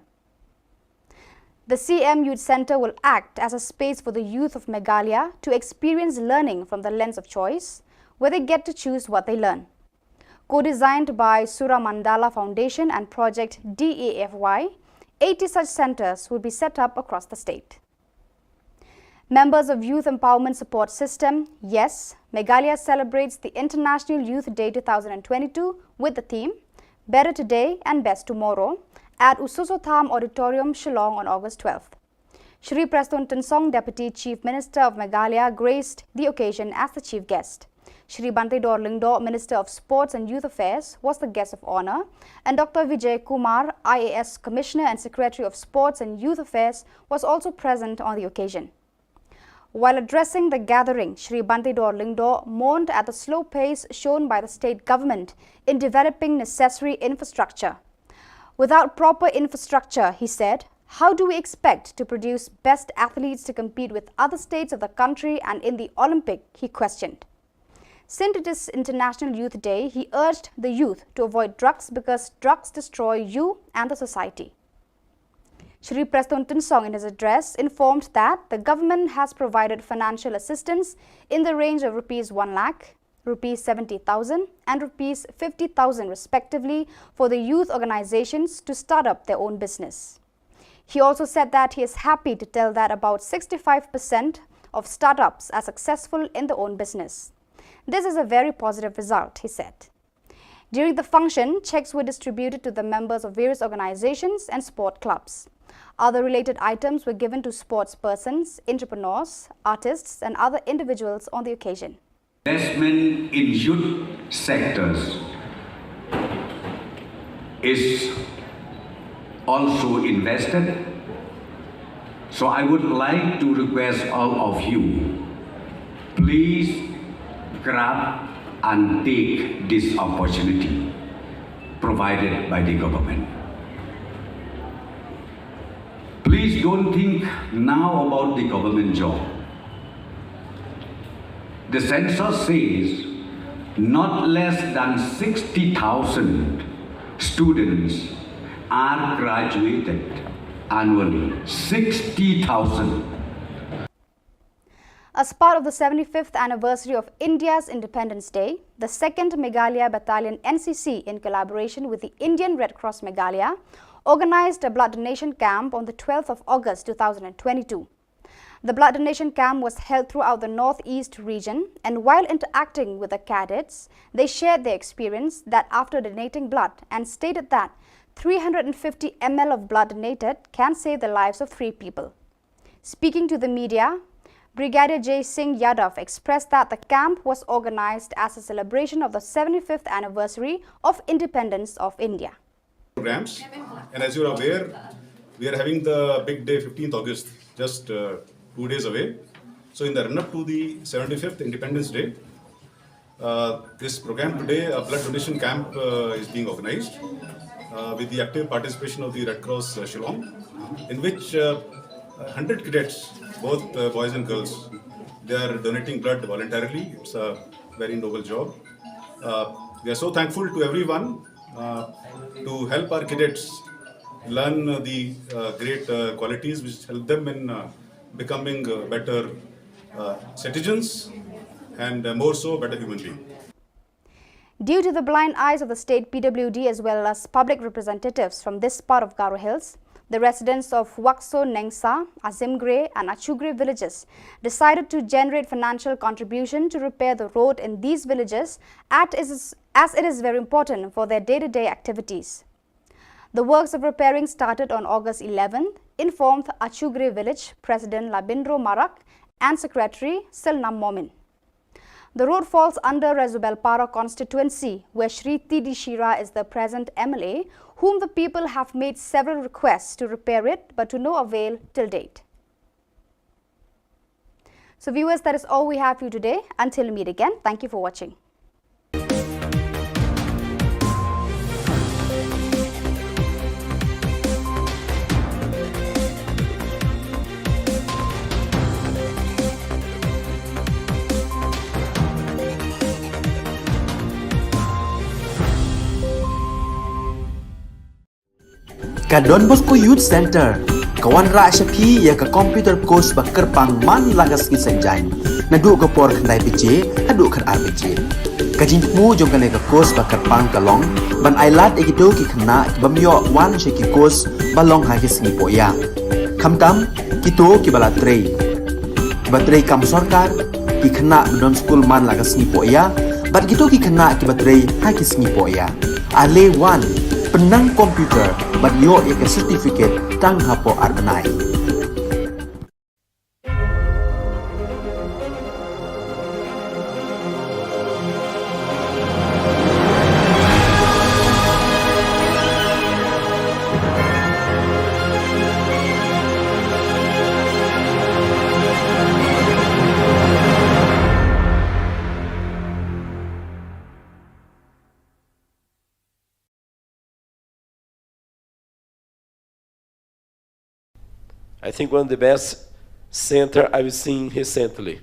The C M Youth Centre will act as a space for the youth of Meghalaya to experience learning from the lens of choice, where they get to choose what they learn. Co-designed by Sura Mandala Foundation and Project D A F Y, eighty such centres will be set up across the state. Members of Youth Empowerment Support System, yes, Meghalaya celebrates the International Youth Day two thousand twenty-two with the theme Better Today and Best Tomorrow at Usoso Tham Auditorium, Shillong on August twelfth. Shri Prestone Tynsong, Deputy Chief Minister of Meghalaya, graced the occasion as the chief guest. Shri Banteidor Lyngdoh, Minister of Sports and Youth Affairs, was the guest of honour, and Doctor Vijay Kumar, I A S Commissioner and Secretary of Sports and Youth Affairs, was also present on the occasion. While addressing the gathering, Shri Banteidor Lyngdoh mourned at the slow pace shown by the state government in developing necessary infrastructure. Without proper infrastructure, he said, how do we expect to produce best athletes to compete with other states of the country and in the Olympic? He questioned. Since it is International Youth Day, he urged the youth to avoid drugs because drugs destroy you and the society. Shri Prestone Tynsong, in his address, informed that the government has provided financial assistance in the range of rupees one lakh, rupees seventy thousand, and rupees fifty thousand respectively for the youth organizations to start up their own business. He also said that he is happy to tell that about sixty-five percent of startups are successful in their own business. This is a very positive result, he said. During the function, cheques were distributed to the members of various organizations and sport clubs. Other related items were given to sports persons, entrepreneurs, artists, and other individuals on the occasion. Investment in youth sectors is also invested. So I would like to request all of you, please grab and take this opportunity provided by the government. Please don't think now about the government job. The census says not less than sixty thousand students are graduated annually. Sixty thousand. As part of the seventy-fifth anniversary of India's Independence Day, the second Meghalaya Battalion N C C, in collaboration with the Indian Red Cross Meghalaya, organized a blood donation camp on the twelfth of August two thousand twenty-two. The blood donation camp was held throughout the Northeast region, and while interacting with the cadets, they shared their experience that after donating blood and stated that three hundred fifty M L of blood donated can save the lives of three people. Speaking to the media, Brigadier Jai Singh Yadav expressed that the camp was organized as a celebration of the seventy-fifth anniversary of independence of India. Programs. And as you are aware, we are having the big day, fifteenth August, just uh, two days away. So in the run-up to the seventy-fifth Independence Day, uh, this program today, a blood donation camp, uh, is being organized uh, with the active participation of the Red Cross uh, Shillong, in which uh, one hundred cadets, both uh, boys and girls, they are donating blood voluntarily. It's a very noble job. Uh, we are so thankful to everyone uh, to help our cadets learn uh, the uh, great uh, qualities which help them in uh, becoming uh, better uh, citizens and uh, more so better human being. Due to the blind eyes of the state P W D as well as public representatives from this part of Garo Hills, The residents of Wakso Nengsa, Azimgre, and Achugre villages decided to generate financial contribution to repair the road in these villages, at is, as it is very important for their day-to-day activities. The works of repairing started on August eleventh, informed Achugre village President Labindro Marak and Secretary Selnam Momin. The road falls under Resubelpara constituency, where Shri T D Shira is the present M L A, whom the people have made several requests to repair it, but to no avail till date. So viewers, that is all we have for you today. Until we meet again, thank you for watching. Ka Don Bosco Youth Center ka wanrah sha phi ïa ka computer course ba kyrpang man la ka sngi Saitjaiñ, naduh ka por khyndai baje haduh khatar baje. Ka jingthmu jong kane ka course ba kyrpang ka long ban ailad ïa kito ki khynnah ki bym ïoh wan sha ki course ba long ha ki sngi pohïa, khamtam kito kiba la trei, kiba trei kam sorkar, ki khynnah ba don skul man la ka sngi pohïa, bad kito ki khynnah kiba trei ha ki sngi pohïa. Ale wan, pynnang computer bad ïoh ïa ka certificate tang hapoh ar bnai. I think one of the best center I've seen recently.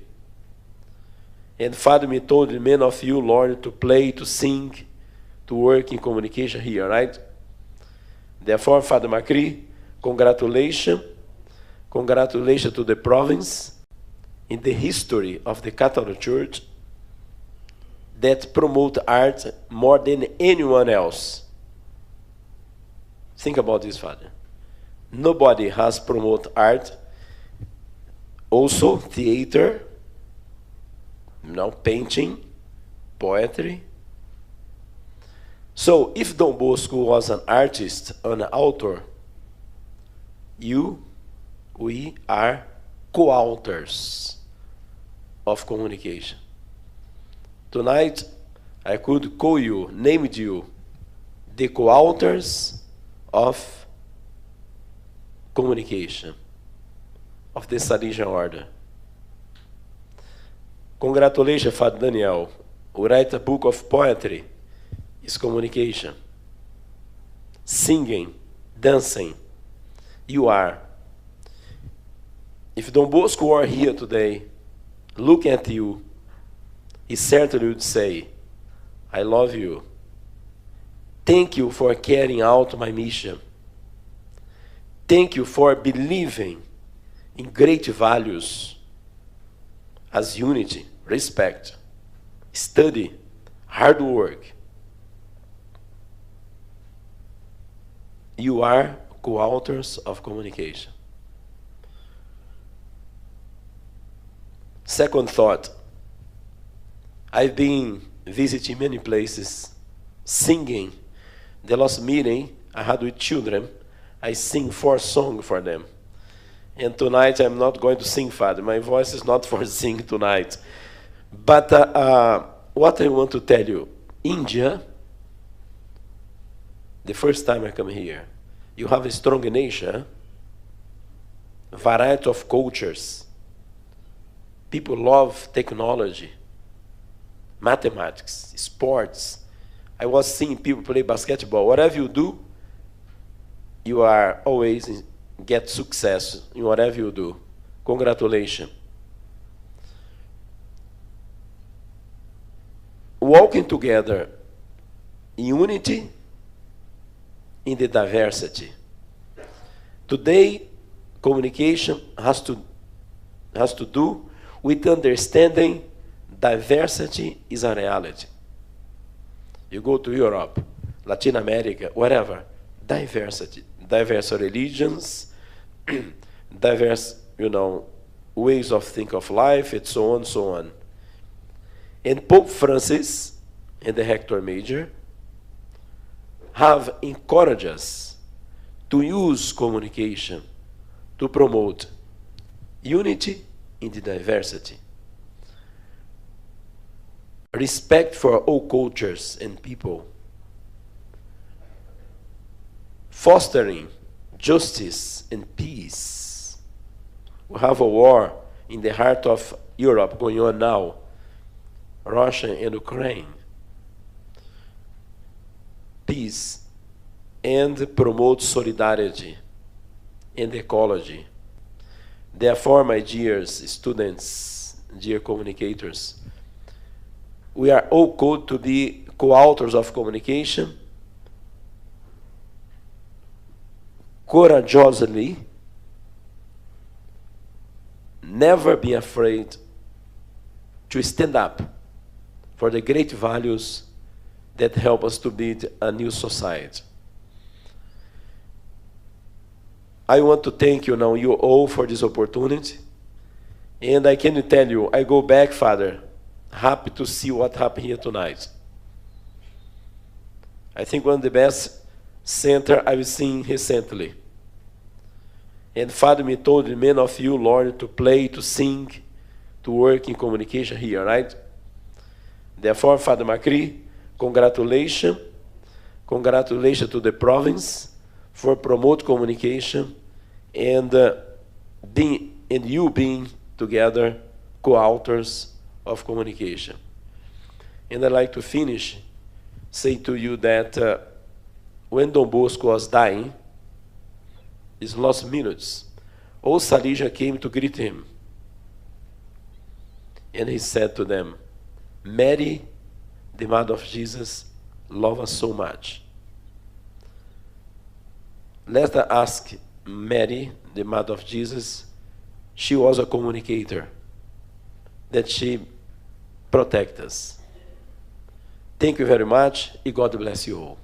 And Father, me told many of you, Lord, to play, to sing, to work in communication here, right? Therefore, Father Macri, congratulations. Congratulations to the province in the history of the Catholic Church that promote art more than anyone else. Think about this, Father. Nobody has promoted art, also theater, you know, painting, poetry. So, if Don Bosco was an artist, an author, you, we are co-authors of communication. Tonight, I could call you, named you, the co-authors of communication of the Salesian Order. Congratulations, Father Daniel, who write a book of poetry, is communication. Singing, dancing, you are. If Don Bosco were here today, look at you, he certainly would say, "I love you. Thank you for carrying out my mission. Thank you for believing in great values as unity, respect, study, hard work." You are co-authors of communication. Second thought, I've been visiting many places, singing. The last meeting I had with children, I sing four songs for them. And tonight I'm not going to sing, Father. My voice is not for singing tonight. But uh, uh, what I want to tell you, India, the first time I come here, you have a strong nation, variety of cultures. People love technology, mathematics, sports. I was seeing people play basketball. Whatever you do, you are always in- get success in whatever you do. Congratulations. Walking together in unity in the diversity. Today, communication has to has to do with understanding diversity is a reality. You go to Europe, Latin America, wherever, diversity. diverse religions, diverse, you know, ways of think of life, and so on, so on. And Pope Francis and the Hector Major have encouraged us to use communication to promote unity in the diversity, respect for all cultures and people, fostering justice and peace. We have a war in the heart of Europe going on now, Russia and Ukraine. Peace and promote solidarity and ecology. Therefore, my dear students, dear communicators, we are all called to be co-authors of communication courageously. Never be afraid to stand up for the great values that help us to build a new society. I want to thank you now, you all, for this opportunity. And I can tell you, I go back, Father, happy to see what happened here tonight. I think one of the best center I've seen recently. And Father, me told many of you, Lord, to play, to sing, to work in communication here, right? Therefore, Father Macri, congratulations. Congratulations to the province for promote communication and uh, being and you being together co-authors of communication. And I'd like to finish say to you that uh, when Don Bosco was dying, his last minutes, all Salesians came to greet him. And he said to them, Mary, the mother of Jesus, love us so much. Let us ask Mary, the mother of Jesus. She was a communicator, that she protect us. Thank you very much, and God bless you all.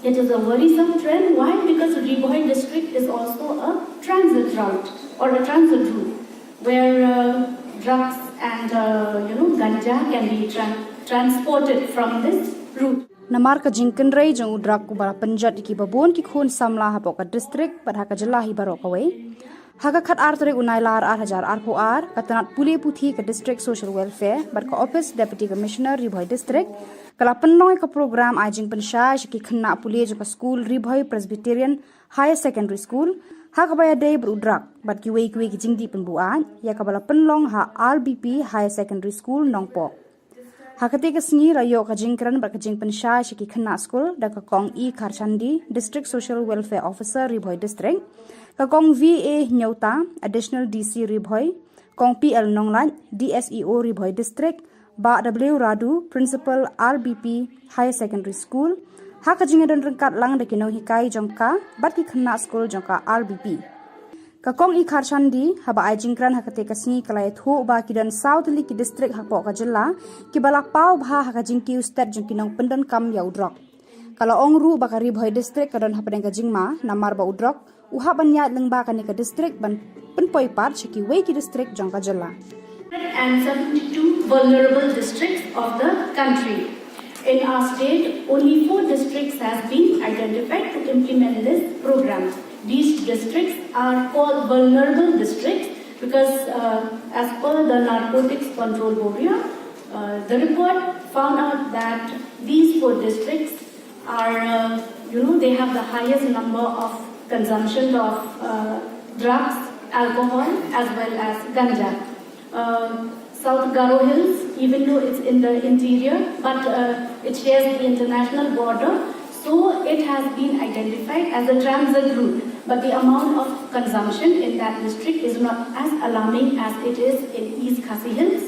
It is a worrisome trend. Why? Because Ri Bhoi district is also a transit route or a transit route where uh, drugs and uh, you know ganja can be tran- transported from this route. Namar ka jingkynrei jong u drug uba la pynjot ïa ki babun ki khun samla hapoh ka district bad ha ka jylla hi baroh kawei. Ha ka khatar tarik u Nailar ar hajar arphew ar, ka tnat pule puthi ka District Social Welfare bad ka Office Deputy Commissioner Ri Bhoi District ka la pynlong ïa ka program ai jingpynshai sha ki khynnah pule jong ka skul Ri Bhoi Presbyterian Higher Secondary School ha kaba ïadei bad u drug bad kiwei kiwei ki jingdih pynbuaid ïa kaba la pynlong ha R B P Higher Secondary School Nongpoh. Ha katei ka sngi la ïoh ka jingkren bad ka jingpynshai sha ki khynnah skul da ka Kong E Kharchandi, District Social Welfare Officer, Ri Bhoi District, ka Kong V A Hynniewta, Additional D C Ri Bhoi, Kong P L Nonglait, D S E O Ri Bhoi District, Bah W Radu, Principal R B P Higher Secondary School, ha ka jingïadon ryngkat lang da ki nonghikai jong ka bad ki khynnah skul jong ka R B P. Ka Kong E Kharchandi haba ai jingkren ha katei ka sngi ka la ïathuh ba ki don saw tylli ki district hapoh ka jylla kiba la paw bha ha ka jingkiew stet jong ki nongpyndonkam ïa u drug. Ka la ong ruh ba ka Ri Bhoi District ka don hapdeng ka jingma namar ba u drug u hap ban ïaid lyngba kane ka district ban pynpoi pat sha kiwei ki district jong ka jylla. And seventy-two vulnerable districts of the country. In our state, only four districts has been identified to implement this program. These districts are called vulnerable districts because, uh, as per the Narcotics Control Bureau, uh, the report found out that these four districts are, uh, you know, they have the highest number of consumption of uh, drugs, alcohol, as well as ganja. Uh, South Garo Hills, even though it's in the interior, but uh, it shares the international border, so it has been identified as a transit route. But the amount of consumption in that district is not as alarming as it is in East Khasi Hills,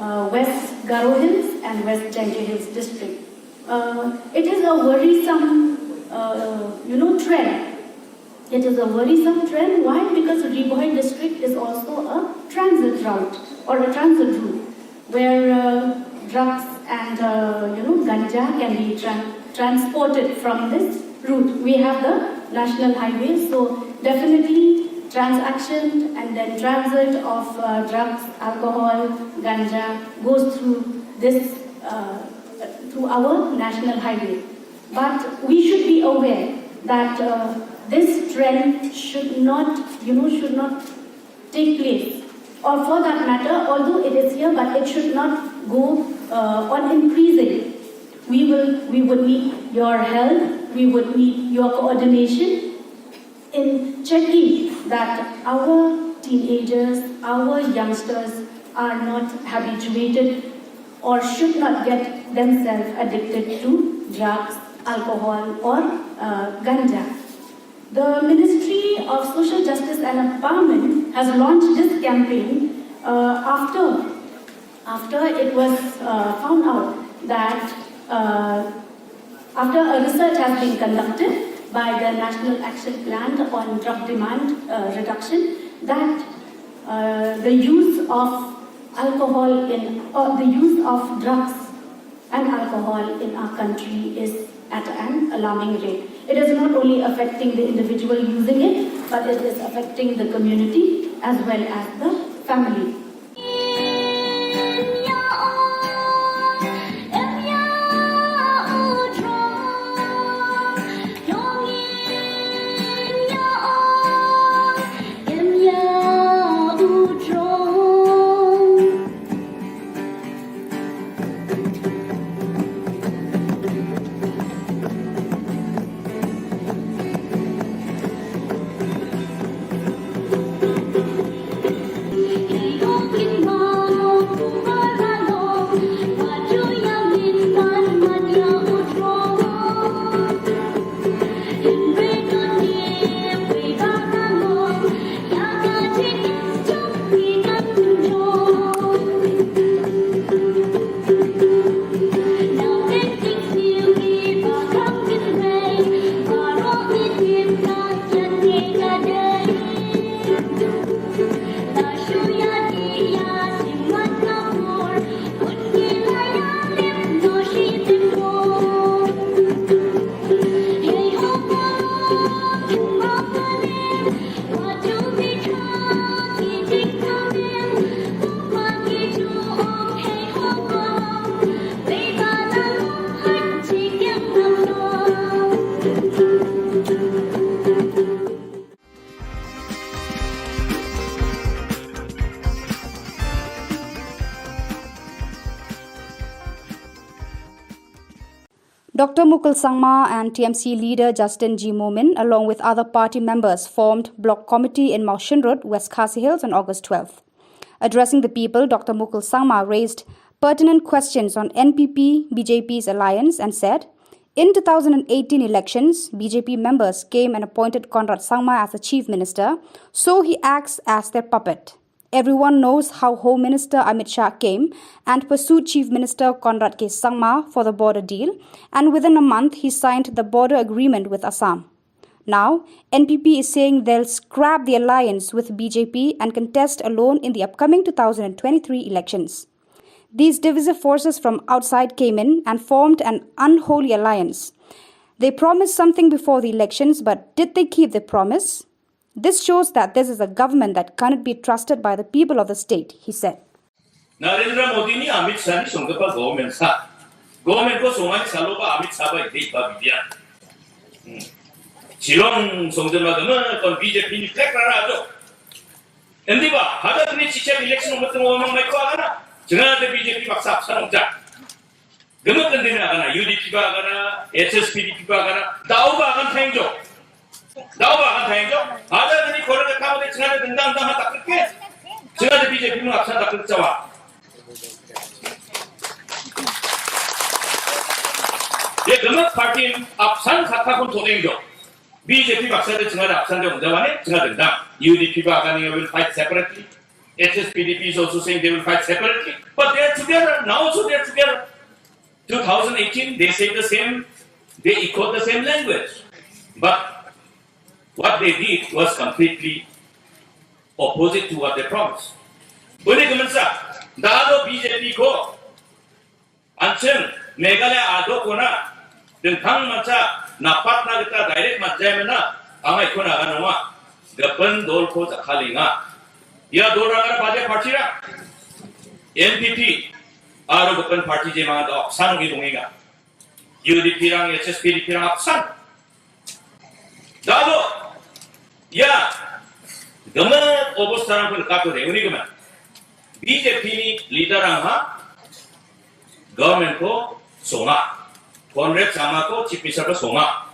uh, West Garo Hills, and West Jaintia Hills district. Uh, it is a worrisome, uh, you know, trend. It is a worrisome trend. Why? Because Ri Bhoi district is also a transit route or a transit route where uh, drugs And uh, you know, ganja can be tran- transported from this route. We have the national highway, so definitely transaction and then transit of uh, drugs, alcohol, ganja goes through this uh, through our national highway. But we should be aware that uh, this trend should not, you know, should not take place. Or for that matter, although it is here, but it should not go uh, on increasing. We will, we would need your help. We would need your coordination in checking that our teenagers, our youngsters are not habituated or should not get themselves addicted to drugs, alcohol, or uh, ganja. The Ministry of Social Justice and Empowerment has launched this campaign uh, after after it was uh, found out that uh, after a research has been conducted by the National Action Plan on Drug Demand uh, Reduction, that uh, the use of alcohol in or the use of drugs and alcohol in our country is at an alarming rate. It is not only affecting the individual using it, but it is affecting the community as well as the family. Doctor Mukul Sangma and T M C leader Justin G Momin, along with other party members, formed block committee in Mawshynrut, West Khasi Hills, on August twelfth. Addressing the people, Doctor Mukul Sangma raised pertinent questions on N P P B J P's alliance and said, in two thousand eighteen elections, B J P members came and appointed Conrad Sangma as the chief minister, so he acts as their puppet. Everyone knows how Home Minister Amit Shah came and pursued Chief Minister Conrad K Sangma for the border deal, and within a month he signed the border agreement with Assam. Now, N P P is saying they'll scrap the alliance with B J P and contest alone in the upcoming two thousand twenty-three elections. These divisive forces from outside came in and formed an unholy alliance. They promised something before the elections, but did they keep their promise? This shows that this is a government that cannot be trusted by the people of the state, he said. Narendra Modi ni Amit Shah ni song kapa government sa. Government ko song ani salo ba Amit Shah ba idi ba bidia. Hmm. Shillong song jema gama kon B J P ni flag rara jo. Endi ba, hada ni chicha election mo tong mo mai ko agana. Jengah de B J P baksa sa nong ja. Gama kan dina kana, U D P ba kana, H S P D P ba kana, dau ba kan thang jo. Dau ba kan thang jo. Ada ni koran ka kam de chingade dendang dang ha takut ke. Chingade B J P mu apsan takut chawa. Ye gama party apsan khat ka kun thoteng jo. B J P baksa de chingade apsan de ungjawa ne, chingade dendang. U D P ba kana will fight separately. H S P D P is also saying they will fight separately. But they are together. Now also they are together. two thousand eighteen, they say the same, they echoed the same language. But what they did was completely opposite to what they promised. Bune ka mansa, da do B J P ko, Anchen Meghalaya adok kona dengthang macha napat na kita direct macha mena angai kona ganwa gapen dol ko jakhali nga. Ya dol rang ada baja party ra N P P aro gapen party je manga dok san ngi bungi nga. U D P rang, H S P D P rang apsan. Dado ya gama obos tarang pun katu de uni gama B J P ni leader ang ha government ko songa Conrad sama ko chief minister ko songa.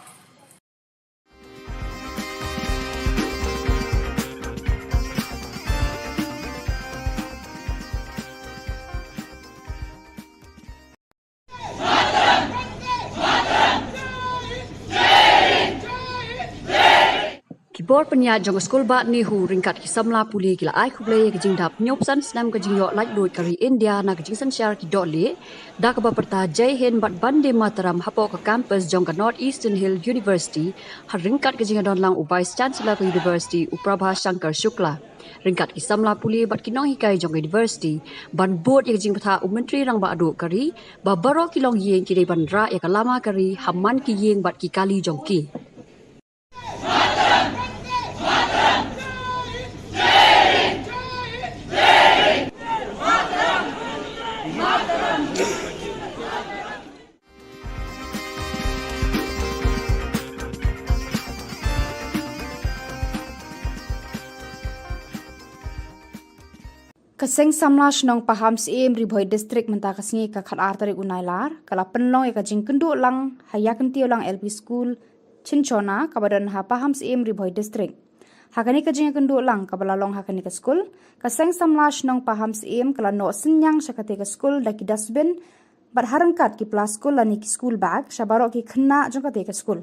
Ki bor pynïaid jong ka skul Bah NEHU ryngkat ki samla pule ki la ai khublei ïa ka jingdap hynñiewphew san snem ka jingïoh laitluid ka ri India na ka jingsynshar ki dohlieh da kaba pyrta Jai Hind bad Vande Mataram hapoh ka campus jong ka North Eastern Hill University ha ryngkat ka jingïadon lang u Vice Chancellor ka University u Prabha Shankar Shukla. Ryngkat ki samla pule bad ki nonghikai jong ka University ban bud ïa ka jingbthah u Myntri Rangbah Duh ka ri ba baroh ki longïing ki dei ban rah ïa ka lama ka ri ha man ki ïing bad ki kali jong ki. Ka Seng Samla Shnong Pahamsyiem, Ri Bhoi District, mynta ka sngi ka khatar tarik u Nailar ka la pynlong ïa ka jingkynduh lang ha Ïakyntiew Lang L P School, Chynchona, kaba don ha Pahamsyiem, Ri Bhoi District. Ha kane ka jingkynduh lang kaba la long ha kane ka skul, ka Seng Samla Shnong Pahamsyiem ka la noh synñiang sha kata ka skul da ki dustbin bad ha ryngkat ki pla skul lane ki school bag sha baroh ki khynnah jong kata ka skul.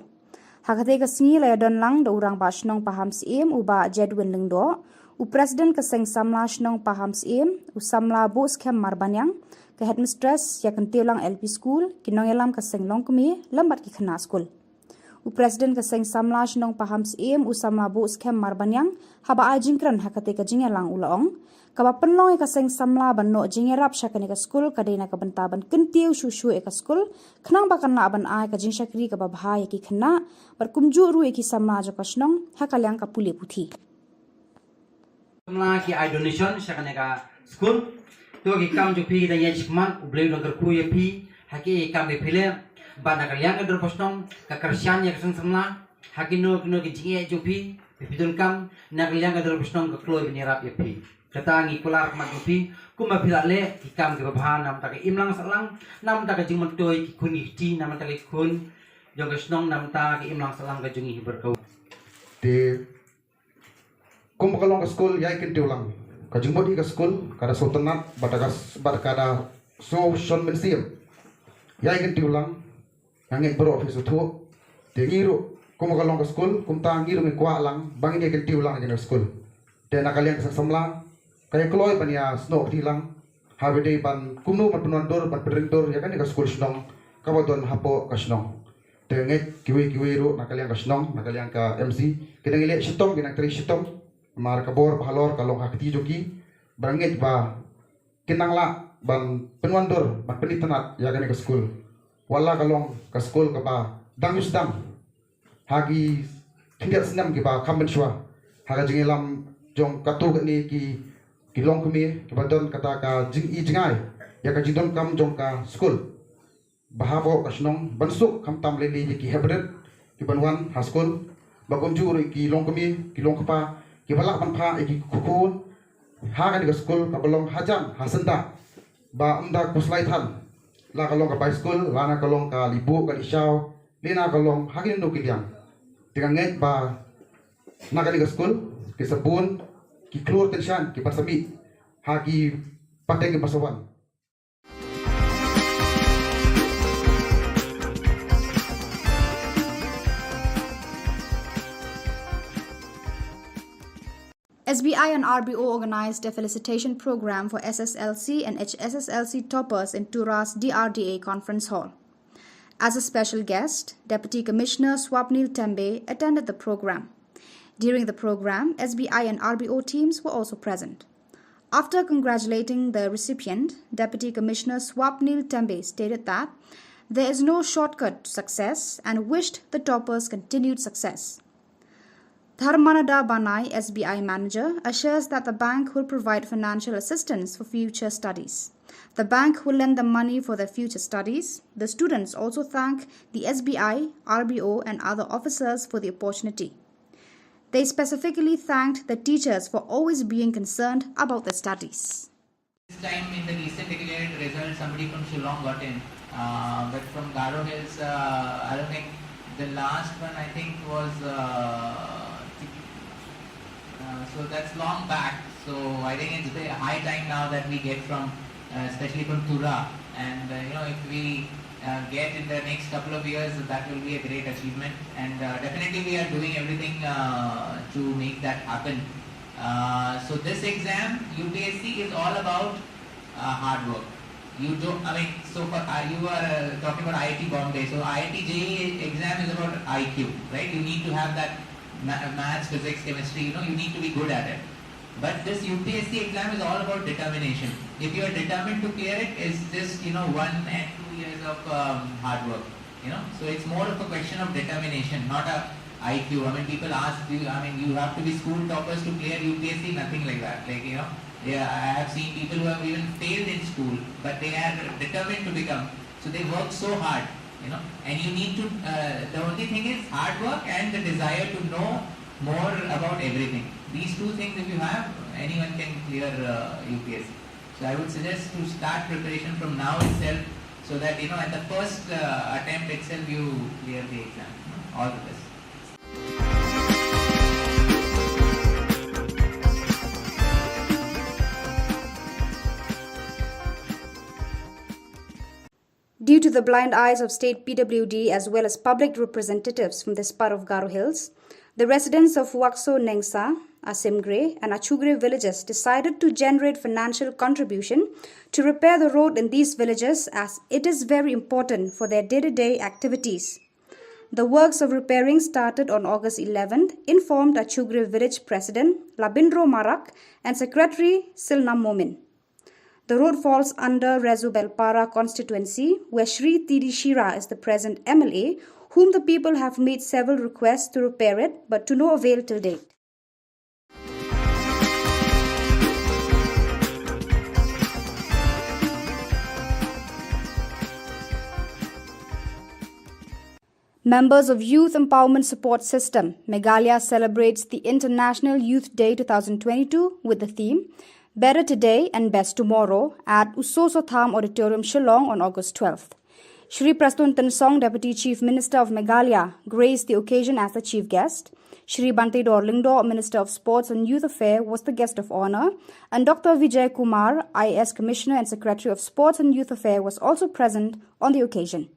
Ha kata ka sngi la ïadon lang da u Rangbah Shnong Pahamsyiem u Bah Jedwin Lyngdoh, u President ka Seng Samla Shnong Pahamsyiem, u Samla Buhskhem Marbaniang, ka Headmistress Ïakyntiew Lang L P School, ki nongïalam ka Seng Longkmie lem bad ki khynnah skul. U President ka Seng Samla Shnong Pahamsyiem u Samla Buhskhem Marbaniang haba ai jingkren ha kata ka jingïalang u la ong, kaba pynlong ïa ka Seng Samla ban noh jingïarap sha kane ka skul ka dei na ka bynta ban kyntiew shuh shuh ïa ka skul khnang ba kan lah ban ai ka jingshakri kaba bha ïa ki khynnah bad kumjuh ruh ïa ki samla jong ka shnong ha ka liang ka pule puthi. Samla ki ai donation sha kane ka skul. To ki kam jong phi ki dang ïaid shakhmat, U Blei u dang kyrkhu ïa phi ha ki kam ki phi leh. Bad na ka liang ka dorbar shnong ka kyrshan ïa ka Seng Samla ha kino kino ki jingeh jong phi, phi phi donkam, na ka liang ka dorbar shnong ka kloi ban ïarap ïa phi. Kata ngi kular khmat jong phi kumba phi la leh ki kam kiba bha na ka bynta ka imlang sahlang, na ka bynta ka jingmyntoi ki khun ki kti, na ka bynta ki khun jong ka shnong, na ka bynta ka imlang sahlang ka jong ngi hi bad ka. Te kumba ka long ka skul Ïakyntiew Lang, ka jingmut ïa ka skul ka da sngewtynnat bad ka, bad ka da sngew shon mynsiem. Ïakyntiew Lang, nga ngeit baroh phi sngewthuh. Te ngi ruh kumba ka long ka skul, kumta ngi ruh ngi kwah lang ba ngin ïakyntiew lang ïa kane ka skul. Te na ka liang ka Seng Samla ka ïa kloi ban ïa snoh kti lang haba dei ban kumno ban pynwandur ban pynrem dur ïa kane ka skul shnong kaba don hapoh ka shnong. Te ngeit kiwei kiwei ruh na ka liang ka shnong, na ka liang ka M C, ki dang ïaleh shitom, ki dang trei shitom. Namar ka bor ba halor ka long ha kti jong ki. Ba ngeit ba kin nang lah ban pynwandur ban pynitynnat ïa kane ka skul. Wat la ka long ka skul kaba dang ïa sdang ha ki khyndiat snem kiba kham mynshuwa ha ka jingïalam jong katto katne ki, ki longkmie kiba don kata ka jingi jingai ïa ka jingdonkam jong ka skul. Ba hapoh ka shnong ban suk khamtam lei lei ïa ki heprit kiban wan ha skul, ba kumjuh ruh ki longkmie ki longkpa kiba lah ban phah ïa ki khun ha kane ka skul kaba long hajan ha syndah. Ba ym da khuslai than, la ka long ka bai skul, la na ka long ka lih buh ka lih shaw, lane na ka long ha kino kino ki liang. Te nga ngeit ba na kane ka skul ki sa bun ki khlur tyngshaiñ kiban sa mih ha ki pateng kiban sa wan. S B I and R B O organized a felicitation program for S S L C and H S S L C toppers in Tura's D R D A conference hall. As a special guest, Deputy Commissioner Swapnil Tembe attended the program. During the program, S B I and R B O teams were also present. After congratulating the recipient, Deputy Commissioner Swapnil Tembe stated that there is no shortcut to success and wished the toppers continued success. Dharmananda Banai, S B I manager, assures that the bank will provide financial assistance for future studies. The bank will lend them money for their future studies. The students also thank the S B I, R B O, and other officers for the opportunity. They specifically thanked the teachers for always being concerned about their studies. This time in the recent declared result, somebody from Shillong got in, uh, but from Garo Hills, uh, I don't think the last one, I think, was. Uh, uh, so that's long back. So I think it's the high time now that we get from, uh, especially from Tura, and uh, you know, if we uh, get in the next couple of years, that will be a great achievement, and uh, definitely we are doing everything uh, to make that happen. Uh, so this exam, U P S C, is all about uh, hard work. You don't, I mean, so for, uh, you are uh, talking about I I T Bombay. So I I T J E E exam is about I Q, right? You need to have that ma- maths, physics, chemistry, you know, you need to be good at it. But this U P S C exam is all about determination. If you are determined to clear it, it's just, you know, one and two years of um, hard work. You know, so it's more of a question of determination, not a I Q. I mean, people ask you, I mean, you have to be school toppers to clear U P S C, nothing like that. Like, you know, yeah, I have seen people who have even failed in school, but they are determined to become. So they work so hard, you know, and you need to, uh, the only thing is hard work and the desire to know more about everything. These two things, if you have, anyone can clear uh, U P S C. So I would suggest to start preparation from now itself, so that, you know, at the first uh, attempt itself you clear the exam. All the best. Due to the blind eyes of state P W D as well as public representatives from this part of Garo Hills, the residents of Wakso Nengsa, Asimgre, and Achugre villages decided to generate financial contribution to repair the road in these villages, as it is very important for their day to day activities. The works of repairing started on August eleventh, informed Achugre village president Labindro Marak and secretary Silna Momin. The road falls under Rezu Belpara constituency, where Shri T D Shira is the present M L A, whom the people have made several requests to repair it, but to no avail till date. Members of Youth Empowerment Support System, Meghalaya celebrates the International Youth Day two thousand twenty-two with the theme Better Today and Best Tomorrow at Usoso Tham Auditorium, Shillong on August twelfth. Shri Prestone Tynsong, Deputy Chief Minister of Meghalaya, graced the occasion as the chief guest. Shri Bantedor Lyngdoh, Minister of Sports and Youth Affairs, was the guest of honor, and Doctor Vijay Kumar, I A S Commissioner and Secretary of Sports and Youth Affairs, was also present on the occasion.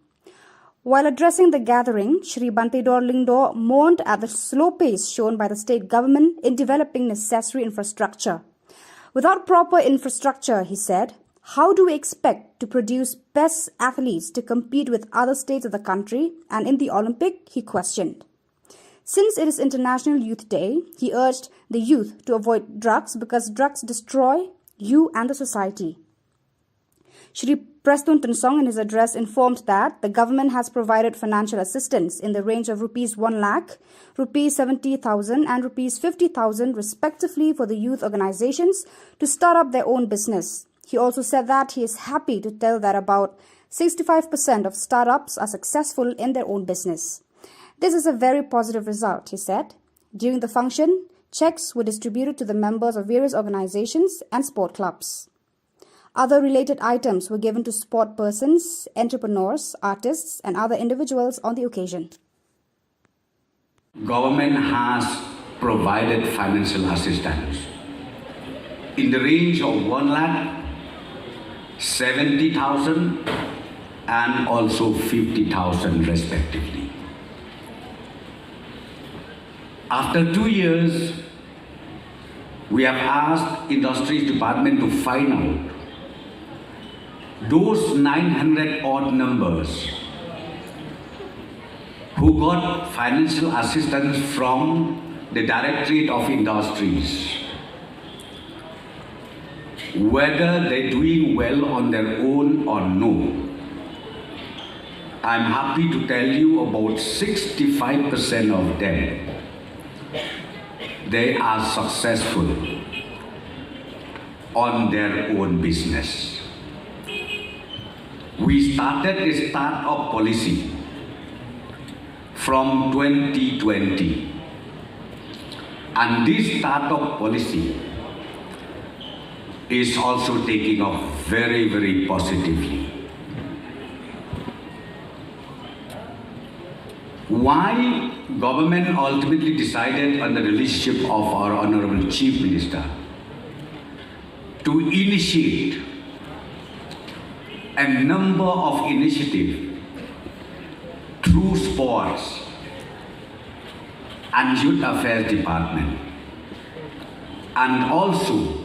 While addressing the gathering, Shri Bantedor Lyngdoh mourned at the slow pace shown by the state government in developing necessary infrastructure. Without proper infrastructure, he said, how do we expect to produce best athletes to compete with other states of the country and in the Olympic? He questioned. Since it is International Youth Day, he urged the youth to avoid drugs because drugs destroy you and the society. Shri Prestone Tynsong, in his address, informed that the government has provided financial assistance in the range of rupees one lakh, rupees seventy thousand, and rupees fifty thousand, respectively, for the youth organizations to start up their own business. He also said that he is happy to tell that about sixty-five percent of startups are successful in their own business. This is a very positive result, he said. During the function, checks were distributed to the members of various organizations and sport clubs. Other related items were given to sport persons, entrepreneurs, artists, and other individuals on the occasion. Government has provided financial assistance in the range of one lakh seventy thousand and also fifty thousand respectively. After two years, we have asked Industries Department to find out those nine hundred odd numbers who got financial assistance from the Directorate of Industries. Whether they're doing well on their own or no, I'm happy to tell you about sixty-five percent of them, they are successful on their own business. We started a startup policy from twenty twenty, and this startup policy is also taking off very, very positively. Why government ultimately decided under the leadership of our Honorable Chief Minister to initiate a number of initiatives through sports and youth affairs department, and also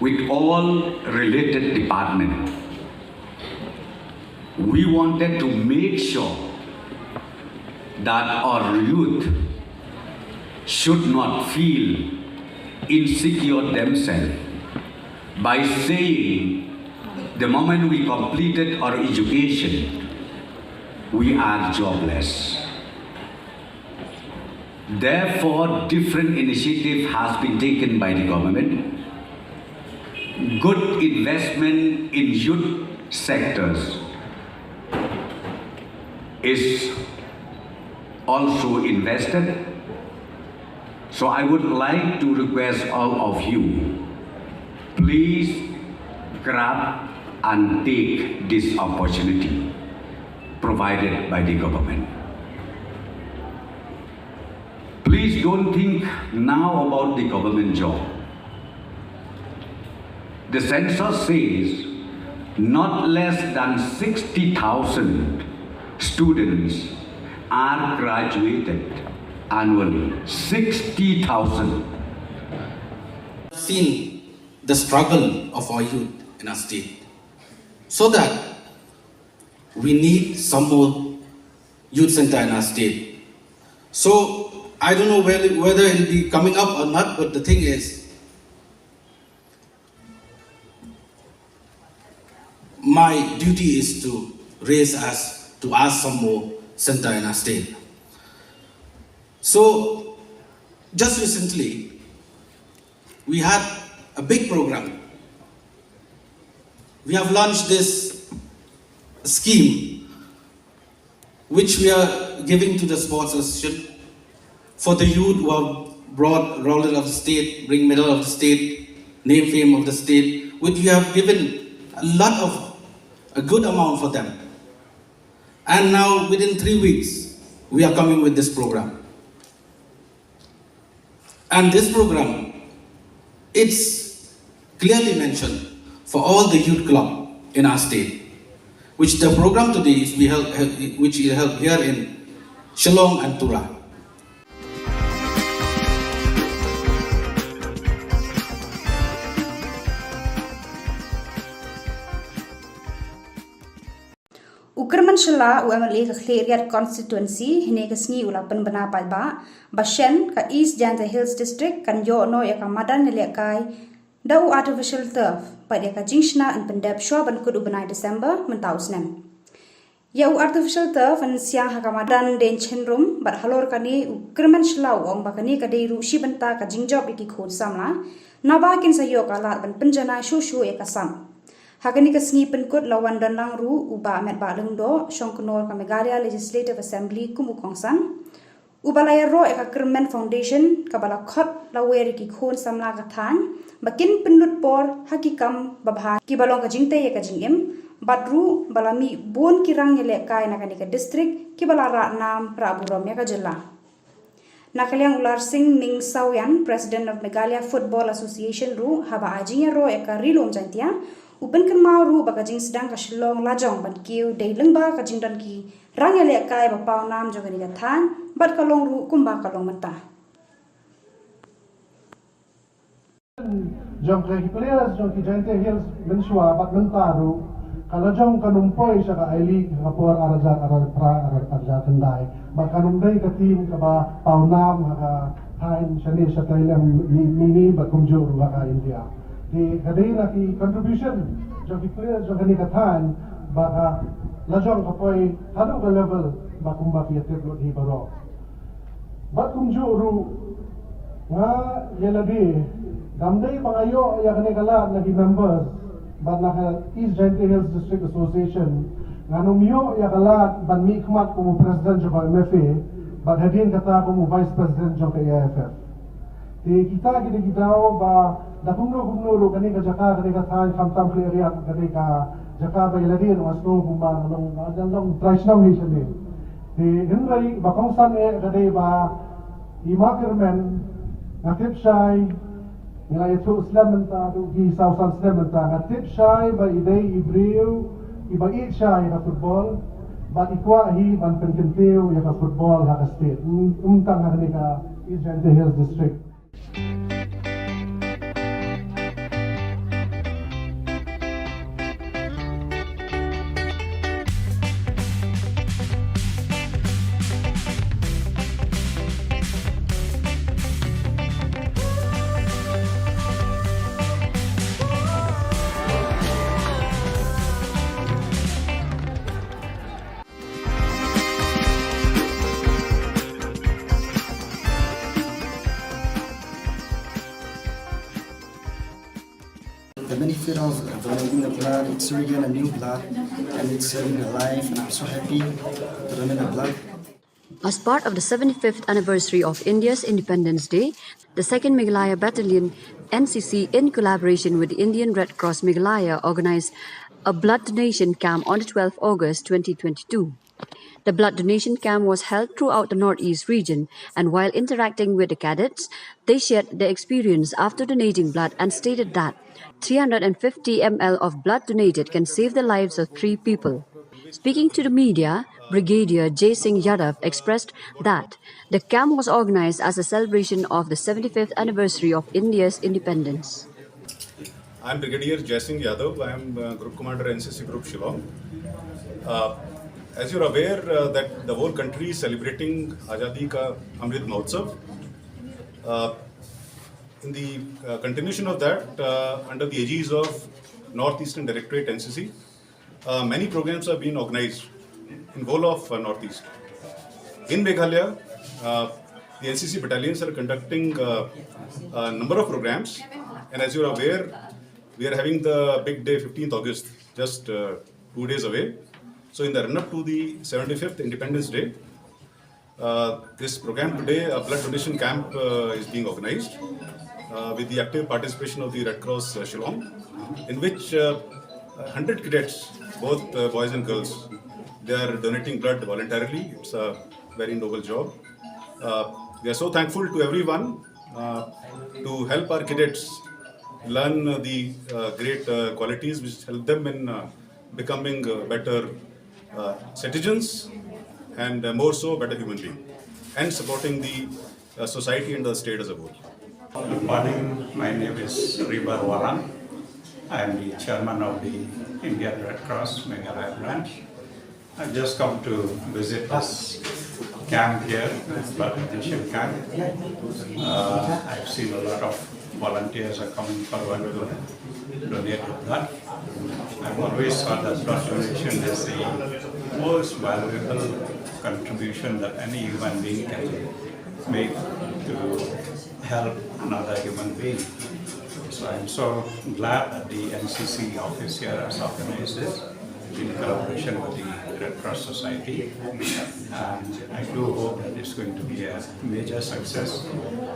with all related department. We wanted to make sure that our youth should not feel insecure themselves by saying the moment we completed our education, we are jobless. Therefore, different initiative has been taken by the government. Good investment in youth sectors is also invested. So I would like to request all of you, please grab and take this opportunity provided by the government. Please don't think now about the government job. The census says not less than sixty thousand students are graduated annually. Sixty thousand. Seen the struggle of our youth in our state, so that we need some more youth center in our state. So I don't know whether, whether it'll be coming up or not, but the thing is, my duty is to raise us to ask some more center in our state. So just recently, we had a big program. We have launched this scheme which we are giving to the sports association for the youth who have brought laurel of the state, bring medal of the state, name fame of the state, which we have given a lot of, a good amount for them. And now within three weeks, we are coming with this program. And this program, it's clearly mentioned for all the youth club in our state, which the program today is we held, which is held here in Shillong and Tura. U Kyrmen Shylla, u MLA ka Khliehriat Constituency, hynne ka sngi u la pynbna paidbah ba shen ka East Jaintia Hills District kan ïoh noh ïa ka madan ïalehkai da u artificial turf bad ïa ka jingshna yn pyndep shwa ban kut u bnai December mynta u snem. Ïa u artificial turf yn siang ha ka madan Deiñchynrum bad halor kane u Kyrmen Shylla u ong ba kane ka dei ruh shi bynta ka jingjop ïa ki khun samla naba kin sa ïoh ka lad ban pynjanai shuh shuh ïa ka sap. Ha kane ka sngi pynkut la wan don lang ruh u Bah Metbah Lyngdoh, shongknor ka Meghalaya Legislative Assembly kum u kongsan, uba la ïaroh ïa ka Kyrmen Foundation kaba la khot lawer ïa ki khun samla ka thaiñ ba kin pynlut por ha ki kam babha kiba long ka jingtei ïa ka jingim, bad ruh ba la mih bun ki rang ïalehkai na kane ka district kiba la rah nam rah burom ïa ka jylla. Na ka liang u Larsing Ming Sawian, President of Meghalaya Football Association ruh, haba ai jingïaroh ïa ka Ri Lum Jaintia, u pynkynmaw ruh ba ka jingsdang ka Shillong lajong ban kiew dei lyngba ka jingdon ki rang ïalehkai ba paw nam jong kane ka thaiñ bad ka long ruh kumba ka long mynta. Jong ki players jong ki Jaintia Hills mynshuwa bad mynta ruh ka la jong kan ym poi sha ka I League ha ka por ar hajar arphew phra ar hajar khyndai bad kan ym dei ka team kaba paw nam ha ka thaiñ shane shatai lem mini bad kumjuh ruh ha ka India. Te ka dei na ki contribution jong ki players jong kane ka thaiñ ba ka la jong ka poi haduh ka level ba kumba phi ïatip lut hi baroh. Bad kumjuh ruh nga ïa lade, kam dei ba nga ïoh ïa kane ka lad na ki members bad na ka East Jaintia Hills District Association, ngan ym ïoh ïa ka lad ban mihkhmat kum u president jong ka M F A bad hadien kata kum u vice president jong ka A I F F. Te kita ki dei ki daw ba da kumno kumno ruh kane ka jaka, kane ka thaiñ, khamtam Khliehriat ka dei ka jaka ba ïa lade ruh nga sngew kumba nga long, nga long trai shnong hi shane. Te hynrei ba kongsan eh ka dei ba i Ma Kyrmen, nga tip shai, nga la ïathuh slem mynta, haduh ki saw san snem mynta, nga tip shai ba i dei i briew iba ïeit shai ïa ka football bad i kwah hi ban pynkyntiew ïa ka football ha ka state, ym, ym tang ha kane ka East Jaintia Hills District. The benefit of donating the blood, it's regain a new blood, and it's saving a life, and I'm so happy to donate the blood. As part of the seventy-fifth anniversary of India's Independence Day, the Second Meghalaya Battalion, N C C, in collaboration with the Indian Red Cross Meghalaya, organized a blood donation camp on the twelfth of August twenty twenty-two. The blood donation camp was held throughout the Northeast region, and while interacting with the cadets, they shared their experience after donating blood and stated that three hundred fifty milliliters of blood donated can save the lives of three people. Speaking to the media, Brigadier Jai Singh Yadav expressed that the camp was organized as a celebration of the seventy-fifth anniversary of India's independence. I'm Brigadier Jai Singh Yadav. I am, uh, Group Commander, N C C Group Shillong. Uh, as you're aware, uh, that the whole country is celebrating Azadi Ka Amrit Mahotsav. Uh, in the, uh, continuation of that, uh, under the aegis of Northeastern Directorate, N C C, uh, many programs have been organized in whole of, uh, Northeast. In Meghalaya, uh, the N C C battalions are conducting, uh, a number of programs, and as you are aware, we are having the big day, fifteenth August, just, uh, two days away. So, in the run-up to the seventy-fifth Independence Day, uh, this program today, a blood donation camp, uh, is being organized, uh, with the active participation of the Red Cross, uh, Shillong, in which, uh, hundred cadets, both, uh, boys and girls, they are donating blood voluntarily. It's a very noble job. Uh, we are so thankful to everyone, uh, to help our cadets learn, uh, the, uh, great, uh, qualities which help them in, uh, becoming, uh, better, uh, citizens and, uh, more so better human being, and supporting the, uh, society and the state as a whole. Good morning. My name is Ribar Warang. I am the chairman of the Indian Red Cross Meghalaya branch. I just come to visit this camp here, blood donation camp. Uh, I've seen a lot of volunteers are coming forward to donate blood. I've always thought that blood donation is the most valuable contribution that any human being can make to help another human being. So I'm so glad that the N C C office here has organized this in collaboration with the Red Cross Society. And I do hope that it's going to be a major success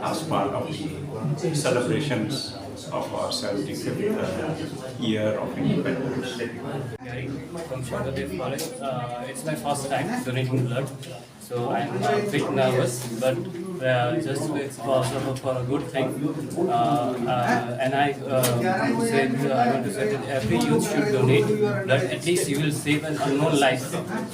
as part of the celebrations of our seventy-fifth, uh, year of independence. From Shankardev College. Uh, it's my first time donating blood, so I'm a bit nervous, but, uh, just it's for, for, for a good thing. Uh, uh, and I, uh, said, uh, I want to say that every youth should donate blood. At least you will save an unknown life.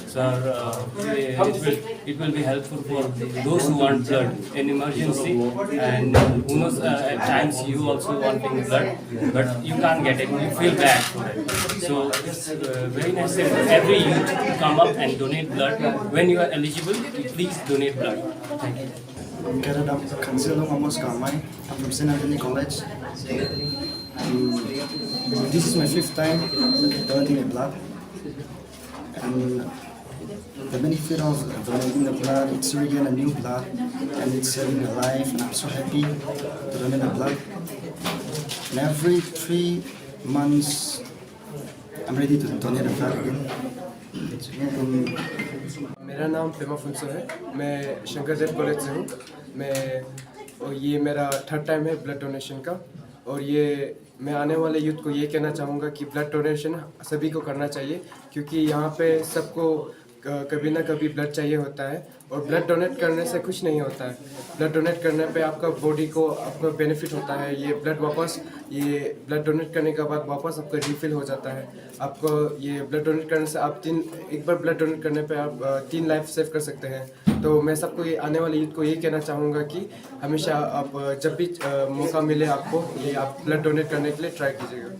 So, uh, it will, it will be helpful for those who want blood in emergency, and who knows, uh, at times you also wanting blood, but you can't get it. You feel bad for it. So it's, uh, very nice that every youth to come up and donate blood. When you are eligible, please donate blood. Thank you. Karen, I'm Kansil Amos Kamai. I'm from Saint Anthony College. This is my fifth time donating a blood, and the benefit of donating the blood, it's regain a new blood, and it's saving a life, and I'm so happy to donate the blood. And every three months, I'm ready to donate the blood again. मेरा नाम पेमा फुनसो है। मैं शंकरदेव कॉलेज से हूँ। मैं और ये मेरा थर्ड टाइम है ब्लड डोनेशन का। और ये मैं आने वाले यूथ को ये कहना चाहूँगा कि ब्लड डोनेशन सभी को करना चाहिए, क्योंकि यहाँ पे सबको कभी ना कभी ब्लड चाहिए होता है। और ब्लड डोनेट करने से कुछ नहीं होता है। ब्लड डोनेट करने पे आपका बॉडी को आपका बेनिफिट होता है। ये ब्लड वापस ये ब्लड डोनेट करने के बाद वापस आपका रिफिल हो जाता है। आपको ये ब्लड डोनेट करने से आप तीन एक बार ब्लड डोनेट करने पे आप तीन लाइफ सेव कर सकते हैं। तो मैं सबको ये आने वाले यूथ को ये कहना चाहूँगा कि हमेशा आप जब भी मौका मिले आपको, ये आप ब्लड डोनेट करने के लिए ट्राई कीजिएगा।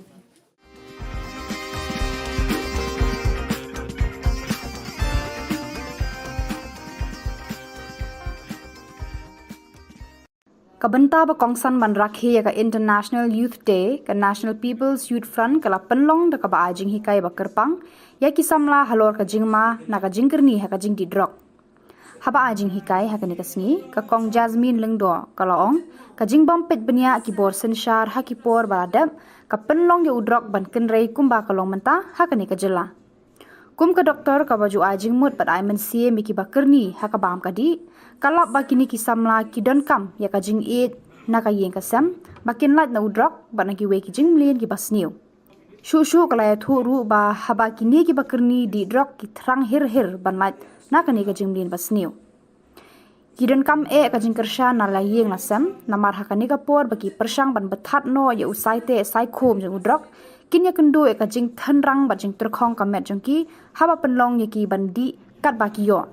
Ka bynta ba kongsan ban rakhe ïa ka International Youth Day, ka National People's Youth Front ka la pynlong da kaba ai jinghikai ba kyrpang ïa ki samla halor ka jingma na ka jingkyrni ha ka jingdih drok. Haba ai jinghikai ha kane ka sngi, ka Kong Jasmine Lyngdoh ka la ong, ka jingbym peit bniah ki bor synshar ha ki por ba la dep ka pynlong ïa u drok ban kynrei kumba ka long mynta ha kane ka jylla. Kum ka doktor kaba ju ai jingmut bad ai mynsiem ïa kiba kyrni ha ka bam ka dih, ka lap ba kine ki samla ki donkam ïa ka jingïeit na ka ïing ka sem ba kin lait na u drok bad na kiwei ki jingmlien kiba sniew. Shuh shuh ka la ïathuh ruh ba haba kine kiba kyrni dih drok ki thrang hir hir ban lait na kane ka jingmlien ba sniew. Ki donkam eh ka jingkyrshan na la ïing la sem, namar ha kane ka por ba ki pyrshang ban bthat noh ïa u saiteh saikhum jong u drok, kin ïakynduh ïa ka jingthnrang bad jingtyrkhong ka met jong ki haba pynlong ïa ki ban dih katba ki ïoh.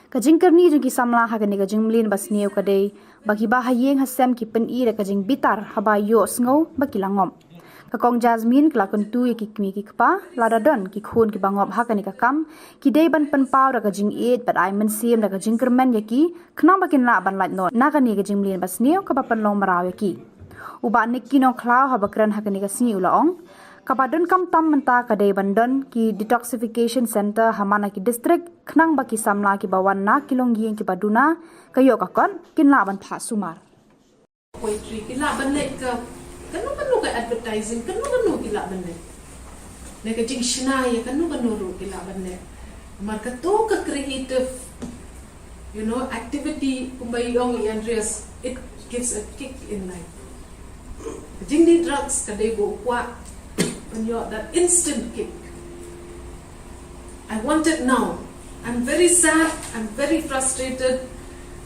Ka jingkyrni jong ki samla ha kane ka jingmlien ba sniew ka dei ba kiba ha ïing ha sem ki pyni da ka jingbitar haba ïohsngew ba ki la ngop. Ka Kong Jasmine ka la kyntu ïa ki kmie ki kpa lada don ki khun kiba ngop ha kane ka kam, ki dei ban pynpaw da ka jingïeit bad ai mynsiem da ka jingkyrmen ïa ki khnang ba kin lah ban lait noh na kane ka jingmlien ba sniew kaba pynlong mraw ïa ki. U Bah Nicky Nongkhlaw haba kren ha kane ka sngi u la ong, kaba donkam tam mynta ka dei ban don ki detoxification center ha man la ki district khnang ba ki samla kiba wan na ki longïing kiba duna ka ïoh ka kot kin lah ban phah sumar. Poetry ki lah ban leh ka kano kano ka advertising kano kano ki lah ban leh. Ne ka jingshna ïa kano kano ruh ki lah ban leh. Namar kato ka creative, you know, activity kumba i ong i Andreas, it gives a kick in life. Ka jingdih drugs ka dei ba u kwah ban ïoh that instant kick. I want it now. I'm very sad. I'm very frustrated.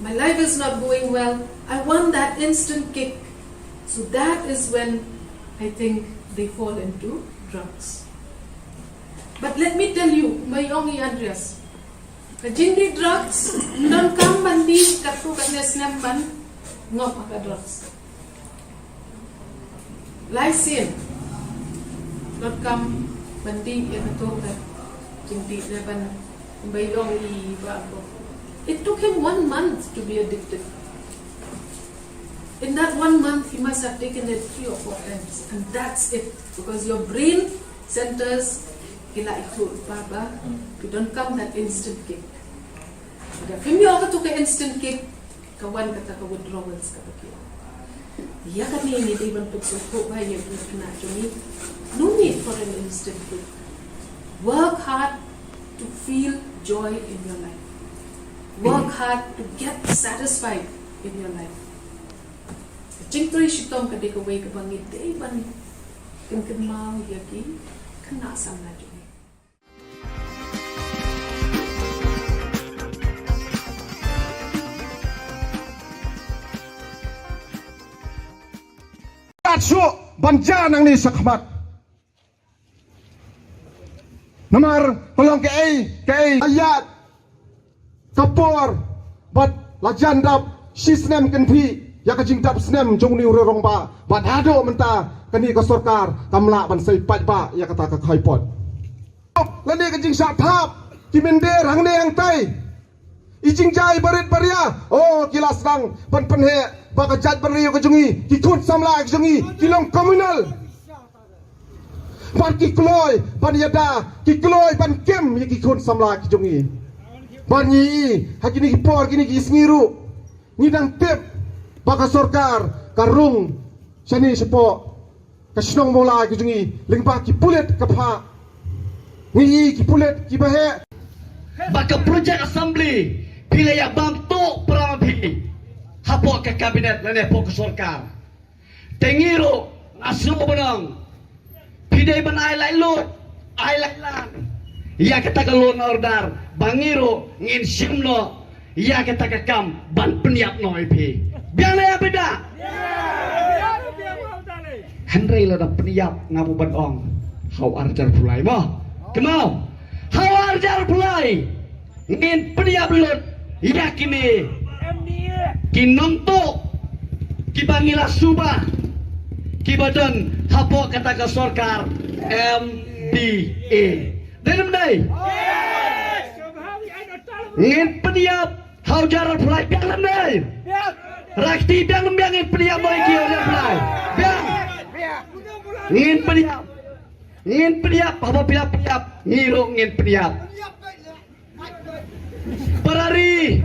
My life is not going well. I want that instant kick. So that is when I think they fall into drugs. But let me tell you, kumba i ong i Andreas, ka jingdih drugs, ym donkam ban dih katto katne snem ban ngop ha ka drugs. Lai sien, donkam ban dih ïa kato ka jingdih ne ban, kumba i ong i Bah Angkor. It took him one month to be addicted. In that one month, he must have taken it three or four times, and that's it, because your brain centers ki la ikut ba ba, ki donkam that instant kick. Lada phim ïoh kato ka instant kick, ka wan kata ka withdrawals kaba ki ong. Ïa kane ngi dei ban pynsngewthuh ba ïa ki khynnah jong ngi. No need for an instant kick. Work hard to feel joy in your life. Work hard to get satisfied in your life. Jingtrei shitom ka dei kawei kaba ngi dei ban pynkynmaw ïa ki khynnah samla jong ngi. Kat shuh ban ja nangne shakhmat. Namar ka long kaei kaei ayat ka por bad la jan dap shi snem kynthih ïa ka jingdap snem jong une u rangbah bad haduh mynta kane ka sorkar kam lah ban sei paidbah ïa kata ka khaipot. Lane ka jingshah thap ki mynder hangne hangtai. I jingjia barit baria, oh ki la sdang ban pynheh ba ka jaitbynriew ka jong ngi, ki khun samla ka jong ngi ki long communal. Ban ki kloi ban ïada, ki kloi ban kem ïa ki khun samla ki jong ngi. Ban ngi ha kine ki por, kine ki sngi ruh ngi dang tip ba ka sorkar ka rung shane shapoh ka shnong Mawlai ka jong ngi lyngba ki pulit ka phah. Ngi i ki pulit kiba heh. Ba ka project assembly phi la ïa bam tuh para ma phi hapoh ka kabinet lane hapoh ka sorkar. Te ngi ruh nga sngew ba nong phi dei ban ai laitluid, ai laitlang ïa kata ka law and order ba ngi ruh ngin shim noh ïa kata ka kam ban pynïap noh ïa phi. Biang ne ïa phi da? Hynrei lada pynïap nga buh ban ong ha u arhajar arphew lai mo. Kynmaw, ha u arhajar arphew lai ngin pynïap lut ïa kine ki nongtuh kiba ngi la suba kiba don hapoh kata ka sorkar M D A. Dei ne ym dei? Ngin pynïap ha u arhajar arphew lai, biang ne ym dei? Rakti, biang ne ym biang? Ngin pynïap mo ïa ki ha u arhajar arphew lai. Biang. Ngin pynïap. Ngin pynïap, haba phi la pynïap ngi ruh ngin pynïap. Para ri,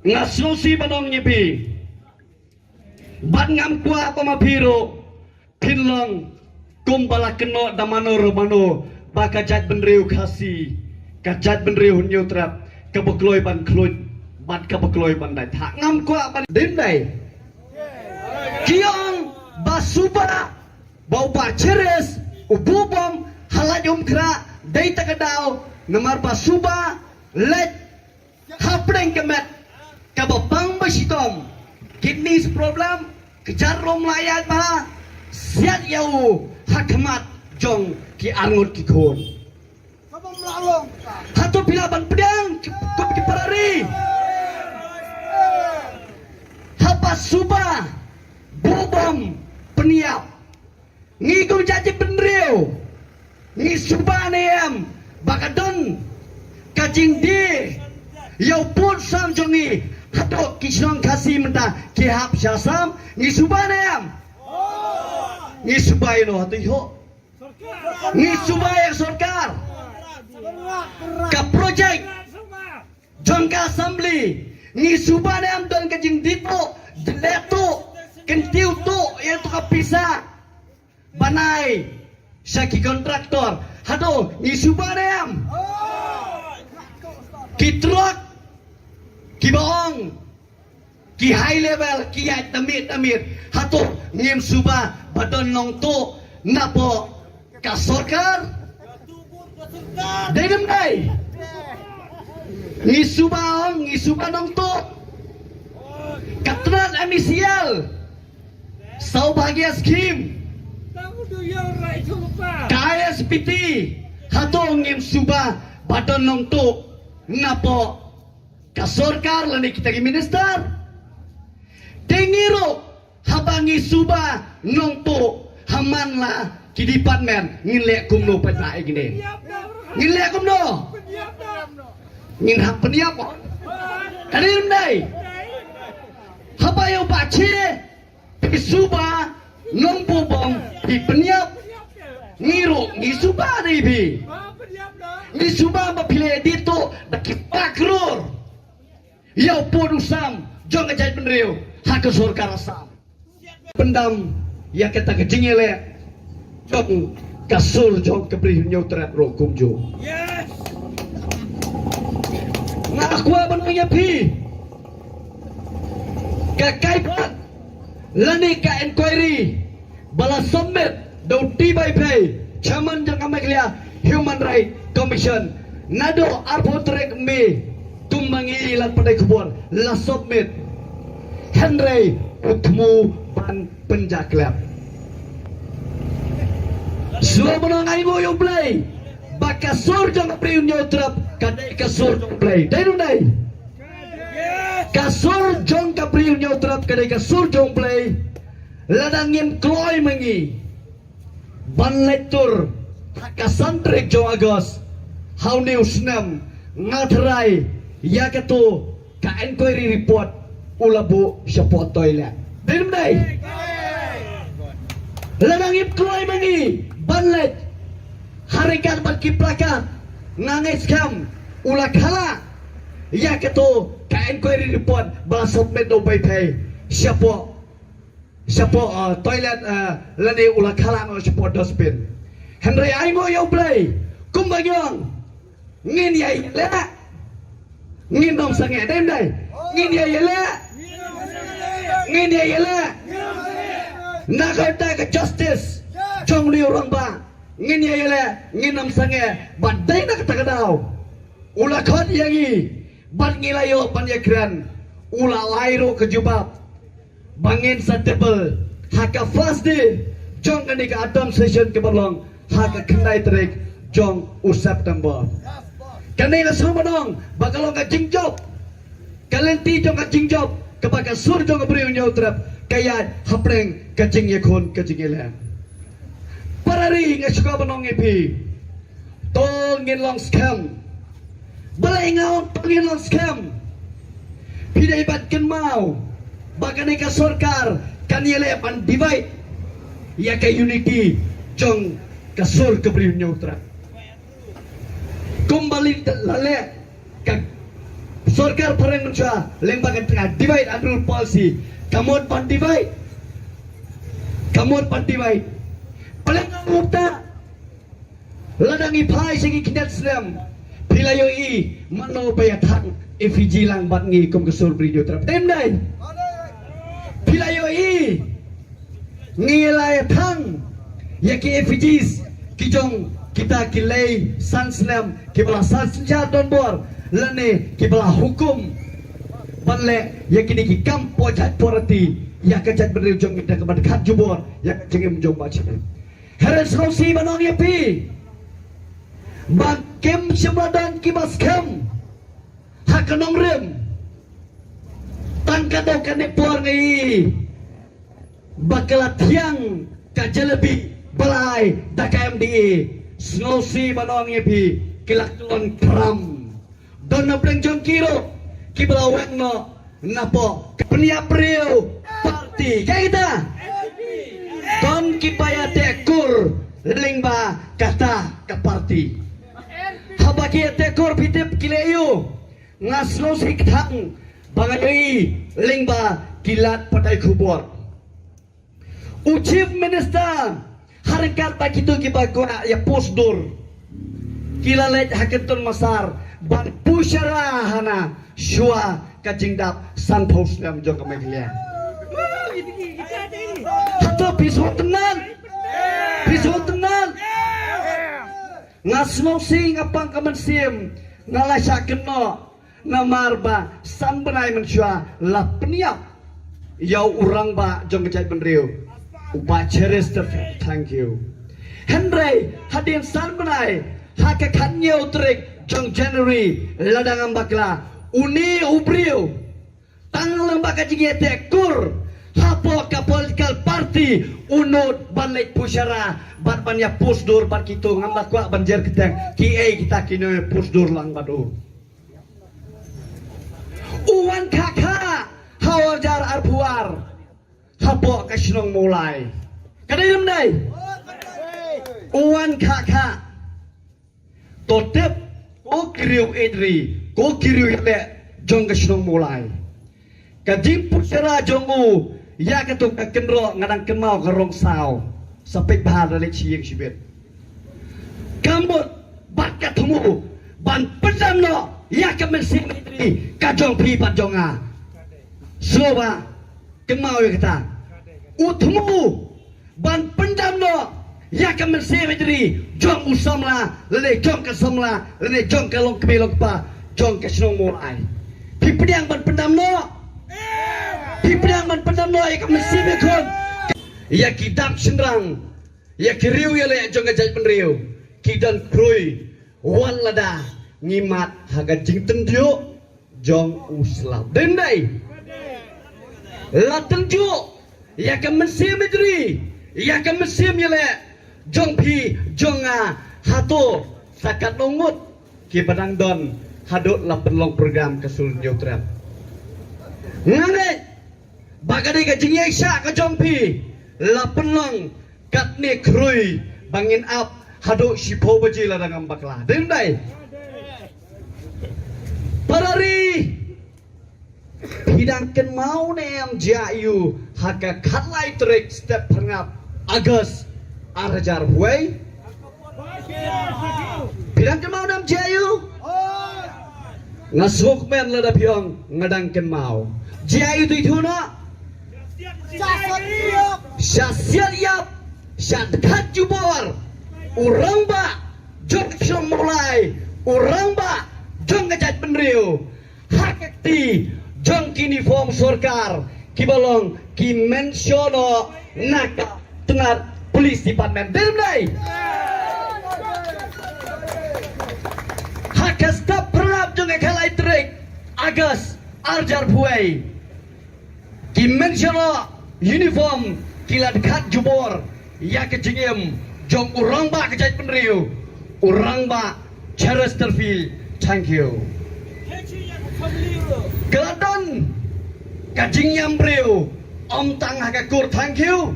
nga sngewsih ban ong ïa phi. Bad ngam kwah ba ma phi ruh phin long kumba la kynnoh da mano re mano ba ka jaitbynriew Khasi, ka jaitbynriew Hynñiewtrep, kaba kloi ban khluit bad kaba kloi ban dait. Ha, ngam kwah ban dei ne ym dei? Ki ong ba suba ba u Bah Chiris u buh bom ha Laitumkhrah dei ta ka daw, namar ba suba leit hapdeng ka met kaba pang ba shitom, kidneys problem, kjat rung la ïaid bha, siat ïa u ha khmat jong ki arngut ki khun. Hato phi lah ban pdiang ki, ki, ki para ri? Haba suba buh bom pynïap. Ngi kum jaitbynriew ngi suba ne em ba ka don ka jingdie ïa u pud sam jong ngi? Hato ki shnong Khasi mynta ki hap sha Assam? Ngi suba ne em? Ngi suba ïa no hato ïoh? Ngi suba ïa sorkar. Ka project jong ka assembly ngi suba ne em? Don ka jingdie tuh, dleh tuh, kyntiew tuh ïa tu ka pisa ban ai sha ki contractor. Hato ngi suba ne em? Ki truck kiba ong ki high level ki ïaid tamit tamit, hato ngim suba ba don nongtuh napoh ka sorkar? Dei ne ym dei? Ngi suba ong, ngi suba nongtuh. Ka tnat M E C L, Saubhagya Scheme, ka I S P T, hato ngim suba ba don nongtuh napoh ka sorkar lane kita ki minister? Te ngi ruh haba ngi suba nongtuh ha man la ki department ngin leh kumno pat ba ïa kine? Ngin leh kumno? Ngin hap pynïap mo? Ka dei ne ym dei? Haba ïa u Bah Chiris phi suba nongbuh bom phi pynïap. Ngi ruh ngi suba dei phi. Ngi suba ba phi leh dei tuh da ki ba klur ïa u pud u sam jong ka jaitbynriew ha ka sorkar Assam. Pyndam ïa kata ka jingïaleh jong ka sur jong ka Bri Hynñiewtrep ruh kumjuh. Nga kwah ban ong ïa phi, ka kaiphod lane ka inquiry ba la submit da u T Y Phei, chairman jong ka Meghalaya Human Rights Commission, naduh arphew tarik May, kum ma ngi la pynleit khubor, la submit. Hynrei u thmu ban pynjaklep. Sngewbha nang ai nguh ïa U Blei ba ka sur jong ka Bri Hynñiewtrep ka dei ka sur jong U Blei. Dei ne ym dei? Ka sur jong ka Bri Hynñiewtrep ka dei ka sur jong U Blei. Lada ngim kloi ma ngi ban leit tur ha ka san tarik jong August ha une u snem, nga tharai ïa kato ka inquiry report u la buh shapoh toilet. Dei ne ym dei? Lada ngim kloi ma ngi ba Leit ha ryngkat bad ki placard, nga ngeit skhem u la khala ïa kato ka inquiry report ba la submit da u Baiphei shapoh shapoh, uh, toilet, uh, lane u la khala noh shapoh dustbin. Hynrei ai nguh ïa U Blei, kumba ngi ong, ngin ïa ïaleh, ngin ym sangeh, dei ym dei? Ngin ïa ïaleh, ngin ïa ïaleh. Na ka bynta ka justice jong une u rangbah, ngin ïa ïaleh, ngin ym sangeh. Bad dei na kata ka daw u la khot ïa ngi bad ngi la ïoh ban ïakren. U la ai ruh ka jubab ba ngin sa table ha ka first day jong kane ka autumn session kaba long ha ka khyndai tarik jong u September. Kane nga sngewbha ban ong ba ka long ka jingjop, ka lynti jong ka jingjop kaba ka sur jong ka Bri u Hynñiewtrep ka ïaid hapdeng ka jingïakhun ka jingïaleh. Para ri, nga sngewbha ban ong ïa phi, to ngin long skhem. Balei nga ong to ngin long skhem? Phi dei ban kynmaw ba kane ka sorkar kan ïaleh ban divide ïa ka unity jong ka sur ka Bri u Hynñiewtrep. Kumba la leh ka sorkar phareng mynshuwa lyngba ka divide and rule policy, ka mut ban divide, ka mut ban divide. Pynlong ruh ta, lada ngi phai sha ki khyndiat snem, phi la ïohi mano ba ïa thang effigy lang bad ngi kum ka sur Bri u Hynñiewtrep, dei ym dei? Phi la ïohi ngi la ïa thang ïa ki effigies ki jong kita ki lei san snem kiba la san synshar donbor lane kiba la hukum ban leh ïa kine ki kam poh jait poh rati ïa ka jaitbynriew jong ngi da kaba khat jubor ïa ka jingim jong ba shane. Hynrei sngewsih ban ong ïa phi ba kim shym la don kiba skhem ha ka nongrim. Tang katto katne por ngi ïohi ba ka la thiang ka jalebi ba la ai da ka M D A. Sngewsih ban ong ïa phi, ki la kyllon khram. Don na pdeng jong ki ruh kiba la weng noh napoh ka pynïap briew party. Kaei kata? Don kiba ïateh kur lyngba kata ka party. Haba ki ïateh kur, phi tip ki leh aïu? Nga sngewsih kthang ba nga ïohi lyngba ki lad pathai khubor. U Chief Minister ha ryngkat bad kito kiba kwah ïa post dur, ki la leit ha Kyntun Massar ban push ïa ra hana shuwa ka jingdap sanphew snem jong ka Meghalaya. Hato phi sngewtynnat? Phi sngewtynnat? Nga sngewsih, nga pang ka mynsiem, nga la shah kynnoh. Namar ba san bnai mynshuwa la pynïap ïa u rangbah jong ka jaitbynriew, u Bah Cheristerfield Thangkhiew. Hynrei hadien san bnai, ha ka khathynñiew tarik jong January, lada ngam bakla, une u briew tang lyngba ka jingïateh kur hapoh ka political party u nud ban leit push ïa ra bad ban ïa post dur bad kito. Ngam da kwah ban jer kyrteng kiei kita ki nongïapost dur lang bad u. U wan khah khah ha u hajar arphew ar hapoh ka shnong Mawlai. Ka dei ne ym dei? U wan khah khah. To tip, ko ki riew ïeit ri, ko ki riew ïaleh jong ka shnong Mawlai, ka jingpush ïa ra jong u ïa kato ka kynroh, nga dang kynmaw ka rong saw, sa peit bha, da leit sha ïing shibit. Ka mut bad ka thmu ban pyndam noh ïa ka mynsiem ïeit ri ka jong phi bad jong nga. Sngewbha kynmaw ïa kata. U thmu ban pyndam noh ïa ka mynsiem ïeit ri jong u samla lane jong ka samla lane jong ka longkmie longkpa jong ka shnong Mawlai. Phi pdiang ban pyndam noh? Phi pdiang ban pyndam noh ïa ka mynsiem ïakhun, ïa ki dap shynrang, ïa ki riew ïaleh jong ka jaitbynriew? Ki don khrui wat lada ngi mad ha ka jingtynjuh jong u slap. Dei ym dei? La tynjuh ïa ka mynsiem ïeit ri, ïa ka mynsiem ïaleh jong phi jong nga. Hato sa katno ngut kiba dang don haduh la pynlong program ka Sur Hynñiewtrep? Nga ngeit ba ka dei ka jingïaishah ka jong phi, la pynlong katne khrui Ba ngin ap haduh shiphew baje lada ngam bakla. Dei ne em dei? Para ri, phi dang kynmaw ne em jia aiu ha ka khatlai tarik step phyrngap August ar hajar hynriew? Phi dang kynmaw ne em jia aiu? Nga sngewkmen lada phi ong nga dang kynmaw. Jia aiu tu itu na? Sha siat ïap, sha dkhat jubor u rangbah jong ka shnong Mawlai, u rangbah jong ka jaitbynriew. Ha ka kti jong ki uniform sorkar kiba long ki mention na ka tnat police department. Dei ne em dei? Ha ka step phyrngap jong ka khatlai tarik August ar hajar hynriew, ki mention uniform ki la dkhat jubor ïa ka jingim jong u rangbah ka jaitbynriew, u rangbah Chesterfield Thangkhiew. Ka la don ka jingïam briew ym tang ha ka kur Thangkhiew,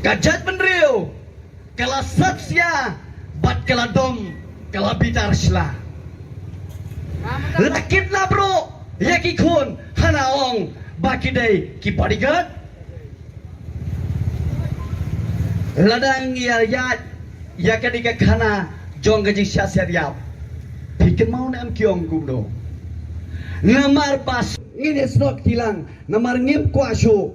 ka jaitbynriew ka la sat sia bad ka la dom, ka la bitar sla. La kit la bro ïa ki khun hana ong ba ki dei ki bodyguard. Lada ngi ïa ïa ïa kane ka khana jong ka jingshah siat ïap, phi kynmaw ne em ki ong kumno? Namar ba ngin ïa snoh kti lang, namar ngim kwah shuh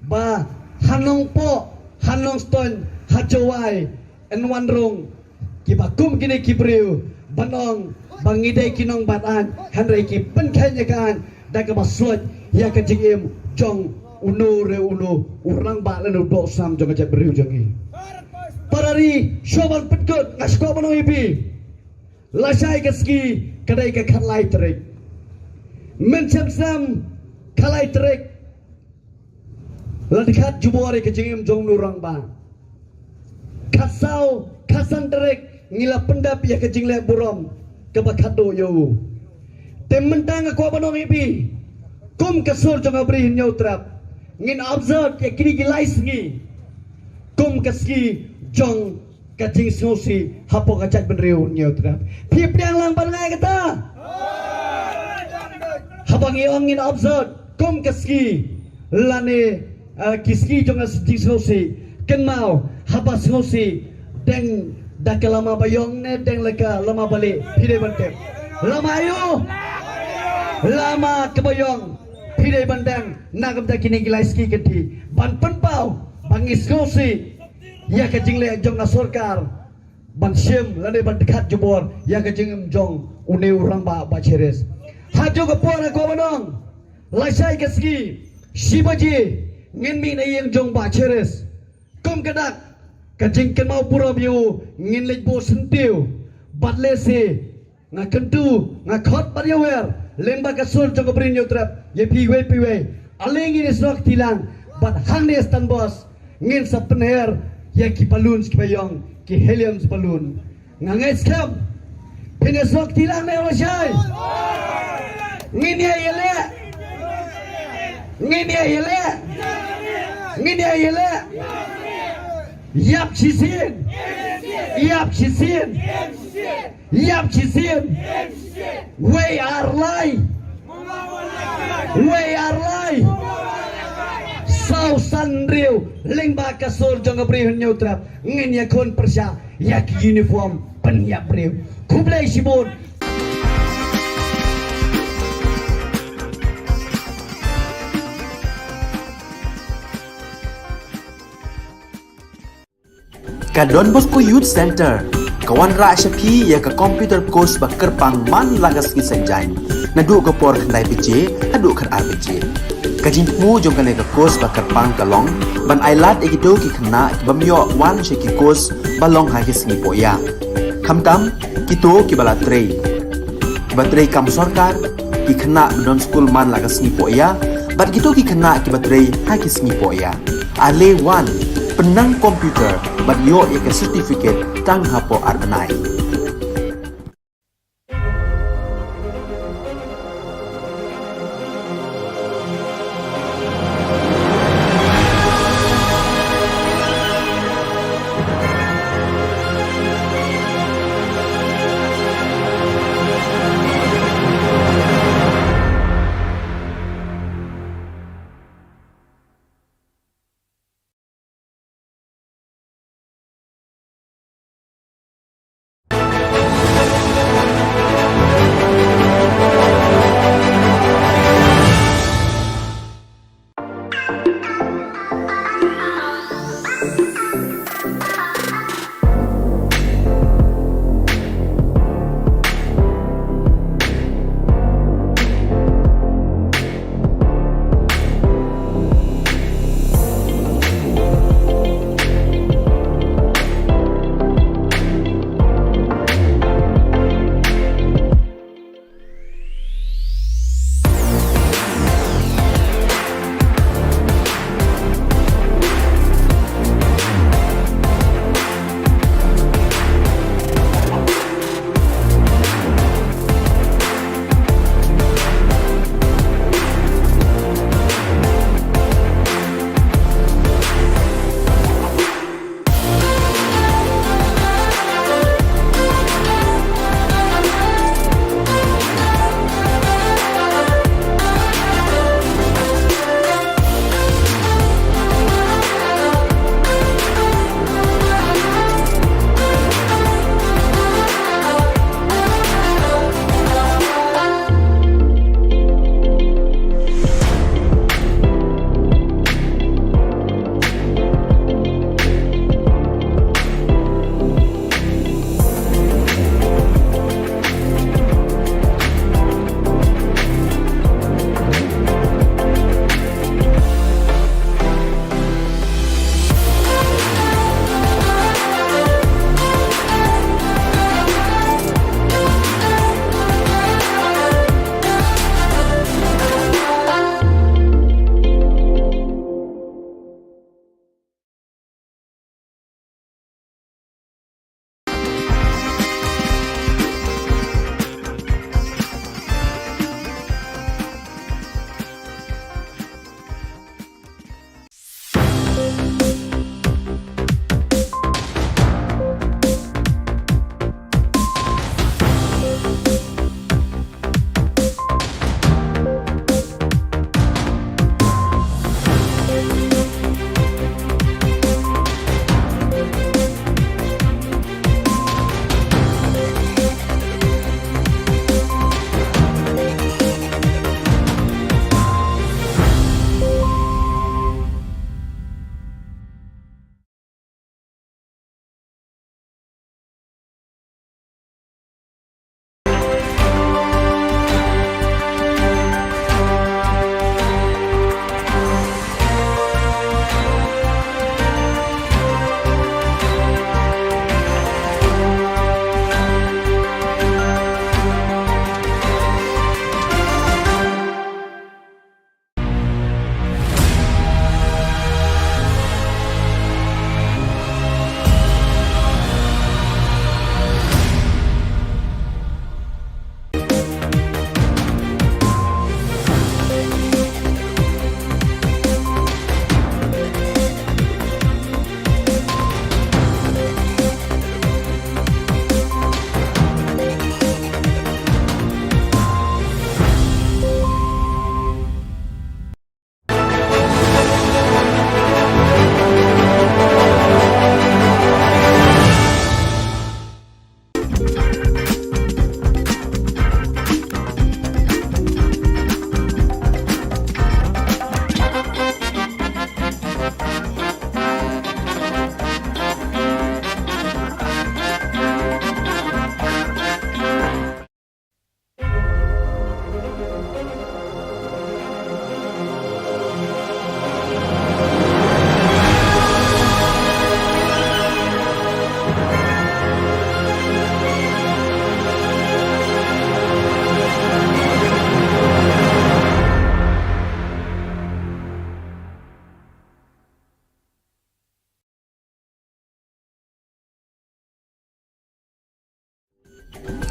ba ha Nongpoh, ha Nongstoiñ, ha Jowai, yn wan rung kiba kum kine ki briew ban ong ba ngi dei ki nongbat aiñ, hynrei ki pynkheiñ ïa ka aiñ da kaba sloit ïa ka jingim jong uno re uno u rangbah lane u doh sam jong ka jaitbynriew jong ngi. Para ri, shuwa ban pynkut nga sngewbha ban ong ïa phi, lashai ka sngi ka dei ka khatlai tarik. Mynshem snem khatlai tarik la dkhat jubor ïa ka jingim jong u rangbah. Khatsaw, khatsan tarik ngi la pyndep ïa ka jingleh burom kaba khatduh ïa u. Te mynta nga kwah ban ong ïa phi, kum ka sur jong ka Bri Hynñiewtrep, ngin observe ïa kine ki lai sngi kum ka sngi jong ka jingsngewsih hapoh ka jaitbynriew Hynñiewtrep. Phi pdiang lang ban ngai kata? Haba ngi ong ngin observe kum ka sngi lane, eh, ki sngi jong ka jingsngewsih, kynmaw haba sngewsih deng da ka lama ba ïong ne deng la ka lama ba lieh, phi dei ban tip. Lama aiu? Lama kaba ïong. Phi dei ban deng na ka bynta kine ki lai sngi kynthih ban pynpaw ba ngi sngewsih ïa ka jingleh jong ka sorkar ban shim lane ban dkhat jubor ïa ka jingim jong une u rangbah Bah Cheris. Ha kajuh ka por nga kwah ban ong, lashai ka sngi shi baje ngin mih na ïing jong Bah Cheris. Kum ka dak ka jingkynmaw burom ïa u ngin leit buh syntiew bad lehse nga kyntu, nga khot bad ïawer lyngba ka sur jong ka Bri Hynñiewtrep ïa phi iwei pa iwei. Ale ngin ïa snoh kti lang bad hangne Stan Bose ngin sa pynher ïa ki balloons kiba ïong, ki helium balloon. Nga ngeit skhem phin ïa snoh kti lang ne lashai? Ngin ïa ïaleh. Ngin ïa ïaleh. Ngin ïa ïaleh. Ïap shisien. Ïap shisien. Ïap shisien. Wei ar lai. Wei ar lai. Saw san hynriew lyngba ka sur jong ka Bri Hynñiewtrep ngin ïakhun pyrshah ïa ki uniform pynïap briew. Khublei shibun. Ka Don Bosco Youth Center ka wanrah sha phi ïa ka computer course ba kyrpang man la ka sngi Saitjaiñ naduh ka por khyndai baje haduh khatar baje. Ka jingthmu jong kane ka course ba kyrpang ka long ban ailad ïa kito ki khynnah ki bym ïoh wan sha ki course ba long ha ki sngi pohïa, khamtam kito kiba la trei, kiba trei kam sorkar, ki khynnah ba don skul man la ka sngi pohïa, bad kito ki khynnah kiba trei ha ki sngi pohïa. Ale wan, pynnang computer bad ïoh ïa ka certificate tang hapoh ar bnai.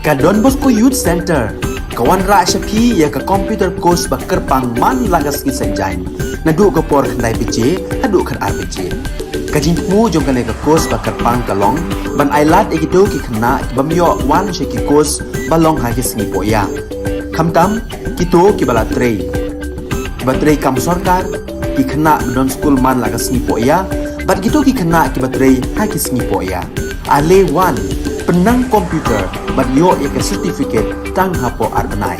Ka Don Bosco Youth Centre ka wanrah sha phi ïa ka computer course ba kyrpang man la ka sngi Saitjaiñ, naduh ka por khyndai baje haduh khatar baje. Ka jingthmu jong kane ka course ba kyrpang ka long ban ai lad ïa kito ki khynnah ki bym ïoh wan sha ki course ba long ha ki sngi pohïa, khamtam kito kiba la trei, kiba trei kam sorkar, ki khynnah ba don skul man la ka sngi pohïa bad kito ki khynnah kiba trei ha ki sngi pohïa. Ale wan, pynnang computer bad ïoh ïa ka certificate tang hapoh ar bnai.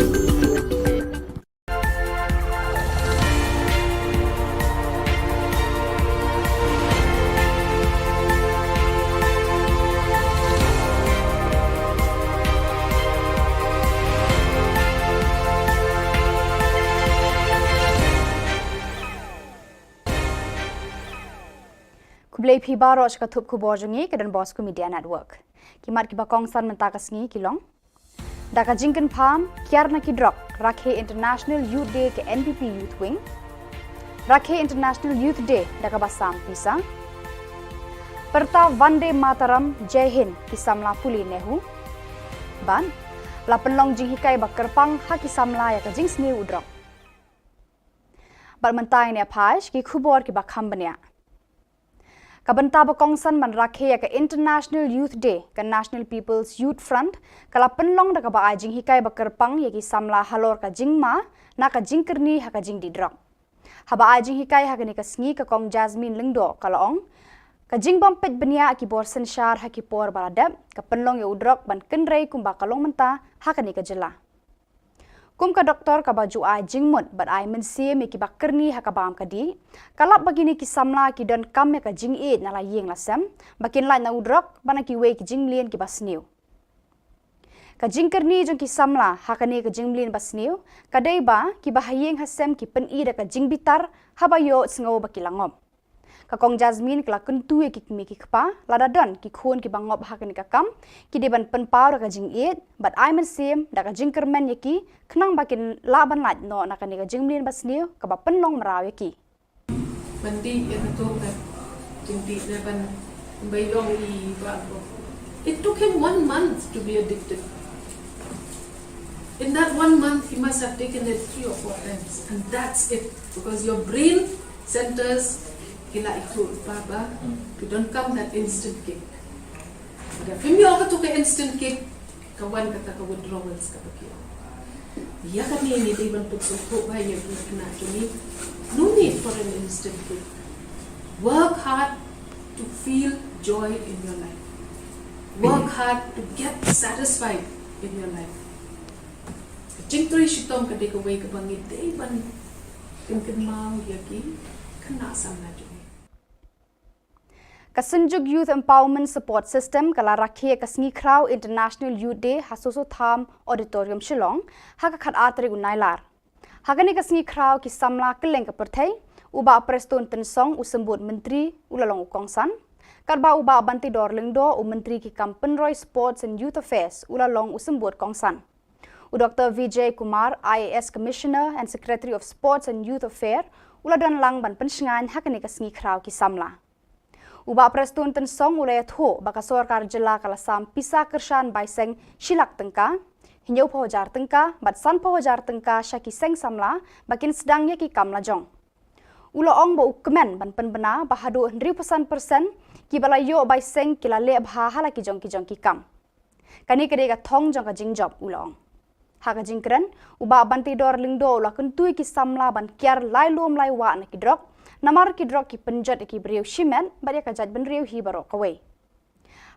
Khublei phi baroh sha ka thup khubor jong ngi ka Don Bosco Media Network. Ki mat kiba kongsan mynta ka sngi ki long: Da ka jingkyrpang kiar na ki drok, rakhe International Youth Day ka N P P Youth Wing. Rakhe International Youth Day da kaba sam pisa. Pyrta Vande Mataram, Jai Hind ki samla pule NEHU. Bad la pynlong jinghikai ba kyrpang ha ki samla ïa ka jingsniew u drok. Bad mynta ngin ïa peit ki khubor kiba kham bniah. Ka bynta ba kongsan ban rakhe ïa ka International Youth Day, ka National People's Youth Front ka la pynlong da kaba ai jinghikai ba kyrpang ïa ki samla halor ka jingma na ka jingkyrni ha ka jingdih drok. Haba ai jinghikai ha kane ka sngi, ka Kong Jasmine Lyngdoh ka la ong, ka jingbym peit bniah ki bor synshar ha ki por ba la dep ka pynlong ïa u drok ban kynrei kumba ka long mynta ha kane ka jylla. Kum ka doktor kaba ju ai jingmut bad ai mynsiem ïa kiba kyrni ha ka bam ka dih, ka lap ba kine ki samla ki donkam ïa ka jingïeit na la ïing la sem ba kin lait na u drok bad na kiwei ki jingmlien kiba sniew. Ka jingkyrni jong ki samla ha kane ka jingmlien ba sniew ka dei ba kiba ha ïing ha sem ki pyni da ka jingbitar haba ïohsngew ba ki la ngop. Ka Kong Jasmine ka la kyntu ïa ki kmie ki kpa, lada don ki khun kiba ngop ha kane ka kam, ki dei ban pynpaw da ka jingïeit bad ai mynsiem da ka jingkyrmen ïa ki, khnang ba kin lah ban lait noh na kane ka jingmlien ba sniew kaba pynlong mraw ïa ki. Ban dih ïa kato ka jingdih ne ban, ban ïoh i ba ko. It took him one month to be addicted. In that one month, he must have taken it three or four times, and that's it, because your brain centers ki la ikut baba, you don't come that instant kick. But if you ka tu ka instant kick, ka wan kata ka withdrawals ka baki. Ïa kane ngi dei ban pynsngewthuh ba ïa ki khynnah jong ngi, no need for an instant kick. Work hard to feel joy in your life. Work hard to get satisfied in your life. Ka jingtrei shitom ka dei kawei kaba ngi dei ban pynkynmaw ïa ki khynnah samla jong ngi. Ka Synjuk Youth Empowerment Support System ka la rakhe ïa ka sngi khraw International Youth Day ha Soso Tham Auditorium Shillong ha ka khatar tarik u Nailar. Ha kane ka sngi khraw ki samla kylleng ka pyrthei, u Bah Prestone Tynsong, u Symbud Myntri, u la long u kongsan. Katba u Bah Banteidor Lyngdoh, u Myntri ki kam pynroi Sports and Youth Affairs, u la long u symbud kongsan. U Doktor Vijay Kumar, I A S Commissioner and Secretary of Sports and Youth Affairs, u la don lang ban pynshngaiñ ha kane ka sngi khraw ki samla. U Bah Prestone Tynsong u la ïathuh ba ka sorkar jylla ka la sam pisa kyrshan bai seng shi lak tyngka, hynñiewphew hajar tyngka bad sanphew hajar tyngka sha ki seng samla ba kin sdang ïa ki kam lajong. U la ong ba u kmen ban pynbna ba haduh hynriewphew san percent kiba la ïoh bai seng ki la leh bha ha la ki jong ki jong ki kam. Kane ka dei ka thong jong ka jingjop, u la ong. Ha ka jingkren, u Bah Banteidor Lyngdoh u la kyntu ïa ki samla ban kiar lai lum lai wah na ki drok, namar ki drok ki pynjot ïa ki briew shimet bad ïa ka jaitbynriew hi baroh kawei.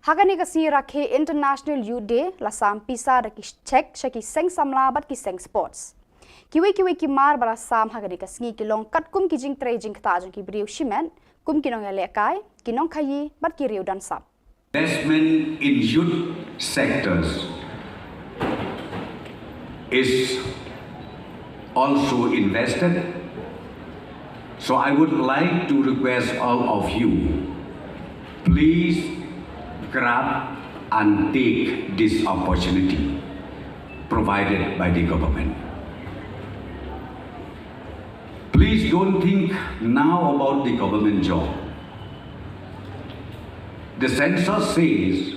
Ha kane ka sngi rakhe International Youth Day la sam pisa da ki cheque sha ki seng samla bad ki seng sports. Kiwei kiwei ki mar ba la sam ha kane ka sngi ki long katkum ki jingtrei jingktah jong ki briew shimet, kum ki nongïalehkai, ki nongkhaïi bad ki riew don sap. Investment in youth sectors is also invested. So I would like to request all of you, please grab and take this opportunity provided by the government. Please don't think now about the government job. The census says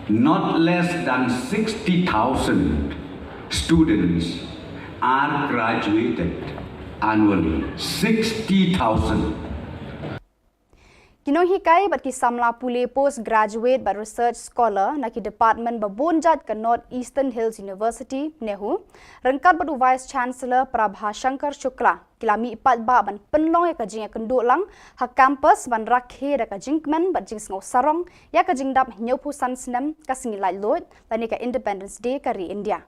Not less than sixty thousand students are graduated annually. Sixty thousand. Ki nonghikai bad ki samla pule postgraduate bad research scholar na ki department ba bun jait ka North Eastern Hills University, NEHU, ryngkat bad u Vice Chancellor Prabha Shankar Shukla, ki la mih paidbah ban pynlong ïa ka jingïakynduh lang ha campus ban rakhe da ka jingkmen bad jingsngew sarong ïa ka jingdap hynñiewphew san snem ka sngi laitluid lane ka Independence Day ka ri India.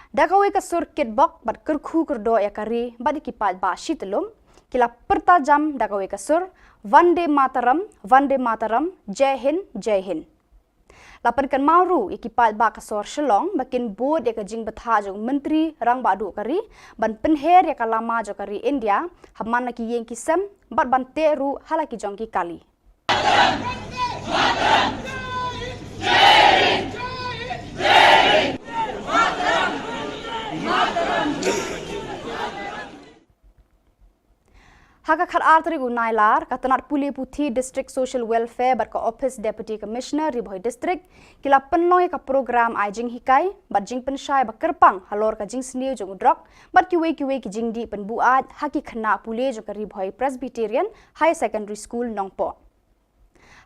Da kawei ka sur kitbok bad kyrkhu kyrdoh ïa ka ri bad ïa ki paidbah shi tylli, ki la pyrta jam da kawei ka sur, Vande Mataram, Vande Mataram, Jai Hind, Jai Hind. La pynkynmaw ruh ïa ki paidbah ka sor Shillong ba kin bud ïa ka jingbthah jong u Myntri Rangbah Duh ka ri ban pynher ïa ka lama jong ka ri India ha man la ki ïing ki sem bad ban teh ruh ha la ki jong ki kali. Ha ka khatar tarik u Nailar, ka tnat pule puthi District Social Welfare bad ka Office Deputy Commissioner Ri Bhoi District ki la pynlong ïa ka program ai jinghikai bad jingpynshai ba kyrpang halor ka jingsniew jong u drok bad kiwei kiwei ki jingdih pynbuaid ha ki khynnah pule jong ka Ri Bhoi Presbyterian Higher Secondary School Nongpoh.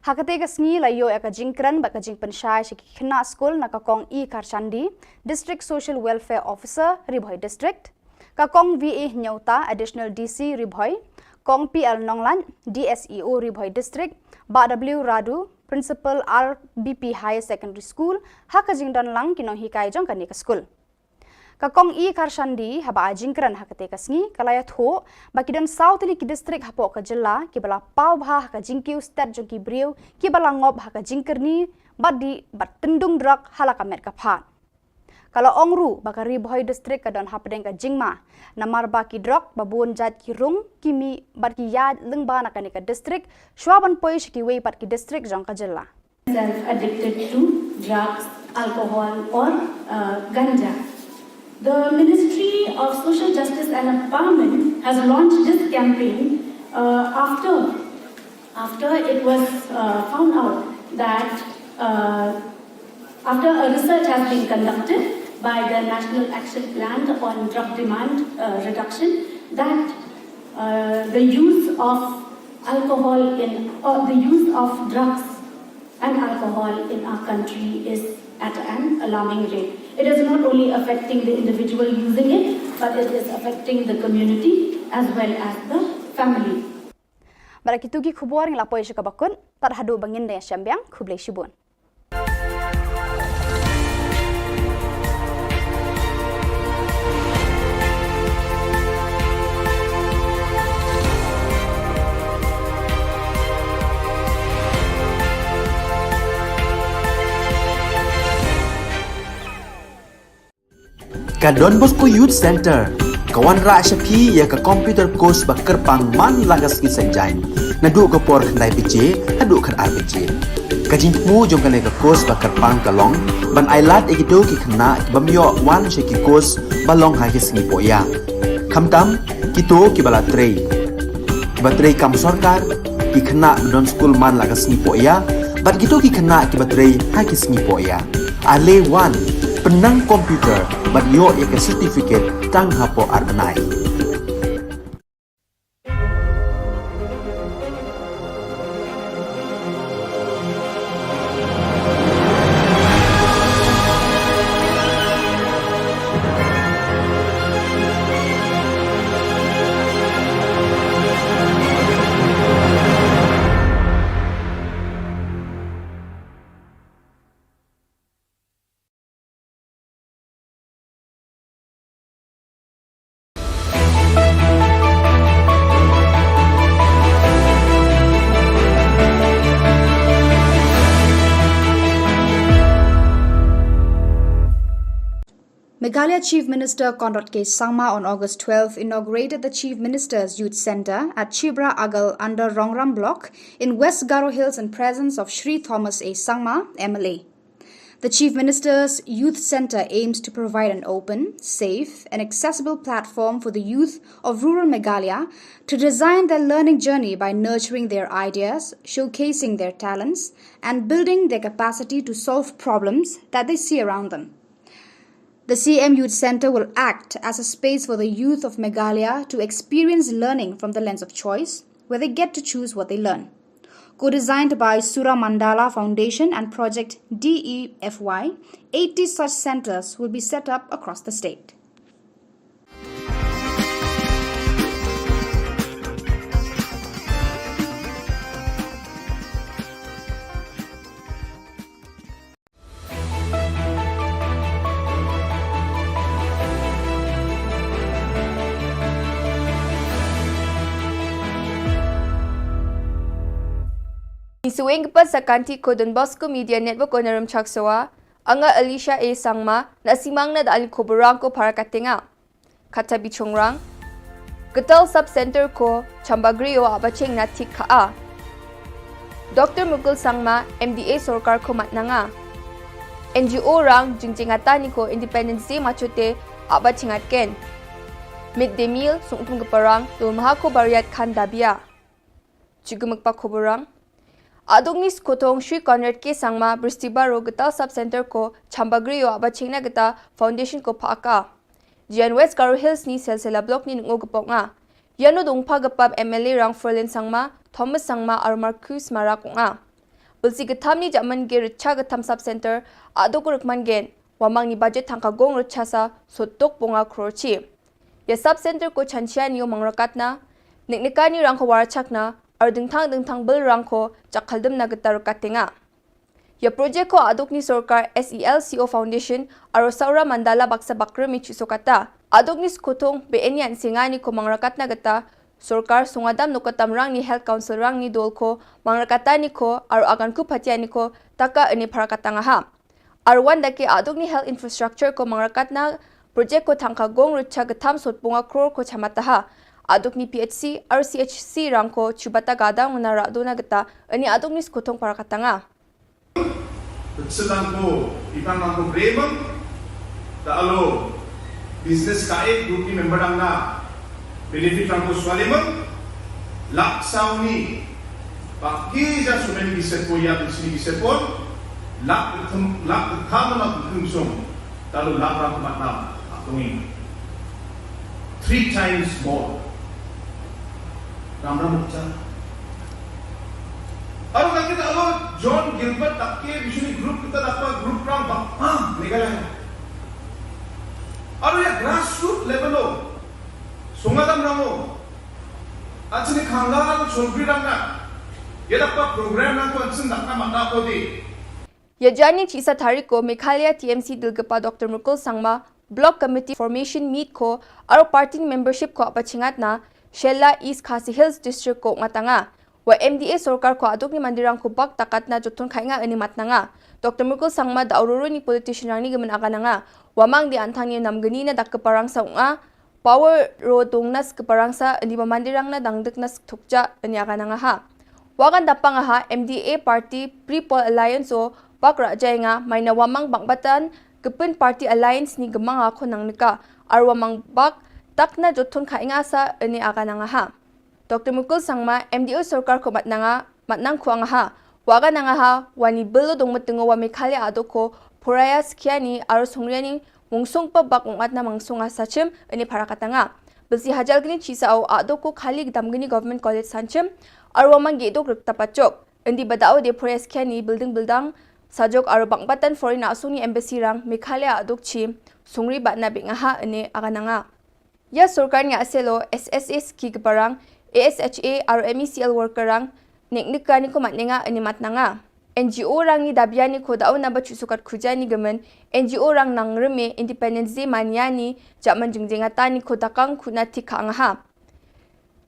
Ha katei ka sngi la ïoh ïa ka jingkren bad ka jingpynshai sha ki khynnah skul na ka Kong E Kharshandi, District Social Welfare Officer, Ri Bhoi District, ka Kong V A Hynñiewta, Additional D C, Ri Bhoi, Kong P L Nonglait, D S E O, Ri Bhoi District, Bah W Radu, Principal R B P Higher Secondary School, ha ka jingdon lang ki nonghikai jong kane ka skul. Ka Kong E Kharshandi haba ai jingkren ha katei ka sngi ka la ïathuh ba ki don saw tylli ki district hapoh ka jylla kiba la paw bha ha ka jingkiew stet jong ki briew kiba la ngop ha ka jingkyrni bad dih bad tyndung drok ha la ka met ka phad. Ka la ong ruh ba ka Ri Bhoi District ka don hapdeng ka jingma namar ba ki drok ba bun jait ki rung, ki mih bad ki ïaid lyngba na kane ka district shuwa ban poi sha kiwei pat ki district jong ka jylla. Self addicted to drugs, alcohol, or uh, ganja. The Ministry of Social Justice and Empowerment has launched this campaign uh, after after it was uh, found out that uh, after a research has been conducted by the National Action Plan on Drug Demand uh, Reduction, that uh, the use of alcohol in or the use of drugs and alcohol in our country is at an alarming rate. It is not only affecting the individual using it, but it is affecting the community as well as the family. Bad da kitu ki khubor ngi la poi sha kaba kut, tad haduh ba ngin da ïashem biang, khublei shibun. Ka Don Bosco Youth Center ka wanrah sha phi ïa ka computer course ba kyrpang man la ka sngi Saitjaiñ, naduh ka por khyndai baje haduh khatar baje. Ka jingthmu jong kane ka course ba kyrpang ka long ban ailad ïa kito ki khynnah ki bym ïoh wan sha ki course ba long ha ki sngi pohïa, khamtam kito kiba la trei, kiba trei kam sorkar, ki khynnah ba don skul man la ka sngi pohïa bad kito ki khynnah kiba trei ha ki sngi pohïa. Ale wan, pynnang computer bad ïoh ïa ka certificate tang hapoh ar bnai. Meghalaya Chief Minister Conrad K Sangma on August twelfth inaugurated the Chief Minister's Youth Centre at Chibra Agal under Rongram Block in West Garo Hills in presence of Shri Thomas A Sangma, M L A. The Chief Minister's Youth Centre aims to provide an open, safe, and accessible platform for the youth of rural Meghalaya to design their learning journey by nurturing their ideas, showcasing their talents, and building their capacity to solve problems that they see around them. The C M Youth Centre will act as a space for the youth of Meghalaya to experience learning from the lens of choice, where they get to choose what they learn. Co-designed by Sura Mandala Foundation and Project D E F Y, eighty such centres will be set up across the state. Ngi sngewbha sa kynti ko Don Bosco Media Network o Naram Chaksoa, anga Alicia A Sangma, na simang na da ali ko borang ko para katenga. Kata bichongrang. Ketal Sub Center ko Chambagri o abacheng na tik ka a. Doctor Mukul Sangma, M D A sorkar ko matnanga. N G O rang jingjing ata ni ko Independence Day machote abacheng atken. Mid day meal sungtum keparang, dul maha ko bariat khan dabia. Chigumuk pa koborang. Adukni skotong Shri Conrad K Sangma, Bristibar o Ketal Sub Center ko Chambagri o abachengna kata foundation ko phaka. Jian West Garo Hills ni Selsela Block ni nungo gepok nga. Yano dongpa gepap M L A rang Ferlin Sangma, Thomas Sangma, ar Marcus Mara kong a. Bulsi getam ni jaman ge recha getam Sub Center, aduk rukman gen, wamang ni budget thangka gong recha sa, sotok bonga krorchi. Ya Sub Center ko chanchian yo mangrakatna, niknikani rang ko warachakna, ar dingthang dingthang bil rang ko chakaldem na getar katenga. Ya project ko adukni sorkar S E L C O Foundation, aro Saura Mandala baksa bakre mi chuso kata. Adukni skotong be eni an singani ko mangrakatna geta, sorkar sungadam nukatam rang ni health council rang ni dol ko, mangrakatani ko, aro agan ku patiani ko, taka eni parakatanga ha. Arwan dake adukni health infrastructure ko mangrakatna project ko thangka gong recha getam sot bonga kror ko chamataha. Adukni P H C, R C H C rang ko chubata gadang na radona geta, eni adukni skotong parakatanga. Sedang ko, itang ko bremang, ta alo, business kae, group ni member ang na, benefit ang ko swaliman, lak sauni, paki ja sumen gisepo ya, bisni gisepon, lak kem, lak kama kem song, ta alo lak rang kemat nam, atungin. Three times more. Ram ram cha. Aro kaki ta alo John Gilbert takke bishuni group kita dapa group rang ba, ah, Meghalaya. Aro ya grassroot level o. Sungadam rango. Achini khangla alo chonpi rang na. Ya dapa program rang ko ansin dakna mata ko di. Ya jani chisa tarik ko Meghalaya T M C dilgepa Doctor Mukul Sangma, Block Committee Formation Meet ko, aro party ni membership ko apachingat na, Shella East Khasi Hills District ko ngatanga. Wa M D A sorkar ko aduk ni mandirang ko bak takat na jotun khai nga ini matnanga. Doctor Mukul Sangma da ururu ni politician rang ni gemen agananga. Wamang di antang ni namgeni na dak keparang sa unga, Power ro dong nas keparang sa, ini ba mandirang na dangdek nas thukja, ini agananga ha. Wagan dapang ha, M D A party, Pre-Poll Alliance o, bak raja nga, maina wamang bang batan, kepin party alliance ni gemang ako nang neka, ar wamang bak, tak na jotun khai nga sa, ini agananga ha. Doctor Mukul Sangma, M D A sorkar ko matnanga, matnang ko angaha. Waganangaha, wani belo dong metengo wa Meghalaya aduk ko, poraya sekiani, aro sungriani, mungsung pa bak ungmat na mangsung a sachim, ini parakatanga. Belsi hajal gini chisa au aduk ko khali gedam gini Government College sanchim, aro wamang gedok rek tapachok. Indi badao de poraya sekiani building building, sajok aro bang batan foreign asung ni embassy rang, Meghalaya aduk chim, sungri bat na bengaha, ini agananga. Ya sorkar ni aselo S S S ki keparang, A S H A aro M E C L worker rang, nik nik kani ko matnenga ini matnanga. N G O rang ni dabiani ko dau na bachu sukat khuja ni gemen, N G O rang nang reme Independence Day mania ni, jaman jengjengata ni ko dakang kuna tik ka angaha.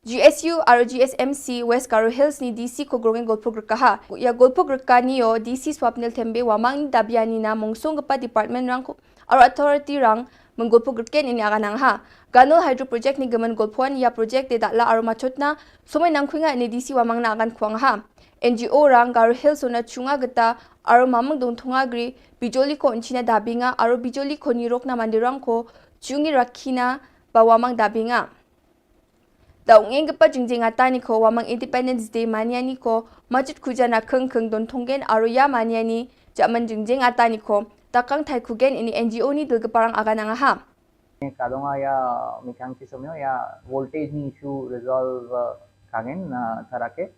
G S U aro G S M C West Garo Hills ni D C ko grongeng golpuk rekaha. Ya golpuk rekani yo D C Swapnil Thembe wamang ni dabiani na mungsung gepa department rang ko, aro authority rang, Mengulpo kyrkieh ine agan ang ha. Ganol Hydro Project ne gemen gulpon ya project de datla aro machotna, somoi nangkhuinga ine D C Wamangna agan khuang ha. N G O rang Garo Hills ona chunga geta aro mamang dong thunga gri, bijoli ko unchina dabinga aro bijoli ko nirokna mandirang ko chungi rakina ba Wamang dabinga. Da ungeng kepa jingjing ata ni ko Wamang Independence Day mania ni ko, majit khuja na kheng kheng don thonggen aro ya mania ni, jaman jingjing ata ni ko, takang thai khugen ini N G O ni dil keparang agan ang ha. Kadonga ya mikang ki somyo ya voltage ni issue resolve, uh, kangen, uh, tarake.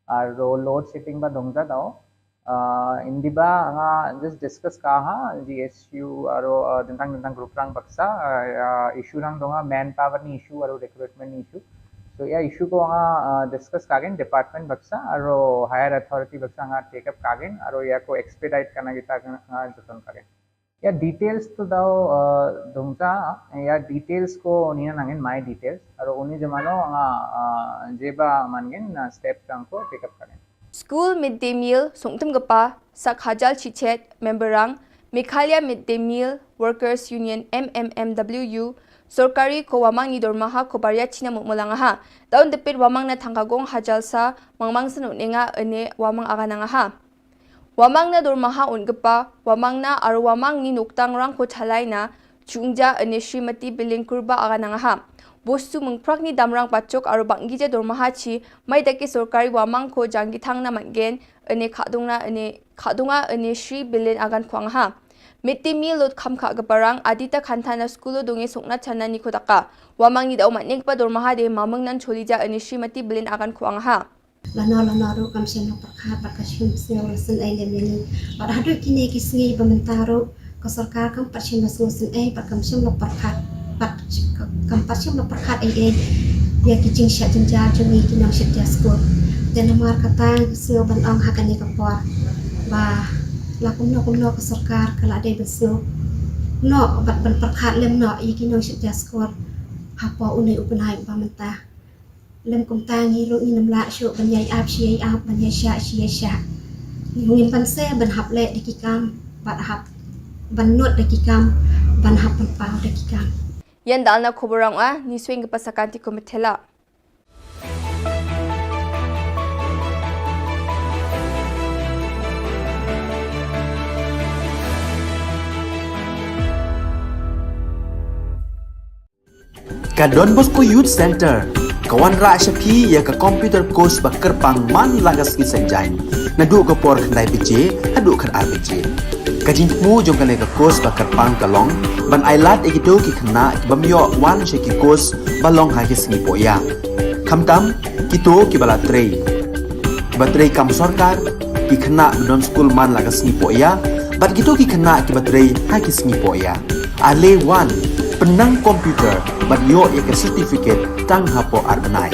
Aro load shedding ba dongja dao. Uh, indiba anga just discuss ka ha, G S U aro, uh, dentang dentang group rang baksa, uh, uh, issue rang donga manpower ni issue aro recruitment ni issue. So ya issue ko anga, uh, discuss kagen department baksa aro higher authority baksa anga take up kagen aro ya ko expedite kana kita anga joton kagen. Ya details to dau, uh, dongja, ya details ko nina nangin my details. Aro uni jemano nga, uh, jeba mangin na step tang ko take up karen. School midday meal sungtum gepa sak hajal chichet memberang Meghalaya Midday Meal Workers Union M M M W U sorkari ko Wamang ni dormaha ko baria china mukmulang ha. Daun depit Wamang na thangkagong hajal sa mangmang senu nenga ene Wamang aganang ha. Wamang na dormaha un gepa, Wamang na aro Wamang ni noktang rang ko thalai na, chungja ene Srimati Bilin Kurba aganang ha. Bostu mengprak ni damrang pachok aro banggi ja dormaha chi, mai daki sorkari Wamang ko janggi thang na matgen, ene khadung na ene khadunga ene Sri Bilin agan khuang ha. Miti mi lot kham kha geparang, adita khanta na skulo donge sokna chana ni ko daka. Wamang ni dau matning pa dormaha de mamang nan choli ja ene Srimati Bilin agan khuang ha. Lano lano ruh kam shym la pyrkhat bad ka shim sngew la sngewsih lem ïa ngi. Bad haduh kine ki sngi ba mynta ruh ka sorkar kam pat shym la sngewsih bad kam shym la pyrkhat bad kam pat shym la pyrkhat ei ei ïa ki jingshah jynjar jong ngi ki nongshit jar skul. Te namar kata nga sngew ban ong ha kane ka por ba la kumno kumno ka sorkar ka la dei ban sngew noh bad ban pyrkhat lem noh ïa ki nongshit jar skul hapoh une u bnai ba mynta. Lem kumta ngi ruh ngin ym lah shuh ban ïai ap shi ïai ap, ban ïai shah shi ïai shah. Ngim banse ban hap leh da ki kam bad hap ban nud da ki kam, ban hap ban paw da ki kam. Ïan dal na khubor rang ah, ni swing ka pasakan ti ko methela. Ka Don Bosco Youth Center ka wanrah sha phi ïa ka computer course ba kyrpang man la ka sngi Saitjaiñ, naduh ka por khyndai baje haduh khatar baje. Ka jingthmu jong kane ka course ba kyrpang ka long ban ai lad ïa kito ki khynnah ki bym ïoh wan sha ki course ba long ha ki sngi pohïa. Khamtam kito kiba la trei, kiba trei kam sorkar, ki khynnah ba don skul man la ka sngi pohïa, bad kito ki khynnah kiba trei ha ki sngi pohïa. Ale wan, pynnang computer bad ïoh ïa ka certificate tang hapoh ar bnai.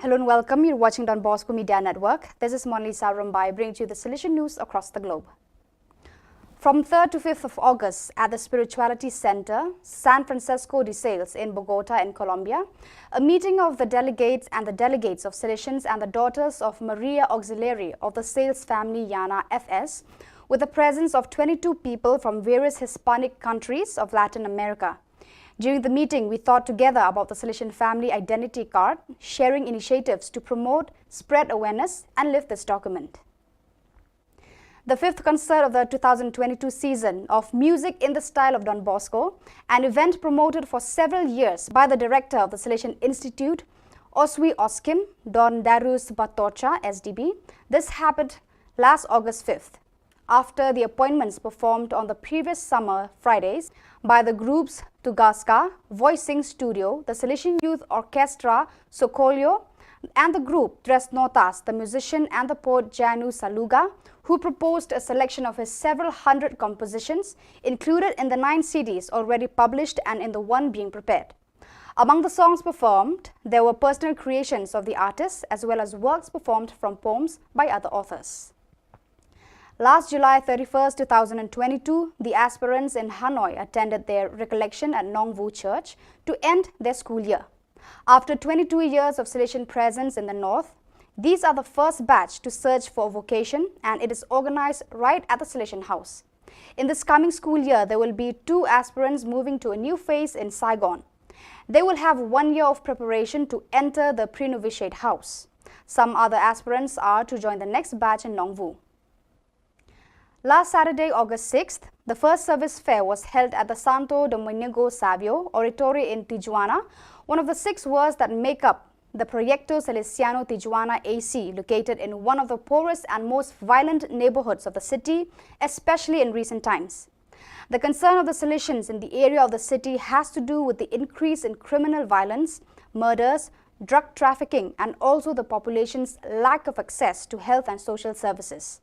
Hello and welcome. You're watching Don Bosco Media Network. This is Monalisa Rumbai, bringing to you the Salesian news across the globe. From third to fifth of August at the Spirituality Center, San Francisco de Sales in Bogota in Colombia, a meeting of the delegates and the delegates of Salesians and the Daughters of Maria Auxiliary of the Sales Family Llana F S, with the presence of twenty-two people from various Hispanic countries of Latin America. During the meeting, we thought together about the Salesian Family Identity Card, sharing initiatives to promote, spread awareness, and live this document. The fifth concert of the two thousand twenty-two season of Music in the Style of Don Bosco, an event promoted for several years by the director of the Salesian Institute, Oswi Oskim, Don Darius Batocha, S D B. This happened last August fifth. after the appointments performed on the previous summer Fridays by the groups Tugaska, Voicing Studio, the Salesian Youth Orchestra, Sokolyo, and the group Tres Notas, the musician and the poet Janu Saluga, who proposed a selection of his several hundred compositions included in the nine C Ds already published and in the one being prepared. Among the songs performed, there were personal creations of the artists as well as works performed from poems by other authors. Last July thirty-first, two thousand and twenty-two, the aspirants in Hanoi attended their recollection at Nongwu Church to end their school year. After twenty-two years of Salesian presence in the north, these are the first batch to search for a vocation, and it is organized right at the Salesian House. In this coming school year, there will be two aspirants moving to a new phase in Saigon. They will have one year of preparation to enter the pre-novitiate house. Some other aspirants are to join the next batch in Nongwu. Last Saturday, August sixth, the first service fair was held at the Santo Domingo Savio Oratory in Tijuana, one of the six worlds that make up the Proyecto Salesiano Tijuana A C, located in one of the poorest and most violent neighborhoods of the city, especially in recent times. The concern of the Salesians in the area of the city has to do with the increase in criminal violence, murders, drug trafficking, and also the population's lack of access to health and social services.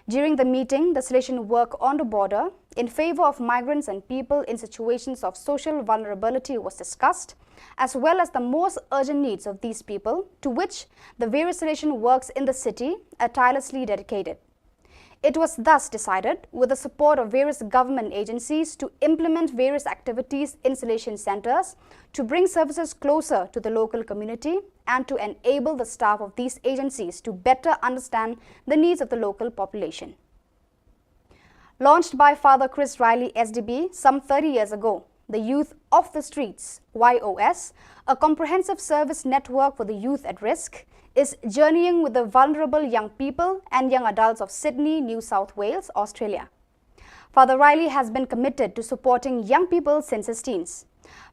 During the meeting, the Salesian work on the border in favor of migrants and people in situations of social vulnerability was discussed, as well as the most urgent needs of these people, to which the various Salesian works in the city are tirelessly dedicated. It was thus decided, with the support of various government agencies, to implement various activities in Salesian centers to bring services closer to the local community and to enable the staff of these agencies to better understand the needs of the local population. Launched by Father Chris Riley, S D B, some thirty years ago, the Youth of the Streets, Y O S, a comprehensive service network for the youth at risk, is journeying with the vulnerable young people and young adults of Sydney, New South Wales, Australia. Father Riley has been committed to supporting young people since his teens.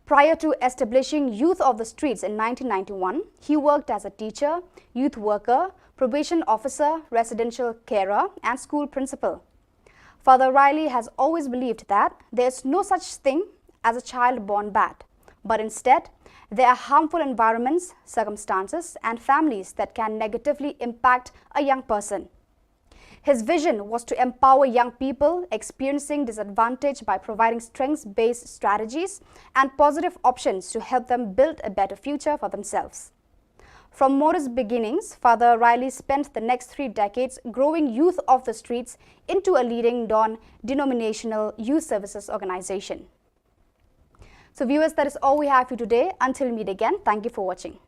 Prior to establishing Youth of the Streets in nineteen ninety-one, he worked as a teacher, youth worker, probation officer, residential carer, and school principal. Father Riley has always believed that there is no such thing as a child born bad, but instead, there are harmful environments, circumstances, and families that can negatively impact a young person. His vision was to empower young people experiencing disadvantage by providing strengths-based strategies and positive options to help them build a better future for themselves. From modest beginnings, Father Riley spent the next three decades growing Youth of the Streets into a leading non-denominational youth services organization. So viewers, that is all we have for you today. Until we meet again, thank you for watching.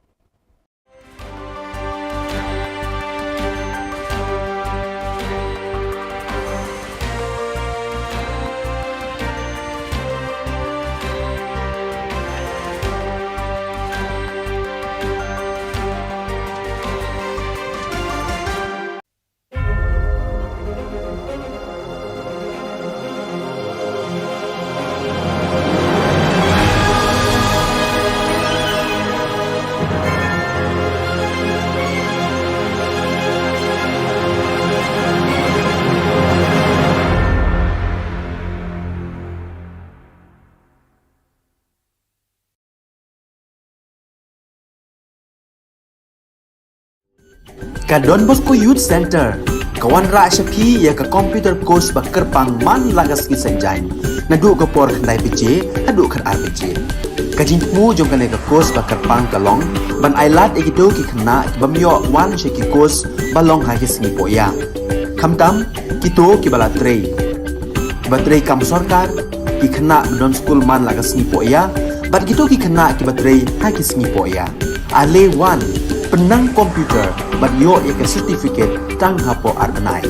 Ka Don Bosco Youth Centre ka wanrah sha phi ïa ka computer course ba kyrpang man la ka sngi Saitjaiñ, naduh ka por khyndai baje haduh khatar baje. Ka jingthmu jong kane ka course ba kyrpang ka long ban ailad ïa kito ki khynnah ki bym ïoh wan sha ki course ba long ha ki sngi pohïa, khamtam kito kiba la trei, kiba trei kam sorkar, ki khynnah ba don skul man la ka sngi pohïa, bad kito ki khynnah kiba trei ha ki sngi pohïa. Ale wan, pynnang computer bad ïoh ïa ka certificate tang hapoh ar bnai.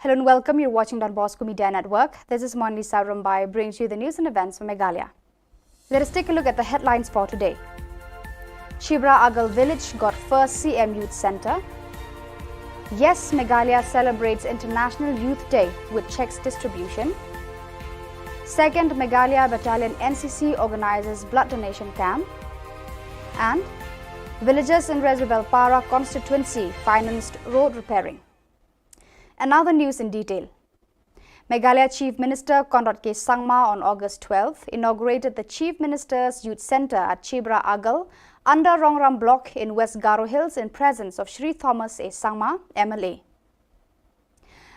Hello and welcome. You're watching Don Bosco Media Network. This is Monlisa Rumbai, bringing to you the news and events for Meghalaya. Let us take a look at the headlines for today. Chibra Agal Village got first C M Youth Centre. Yes, Meghalaya celebrates International Youth Day with cheques distribution. Second Meghalaya Battalion N C C organises blood donation camp. And villagers in Resubelpara constituency financed road repairing. And now the news in detail. Meghalaya Chief Minister Conrad K Sangma on August twelfth inaugurated the Chief Minister's Youth Centre at Chibra Agal under Rongram Block in West Garo Hills in presence of Shri Thomas A Sangma, M L A.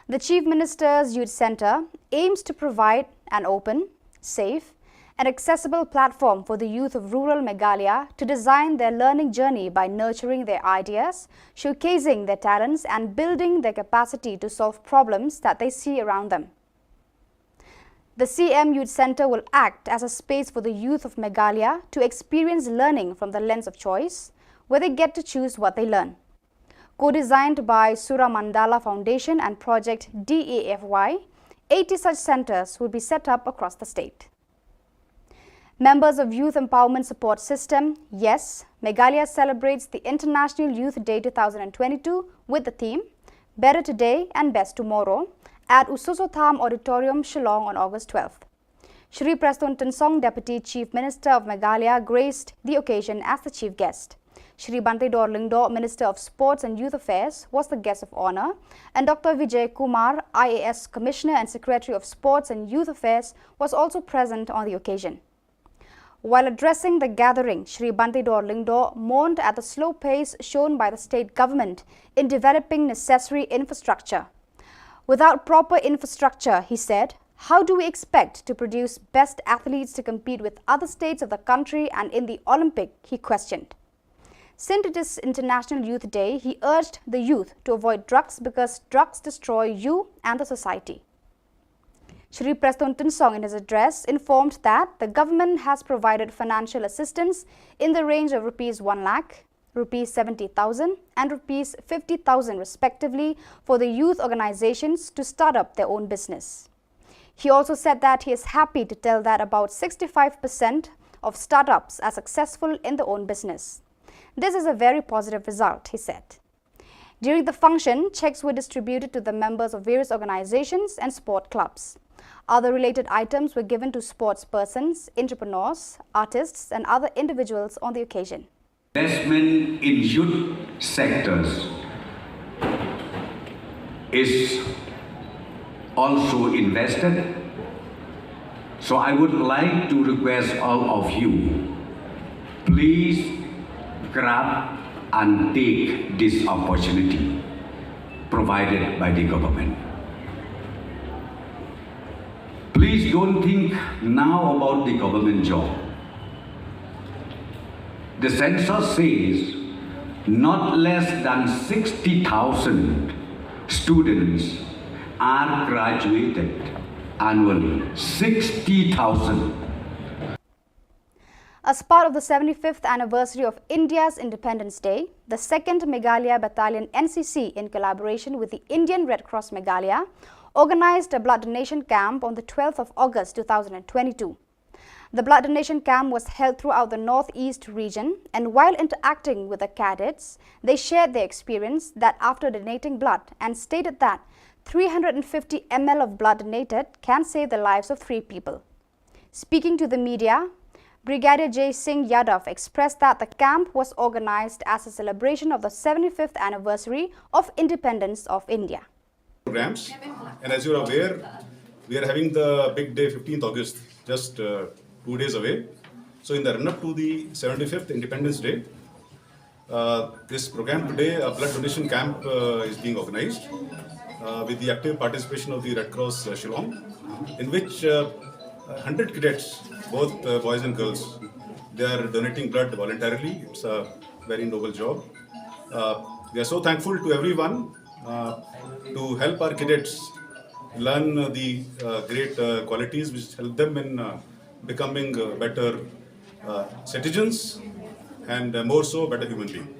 The Chief Minister's Youth Centre aims to provide an open, safe, and accessible platform for the youth of rural Meghalaya to design their learning journey by nurturing their ideas, showcasing their talents, and building their capacity to solve problems that they see around them. The C M Youth Centre will act as a space for the youth of Meghalaya to experience learning from the lens of choice, where they get to choose what they learn. Co-designed by Sura Mandala Foundation and Project D A F Y, eighty such centres will be set up across the state. Members of Youth Empowerment Support System, yes, Meghalaya celebrates the International Youth Day two thousand twenty-two with the theme Better Today and Best Tomorrow at U Soso Tham Auditorium, Shillong on August twelfth. Shri Prestone Tynsong, Deputy Chief Minister of Meghalaya, graced the occasion as the chief guest. Shri Banteidor Lyngdoh, Minister of Sports and Youth Affairs, was the guest of honour, and Doctor Vijay Kumar, I A S Commissioner and Secretary of Sports and Youth Affairs, was also present on the occasion. While addressing the gathering, Shri Banteidor Lyngdoh mourned at the slow pace shown by the state government in developing necessary infrastructure. Without proper infrastructure, he said, how do we expect to produce best athletes to compete with other states of the country and in the Olympic? He questioned. Since it is International Youth Day, he urged the youth to avoid drugs because drugs destroy you and the society. Shri Prestone Tynsong, in his address, informed that the government has provided financial assistance in the range of rupees one lakh, rupees seventy thousand, and rupees fifty thousand respectively for the youth organizations to start up their own business. He also said that he is happy to tell that about sixty-five percent of startups are successful in their own business. This is a very positive result, he said. During the function, cheques were distributed to the members of various organizations and sport clubs. Other related items were given to sports persons, entrepreneurs, artists, and other individuals on the occasion. Investment in youth sectors is also invested. So I would like to request all of you, please grab and take this opportunity provided by the government. Please don't think now about the government job. The census says not less than sixty thousand students are graduated annually. Sixty thousand. As part of the seventy-fifth anniversary of India's Independence Day, the second Meghalaya Battalion N C C, in collaboration with the Indian Red Cross Meghalaya, organized a blood donation camp on the twelfth of August two thousand twenty-two. The blood donation camp was held throughout the Northeast region, and while interacting with the cadets, they shared their experience that after donating blood and stated that three hundred fifty M L of blood donated can save the lives of three people. Speaking to the media, Brigadier Jai Singh Yadav expressed that the camp was organized as a celebration of the seventy-fifth anniversary of independence of India. Programs. And as you're aware, we are having the big day, fifteenth August, just uh, two days away. So, in the run up to the seventy-fifth Independence Day, uh, this program today, a blood donation camp, uh, is being organized uh, with the active participation of the Red Cross uh, Shillong, in which uh, one hundred cadets, both uh, boys and girls, they are donating blood voluntarily. It's a very noble job. Uh, we are so thankful to everyone uh, to help our cadets learn uh, the uh, great uh, qualities which help them in uh, becoming uh, better uh, citizens and uh, more so better human being.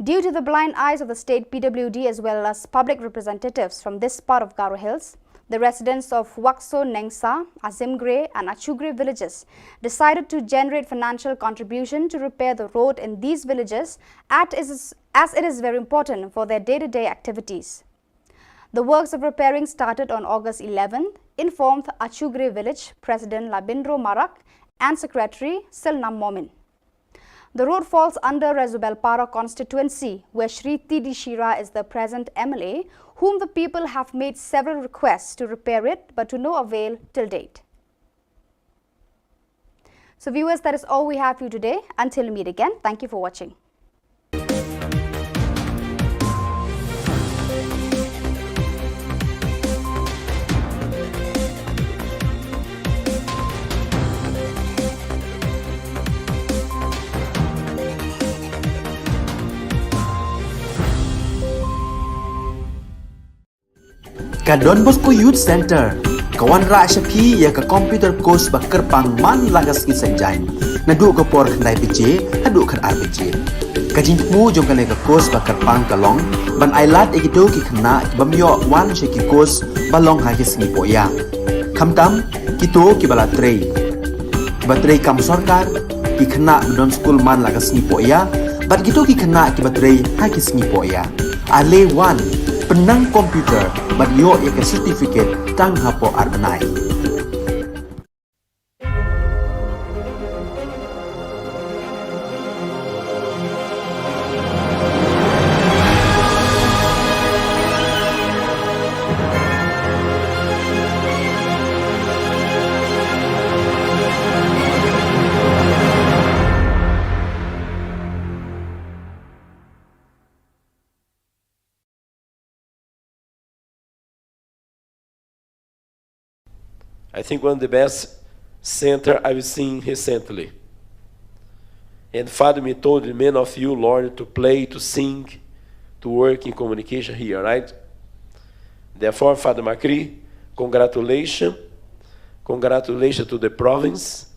Due to the blind eyes of the state P W D as well as public representatives from this part of Garo Hills, The residents of Wakso Nengsa, Azimgre and Achugre villages decided to generate financial contribution to repair the road in these villages at is, as it is very important for their day-to-day activities. The works of repairing started on August eleventh, informed Achugre village President Labindro Marak and Secretary Silnam Momin. The road falls under Resubelpara constituency, where Shri T D Shira is the present M L A, whom the people have made several requests to repair it, but to no avail till date. So viewers, that is all we have for you today. Until we meet again, thank you for watching. Ka Don Bosco Youth Center ka wanrah sha phi ïa ka computer course ba kyrpang man la ka sngi Saitjaiñ, naduh ka por khyndai baje haduh khatar baje. Ka jingthmu jong kane ka course ba kyrpang ka long ban ailad ïa kito ki khynnah ki bym ïoh wan sha ki course ba long ha ki sngi pohïa, khamtam kito kiba la trei, kiba trei kam sorkar, ki khynnah ba don skul man la ka sngi pohïa, bad kito ki khynnah kiba trei ha ki sngi pohïa. Ale wan, pynnang computer bad ïoh ïa ka certificate tang hapoh ar bnai. I think one of the best center I've seen recently. And Father, me told many of you, Lord, to play, to sing, to work in communication here, right? Therefore, Father Makri, congratulations. Congratulations to the province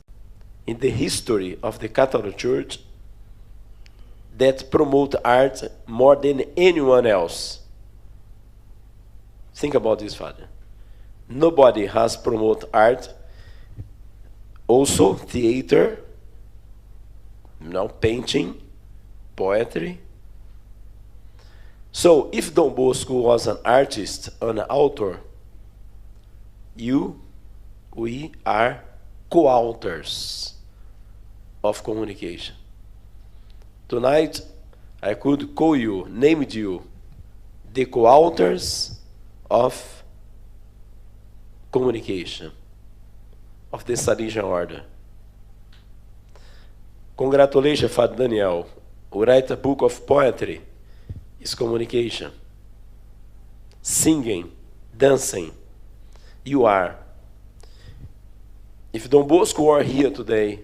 in the history of the Catholic Church that promote art more than anyone else. Think about this, Father. Nobody has promoted art, also theater, you know, painting, poetry. So, if Don Bosco was an artist, an author, you, we are co-authors of communication. Tonight, I could call you, named you, the co-authors of communication of the Salesian Order. Congratulations, Father Daniel, who write a book of poetry, is communication. Singing, dancing, you are. If Don Bosco were here today,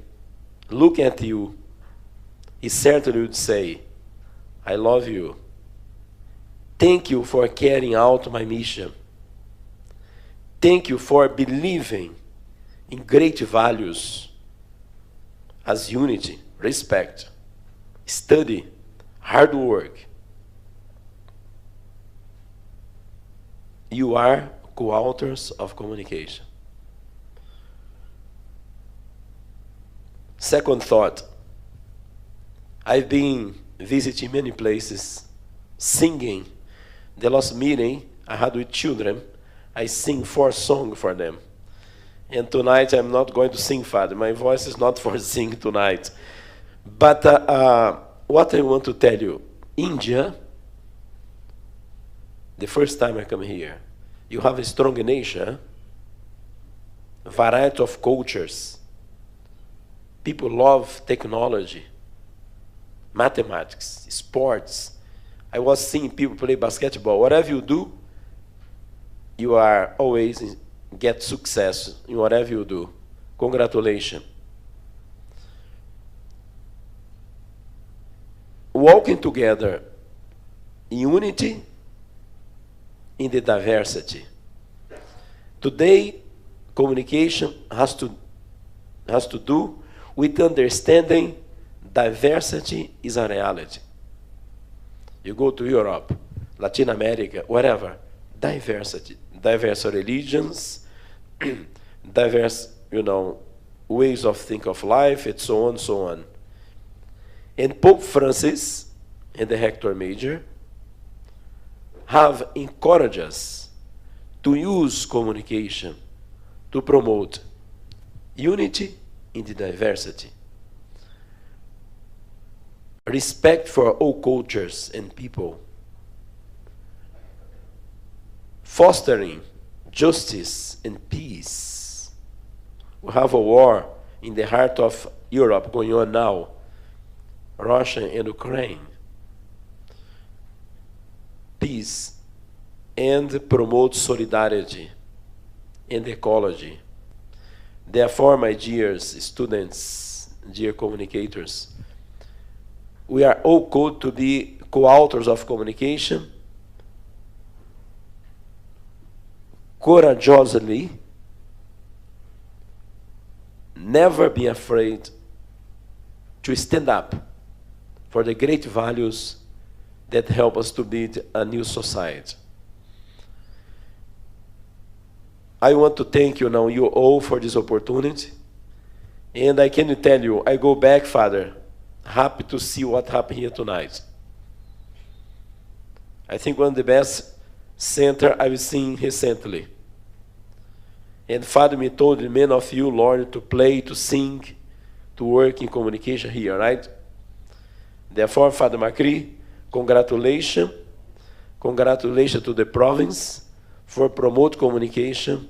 look at you, he certainly would say, "I love you. Thank you for carrying out my mission. Thank you for believing in great values as unity, respect, study, hard work." You are co-authors of communication. Second thought, I've been visiting many places, singing. The last meeting I had with children, I sing four songs for them. And tonight I'm not going to sing, Father. My voice is not for singing tonight. But uh, uh, what I want to tell you, India, the first time I come here, you have a strong nation, variety of cultures. People love technology, mathematics, sports. I was seeing people play basketball. Whatever you do, you are always in- get success in whatever you do. Congratulations. Walking together in unity in the diversity. Today, communication has to has to do with understanding diversity is a reality. You go to Europe, Latin America, wherever, diversity. diverse religions, diverse, you know, ways of think of life, and so on, so on. And Pope Francis and the Hector Major have encouraged us to use communication to promote unity in the diversity, respect for all cultures and people, fostering justice and peace. We have a war in the heart of Europe going on now, Russia and Ukraine. Peace and promote solidarity and ecology. Therefore, my dear students, dear communicators, we are all called to be co-authors of communication, courageously, never be afraid to stand up for the great values that help us to build a new society. I want to thank you now, you all, for this opportunity. And I can tell you, I go back, Father, happy to see what happened here tonight. I think one of the best center I've seen recently. And Father, me told many of you, Lord, to play, to sing, to work in communication here, right? Therefore, Father Macri, congratulations. Congratulations to the province for promote communication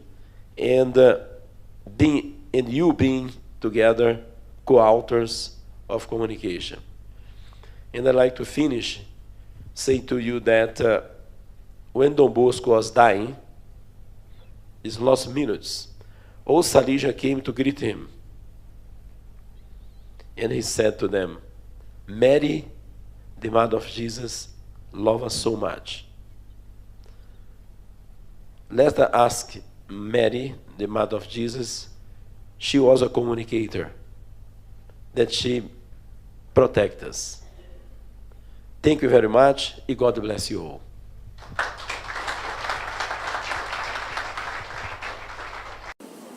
and uh, being and you being together co-authors of communication. And I'd like to finish say to you that uh, when Don Bosco was dying, his last minutes, all Salesians came to greet him. And he said to them, Mary, the mother of Jesus, love us so much. Let us ask Mary, the mother of Jesus. She was a communicator, that she protect us. Thank you very much, and God bless you all.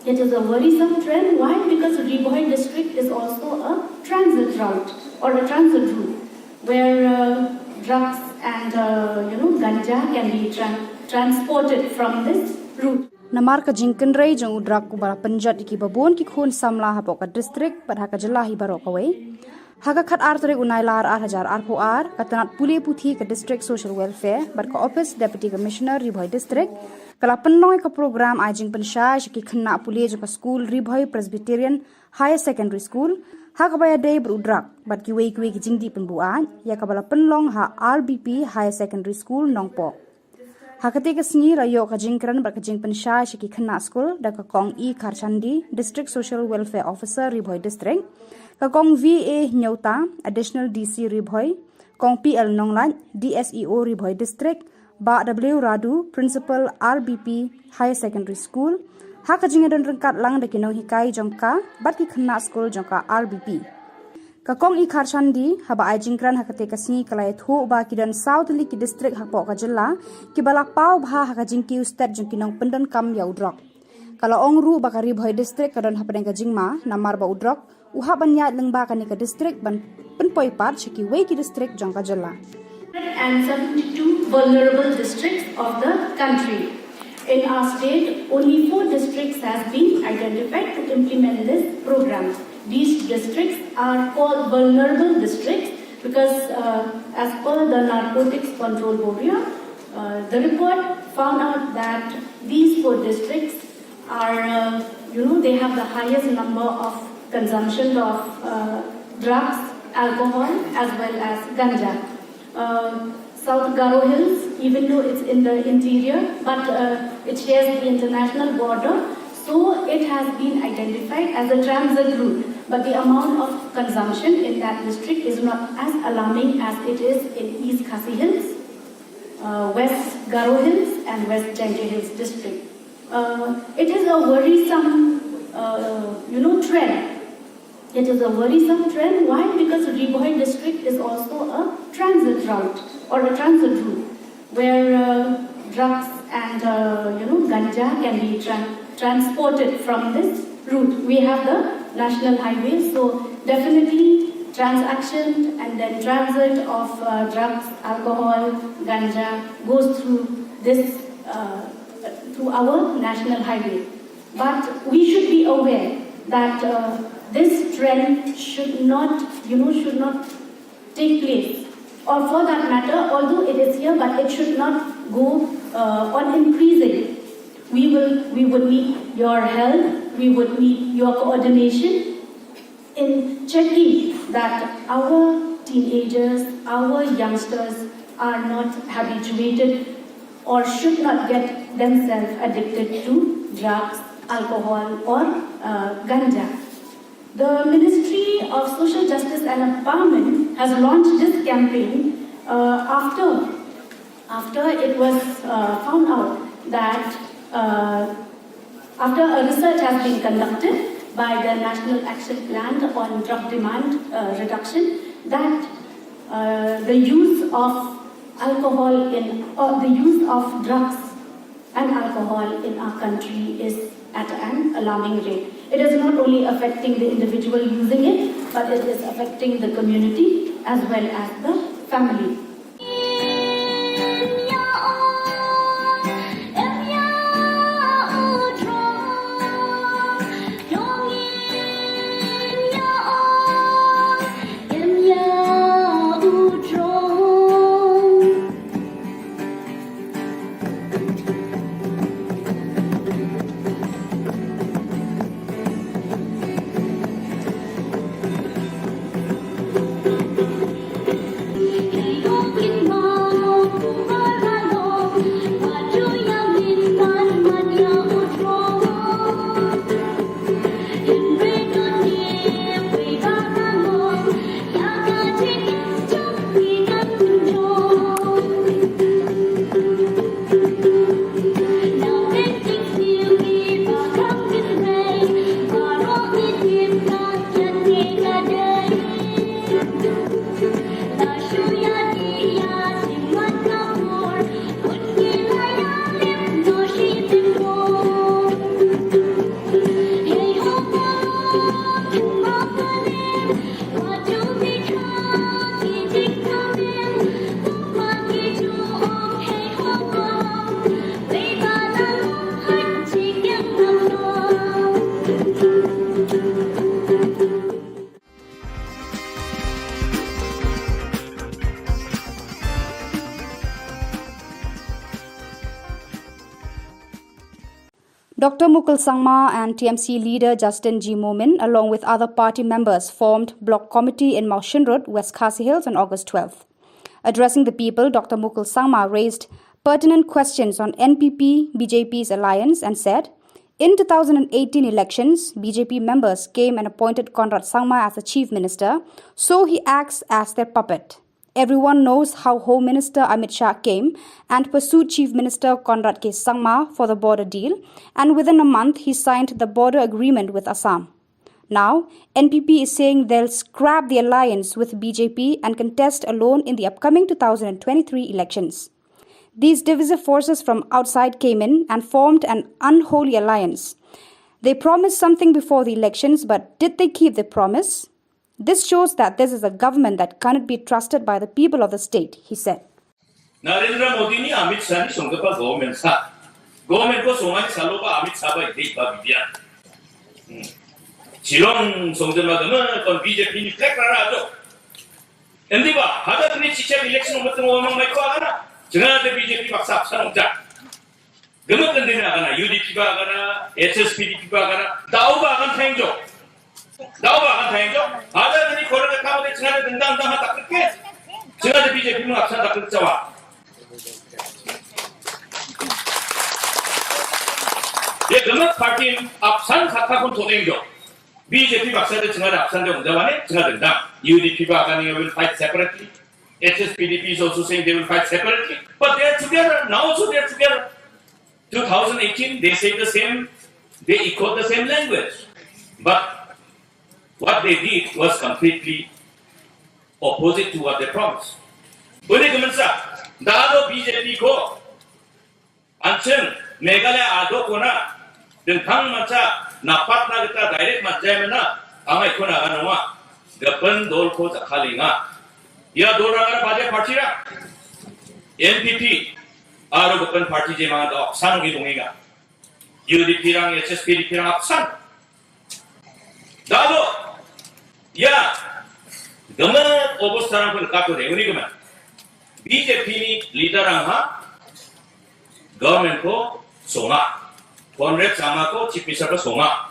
It is a worrisome trend. Why? Because Ri Bhoi district is also a transit route or a transit route where uh, drugs and uh, you know ganja can be tra- transported from this route. Namar ka jingkynrei jong u drug uba la pynjot ïa kiba bun ki khun samla hapoh ka district bad ha ka jylla hi baroh kawei. Ha ka khatar tarik u Nailar ar hajar arphew ar, ka tnat pule puthi ka District Social Welfare bad ka Office Deputy Commissioner Ri Bhoi District ka la pynlong ïa ka program ai jingpynshai sha ki khynnah pule jong ka skul Ri Bhoi Presbyterian Higher Secondary School ha kaba ïadei bad u drug bad kiwei kiwei ki jingdih pynbuaid ïa kaba la pynlong ha R B P Higher Secondary School Nongpoh. Ha katei ka sngi la ïoh ka jingkren bad ka jingpynshai sha ki khynnah skul da ka Kong E Kharchandi, District Social Welfare Officer, Ri Bhoi District, ka Kong V A Hynniewta, Additional D C Ri Bhoi, Kong P L Nonglait, D S E O Ri Bhoi District, Bah W Radu, Principal R B P Higher Secondary School, ha ka jingïadon ryngkat lang da ki nonghikai jong ka bad ki khynnah skul jong ka R B P. Ka Kong E Kharchandi haba ai jingkren ha katei ka sngi ka la ïathuh ba ki don saw tylli ki district hapoh ka jylla kiba la paw bha ha ka jingkiew stet jong ki nongpyndonkam ïa u drug. Ka la ong ruh ba ka Ri Bhoi District ka don hapdeng ka jingma namar ba u drug u hap ban ïaid lyngba kane ka district ban pynpoi pat sha kiwei ki district jong ka jylla. And seventy-two vulnerable districts of the country. In our state, only four districts has been identified to implement this program. These districts are called vulnerable districts because, uh, as per the Narcotics Control Bureau, uh, the report found out that these four districts are, uh, you know, they have the highest number of consumption of uh, drugs, alcohol, as well as ganja. Uh, South Garo Hills, even though it's in the interior, but uh, it shares the international border, so it has been identified as a transit route. But the amount of consumption in that district is not as alarming as it is in East Khasi Hills, uh, West Garo Hills, and West Jaintia Hills district. Uh, it is a worrisome, uh, you know, trend. It is a worrisome trend. Why? Because Ri Bhoi district is also a transit route or a transit route where uh, drugs and And uh, you know, ganja can be tran- transported from this route. We have the national highway, so definitely transaction and then transit of uh, drugs, alcohol, ganja goes through this uh, through our national highway. But we should be aware that uh, this trend should not, you know, should not take place. Or for that matter, although it is here, but it should not go uh, on increasing. We will, we would need your help. We would need your coordination in checking that our teenagers, our youngsters are not habituated or should not get themselves addicted to drugs, alcohol, or uh, ganja. The Ministry of Social Justice and Empowerment has launched this campaign uh, after after it was uh, found out that uh, after a research has been conducted by the National Action Plan on Drug Demand uh, Reduction, that uh, the use of alcohol in or the use of drugs and alcohol in our country is at an alarming rate. It is not only affecting the individual using it, but it is affecting the community as well as the family. Doctor Mukul Sangma and T M C leader Justin G Momin, along with other party members, formed block committee in Mawshynrut, West Khasi Hills, on August twelfth. Addressing the people, Doctor Mukul Sangma raised pertinent questions on N P P B J P's alliance and said, in two thousand eighteen elections, B J P members came and appointed Conrad Sangma as the chief minister, so he acts as their puppet. Everyone knows how Home Minister Amit Shah came and pursued Chief Minister Conrad K Sangma for the border deal, and within a month he signed the border agreement with Assam. Now, N P P is saying they'll scrap the alliance with B J P and contest alone in the upcoming two thousand twenty-three elections. These divisive forces from outside came in and formed an unholy alliance. They promised something before the elections, but did they keep the promise? This shows that this is a government that cannot be trusted by the people of the state, he said. Narendra Modi ni Amit Shah ni song kapa government sa. Government ko song ani salo ba Amit Shah ba ide ba bidia. Hmm. Shillong song de ma gama kon B J P ni kek rara jo. Endi ba, hada ni chicha election mo tu mo mang mai ko ana. Jangan ada B J P paksa sa nong ja. Gama kan dina kana, U D P ba kana, H S P D P ba kana, dau ba kan theng jo. Dau ba kan theng jo. Hada ni kora ka kama de chingada dendang dang ha takrik ke. Chingada B J P mu apsan takrik chawa. Ye gama party apsan kata pun thoteng jo. B J P baksa de chingada apsan jo jawa ne, chingada dendang. U D P ba kana will fight separately. H S P D P is also saying they will fight separately. But they are together. Now also they are together. two thousand eighteen, they said the same, they echoed the same language. But what they did was completely opposite to what they promised. Bune ka mynsa, da do B J P ko, Achin, Meghalaya ado kona, dengkang macha, napat na kita direct macha mena, amai kona ganonga, gapen dol ko jakhalinga. Ya dol rang ada baje party ra. N P P, aro gapen party je manga dok, sanong idong inga. U D P rang, H S P D P rang, apsan. Dado, ya, gama obos tarang pun kato de, uni gama. B J P ni leader ang ha, government ko songa. Conrad Sangma ko chief minister ko songa.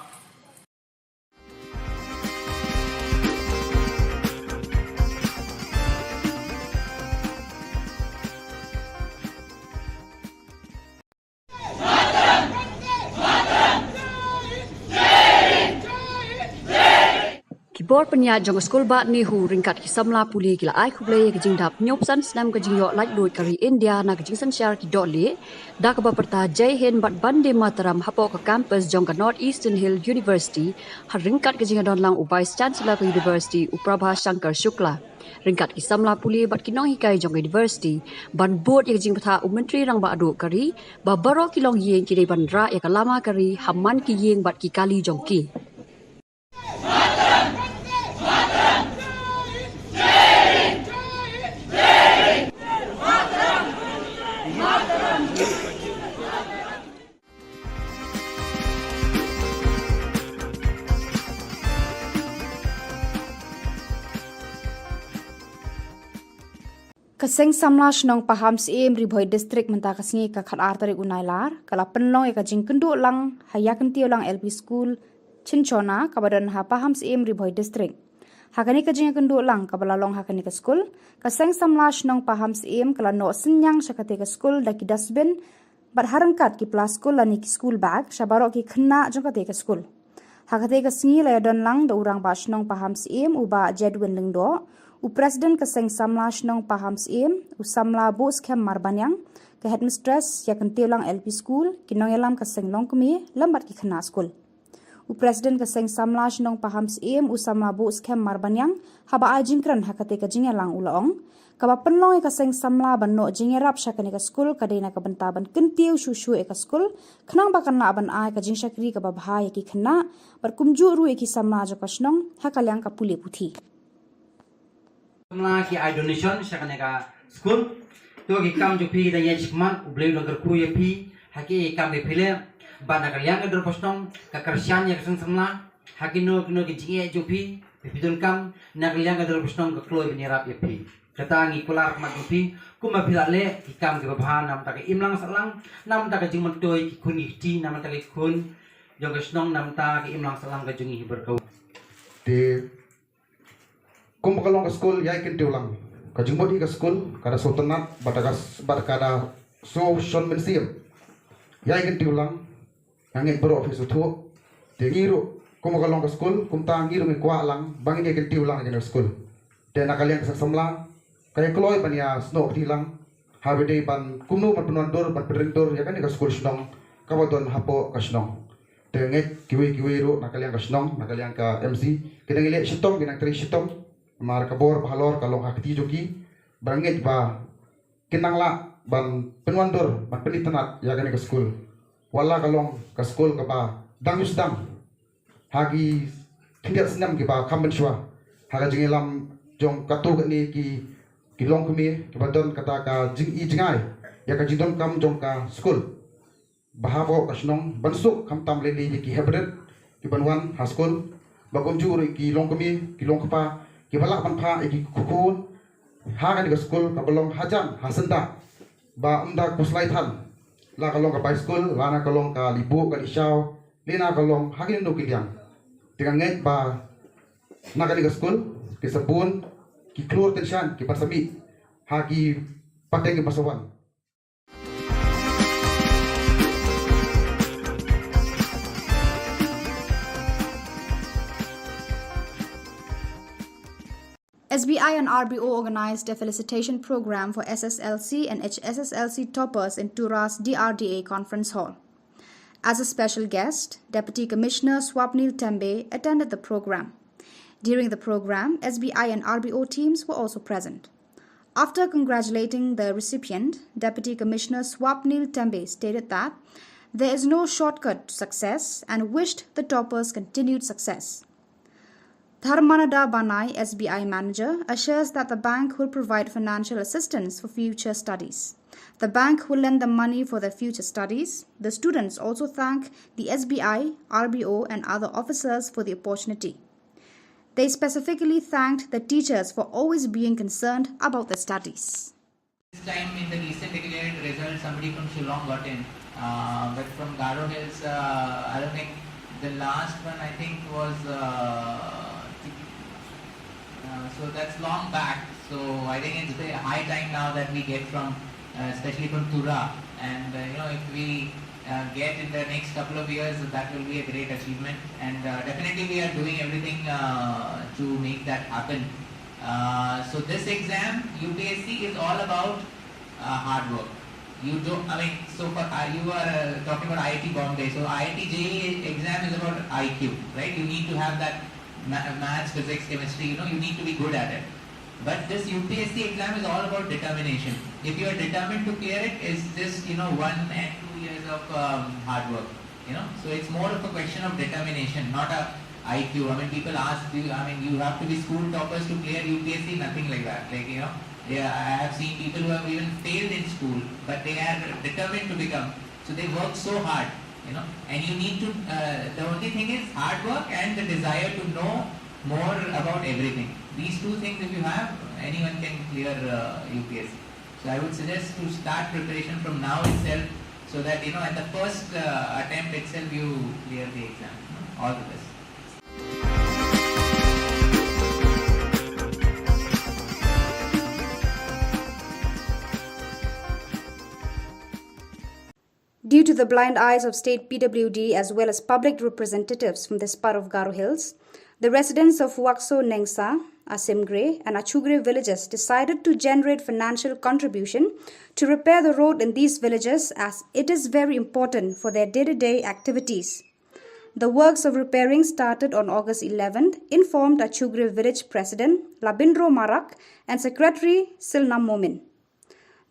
Ki bor pynïaid jong ka skul Bah NEHU ryngkat ki samla pule ki la ai khublei ïa ka jingdap hynñiewphew san snem ka jingïoh laitluid ka ri India na ka jingsynshar ki dohlieh, da kaba pyrta Jai Hind bad Vande Mataram hapoh ka campus jong ka North Eastern Hill University, ha ryngkat ka jingïadon lang u Vice Chancellor ka University u Prabha Shankar Shukla. Ryngkat ki samla pule bad ki nonghikai jong ka University, ban bud ïa ka jingbthah u Myntri Rangbah Duh ka ri, ba baroh ki longïing ki dei ban rah ïa ka lama ka ri ha man ki ïing bad ki kali jong ki. Ka Seng Samla Shnong Pahamsyiem, Ri Bhoi District, mynta ka sngi ka khatar tarik u Nailar, ka la pynlong ïa ka jingkynduh lang ha Ïakyntiew Lang L P School, Chynchona, kaba don ha Pahamsyiem, Ri Bhoi District. Ha kane ka jingkynduh lang kaba la long ha kane ka skul, ka Seng Samla Shnong Pahamsyiem ka la noh synñiang sha kata ka skul da ki dustbin, bad ha ryngkat ki pla skul lane ki school bag sha baroh ki khynnah jong kata ka skul. Ha kata ka sngi la ïadon lang da u Rangbah Shnong Pahamsyiem u Bah Jedwin Lyngdoh, u President ka Seng Samla Shnong Pahamsyiem, u Samla Buhskhem Marbaniang, ka Headmistress Ïakyntiew Lang L P School, ki nongïalam ka Seng Longkmie, lem bad ki khynnah skul. U President ka Seng Samla Shnong Pahamsyiem, u Samla Buhskhem Marbaniang, haba ai jingkren ha kata ka jingïalang u la ong, kaba pynlong ïa ka Seng Samla ban noh jingïarap sha kane ka skul ka dei na ka bynta ban kyntiew shuh shuh ïa ka skul, khnang ba kan lah ban ai ka jingshakri kaba bha ïa ki khynnah, bad kumjuh ruh ïa ki samla jong ka shnong ha ka liang ka pule puthi. Samla ki ai donation sha kane ka skul. To ki kam jong phi ki dang ïaid shakhmat, U Blei un kyrkhu ïa phi ha ki kam ki phi leh. Bad na ka liang ka dorbar shnong ka kyrshan ïa ka Seng Samla ha kino kino ki jingeh jong phi, phi phi donkam, na ka liang ka dorbar shnong ka kloi ban ïarap ïa phi. Kata ngi kular khmat jong phi, kumba phi la leh ki kam kiba bha na ka bynta ka imlang sahlang, na ka bynta ka jingmyntoi ki khun ki kti, na ka bynta ki khun jong ka shnong, na ka bynta ka imlang sahlang ka jong ngi hi baroh. Te kumba ka long ka skul Ïakyntiew Lang, ka jingmut hi ka skul ka da sngewtynnat bad ka, bad ka da sngewshon mynsiem. Ïakyntiew Lang, nga ngeit baroh phi sngewthuh. Te ngi ruh kumba ka long ka skul, kumta ngi ruh ngi kwah lang ba ngin ïakyntiew lang ïa kane ka skul. Te na ka liang ka Seng Samla ka ïa kloi ban ïa snoh kti lang, haba dei ban kumno ban pynwandur, ban pynrem dur ïa kane ka skul shnong kaba don hapoh ka shnong. Te ngeit kiwei kiwei ruh na ka liang ka shnong, na ka liang ka M C, ki dang ïaleh shitom, ki dang trei shitom. Namar ka bor ba halor ka long ha kti jong ki, ba ngeit ba kin nang lah ban pynwandur, ban pynitynnad ïa kane ka skul. Wat la ka long ka skul kaba dang ïohsdang ha ki khyndiat snem kiba kham mynshuwa, ha ka jingïalam jong katto katne ki, ki longkmie kiba don kata ka jingi jingai ïa ka jingdonkam jong ka skul. Ba hapoh ka shnong ban suk khamtam lei lei ïa ki heprit kiban wan ha skul, ba kumjuh ruh ki longkmie ki longkpa kiba lah ban phah ïa ki khun ha kane ka skul kaba long hajan ha syndah, ba ym da khuslai than, la ka long ka bai skul, la na ka long ka lih buh ka lih shaw, lane na ka long ha kino kino ki liang. Te nga ngeit ba na kane ka skul ki sa bun ki khlur tyngshaiñ kiban sa mih ha ki pateng kiban sa wan. S B I and R B O organized a felicitation program for S S L C and H S S L C toppers in Tura's D R D A conference hall. As a special guest, Deputy Commissioner Swapnil Tembe attended the program. During the program, S B I and R B O teams were also present. After congratulating the recipient, Deputy Commissioner Swapnil Tembe stated that there is no shortcut to success and wished the toppers continued success. Dharmananda Banai, S B I manager, assures that the bank will provide financial assistance for future studies. The bank will lend them money for their future studies. The students also thank the S B I, R B O, and other officers for the opportunity. They specifically thanked the teachers for always being concerned about their studies. This time in the recent declared result, somebody from Shillong got in, uh, but from Garo Hills, uh, I don't think the last one, I think, was. Uh, uh, so that's long back. So I think it's the high time now that we get from, uh, especially from Tura, and uh, you know, if we uh, get in the next couple of years, that will be a great achievement. And uh, definitely, we are doing everything uh, to make that happen. Uh, so this exam, U P S C, is all about uh, hard work. You don't. I mean, so for uh, you are uh, talking about I I T Bombay. So I I T J E E exam is about I Q, right? You need to have that ma- maths, physics, chemistry. You know, you need to be good at it. But this U P S C exam is all about determination. If you are determined to clear it, it's just, you know, one and two years of um, hard work. You know, so it's more of a question of determination, not a I Q. I mean, people ask you. I mean, you have to be school toppers to clear U P S C. Nothing like that. Like, you know, yeah, I have seen people who have even failed in school, but they are determined to become. So they work so hard. You know, and you need to. Uh, the only thing is hard work and the desire to know more about everything. These two things, if you have, anyone can clear uh, U P S C. So I would suggest to start preparation from now itself, so that, you know, at the first uh, attempt itself, you clear the exam. All the best. Due to the blind eyes of state P W D as well as public representatives from this part of Garo Hills, the residents of Wakso Nengsa, Asimgre, and Achugre villages decided to generate financial contribution to repair the road in these villages, as it is very important for their day-to-day activities. The works of repairing started on August eleventh, informed Achugre village president Labindro Marak and secretary Silnam Momin.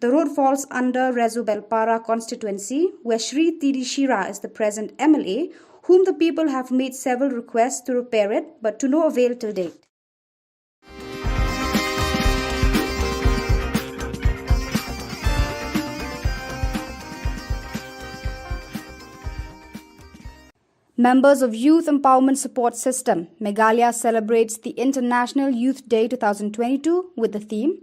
The road falls under Rezubelpara constituency, where Shri T D Shira is the present M L A, whom the people have made several requests to repair it, but to no avail till date. Members of Youth Empowerment Support System, Meghalaya celebrates the International Youth Day two thousand twenty-two with the theme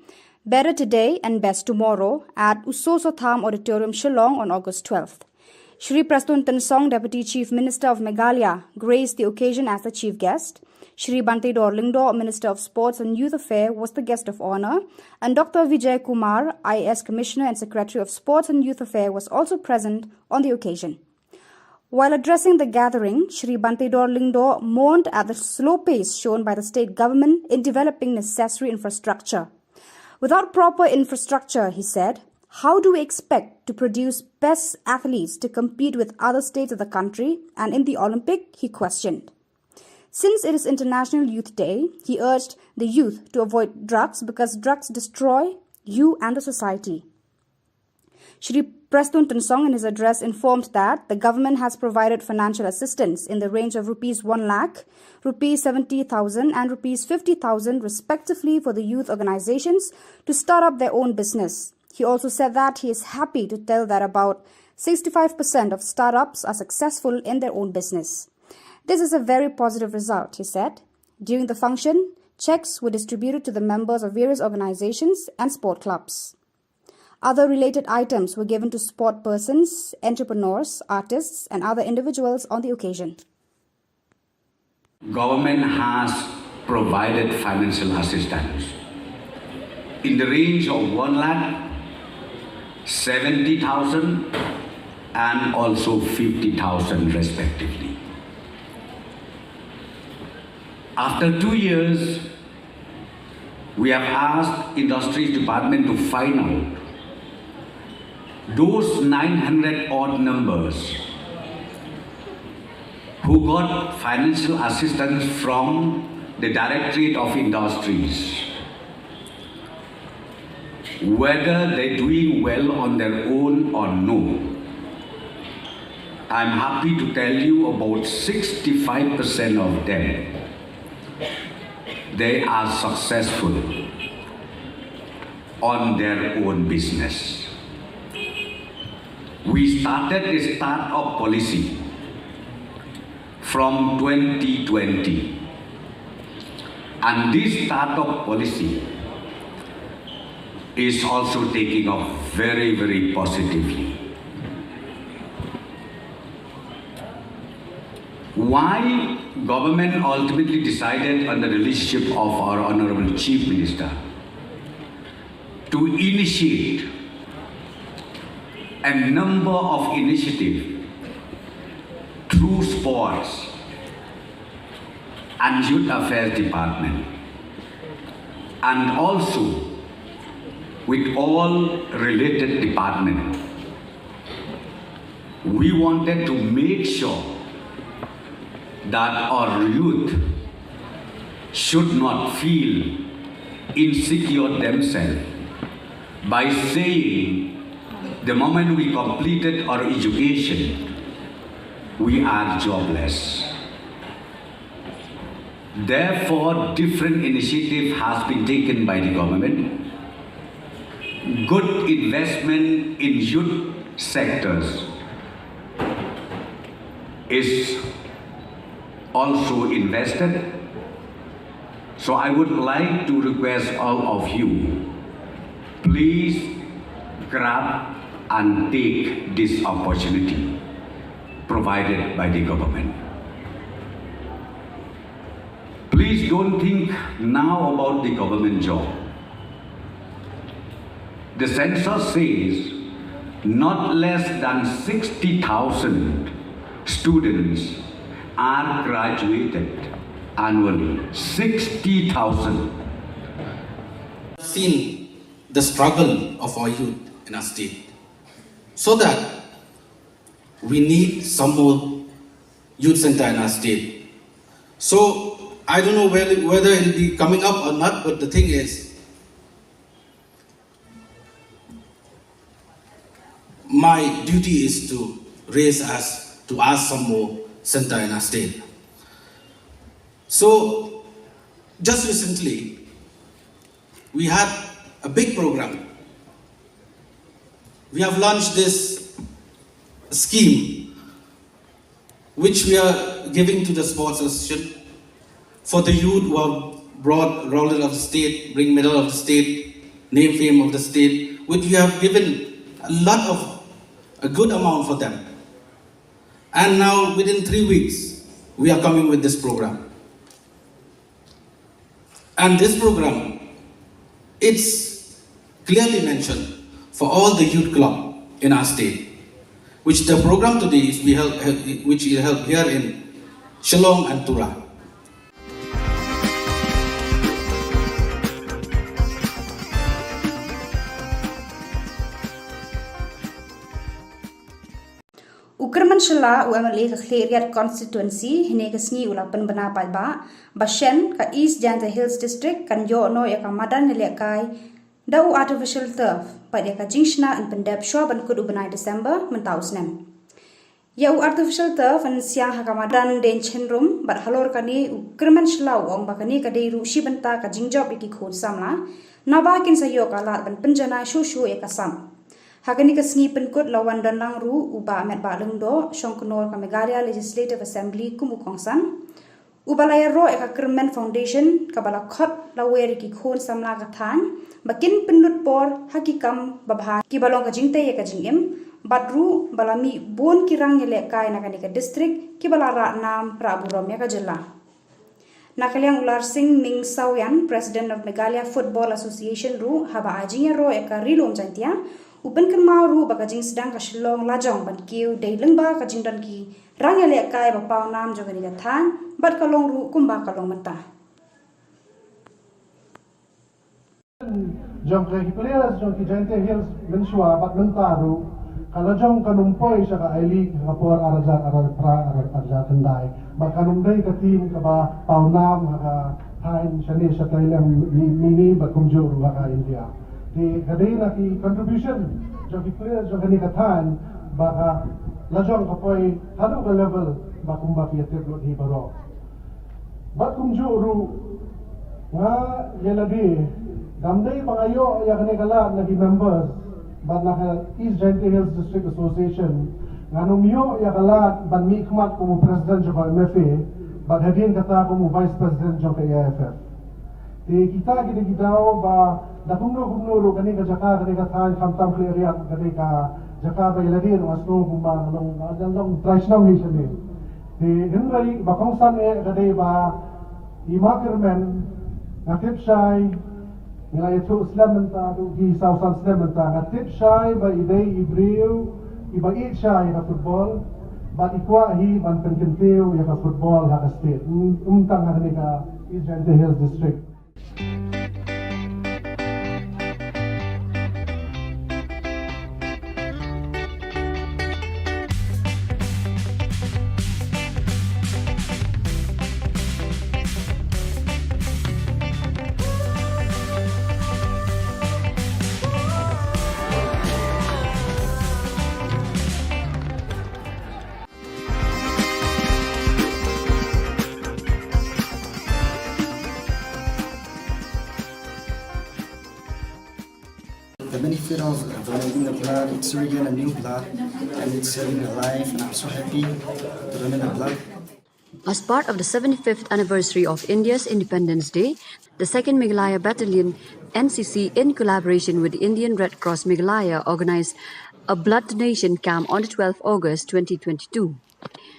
Better Today and Best Tomorrow at Usoso Tham Auditorium, Shillong on August twelfth. Shri Prestone Tynsong, Deputy Chief Minister of Meghalaya, graced the occasion as the chief guest. Shri Bantedor Lyngdoh, Minister of Sports and Youth Affairs, was the guest of honor, and Doctor Vijay Kumar, I A S Commissioner and Secretary of Sports and Youth Affairs, was also present on the occasion. While addressing the gathering, Shri Bantedor Lyngdoh mourned at the slow pace shown by the state government in developing necessary infrastructure. Without proper infrastructure, he said, how do we expect to produce best athletes to compete with other states of the country and in the Olympic? He questioned. Since it is International Youth Day, he urged the youth to avoid drugs because drugs destroy you and the society. Shri Prestone Tynsong, in his address, informed that the government has provided financial assistance in the range of rupees one lakh, rupees seventy thousand, and rupees fifty thousand, respectively, for the youth organizations to start up their own business. He also said that he is happy to tell that about sixty-five percent of startups are successful in their own business. This is a very positive result, he said. During the function, checks were distributed to the members of various organizations and sport clubs. Other related items were given to sport persons, entrepreneurs, artists, and other individuals on the occasion. Government has provided financial assistance in the range of one lakh seventy thousand and also fifty thousand respectively. After two years, we have asked Industries Department to find out those nine hundred odd numbers who got financial assistance from the Directorate of Industries. Whether they're doing well on their own or no, I'm happy to tell you about sixty-five percent of them, they are successful on their own business. We started a startup policy from twenty twenty, and this startup policy is also taking off very, very positively. Why government ultimately decided under the leadership of our Honorable Chief Minister to initiate a number of initiatives through sports and youth affairs department, and also with all related department. We wanted to make sure that our youth should not feel insecure themselves by saying the moment we completed our education, we are jobless. Therefore, different initiative has been taken by the government. Good investment in youth sectors is also invested. So I would like to request all of you, please grab and take this opportunity provided by the government. Please don't think now about the government job. The census says not less than sixty thousand students are graduated annually. Sixty thousand. Seen the struggle of our youth in our state, so that we need some more youth center in our state. So I don't know whether, whether it'll be coming up or not, but the thing is, my duty is to raise us to ask some more center in our state. So just recently, we had a big program. We have launched this scheme which we are giving to the sports association for the youth who have brought Royal of the State, bring medal of the state, name fame of the state, which we have given a lot of, a good amount for them. And now within three weeks, we are coming with this program. And this program, it's clearly mentioned for all the youth club in our state, which the program today is we held, which is held here in Shillong and Tura. U Kyrmen Shylla, u MLA ka Khliehriat Constituency, hynne ka sngi u la pynbna paidbah ba shen ka East Jaintia Hills District kan ïoh noh ïa ka madan ïalehkai da u artificial turf bad ïa ka jingshna yn pyndep shuwa ban kut u bnai December mynta u snem. Ïa u artificial turf yn siang ha ka madan Deiñchynrum bad halor kane u Kyrmen Shylla u ong ba kane ka dei ruh shi bynta ka jingjop ïa ki khun samla naba kin sa ïoh ka lad ban pynjanai shuh shuh ïa ka sap. Ha kane ka sngi pynkut la wan don lang ruh u Bah Metbah Lyngdoh, shongknor ka Meghalaya Legislative Assembly kum u kongsan, uba la ïaroh ïa ka Kyrmen Foundation kaba la khot lawer ïa ki khun samla ka thaiñ ba kin pynlut por ha ki kam babha kiba long ka jingtei ïa ka jingim, bad ruh ba la mih bun ki rang ïalehkai na kane ka district kiba la rah nam rah burom ïa ka jylla. Na ka liang u Larsing Ming Sawian, President of Meghalaya Football Association ruh, haba ai jingïaroh ïa ka Ri Lum Jaintia, u pynkynmaw ruh ba ka jingsdang ka Shillong lajong ban kiew dei lyngba ka jingdon ki rang ïalehkai ba paw nam jong kane ka thaiñ bad ka long ruh kumba ka long mynta. Jong ki players jong ki Jaintia Hills mynshuwa bad mynta ruh ka la jong kan ym poi sha ka I-League ha ka por ar hajar arphew phra ar hajar khyndai bad kan ym dei ka team kaba paw nam ha ka thaiñ shane shatai lem mini bad kumjuh ruh ha ka India. Te ka dei na ki contribution jong ki players jong kane ka thaiñ ba ka lajong ka poi haduh ka level ba kumba phi ïatip lut hi baroh. Bad kumjuh ruh nga ïa lade, kam dei ba nga ïoh ïa kane ka lad na ki members bad na ka East Jaintia Hills District Association, ngan ym ïoh ïa ka lad ban mihkhmat kum u president jong ka M F A bad hadien kata kum u vice president jong ka A I F F. Te kita ki dei ki daw ba da kumno kumno ruh kane ka jaka, kane ka thaiñ, khamtam Khliehriat, kane ka jaka ba ïa lade nga sngew kumba nga long, nga long trai shnong hi shane. Te hynrei ba kongsan eh ka dei ba i Ma Kyrmen, nga tip shai, nga la ïathuh slem mynta, haduh ki saw san snem mynta, nga tip shai ba i dei i briew iba ïeit shai ïa ka football bad i kwah hi ban pynkyntiew ïa ka football ha ka state, ym, ym tang ha kane ka East Jaintia Hills District. The benefit of donating the blood, it's regain a new blood, and it's saving a life, and I'm so happy to donate the blood. As part of the seventy-fifth anniversary of India's Independence Day, the Second Meghalaya Battalion, N C C, in collaboration with the Indian Red Cross Meghalaya, organized a blood donation camp on the twelfth August twenty twenty-two.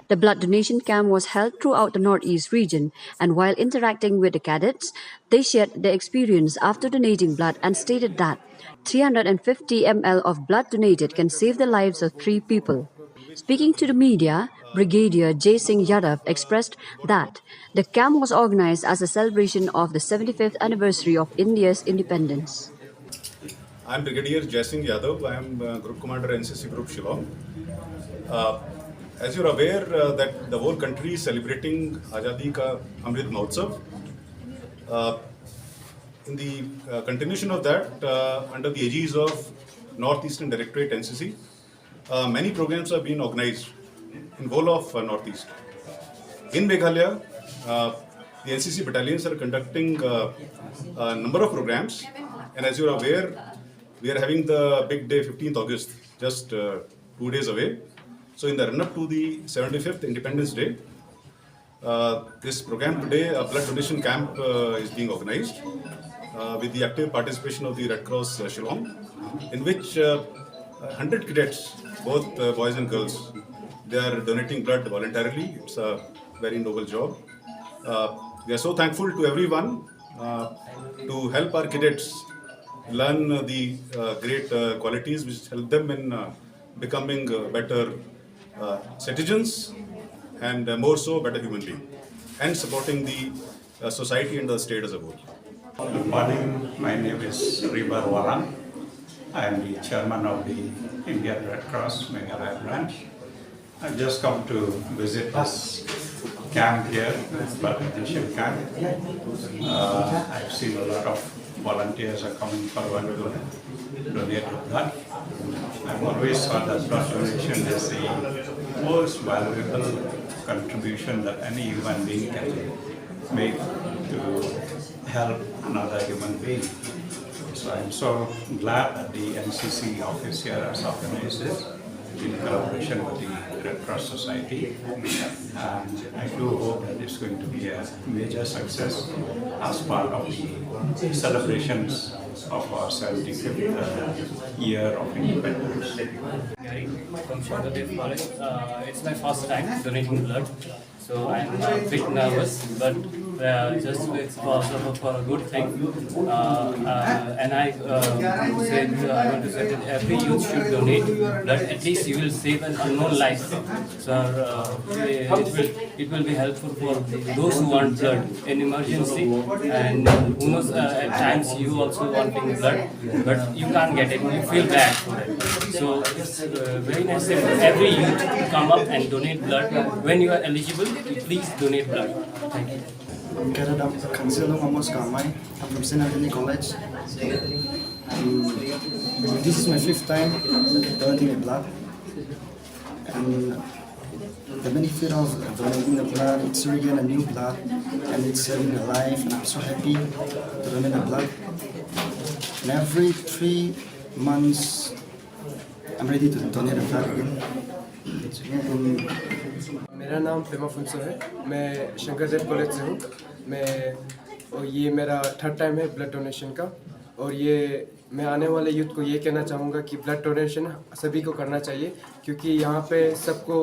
The blood donation camp was held throughout the Northeast region, and while interacting with the cadets, they shared their experience after donating blood and stated that three hundred fifty milliliters of blood donated can save the lives of three people. Speaking to the media, Brigadier Jai Singh Yadav expressed that the camp was organized as a celebration of the seventy-fifth anniversary of India's independence. I'm Brigadier Jai Singh Yadav. I am, uh, Group Commander, N C C Group Shillong. Uh, as you're aware, uh, that the whole country is celebrating Azadi Ka Amrit Mahotsav. Uh, in the, uh, continuation of that, uh, under the aegis of Northeastern Directorate, N C C, uh, many programs have been organized in whole of, uh, Northeast. In Meghalaya, uh, the N C C battalions are conducting, uh, a number of programs, and as you are aware, we are having the big day, fifteenth August, just, uh, two days away. So, in the run-up to the seventy-fifth Independence Day, uh, this program today, a blood donation camp, uh, is being organized, uh, with the active participation of the Red Cross, uh, Shillong, in which, uh, hundred cadets, both, uh, boys and girls, they are donating blood voluntarily. It's a very noble job. Uh, we are so thankful to everyone, uh, to help our cadets learn, uh, the, uh, great, uh, qualities which help them in, uh, becoming, uh, better, uh, citizens and, uh, more so better human being, and supporting the, uh, society and the state as a whole. Good morning. My name is Ribar Warang. I am the chairman of the Indian Red Cross Meghalaya branch. I just come to visit this camp here, blood donation camp. Uh, I've seen a lot of volunteers are coming forward to donate the blood. I've always thought that blood donation is the most valuable contribution that any human being can make to help another human being. So I'm so glad that the N C C office here has organized this in collaboration with the Red Cross Society. And I do hope that it's going to be a major success as part of the celebrations of our seventy-fifth, uh, year of independence. From Shonda Dev College. Uh, it's my first time donating blood, so I'm a bit nervous, but, uh, just it's for, for, for a good thing. Uh, uh, and I, uh, said, uh, I want to say that every youth should donate blood. At least you will save an unknown life. So, uh, it will, it will be helpful for those who want blood in emergency, and who knows, uh, at times you also wanting blood, but you can't get it. You feel bad for it. So it's, uh, very nice if every youth come up and donate blood. When you are eligible, please donate blood. Thank you. I'm Cadet Khansilung Amos Kamai. I'm from Saint Anthony College. Um, this is my fifth time donating a blood. And the benefit of donating the blood, it's regain a new blood, and it's saving a life. And I'm so happy to donate the blood. And every three months, I'm ready to donate the blood again. And मेरा नाम पेमा फुनसो है। मैं शंकरदेव कॉलेज से हूँ। मैं और ये मेरा थर्ड टाइम है ब्लड डोनेशन का। और ये मैं आने वाले यूथ को ये कहना चाहूँगा कि ब्लड डोनेशन सभी को करना चाहिए, क्योंकि यहाँ पे सबको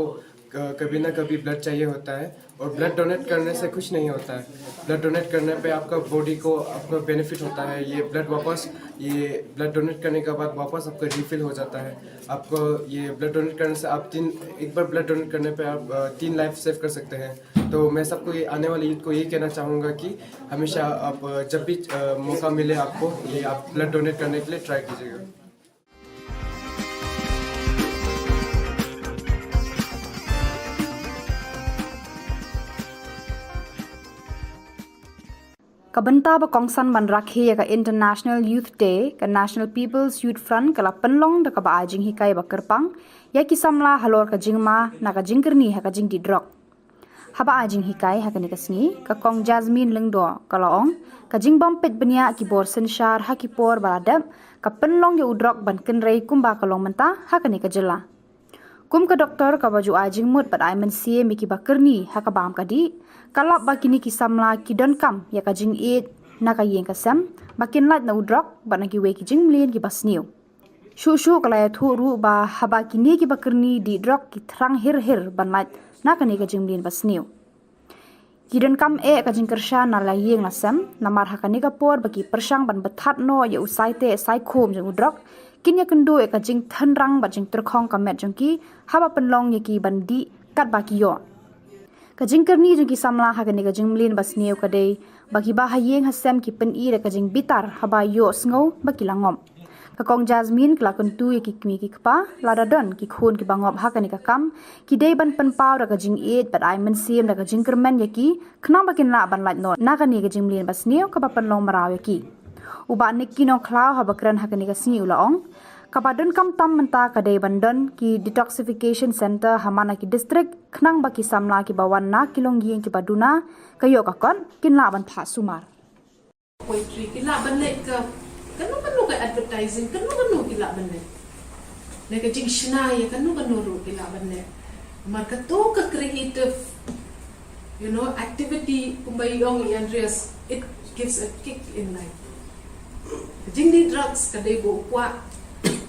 क- कभी ना कभी ब्लड चाहिए होता है। और ब्लड डोनेट करने से कुछ नहीं होता है। ब्लड डोनेट करने पे आपका बॉडी को आपका बेनिफिट होता है। ये ब्लड वापस, ये ब्लड डोनेट करने के बाद वापस आपका रिफिल हो जाता है। आपको ये ब्लड डोनेट करने से आप तीन एक बार ब्लड डोनेट करने पे आप अ, तीन लाइफ सेव कर सकते हैं। तो मैं सबको ये आने वाले यूथ को ये कहना चाहूँगा कि हमेशा आप अ, जब भी अ, मौका मिले आपको, ये आप ब्लड डोनेट करने के लिए ट्राई कीजिएगा। Ka bynta ba kongsan ban rakhe ïa ka International Youth Day, ka National People's Youth Front ka la pynlong da kaba ai jinghikai ba kyrpang ïa ki samla halor ka jingma na ka jingkyrni ha ka jingdih drok. Haba ai jinghikai ha kane ka sngi, ka Kong Jasmine Lyngdoh ka la ong, ka jingbym peit bniah ki bor synshar ha ki por ba la dep ka pynlong ïa u drok ban kynrei kumba ka long mynta ha kane ka jylla. Kum ka doktor kaba ju ai jingmut bad ai mynsiem ïa ki ba kyrni ha ka bam ka dih, ka lap ba kine ki samla ki donkam ïa ka jingïeit na ka ïing ka sem ba kin lait na u drok bad na kiwei ki jingmlien ki ba sniew. Shuh shuh ka la ïathuh ruh ba haba kine ki ba kyrni dih drok ki thrang hir hir ban lait na kane ka jingmlien ba sniew. Ki donkam eh ka jingkyrshan na la ïing la sem, namar ha kane ka por ba ki pyrshang ban bthat noh ïa u saiteh saikhum jong u drok, kin ïakynduh ïa ka jingthnrang bad jingtyrkhong ka met jong ki haba pynlong ïa ki ban dih katba ki ïoh. Ka jingkyrni jong ki samla ha kane ka jingmlien ba sniew ka dei ba ki ba ha ïing ha sem ki pyni da ka jingbitar haba ïohsngew ba ki la ngop. Ka Kong Jasmine ka la kyntu ïa ki kmie ki kpa lada don ki khun ki ba ngop ha kane ka kam, ki dei ban pynpaw da ka jingïeit bad ai mynsiem da ka jingkyrmen ïa ki khnang ba kin lah ban lait noh na kane ka jingmlien ba sniew kaba pynlong mraw ïa ki. U Bah Nicky Nongkhlaw haba kren ha kane ka sngi u la ong, kaba donkam tam mynta ka dei ban don ki detoxification center ha man la ki district khnang ba ki samla ki ba wan na ki longïing ki ba duna ka ïoh ka kot kin lah ban phah sumar. Poetry ki lah ban leh ka kano kano ka advertising kano kano ki lah ban leh. Na ka jingshna ïa kano kano ruh ki lah ban leh. Mar kato ka creative, you know, activity kumba i ong i Andreas, it gives a kick in life. Ka jingdih drugs ka dei ba u kwah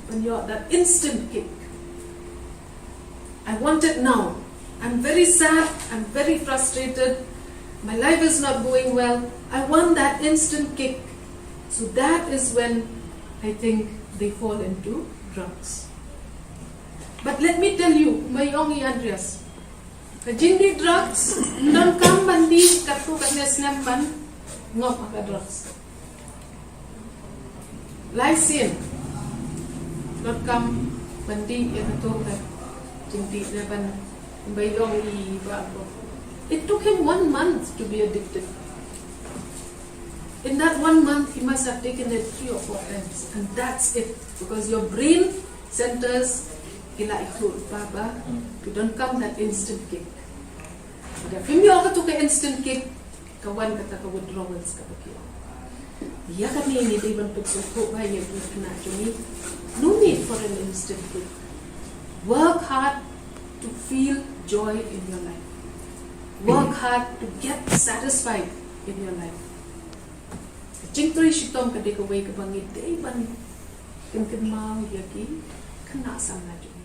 ban ïoh that instant kick. I want it now. I'm very sad. I'm very frustrated. My life is not going well. I want that instant kick. So that is when I think they fall into drugs. But let me tell you, kumba i ong i Andreas, ka jingdih drugs, ym donkam ban dih katto katne snem ban ngop ha ka drugs. Lai sien, ym donkam ban dih ïa kato ka jingdih ne ban, ban ïong i ba ko. It took him one month to be addicted. In that one month, he must have taken it three or four times, and that's it, because your brain centers ki la ikut baba, ki donkam that instant kick. Lada phim ïoh kato ka instant kick, ka wan kata ka withdrawals kaba ki ong. Ïa kane ngi dei ban pynsngewthuh ba ïa ki khynnah jong ngi. No need for an instant kick. Work hard to feel joy in your life. Work hard to get satisfied in your life. Ka jingtrei shitom ka dei kawei kaba ngi dei ban pynkynmaw ïa ki khynnah samla jong ngi.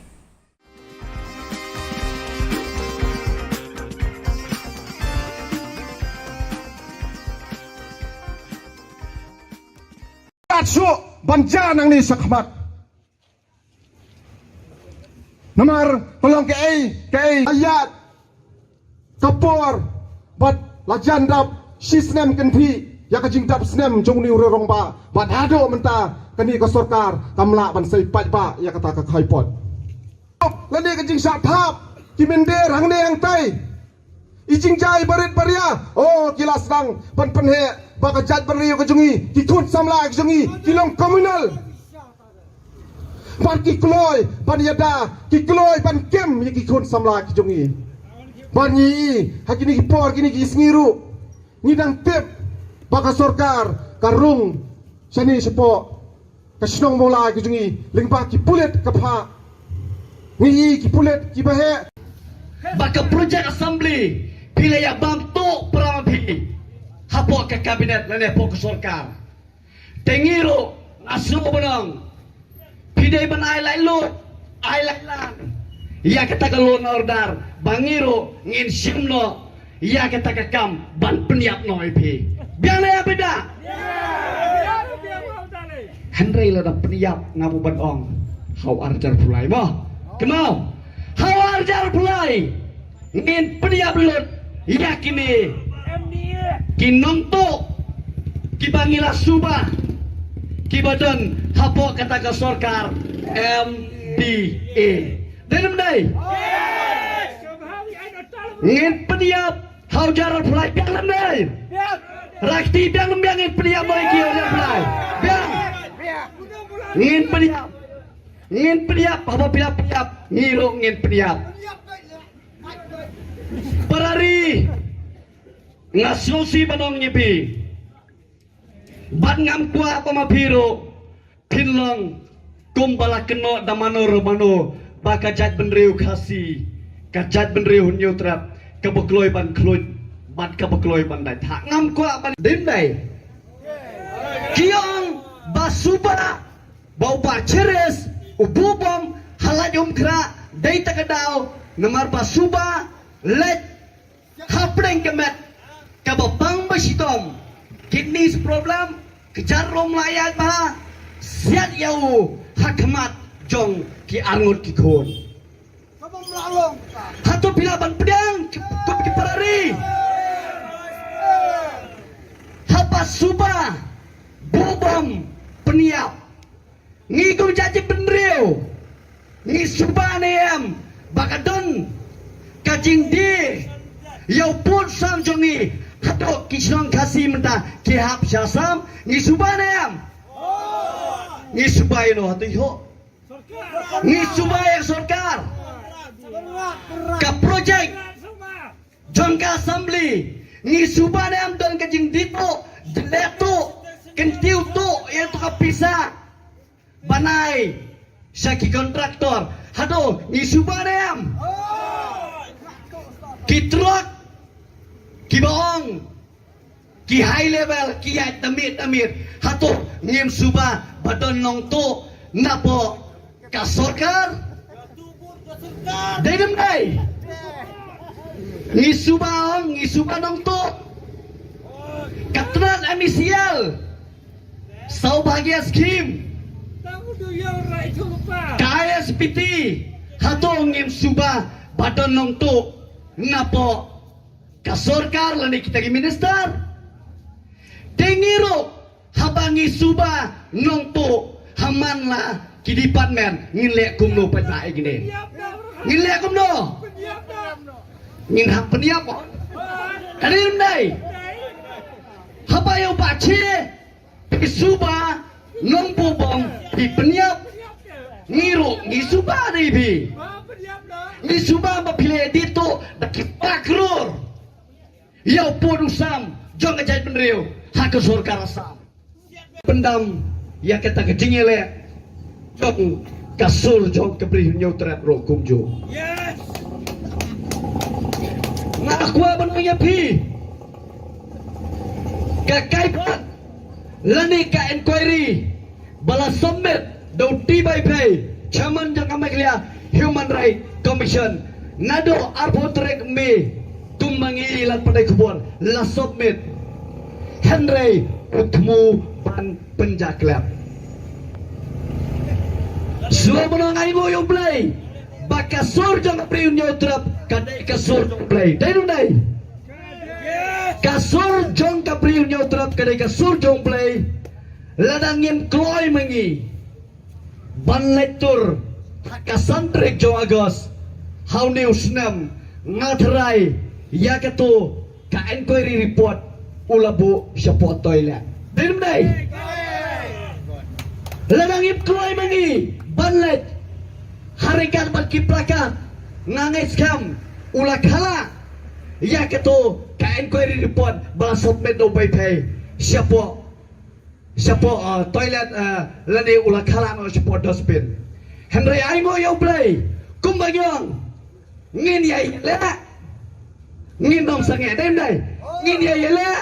Kat shuh ban ja nangne shakhmat. Namar ka long kaei kaei ayat ka por bad la jan dap shi snem kynthih ïa ka jingdap snem jong une u rangbah bad haduh mynta kane ka sorkar kam lah ban sei paidbah ïa kata ka khaipot. Lane ka jingshah thap ki mynder hangne hangtai. I jingjia i barit baria, oh, ki la sdang ban pynheh Ba ka jaitbynriew ka jong ngi, ki khun samla ka jong ngi ki long communal. Bad ki kloi ban ïada, ki kloi ban kem ïa ki khun samla ka jong ngi. Bad ngi, ha kine ki por, kine ki sngi ruh, ngi dang tip ba ka sorkar ka rung shane shapoh ka shnong Mawlai ka jong ngi, lyngba ki pulit ka phah. Ngi i ki pulit kiba heh. Ba ka project assembly phi la ïa bam tuh para ma phi hapoh ka cabinet lane hapoh ka sorkar. Te ngi ruh nga sngew ba nong phi dei ban ai laitluid, ai laitlang ïa kata ka law and order, ba ngi ruh ngin shim noh ïa kata ka kam ban pynïap noh ïa phi. Biang ne ïa phi da? Hynrei lada pynïap nga bu ban ong ha u ar hajar phew lai mo. Kynmaw, ha u ar hajar phew lai ngin pynïap lut ïa kine ki nongtuh kiba ngi la suba, kiba don hapoh kata ka sorkar M D A. Dei ne ym dei? Ngin pynïap ha u ar hajar phew lai, biang ne ym dei? Rakti, biang ne ym biang ngin pynïap mo ïa ki ha u ar hajar phew lai? Biang. Ngin pynïap. Ngin pynïap, haba phi la pynïap ngi ruh ngin pynïap. Para ri, nga sngewsih ban ong ïa phi. Bad ngam kwah ba ma phi ruh phin long kum ba la kynnoh da mano re mano ba ka jaitbynriew Khasi, ka jaitbynriew Hynñiewtrep, kaba kloi ban khluit bad kaba kloi ban dait. Ha, ngam kwah ban, dei ne ym dei? Ki ong ba suba, ba u Bah Chiris u buh bom ha Laitumkhrah dei ta ka daw, namar ba suba leit hapdeng ka met kaba pang ba shitom. Kidneys problem, ka jarum la ïaid bha, siat ïa u ha khmat jong ki arngut ki khun. Hato phi lah ban pdiang, ki, ki para ri? Haba suba buh bom pynïap, ngi kum jaitbynriew ngi suba ne em ba ka don ka jingdie ïa u pud sam jong ngi? Hato ki shnong Khasi mynta ki hap sha Assam? Ngi suba ne em? Ngi suba ïa no, hato ïoh? Ngi suba ïa sorkar. Ka project jong ka assembly, ngi suba ne em? Don ka jingdie tuh, dleh tuh, kyntiew tuh ïa tu ka pisa ban ai sha ki contractor. Hato ngi suba ne em? Ki truck kiba ong ki high level ki ïaid da miet da miet, hato ngim suba ba don nongtuh napoh ka sorkar? Dei ne ym dei? Ngi suba ong, ngi suba nongtuh. Ka tnat M E C L, Saubhagya scheme, ka I S P T, hato ngim suba ba don nongtuh napoh ka sorkar lane kita ki minister? Te ngi ruh haba ngi suba nongtuh ha man la ki department, ngin leh kumno pat ba ïa kine? Ngin leh kumno? Ngin hap pynïap mo? Ka dei ne ym dei? Haba ïa u Bah Chiris phi suba nongbuh bom phi pynïap, ngi ruh ngi suba ne ïa phi? Ngi suba ba phi leh dih tuh da ki kpa klur ïa u pud u sam jong ka jaitbynriew ha ka sorkar Assam. Pyndam ïa kata ka jingïaleh jong ka sur jong ka Bri Hynñiewtrep ruh kumjuh. Nga kwah ban ong ïa phi, ka kaipad lane ka inquiry ba la submit da u T. Baiphei, Chairman jong ka Meghalaya Human Rights Commission, naduh arphew tarik May, kum ma ngi la pynlong khubor, la submit. Hynrei u thmu ban pynjaklep. Shuwa ban ong ainguh ïa U Blei ba ka sur jong ka Bri Hynñiewtrep ka dei ka sur jong U Blei. Dei ne ym dei? Ka sur jong ka Bri Hynñiewtrep ka dei ka sur jong U Blei. Lada ngim kloi ma ngi ban leit tur ha ka san tarik jong August ha une u snem, nga tharai ïa kato ka inquiry report u la buh shapoh toilet. Dei ne em dei? Lada ngim kloi ma ngi ban leit ha ryngkat bad ki plakat, nga ngeit skhem u la khala ïa kato ka inquiry report ba la submit da u Baipei shapoh shapoh, uh, toilet, uh, lane u la khala noh shapoh dustbin. Hynrei ai nguh ïa U Blei, kumba ngi ong, ngin ïa ïaleh, ngin ym sangeh, dei ne em dei? Ngin ïa ïaleh,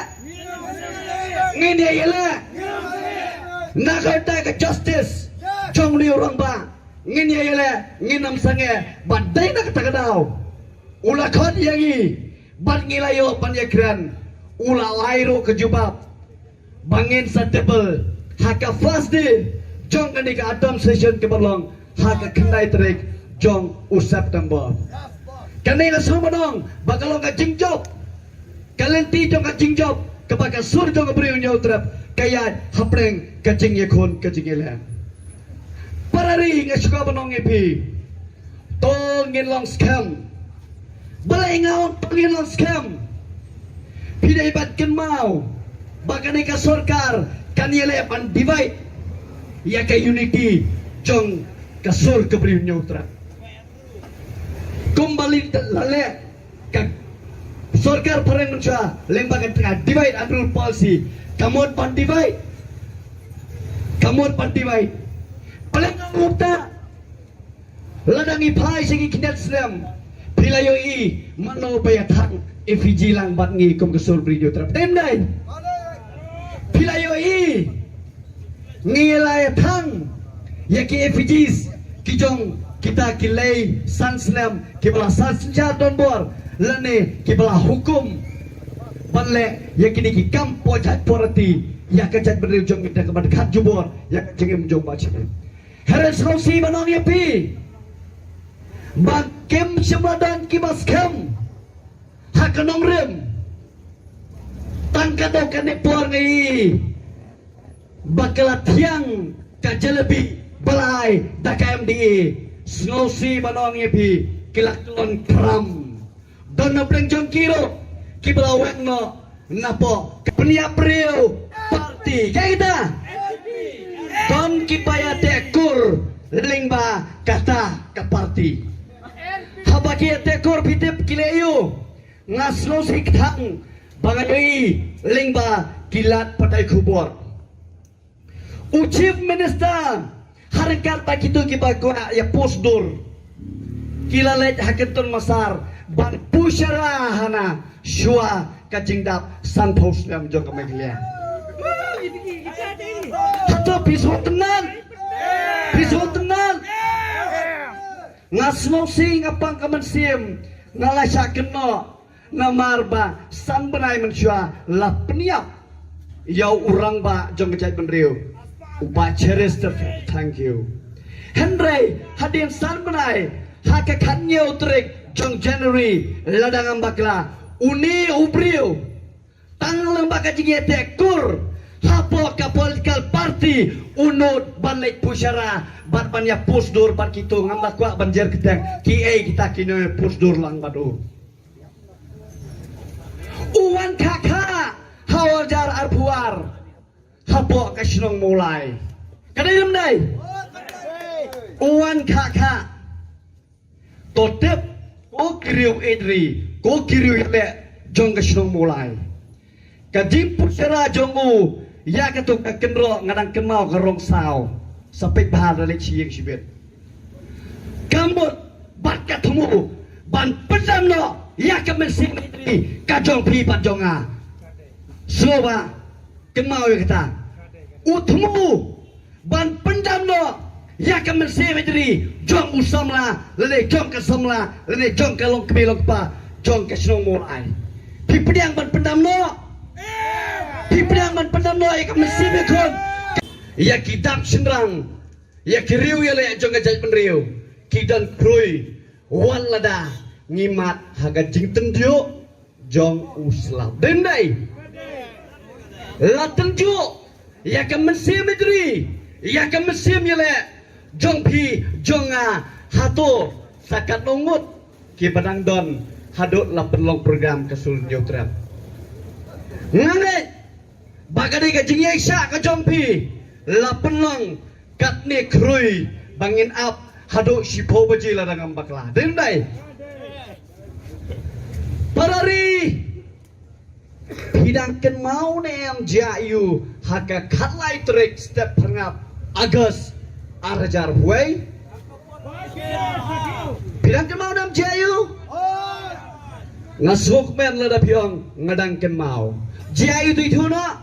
ngin ïa ïaleh. Na ka bynta ka justice jong une u rangbah, ngin ïa ïaleh, ngin ym sangeh. Bad dei na kata ka daw u la khot ïa ngi bad ngi la ïoh ban ïakren. U la ai ruh ka jubab ba ngin sa table ha ka first day jong kane ka autumn session kaba long ha ka khyndai tarik jong u September. Kane nga sngew ban ong ba ka long ka jingjop, ka lynti jong ka jingjop kaba ka sur jong ka Bri u Hynñiewtrep ka ïaid hapdeng ka jingïakhun ka jingïaleh. Para ri, nga sngewbha ban ong ïa phi, to ngin long skhem. Balei nga ong to ngin long skhem? Phi dei ban kynmaw ba kane ka sorkar kan ïaleh ban divide ïa ka unity jong ka sur ka Bri u Hynñiewtrep. Kumba la leh ka sorkar phareng mynshuwa lyngba ka divide and rule policy, ka mut ban divide, ka mut ban divide. Balei nga ong kumta? Lada ngi phai sha ki khyndiat snem, phi la ïohi mano ba ïathang effigy lang bad ngi kum ka sur Bri u Hynñiewtrep, dei ne em dei? Phi la ïohi ngi la ïathang ïa ki effigies ki jong kita ki lei san snem kiba la san synshar donbor lane kiba la hukum ban leh ïa kine ki kam poh jait poh rati ïa ka jaitbynriew jong ngi da kaba khat jubor ïa ka jingim jong Bah Syiemlieh. Hynrei sngewsih ban ong ïa phi ba kim shym la don kiba skhem ha ka nongrim. Tang katto katne por ngi ïohi ba ka la thiang ka jalebi ba la ai da ka M D A. Sngewsih ban ong ïa phi, ki la klon khram. Don na pdeng jong ki ruh kiba la weng noh napoh ka pynïap briew party. Kaei kata? Don kiba ïateh kur lyngba kata ka party. Haba ki ïateh kur, phi tip ki leh aïu? Nga sngewsih kthang ba nga ïohi lyngba ki lad pathai khubor. U Chief Minister ha ryngkat bad kito kiba kwah ïa post dur, ki la leit ha Kynton Massar ban push ïa ra hana shuwa ka jingdap sanphew snem jong ka Meghalaya. Hato phi sngewtynnat? Phi sngewtynnat? Nga sngewsih, nga pang ka mynsiem, nga la shah kynnoh. Namar ba san bnai mynshuwa la pynïap ïa u rangbah jong ka jaitbynriew, u Bah Cherister Thangkhiew. Hynrei hadien san bnai, ha ka khathynñiew tarik jong January, lada ngam bakla, une u briew tang lyngba ka jingïateh kur hapoh ka political party u nud ban leit push ïa ra bad ban ïa post dur bad kito, ngam da kwah ban jer kyrteng kiei kita ki nongïa post dur lang bad u. U wan khah khah ha u hajar arphew ar hapoh ka shnong Mawlai. Ka dei ne ym dei? U wan khah khah. To tip, ko ki riew ïeit ri, ko ki riew ïaleh jong ka shnong Mawlai. Ka jingpush ïa ra jong u ïa kato ka kynroh nga dang kynmaw ka rong saw. Sa peit bha, da leit sha ïing shibit. Ka mut bad ka thmu ban pyndam noh ïa ka mynsiem ïeit ri ka jong phi bad jong nga. Sngewbha kynmaw ïa kata. U thmu ban pyndam noh ïa ka mynsiem ïeit ri jong u samla lane jong ka samla lane jong ka longkmie longkpa jong ka shnong Mawlai. Phi pdiang ban pyndam noh? Phi pdiang ban pyndam noh ïa ka mynsiem ïakhun? Ïa ki dap shynrang, ïa ki riew ïaleh jong ka jaitbynriew ki don khrui wat lada ngi mad ha ka jingtynjuh jong u slap. Dei ne ym dei? La tynjuh ïa ka mynsiem ïeit ri, ïa ka mynsiem ïaleh jong phi jong nga. Hato sa katno ngut kiba dang don haduh la pynlong program ka Sur Hynñiewtrep? Nga ngeit ba ka dei ka jingïaishah ka jong phi la pynlong katne khrui ba ngin ap haduh shiphew baje lada ngam bakla. Dei dei? Para ri, phi dang kynmaw ne em jia ïa u ha ka khatlai tarik step pyrngap August ar hajar hynriew? Phi dang kynmaw ne em jia ïa u? Nga sngewkmen lada phi ong nga dang kynmaw. Jia ïa u tu ïa u noh.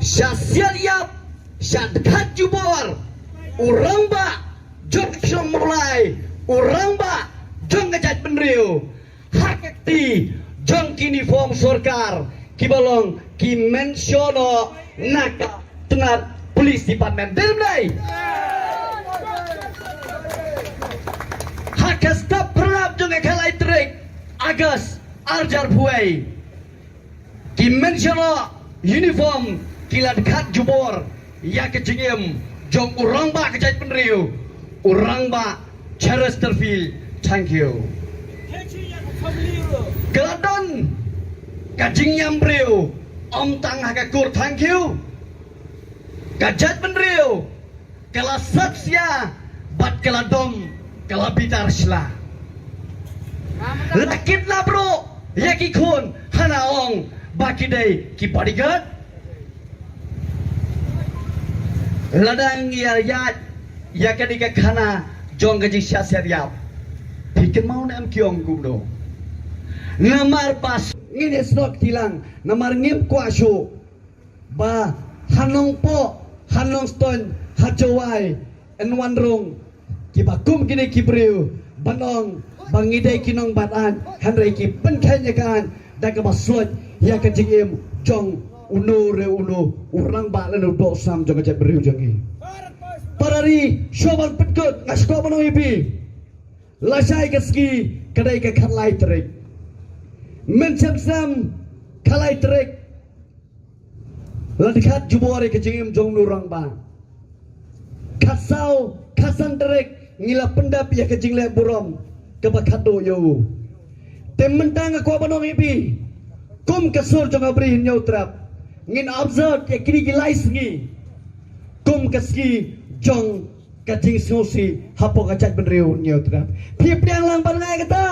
Sha siat ïap, sha dkhat jubor u rangbah jong ka shnong Mawlai, u rangbah jong ka jaitbynriew. Ha ka kti jong ki uniform sorkar kiba long ki mention noh na ka tnat police department. Dei ne em dei? Ha ka step pyrngap jong ka khatlai tarik August ar hajar hynriew, ki mention noh uniform ki la dkhat jubor ïa ka jingim jong u rangbah ka jaitbynriew, u rangbah Chesterfield Thangkhiew. Ka la don ka jingïam briew ym tang ha ka kur Thangkhiew, ka jaitbynriew ka la sat sia bad ka la dom, ka la bitar sla. La kidnap ruh ïa ki khun hana ong ba ki dei ki bodyguard. Lada ngi ïa ïaid ïa kane ka khana jong ka jingshah siat ïap, phi kynmaw ne em ki ong kumno? Namar ba ngin ïa snoh kti lang, namar ngim kwah shuh ba ha Nongpoh, ha Nongstoiñ, ha Jowai, yn wan rung kiba kum kine ki briew ban ong ba ngi dei ki nongbat aiñ, hynrei ki pynkheiñ ïa ka aiñ da kaba sloit ïa ka jingim jong uno re uno u rangbah lane u dohsnam jong ka jaitbynriew jong ngi. Para ri, shuwa ban pynkut nga sngewbha ban ong ïa phi, lashai ka sngi ka dei ka khatlai tarik. Mynshem snem khatlai tarik la dkhat jubor ïa ka jingim jong u rangbah. Khatsaw, khatsan tarik ngi la pyndep ïa ka jingleh burom kaba khatduh ïa u. Te mynta nga kwah ban ong ïa phi kum ka sur jong ka Bri Hynñiewtrep, ngin observe ïa kine ki lai sngi kum ka sngi jong ka jingsngewsih hapoh ka jaitbynriew Hynñiewtrep. Phi pdiang lang bad nga ïa kata?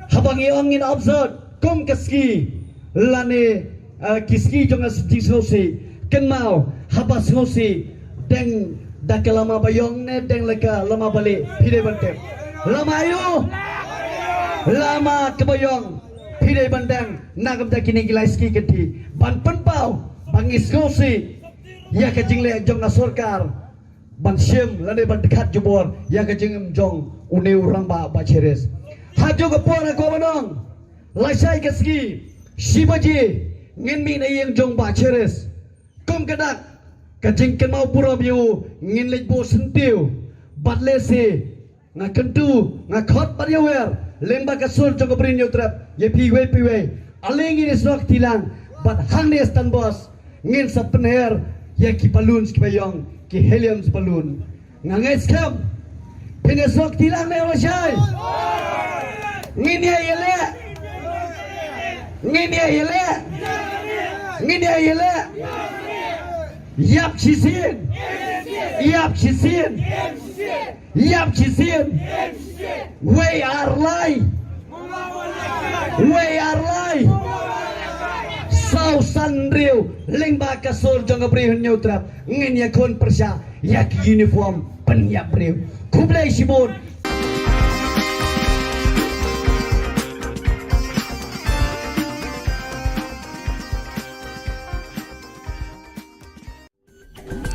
Haba ngi ong ngin observe kum ka sngi lane, eh, ki sngi jong ka jingsngewsih, kynmaw, haba sngewsih, deng da ka lama baïong ne deng da ka lama balieh, phi dei ban tip? Lama aïu? Lama ka baïong. Phi dei ban deng na ka bynta kine ki lai sngi kynti ban pynpaw ba ngi sngewsih ïa ka jingleh jong ka sorkar ban shim lane ban dkhat jubor ïa ka jingim jong une u rangbah Bah Cheris. Ha kajuh ka por nga kwah ban ong, lashai ka sngi shi baje ngin mih na ïing jong Bah Cheris. Kum ka dak ka jingkynmaw burom ïa u ngin leit buh syntiew bad lehse nga kyntu, nga khot bad ïawer lyngba ka sur jong ka Bri Hynñiewtrep ïa phi iwei pa iwei. Ale ngin ïa snoh kti lang bad hangne Stan Bose ngin sa pynher ïa ki balloons kiba ïong, ki helium balloon. Nga ngeit skhem phin ïa snoh kti lang ne lashai? Ngin ïa ïaleh. Ngin ïa ïaleh. Ngin ïa ïaleh. Ïap shisien. Ïap shisien. Ïap shisien. Wei ar lai. Wei ar lai. Saw san hynriew lyngba ka sur jong ka Bri Hynñiewtrep ngin ïakhun pyrshah ïa ki uniform pynïap briew. Khublei shibun.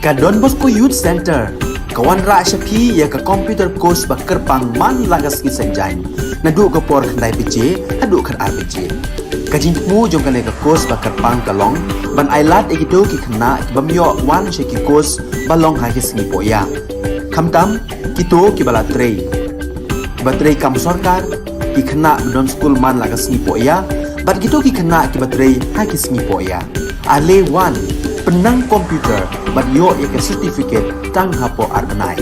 Ka Don Bosco Youth Center ka wanrah sha phi ïa ka computer course ba kyrpang man la ka sngi Saitjaiñ, naduh ka por khyndai baje haduh khatar baje. Ka jingthmu jong kane ka course ba kyrpang ka long ban ailad ïa kito ki khynnah ki bym ïoh wan sha ki course ba long ha ki sngi pohïap. Khamtam kito kiba la trei, kiba trei kam sorkar, ki khynnah ba don skul man la ka sngi pohïap, bad kito ki khynnah kiba trei ha ki sngi pohïap. Ale wan, pynnang computer bad ïoh ïa ka certificate tang hapoh ar bnai.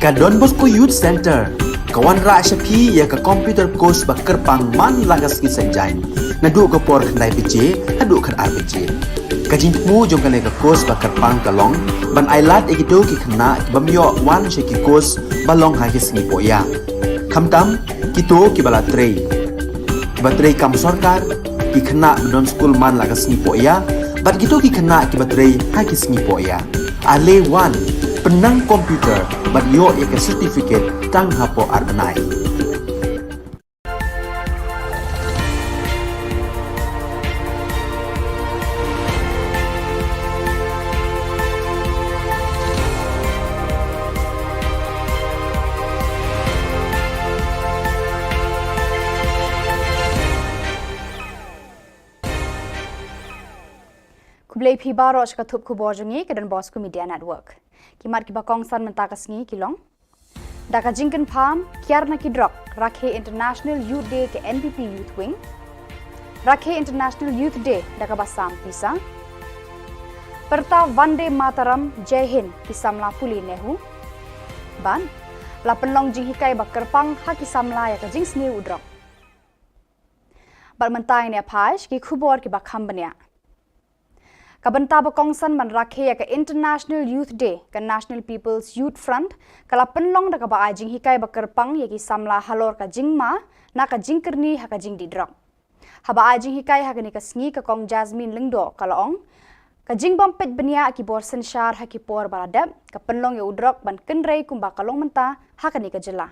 Ka Don Bosco Youth Centre ka wanrah sha phi ïa ka computer course ba kyrpang man la ka sngi Saitjaiñ, naduh ka por khyndai baje haduh khatar baje. Ka jingthmu jong kane ka course ba kyrpang ka long ban ailad ïa kito ki khynnah ki bym ïoh wan sha ki course ba long ha ki sngi pohïa, khamtam kito kiba la trei, kiba trei kam sorkar, ki khynnah ba don skul man la ka sngi pohïa bad kito ki khynnah kiba trei ha ki sngi pohïa. Ale wan, pynnang computer bad ïoh ïa ka certificate tang hapoh ar bnai. Khublei phi baroh sha ka thup khubor jong ngi ka Don Bosco Media Network. Ki mat kiba kongsan mynta ka sngi ki long: Da ka jingkynpham kiar na ki drok, rakhe International Youth Day ka N P P Youth Wing. Rakhe International Youth Day da kaba sam pisa. Pyrta Vande Mataram, Jai Hind ki samla pule NEHU. Bad la pynlong jinghikai ba kyrpang ha ki samla ïa ka jingsniew u drok. Bad mynta ngin ïa phai sha ki khubor kiba kham bniah. Ka bynta ba kongsan ban rakhe ïa ka International Youth Day, ka National People's Youth Front ka la pynlong da kaba ai jinghikai ba kyrpang ïa ki samla halor ka jingma na ka jingkyrni ha ka jingdih drok. Haba ai jinghikai ha kane ka sngi, ka Kong Jasmine Lyngdoh ka la ong, ka jingbym peit bniah ki bor synshar ha ki por ba la dep ka pynlong ïa u drok ban kynrei kumba ka long mynta ha kane ka jylla.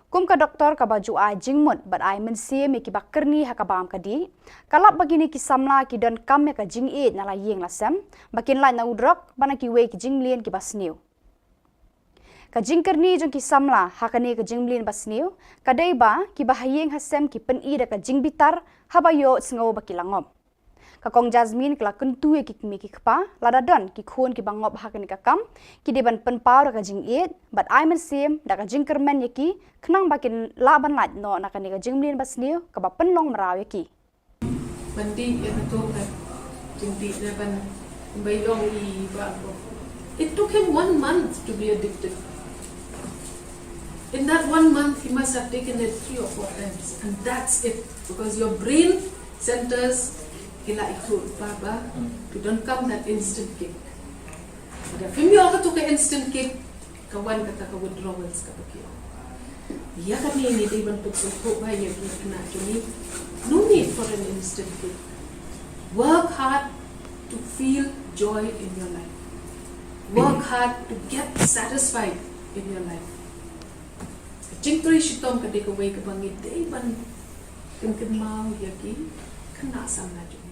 Kum ka doktor kaba ju ai jingmut bad ai mynsiem ïa kiba kyrni ha ka bam ka dih, ka lap ba kine ki samla ki donkam ïa ka jingïeit na la ïing la sem ba kin lait na u drok bad na kiwei ki jingmlien kiba sniew. Ka jingkyrni jong ki samla ha kane ka jingmlien ba sniew ka dei ba kiba ha ïing ha sem ki pyni da ka jingbitar haba ïohsngew ba ki la ngop. Ka Kong Jasmine ka la kyntu ïa ki kmie ki kpa, lada don ki khun kiba ngop ha kane ka kam, ki dei ban pynpaw da ka jingïeit bad ai mynsiem da ka jingkyrmen ïa ki, khnang ba kin lah ban lait noh na kane ka jingmlien ba sniew kaba pynlong mraw ïa ki. Ban dih ïa kato ka jingdih, ban, ban ïong i ba ko. It took him one month to be addicted. In that one month, he must have taken it three or four times, and that's it, because your brain centers ki la ikut baba to donkam that instant kick. But if you have to instant kick, ka wan kata ka withdrawals kaba ki ong. Ïa kane ngi dei ban pynsngewthuh ba ïa ki khynnah jong ngi, no need for an instant kick. Work hard to feel joy in your life. Work hard to get satisfied in your life. Ka jingtrei shitom ka dei kawei kaba ngi dei ban kynmaw ïa ki khynnah samla jong ngi.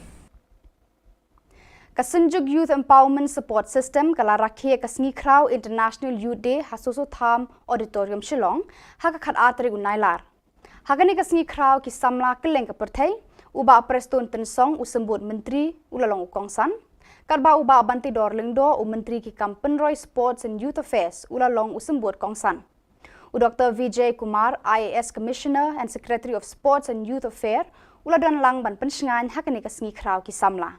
Ka Synjuk Youth Empowerment Support System ka la rakhe ïa ka sngi khraw International Youth Day ha Soso Tham Auditorium Shillong ha ka khatar tarik u Nailar. Ha kane ka sngi khraw ki samla kylleng ka pyrthei, u Bah Prestone Tynsong, u Symbud Myntri, u la long u kongsan, katba u Bah Banteidor Lyngdoh, u Myntri ki kam pynroi Sports and Youth Affairs, u la long u symbud kongsan. U Doktor Vijay Kumar, I A S Commissioner and Secretary of Sports and Youth Affairs, u la don lang ban pynshngaiñ ha kane ka sngi khraw ki samla.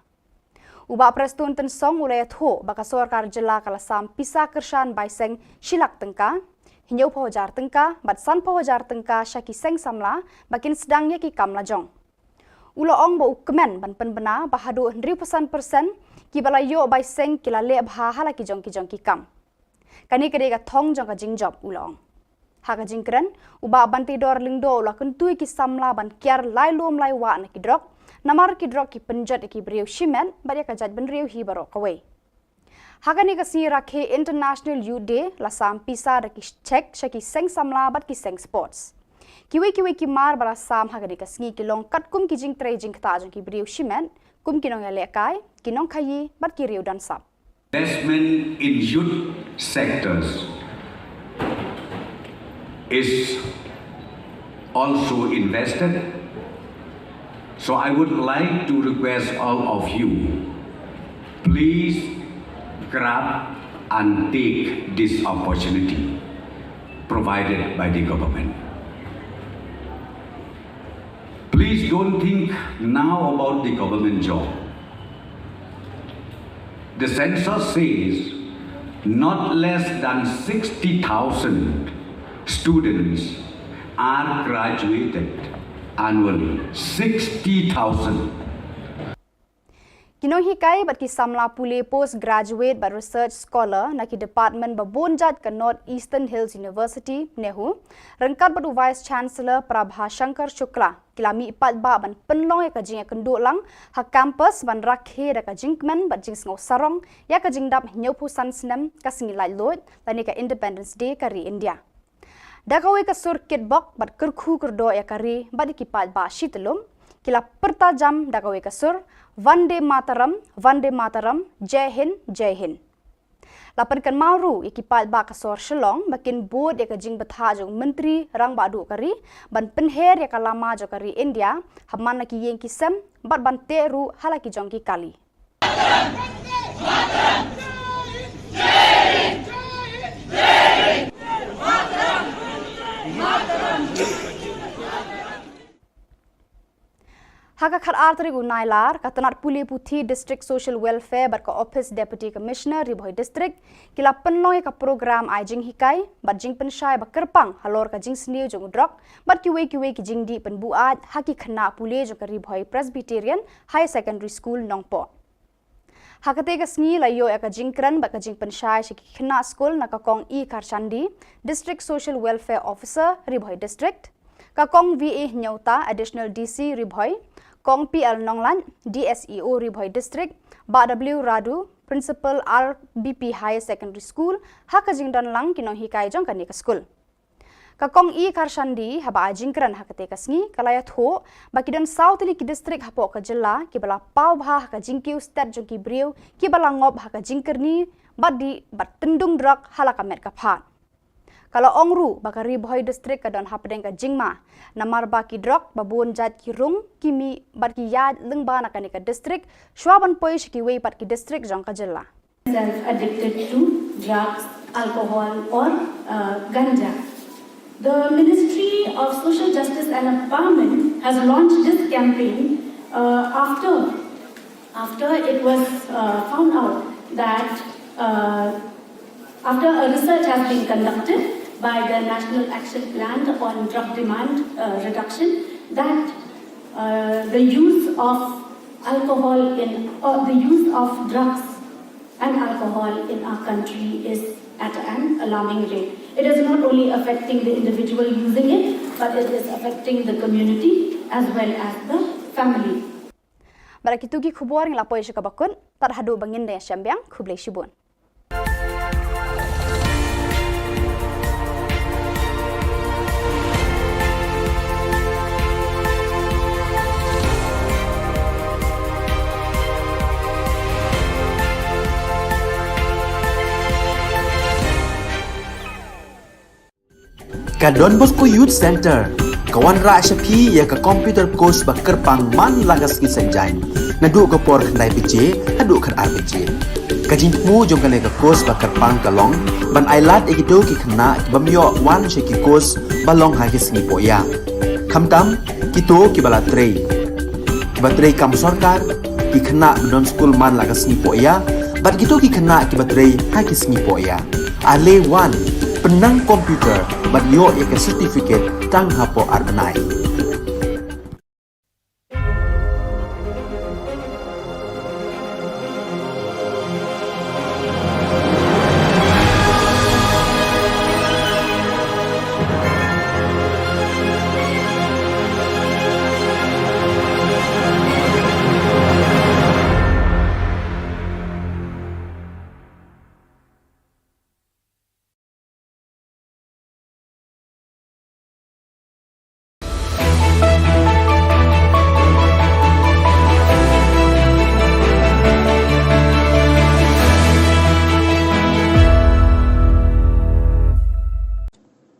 U Bah Prestone Tynsong u la ïathuh ba ka sorkar jylla ka la sam pisa kyrshan bai seng shi lak tyngka, hynñiewphew hajar tyngka bad sanphew hajar tyngka sha ki seng samla ba kin sdang ïa ki kam lajong. U la ong ba u kmen ban pynbna ba haduh hynriewphew san percent kiba la ïoh bai seng ki la leh bha ha la ki jong ki jong ki kam. Kane ka dei ka thong jong ka jingjop, u la ong. Ha ka jingkren, u Bah Banteidor Lyngdoh u la kyntu ïa ki samla ban kiar lai lum lai wah na ki drok, namar ki drok ki pynjot ïa ki briew shimet bad ïa ka jaitbynriew hi baroh kawei. Ha kane ka sngi rakhe International Youth Day la sam pisa da ki cheque sha ki seng samla bad ki seng sports. Kiwei kiwei ki mar ba la sam ha kane ka sngi ki long katkum ki jingtrei jingktah jong ki briew shimet, kum ki nongïalehkai, ki nongkhaïi bad ki riew don sap. Investment in youth sectors is also invested. So I would like to request all of you, please grab and take this opportunity provided by the government. Please don't think now about the government job. The census says Not less than sixty thousand students are graduated annually. Sixty thousand. Ki nonghikai bad ki samla pule postgraduate bad research scholar na ki department ba bun jait ka North Eastern Hills University, NEHU, ryngkat bad u Vice Chancellor Prabha Shankar Shukla, ki la mih paidbah ban pynlong ïa ka jingïakynduh lang ha campus ban rakhe da ka jingkmen bad jingsngew sarong ïa ka jingdap hynñiewphew san snem ka sngi laitluid lane ka Independence Day ka ri India. Da kawei ka sur kitbok bad kyrkhu kyrdoh ïa ka ri bad ïa ki paidbah shi tyllum, ki la pyrta jam da kawei ka sur, Vande Mataram, Vande Mataram, Jai Hind, Jai Hind. La pynkynmaw ruh ïa ki paidbah ka sor Shillong ba kin bud ïa ka jingbthah jong u Myntri Rangbah Duh ka ri ban pynher ïa ka lama jong ka ri India ha man la ki ïing ki sem bad ban teh ruh ha la ki jong ki kali. Ha ka khatar tarik u Nailar, ka tnat pule puthi District Social Welfare bad ka Office Deputy Commissioner Ri Bhoi District ki la pynlong ïa ka program ai jinghikai bad jingpynshai ba kyrpang halor ka jingsniew jong u drok bad kiwei kiwei ki jingdih pynbuaid ha ki khynnah pule jong ka Ri Bhoi Presbyterian Higher Secondary School Nongpoh. Ha katei ka sngi la ïoh ïa ka jingkren bad ka jingpynshai sha ki khynnah skul na ka Kong E Kharshandi, District Social Welfare Officer, Ri Bhoi District, ka Kong V A Hynñiewta, Additional D C, Ri Bhoi, Kong P L Nonglait, D S E O, Ri Bhoi District, Bah W Radu, Principal R B P Higher Secondary School, ha ka jingdon lang ki nonghikai jong kane ka skul. Ka Kong E Kharshandi, haba ai jingkren ha katei ka sngi, ka la ïathuh ba ki don saw tylli ki district hapoh ka jylla kiba la paw bha ha ka jingkiew stet jong ki briew kiba la ngop ha ka jingkyrni bad dih bad tyndung drok ha la ka met ka phad. Ka la ong ruh ba ka Ri Bhoi District ka don hapdeng ka jingma namar ba ki drok ba bun jait ki rung, ki mih bad ki ïaid lyngba na kane ka district shuwa ban poi sha kiwei pat ki district jong ka jylla. Self addicted to drugs, alcohol, or uh, ganja. The Ministry of Social Justice and Empowerment has launched this campaign uh, after after it was uh, found out that uh, after a research has been conducted by the National Action Plan on Drug Demand uh, Reduction, that uh, the use of alcohol in or the use of drugs and alcohol in our country is at an alarming rate. It is not only affecting the individual using it, but it is affecting the community as well as the family. Bad da kitu ki khubor ngi la poi sha kaba kut, tad haduh ba ngin da ïashem biang, khublei shibun. Ka Don Bosco Youth Center ka wanrah sha phi ïa ka computer course ba kyrpang man la ka sngi Saitjaiñ, naduh ka por khyndai baje haduh khatar baje. Ka jingthmu jong kane ka course ba kyrpang ka long ban ai lad ïa kito ki khynnah ki bym ïoh wan sha ki course ba long ha ki sngi pohïa, khamtam kito kiba la trei, kiba trei kam sorkar, ki khynnah ba don skul man la ka sngi pohïa bad kito ki khynnah kiba trei ha ki sngi pohïa. Ale wan, pynnang computer bad ïoh ïa ka certificate tang hapoh ar bnai.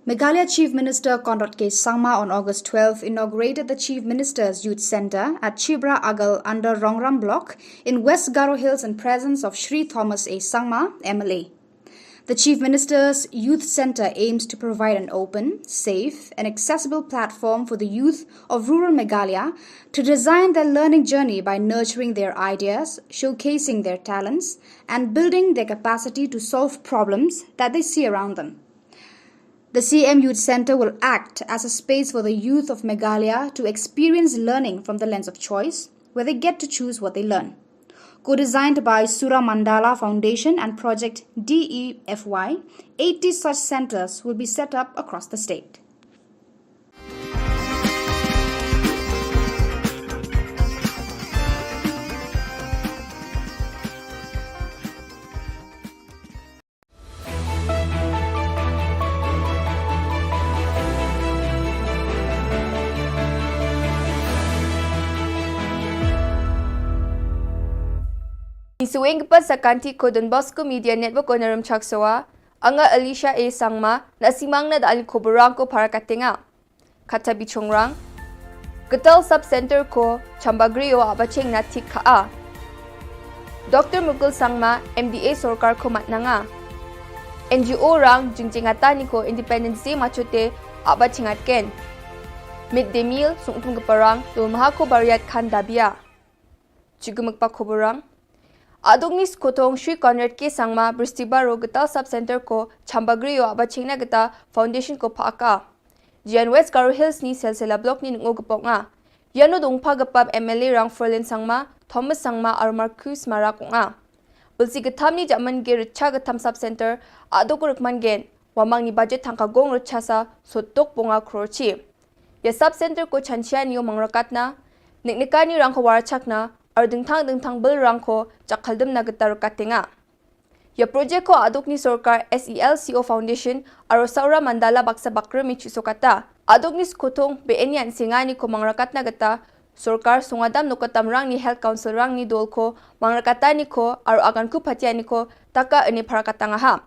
Meghalaya Chief Minister Conrad K Sangma on August twelfth inaugurated the Chief Minister's Youth Centre at Chibra Agal under Rongram Block in West Garo Hills in presence of Shri Thomas A Sangma, M L A. The Chief Minister's Youth Centre aims to provide an open, safe, and accessible platform for the youth of rural Meghalaya to design their learning journey by nurturing their ideas, showcasing their talents, and building their capacity to solve problems that they see around them. The C M Youth Centre will act as a space for the youth of Meghalaya to experience learning from the lens of choice, where they get to choose what they learn. Co-designed by Sura Mandala Foundation and Project D E F Y, eighty such centres will be set up across the state. Ngi sngewbha sa ka kynti ko Don Bosco Media Network o na Rymchak Sowa, anga Alicia A Sangma, na simang na da ali khubor rang ko para katenga. Kata bichongrang. Ketal Sub Center ko Chambagri o aba cheng na thik kha a. Doctor Mukul Sangma, M D A sorkar ko matnanga. N G O rang jingjingata ni ko Independence Day machote aba chingat ken. Mid day meal sungtum keparang dul maha ko bariat khan dabia. Chigumuk pa khubor rang. Adukni skotong Shri Conrad K Sangma, Bristibar o Ketal Sub Center ko Chambagri o aba chengna kata foundation ko phaka. Jian West Garo Hills ni Selsela Block ni nungo gepok nga. Yano dongpa gepap M L A rang Ferlin Sangma, Thomas Sangma, ar Marcus Mara kong a. Bilsi getam ni jaman ge recha getam Sub Center, aduk rukman gen, wamang ni budget thangka gong recha sa, sotok ponga crore chi. Ya Sub Center ko chanchia ni o mangrakatna, niknika ni rang ko warachakna, ar dingthang dingthang bil rang ko chakaldem na getar katenga. Ya project ko aduk ni sorkar S E L C O Foundation, aro Saura Mandala baksa bakre mi chusokata. Aduk ni skotong B N Yan singa ni ko mangrakatna geta, sorkar sungadam nokatam rang ni health council rang ni dol ko, mangrakata ni ko, aro agan ku patia ni ko, taka ini parakatanga ha.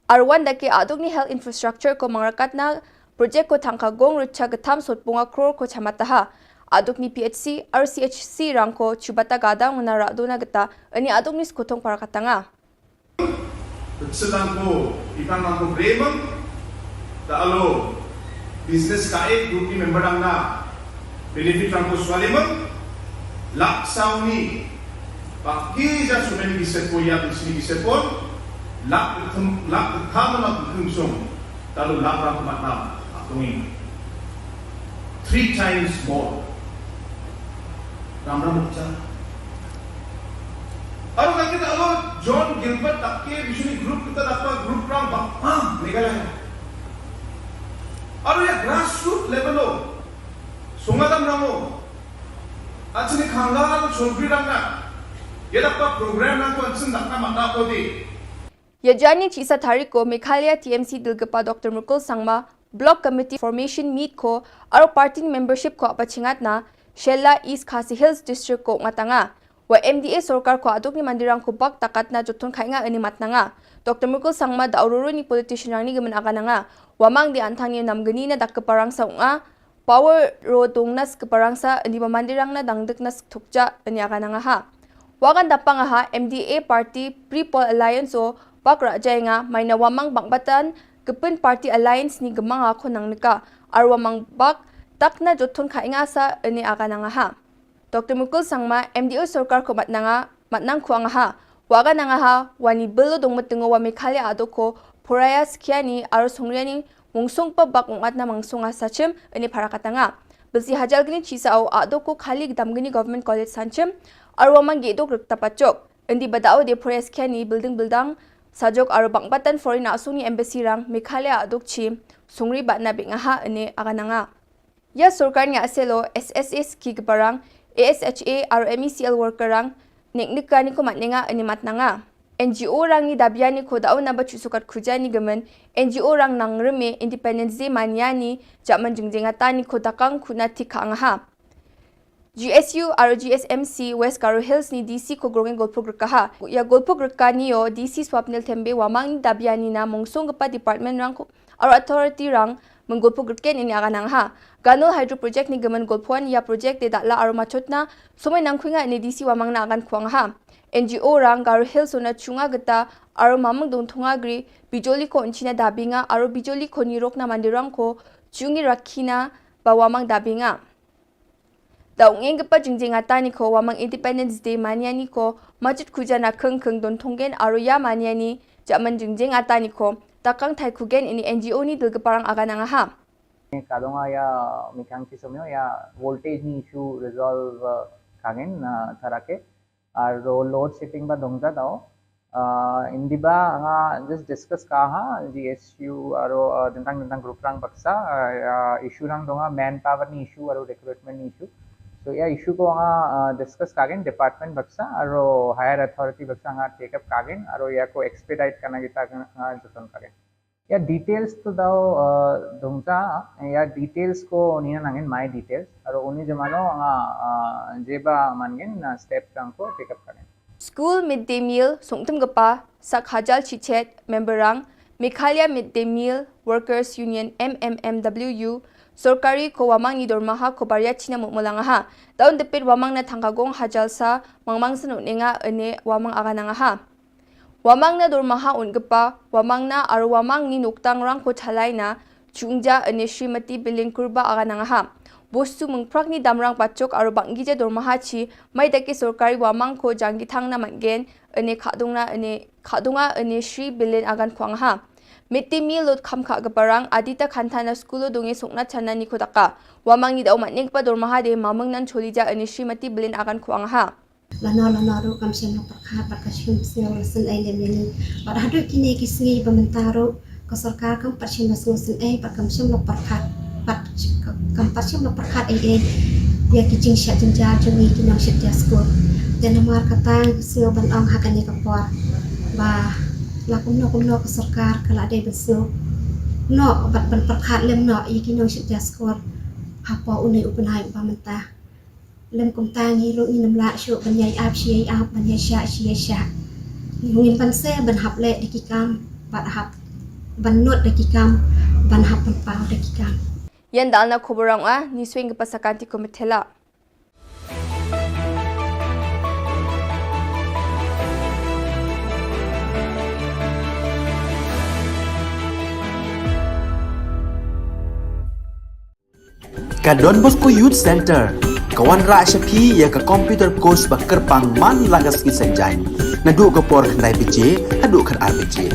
Arwan dake aduk ni health infrastructure ko mangrakatna project ko thangka gong rucha getam sot bunga crore ko chamataha. Aduk ni P H C, R C H C rang ko chubata gadang na radona geta ini aduk ni skotong parakatanga. Sedang ko itang nang ko bremang ta alo business kae group ni member ang na benefit rang ko swalimang lak sauni. Paki ja sumen ki sepo ya bisni ki sepon lak kem lak kama na kem song talu lak ram mat na atungi three times more. Ram ram cha. Aro kaki ta alo John Gilbert takke bisni group kita dakpa group ram bak ah Meghalaya. Aro ya grassroot level lo. Sungadam rango. Achini khangla chonpi rangna. Yadakpa program rang ko ansin dakna mata ko di. Ya jani chisa thariko Meghalaya T M C dilgapa Doctor Mukul Sangma, Block Committee Formation Meet ko, aro party membership ko apa chingatna, Shella East Khasi Hills District ko ngatanga. Wa M D A sorkar ko aduk ni mandirang ko bak takatna jotun khainga ini matnanga. Doctor Mukul Sangma da ururu ni politician rang ni gemen agananga. Wamang di antang ni namgeni na dak keparang saunga, Power ro dong nas keparangsa ini ba mandirang na dangdek nas thukja ini agananga ha. Wagan dapang ha M D A party Pre-Poll Alliance o bak raja nga maina wamang bang batan kepin party alliance ni gemang ako nang neka ar wamang bak takna jotun khainga sa ini agananga ha. Doctor Mukul Sangma, M D A sorkar ko matnanga, matnang kuang ha. Waga nanga ha, wani belo dong metengo wa Meghalaya adoko, poraya skiani, aro songriani, mungsong pa bak ong atna mangsong a sachem, ini parakatanga. Belsi hajal gini chisa au adoko khali gedam gini Government College sanchem, aro wamang gedok rek tapachok. Indi badao de poraya skiani, building buildang, sajok aro bang batan foreign asung ni embassy rang, Meghalaya adok chi, songri batna bek ngaha, ini agananga. Ya sorkar ni aselo S S S ki keparang, A S H A aro M E C L worker rang, nek nek kani ko matnenga ini matnanga. N G O rang ni dabiani ko dau namba chusukat kujani gemen, N G O rang nang reme Independence Day maniani, jaman jengjengatani ko dakang kuna tikha ngaha. G S U aro G S M C West Garo Hills ni D C ko grongeng golpuk rekaha. Ya golpuk rekani yo D C Swapnil Thembe wamang ni dabiani na mungsong gepa department rang ko aro authority rang Mengulpo kyrkieh ini agan nang ha. Ganol Hydro Project ni gemen gulpuan ya project de datla aro machotna, somoi nang kuinga ini D C Wamang na agan kuang ha. N G O rang Garo Hills ona chunga geta aro mamang dong thunga gri, bijoli ko unchina dabinga, aro bijoli ko nirok na mandirang ko chungi rakina ba Wamang dabinga. Da ungeng kepa jingjing ata ni ko Wamang Independence Day mania ni ko, majit kuja na keng keng don tonggen aro ya mania ni, jaman jingjing ata ni ko, takang thai kugen ini N G O ni dil keparang agan nang ha. Kadonga ya mikang chi somyo ya voltage ni issue resolve, uh, kagen, uh, tarake. Aro load shedding ba dongja dao. Uh, indiba nga just discuss ka ha, G S U aro, uh, dentang dentang group rang baksa, uh, uh, issue rang donga manpower ni issue aro recruitment ni issue. So ya issue ko nga, uh, discuss kagen department baksa aro higher authority baksa nga take up kagen aro ya ko expedite kana kita nga joton kagen. Ya details to dao, uh, dongja, ya details ko nina nangin my details. Aro uni jemano nga, uh, jeba mangin na step rang ko take up kagen. School midday meal sungtum gepa sak hajal chichet member rang Meghalaya Midday Meal Workers Union, M M M W U, sorkari ko Wamang ni dormaha ko baria china mukmulang ha. Daun depit Wamang na thangkagong hajal sa mangmang sen unenga ene Wamang agan nang ha. Wamang na dormaha un gepa, Wamang na aro Wamang ni noktang rang ko thalai na, chungja ene Srimati Bilin Kurba agan nang ha. Bostu mengprak ni damrang pachok aro bangija dormaha chi, mai dake sorkari Wamang ko janggi thang na matgen, ene khadung na ene khadunga ene Sri Bilin agan kuang ha. Midday meal lot kham kha geparang, adita khanta na skulo donge sokna chana ni ko taka. Wamang ni dau matning pa dormaha de mamang nan cholija ene Srimati Bilin agan kuang ha. Lano lano ruh kam shym la pyrkhat bad kam shym sngew la sngewsih lem ïa ngi. Bad haduh kine ki sngi ba mynta ruh ka sorkar kam pat shym la sngewsih bad kam shym la pyrkhat bad kam pat shym la pyrkhat ei ei ïa ki jingshah jynjar jong ngi ki nongshit jar skul. Te namar kata nga sngew ban ong ha kane ka por ba la kumno kumno ka sorkar ka la dei ban sngew noh bad ban pyrkhat lem noh ïa ki nongshit jar skul hapoh une u bnai uba mynta. Lem kumta ngi ruh ngin ym lah shuh ban ïai ap shi ïai ap, ban ïai shah shi ïai shah. Ngin pan se ban hap leh da ki kam, ban hap ban nud da ki kam, ban hap ban paw da ki kam. Ïan dal na khubor rang a, ni swing ka pasakan ti ko methela. Ka Don Bosco Youth Center ka wanrah sha phi ïa ka computer course ba kyrpang man la ka sngi Saitjaiñ, naduh ka por khyndai baje haduh khatar baje.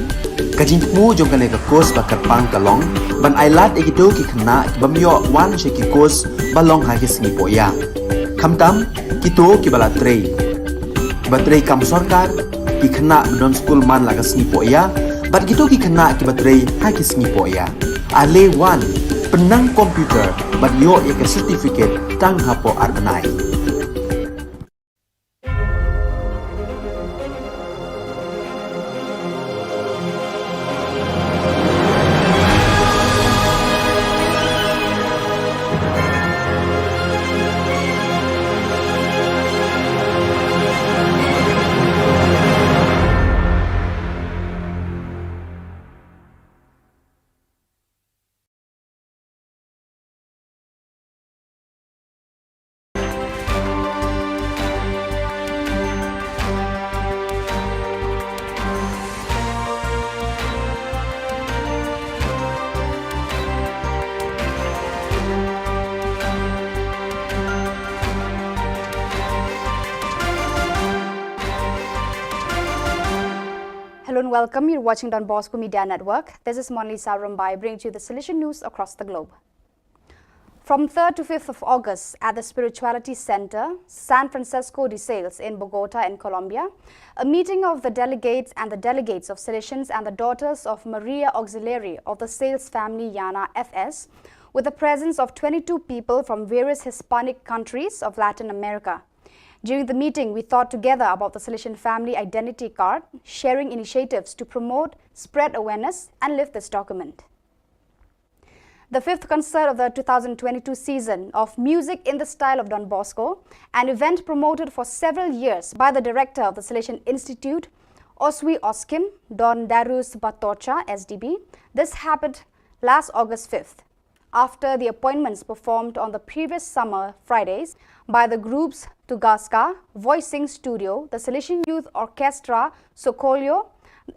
Ka jingthmu jong kane ka course ba kyrpang ka long ban ailad ïa kito ki khynnah ki bym ïoh wan sha ki course ba long ha ki sngi pohïa. Khamtam kito kiba la trei, kiba trei kam sorkar, ki khynnah ba don skul man la ka sngi pohïa, bad kito ki khynnah kiba trei ha ki sngi pohïa. Ale wan, pynnang computer bad ïoh ïa ka certificate tang hapoh ar bnai. Hello and welcome. You're watching Don Bosco Media Network. This is Monalisa Rumbai bringing to you the Salesian news across the globe. From third to fifth of August at the Spirituality Center, San Francisco de Sales in Bogota in Colombia, a meeting of the delegates and the delegates of Salesians and the Daughters of Maria Auxiliary of the Sales Family Yana F S, with the presence of twenty-two people from various Hispanic countries of Latin America. During the meeting, we thought together about the Salesian Family Identity Card, sharing initiatives to promote, spread awareness, and live this document. The fifth concert of the two thousand twenty-two season of Music in the Style of Don Bosco, an event promoted for several years by the director of the Salesian Institute, Oswi Oskim, Don Darius Batocha, S D B. This happened last August fifth. after the appointments performed on the previous summer Fridays by the groups Tugaska, Voicing Studio, the Salesian Youth Orchestra, Sokolyo,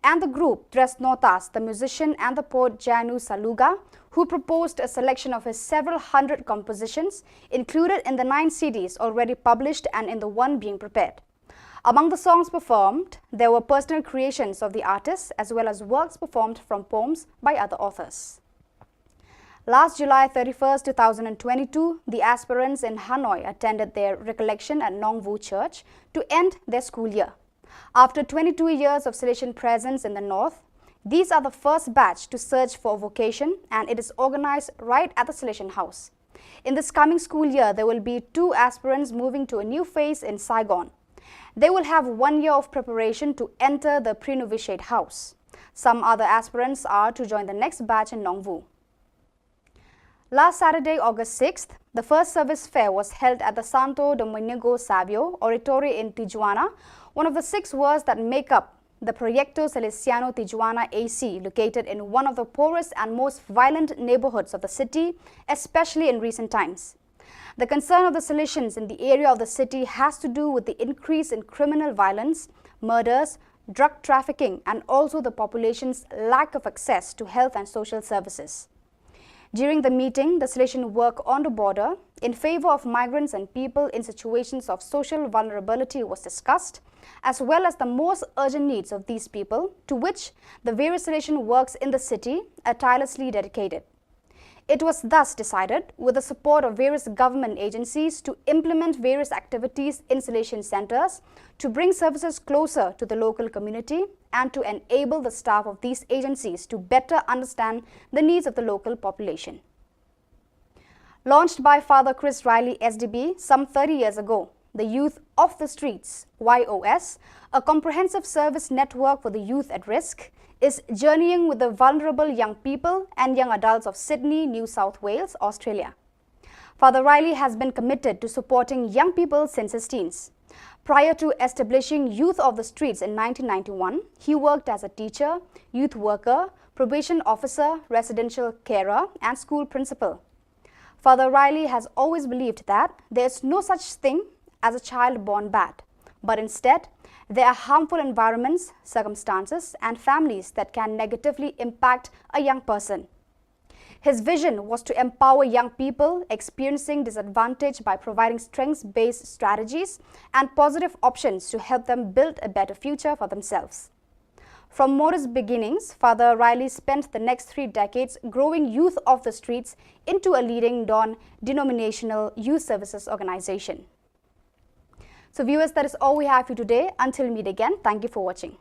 and the group Tres Notas, the musician and the poet Janu Saluga, who proposed a selection of his several hundred compositions included in the nine C Ds already published and in the one being prepared. Among the songs performed, there were personal creations of the artists as well as works performed from poems by other authors. Last July thirty-first, two thousand twenty-two, the aspirants in Hanoi attended their recollection at Nongwu Church to end their school year. After twenty-two years of Salesian presence in the north, these are the first batch to search for a vocation, and it is organized right at the Salesian House. In this coming school year, there will be two aspirants moving to a new phase in Saigon. They will have one year of preparation to enter the pre-novitiate house. Some other aspirants are to join the next batch in Nongwu. Last Saturday, August sixth, the first service fair was held at the Santo Domingo Savio Oratory in Tijuana, one of the six worlds that make up the Proyecto Salesiano Tijuana A C, located in one of the poorest and most violent neighborhoods of the city, especially in recent times. The concern of the Salesians in the area of the city has to do with the increase in criminal violence, murders, drug trafficking, and also the population's lack of access to health and social services. During the meeting, the Salesian work on the border in favor of migrants and people in situations of social vulnerability was discussed, as well as the most urgent needs of these people, to which the various Salesian works in the city are tirelessly dedicated. It was thus decided, with the support of various government agencies, to implement various activities in Salesian centers to bring services closer to the local community and to enable the staff of these agencies to better understand the needs of the local population. Launched by Father Chris Riley, S D B, some thirty years ago, the Youth of the Streets, Y O S, a comprehensive service network for the youth at risk, is journeying with the vulnerable young people and young adults of Sydney, New South Wales, Australia. Father Riley has been committed to supporting young people since his teens. Prior to establishing Youth of the Streets in nineteen ninety-one, he worked as a teacher, youth worker, probation officer, residential carer, and school principal. Father Riley has always believed that there is no such thing as a child born bad, but instead, there are harmful environments, circumstances, and families that can negatively impact a young person. His vision was to empower young people experiencing disadvantage by providing strengths-based strategies and positive options to help them build a better future for themselves. From modest beginnings, Father Riley spent the next three decades growing Youth of the Streets into a leading non-denominational youth services organization. So viewers, that is all we have for you today. Until we meet again, thank you for watching.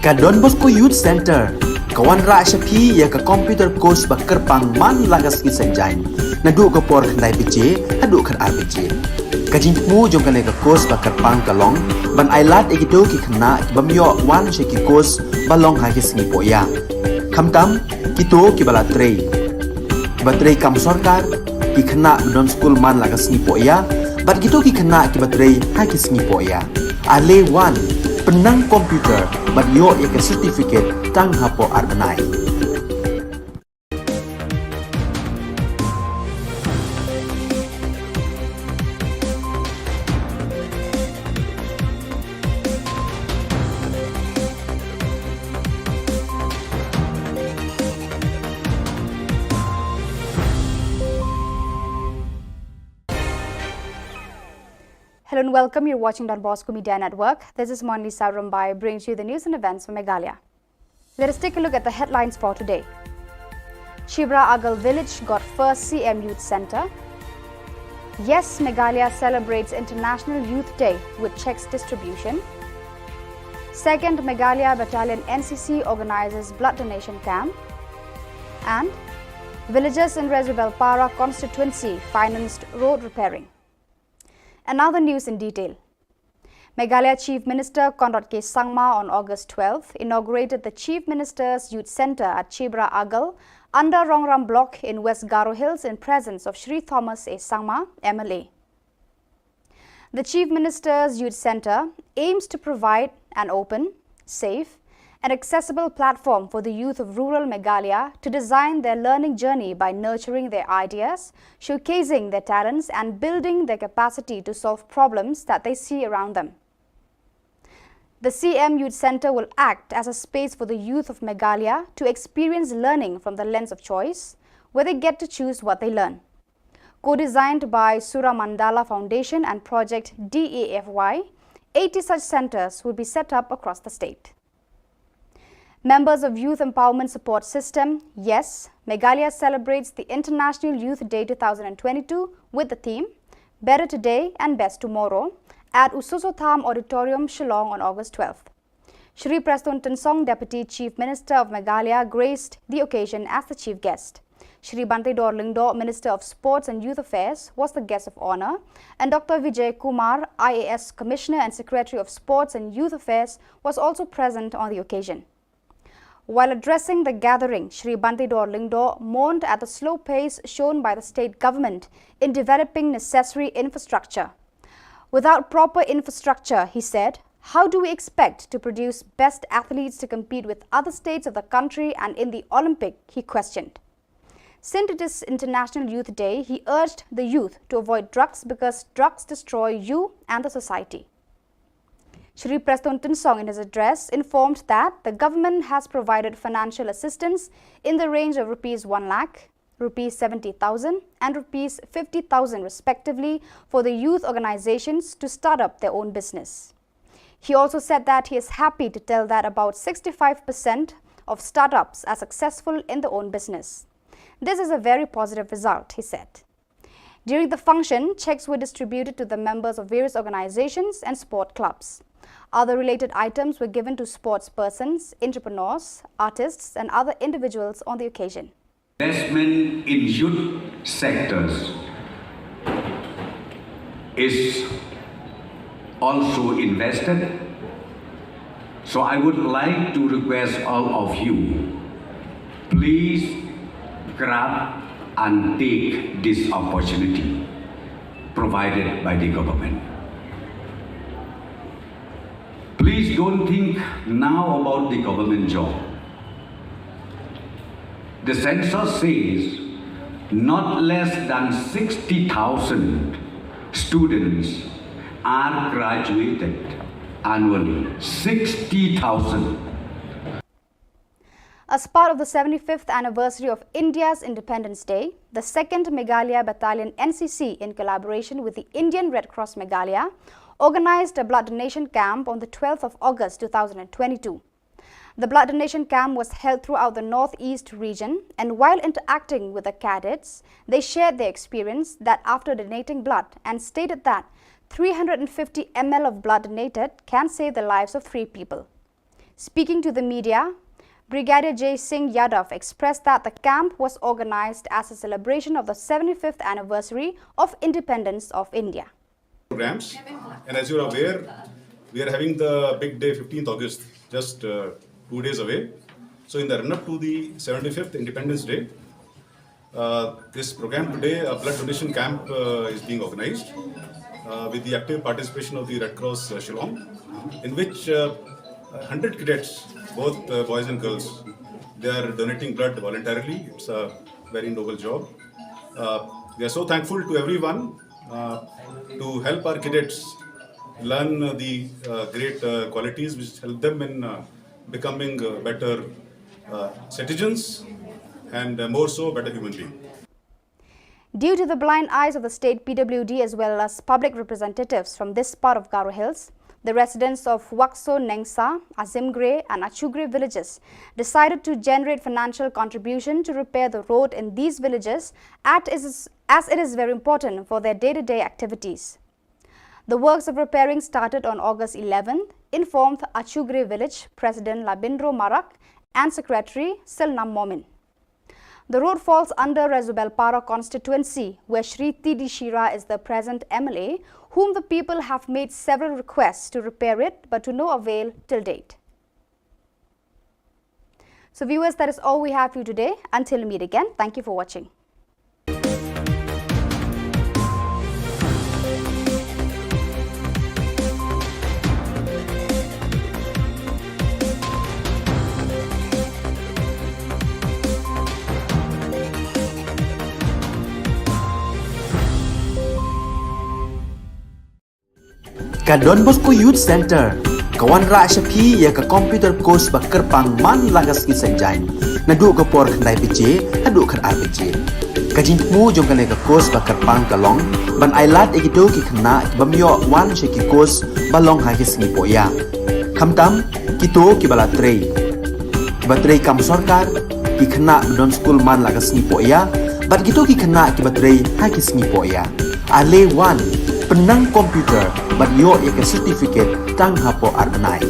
Ka Don Bosco Youth Centre ka wanrah sha phi ïa ka computer course ba kyrpang man la ka sngi Saitjaiñ, naduh ka por khyndai baje haduh khatar baje. Ka jingthmu jong kane ka course ba kyrpang ka long ban ailad ïa kito ki khynnah ki bym ïoh wan sha ki course ba long ha ki sngi pohïa, khamtam kito kiba la trei, kiba trei kam sorkar, ki khynnah ba don skul man la ka sngi pohïa, bad kito ki khynnah kiba trei ha ki sngi pohïa. Ale wan, pynnang computer bad ïoh ïa ka certificate tang hapoh ar bnai. Hello and welcome. You're watching Don Bosco Media Network. This is Monlisa Rumbai, bringing to you the news and events for Meghalaya. Let us take a look at the headlines for today. Chibra Agal Village got first C M Youth Centre. Yes, Meghalaya celebrates International Youth Day with cheques distribution. Second Meghalaya Battalion N C C organises blood donation camp. And villagers in Resubelpara constituency financed road repairing. And now the news in detail. Meghalaya Chief Minister Conrad K Sangma on August twelfth inaugurated the Chief Minister's Youth Centre at Chibra Agal under Rongram Block in West Garo Hills in presence of Shri Thomas A Sangma, M L A. The Chief Minister's Youth Centre aims to provide an open, safe, and accessible platform for the youth of rural Meghalaya to design their learning journey by nurturing their ideas, showcasing their talents, and building their capacity to solve problems that they see around them. The C M Youth Centre will act as a space for the youth of Meghalaya to experience learning from the lens of choice, where they get to choose what they learn. Co-designed by Sura Mandala Foundation and Project D A F Y, eighty such centres will be set up across the state. Members of Youth Empowerment Support System, yes, Meghalaya celebrates the International Youth Day two thousand twenty-two with the theme Better Today and Best Tomorrow at Usoso Tham Auditorium, Shillong on August twelfth. Shri Prestone Tynsong, Deputy Chief Minister of Meghalaya, graced the occasion as the chief guest. Shri Banteidor Lyngdoh, Minister of Sports and Youth Affairs, was the guest of honour, and Doctor Vijay Kumar, I A S Commissioner and Secretary of Sports and Youth Affairs, was also present on the occasion. While addressing the gathering, Shri Banteidor Lyngdoh mourned at the slow pace shown by the state government in developing necessary infrastructure. Without proper infrastructure, he said, how do we expect to produce best athletes to compete with other states of the country and in the Olympic? He questioned. Since it is International Youth Day, he urged the youth to avoid drugs because drugs destroy you and the society. Shri Prestone Tynsong, in his address, informed that the government has provided financial assistance in the range of rupees one lakh, rupees seventy thousand, and rupees fifty thousand respectively for the youth organisations to start up their own business. He also said that he is happy to tell that about sixty-five percent of startups are successful in their own business. This is a very positive result, he said. During the function, cheques were distributed to the members of various organisations and sport clubs. Other related items were given to sports persons, entrepreneurs, artists, and other individuals on the occasion. Investment in youth sectors is also invested. So I would like to request all of you, please grab and take this opportunity provided by the government. Please don't think now about the government job. The census says not less than sixty thousand students are graduated annually. Sixty thousand. As part of the seventy-fifth anniversary of India's Independence Day, the second Meghalaya Battalion N C C, in collaboration with the Indian Red Cross Meghalaya, organized a blood donation camp on the twelfth of August two thousand twenty-two. The blood donation camp was held throughout the Northeast region, and while interacting with the cadets, they shared their experience that after donating blood and stated that three hundred fifty M L of blood donated can save the lives of three people. Speaking to the media, Brigadier Jai Singh Yadav expressed that the camp was organized as a celebration of the seventy-fifth anniversary of independence of India. Programs. And as you are aware, we are having the big day, fifteenth August, just uh, two days away. So, in the run up to the seventy-fifth Independence Day, uh, this program today, a blood donation camp, uh, is being organized uh, with the active participation of the Red Cross uh, Shillong, in which uh, one hundred cadets, both uh, boys and girls, they are donating blood voluntarily. It's a very noble job. Uh, we are so thankful to everyone uh, to help our cadets learn the uh, great uh, qualities which help them in uh, becoming uh, better uh, citizens and uh, more so better human being. Due to the blind eyes of the state P W D as well as public representatives from this part of Garo Hills, The residents of Wakso Nengsa, Azimgre and Achugre villages decided to generate financial contribution to repair the road in these villages at is, as it is very important for their day-to-day activities. The works of repairing started on August eleventh, informed Achugre village President Labindro Marak and Secretary Silnam Momin. The road falls under Resubelpara constituency, where Shri T D Shira is the present M L A, whom the people have made several requests to repair it, but to no avail till date. So viewers, that is all we have for you today. Until we meet again, thank you for watching. Ka Don Bosco Youth Center ka wanrah sha phi ïa ka computer course ba kyrpang man la ka sngi Saitjaiñ, naduh ka por khyndai baje haduh khatar baje. Ka jingthmu jong kane ka course ba kyrpang ka long ban ailad ïa kito ki khynnah ki bym ïoh wan sha ki course ba long ha ki sngi pohïa, khamtam kito kiba la trei, kiba trei kam sorkar, ki khynnah ba don skul man la ka sngi pohïa, bad kito ki khynnah kiba trei ha ki sngi pohïa. Ale wan, pynnang computer bad ïoh ïa ka certificate tang hapoh ar bnai.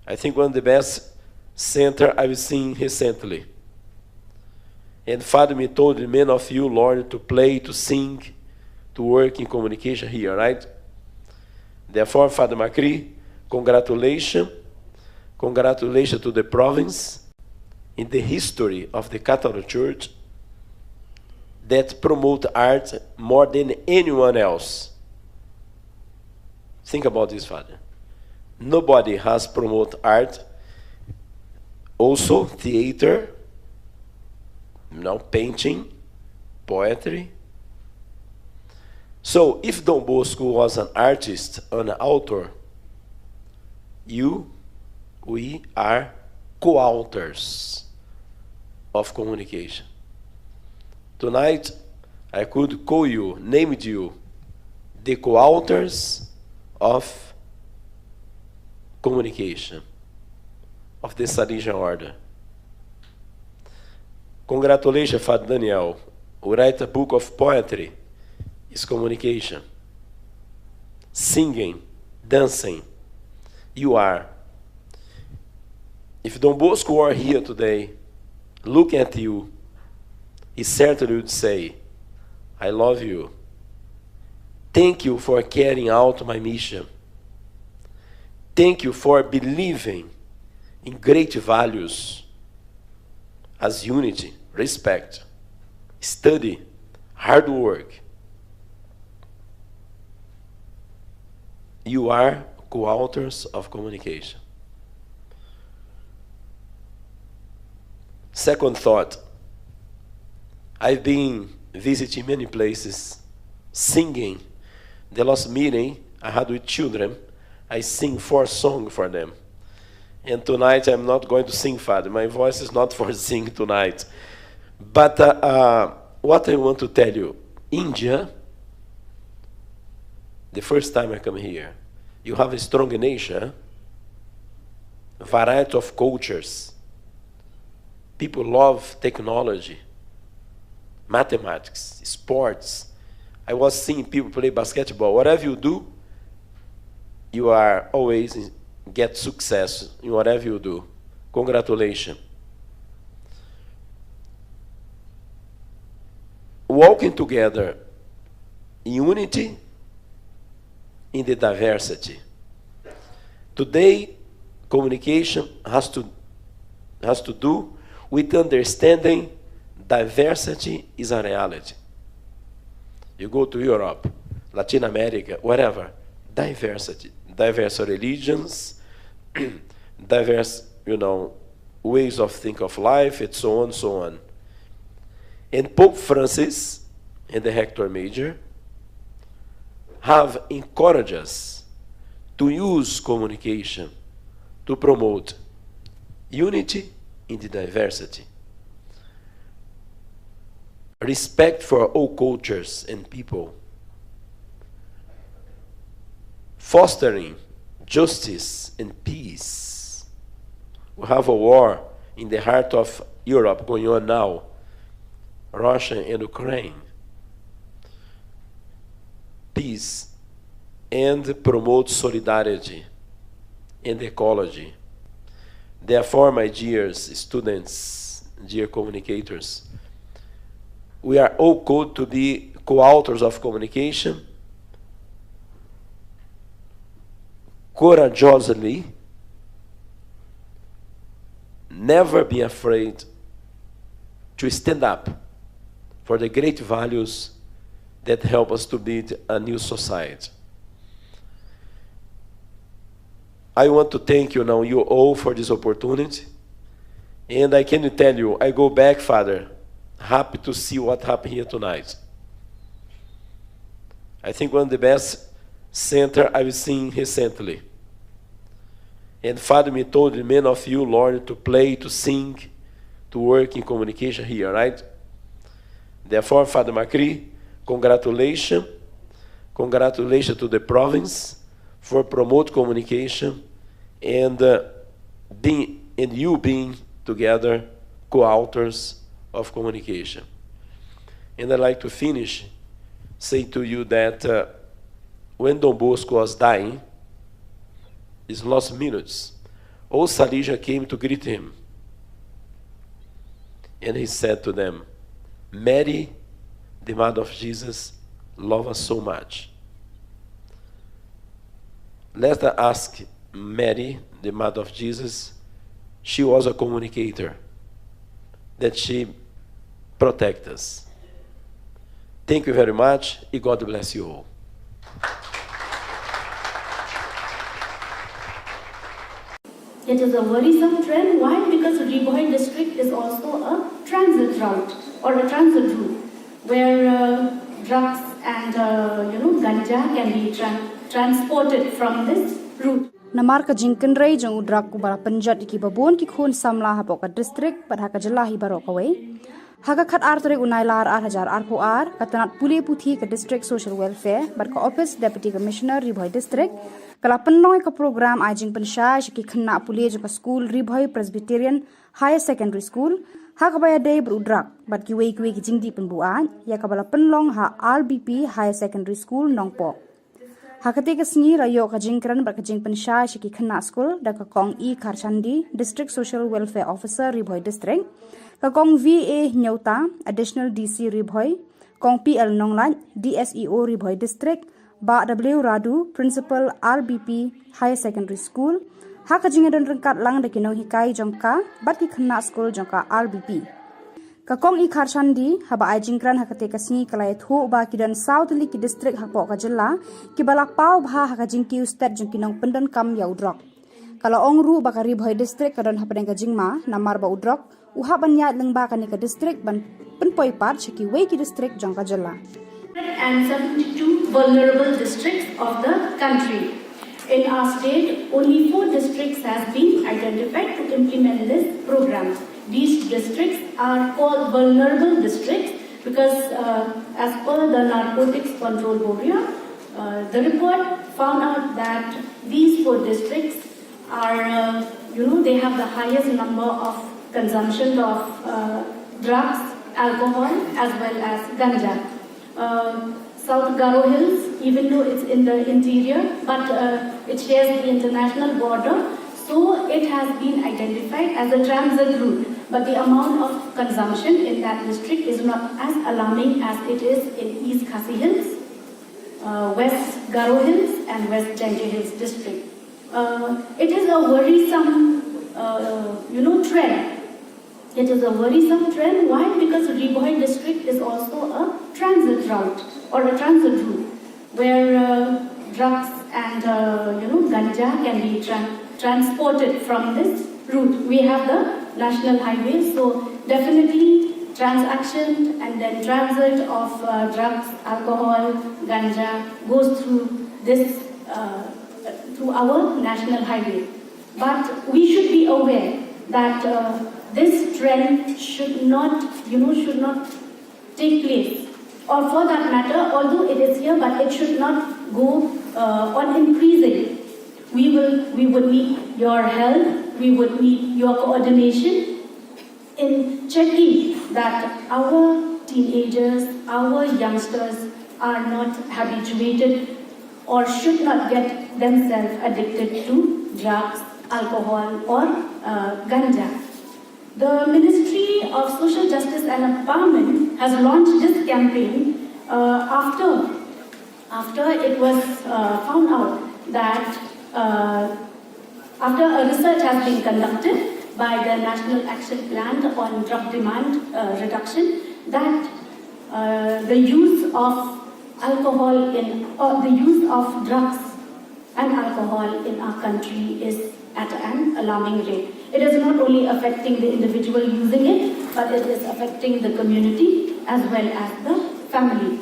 I think one of the best center I've seen recently. And Father, me told many of you, Lord, to play, to sing, to work in communication here, right? Therefore, Father Makri, congratulations. Congratulations to the province in the history of the Catholic Church that promote art more than anyone else. Think about this, Father. Nobody has promoted art, also theater, you know, painting, poetry. So, if Don Bosco was an artist, an author, you, we are co-authors of communication. Tonight, I could call you, named you, the co-authors of communication of the Salesian Order. Congratulations, Father Daniel, who write a book of poetry, is communication. Singing, dancing, you are. If Don Bosco were here today, look at you, he certainly would say, "I love you. Thank you for carrying out my mission. Thank you for believing in great values as unity, respect, study, hard work." You are co-authors of communication. Second thought, I've been visiting many places, singing. The last meeting I had with children, I sing four songs for them. And tonight I'm not going to sing, Father. My voice is not for sing tonight. But uh, uh, what I want to tell you, India, the first time I come here, you have a strong nation, variety of cultures. People love technology, mathematics, sports. I was seeing people play basketball. Whatever you do, you are always in- get success in whatever you do. Congratulations. Walking together in unity in the diversity. Today, communication has to has to do with understanding diversity is a reality. You go to Europe, Latin America, wherever, diversity. diverse religions, diverse, you know, ways of think of life, and so on, so on. And Pope Francis and the Hector Major have encouraged us to use communication to promote unity in the diversity, respect for all cultures and people, fostering justice and peace. We have a war in the heart of Europe going on now, Russia and Ukraine. Peace and promote solidarity and ecology. Therefore, my dear students, dear communicators, we are all called to be co-authors of communication courageously. Never be afraid to stand up for the great values that help us to build a new society. I want to thank you now, you all, for this opportunity. And I can tell you, I go back, Father, happy to see what happened here tonight. I think one of the best center I've seen recently. And Father, me told the many of you, Lord, to play, to sing, to work in communication here, right? Therefore, Father Macri, congratulations. Congratulations to the province for promote communication and uh, being and you being together co-authors of communication. And I'd like to finish say to you that uh, when Don Bosco was dying, his last minutes, all Salesians came to greet him. And he said to them, "Mary, the mother of Jesus, love us so much. Let us ask Mary, the mother of Jesus. She was a communicator, that she protect us." Thank you very much, and God bless you all. It is a worrisome trend. Why? Because Ri Bhoi district is also a transit route or a transit route where uh, drugs and uh, you know ganja can be tran- transported from this route. Namar ka jingkynrei jong u drug uba la pynjot ïa ki babun ki khun samla hapoh ka district bad ha ka jylla hi baroh kawei. Ha ka khatar tarik u Nailar ar hajar arphew ar, ka tnat pule puthi ka District Social Welfare bad ka Office Deputy Commissioner Ri Bhoi District ka la pynlong ïa ka program ai jingpynshai sha ki khynnah pule jong ka skul Ri Bhoi Presbyterian Higher Secondary School ha kaba ïadei bad u drug bad kiwei kiwei ki jingdih pynbuaid ïa kaba la pynlong ha R B P Higher Secondary School Nongpoh. Ha katei ka sngi la ïoh ka jingkren bad ka jingpynshai sha ki khynnah skul da ka Kong E Kharchandi, District Social Welfare Officer Ri Bhoi District, ka Kong V A Hynñiewta, Additional D C Ri Bhoi, Kong P L Nonglait, D S E O Ri Bhoi District, Bah W Radu, Principal R B P Higher Secondary School, ha ka jingïadon ryngkat lang da ki nonghikai jong ka bad ki khynnah skul jong ka R B P. Ka Kong E Kharchandi, haba ai jingkren ha katei ka sngi ka la ïathuh ba ki don saw tylli ki district hapoh ka jylla kiba la paw bha ha ka jingkiew stet jong ki nongpyndonkam ïa u drug. Ka la ong ruh ba ka Ri Bhoi District ka don hapdeng ka jingma namar ba u drug u hap ban ïaid lyngba kane ka district ban pynpoi pat sha kiwei ki district jong ka jylla. And seventy-two vulnerable districts of the country. In our state, only four districts has been identified to implement this program. These districts are called vulnerable districts because, uh, as per the Narcotics Control Board, uh, the report found out that these four districts are, uh, you know, they have the highest number of consumption of uh, drugs, alcohol, as well as ganja. Uh, South Garo Hills, even though it's in the interior, but uh, it shares the international border, so it has been identified as a transit route. But the amount of consumption in that district is not as alarming as it is in East Khasi Hills, uh, West Garo Hills, and West Jaintia Hills district. Uh, it is a worrisome, uh, you know, trend. It is a worrisome trend. Why? Because Ri Bhoi district is also a transit route or a transit route where uh, drugs and uh, you know, ganja can be tran- transported from this route. We have the national highway, so definitely transaction and then transit of uh, drugs, alcohol, ganja goes through this uh, through our national highway. But we should be aware that uh, this trend should not, you know, should not take place. Or for that matter, although it is here, but it should not go uh, on increasing. We will, we would need your help. We would need your coordination in checking that our teenagers, our youngsters are not habituated or should not get themselves addicted to drugs, alcohol, or uh, ganja. The Ministry of Social Justice and Empowerment has launched this campaign uh, after after it was uh, found out that uh, after a research has been conducted by the National Action Plan on Drug Demand uh, Reduction, that uh, the use of alcohol in or the use of drugs and alcohol in our country is at an alarming rate. It is not only affecting the individual using it, but it is affecting the community as well as the family.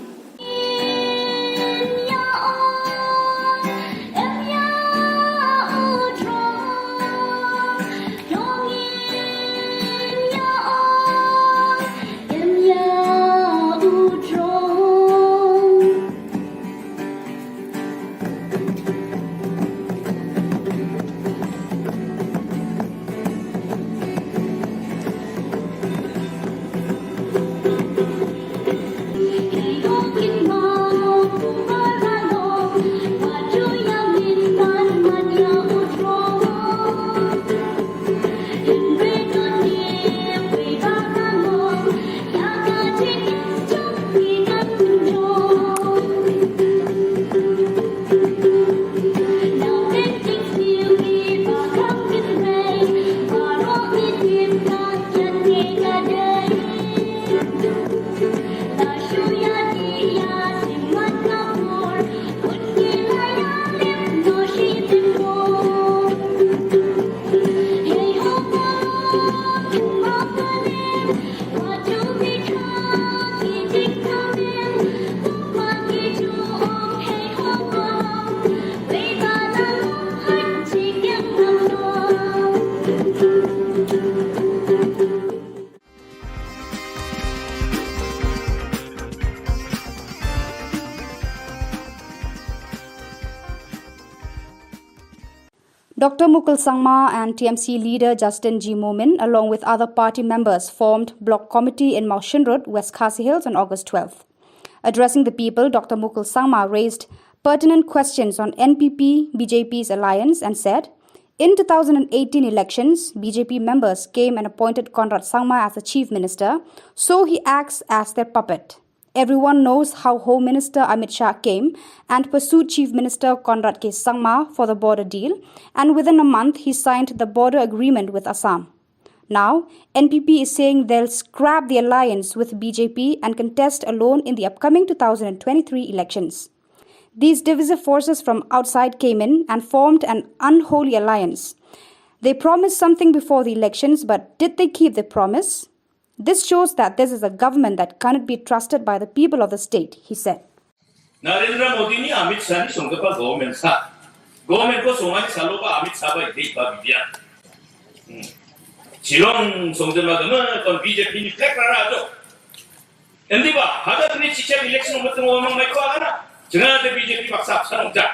Doctor Mukul Sangma and T M C leader Justin G Momin, along with other party members, formed Block Committee in Mawshynrut, West Khasi Hills, on August twelfth. Addressing the people, Doctor Mukul Sangma raised pertinent questions on N P P B J P's alliance and said, in two thousand eighteen elections, B J P members came and appointed Conrad Sangma as the Chief Minister, so he acts as their puppet. Everyone knows how Home Minister Amit Shah came and pursued Chief Minister Conrad K Sangma for the border deal, and within a month he signed the border agreement with Assam. Now, N P P is saying they'll scrap the alliance with B J P and contest alone in the upcoming two thousand twenty-three elections. These divisive forces from outside came in and formed an unholy alliance. They promised something before the elections, but did they keep their promise? This shows that this is a government that cannot be trusted by the people of the state, he said. Narendra Modi ni Amit Shah ni song kapa government sa. Government ko song ani salo ba Amit Shah ba ide ba bibian. Hmm. Shillong song jema gama kon B J P ni flag rara to. Endi ba, hada ni chicha election mo tong mo mai ko agana. Jengah de B J P baksa sa nong ja.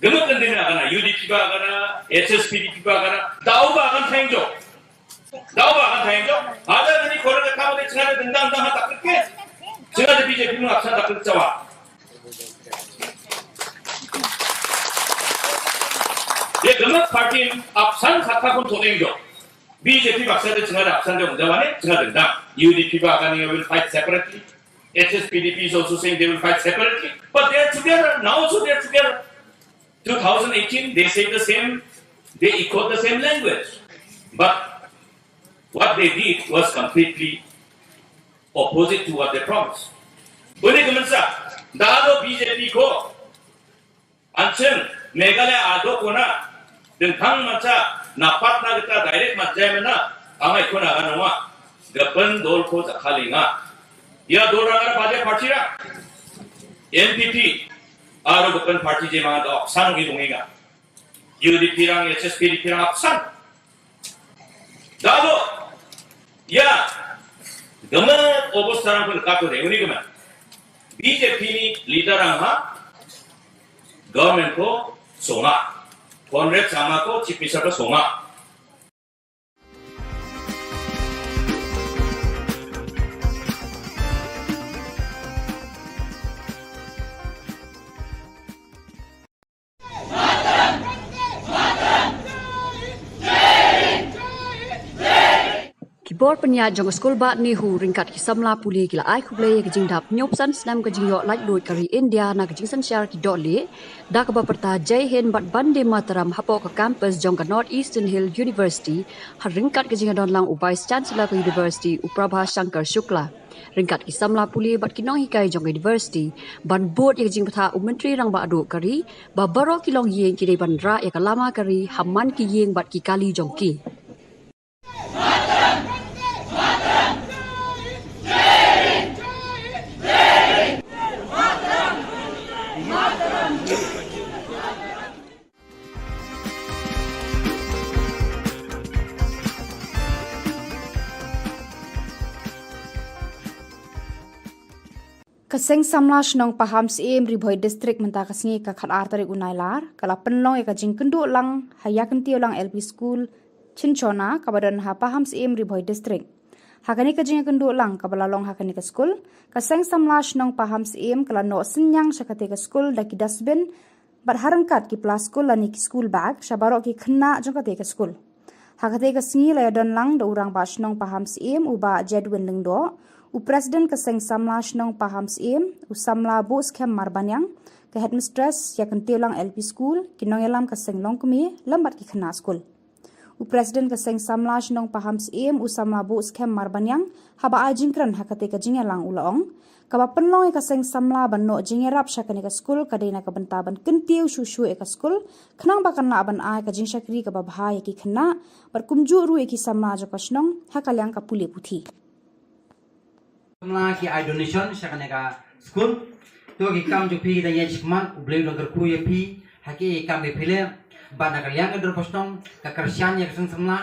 Gama kan dina kana, U D P ba kana, H S P D P ba kana, dau ba kan thang jo. Dau ba kan thang jo. Ada ni kora ka kama de chingada dendang dang ha takut ke. Chingada B J P mu apsan takut chawa. Ye gama party apsan khat ka kon thoteng jo. B J P baksa de chingada apsan de ungjawa ne, chingada dendang. U D P ba kana will fight separately. H S P D P is also saying they will fight separately. But they are together. Now also they are together. two thousand eighteen, they say the same, they echo the same language. But what they did was completely opposite to what they promised. Bune ka mansa, dado B J P ko, Anchen Meghalaya adok kona dengkhang macha napat na kita direct macha mena angai kona ganonga gapen dol ko jakhali nga. Ya dol rang ada baja party ra. N P P aro gapen party je manga dok sang ni bungi nga. U D P rang, H S P D P rang apsan. Dado ya gama obos tarang pun katu de uni gama. B J P ni leader ang ha government ko songa. Conrad Sangma ko chief minister ko songa. Ki bor pynïaid jong ka skul Bah NEHU ryngkat ki samla pule ki la ai khublei ïa ka jingdap hynñiewphew san snem ka jingïoh laitluid ka ri India na ka jingsynshar ki dohlieh, da kaba pyrta Jai Hind bad Vande Mataram hapoh ka campus jong ka North Eastern Hill University, ha ryngkat ka jingïadon lang u Vice Chancellor ka University u Prabha Shankar Shukla. Ryngkat ki samla pule bad ki nonghikai jong ka University, ban bud ïa ka jingbthah u Myntri Rangbah Duh ka ri, ba baroh ki longïing ki dei ban rah ïa ka lama ka ri ha man ki ïing bad ki kali jong ki. Ka Seng Samla Shnong Pahamsyiem, Ri Bhoi District, mynta ka sngi ka khatar tarik u Nailar, ka la pynlong ïa ka jingkynduh lang ha Ïakyntiew Lang L P School, Chinchona, kaba don ha Pahamsyiem, Ri Bhoi District. Ha kane ka jingkynduh lang kaba la long ha kane ka skul, ka Seng Samla Shnong Pahamsyiem ka la noh synñiang sha kata ka skul da ki dustbin, bad ha ryngkat ki plastik lane ki school bag sha baroh ki khynnah jong kata ka skul. Ha kata ka sngi la ïadon lang da u Rangbah Shnong Pahamsyiem u Bah Jedwin Lyngdoh, u President ka Seng Samla Shnong Pahamsyiem, u Samla Buhskhem Marbaniang, ka Headmistress Ïakyntiew Lang L P School, ki nongïalam ka Seng Longkmie, lem bad ki khynnah skul. U President ka Seng Samla Shnong Pahamsyiem u Samla Buhskhem Marbaniang, haba ai jingkren ha kata ka jingïalang u la ong, kaba pynlong ïa ka Seng Samla ban noh jingïarap sha kane ka skul ka dei na ka bynta ban kyntiew shuh shuh ïa ka skul, khnang ba kan lah ban ai ka jingshakri kaba bha ïa ki khynnah, bad kumjuh ruh ïa ki samla jong ka shnong ha ka liang ka pule puthi. Samla ki ai donation sha kane ka skul. To ki kam jong phi ki dang ïaid shakhmat, U Blei u dang kyrkhu ïa phi ha ki kam ki phi leh. Bad na ka liang ka dorbar shnong ka kyrshan ïa ka Seng Samla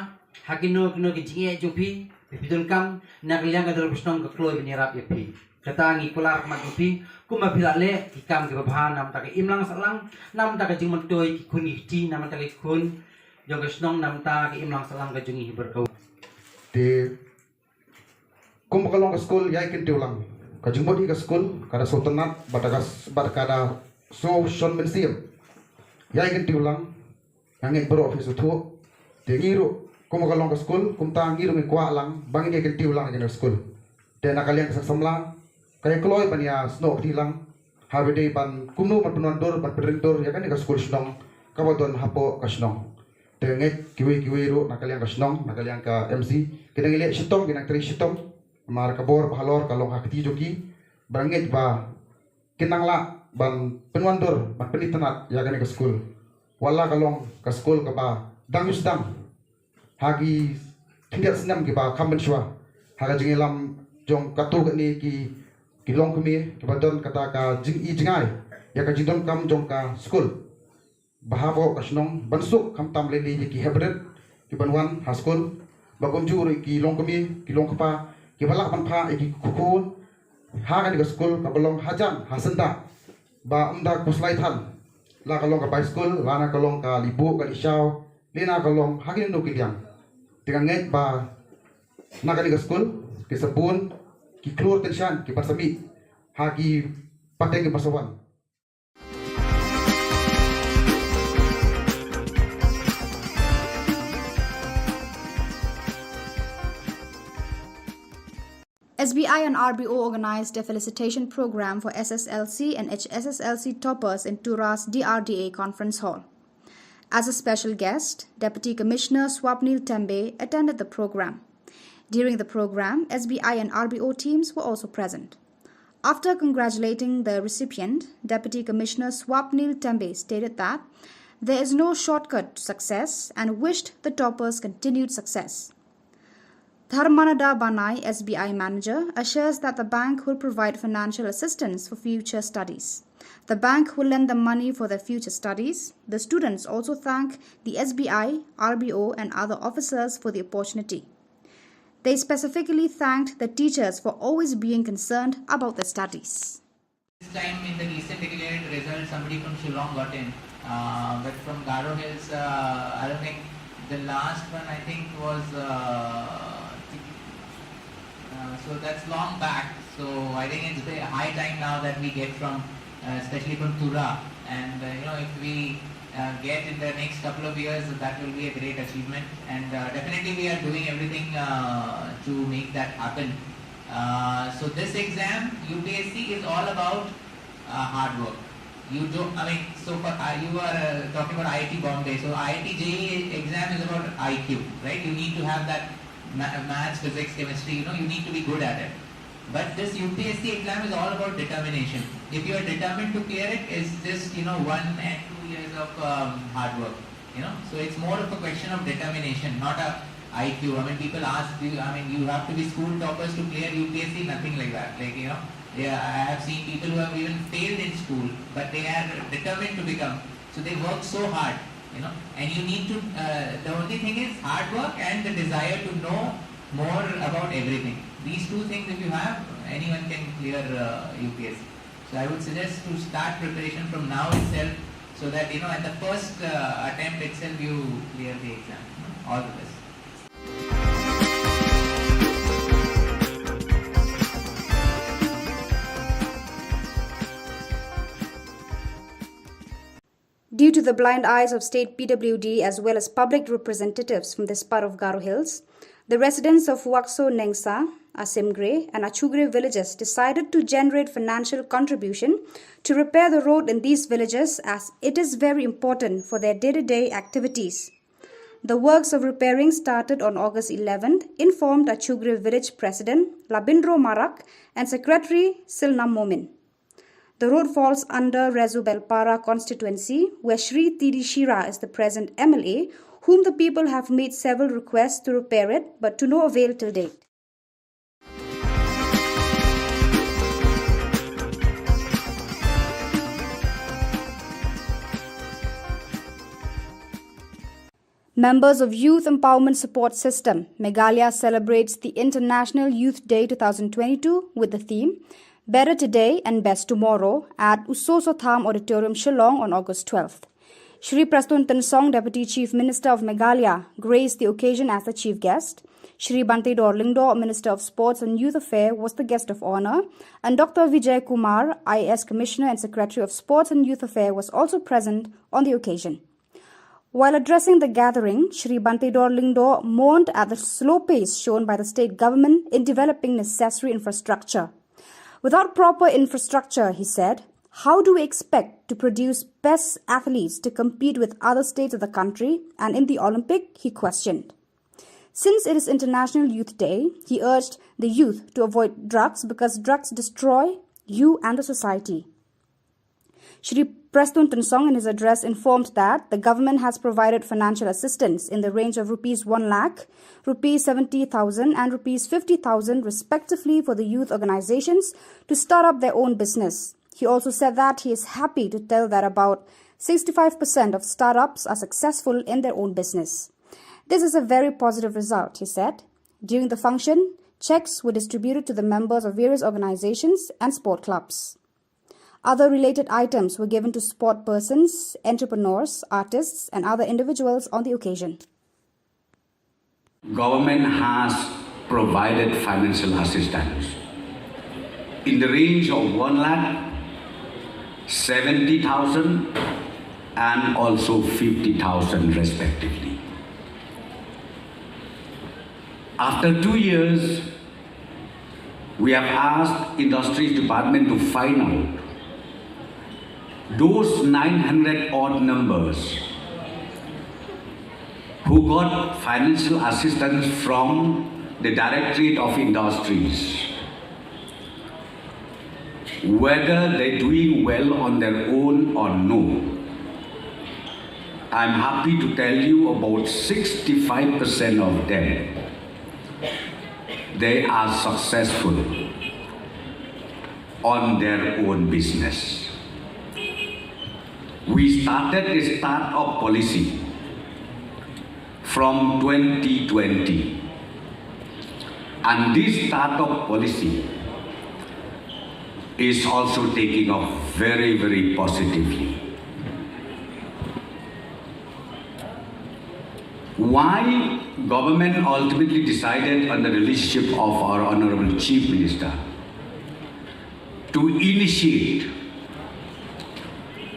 ha kino kino ki jingeh jong phi, phi phi donkam, na ka liang ka dorbar shnong ka kloi ban ïarap ïa phi. Kata ngi kular khmat jong phi kumba phi la leh ki kam kiba bha na ka bynta ka imlang sahlang, na ka bynta ka jingmyntoi ki khun ki kti, na ka bynta ki khun jong ka shnong, na ka bynta ka imlang sahlang ka jong ngi hi baroh. Te kumba ka long ka skul Ïakyntiew Lang, ka jingmut hi ka skul ka da sngewtynnat bad ka, bad ka da sngew shon mynsiem. Ïakyntiew Lang, nga ngeit baroh phi sngewthuh. Te ngi ruh kumba ka long ka skul, kumta ngi ruh ngi kwah lang ba ngin ïakyntiew lang ïa kane ka skul. Te na ka liang ka Seng Samla ka ïa kloi ban ïa snoh kti lang, haba dei ban kumno ban pynwandur ban pynrem dur ïa kane ka skul shnong kaba don hapoh ka shnong. Te ngeit kiwei kiwei ruh na ka liang ka shnong, na ka liang ka M C, ki dang ïaleh shitom, ki dang trei shitom. Namar ka bor ba halor ka long ha kti jong ki, ba ngeit ba kin nang lah ban pynwandur ban pynitynnat ïa kane ka skul. Wat la ka long ka skul kaba dang ïohsdang ha ki khyndiat snem kiba kham mynshuwa, ha ka jingïalam jong katto katne ki, ki longkmie kiba don kata ka jingi jingai ïa ka jingdonkam jong ka skul. Ba hapoh ka shnong ban suk khamtam lei lei ïa ki heprit kiban wan ha skul, ba kumjuh ruh ki longkmie ki longkpa kiba lah ban phah ïa ki khun ha kane ka skul kaba long hajan ha syndah, ba ym da khuslai than, la ka long ka bai skul, la na ka long ka lih buh ka lih shaw, lane na ka long ha kino kino ki liang. Te nga ngeit ba na kane ka skul ki sa bun ki khlur tyngshaiñ kiban sa mih ha ki pateng kiban sa wan. S B I and R B O organized a felicitation program for S S L C and H S S L C toppers in Tura's D R D A conference hall. As a special guest, Deputy Commissioner Swapnil Tembe attended the program. During the program, S B I and R B O teams were also present. After congratulating the recipient, Deputy Commissioner Swapnil Tembe stated that there is no shortcut to success and wished the toppers continued success. Dharmananda Banai, S B I manager, assures that the bank will provide financial assistance for future studies. The bank will lend them money for their future studies. The students also thank the S B I, R B O, and other officers for the opportunity. They specifically thanked the teachers for always being concerned about their studies. This time in the recent declared result, somebody from Shillong got in, uh, but from Garo Hills, uh, I don't think the last one, I think, was. Uh, uh, so that's long back. So I think it's a high time now that we get from, uh, especially from Tura, and uh, you know, if we uh, get in the next couple of years, that will be a great achievement. And uh, definitely, we are doing everything uh, to make that happen. Uh, so this exam, U P S C, is all about uh, hard work. You don't. I mean, so for uh, you are uh, talking about I I T Bombay. So I I T J E E exam is about I Q, right? You need to have that ma- maths, physics, chemistry. You know, you need to be good at it. But this U P S C exam is all about determination. If you are determined to clear it, it's just, you know, one and two years of um, hard work. You know, so it's more of a question of determination, not a I Q. I mean, people ask you. I mean, you have to be school toppers to clear U P S C. Nothing like that. Like, you know, yeah, I have seen people who have even failed in school, but they are determined to become. So they work so hard. You know, and you need to. Uh, the only thing is hard work and the desire to know more about everything. These two things, if you have, anyone can clear uh, U P S C. So I would suggest to start preparation from now itself, so that, you know, at the first uh, attempt itself, you clear the exam. All the best. Due to the blind eyes of state P W D as well as public representatives from this part of Garo Hills, the residents of Wakso Nengsa, Asimgre, and Achugre villages decided to generate financial contribution to repair the road in these villages, as it is very important for their day-to-day activities. The works of repairing started on August eleventh, informed Achugre village president Labindro Marak and secretary Silnam Momin. The road falls under Rezu Belpara constituency, where Shri T D Shira is the present M L A, whom the people have made several requests to repair it, but to no avail till date. Members of Youth Empowerment Support System, Meghalaya celebrates the International Youth Day two thousand twenty-two with the theme Better Today and Best Tomorrow at Usoso Tham Auditorium, Shillong on August twelfth. Shri Prestone Tynsong, Deputy Chief Minister of Meghalaya, graced the occasion as the chief guest. Shri Banteidor Lyngdoh, Minister of Sports and Youth Affairs, was the guest of honor, and Doctor Vijay Kumar, I A S Commissioner and Secretary of Sports and Youth Affairs, was also present on the occasion. While addressing the gathering, Shri Banteidor Lyngdoh mourned at the slow pace shown by the state government in developing necessary infrastructure. Without proper infrastructure, he said, how do we expect to produce best athletes to compete with other states of the country and in the Olympic? He questioned. Since it is International Youth Day, he urged the youth to avoid drugs because drugs destroy you and the society. Shri Prestone Tynsong, in his address, informed that the government has provided financial assistance in the range of rupees one lakh, rupees seventy thousand, and rupees fifty thousand, respectively, for the youth organizations to start up their own business. He also said that he is happy to tell that about sixty-five percent of startups are successful in their own business. This is a very positive result, he said. During the function, checks were distributed to the members of various organizations and sport clubs. Other related items were given to sport persons, entrepreneurs, artists, and other individuals on the occasion. Government has provided financial assistance in the range of one lakh seventy thousand and also fifty thousand respectively. After two years, we have asked Industries Department to find out those nine hundred odd numbers who got financial assistance from the Directorate of Industries. Whether they're doing well on their own or no, I'm happy to tell you about sixty-five percent of them, they are successful on their own business. We started a startup policy from twenty twenty, and this startup policy is also taking off very, very positively. Why government ultimately decided under the leadership of our Honorable Chief Minister to initiate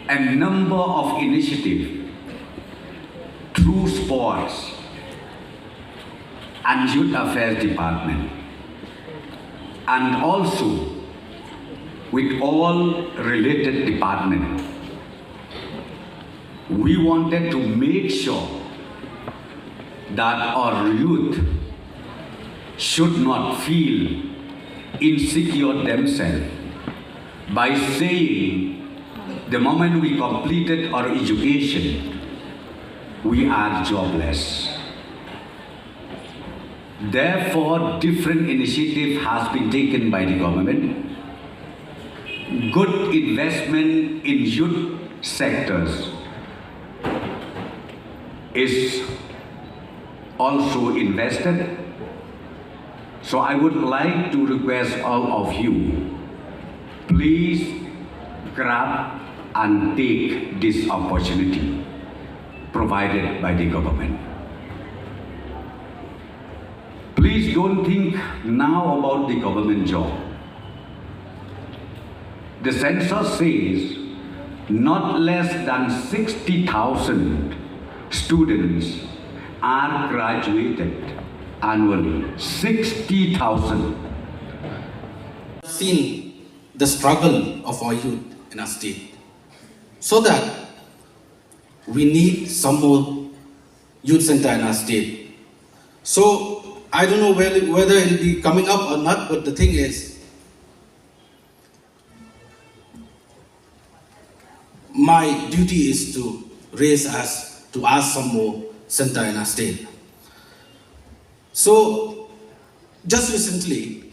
a number of initiatives through sports and youth affairs department, and also with all related department. We wanted to make sure that our youth should not feel insecure themselves by saying the moment we completed our education, we are jobless. Therefore, different initiative has been taken by the government. Good investment in youth sectors is also invested. So I would like to request all of you, please grab and take this opportunity provided by the government. Please don't think now about the government job. The census says not less than sixty thousand students are graduated annually. Sixty thousand. Seen the struggle of our youth in our state, so that we need some more youth center in our state. So I don't know whether, whether it'll be coming up or not, but the thing is, my duty is to raise us to ask some more center in our state. So just recently,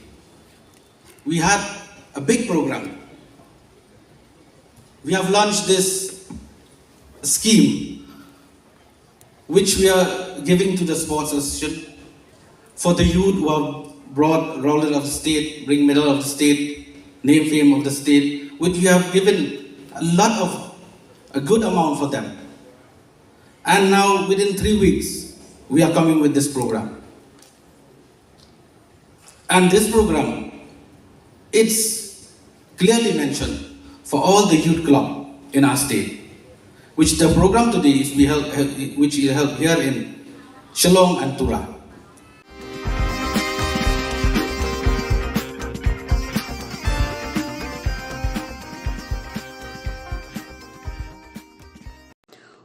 we had a big program. We have launched this scheme which we are giving to the sports association for the youth who have brought laurel of the state, bring medal of the state, name fame of the state, which we have given a lot of, a good amount for them. And now within three weeks, we are coming with this program. And this program, it's clearly mentioned for all the youth club in our state, which the program today is we held, which we held here in Shillong and Tura.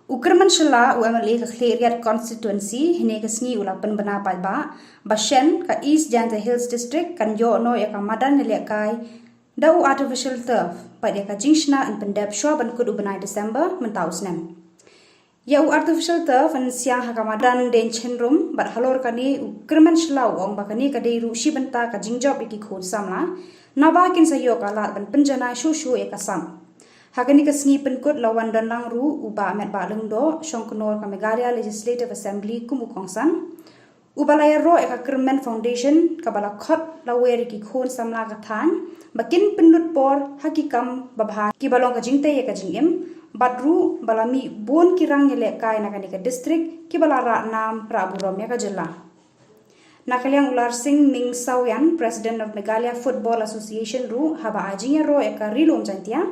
U Kyrmen Shylla, u MLA ka Khliehriat Constituency, hynne ka sngi u la pynbna paidbah ba shen ka East Jaintia Hills District kan ïoh noh ïa ka madan ïalehkai da u artificial turf bad ïa ka jingshna yn pyndep shuwa ban kut u bnai December mynta u snem. Ïa u artificial turf yn siang ha ka madan Deiñchynrum bad halor kane u Kyrmen Shylla u ong ba kane ka dei ruh shi bynta ka jingjop ïa ki khun samla naba kin sa ïoh ka lad ban pynjanai shuh shuh ïa ka sap. Ha kane ka sngi pynkut la wan don lang ruh u Bah Metbah Lyngdoh, shongknor ka Meghalaya Legislative Assembly kum u kongsan, uba la ïaroh ïa ka Kyrmen Foundation kaba la khot lawer ïa ki khun samla ka thaiñ ba kin pynlut por ha ki kam babha kiba long ka jingtei ïa ka jingim, bad ruh ba la mih bun ki rang ïalehkai na kane ka district kiba la rah nam rah burom ïa ka jylla. Na ka liang u Larsing Ming Sawian, President of Meghalaya Football Association ruh, haba ai jingïaroh ïa ka Ri Lum Jaintia,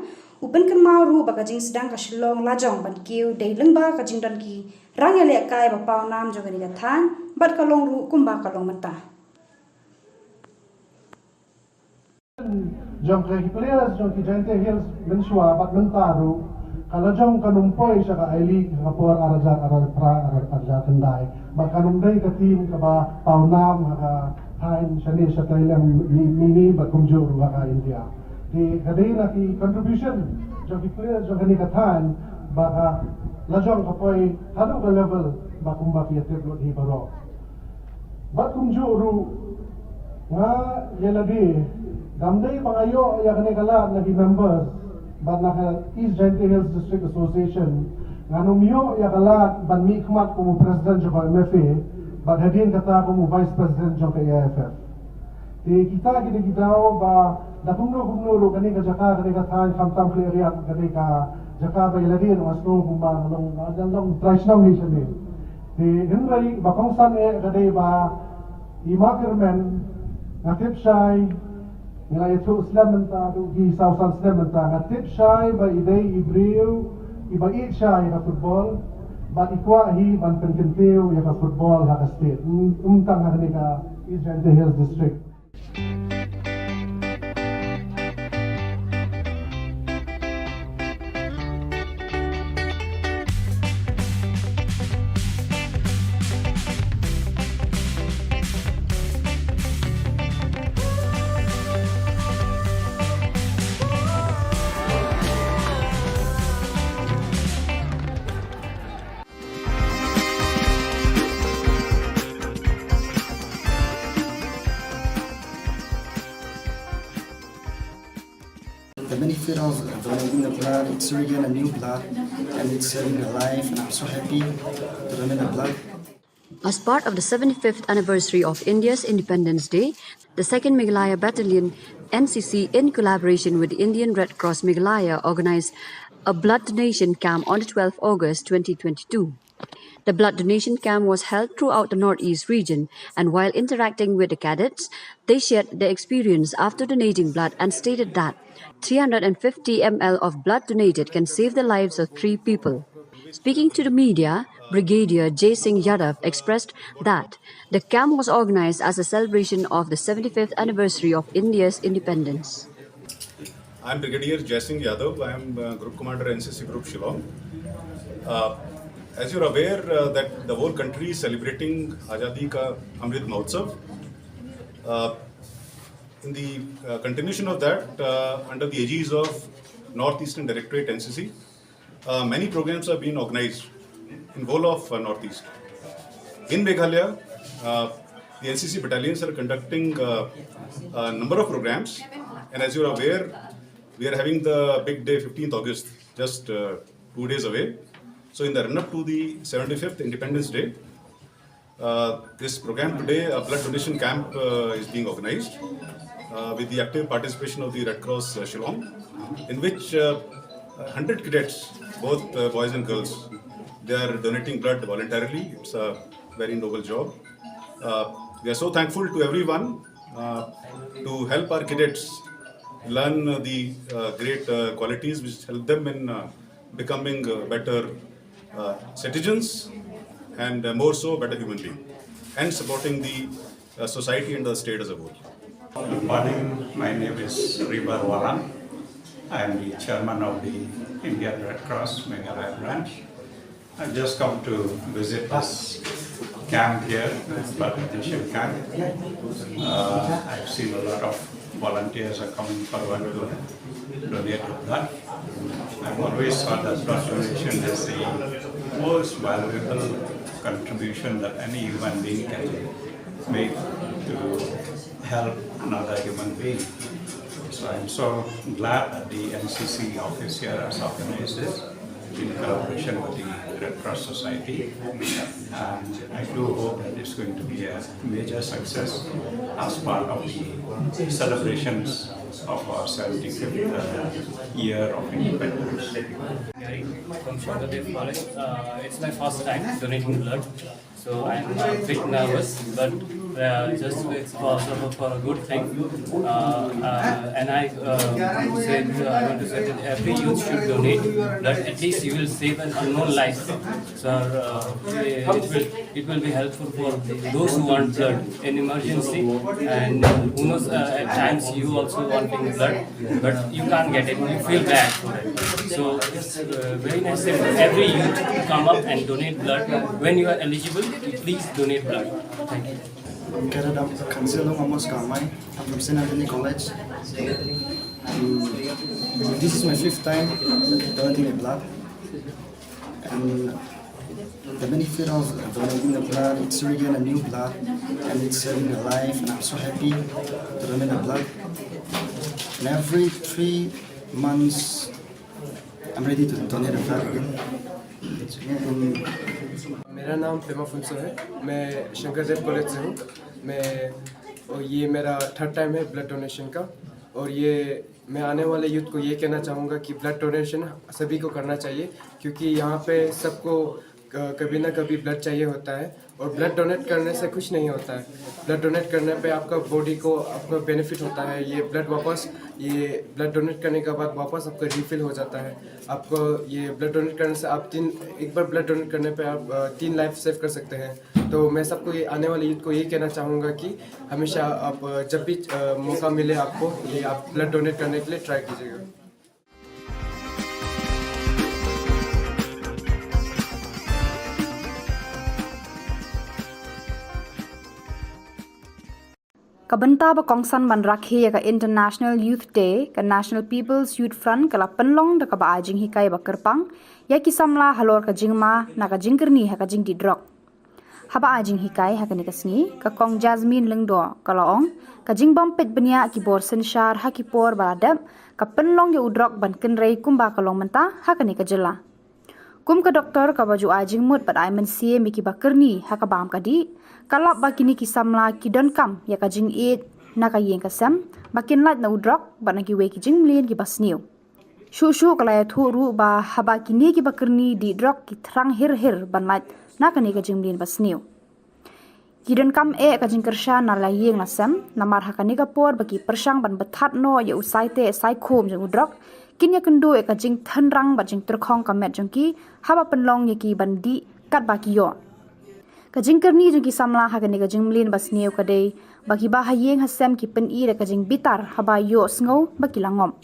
u pynkynmaw ruh ba ka jingsdang ka Shillong lajong ban kiew dei lyngba ka jingdon ki rang ïalehkai ba paw nam jong kane ka thaiñ bad ka long ruh kumba ka long mynta. Jong ki players jong ki Jaintia Hills mynshuwa bad mynta ruh ka la jong kan ym poi sha ka I League ha ka por ar hajar arphew phra ar hajar khyndai bad kan ym dei ka team kaba paw nam ha ka thaiñ shane shatei lem mini bad kumjuh ruh ha ka India. Te ka dei na ki contribution jong ki players jong kane ka thaiñ ba ka la jong ka poi haduh ka level ba kumba phi ïatip lut hi baroh. Bad kumjuh ruh nga ïa lade, kam dei ba nga ïoh ïa kane ka lad na ki members bad na ka East Jaintia Hills District Association, ngan ym ïoh ïa ka lad ban mihkhmat kum u president jong ka M F A bad hadien kata kum u vice president jong ka A I F F. Te kita ki dei ki daw ba da kumno kumno ruh kane ka jaka, kane ka thaiñ, khamtam Khliehriat, kane ka jaka ba ïa lade nga sngew kumba nga long, nga long trai shnong hi shane. Te hynrei ba kongsan eh ka dei ba i Ma Kyrmen, nga tip shai, nga la ïathuh slem mynta, haduh ki saw san snem mynta, nga tip shai ba i dei i briew iba ïeit shai ïa ka football bad i kwah hi ban pynkyntiew ïa ka football ha ka state, ym, ym tang ha kane ka East Jaintia Hills District. The benefit of donating the blood, it's really a new blood, and it's saving a life, and I'm so happy to donate the blood. As part of the seventy-fifth anniversary of India's Independence Day, the Second Meghalaya Battalion, N C C, in collaboration with the Indian Red Cross Meghalaya, organized a blood donation camp on the twelfth August twenty twenty-two. The blood donation camp was held throughout the Northeast region, and while interacting with the cadets, they shared their experience after donating blood and stated that three hundred fifty milliliters of blood donated can save the lives of three people. Speaking to the media, Brigadier Jai Singh Yadav expressed that the camp was organized as a celebration of the seventy-fifth anniversary of India's independence. I'm Brigadier Jai Singh Yadav. I am, uh, Group Commander, N C C Group Shillong. Uh, as you're aware, uh, that the whole country is celebrating Azadi Ka Amrit Mahotsav. Uh, in the, uh, continuation of that, uh, under the aegis of Northeastern Directorate, N C C, uh, many programs have been organized in whole of, uh, Northeast. In Meghalaya, uh, the N C C battalions are conducting, uh, a number of programs, and as you are aware, we are having the big day, fifteenth August, just, uh, two days away. So, in the run-up to the seventy-fifth Independence Day, uh, this program today, a blood donation camp, uh, is being organized, uh, with the active participation of the Red Cross, uh, Shillong, in which, uh, hundred cadets, both, uh, boys and girls, they are donating blood voluntarily. It's a very noble job. Uh, we are so thankful to everyone, uh, to help our cadets learn, uh, the, uh, great, uh, qualities which help them in, uh, becoming, uh, better, uh, citizens and, uh, more so better human being, and supporting the, uh, society and the state as a whole. Good morning. My name is Ribar Walang. I am the chairman of the Indian Red Cross Meghalaya branch. I just come to visit this camp here, blood donation camp. Uh, I've seen a lot of volunteers are coming forward to donate the blood. I've always thought that blood donation is the most valuable contribution that any human being can make to help another human being. So I'm so glad that the N C C office here has organized this in collaboration with the Red Cross Society. And I do hope that it's going to be a major success as part of the celebrations of our seventy-fifth, uh, year of independence. From Shankardev College. Uh, it's my first time donating blood, so I'm a bit nervous, but, uh, just it's for, for, for a good thing. Uh, uh, and I, uh, want to say, uh, I want to say that every youth should donate blood. At least you will save an unknown life. So, uh, it will, it will be helpful for those who want blood in emergency, and who knows, uh, at times you also wanting blood, but you can't get it. You feel bad for it. So it's, uh, very nice that every youth to come up and donate blood. When you are eligible, please donate blood. Thank you. I'm Cadet Council Amos Kamai. I'm from Saint Anthony College. This is my fifth time donating a blood, and the benefit of donating the blood, it's really a new blood, and it's saving a life, and I'm so happy to donate the blood. And every three months, I'm ready to donate the blood again. And मेरा नाम पेमा फुनसो है। मैं शंकरदेव कॉलेज से हूँ। मैं और ये मेरा थर्ड टाइम है ब्लड डोनेशन का। और ये मैं आने वाले यूथ को ये कहना चाहूँगा कि ब्लड डोनेशन सभी को करना चाहिए, क्योंकि यहाँ पे सबको क- कभी ना कभी ब्लड चाहिए होता है। और ब्लड डोनेट करने से कुछ नहीं होता है। ब्लड डोनेट करने पे आपका बॉडी को आपका बेनिफिट होता है। ये ब्लड वापस ये ब्लड डोनेट करने के बाद वापस आपका रिफिल हो जाता है। आपको ये ब्लड डोनेट करने से आप तीन एक बार ब्लड डोनेट करने पे आप अ, तीन लाइफ सेव कर सकते हैं। तो मैं सबको ये आने वाले यूथ को ये कहना चाहूँगा कि हमेशा आप अ, जब भी अ, मौका मिले आपको, ये आप ब्लड डोनेट करने के लिए ट्राई कीजिएगा। Ka bynta ba kongsan ban rakhe ïa ka International Youth Day, ka National People's Youth Front ka la pynlong da kaba ai jinghikai ba kyrpang ïa ki samla halor ka jingma na ka jingkyrni ha ka jingdih drok. Haba ai jinghikai ha kane ka sngi, ka Kong Jasmine Lyngdoh ka la ong, ka jingbym peit bniah ki bor synshar ha ki por ba la dep ka pynlong ïa u drok ban kynrei kumba ka long mynta ha kane ka jylla. Kum ka doktor kaba ju ai jingmut bad ai mynsiem ïa ki ba kyrni ha ka bam ka dih, ka lap ba kine ki samla ki donkam ïa ka jingïeit na ka ïing ka sem ba kin lait na u drok bad na kiwei ki jingmlien ki ba sniew. Shuh shuh ka la ïathuh ruh ba haba kine ki ba kyrni dih drok ki thrang hir hir ban lait na kane ka jingmlien ba sniew. Ki donkam eh ka jingkyrshan na la ïing la sem, namar ha kane ka por ba ki pyrshang ban bthat noh ïa u saiteh saikhum jong u drok, kin ïakynduh ïa ka jingthnrang bad jingtyrkhong ka met jong ki haba pynlong ïa ki ban dih katba ki ïoh. Ka jingkyrni jong ki samla ha kane ka jingmlien ba sniew ka dei ba kiba ha ïing ha sem ki pyni da ka jingbitar haba ïohsngew ba ki la ngop.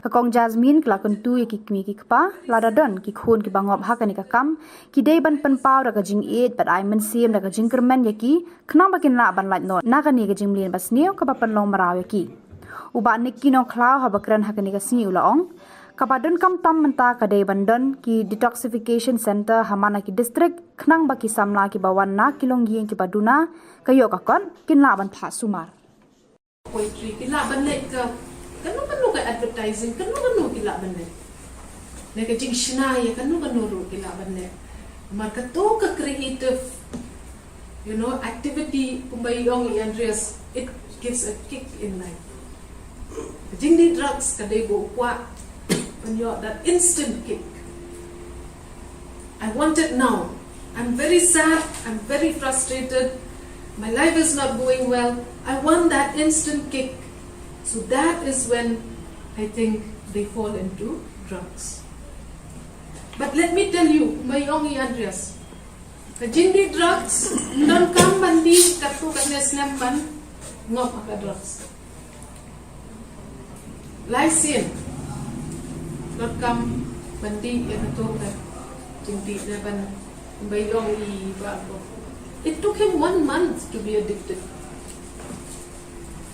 Ka Kong Jasmine ka la kyntu ïa ki kmie ki kpa lada don ki khun kiba ngop ha kane ka kam, ki dei ban pynpaw da ka jingïeit bad ai mynsiem da ka jingkyrmen ïa ki khnang ba kin lah ban lait noh na kane ka jingmlien ba sniew kaba pynlong mraw ïa ki. U Bah Nicky Nongkhlaw haba kren ha kane ka sngi u la ong, kaba donkam tam mynta ka dei ban don ki detoxification center ha man la ki district khnang ba ki samla kiba wan na ki longïing kiba duna ka ïoh ka kot kin lah ban phah sumar. Poetry ki lah ban leh ka kano kano ka advertising kano kano ki lah ban leh. Ne ka jingshna ïa kano kano ruh ki lah ban leh. Mar kato ka creative, you know, activity kumba i ong i Andreas, it gives a kick in life. Ka jingdih drugs ka dei ba u kwah ban ïoh that instant kick. I want it now. I'm very sad. I'm very frustrated. My life is not going well. I want that instant kick. So that is when I think they fall into drugs. But let me tell you, kumba i ong i Andreas, ka jingdih drugs, ym donkam ban dih katto katne snem ban ngop ha ka drugs. Lai sien, ym donkam ban dih ïa kato ka jingdih ne ban, kumba i ong i Bah Arbo. It took him one month to be addicted.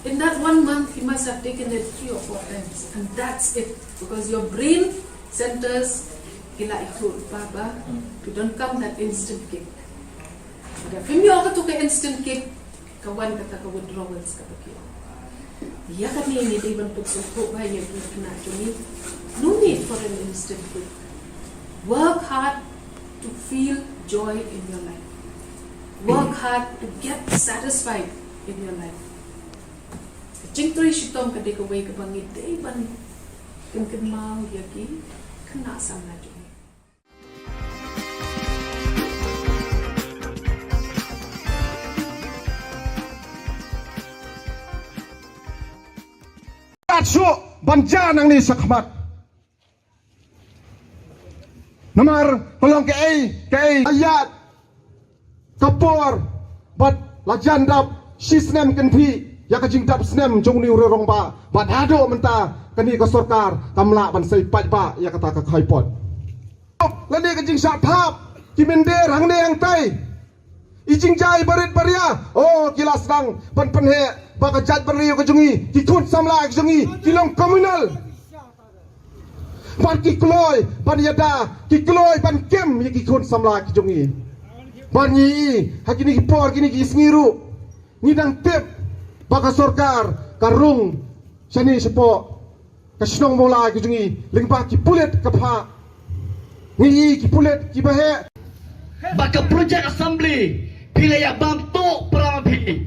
In that one month, he must have taken it three or four times, and that's it, because your brain centers ki la ithuh lypa ba phi donkam that instant kick. Lada phim ïoh kato ka instant kick, ka wan kata ka withdrawals kaba ki ong. Ïa kane ngi dei ban pynsngewthuh ba ïa ki khynnah jong ngi, no need for an instant kick. Work hard to feel joy in your life. Work hard to get satisfied in your life. Ka jingtrei shitom ka dei kawei kaba ngi dei ban pynkynmaw ïa ki khynnah samla jong ngi. Kat shuh ban ja nangne shakhmat. Namar ka long kaei kaei, ïa ka por bad la jan dap shi snem kynthih ïa ka jingdap snem jong une u rangbah, bad haduh mynta kane ka sorkar kam lah ban sei paidbah ïa kata ka khaipot. Lane ka jingshah thap ki mynder hangne hangtai. I jingjia barit baria, oh, ki la sdang ban pynheh ba ka jaitbynriew ka jong ngi, ki khun samla ka jong ngi ki long communal. Ban ki kloi ban ïada, ki kloi ban kem ïa ki khun samla ki jong ngi. Ban ngi ha kine ki por, kine ki sngi ruh ngi dang tip ba ka sorkar ka rung shane shapoh ka shnong Mawlai ka jong ngi lyngba ki pulit ka phah. Ngi i ki pulit kiba heh. Ba ka project assembly phi la ïa bam tuh para ma phi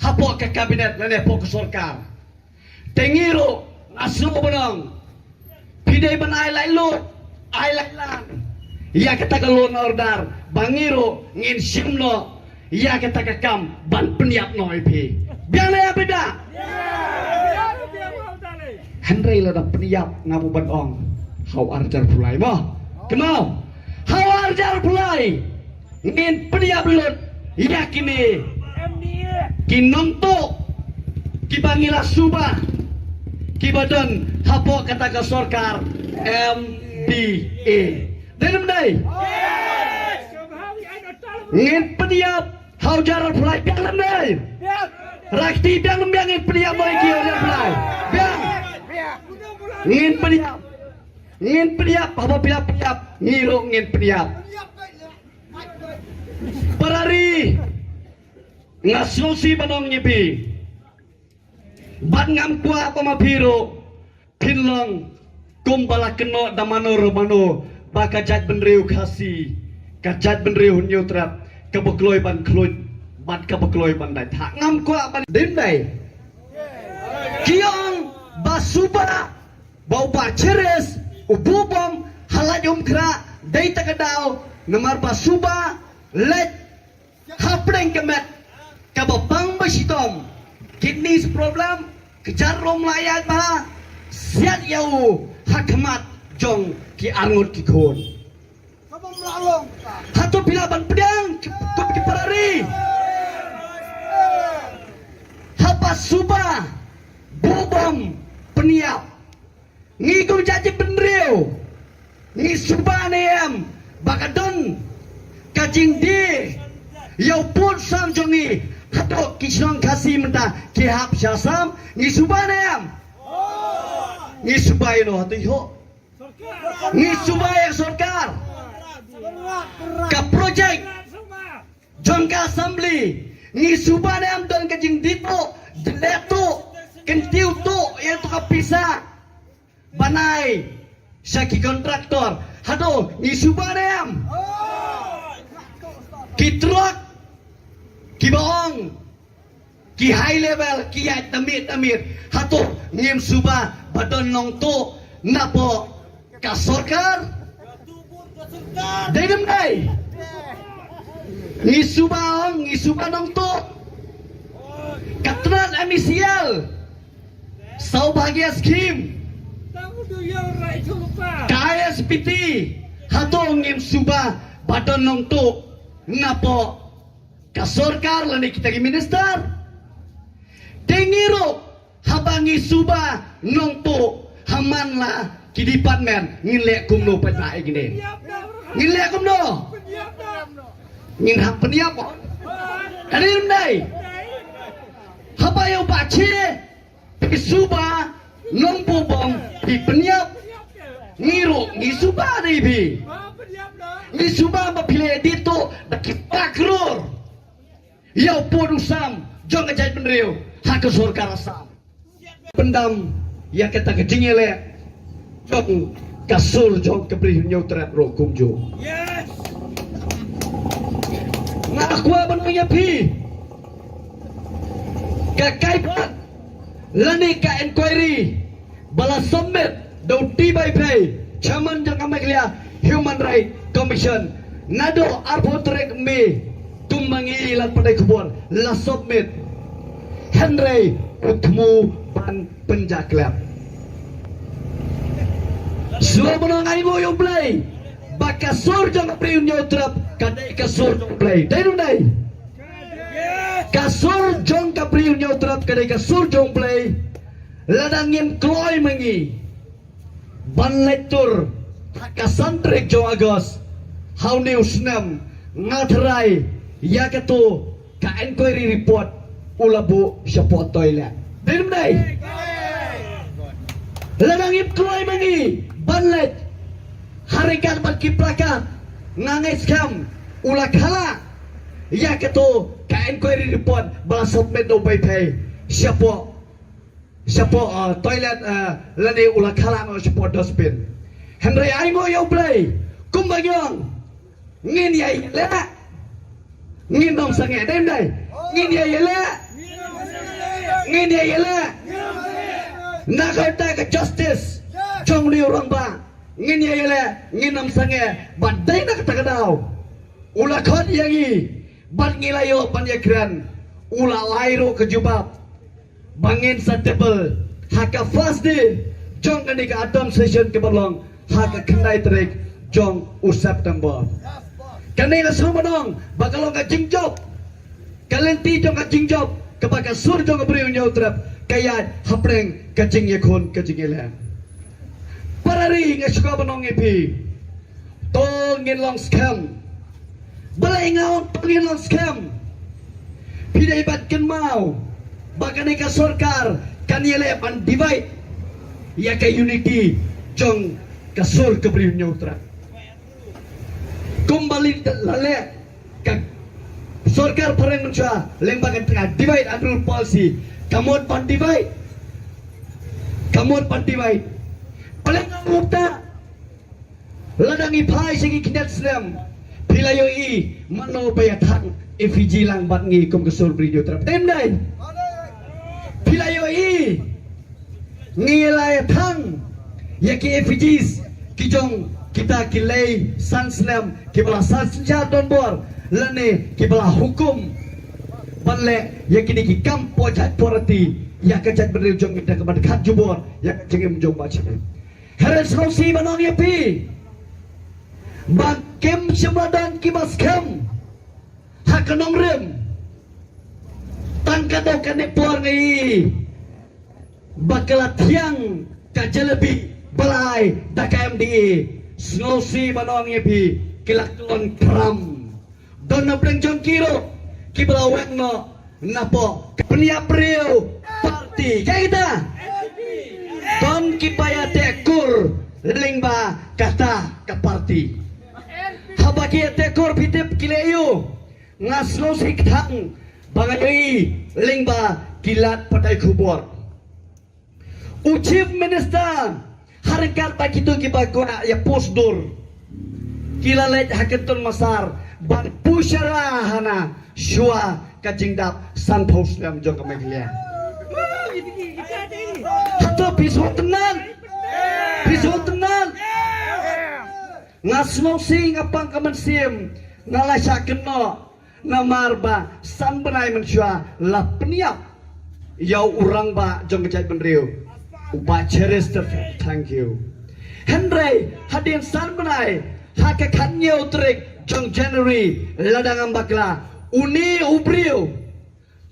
hapoh ka kabinet lane hapoh ka sorkar. Te ngi ruh nga sngew ba nong phi dei ban ai laitluid, ai laitlang ïa kata ka law and order ba ngi ruh ngin shim noh ïa kata ka kam ban pynïap noh ïa phi. Biang ne ïa phi da? Hynrei lada pynïap nga buh ban ong ha u arhajar phew lai mo. Kynmaw, ha u arhajar phew lai ngin pynïap lut ïa kine ki nongtuh kiba ngi la suba kiba don hapoh kata ka sorkar M D A. Dei ne ym dei? Ngin pynïap ha u arhajar phew lai, biang ne ym dei? Rakti, biang ne ym biang? Ngin pynïap mo ïa ki ha u arhajar phew lai. Biang. Ngin pynïap. Ngin pynïap, haba phi la pynïap ngi ruh ngin pynïap. Para ri, nga sngewsih ban ong ïa phi. Bad ngam kwah ba ma phi ruh phin long kumba la kynnoh da mano re mano ba ka jaitbynriew Khasi, ka jaitbynriew Hynñiewtrep kaba kloi ban khluit bad kaba kloi ban dait. Ha, ngam kwah ban dei ym dei? Ki ong ba suba ba u Bah Chiris u buh bom ha Laitumkhrah dei ta ka daw namar ba suba leit hapdeng ka met kaba pang ba shitom, kidneys problem, kjat ruh ym lah ïaid bha, siat ïa u ha khmat jong ki arngut ki khun. Hato phi lah ban pdiang ki, ki, ki para ri? Haba suba buh bom pynïap. Ngi kum jaitbynriew ngi suba ne em ba ka don ka jingdie ïa u pud sam jong ngi? Hato ki shnong Khasi mynta ki hap sha Assam? Ngi suba ne em? Ngi suba ïa no hato ïoh? Ngi suba ïa sorkar. Ka project jong ka assembly ngi suba ne em? Don ka jingdie tuh, dleh tuh, kyntiew tuh ïa tu ka pisa ban ai sha ki contractor. Hato ngi suba ne em? Ki truck kiba ong ki high level ki ïaid tamit tamit, hato ngim suba ba don nongtuh napoh ka sorkar? Dei ne ym dei? Ngi suba ong, ngi suba nongtuh. Ka tnat M E C L, Saubhagya Scheme, ka I S P T, hato ngim suba ba don nongtuh napoh ka sorkar lane kita ki minister? Te ngi ruh haba ngi suba nongtuh ha man la ki department ngin leh kumno pat ba ïa kine? Ngin leh kumno? Ngin hap pynïap mo? Ka dei ne ym dei? Haba ïa u Bah Chiris phi suba nongbuh bom phi pynïap. Ngi ruh ngi suba dei phi. Ngi suba ba phi leh dei tuh da ki ba klur ïa u pud u sam jong ka jaitbynriew ha ka sorkar Assam. Pyndam ïa kata ka jingïaleh jong ka sur jong ka Bri Hynñiewtrep ruh kumjuh. Nga kwah ban ong ïa phi, ka kaiphod lane ka inquiry ba la submit da u T Y Phei, chairman jong ka Meghalaya Human Rights Commission, naduh arphew tarik May, kum ma ngi la pynlong khubor, la submit. Hynrei u thmu ban pynjaklep. Sngewbha ban ong ainguh ïa U Blei ba ka sur jong ka Bri Hynñiewtrep ka dei ka sur jong U Blei. Dei ne ym dei? Ka sur jong ka Bri Hynñiewtrep ka dei ka sur jong U Blei. Lada ngim kloi ma ngi ban leit tur ha ka san tarik jong August ha une u snem, nga tharai ïa kato ka inquiry report u la buh shapoh toilet. Dei ne ym dei? Lada ngim kloi ma ngi ba Leit ha ryngkat bad ki plakat, nga ngeit skhem u la khala ïa kato ka inquiry report ba la submit da u Beiphei shapoh shapoh, uh, toilet, uh, lane u la khala noh shapoh dustbin. Hynrei ai nguh ïa U Blei, kumba ngi ong, ngin ïa ïaleh, ngin ym sangeh, dei ym dei? Ngin ïa ïaleh, ngin ïa ïaleh. Na ka bynta ka justice jong une u rangbah, ngin ïa ïaleh, ngin ym sangeh. Bad dei na kata ka daw u la khot ïa ngi bad ngi la ïoh ban ïakren. U la ai ruh ka jubab ba ngin sa table ha ka first day jong kane ka autumn session kaba long ha ka khyndai tarik jong u September. Kane nga sngewbha ban ong ba ka long ka jingjop, ka lynti jong ka jingjop kaba ka sur jong ka Bri u Hynñiewtrep ka ïaid hapdeng ka jingïakhun ka jingïaleh. Para ri, nga sngewbha ban ong ïa phi, to ngin long skhem. Balei nga ong to ngin long skhem? Phi dei ban kynmaw ba kane ka sorkar kan ïaleh ban divide ïa ka unity jong ka sur ka Bri u Hynñiewtrep. Kumba la leh ka sorkar phareng mynshuwa lyngba ka divide and rule policy, ka mut ban divide, ka mut ban divide. Balei nga ong kumta? Lada ngi phai sha ki khyndiat snem, phi la ïohi mano ba ïa thang effigy lang bad ngi kum ka sur Bri u Hynñiewtrep, dei ym dei? Phi la ïohi ngi la ïa thang ïa ki effigies ki jong kita ki lei san snem kiba la san synshar donbor lane kiba la hukum ban leh ïa kine ki kam poh jait poh rati ïa ka jaitbynriew jong ngi da kaba khat jubor ïa ka jingim jong ba. Hynrei sngewsih ban ong ïa phi ba kim shym la don kiba skhem ha ka nongrim. Tang katto katne por ngi ïohi ba ka la thiang ka jalebi ba la ai da ka M D A. Sngewsih ban ong ïa phi, ki la klon khram. Don na pdeng jong ki ruh kiba la weng noh napoh ka pynïap briew party. Kaei kata? Don kiba ïateh kur lyngba kata ka party. Haba ki ïateh kur, phi tip ki leh aïu? Nga sngewsih kthang ba nga ïohi lyngba ki lad pathai khubor. U Chief Minister ha ryngkat bad kito kiba kwah ïa post dur, ki la leit ha Kyntun Massar ban push ïa ra hana shuwa ka jingdap sanphew snem jong ka Meghalaya. Hato phi sngewtynnat? Phi sngewtynnat? Nga sngewsih, nga pang ka mynsiem, nga la shah kynnoh. Namar ba san bnai mynshuwa la pynïap ïa u rangbah jong ka jaitbynriew, u Bah Cherister Thangkhiew. Hynrei hadien san bnai, ha ka khathynñiew tarik jong January, lada ngam bakla, une u briew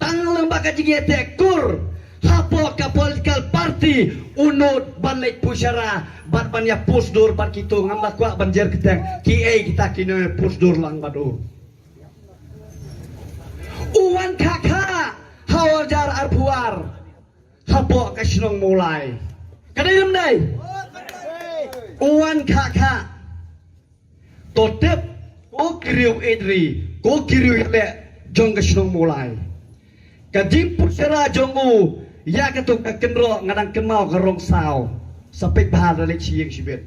tang lyngba ka jingïateh kur hapoh ka political party u nud ban leit push ïa ra bad ban ïa post dur bad kito. Ngam da kwah ban jer kyrteng kiei kita ki nongïapost dur lang bad u. U wan khah khah ha u hajar arphew ar hapoh ka shnong Mawlai. Ka dei ne ym dei? U wan khah khah. To tip, ko ki riew ïeit ri, ko ki riew ïaleh jong ka shnong Mawlai, ka jingpush ïa ra jong u ïa kato ka kynroh, nga dang kynmaw ka rong saw, sa peit bha da leit sha ïing shibit.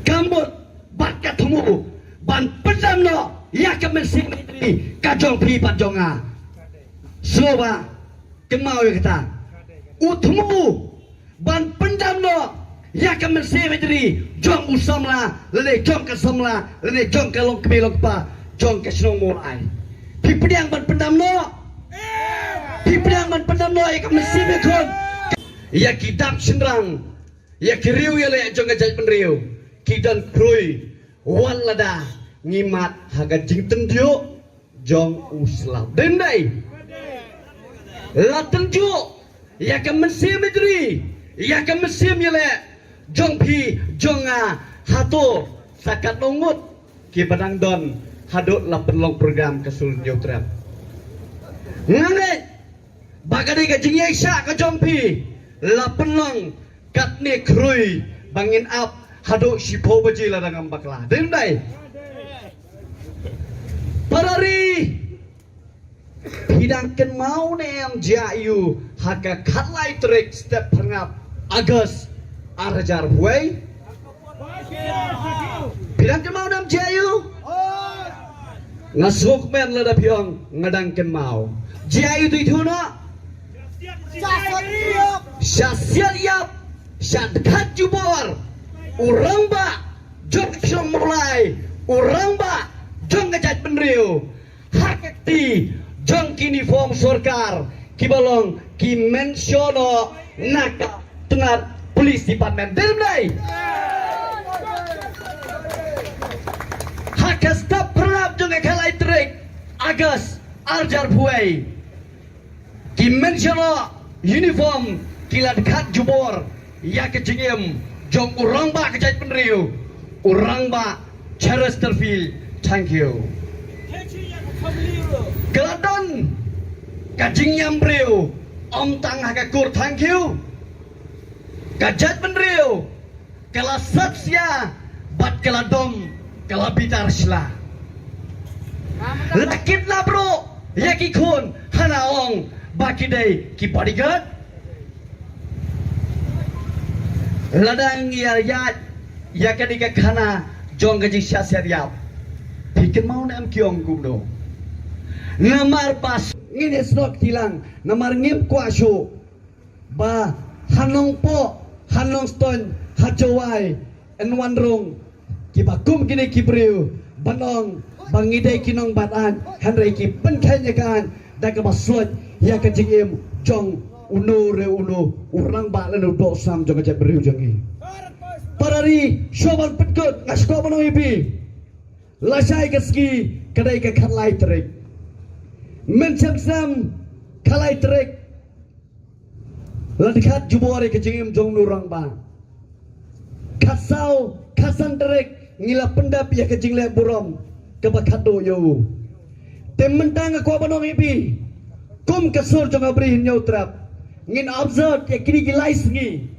Ka mut bad ka thmu ban pyndam noh ïa ka mynsiem ïeit ri ka jong phi bad jong nga. Sngewbha kynmaw ïa kata. U thmu ban pyndam noh ïa ka mynsiem ïeit ri jong u samla lane jong ka samla lane jong ka longkmie longkpa jong ka shnong Mawlai. Phi pdiang ban pyndam noh? Phi pdiang ban pyndam noh ïa ka mynsiem ïakhun? Ïa ki dap shynrang, ïa ki riew ïaleh jong ka jaitbynriew ki don khrui wat lada ngi mad ha ka jingtynjuh jong u slap. Dei ym dei? La tynjuh ïa ka mynsiem ïeit ri, ïa ka mynsiem ïaleh jong phi jong nga. Hato sa katno ngut kiba dang don haduh la pynlong program ka Sur Hynñiewtrep? Nga ngeit ba ka dei ka jingïaishah ka jong phi la pynlong katne khrui Ba ngin ap haduh shiphew baje lada ngam bakla. Dei ne em dei? Para ri, phi dang kynmaw ne em jia ïa u ha ka khatlai tarik step phyrngap August ar hajar hynriew? Phi dang kynmaw ne em jia ïa u? Nga sngewkmen lada phi ong nga dang kynmaw. Jia ïa u, tu ïa u noh. Sha siat ïap, sha dkhat jubor u rangbah jong ka shnong Mawlai, u rangbah jong ka jaitbynriew, ha ka kti jong ki uniform sorkar kiba long ki mention na ka tnat police department. Dei ne em dei? Ha ka step phyrngap jong ka khatlai tarik August ar hajar hynriew, ki mention uniform ki la dkhat jubor ïa ka jingim jong u rangbah ka jaitbynriew, u rangbah Chesterfield Thangkhiew. Ka la don ka jingïam briew ym tang ha ka kur Thangkhiew, ka jaitbynriew ka la sat sia bad ka la dom, ka la bitar sla. La kit la bro ïa ki khun hana ong ba ki dei ki bodyguard. Lada ngi ïa ïa ïa ka dei ka khana jong ka jingshah siat ïap, phi kynmaw ne em ki ong kumno? Namar ba ngin ïa snoh kti lang, namar ngim kwah shuh ba ha Nongpoh, ha Nongstoiñ, ha Jowai, yn wan rung kiba kum kine ki briew ban ong ba ngi dei ki nongbat aiñ, hynrei ki pynkheiñ ïa ka aiñ da kaba sloit ïa ka jingim jong uno re uno u rangbah lane u doh sam jong ka jaitbynriew jong ngi. Para ri, shuwa ban pynkut nga sngewbha ban ong ïa phi, lashai ka sngi ka dei ka khatlai tarik. Mynshem snem khatlai tarik la dkhat jubor ïa ka jingim jong u rangbah. Khatsaw, khatsan tarik ngi la pyndep ïa ka jingleh burom kaba khatduh ïa u. Te mynta nga kwah ban ong ïa phi, kum ka sur jong ka Bri Hynñiewtrep, ngin observe ïa kine ki lai sngi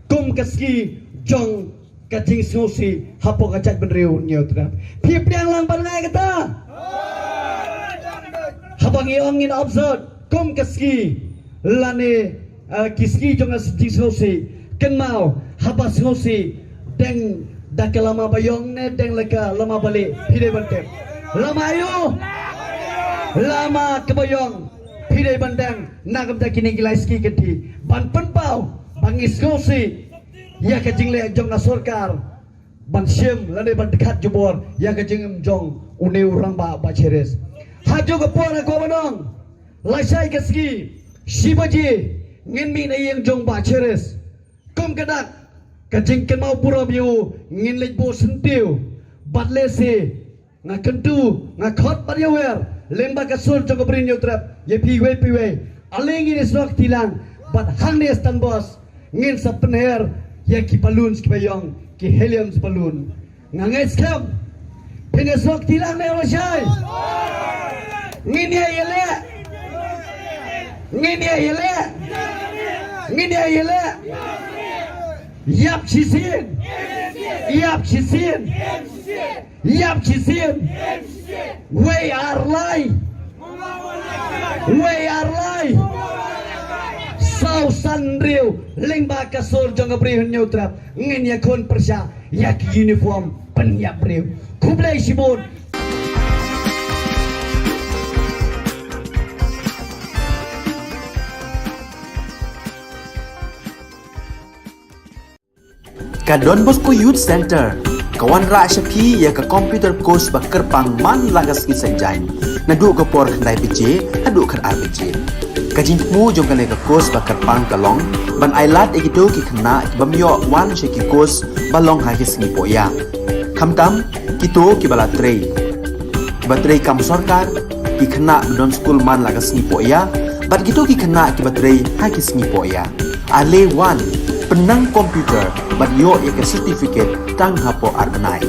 kum ka sngi jong ka jingsngewsih hapoh ka jaitbynriew Hynñiewtrep. Phi pdiang lang ban ngai kata? Haba ngi ong ngin observe kum ka sngi lane, eh, ki sngi jong ka jingsngewsih, kynmaw haba sngewsih, deng da ka lama ba ïong ne deng la ka lama ba lieh, phi dei ban tip? Lama aïu? Lama kaba ïong. Phi dei ban deng na ka bynta kine ki lai sngi kynti ban pynpaw ba ngi sngewsih ïa ka jingleh jong ka sorkar ban shim lane ban dkhat jubor ïa ka jingim jong une u rangbah Bah Cheris. Ha kajuh ka por nga kwah ban ong, lashai ka sngi shi baje ngin mih na ïing jong Bah Cheris. Kum ka dak ka jingkynmaw burom ïa u ngin leit buh syntiew bad lehse nga kyntu, nga khot bad ïawer lyngba ka sur jong ka Bri Hynñiewtrep ïa phi iwei pa iwei. Ale ngin ïa snoh kti lang bad hangne Stan Bose ngin sa pynher ïa ki balloons kiba ïong, ki helium balloon. Nga ngeit skhem phin ïa snoh kti lang ne lashai? Ngin ïa ïaleh. Ngin ïa ïaleh. Ngin ïa ïaleh. Ïap shisien. Ïap shisien. Ïap shisien. Wei ar lai. Wei ar lai. Saw san hynriew lyngba ka sur jong ka Bri Hynñiewtrep ngin ïakhun pyrshah ïa ki uniform pynïap briew. Khublei shibun. Ka Don Bosco Youth Center ka wanrah sha phi ïa ka computer course ba kyrpang man la ka sngi Saitjaiñ, naduh ka por khyndai baje haduh khatar baje. Ka jingthmu jong kane ka course ba kyrpang ka long ban ailad ïa kito ki khynnah ki bym ïoh wan sha ki course ba long ha ki sngi pohïa, khamtam kito kiba la trei, kiba trei kam sorkar, ki khynnah ba don skul man la ka sngi pohïa, bad kito ki khynnah kiba trei ha ki sngi pohïa. Ale wan, pynnang computer bad ïoh ïa ka certificate tang hapoh ar bnai.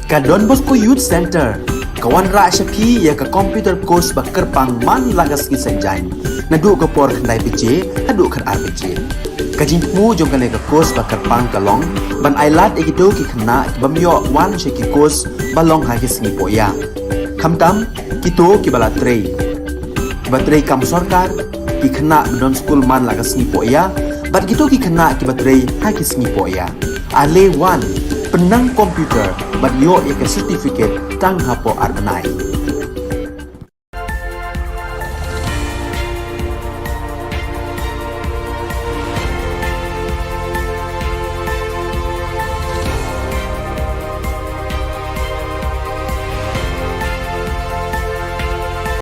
Ka Don Bosco Youth Centre ka wanrah sha phi ïa ka computer course ba kyrpang man la ka sngi Saitjaiñ, naduh ka por khyndai baje haduh khatar baje. Ka jingthmu jong kane ka course ba kyrpang ka long ban ailad ïa kito ki khynnah ki bym ïoh wan sha ki course ba long ha ki sngi pohïa, khamtam kito kiba la trei, kiba trei kam sorkar, ki khynnah ba don skul man la ka sngi pohïa, bad kito ki khynnah kiba trei ha ki sngi pohïa. Ale wan, pynnang computer bad ïoh ïa ka certificate tang hapoh ar bnai.